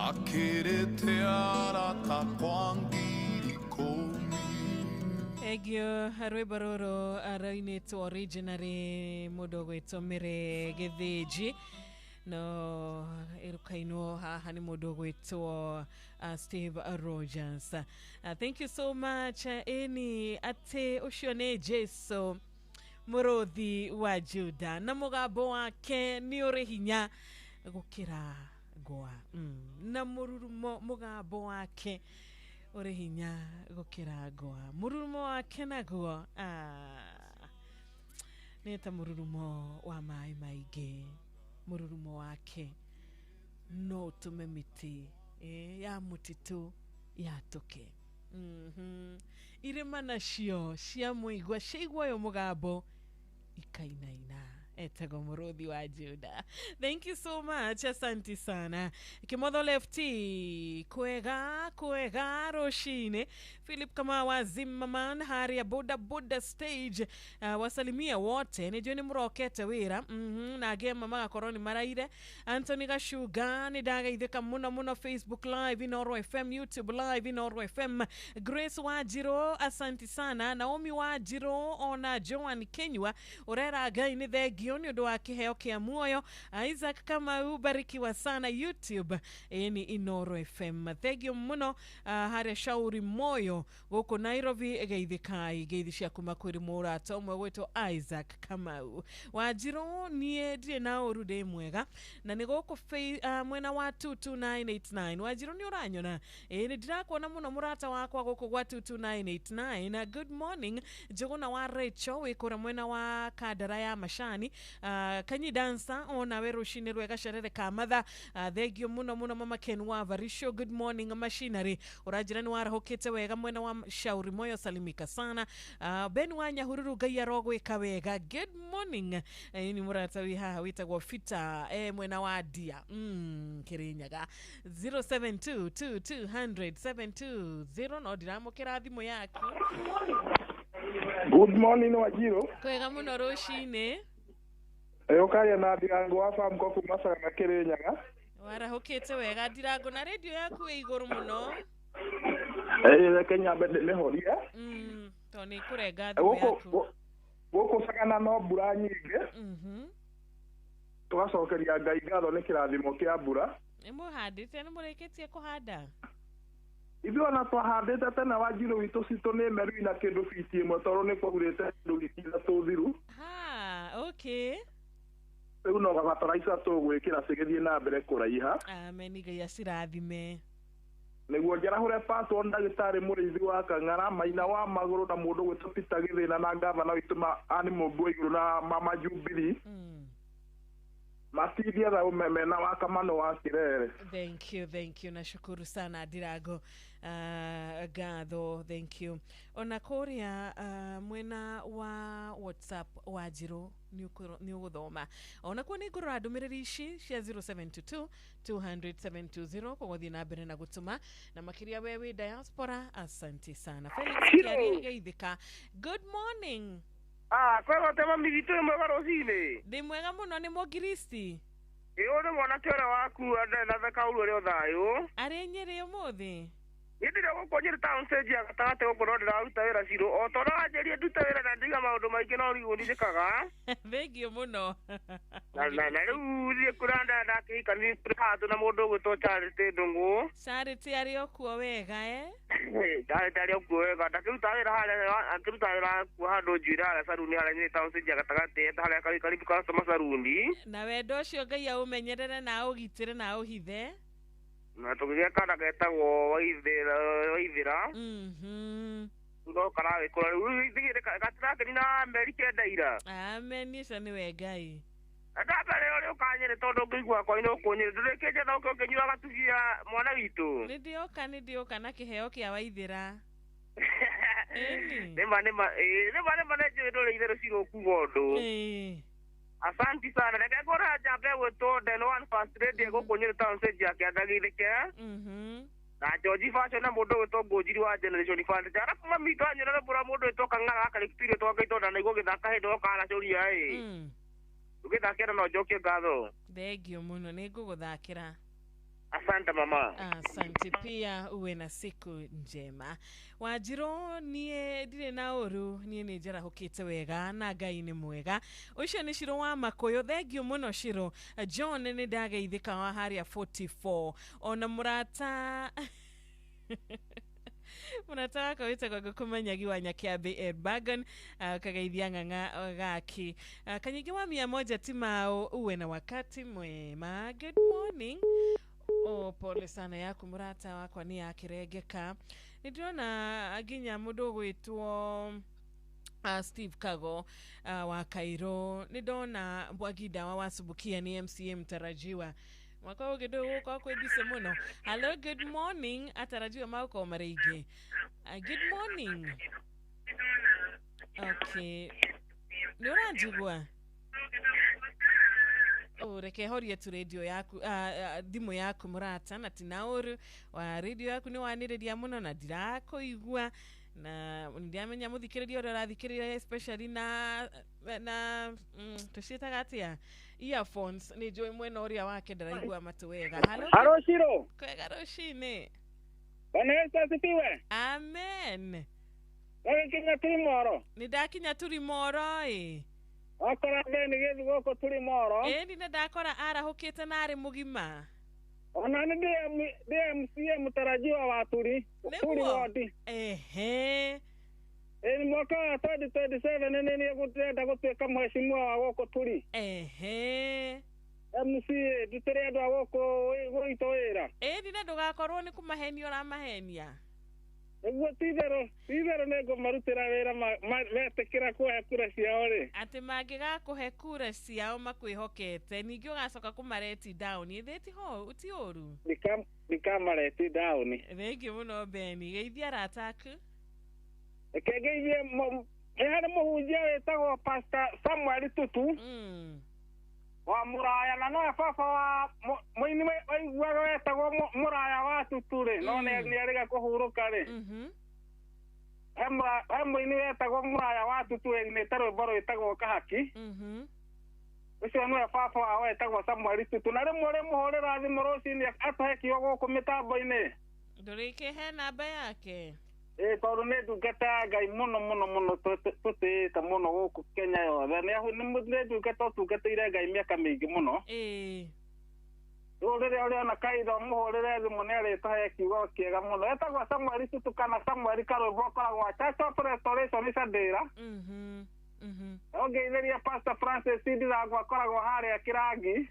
akĩrĩte arata kwa 10,000. Egio rwĩmbo rũrũ rũinĩtwo originally mũndũ ũgwĩtwo Mary Gĩthĩnji no ĩrũkainwo haha nĩ mũndũ ũgwĩtwo Steve Rogers. Thank you so much. Ĩni atĩ ũcio nĩ Jesu mũrũthi wa Juda na mũgambo wake nĩ ũrĩ hinya gũkĩra ngwa. Na mũrurumo mũgambo wake ũrĩ hinya gũkĩra ngwa. Mũrurumo wake naguo nĩ ta mũrurumo wa maĩ maingĩ. Mũrurumo wake no ũtũme mĩtĩ ya mũtitũ yatũke. Irĩma nacio cia mũigua ciaigua ũyũ mũgambo ikainaina. Etagwo mũrũthi wa Juda. Thank you so much, asanti sana. Kimotho Lefty, kwega kwega rũcinĩ. Philip Kamawa Zimmerman haria boda boda stage. Wasalimia wote nĩ njũĩ nĩ mũrokete wĩra. Na angĩ amwe magakorwo nĩ maraire. Anthony Gashuga nĩ ndageithĩka mũno mũno Facebook Live Inooro FM, YouTube Live Inooro FM. Grace Wanjirũ, asanti sana. Naomi Wanjirũ ona Joan Kenyua ũrera Ngai nĩ thengio nĩ ũndũ wa kĩheo kĩa muoyo. Isaac Kamau barikiwa sana YouTube ni Inooro FM. Thengio mũno harĩa Shauri Moyo gũkũ Nairobi geithĩkai ngeithi cia kuma kwĩrĩ mũrata ũmwe gwĩtwo Isaac Kamau. Wanjirũ niĩ ndirĩ na ũru ndĩ mwega na nĩ gũkũ mwena wa 22989. Wanjirũ nĩ ũranyona? Nĩ ndĩrakuona mũno mũrata wakwa gũkũ gwa 22989. Good morning Njũgũna wa Rachel wĩ kũrĩa mwena wa Kandara ya Macani. Kanyi dancer ona we rũcinĩ rwega Cerere Kamatha. Thengio mũno mũno mama Ken wa Varisho. Good morning machinery ũranjĩra nĩ warahũkĩte wega mwena wa Shauri Moyo salimika sana. Ben wa Nyahururu Ngai arogwĩka wega. Good morning. Ni mũrata wĩ haha wĩtagwo Fita mwena wa Dia Kirinyaga 0722200720 no ndiramũkĩra thimũ yaku. Good morning Wanjirũ. Kwega mũno rũcinĩ. Ũkaria na Ndirango wa Famco kuma Sagana Kirinyaga. Warahũkĩte wega Ndirango na radio yaku ĩ igũrũ mũno. Reke nyambe ndĩmĩhorie. Tondũ nĩ ĩkũrenga thimũ yaku. Gũkũ Sagana no mbura nyingĩ. Tũgacokeria Ngai ngatho nĩ kĩrathimo kĩa mbura. Nĩ mũhandĩte nĩ mũrĩkĩtie kũhanda? Ithuĩ ona twahandĩte tene Wanjirũ witũ citũ nĩ meru na kĩndũ biti ĩmwe tondũ nĩ kwaurĩte kĩndũ wiki ithatũ thiru. Okay. Rĩu no gabataraitha tũgwĩkĩra cigĩthiĩ na mbere kũraiha. Amen Ngai acirathime. Nĩguo njarahũre pastor ndagĩtarĩ mũrĩithi wa Kang'ara Maina wa magũrũ na mũndũ gwĩtwo Peter Gĩthĩna na ngavana witũ Anne Mũmbua igũrũ na mama Jubilee. Matithia thayũ mena wa Kamano wa Kirere. Thank you, thank you. Nashukuru sana Ndirago. Gatho, thank you. Ona kũrĩa mwena wa WhatsApp Wanjirũ nĩ ũgũthoma. Ona kuo nĩ ngũrora ndũmĩrĩri ici cia 0722 200 720 kũgũthiĩ na mbere na gũtũma na makĩria we wĩ diaspora. Asante sana. Felix Kĩarĩ geithĩka. Good morning. Kwega tema mithitũ nĩ mwega rũcinĩ. Ndĩ mwega mũno nĩ mũngiristi. Ĩ ũyũ nĩ mwanake ũrĩa waku ndarĩ na theka ũru ũrĩ o thayũ. Arĩ Nyĩrĩ ũmũthĩ. Niĩ ndĩrĩ gũkũ Nyĩrĩ town stage ya gatagatĩ gũkũ no ndĩraruta wĩra Cirũ. O ta ũrĩa wanjĩrire ndute wĩra na ndiga maũndũ maingĩ no rĩu njĩkaga. Thengio mũno. Na rĩu thiĩ kũrĩa ndakĩhikania tũrĩ haha na mũndũ ũgwĩtwo Charity Ndũng'ũ. Charity arĩ o kuo wega eh? Charity arĩ o kuo wega. Ndakĩruta wĩra harĩa akĩruta wĩra kuo handũ njuĩrĩ harĩa saruni harĩa Nyĩrĩ town stage ya gatagatĩ harĩa karibu customer saruni. Na wendo ũcio Ngai aũmenyerere na aũgitĩre na aũhithe. Na tũkĩgĩa kana getagwo Waithĩra. No karagĩkũra rĩu ithuĩ gatirakĩnina mĩeri 9 ira. Amen, ũcio nĩwe Ngai. Ndambere ũrĩa ũkanyĩrĩ tondũ ngĩigua kwa nĩ ũkũnyĩrĩ ndũrĩkĩtie na ũke ũkĩnyuaga tubia mwana witũ. Nĩ ndĩoka na kĩheo kĩa Waithĩra. Nĩma nĩma nĩ njũĩ ndũrĩ itherũ cirũ kuga ũndũ. Asanti sana. Reke ngũra njambe gwĩtwo Den One First Lady gũkũ Nyĩrĩ town stage ya Kĩanda Gĩthĩke. Na George Fashion na mũndũ ũgwĩtwo Ngũnjiri wa Generation Fund. Arabu mami witũ anyũra rwĩmbo rwa mũndũ wĩtwo Kang'ara gaka Victoria twakaitwo ndanaigua ũgĩthaka hĩndĩ woka aracũria ĩ. Ũgĩthakĩra no njokie ngatho. Thengio mũno, nĩ ngũgũthakĩra. Asante mama. Asante pia, uwe na siku njema. Wanjirũ niĩ ndirĩ na ũru, niĩ nĩ njarahũkĩte wega na Ngai nĩ mwega. Ũcio nĩ Cirũ wa Makũyũ, thengio mũno Cirũ. John nĩ ndageithĩka wa harĩa 44. Ona mũrata mũrata wakwa wĩtagwo Ngũkũmanyagi wa Nyakĩambĩ Elbagon, ũkageithia ng'ang'a gaki. Kanyingĩ wa 100 Timao, uwe na wakati mwema. Good morning. Oh, pole sana yaku mũrata wakwa nĩ yakĩrengeka. Nĩ ndĩrona nginya mũndũ ũgwĩtwo Steve Kago wa Cairo. Nĩ ndona Mbwagi Dawa wa Subukia ni MCA mtarajiwa. Mwaka ũngĩ ndũgũkorwo kwĩ busy mũno. Hello, good morning. Atarajiwa magũkorwo marĩ aingĩ. Good morning. Okay. Nĩ ũranjigua? Reke horie tu radio yaku, thimũ yaku mũrata, na tina ũru wa radio yaku nĩ wanĩrĩria mũno na ndirakũigua, na ndiramenya mũthikĩrĩria ũrĩa ũrathikĩrĩria especially na tũciĩtaga atĩa earphones, nĩ njũĩ mwena ũrĩa wake ndaraigua matũ wega. Hello. Haro Shiro. Kwega rũcinĩ. Bwana Yesu asifiwe. Amen. Wakinya Turimoro. Nĩ ndakinya Turimoro ĩ. Wakora Beni gĩthiĩ gũkũ Turimoro. Ĩni nĩ ndakora arahũkĩte na arĩ mũgima. Ona nĩ ndĩ MCA mũtarajiwa wa Turi. Turi wodi. Ehe. Ĩni mwaka wa 2027 nĩ niĩ ngũrenda gũtuĩka mheshimiwa wa gũkũ Turi. Ehe. MCA ndutĩre andũ a gũkũ gwitũ wĩra. Ĩni na ndũgakorwo nĩ kũmahenia ũramahenia. Nĩguo ti-itherũ nĩ ngũmarutĩra wĩra metĩkĩra kũhe kura ciao rĩ. Atĩ mangĩgakũhe kura ciao makwĩhokete, ningĩ ũgacoka kũmareti down. Ĩthĩ ti ũru. Ndikamareti down. Thengiũ mũno Beni, geithia arata aku. Reke ngeithie nĩ harĩ mũhunjia wĩtagwo Pastor Samuel Tutu. Wa Mũraya, na nowe baba wa mũini waiguaga wetagwo Mũraya wa Tutu rĩ, no nĩ arĩga kũhurũka rĩ. He mũini wetagwo Mũraya wa Tutu ainĩte rwĩmbo rwĩtagwo Kahaki. Ũcio nĩwe baba wao wetagwo Samuel Tutu, na rĩmwe ũrĩmũhũrĩra thimũ rũcinĩ atũhe kiugo gũkũ mĩtambo-inĩ. Ndũrĩkĩhe namba yake. Ĩ tondũ nĩ ndungata ya Ngai mũno mũno mũno tũtĩĩte mũno gũkũ Kenya yothe. Nĩ ndungata ũtungatĩire Ngai mĩaka mĩingĩ mũno. Rĩu rĩrĩa ũrĩona kahinda ũmũhũrĩre thimũ nĩ arĩtũhe kiugo kĩega mũno. Etagwo Samuel Tutu kana Samuel Karwĩmbo, akoragwo wa Church of Restoration Candĩra. Ũngeithĩria Pastor Francis Ndirango akoragwo harĩa Kĩrangi.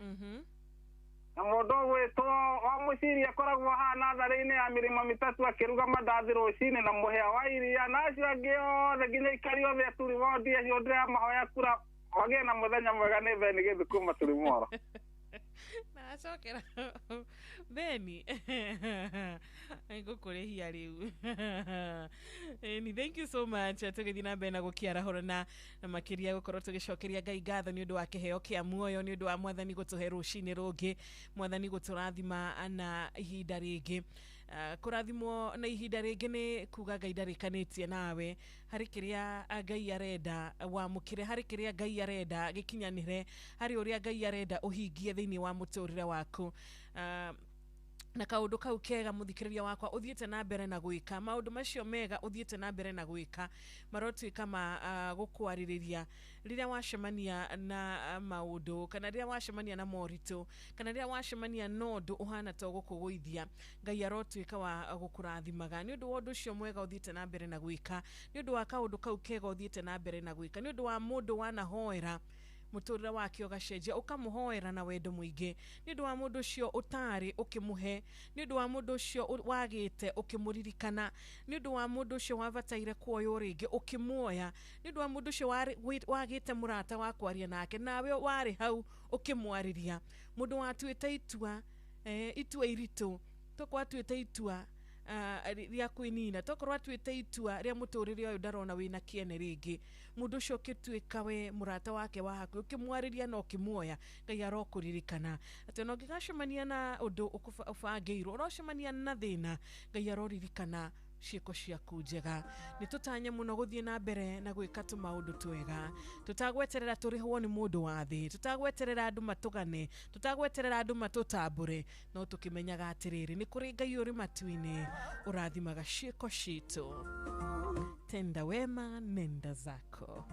Na mũndũ ũgwĩtwo wa Mũciri akoragwo haha natharĩ-inĩ ya mĩrĩma mĩtatũ akĩruga mandathi rũcinĩ na mũhĩa wa iria, na acio angĩ othe nginya aikari othe a Turi wondi acio ndĩramahoya kura magĩe na mũthenya mwega. Nĩ Beni Gĩthu kuma Turimoro. Na acokera Beni ngũkũrĩhia rĩu. Ĩni, thank you so much. Tũgĩthiĩ na mbere na gũkĩarahũra na makĩria gũkorwo tũgĩcokeria Ngai ngatho nĩ ũndũ wa kĩheo kĩa muoyo, nĩ ũndũ wa mwathani gũtũhe rũcinĩ rũngĩ, mwathani gũtũrathima na ihinda rĩngĩ. Kũrathimwo na ihinda rĩngĩ nĩ kuga Ngai ndarĩkanĩtie nawe harĩ kĩrĩa Ngai arenda wamũkĩre, harĩ kĩrĩa Ngai arenda gĩkinyanĩre, harĩ ũrĩa Ngai arenda ũhingie thĩinĩ wa mũtũrĩre waku. Na kaundu kau kega muthikiriria wakwa uthiete na mbere na gwika maundu macio mega uthiete na mbere na gwika marotuika ma gukwaririria riria wacemania na maundu kana riria wacemania na moritu kana riria wacemania na undu uhana to gukuguithia Ngai arotuika wa gukurathimaga ni undu wa undu ucio mwega uthiete na mbere na gwika ni undu wa kaundu kau kega uthiete na mbere na gwika ni undu wa mundu wanahoera muturire wake ugacenjia ukamuhoera na wendo muingi ni undu wa mundu ucio utari ukimuhe ni undu wa mundu ucio wagite ukimuririkana ni undu wa mundu ucio wabataire kuoywo ringi ukimuoya ni undu wa mundu ucio wagite murata wa kwaria nake nawe wari hau ukimwariria mundu watuite itua itua iritu tokorwo atuite itua ria kwinina tokorwo atuite itua ria muturire uyu ndarona wina kiene ringi mundu ucio ukituika we murata wake wa hakuhi ukimwariria na ukimuoya Ngai arokuririkana ati ona ungigacemania na undu ubangĩirwo urocemania na thina Ngai aroririkana ciĩko ciaku njega. Nĩ tũtanye mũno gũthiĩ na mbere na gwĩka tũmaũndũ twega tũtagweterera tũrĩhwo nĩ mũndũ wa thĩ tũtagweterera andũ matũgane tũtagweterera andũ matũtambũre no tũkĩmenyaga atĩrĩrĩ nĩ kũrĩ Ngai ũrĩ matu-inĩ ũrathimaga ciĩko citũ. Tenda wema nenda zako.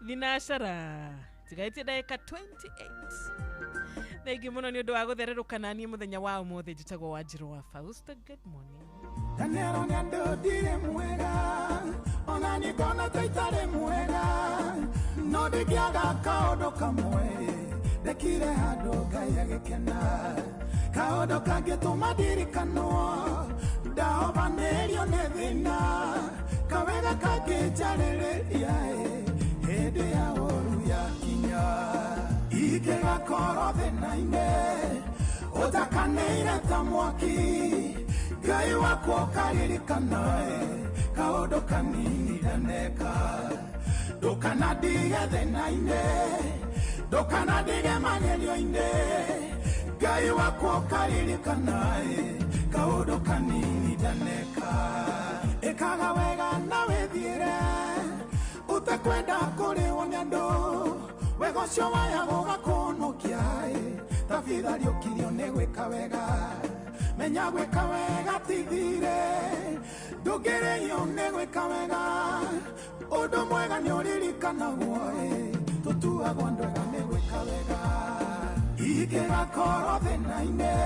Thinacara tigaĩtie ndagĩka 28. Thengiũ mũno nĩ ũndũ wa gũthererũka na niĩ mũthenya wa ũmũthĩ. Njĩtagwo Wanjirũ wa Fausta. Good morning. Daniel nyando dire mwega ona nikona taitare mwega no ndigiaga kaũndũ kamwe ndekire handũ Ngai agĩkena kaũndũ kangĩtũma ndirikanwo ndahobanĩrio nĩ thĩna kawega kangĩnjarĩrĩria hĩndĩ ya ũru yakinya ingĩgakorwo thĩna-inĩ ũtakanĩire ta mwaki Ngai wakwa ũkaririkana kaũndũ kanini ndaneka ndũkanandige thĩna-inĩ ndũkanandige magerio-inĩ Ngai wakwa ũkaririkana kaũndũ kanini ndaneka ĩkaga wega na wĩthiĩre ũtekwenda kũrĩwo nĩ andũ wega ũcio waya gũgakũnũkia tabitha rĩũkirio nĩ gwĩka wega menya gwĩka wega tithire ndũngĩrĩio nĩ gwĩka wega ũndũ mwega nĩ ũririkanagwo tũtuagwo andũ ega nĩ gwĩka wega ingĩgakorwo thĩna-inĩ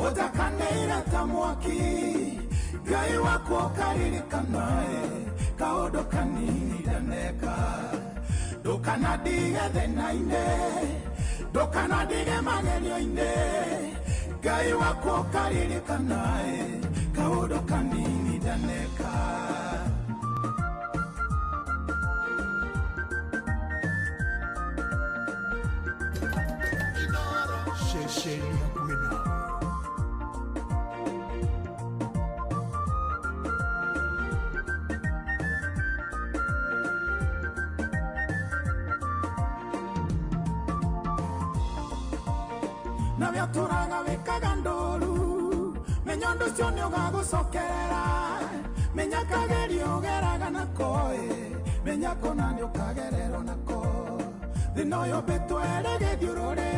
ũtakanĩire ta mwaki Ngai wakwa ũkaririkana kaũndũ kanini ndaneka ndũkanandige thĩna-inĩ ndũkanandige magerio-inĩ Ngai wakwa ũkaririkana kaũndũ kanini ndaneka. Ceceni hakuhĩ nawe. Nawe ũtũraga wĩkaga ndũru menya ũndũ ũcio nĩ ũgagũcokerera menya kagerio ũgeraga nako menya kũna nĩ ũkagererwo nako thĩna ũyũ ũmbĩtwo ĩrĩ gĩthiũrũrĩ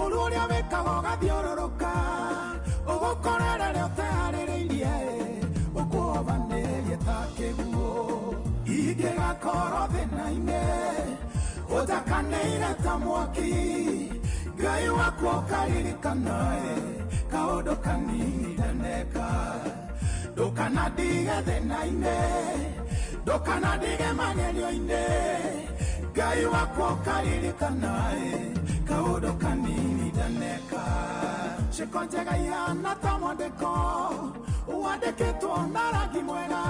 ũru ũrĩa wĩkaga ũgathiũrũrũka ũgũkorera rĩrĩa ũteharĩrĩirie ũkũhobanĩrie ta kĩguũ ingĩgakorwo thĩna-inĩ ũtakanĩire ta mwaki Ngai wakwa ũkaririkana kaũndũ kanini ndaneka ndũkanandige thĩna-inĩ ndũkanandige magerio-inĩ Ngai wakwa ũkaririkana kaũndũ kanini ndaneka ciĩko njega ihana ta mwandĩko wandĩkĩtwo na rangi mwega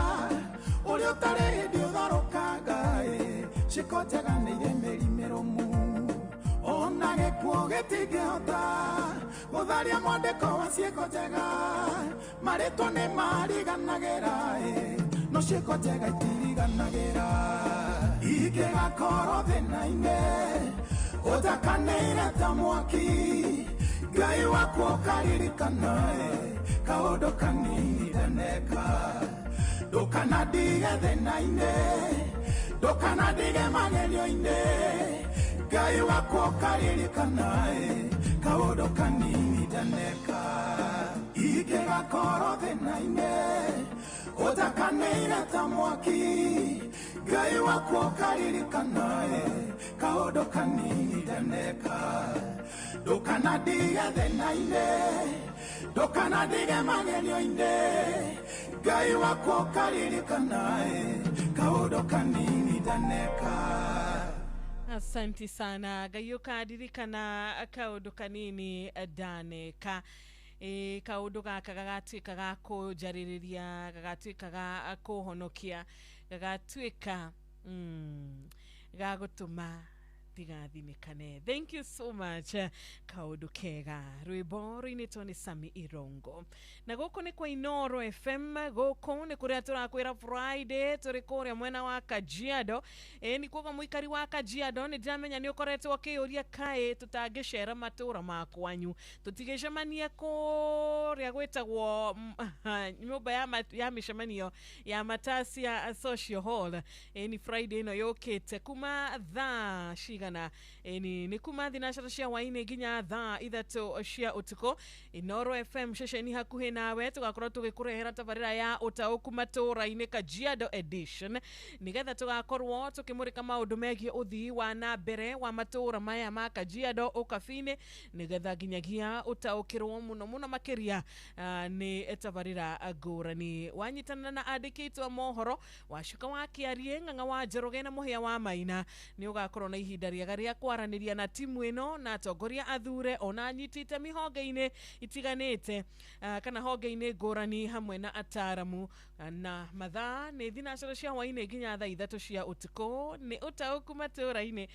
ũrĩa ũtarĩ hĩndĩ ũtharũkanga ciĩko njega nĩ irĩ mĩri mĩrũmu ona gĩkuũ gĩtingĩhota gũtharia mwandĩko wa ciĩko njega marĩtwa nĩ mariganagĩra no ciĩko njega itiriganagĩra ingĩgakorwo thĩna-inĩ ũtakanĩire ta mwaki Ngai wakwa ũkaririkana kaũndũ kanini ndaneka ndũkanandige thĩna-inĩ ndũkanandige magerio-inĩ Ngai wakwa ũkaririkana Kaũndũ kanini ndaneka ingĩgakorwo thĩna-inĩ ũtakanĩire ta mwaki Ngai wakwa ũkaririkanae kaũndũ kanini ndaneka ndũkanandige thĩna-inĩ ndũkanandige magerio-inĩ Ngai wakwa ũkaririkanae kaũndũ kanini ndaneka. Asanti sana. Ngai ũkandirikana kaũndũ kanini ndaneka. Kaũndũ gaka gagatuĩka ga kũnjarĩrĩria, gagatuĩka ga kũhonokia, gagatuĩka ga gũtũma ndigathinĩkane. Thank you so much. Kaũndũ kega, rwĩmbo rũinĩtwo nĩ Sami Irongo. Na gũkũ nĩ kwa Inoro FM, gũkũ nĩ kũrĩa tũrakwĩra Friday tũrĩ kũrĩa mwena wa Kajiado. Nĩ kuoga mũikari wa Kajiado nĩ ndĩramenya nĩ ũkoretwo ũkĩyũria kaĩ tũtangĩcera matũra ma kwanyu, tũtigĩcemanie kũrĩa gwĩtagwo nyũmba ya mĩcemanio ya Matasia Social Hall. Nĩ Friday ĩno yũkĩte kuma thaa cigana? Nĩ kuma 3 cia hwaĩ-inĩ nginya thaa 3 cia ũtukũ. Inoro FM ceceni hakuhĩ nawe, tũgakorwo tũgĩkũrehera tabarĩra ya ũtaũku matũra-inĩ Kajiado edition, nĩgetha tũgakorwo tũkĩmũrĩka maũndũ megiĩ ũthii wa na mbere wa matũra maya ma Kajiado ũkabi-inĩ, nĩgetha nginyagia ũtaũkĩrwo mũno mũno makĩria nĩ tabarĩra ngũrani. Wanyitana na andĩki aitũ a mohoro Wacuka wa Kĩarie, Ng'ang'a wa Njoroge na Mũhĩa wa Maina, nĩ ũgakorwo na ihinda rĩega rĩa kwaranĩria na timu ĩno na atongoria athure ona anyiti itemi honge-inĩ itiganĩte, kana honge-inĩ ngũrani hamwe na ataramu. Na mathaa nĩ 3 cia hwaĩ-inĩ nginya thaa 3 cia ũtukũ. Nĩ ũtaũku matũra-inĩ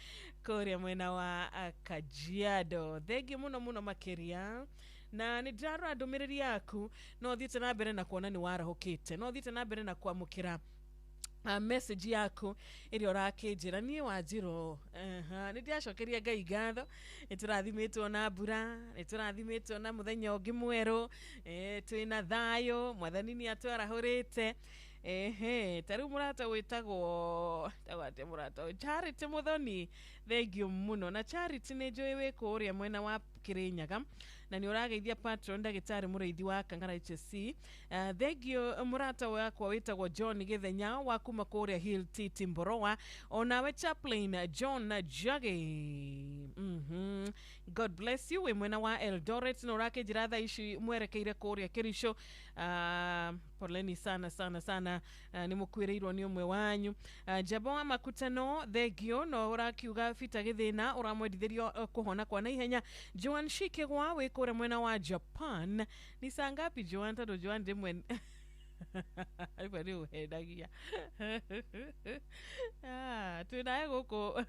kũrĩa mwena wa Kajiado. Thengiũ mũno mũno makĩria. Na nĩ ndĩrarora ndũmĩrĩri yaku, no thiĩte na mbere na kuona nĩ warahũkĩte, no thiĩte na mbere na kwamũkĩra message yaku ĩrĩa ũrakĩnjĩra. Niĩ Wanjirũ nĩ ndĩracokeria Ngai ngatho, nĩ tũrathimĩtwo na mbura, nĩ tũrathimĩtwo na mũthenya ũngĩ mwerũ, twĩna thayũ, mwathani nĩ atwarahũrĩte. Ta rĩu mũrata wĩtagwo atĩa mũrata ũyũ? Charity Mũthoni, thengiũ mũno. Na Charity nĩ njũĩ wĩ kũrĩa mwena wa Kĩrĩnyaga, na nĩ ũrageithia patron ndagĩtarĩ mũrĩithi wa Kang'ara HSC. Thengiũ mũrata wakwa wĩtagwo John Gĩthenya wa kuma kũrĩa Hill T Mboroa, onawe Chaplain John Jage. God bless you. Wĩ mwena wa Eldoret na ũrakĩnjĩra thaa ici mwerekeire kũrĩa Kericho. Poleni sana sana sana, nĩ mũkuĩrĩirwo nĩ ũmwe wanyu. Njamba wa Makutano, thengiũ. No ũrakiuga Bita Gĩthĩna ũramwendithĩrio kũhona kwa naihenya. Joan Shikegwa wĩ kũrĩa mwena wa Japan. Ni saa ngapi Joan? Tondũ Joan rĩmwe rĩmwe nĩ ũhendagia. Twĩnaye gũkũ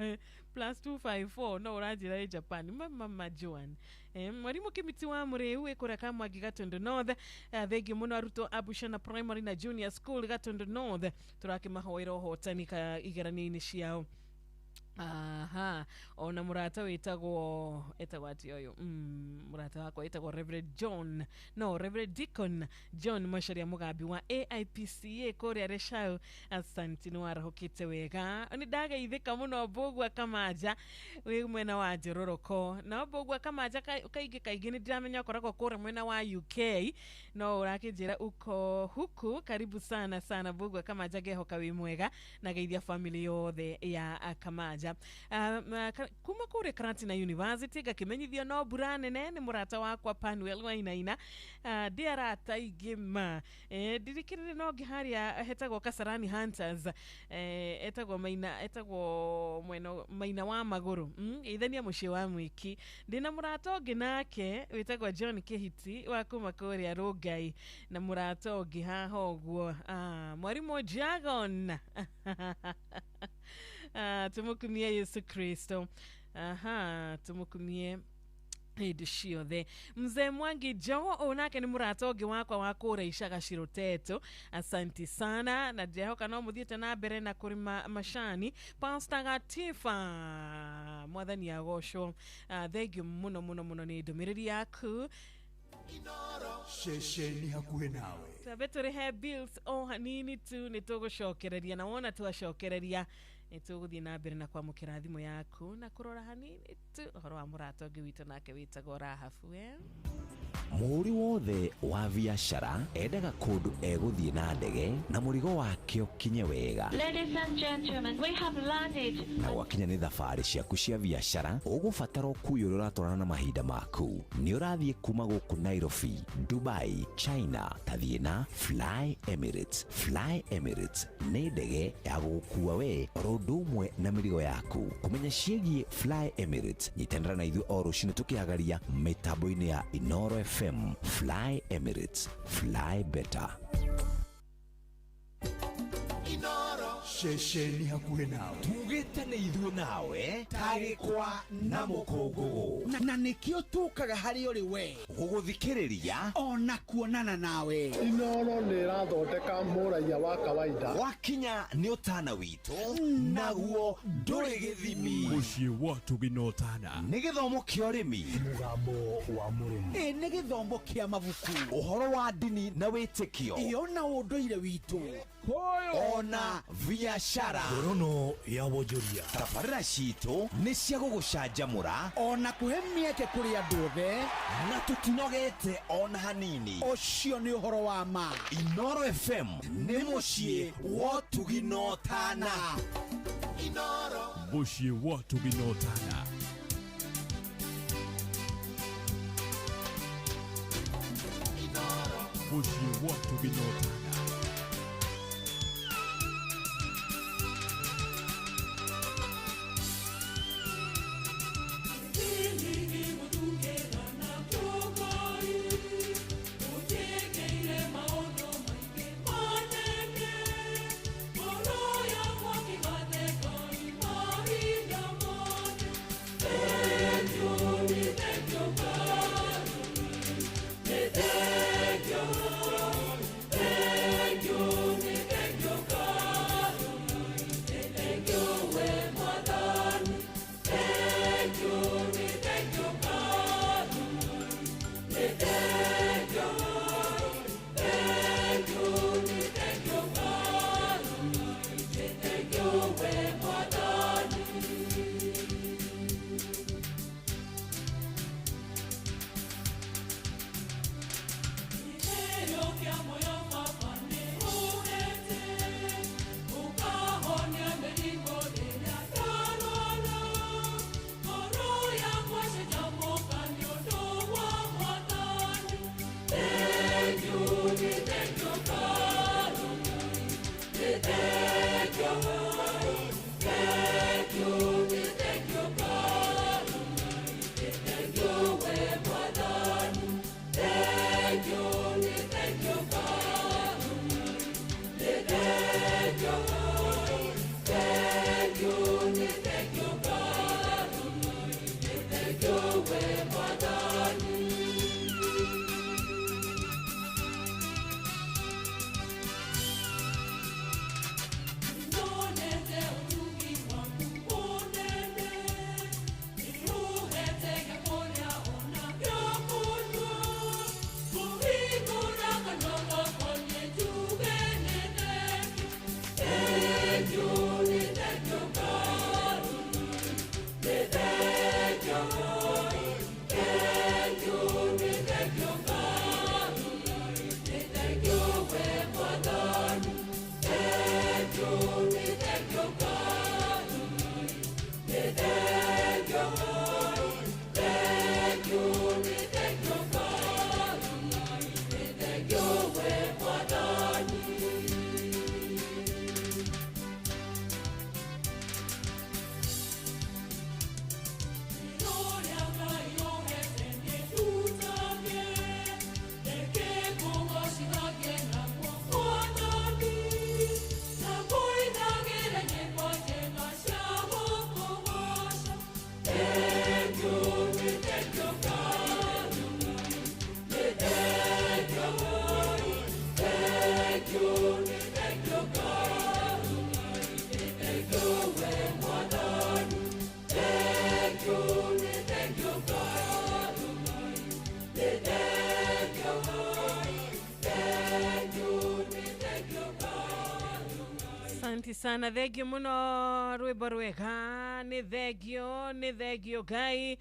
+254 no ũranjĩra ĩ Japan. Mama Joan. Mwarimũ Kĩmiti wa Mũrĩu wĩ kũrĩa Kamwangi Gatundu North. Thengiũ mũno arutwo a Bushana Primary na Junior School Gatundu North, tũrakĩmahoera ũhotani igeranio-inĩ ciao. Aha, ona mũrata wĩtagwo etagwo atĩa ũyũ? Mũrata wakwa wĩtagwo Reverend John, no Reverend Deacon John Macharia Mũgambi wa AIPCA kũrĩa Reshau. Asanti, nĩ warahũkĩte wega. Nĩ ndageithĩka mũno Mbũgua Kamanja wĩ mwena wa Njororoko. Na Mbũgua Kamanja kaingĩ kaingĩ nĩ ndĩramenya ũkoragwo kũrĩa mwena wa UK, no ũrakĩnjĩra uko huku. Karibu sana sana Mbũgua Kamanja, ngehoka wĩ mwega na geithia family yothe ya Kamanja. Kuma kũrĩa Karatina University ngakĩmenyithio no mbura nene nĩ mũrata wakwa Panuel Wainaina. Ndĩ arata aingĩ ma ndirikĩrĩre no ngĩ harĩa hetagwo Kasarani Hunters, etagwo Maina, etagwo mwena Maina wa Magũrũ, geithania mũciĩ wa Mwĩki. Ndĩna mũrata ũngĩ nake wĩtagwo John Kĩhiti wa kuma kũrĩa Rũngai, na mũrata ũngĩ haha ũguo mwarimũ Jagon. Tumukumie Yesu Kristo. Aha, tumukumie hĩndĩ ciothe. Mzee Mwangi Jo onake nĩ mũrata ũngĩ wakwa wa kũrĩa Icaga Ciroteto. Asanti sana, na ndĩrehoka no mũthiĩte na mbere na kũrĩma macani. Pastor Gatifa, mwathani agocwo. Thengiũ mũno mũno mũno nĩ ndũmĩrĩri yaku. Ceceni hakuhĩ nawe. Twambe tũrĩhe bills o hanini tu nĩ tũgũcokereria, na wona twacokereria Nĩ tũgũthiĩ na mbere na kwamũkĩra thimũ yaku na kũrora hanini tu ũhoro wa mũrata ũngĩ witũ nake wĩtagwo Rahabu. Mũhũri wothe wa biacara endaga kũndũ egũthiĩ na ndege na mũrigo wake ũkinye wega. Ladies and gentlemen, we have landed. Na gwakinya nĩ thabarĩ ciaku cia biacara, ũgũbatara ũkui ũrĩa ũratwarana na mahinda maku. Nĩ ũrathiĩ kuma gũkũ Nairobi, Dubai, China, tathiĩ na Fly Emirates. Fly Emirates nĩ ndege ya gũgũkua we oro ũndũ ũmwe na mĩrigo yaku. Kũmenya ciĩgiĩ Fly Emirates, nyitanĩra na ithuĩ o rũcinĩ tũkĩhagaria mĩtambo-inĩ ya Inoro FM. Fly Emirates, fly better. Ceceni hakuhĩ nawe. Tugĩte nĩ ithuĩ nawe tagĩkwa na mũkũngũgũ. Na nĩkĩo tũkaga harĩ ũrĩ we gũgũthikĩrĩria ona kuonana nawe. Inoro nĩ ĩrathondeka mũraiya wa kawaida. Gwakinya nĩ ũtana witũ naguo ndũrĩ gĩthimi. Mũciĩ wa Ũtugi na Ũtana. Nĩ gĩthomo kĩa ũrĩmi, mũgambo wa mũrĩmi, ĩ nĩ gĩthomo kĩa mabuku, ũhoro wa ndini na wĩtĩkio, ĩyo na ũndũire witũ, ona biacara. Ngorono ya wonjoria. Tabarĩra citũ nĩ cia gũgũcanjamũra ona kũhe mĩeke kũrĩ andũ othe, na tũtinogete ona hanini. Ũcio nĩ ũhoro wa ma. Inoro FM nĩ mũciĩ wa Ũtugi na Ũtana. Mũciĩ wa Ũtugi na Ũtana. Mũciĩ wa Ũtugi na Ũtana. Asante sana, thank you muno Rwĩmbo rwega, nĩ thengio, nĩ thengio Ngai.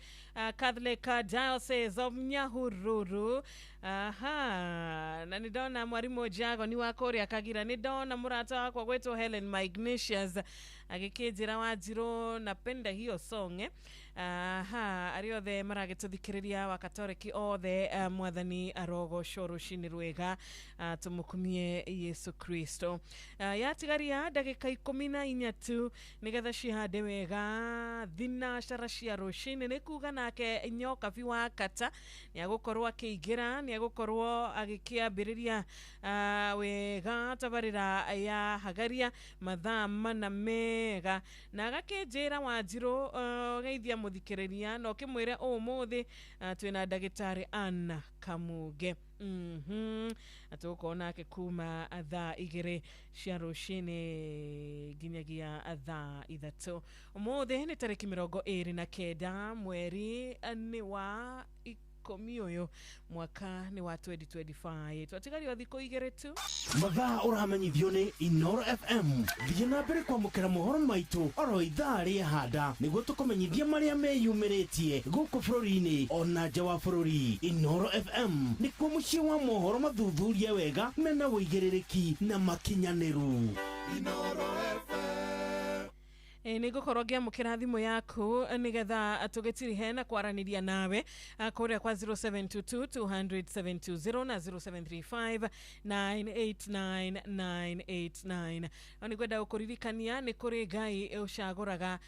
Catholic Diocese of Nyahururu. Aha, na nĩ ndona mwarimũ Jagoni wa kũrĩa Kagira, nĩ ndona mũrata wakwa gwĩtwo Helen Magnesius agĩkĩnjĩra, "Wanjirũ, napenda hiyo song, eh." Aha, arĩa othe maragĩtũthikĩrĩria wa Katoreki othe, Mwathani arogocwo. Rũcinĩ rwega, tũmũkumie Yesu Kristo. Yatigaria ndagĩka 14 tu nĩgetha cihande wega thinacara cia rũcinĩ. Nĩ kuga nake Nyokabi wa Kata nĩ agũkorwo akĩingĩra, nĩ agũkorwo agĩkĩambĩrĩria wega tabarĩra ya Hagaria mathaa 4 mega, na agakĩnjĩra, "Wanjirũ, geithia mũthikĩrĩria na ũkĩmwĩre ũmũthĩ twĩna ndagĩtarĩ Anna Kamuge." Na tũgũkorwo nake kuma thaa 2 cia rũcinĩ nginyagia thaa 3. Ũmũthĩ nĩ tarĩki 29, mweri nĩ wa 10 ũyũ, mwaka nĩ wa 2025. Twatigario thikũ 2 tu. Mathaa ũramenyithio nĩ Inoro FM. Thiĩ na mbere kwamũkĩra mohoro maitũ oro ithaa rĩa handa nĩguo tũkũmenyithia marĩa meyumĩrĩtie gũkũ bũrũri-inĩ ona nja wa bũrũri. Inoro FM nĩkuo mũciĩ wa mohoro mathuthurie wega, mena ũigĩrĩrĩki na makinyanĩru. Nĩ ngũkorwo ngĩamũkĩra thimũ yaku nĩgetha tũgĩtirihe na kwaranĩria nawe kũrĩa kwa 0722 200 720 na 0735 989 989. No nĩ ngwenda gũkũririkania nĩ kũrĩ Ngai ũcagũraga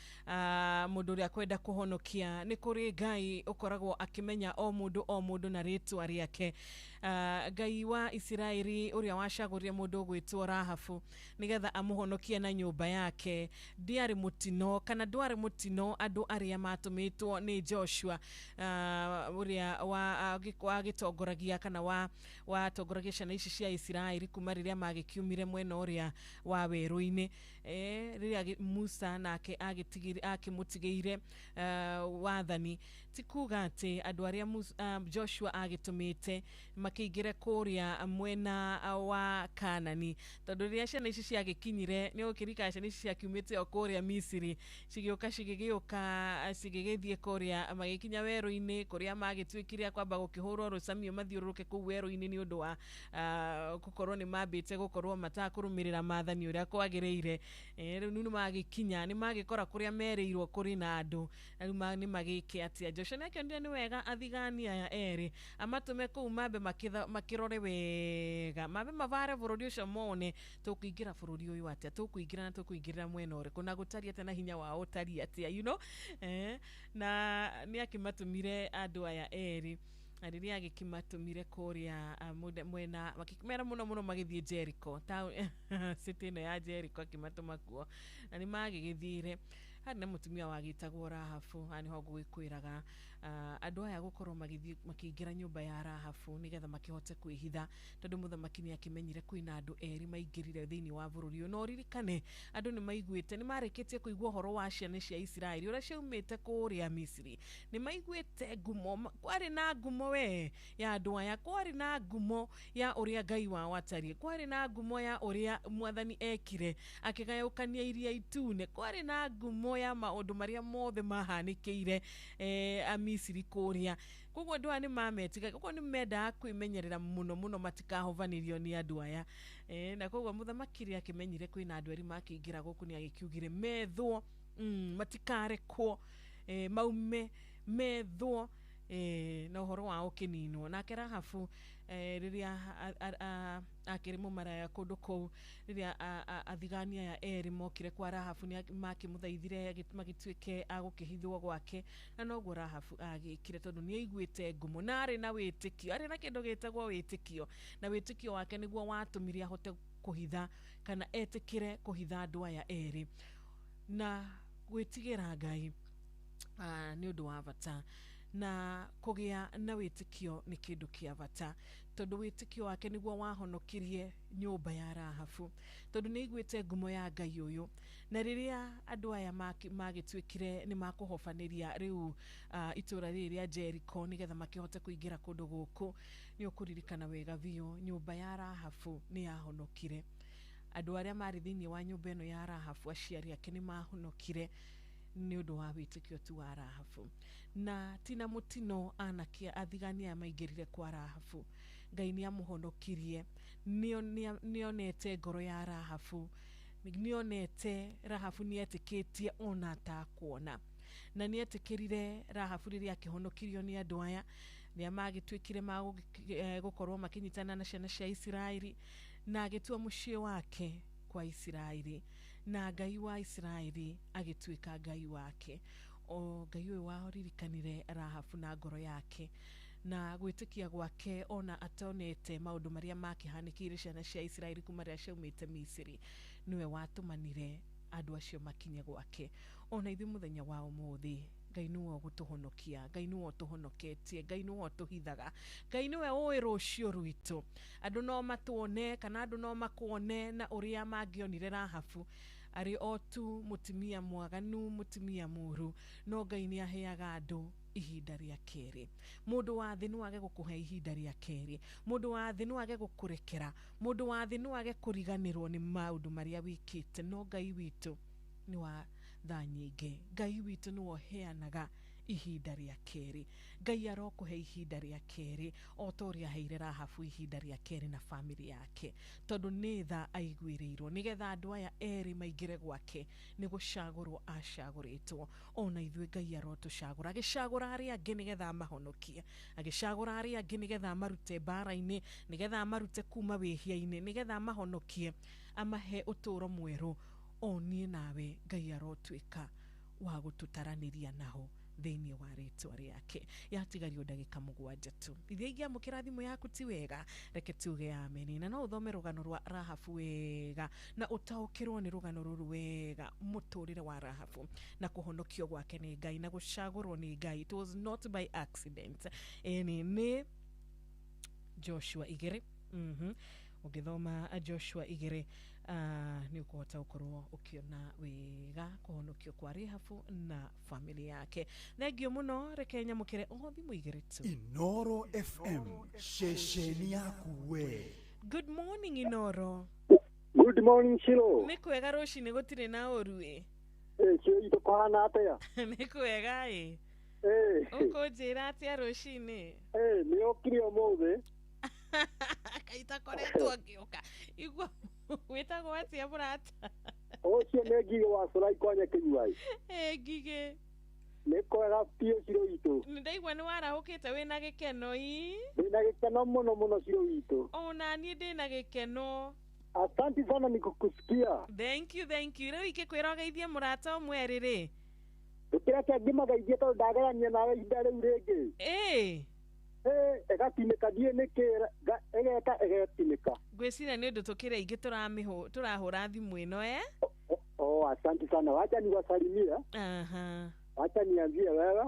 mũndũ ũrĩa kwenda kũhonokia. Nĩ kũrĩ Ngai ũkoragwo akĩmenya o mũndũ o mũndũ na rĩtwa rĩake. Ngai wa Isiraeli ũrĩa wacagũrire mũndũ ũgwĩtwo Rahabu nĩgetha amũhonokie na nyũmba yake, ndiarĩ mũtino kana ndwarĩ mũtino andũ arĩa matũmĩtwo nĩ Joshua, ũrĩa wagĩtongoragia kana watongoragia ciana ici cia Isiraeli kuma rĩrĩa magĩkiumire mwena ũrĩa wa werũ-inĩ, rĩrĩa Musa nake akĩmũtigĩire wathani. Ti kuga atĩ andũ arĩa Joshua agĩtũmĩte makĩingĩre kũrĩa mwena wa Kanani, tondũ rĩrĩa ciana ici ciagĩkinyire, nĩ ũkĩririkana ciana ici ciakiumĩte o kũrĩa Misiri, cigĩũka cigĩgĩũka cigĩgĩthiĩ kũrĩa, magĩkinya werũ-inĩ kũrĩa magĩtuĩkire kwamba gũkĩhũrwo rũcamio mathiũrũrũke kũu werũ-inĩ nĩ ũndũ wa gũkorwo nĩ mambĩte gũkorwo matakũrũmĩrĩra maathani ũrĩa kwagĩrĩire. Rĩu nĩ magĩkinya, nĩ magĩkora kũrĩa merĩirwo kũrĩ na andũ, na rĩu nĩ magĩke atĩa? Joshua nĩ akĩonire nĩ wega athigani aya erĩ amatũme kũu mambe makĩrore wega, mambe mabare bũrũri ũcio mone tũkũingĩra bũrũri ũyũ atĩa, tũkũingĩra na tũkũingĩrĩra mwena ũrĩkũ, na gũtariĩ atĩa, na hinya wao ũtariĩ atĩa. Na nĩ akĩmatũmire andũ aya erĩ, na rĩrĩa agĩkĩmatũmire kũrĩa mwena, makĩmera mũno mũno magĩthiĩ Jericho, city ĩno ya Jericho, akĩmatũma kuo, na nĩ magĩgĩthire. Harĩ na mũtumia wagĩtagwo Rahabu. Haha nĩho ngũgĩkwĩraga andũ aya gũkorwo magĩthiĩ makĩingĩra nyũmba ya Rahabu nĩgetha makĩhote kwĩhitha, tondũ mũthamaki nĩ akĩmenyire kwĩna andũ erĩ maingĩrire thĩinĩ wa bũrũri ũyũ. Na ũririkane andũ nĩ maiguĩte, nĩ marĩkĩtie kũigua ũhoro wa ciana cia Isiraeli ũrĩa ciaumĩte kũrĩa Misiri. Nĩ maiguĩte ngumo, kwarĩ na ngumo we ya andũ aya, kwarĩ na ngumo ya ũrĩa Ngai wao atariĩ, kwarĩ na ngumo ya ũrĩa Mwathani ekire akĩgayũkania Iria Itune, kwarĩ na ngumo ya maũndũ marĩa mothe mahanĩkĩire Amisiri kũrĩa. Koguo andũ aya nĩ mametiga, koguo nĩ mendaga kwĩmenyerera mũno mũno matikahovanĩrio nĩ andũ aya. Na koguo mũthamaki rĩrĩa akĩmenyire kwĩna andũ erĩ makĩingĩra gũkũ, nĩ agĩkiugire methwo, matikarekwo maume, methwo, na ũhoro wao ũkĩninwo. Nake Rahabu, rĩrĩa akĩrĩ mũmaraya kũndũ kũu, rĩrĩa athigani aya erĩ mokire kwa Rahabu, nĩ makĩmũthaithire magĩtuĩke a gũkĩhithwo gwake, na noguo Rahabu agĩkire, tondũ nĩ aiguĩte ngumo na arĩ na wĩtĩkio, arĩ na kĩndũ gĩtagwo wĩtĩkio, na wĩtĩkio wake nĩguo watũmire ahote kũhitha kana etĩkĩre kũhitha andũ aya erĩ. Na gwĩtigĩra Ngai nĩ ũndũ wa bata, na kũgĩa na wĩtĩkio nĩ kĩndũ kĩa bata, tondũ wĩtĩkio wake nĩguo wahonokirie nyũmba ya Rahabu, tondũ nĩ aiguĩte ngumo ya Ngai ũyũ. Na rĩrĩa andũ aya magĩtuĩkire nĩ makũhobanĩria rĩu itũra rĩrĩ rĩa Jericho nĩgetha makĩhote kũingĩra kũndũ gũkũ, nĩ ũkũririkana wega biũ nyũmba ya Rahabu nĩ yahonokire. Andũ arĩa marĩ thĩinĩ wa nyũmba ĩno ya Rahabu, aciari ake nĩ mahonokire nĩ ũndũ wa wĩtĩkio tu wa Rahabu. Na tina mũtino anake athigani aya maingĩrire kwa Rahabu, Ngai nĩ amũhonokirie. Nĩonete ngoro ya Rahabu, nĩonete Rahabu nĩetĩkĩtie ona atakuona, na nĩetĩkĩrire Rahabu rĩrĩa akĩhonokirio nĩ andũ aya rĩa magĩtuĩkire ma gũkorwo makĩnyitana na ciana cia Isiraeli, na agĩtua mũciĩ wake kwa Isiraeli, na Ngai wa Isiraeli agĩtuĩka Ngai wake. O Ngai ũyũ waririkanire Rahabu na ngoro yake na gwĩtĩkia gwake, ona atonete maũndũ marĩa makĩhanĩkĩire ciana cia Isiraeli kuma rĩrĩa ciaumĩte Misiri, nĩwe watũmanire andũ acio makinye gwake. Ona ithuĩ mũthenya wa ũmũthĩ, Ngai nĩwe ũgũtũhonokia, Ngai nĩwe ũtũhonoketie, Ngai nĩwe ũtũhithaga, Ngai nĩwe ũĩ rũciũ rwitũ. Andũ no matuone kana andũ no makuone na ũrĩa mangĩonire Rahabu arĩ o tu mũtumia mwaganu, mũtumia mũũru, no Ngai nĩ aheaga andũ ihinda rĩa kerĩ. Mũndũ wa thĩ no age gũkũhe ihinda rĩa kerĩ, mũndũ wa thĩ no age gũkũrekera, mũndũ wa thĩ no age kũriganĩrwo nĩ maũndũ marĩa wĩkĩte, no Ngai witũ nĩ wa tha nyingĩ. Ngai witũ nĩwe ũheanaga ihinda rĩa kerĩ. Ngai arokũhe ihinda rĩa kerĩ o ta ũrĩa aheire Rahabu ihinda rĩa kerĩ na bamĩrĩ yake, tondũ nĩ tha aiguĩrĩirwo nĩgetha andũ aya erĩ maingĩre gwake nĩ gũcagũrwo acagũrĩtwo. Ona ithuĩ Ngai arotũcagũra, agĩcagũra arĩa angĩ nĩgetha amahonokie, agĩcagũra arĩa angĩ nĩgetha amarute mbara-inĩ, nĩgetha amarute kuma wĩhia-inĩ, nĩgetha amahonokie, amahe ũtũũro mwerũ. O niĩ nawe Ngai arotuĩka wa gũtũtaranĩria naho thĩinĩ wa rĩtwa rĩake. Yatigario ndagĩka 7 tu. Iria ingĩamũkĩra thimũ yaku ti wega, reke tuge ameni. Na no ũthome rũgano rwa Rahabu wega na ũtaũkĩrwo nĩ rũgano rũrũ wega, mũtũrĩre wa Rahabu na kũhonokio gwake nĩ Ngai na gũcagũrwo nĩ Ngai. It was not by accident. Ĩni nĩ Joshua 2. Ũngĩthoma Joshua 2 nĩ ũkũhota gũkorwo ũkĩona wega kũhonokio kwa Rahabu na family yake. Thengio mũno, reke nyamũkĩre o thimũ 2 tu. Inoro FM, ceceni yaku we. Good morning Inoro. Good morning Shilo. Nĩ kwega rũcinĩ gũtirĩ na ũru ĩ? Ĩ itũ kũhana atĩa? Nĩ kwega ĩ. Ũkũnjĩra atĩa rũcinĩ? Nĩ ũkire ũmũthĩ. Kaita koretwo ngĩũka. Igua wĩtagwo atĩa mũrata? Ũcio nĩ Ngigĩ wa Curai kwa Nyakĩnyua. Ngigĩ. Nĩ kwega biũ Shiro witũ. Nĩ ndaigua nĩ warahũkĩte wĩna gĩkeno ii. Ndĩna gĩkeno mũno mũno Shiro witũ. Ona niĩ ndĩna gĩkeno. Asante sana ni kukusikia. Thank you, thank you. Rĩu ingĩkwĩra ũgeithie mũrata ũmwe rĩ. Ndũkĩreke ngĩmageithie tondũ ndagerania nawe ihinda rĩu rĩngĩ. Ĩgatinĩka ndiĩ nĩkĩ ĩgeka ĩgatinĩka. Ngwĩciria nĩ ũndũ tũkĩrĩ aingĩ tũrahũra thimũ ĩno. Oh, asante sana. Wacha niwasalimie. Wacha nianzie wewe.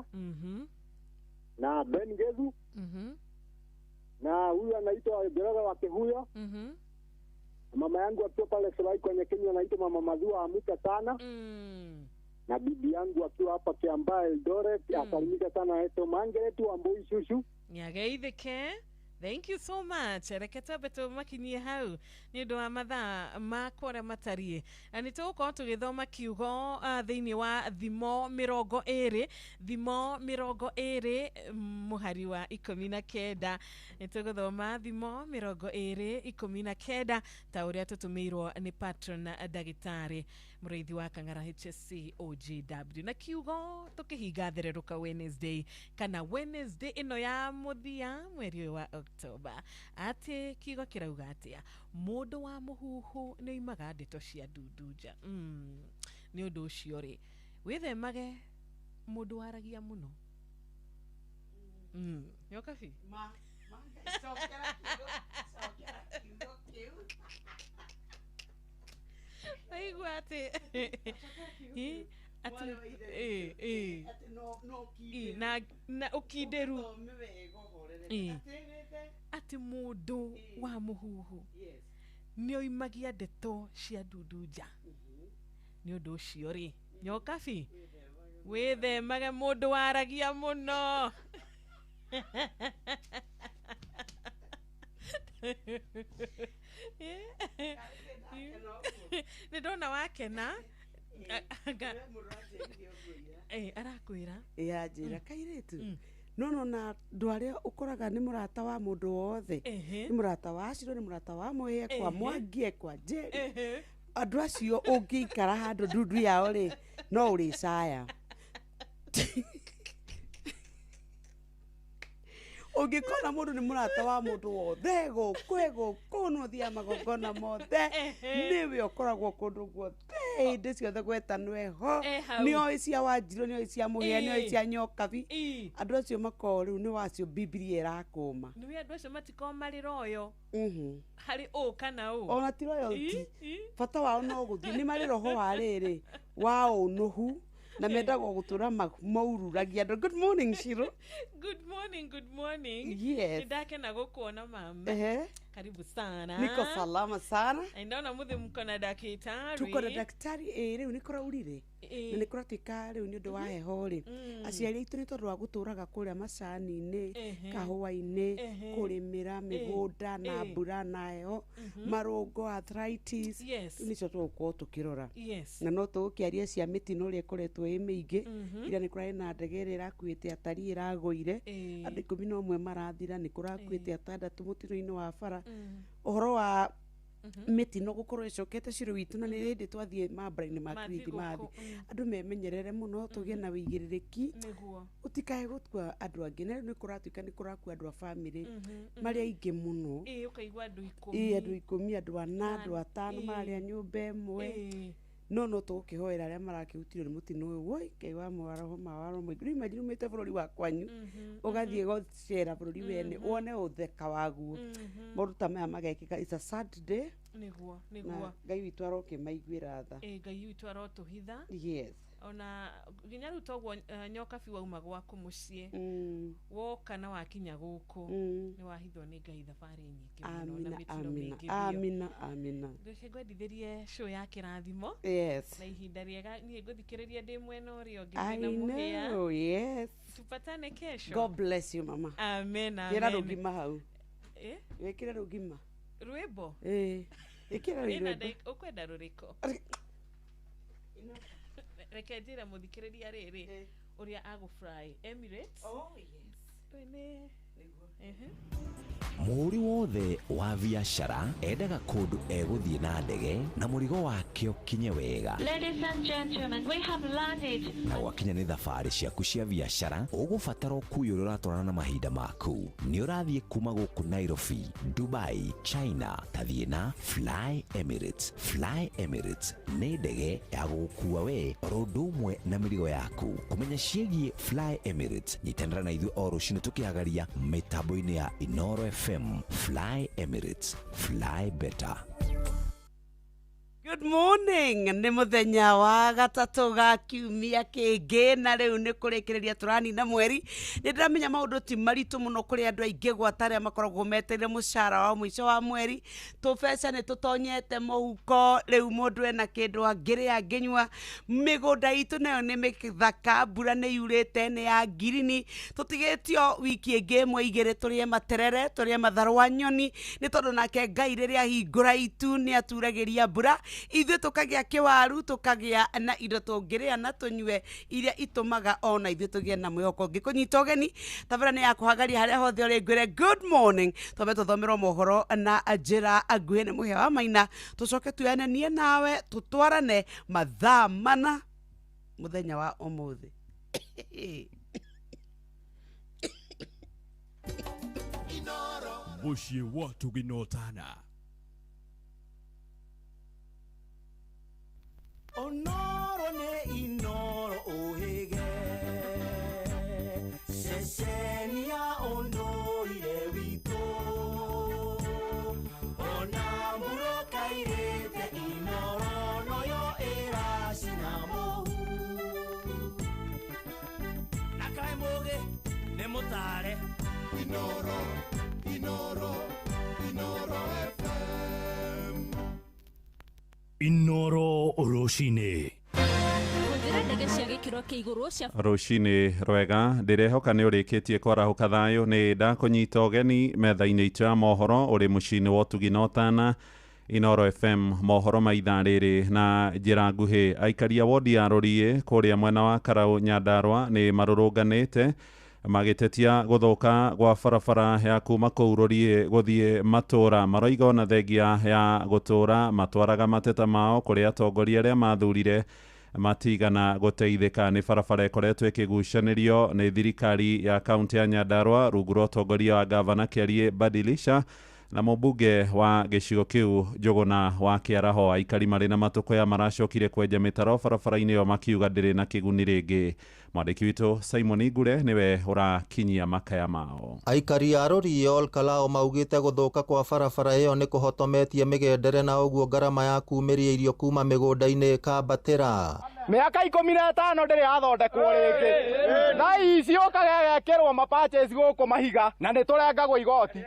Na Ben Gezu. Na huyu anaitwa Njoroge wa Kihuyo. Mama yangu akiwa pale Solai kwenye Kenya anaitwa Mama Madhua, amuka sana. Na bibi yangu akiwa hapa Kiambaa Eldoret, asalimika sana anaitwa Margaret Wambui Shushu. Nyageithĩke. Thank you so much. Reke twambe tũmakinyie hau nĩ ũndũ wa mathaa makwa ũrĩa matariĩ. Na nĩ tũgũkorwo tũgĩthoma kiugo thĩinĩ wa Thimo 20, Thimo 20 mũhari wa 19. Nĩ tũgũthoma Thimo 20 19 ta ũrĩa tũtũmĩirwo nĩ patron ndagĩtarĩ mũrĩithi wa Kang'ara HSC OGW. Na kiugo tũkĩhinga thererũka Wednesday kana Wednesday ĩno ya mũthia mweri ũyũ wa October. Atĩ kiugo kĩrauga atĩa? Mũndũ wa mũhuhu nĩ oimaga ndeto cia ndundunja. Nĩ ũndũ ũcio rĩ, wĩthemage mũndũ waragia mũno. Nyokabi? Ma, cokera kiugo kĩu. Aigua atĩ na ũkindĩru atĩ mũndũ wa mũhuhu nĩ oimagia ndeto cia ndundunja. Nĩ ũndũ ũcio rĩ, Nyokabi, wĩthemage mũndũ waragia mũno. Nĩ ndona wakena. Arakwĩra Ĩanjĩra kairĩtu no no na andũ arĩa ũkoraga nĩ mũrata wa mũndũ wothe, nĩ mũrata wa Aciro, nĩ mũrata wa Mũhĩa, kwa Mwangi, kwa Njeri, andũ acio ũngĩikara handũ ndundu yao rĩ, no ũrĩcaya. Ũngĩkona mũndũ nĩ mũrata wa mũndũ wothe gũkũ gũkũ no ũthiaga magongona mothe, nĩwe ũkoragwo kũndũ guothe hĩndĩ ciothe gwetanwo eho, nĩoĩ cia Wanjirũ, nĩoĩ cia Mũhĩa, nĩoĩ cia Nyokabi. Andũ acio makoragwo rĩu nĩ wacio Bibilia ĩrakũma. Nĩwe andũ acio matikoragwo marĩ royo harĩ ũ kana ũ, ona ti royalty, bata wao no gũthiĩ, nĩ marĩ roho wa rĩrĩ wa ũnũhu na mendaga gũtũra maururagia andũ. Good morning, Shiro. Good morning, good morning. Yes. Nindakena gukuona mama. Karibu sana. Niko salama sana. Ndaona muthi mko na daktari. Tuko na daktari rĩu nĩ kũraurire. Na nĩ kũratuĩka rĩu nĩ ũndũ wa heho rĩ. Aciari aitũ nĩ tondũ wa gũtũraga kũrĩa macani-inĩ, kahũa-inĩ, kũrĩmĩra mĩgũnda na mbura na heho, marũngo, arthritis. Rĩu nĩcio tũgũkorwo tũkĩrora. Na no tũgũkĩaria cia mĩtino ũrĩa ĩkoretwo ĩ mĩingĩ. Ira nĩ kũrarĩ na ndege ĩrĩa ĩrakuĩte atarii ĩragũire. Andũ 11 marathira, nĩ kũrakuĩte 6 mũtino-inĩ wa bara. Ũhoro wa mĩtino gũkorwo ĩcokete Ciro witũ, na nĩ hĩndĩ twathiĩ mambura-inĩ ma Kirithimathi. Andũ memenyerere mũno, tũgĩe na wĩigĩrĩrĩki, ũtikae gũkua andũ angĩ. Na rĩu nĩ kũratuĩka nĩ kũrakua andũ a bamĩrĩ marĩ aingĩ mũno. Ũkaigua andũ 10. Andũ 10, andũ 4, andũ 5 mararĩa nyũmba ĩmwe. No no tũgũkĩhoera arĩa marakĩhutirio nĩ mũtino ũyũ. Woi Ngai wa maroho ma waro mũingĩ. Rĩu imagine umĩte bũrũri wa kwanyu ũgathiĩ gũcera bũrũri wene wone ũtheka waguo. Maũndũ ta maya magekĩka. It's a sad day. Nĩguo, nĩguo. Ngai witũ arokĩmaiguĩra tha. Ngai witũ arotũhitha. Yes. Ona nginya rĩu toguo Nyokabi wauma gwaku mũciĩ, woka na wakinya gũkũ, nĩ wahithwo nĩ Ngai thabarĩ nyingĩ mũno na mĩtino mĩingĩ biũ. Amina, amina. Reke ngwendithĩrie show ya kĩrathimo. Yes. Na ihinda rĩega niĩ ngũthikĩrĩria ndĩ mwena ũrĩa ũngĩ ndĩ na Mũhĩa. I know, yes. Tupatane kesho. God bless you, mama. Amen, amen. Ĩra rũgima hau. Wĩkĩre rũgima. Rwĩmbo? Ĩkĩra rwĩmbo. Ũkwenda rũrĩkũ? Reke njĩre mũthikĩrĩria rĩrĩ ũrĩa agũfly Emirates. Oh yes. Mũhũri wothe wa biacara endaga kũndũ egũthiĩ na ndege na mũrigo wake ũkinye wega. Ladies and gentlemen, we have landed. Na gwakinya nĩ thabarĩ ciaku cia biacara, ũgũbatara ũkuui ũrĩa ũratwarana na mahinda maku. Nĩ ũrathiĩ kuma gũkũ Nairobi, Dubai, China, tathiĩ na Fly Emirates. Fly Emirates nĩ ndege ya gũgũkua we oro ũndũ ũmwe na mĩrigo yaku. Kũmenya ciĩgiĩ Fly Emirates, nyitanĩra na ithuĩ o rũcinĩ tũkĩhagaria mĩtambo-inĩ ya Inoro FM. Fly Emirates, fly better. Good morning. Nĩ mũthenya wa gatatũ ga kiumia kĩngĩ, na rĩu nĩ kũrĩkĩrĩria tũranina mweri. Nĩ ndĩramenya maũndũ ti maritũ mũno kũrĩ andũ aingĩ gwata arĩa makoragwo metereire mũcara wa mũico wa mweri. Tũbeca nĩ tũtonyete mũhuko, rĩu mũndũ ena kĩndũ angĩrĩa angĩnyua. Mĩgũnda itũ nayo nĩ mĩthaka, mbura nĩ yurĩte, nĩ ya ngirini. Tũtigĩtio wiki ĩngĩ ĩmwe igĩrĩ tũrĩe materere, tũrĩe matharwa nyoni, nĩ tondũ nake Ngai rĩrĩa ahingũra itu nĩ aturagĩria mbura. Ithuĩ tũkagĩa kĩwaru, tũkagĩa na indo tũngĩrĩa na tũnyue iria itũmaga ona ithuĩ tũgĩe na mwĩhoko. Ngĩkũnyita ũgeni tabara nĩ ya kũhagaria harĩa hothe ũrĩ, ngwĩre good morning. Twambe tũthomerwo mohoro na njĩra nguhĩ nĩ Mũhĩa wa Maina, tũcoke tuyananie nawe tũtwarane mathaa 4 mũthenya wa ũmũthĩ. Mũciĩ wa Tũginotana. Onoro ne inoro ohege Sesenia onoire wito Ona muro kairete inoro noyo era sinamohu Nakae moge ne motare Inoro, Inoro, Inoro FM. Inoro rũcinĩ. Rũcinĩ rwega, ndĩrehoka nĩ ũrĩkĩtie kwarahũka thayũ. Nĩ ndakũnyita ũgeni metha-inĩ itũ ya mohoro ũrĩ mũciĩ-inĩ wa ũtugi na ũtana. Inoro FM mohoro ma ithaa rĩrĩ na njĩra nguhĩ. Aikari a wodi ya Rũriĩ kũrĩa mwena wa Karau Nyandarua nĩ marũrũnganĩte magĩtetia gũthũka gwa barabara ya kuma kũu Rũriĩ gũthiĩ matũra. Maroiga ona thengia ya gũtũra matwaraga mateta mao kũrĩ atongoria arĩa mathurire matigana gũteithĩka. Nĩ barabara ĩkoretwo ĩkĩgucanĩrio nĩ thirikari ya kaunti ya Nyandarua rungu rwa ũtongoria wa gavana Kĩarie Badilisha na mũmbunge wa gĩcigo kĩu Njũgũna wa Kĩaraho. Aikari marĩ na matũkũya maracokire kwenja mĩtaro barabara-inĩ ĩyo makiuga ndĩrĩ na kĩguni rĩngĩ. Mwandĩki witũ Simon Ngure nĩwe ũrakinyia makaya mao. Aikari a Rũriĩ Olkalou maugĩte gũthũka kwa barabara ĩyo nĩ kũhotometie mĩgendere na ũguo ngarama ya kumĩria irio kuma mĩgũnda-inĩ ĩkambatĩra. Mĩaka 15 ndĩrĩ yathondekwo rĩngĩ. Thaa ici ũkaga gekĩrwo mapatches gũkũ mahiga na nĩ tũrengagwo igoti.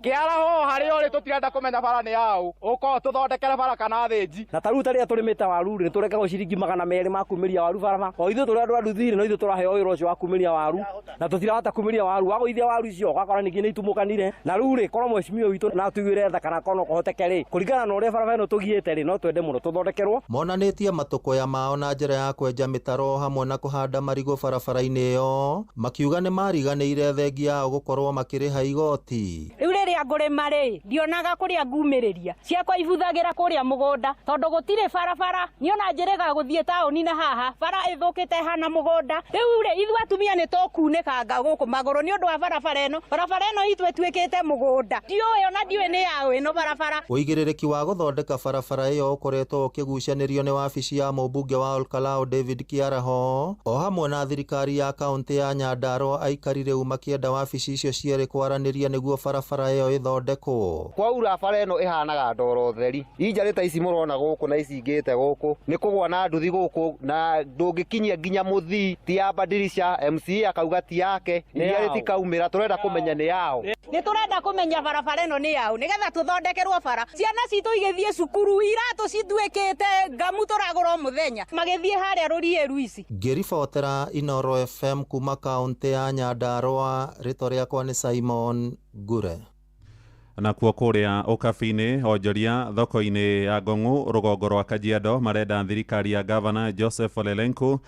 Kĩaraho harĩa ũrĩ tũtirenda kũmenya bara nĩ yaũ, ũkorwo tũthondekere bara kana thĩnji. Na tarĩu tarĩa tũrĩmĩte waru rĩ, nĩtũrengagwo ciringi 200 ma kumĩria waru barabara. O ithuĩ tũrĩ andũ a nduthi-rĩ, no ithuĩ tũraheo wĩra ũcio wa kumĩria waru na tũtirahota kumĩria waru. Wagũithia waru icio ũgakora ningĩ nĩ itumũkanire. Na rĩu rĩ, korwo mheshimiwa witũ na atuiguĩre tha kana korwo no kũhoteke rĩ, kũringana na ũrĩa barabara ĩno tũgiĩte rĩ, no twende mũno tũthondekerwo. Monanĩtie matũkũya mao na njĩra ya kwenja mĩtaro hamwe na kũhanda marigũ barabara-inĩ ĩyo, makiuga nĩ mariganĩire thengia yao gũkorwo makĩrĩha igoti. Rĩu rĩrĩa ngũrĩma rĩ, ndionaga kũrĩa ngumĩrĩria ciakwa ibuthagĩra kũrĩa mũgũnda tondũ gũtirĩ barabara. Niona njĩrĩga gũthiĩ taũni na haha bara ĩthũkĩte hana mũgũnda. Rĩu rĩ, ithuĩ atumia nĩ tũkunĩkanga gũkũ magũrũ nĩ ũndũ wa barabara ĩno. Barabara ĩno itũ ĩtuĩkĩte mũgũnda, ndiũĩ ona ndiũĩ nĩ yaũ ĩno barabara. Ũigĩrĩrĩki wa gũthondeka barabara ĩyo ũkoretwo ũkĩgucanĩrio nĩ wabici ya mũmbunge wa Olkalou David Kĩaraho o hamwe na thirikari ya kaunti ya Nyandarua. Aikari rĩu makĩenda wabici icio cierĩ kwaranĩria nĩguo barabara ĩyo ĩthondekwo. Kwaura bara ĩno ĩhanaga ndoro theri. Injarĩ ta ici mũrona gũkũ na ici ingĩte gũkũ nĩ kũgwa na nduthi gũkũ na ndũngĩkinyia nginya mũthii. Ti ya Badilisha, MCA akauga ti yake, iria rĩtikaumĩra. Tũrenda kũmenya nĩ yao. Nĩ tũrenda kũmenya barabara ĩno nĩ yaũ nĩgetha tũthondekerwo bara. Ciana citũ igĩthiĩ cukuru iratũ cituĩkĩte ngamu tũragũra o mũthenya magĩthiĩ harĩa Rũriĩ Ruici. Ngĩribotera Inoro FM kuma kaunti ya Nyandarua, rĩtwa rĩakwa nĩ Simon Ngure. Nakuo kũrĩa Ũkabi-inĩ, onjoria thoko-inĩ ya Ngong'u rũgongo rwa Kajiado marenda thirikari ya gavana Joseph Ole Lenku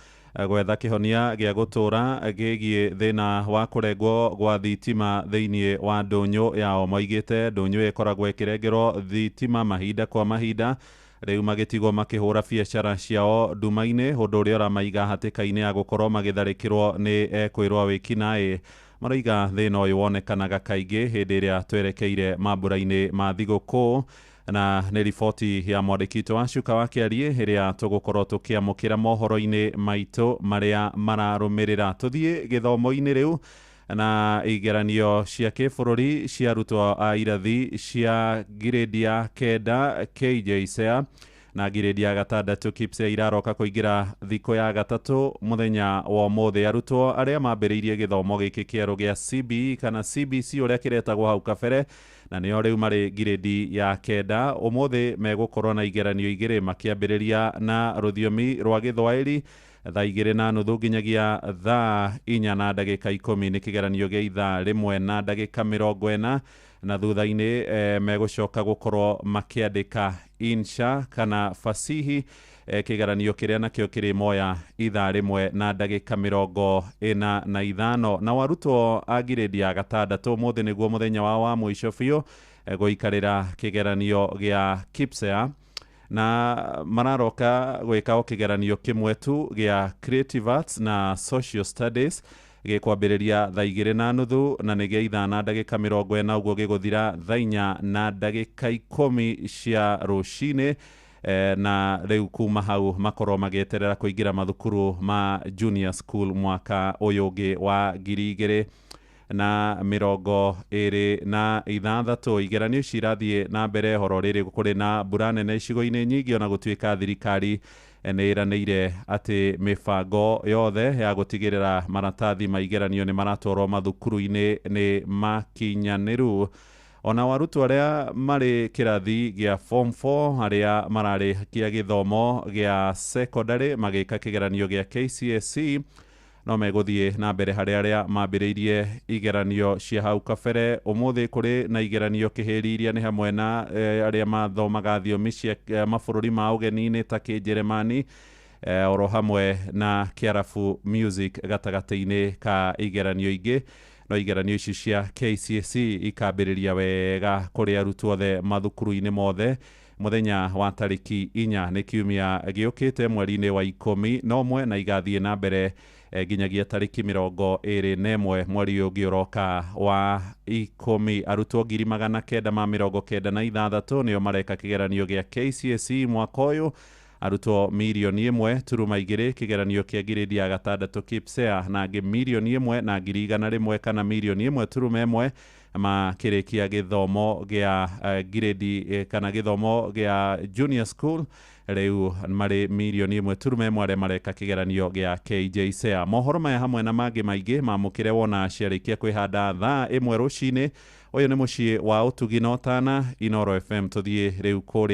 gwetha kĩhonia gĩa gũtũra gĩgiĩ thĩna wa kũrengwo gwa thitima thĩinĩ wa ndũnyũ yao. Moigĩte ndũnyũ ĩkoragwo ĩkĩrengerwo thitima mahinda kwa mahinda, rĩu magĩtigwo makĩhũra biacara ciao nduma-inĩ, ũndũ ũrĩa ũramaiga hatĩka-inĩ ya gũkorwo magĩtharĩkĩrwo nĩ ekwĩrwo wĩkinaĩ. Maroiga thĩna ũyũ wonekanaga kaingĩ hĩndĩ ĩrĩa twerekeire mambura-inĩ ma thigũkũ. Na nĩ riboti ya mwandĩki witũ wa Cuka wa Kĩarie ĩrĩa tũgũkorwo tũkĩamũkĩra mohoro-inĩ maitũ marĩa mararũmĩrĩra. Tũthiĩ gĩthomo-inĩ rĩu na igeranio cia kĩbũrũri cia arutwo a irathi cia ngirĩndi ya 9 KJSEA na ngirĩndi ya 6 KPSEA iraroka kũingĩra thikũ ya 3 mũthenya wa ũmũthĩ. Arutwo arĩa mambĩrĩirie gĩthomo gĩkĩ kĩerũ gĩa CBE kana CBC ũrĩa kĩretagwo hau kabere na nĩo rĩu marĩ ngirĩndi ya 9 ũmũthĩ megũkorwo na igeranio 2 makĩambĩrĩria na rũthiomi rwa Gĩthwaĩri thaa 2:30 nginyagia thaa 4:10 nĩ kĩgeranio gĩa ithaa 1 na ndagĩka 40 na thutha-inĩ megũcoka gũkorwo makĩandĩka insha kana fasihi kĩgeranio kĩrĩa nakĩo kĩrĩ moya ithaa 1 na ndagĩka 45. Na arutwo a ngirĩndi ya 6 ũmũthĩ nĩguo mũthenya wao wa mũico biũ gũikarĩra kĩgeranio gĩa KPSEA na mararoka gwĩka o kĩgeranio kĩmwe tu gĩa Creative Arts na Social Studies gĩkwambĩrĩria thaa 2:30 na nĩ gĩa ithaa na ndagĩka 40 ũguo gĩgũthira thaa 4 na ndagĩka 10 cia rũcinĩ. Na rĩu kuma hau makorwo magĩeterera kũingĩra mathukuru ma junior school mwaka ũyũ ũngĩ wa 2026. Igeranio ici irathiĩ na mbere horo rĩrĩ kũrĩ na mbura nene icigo-inĩ nyingĩ, ona gũtuĩka thirikari nĩ ĩranĩire atĩ mĩbango yothe ya gũtigĩrĩra maratathi ma igeranio nĩ maratwarwo mathukuru-inĩ nĩ makinyanĩru. Ona arutwo arĩa marĩ kĩrathi gĩa form 4 arĩa mararĩkia gĩthomo gĩa secondary magĩka kĩgeranio gĩa KCSE No megũthiĩ na mbere harĩ arĩa mambĩrĩirie igeranio cia hau kabere. Ũmũthĩ kũrĩ na igeranio kĩhĩri iria nĩ hamwe na arĩa mathomaga thiomi cia mabũrũri ma ũgeni-inĩ ta Kĩnjeremani, oro hamwe na Kĩarabu music gatagatĩ-inĩ ka igeranio ingĩ. No igeranio ici cia KCSE ikambĩrĩria wega kũrĩ arutwo othe mathukuru-inĩ mothe mũthenya wa tarĩki 4, nĩ kiumia gĩũkĩte, mweri-inĩ wa 11, na igathiĩ na mbere nginyagia tarĩki 21 mweri ũyũ ũngĩ ũroka wa 10. Arutwo 996,000 nĩo mareka kĩgeranio gĩa KCSE mwaka ũyũ. Arutwo 1.2 million kĩgeranio kĩa ngirĩndi ya gatandatũ KPSEA, na angĩ 1.1 million kana 1.1 million makĩrĩkia gĩthomo gĩa ngirĩndi kana gĩthomo gĩa junior school. Rĩu marĩ 1.1 million arĩa mareka kĩgeranio gĩa KJSEA. Mohoro maya hamwe na mangĩ maingĩ mamũkĩre wona ciarĩkia kwĩhanda thaa 1 rũcinĩ. Ũyũ nĩ mũciĩ wa ũtugi na ũtana, Inoro FM. Tũthiĩ rĩu kũrĩa.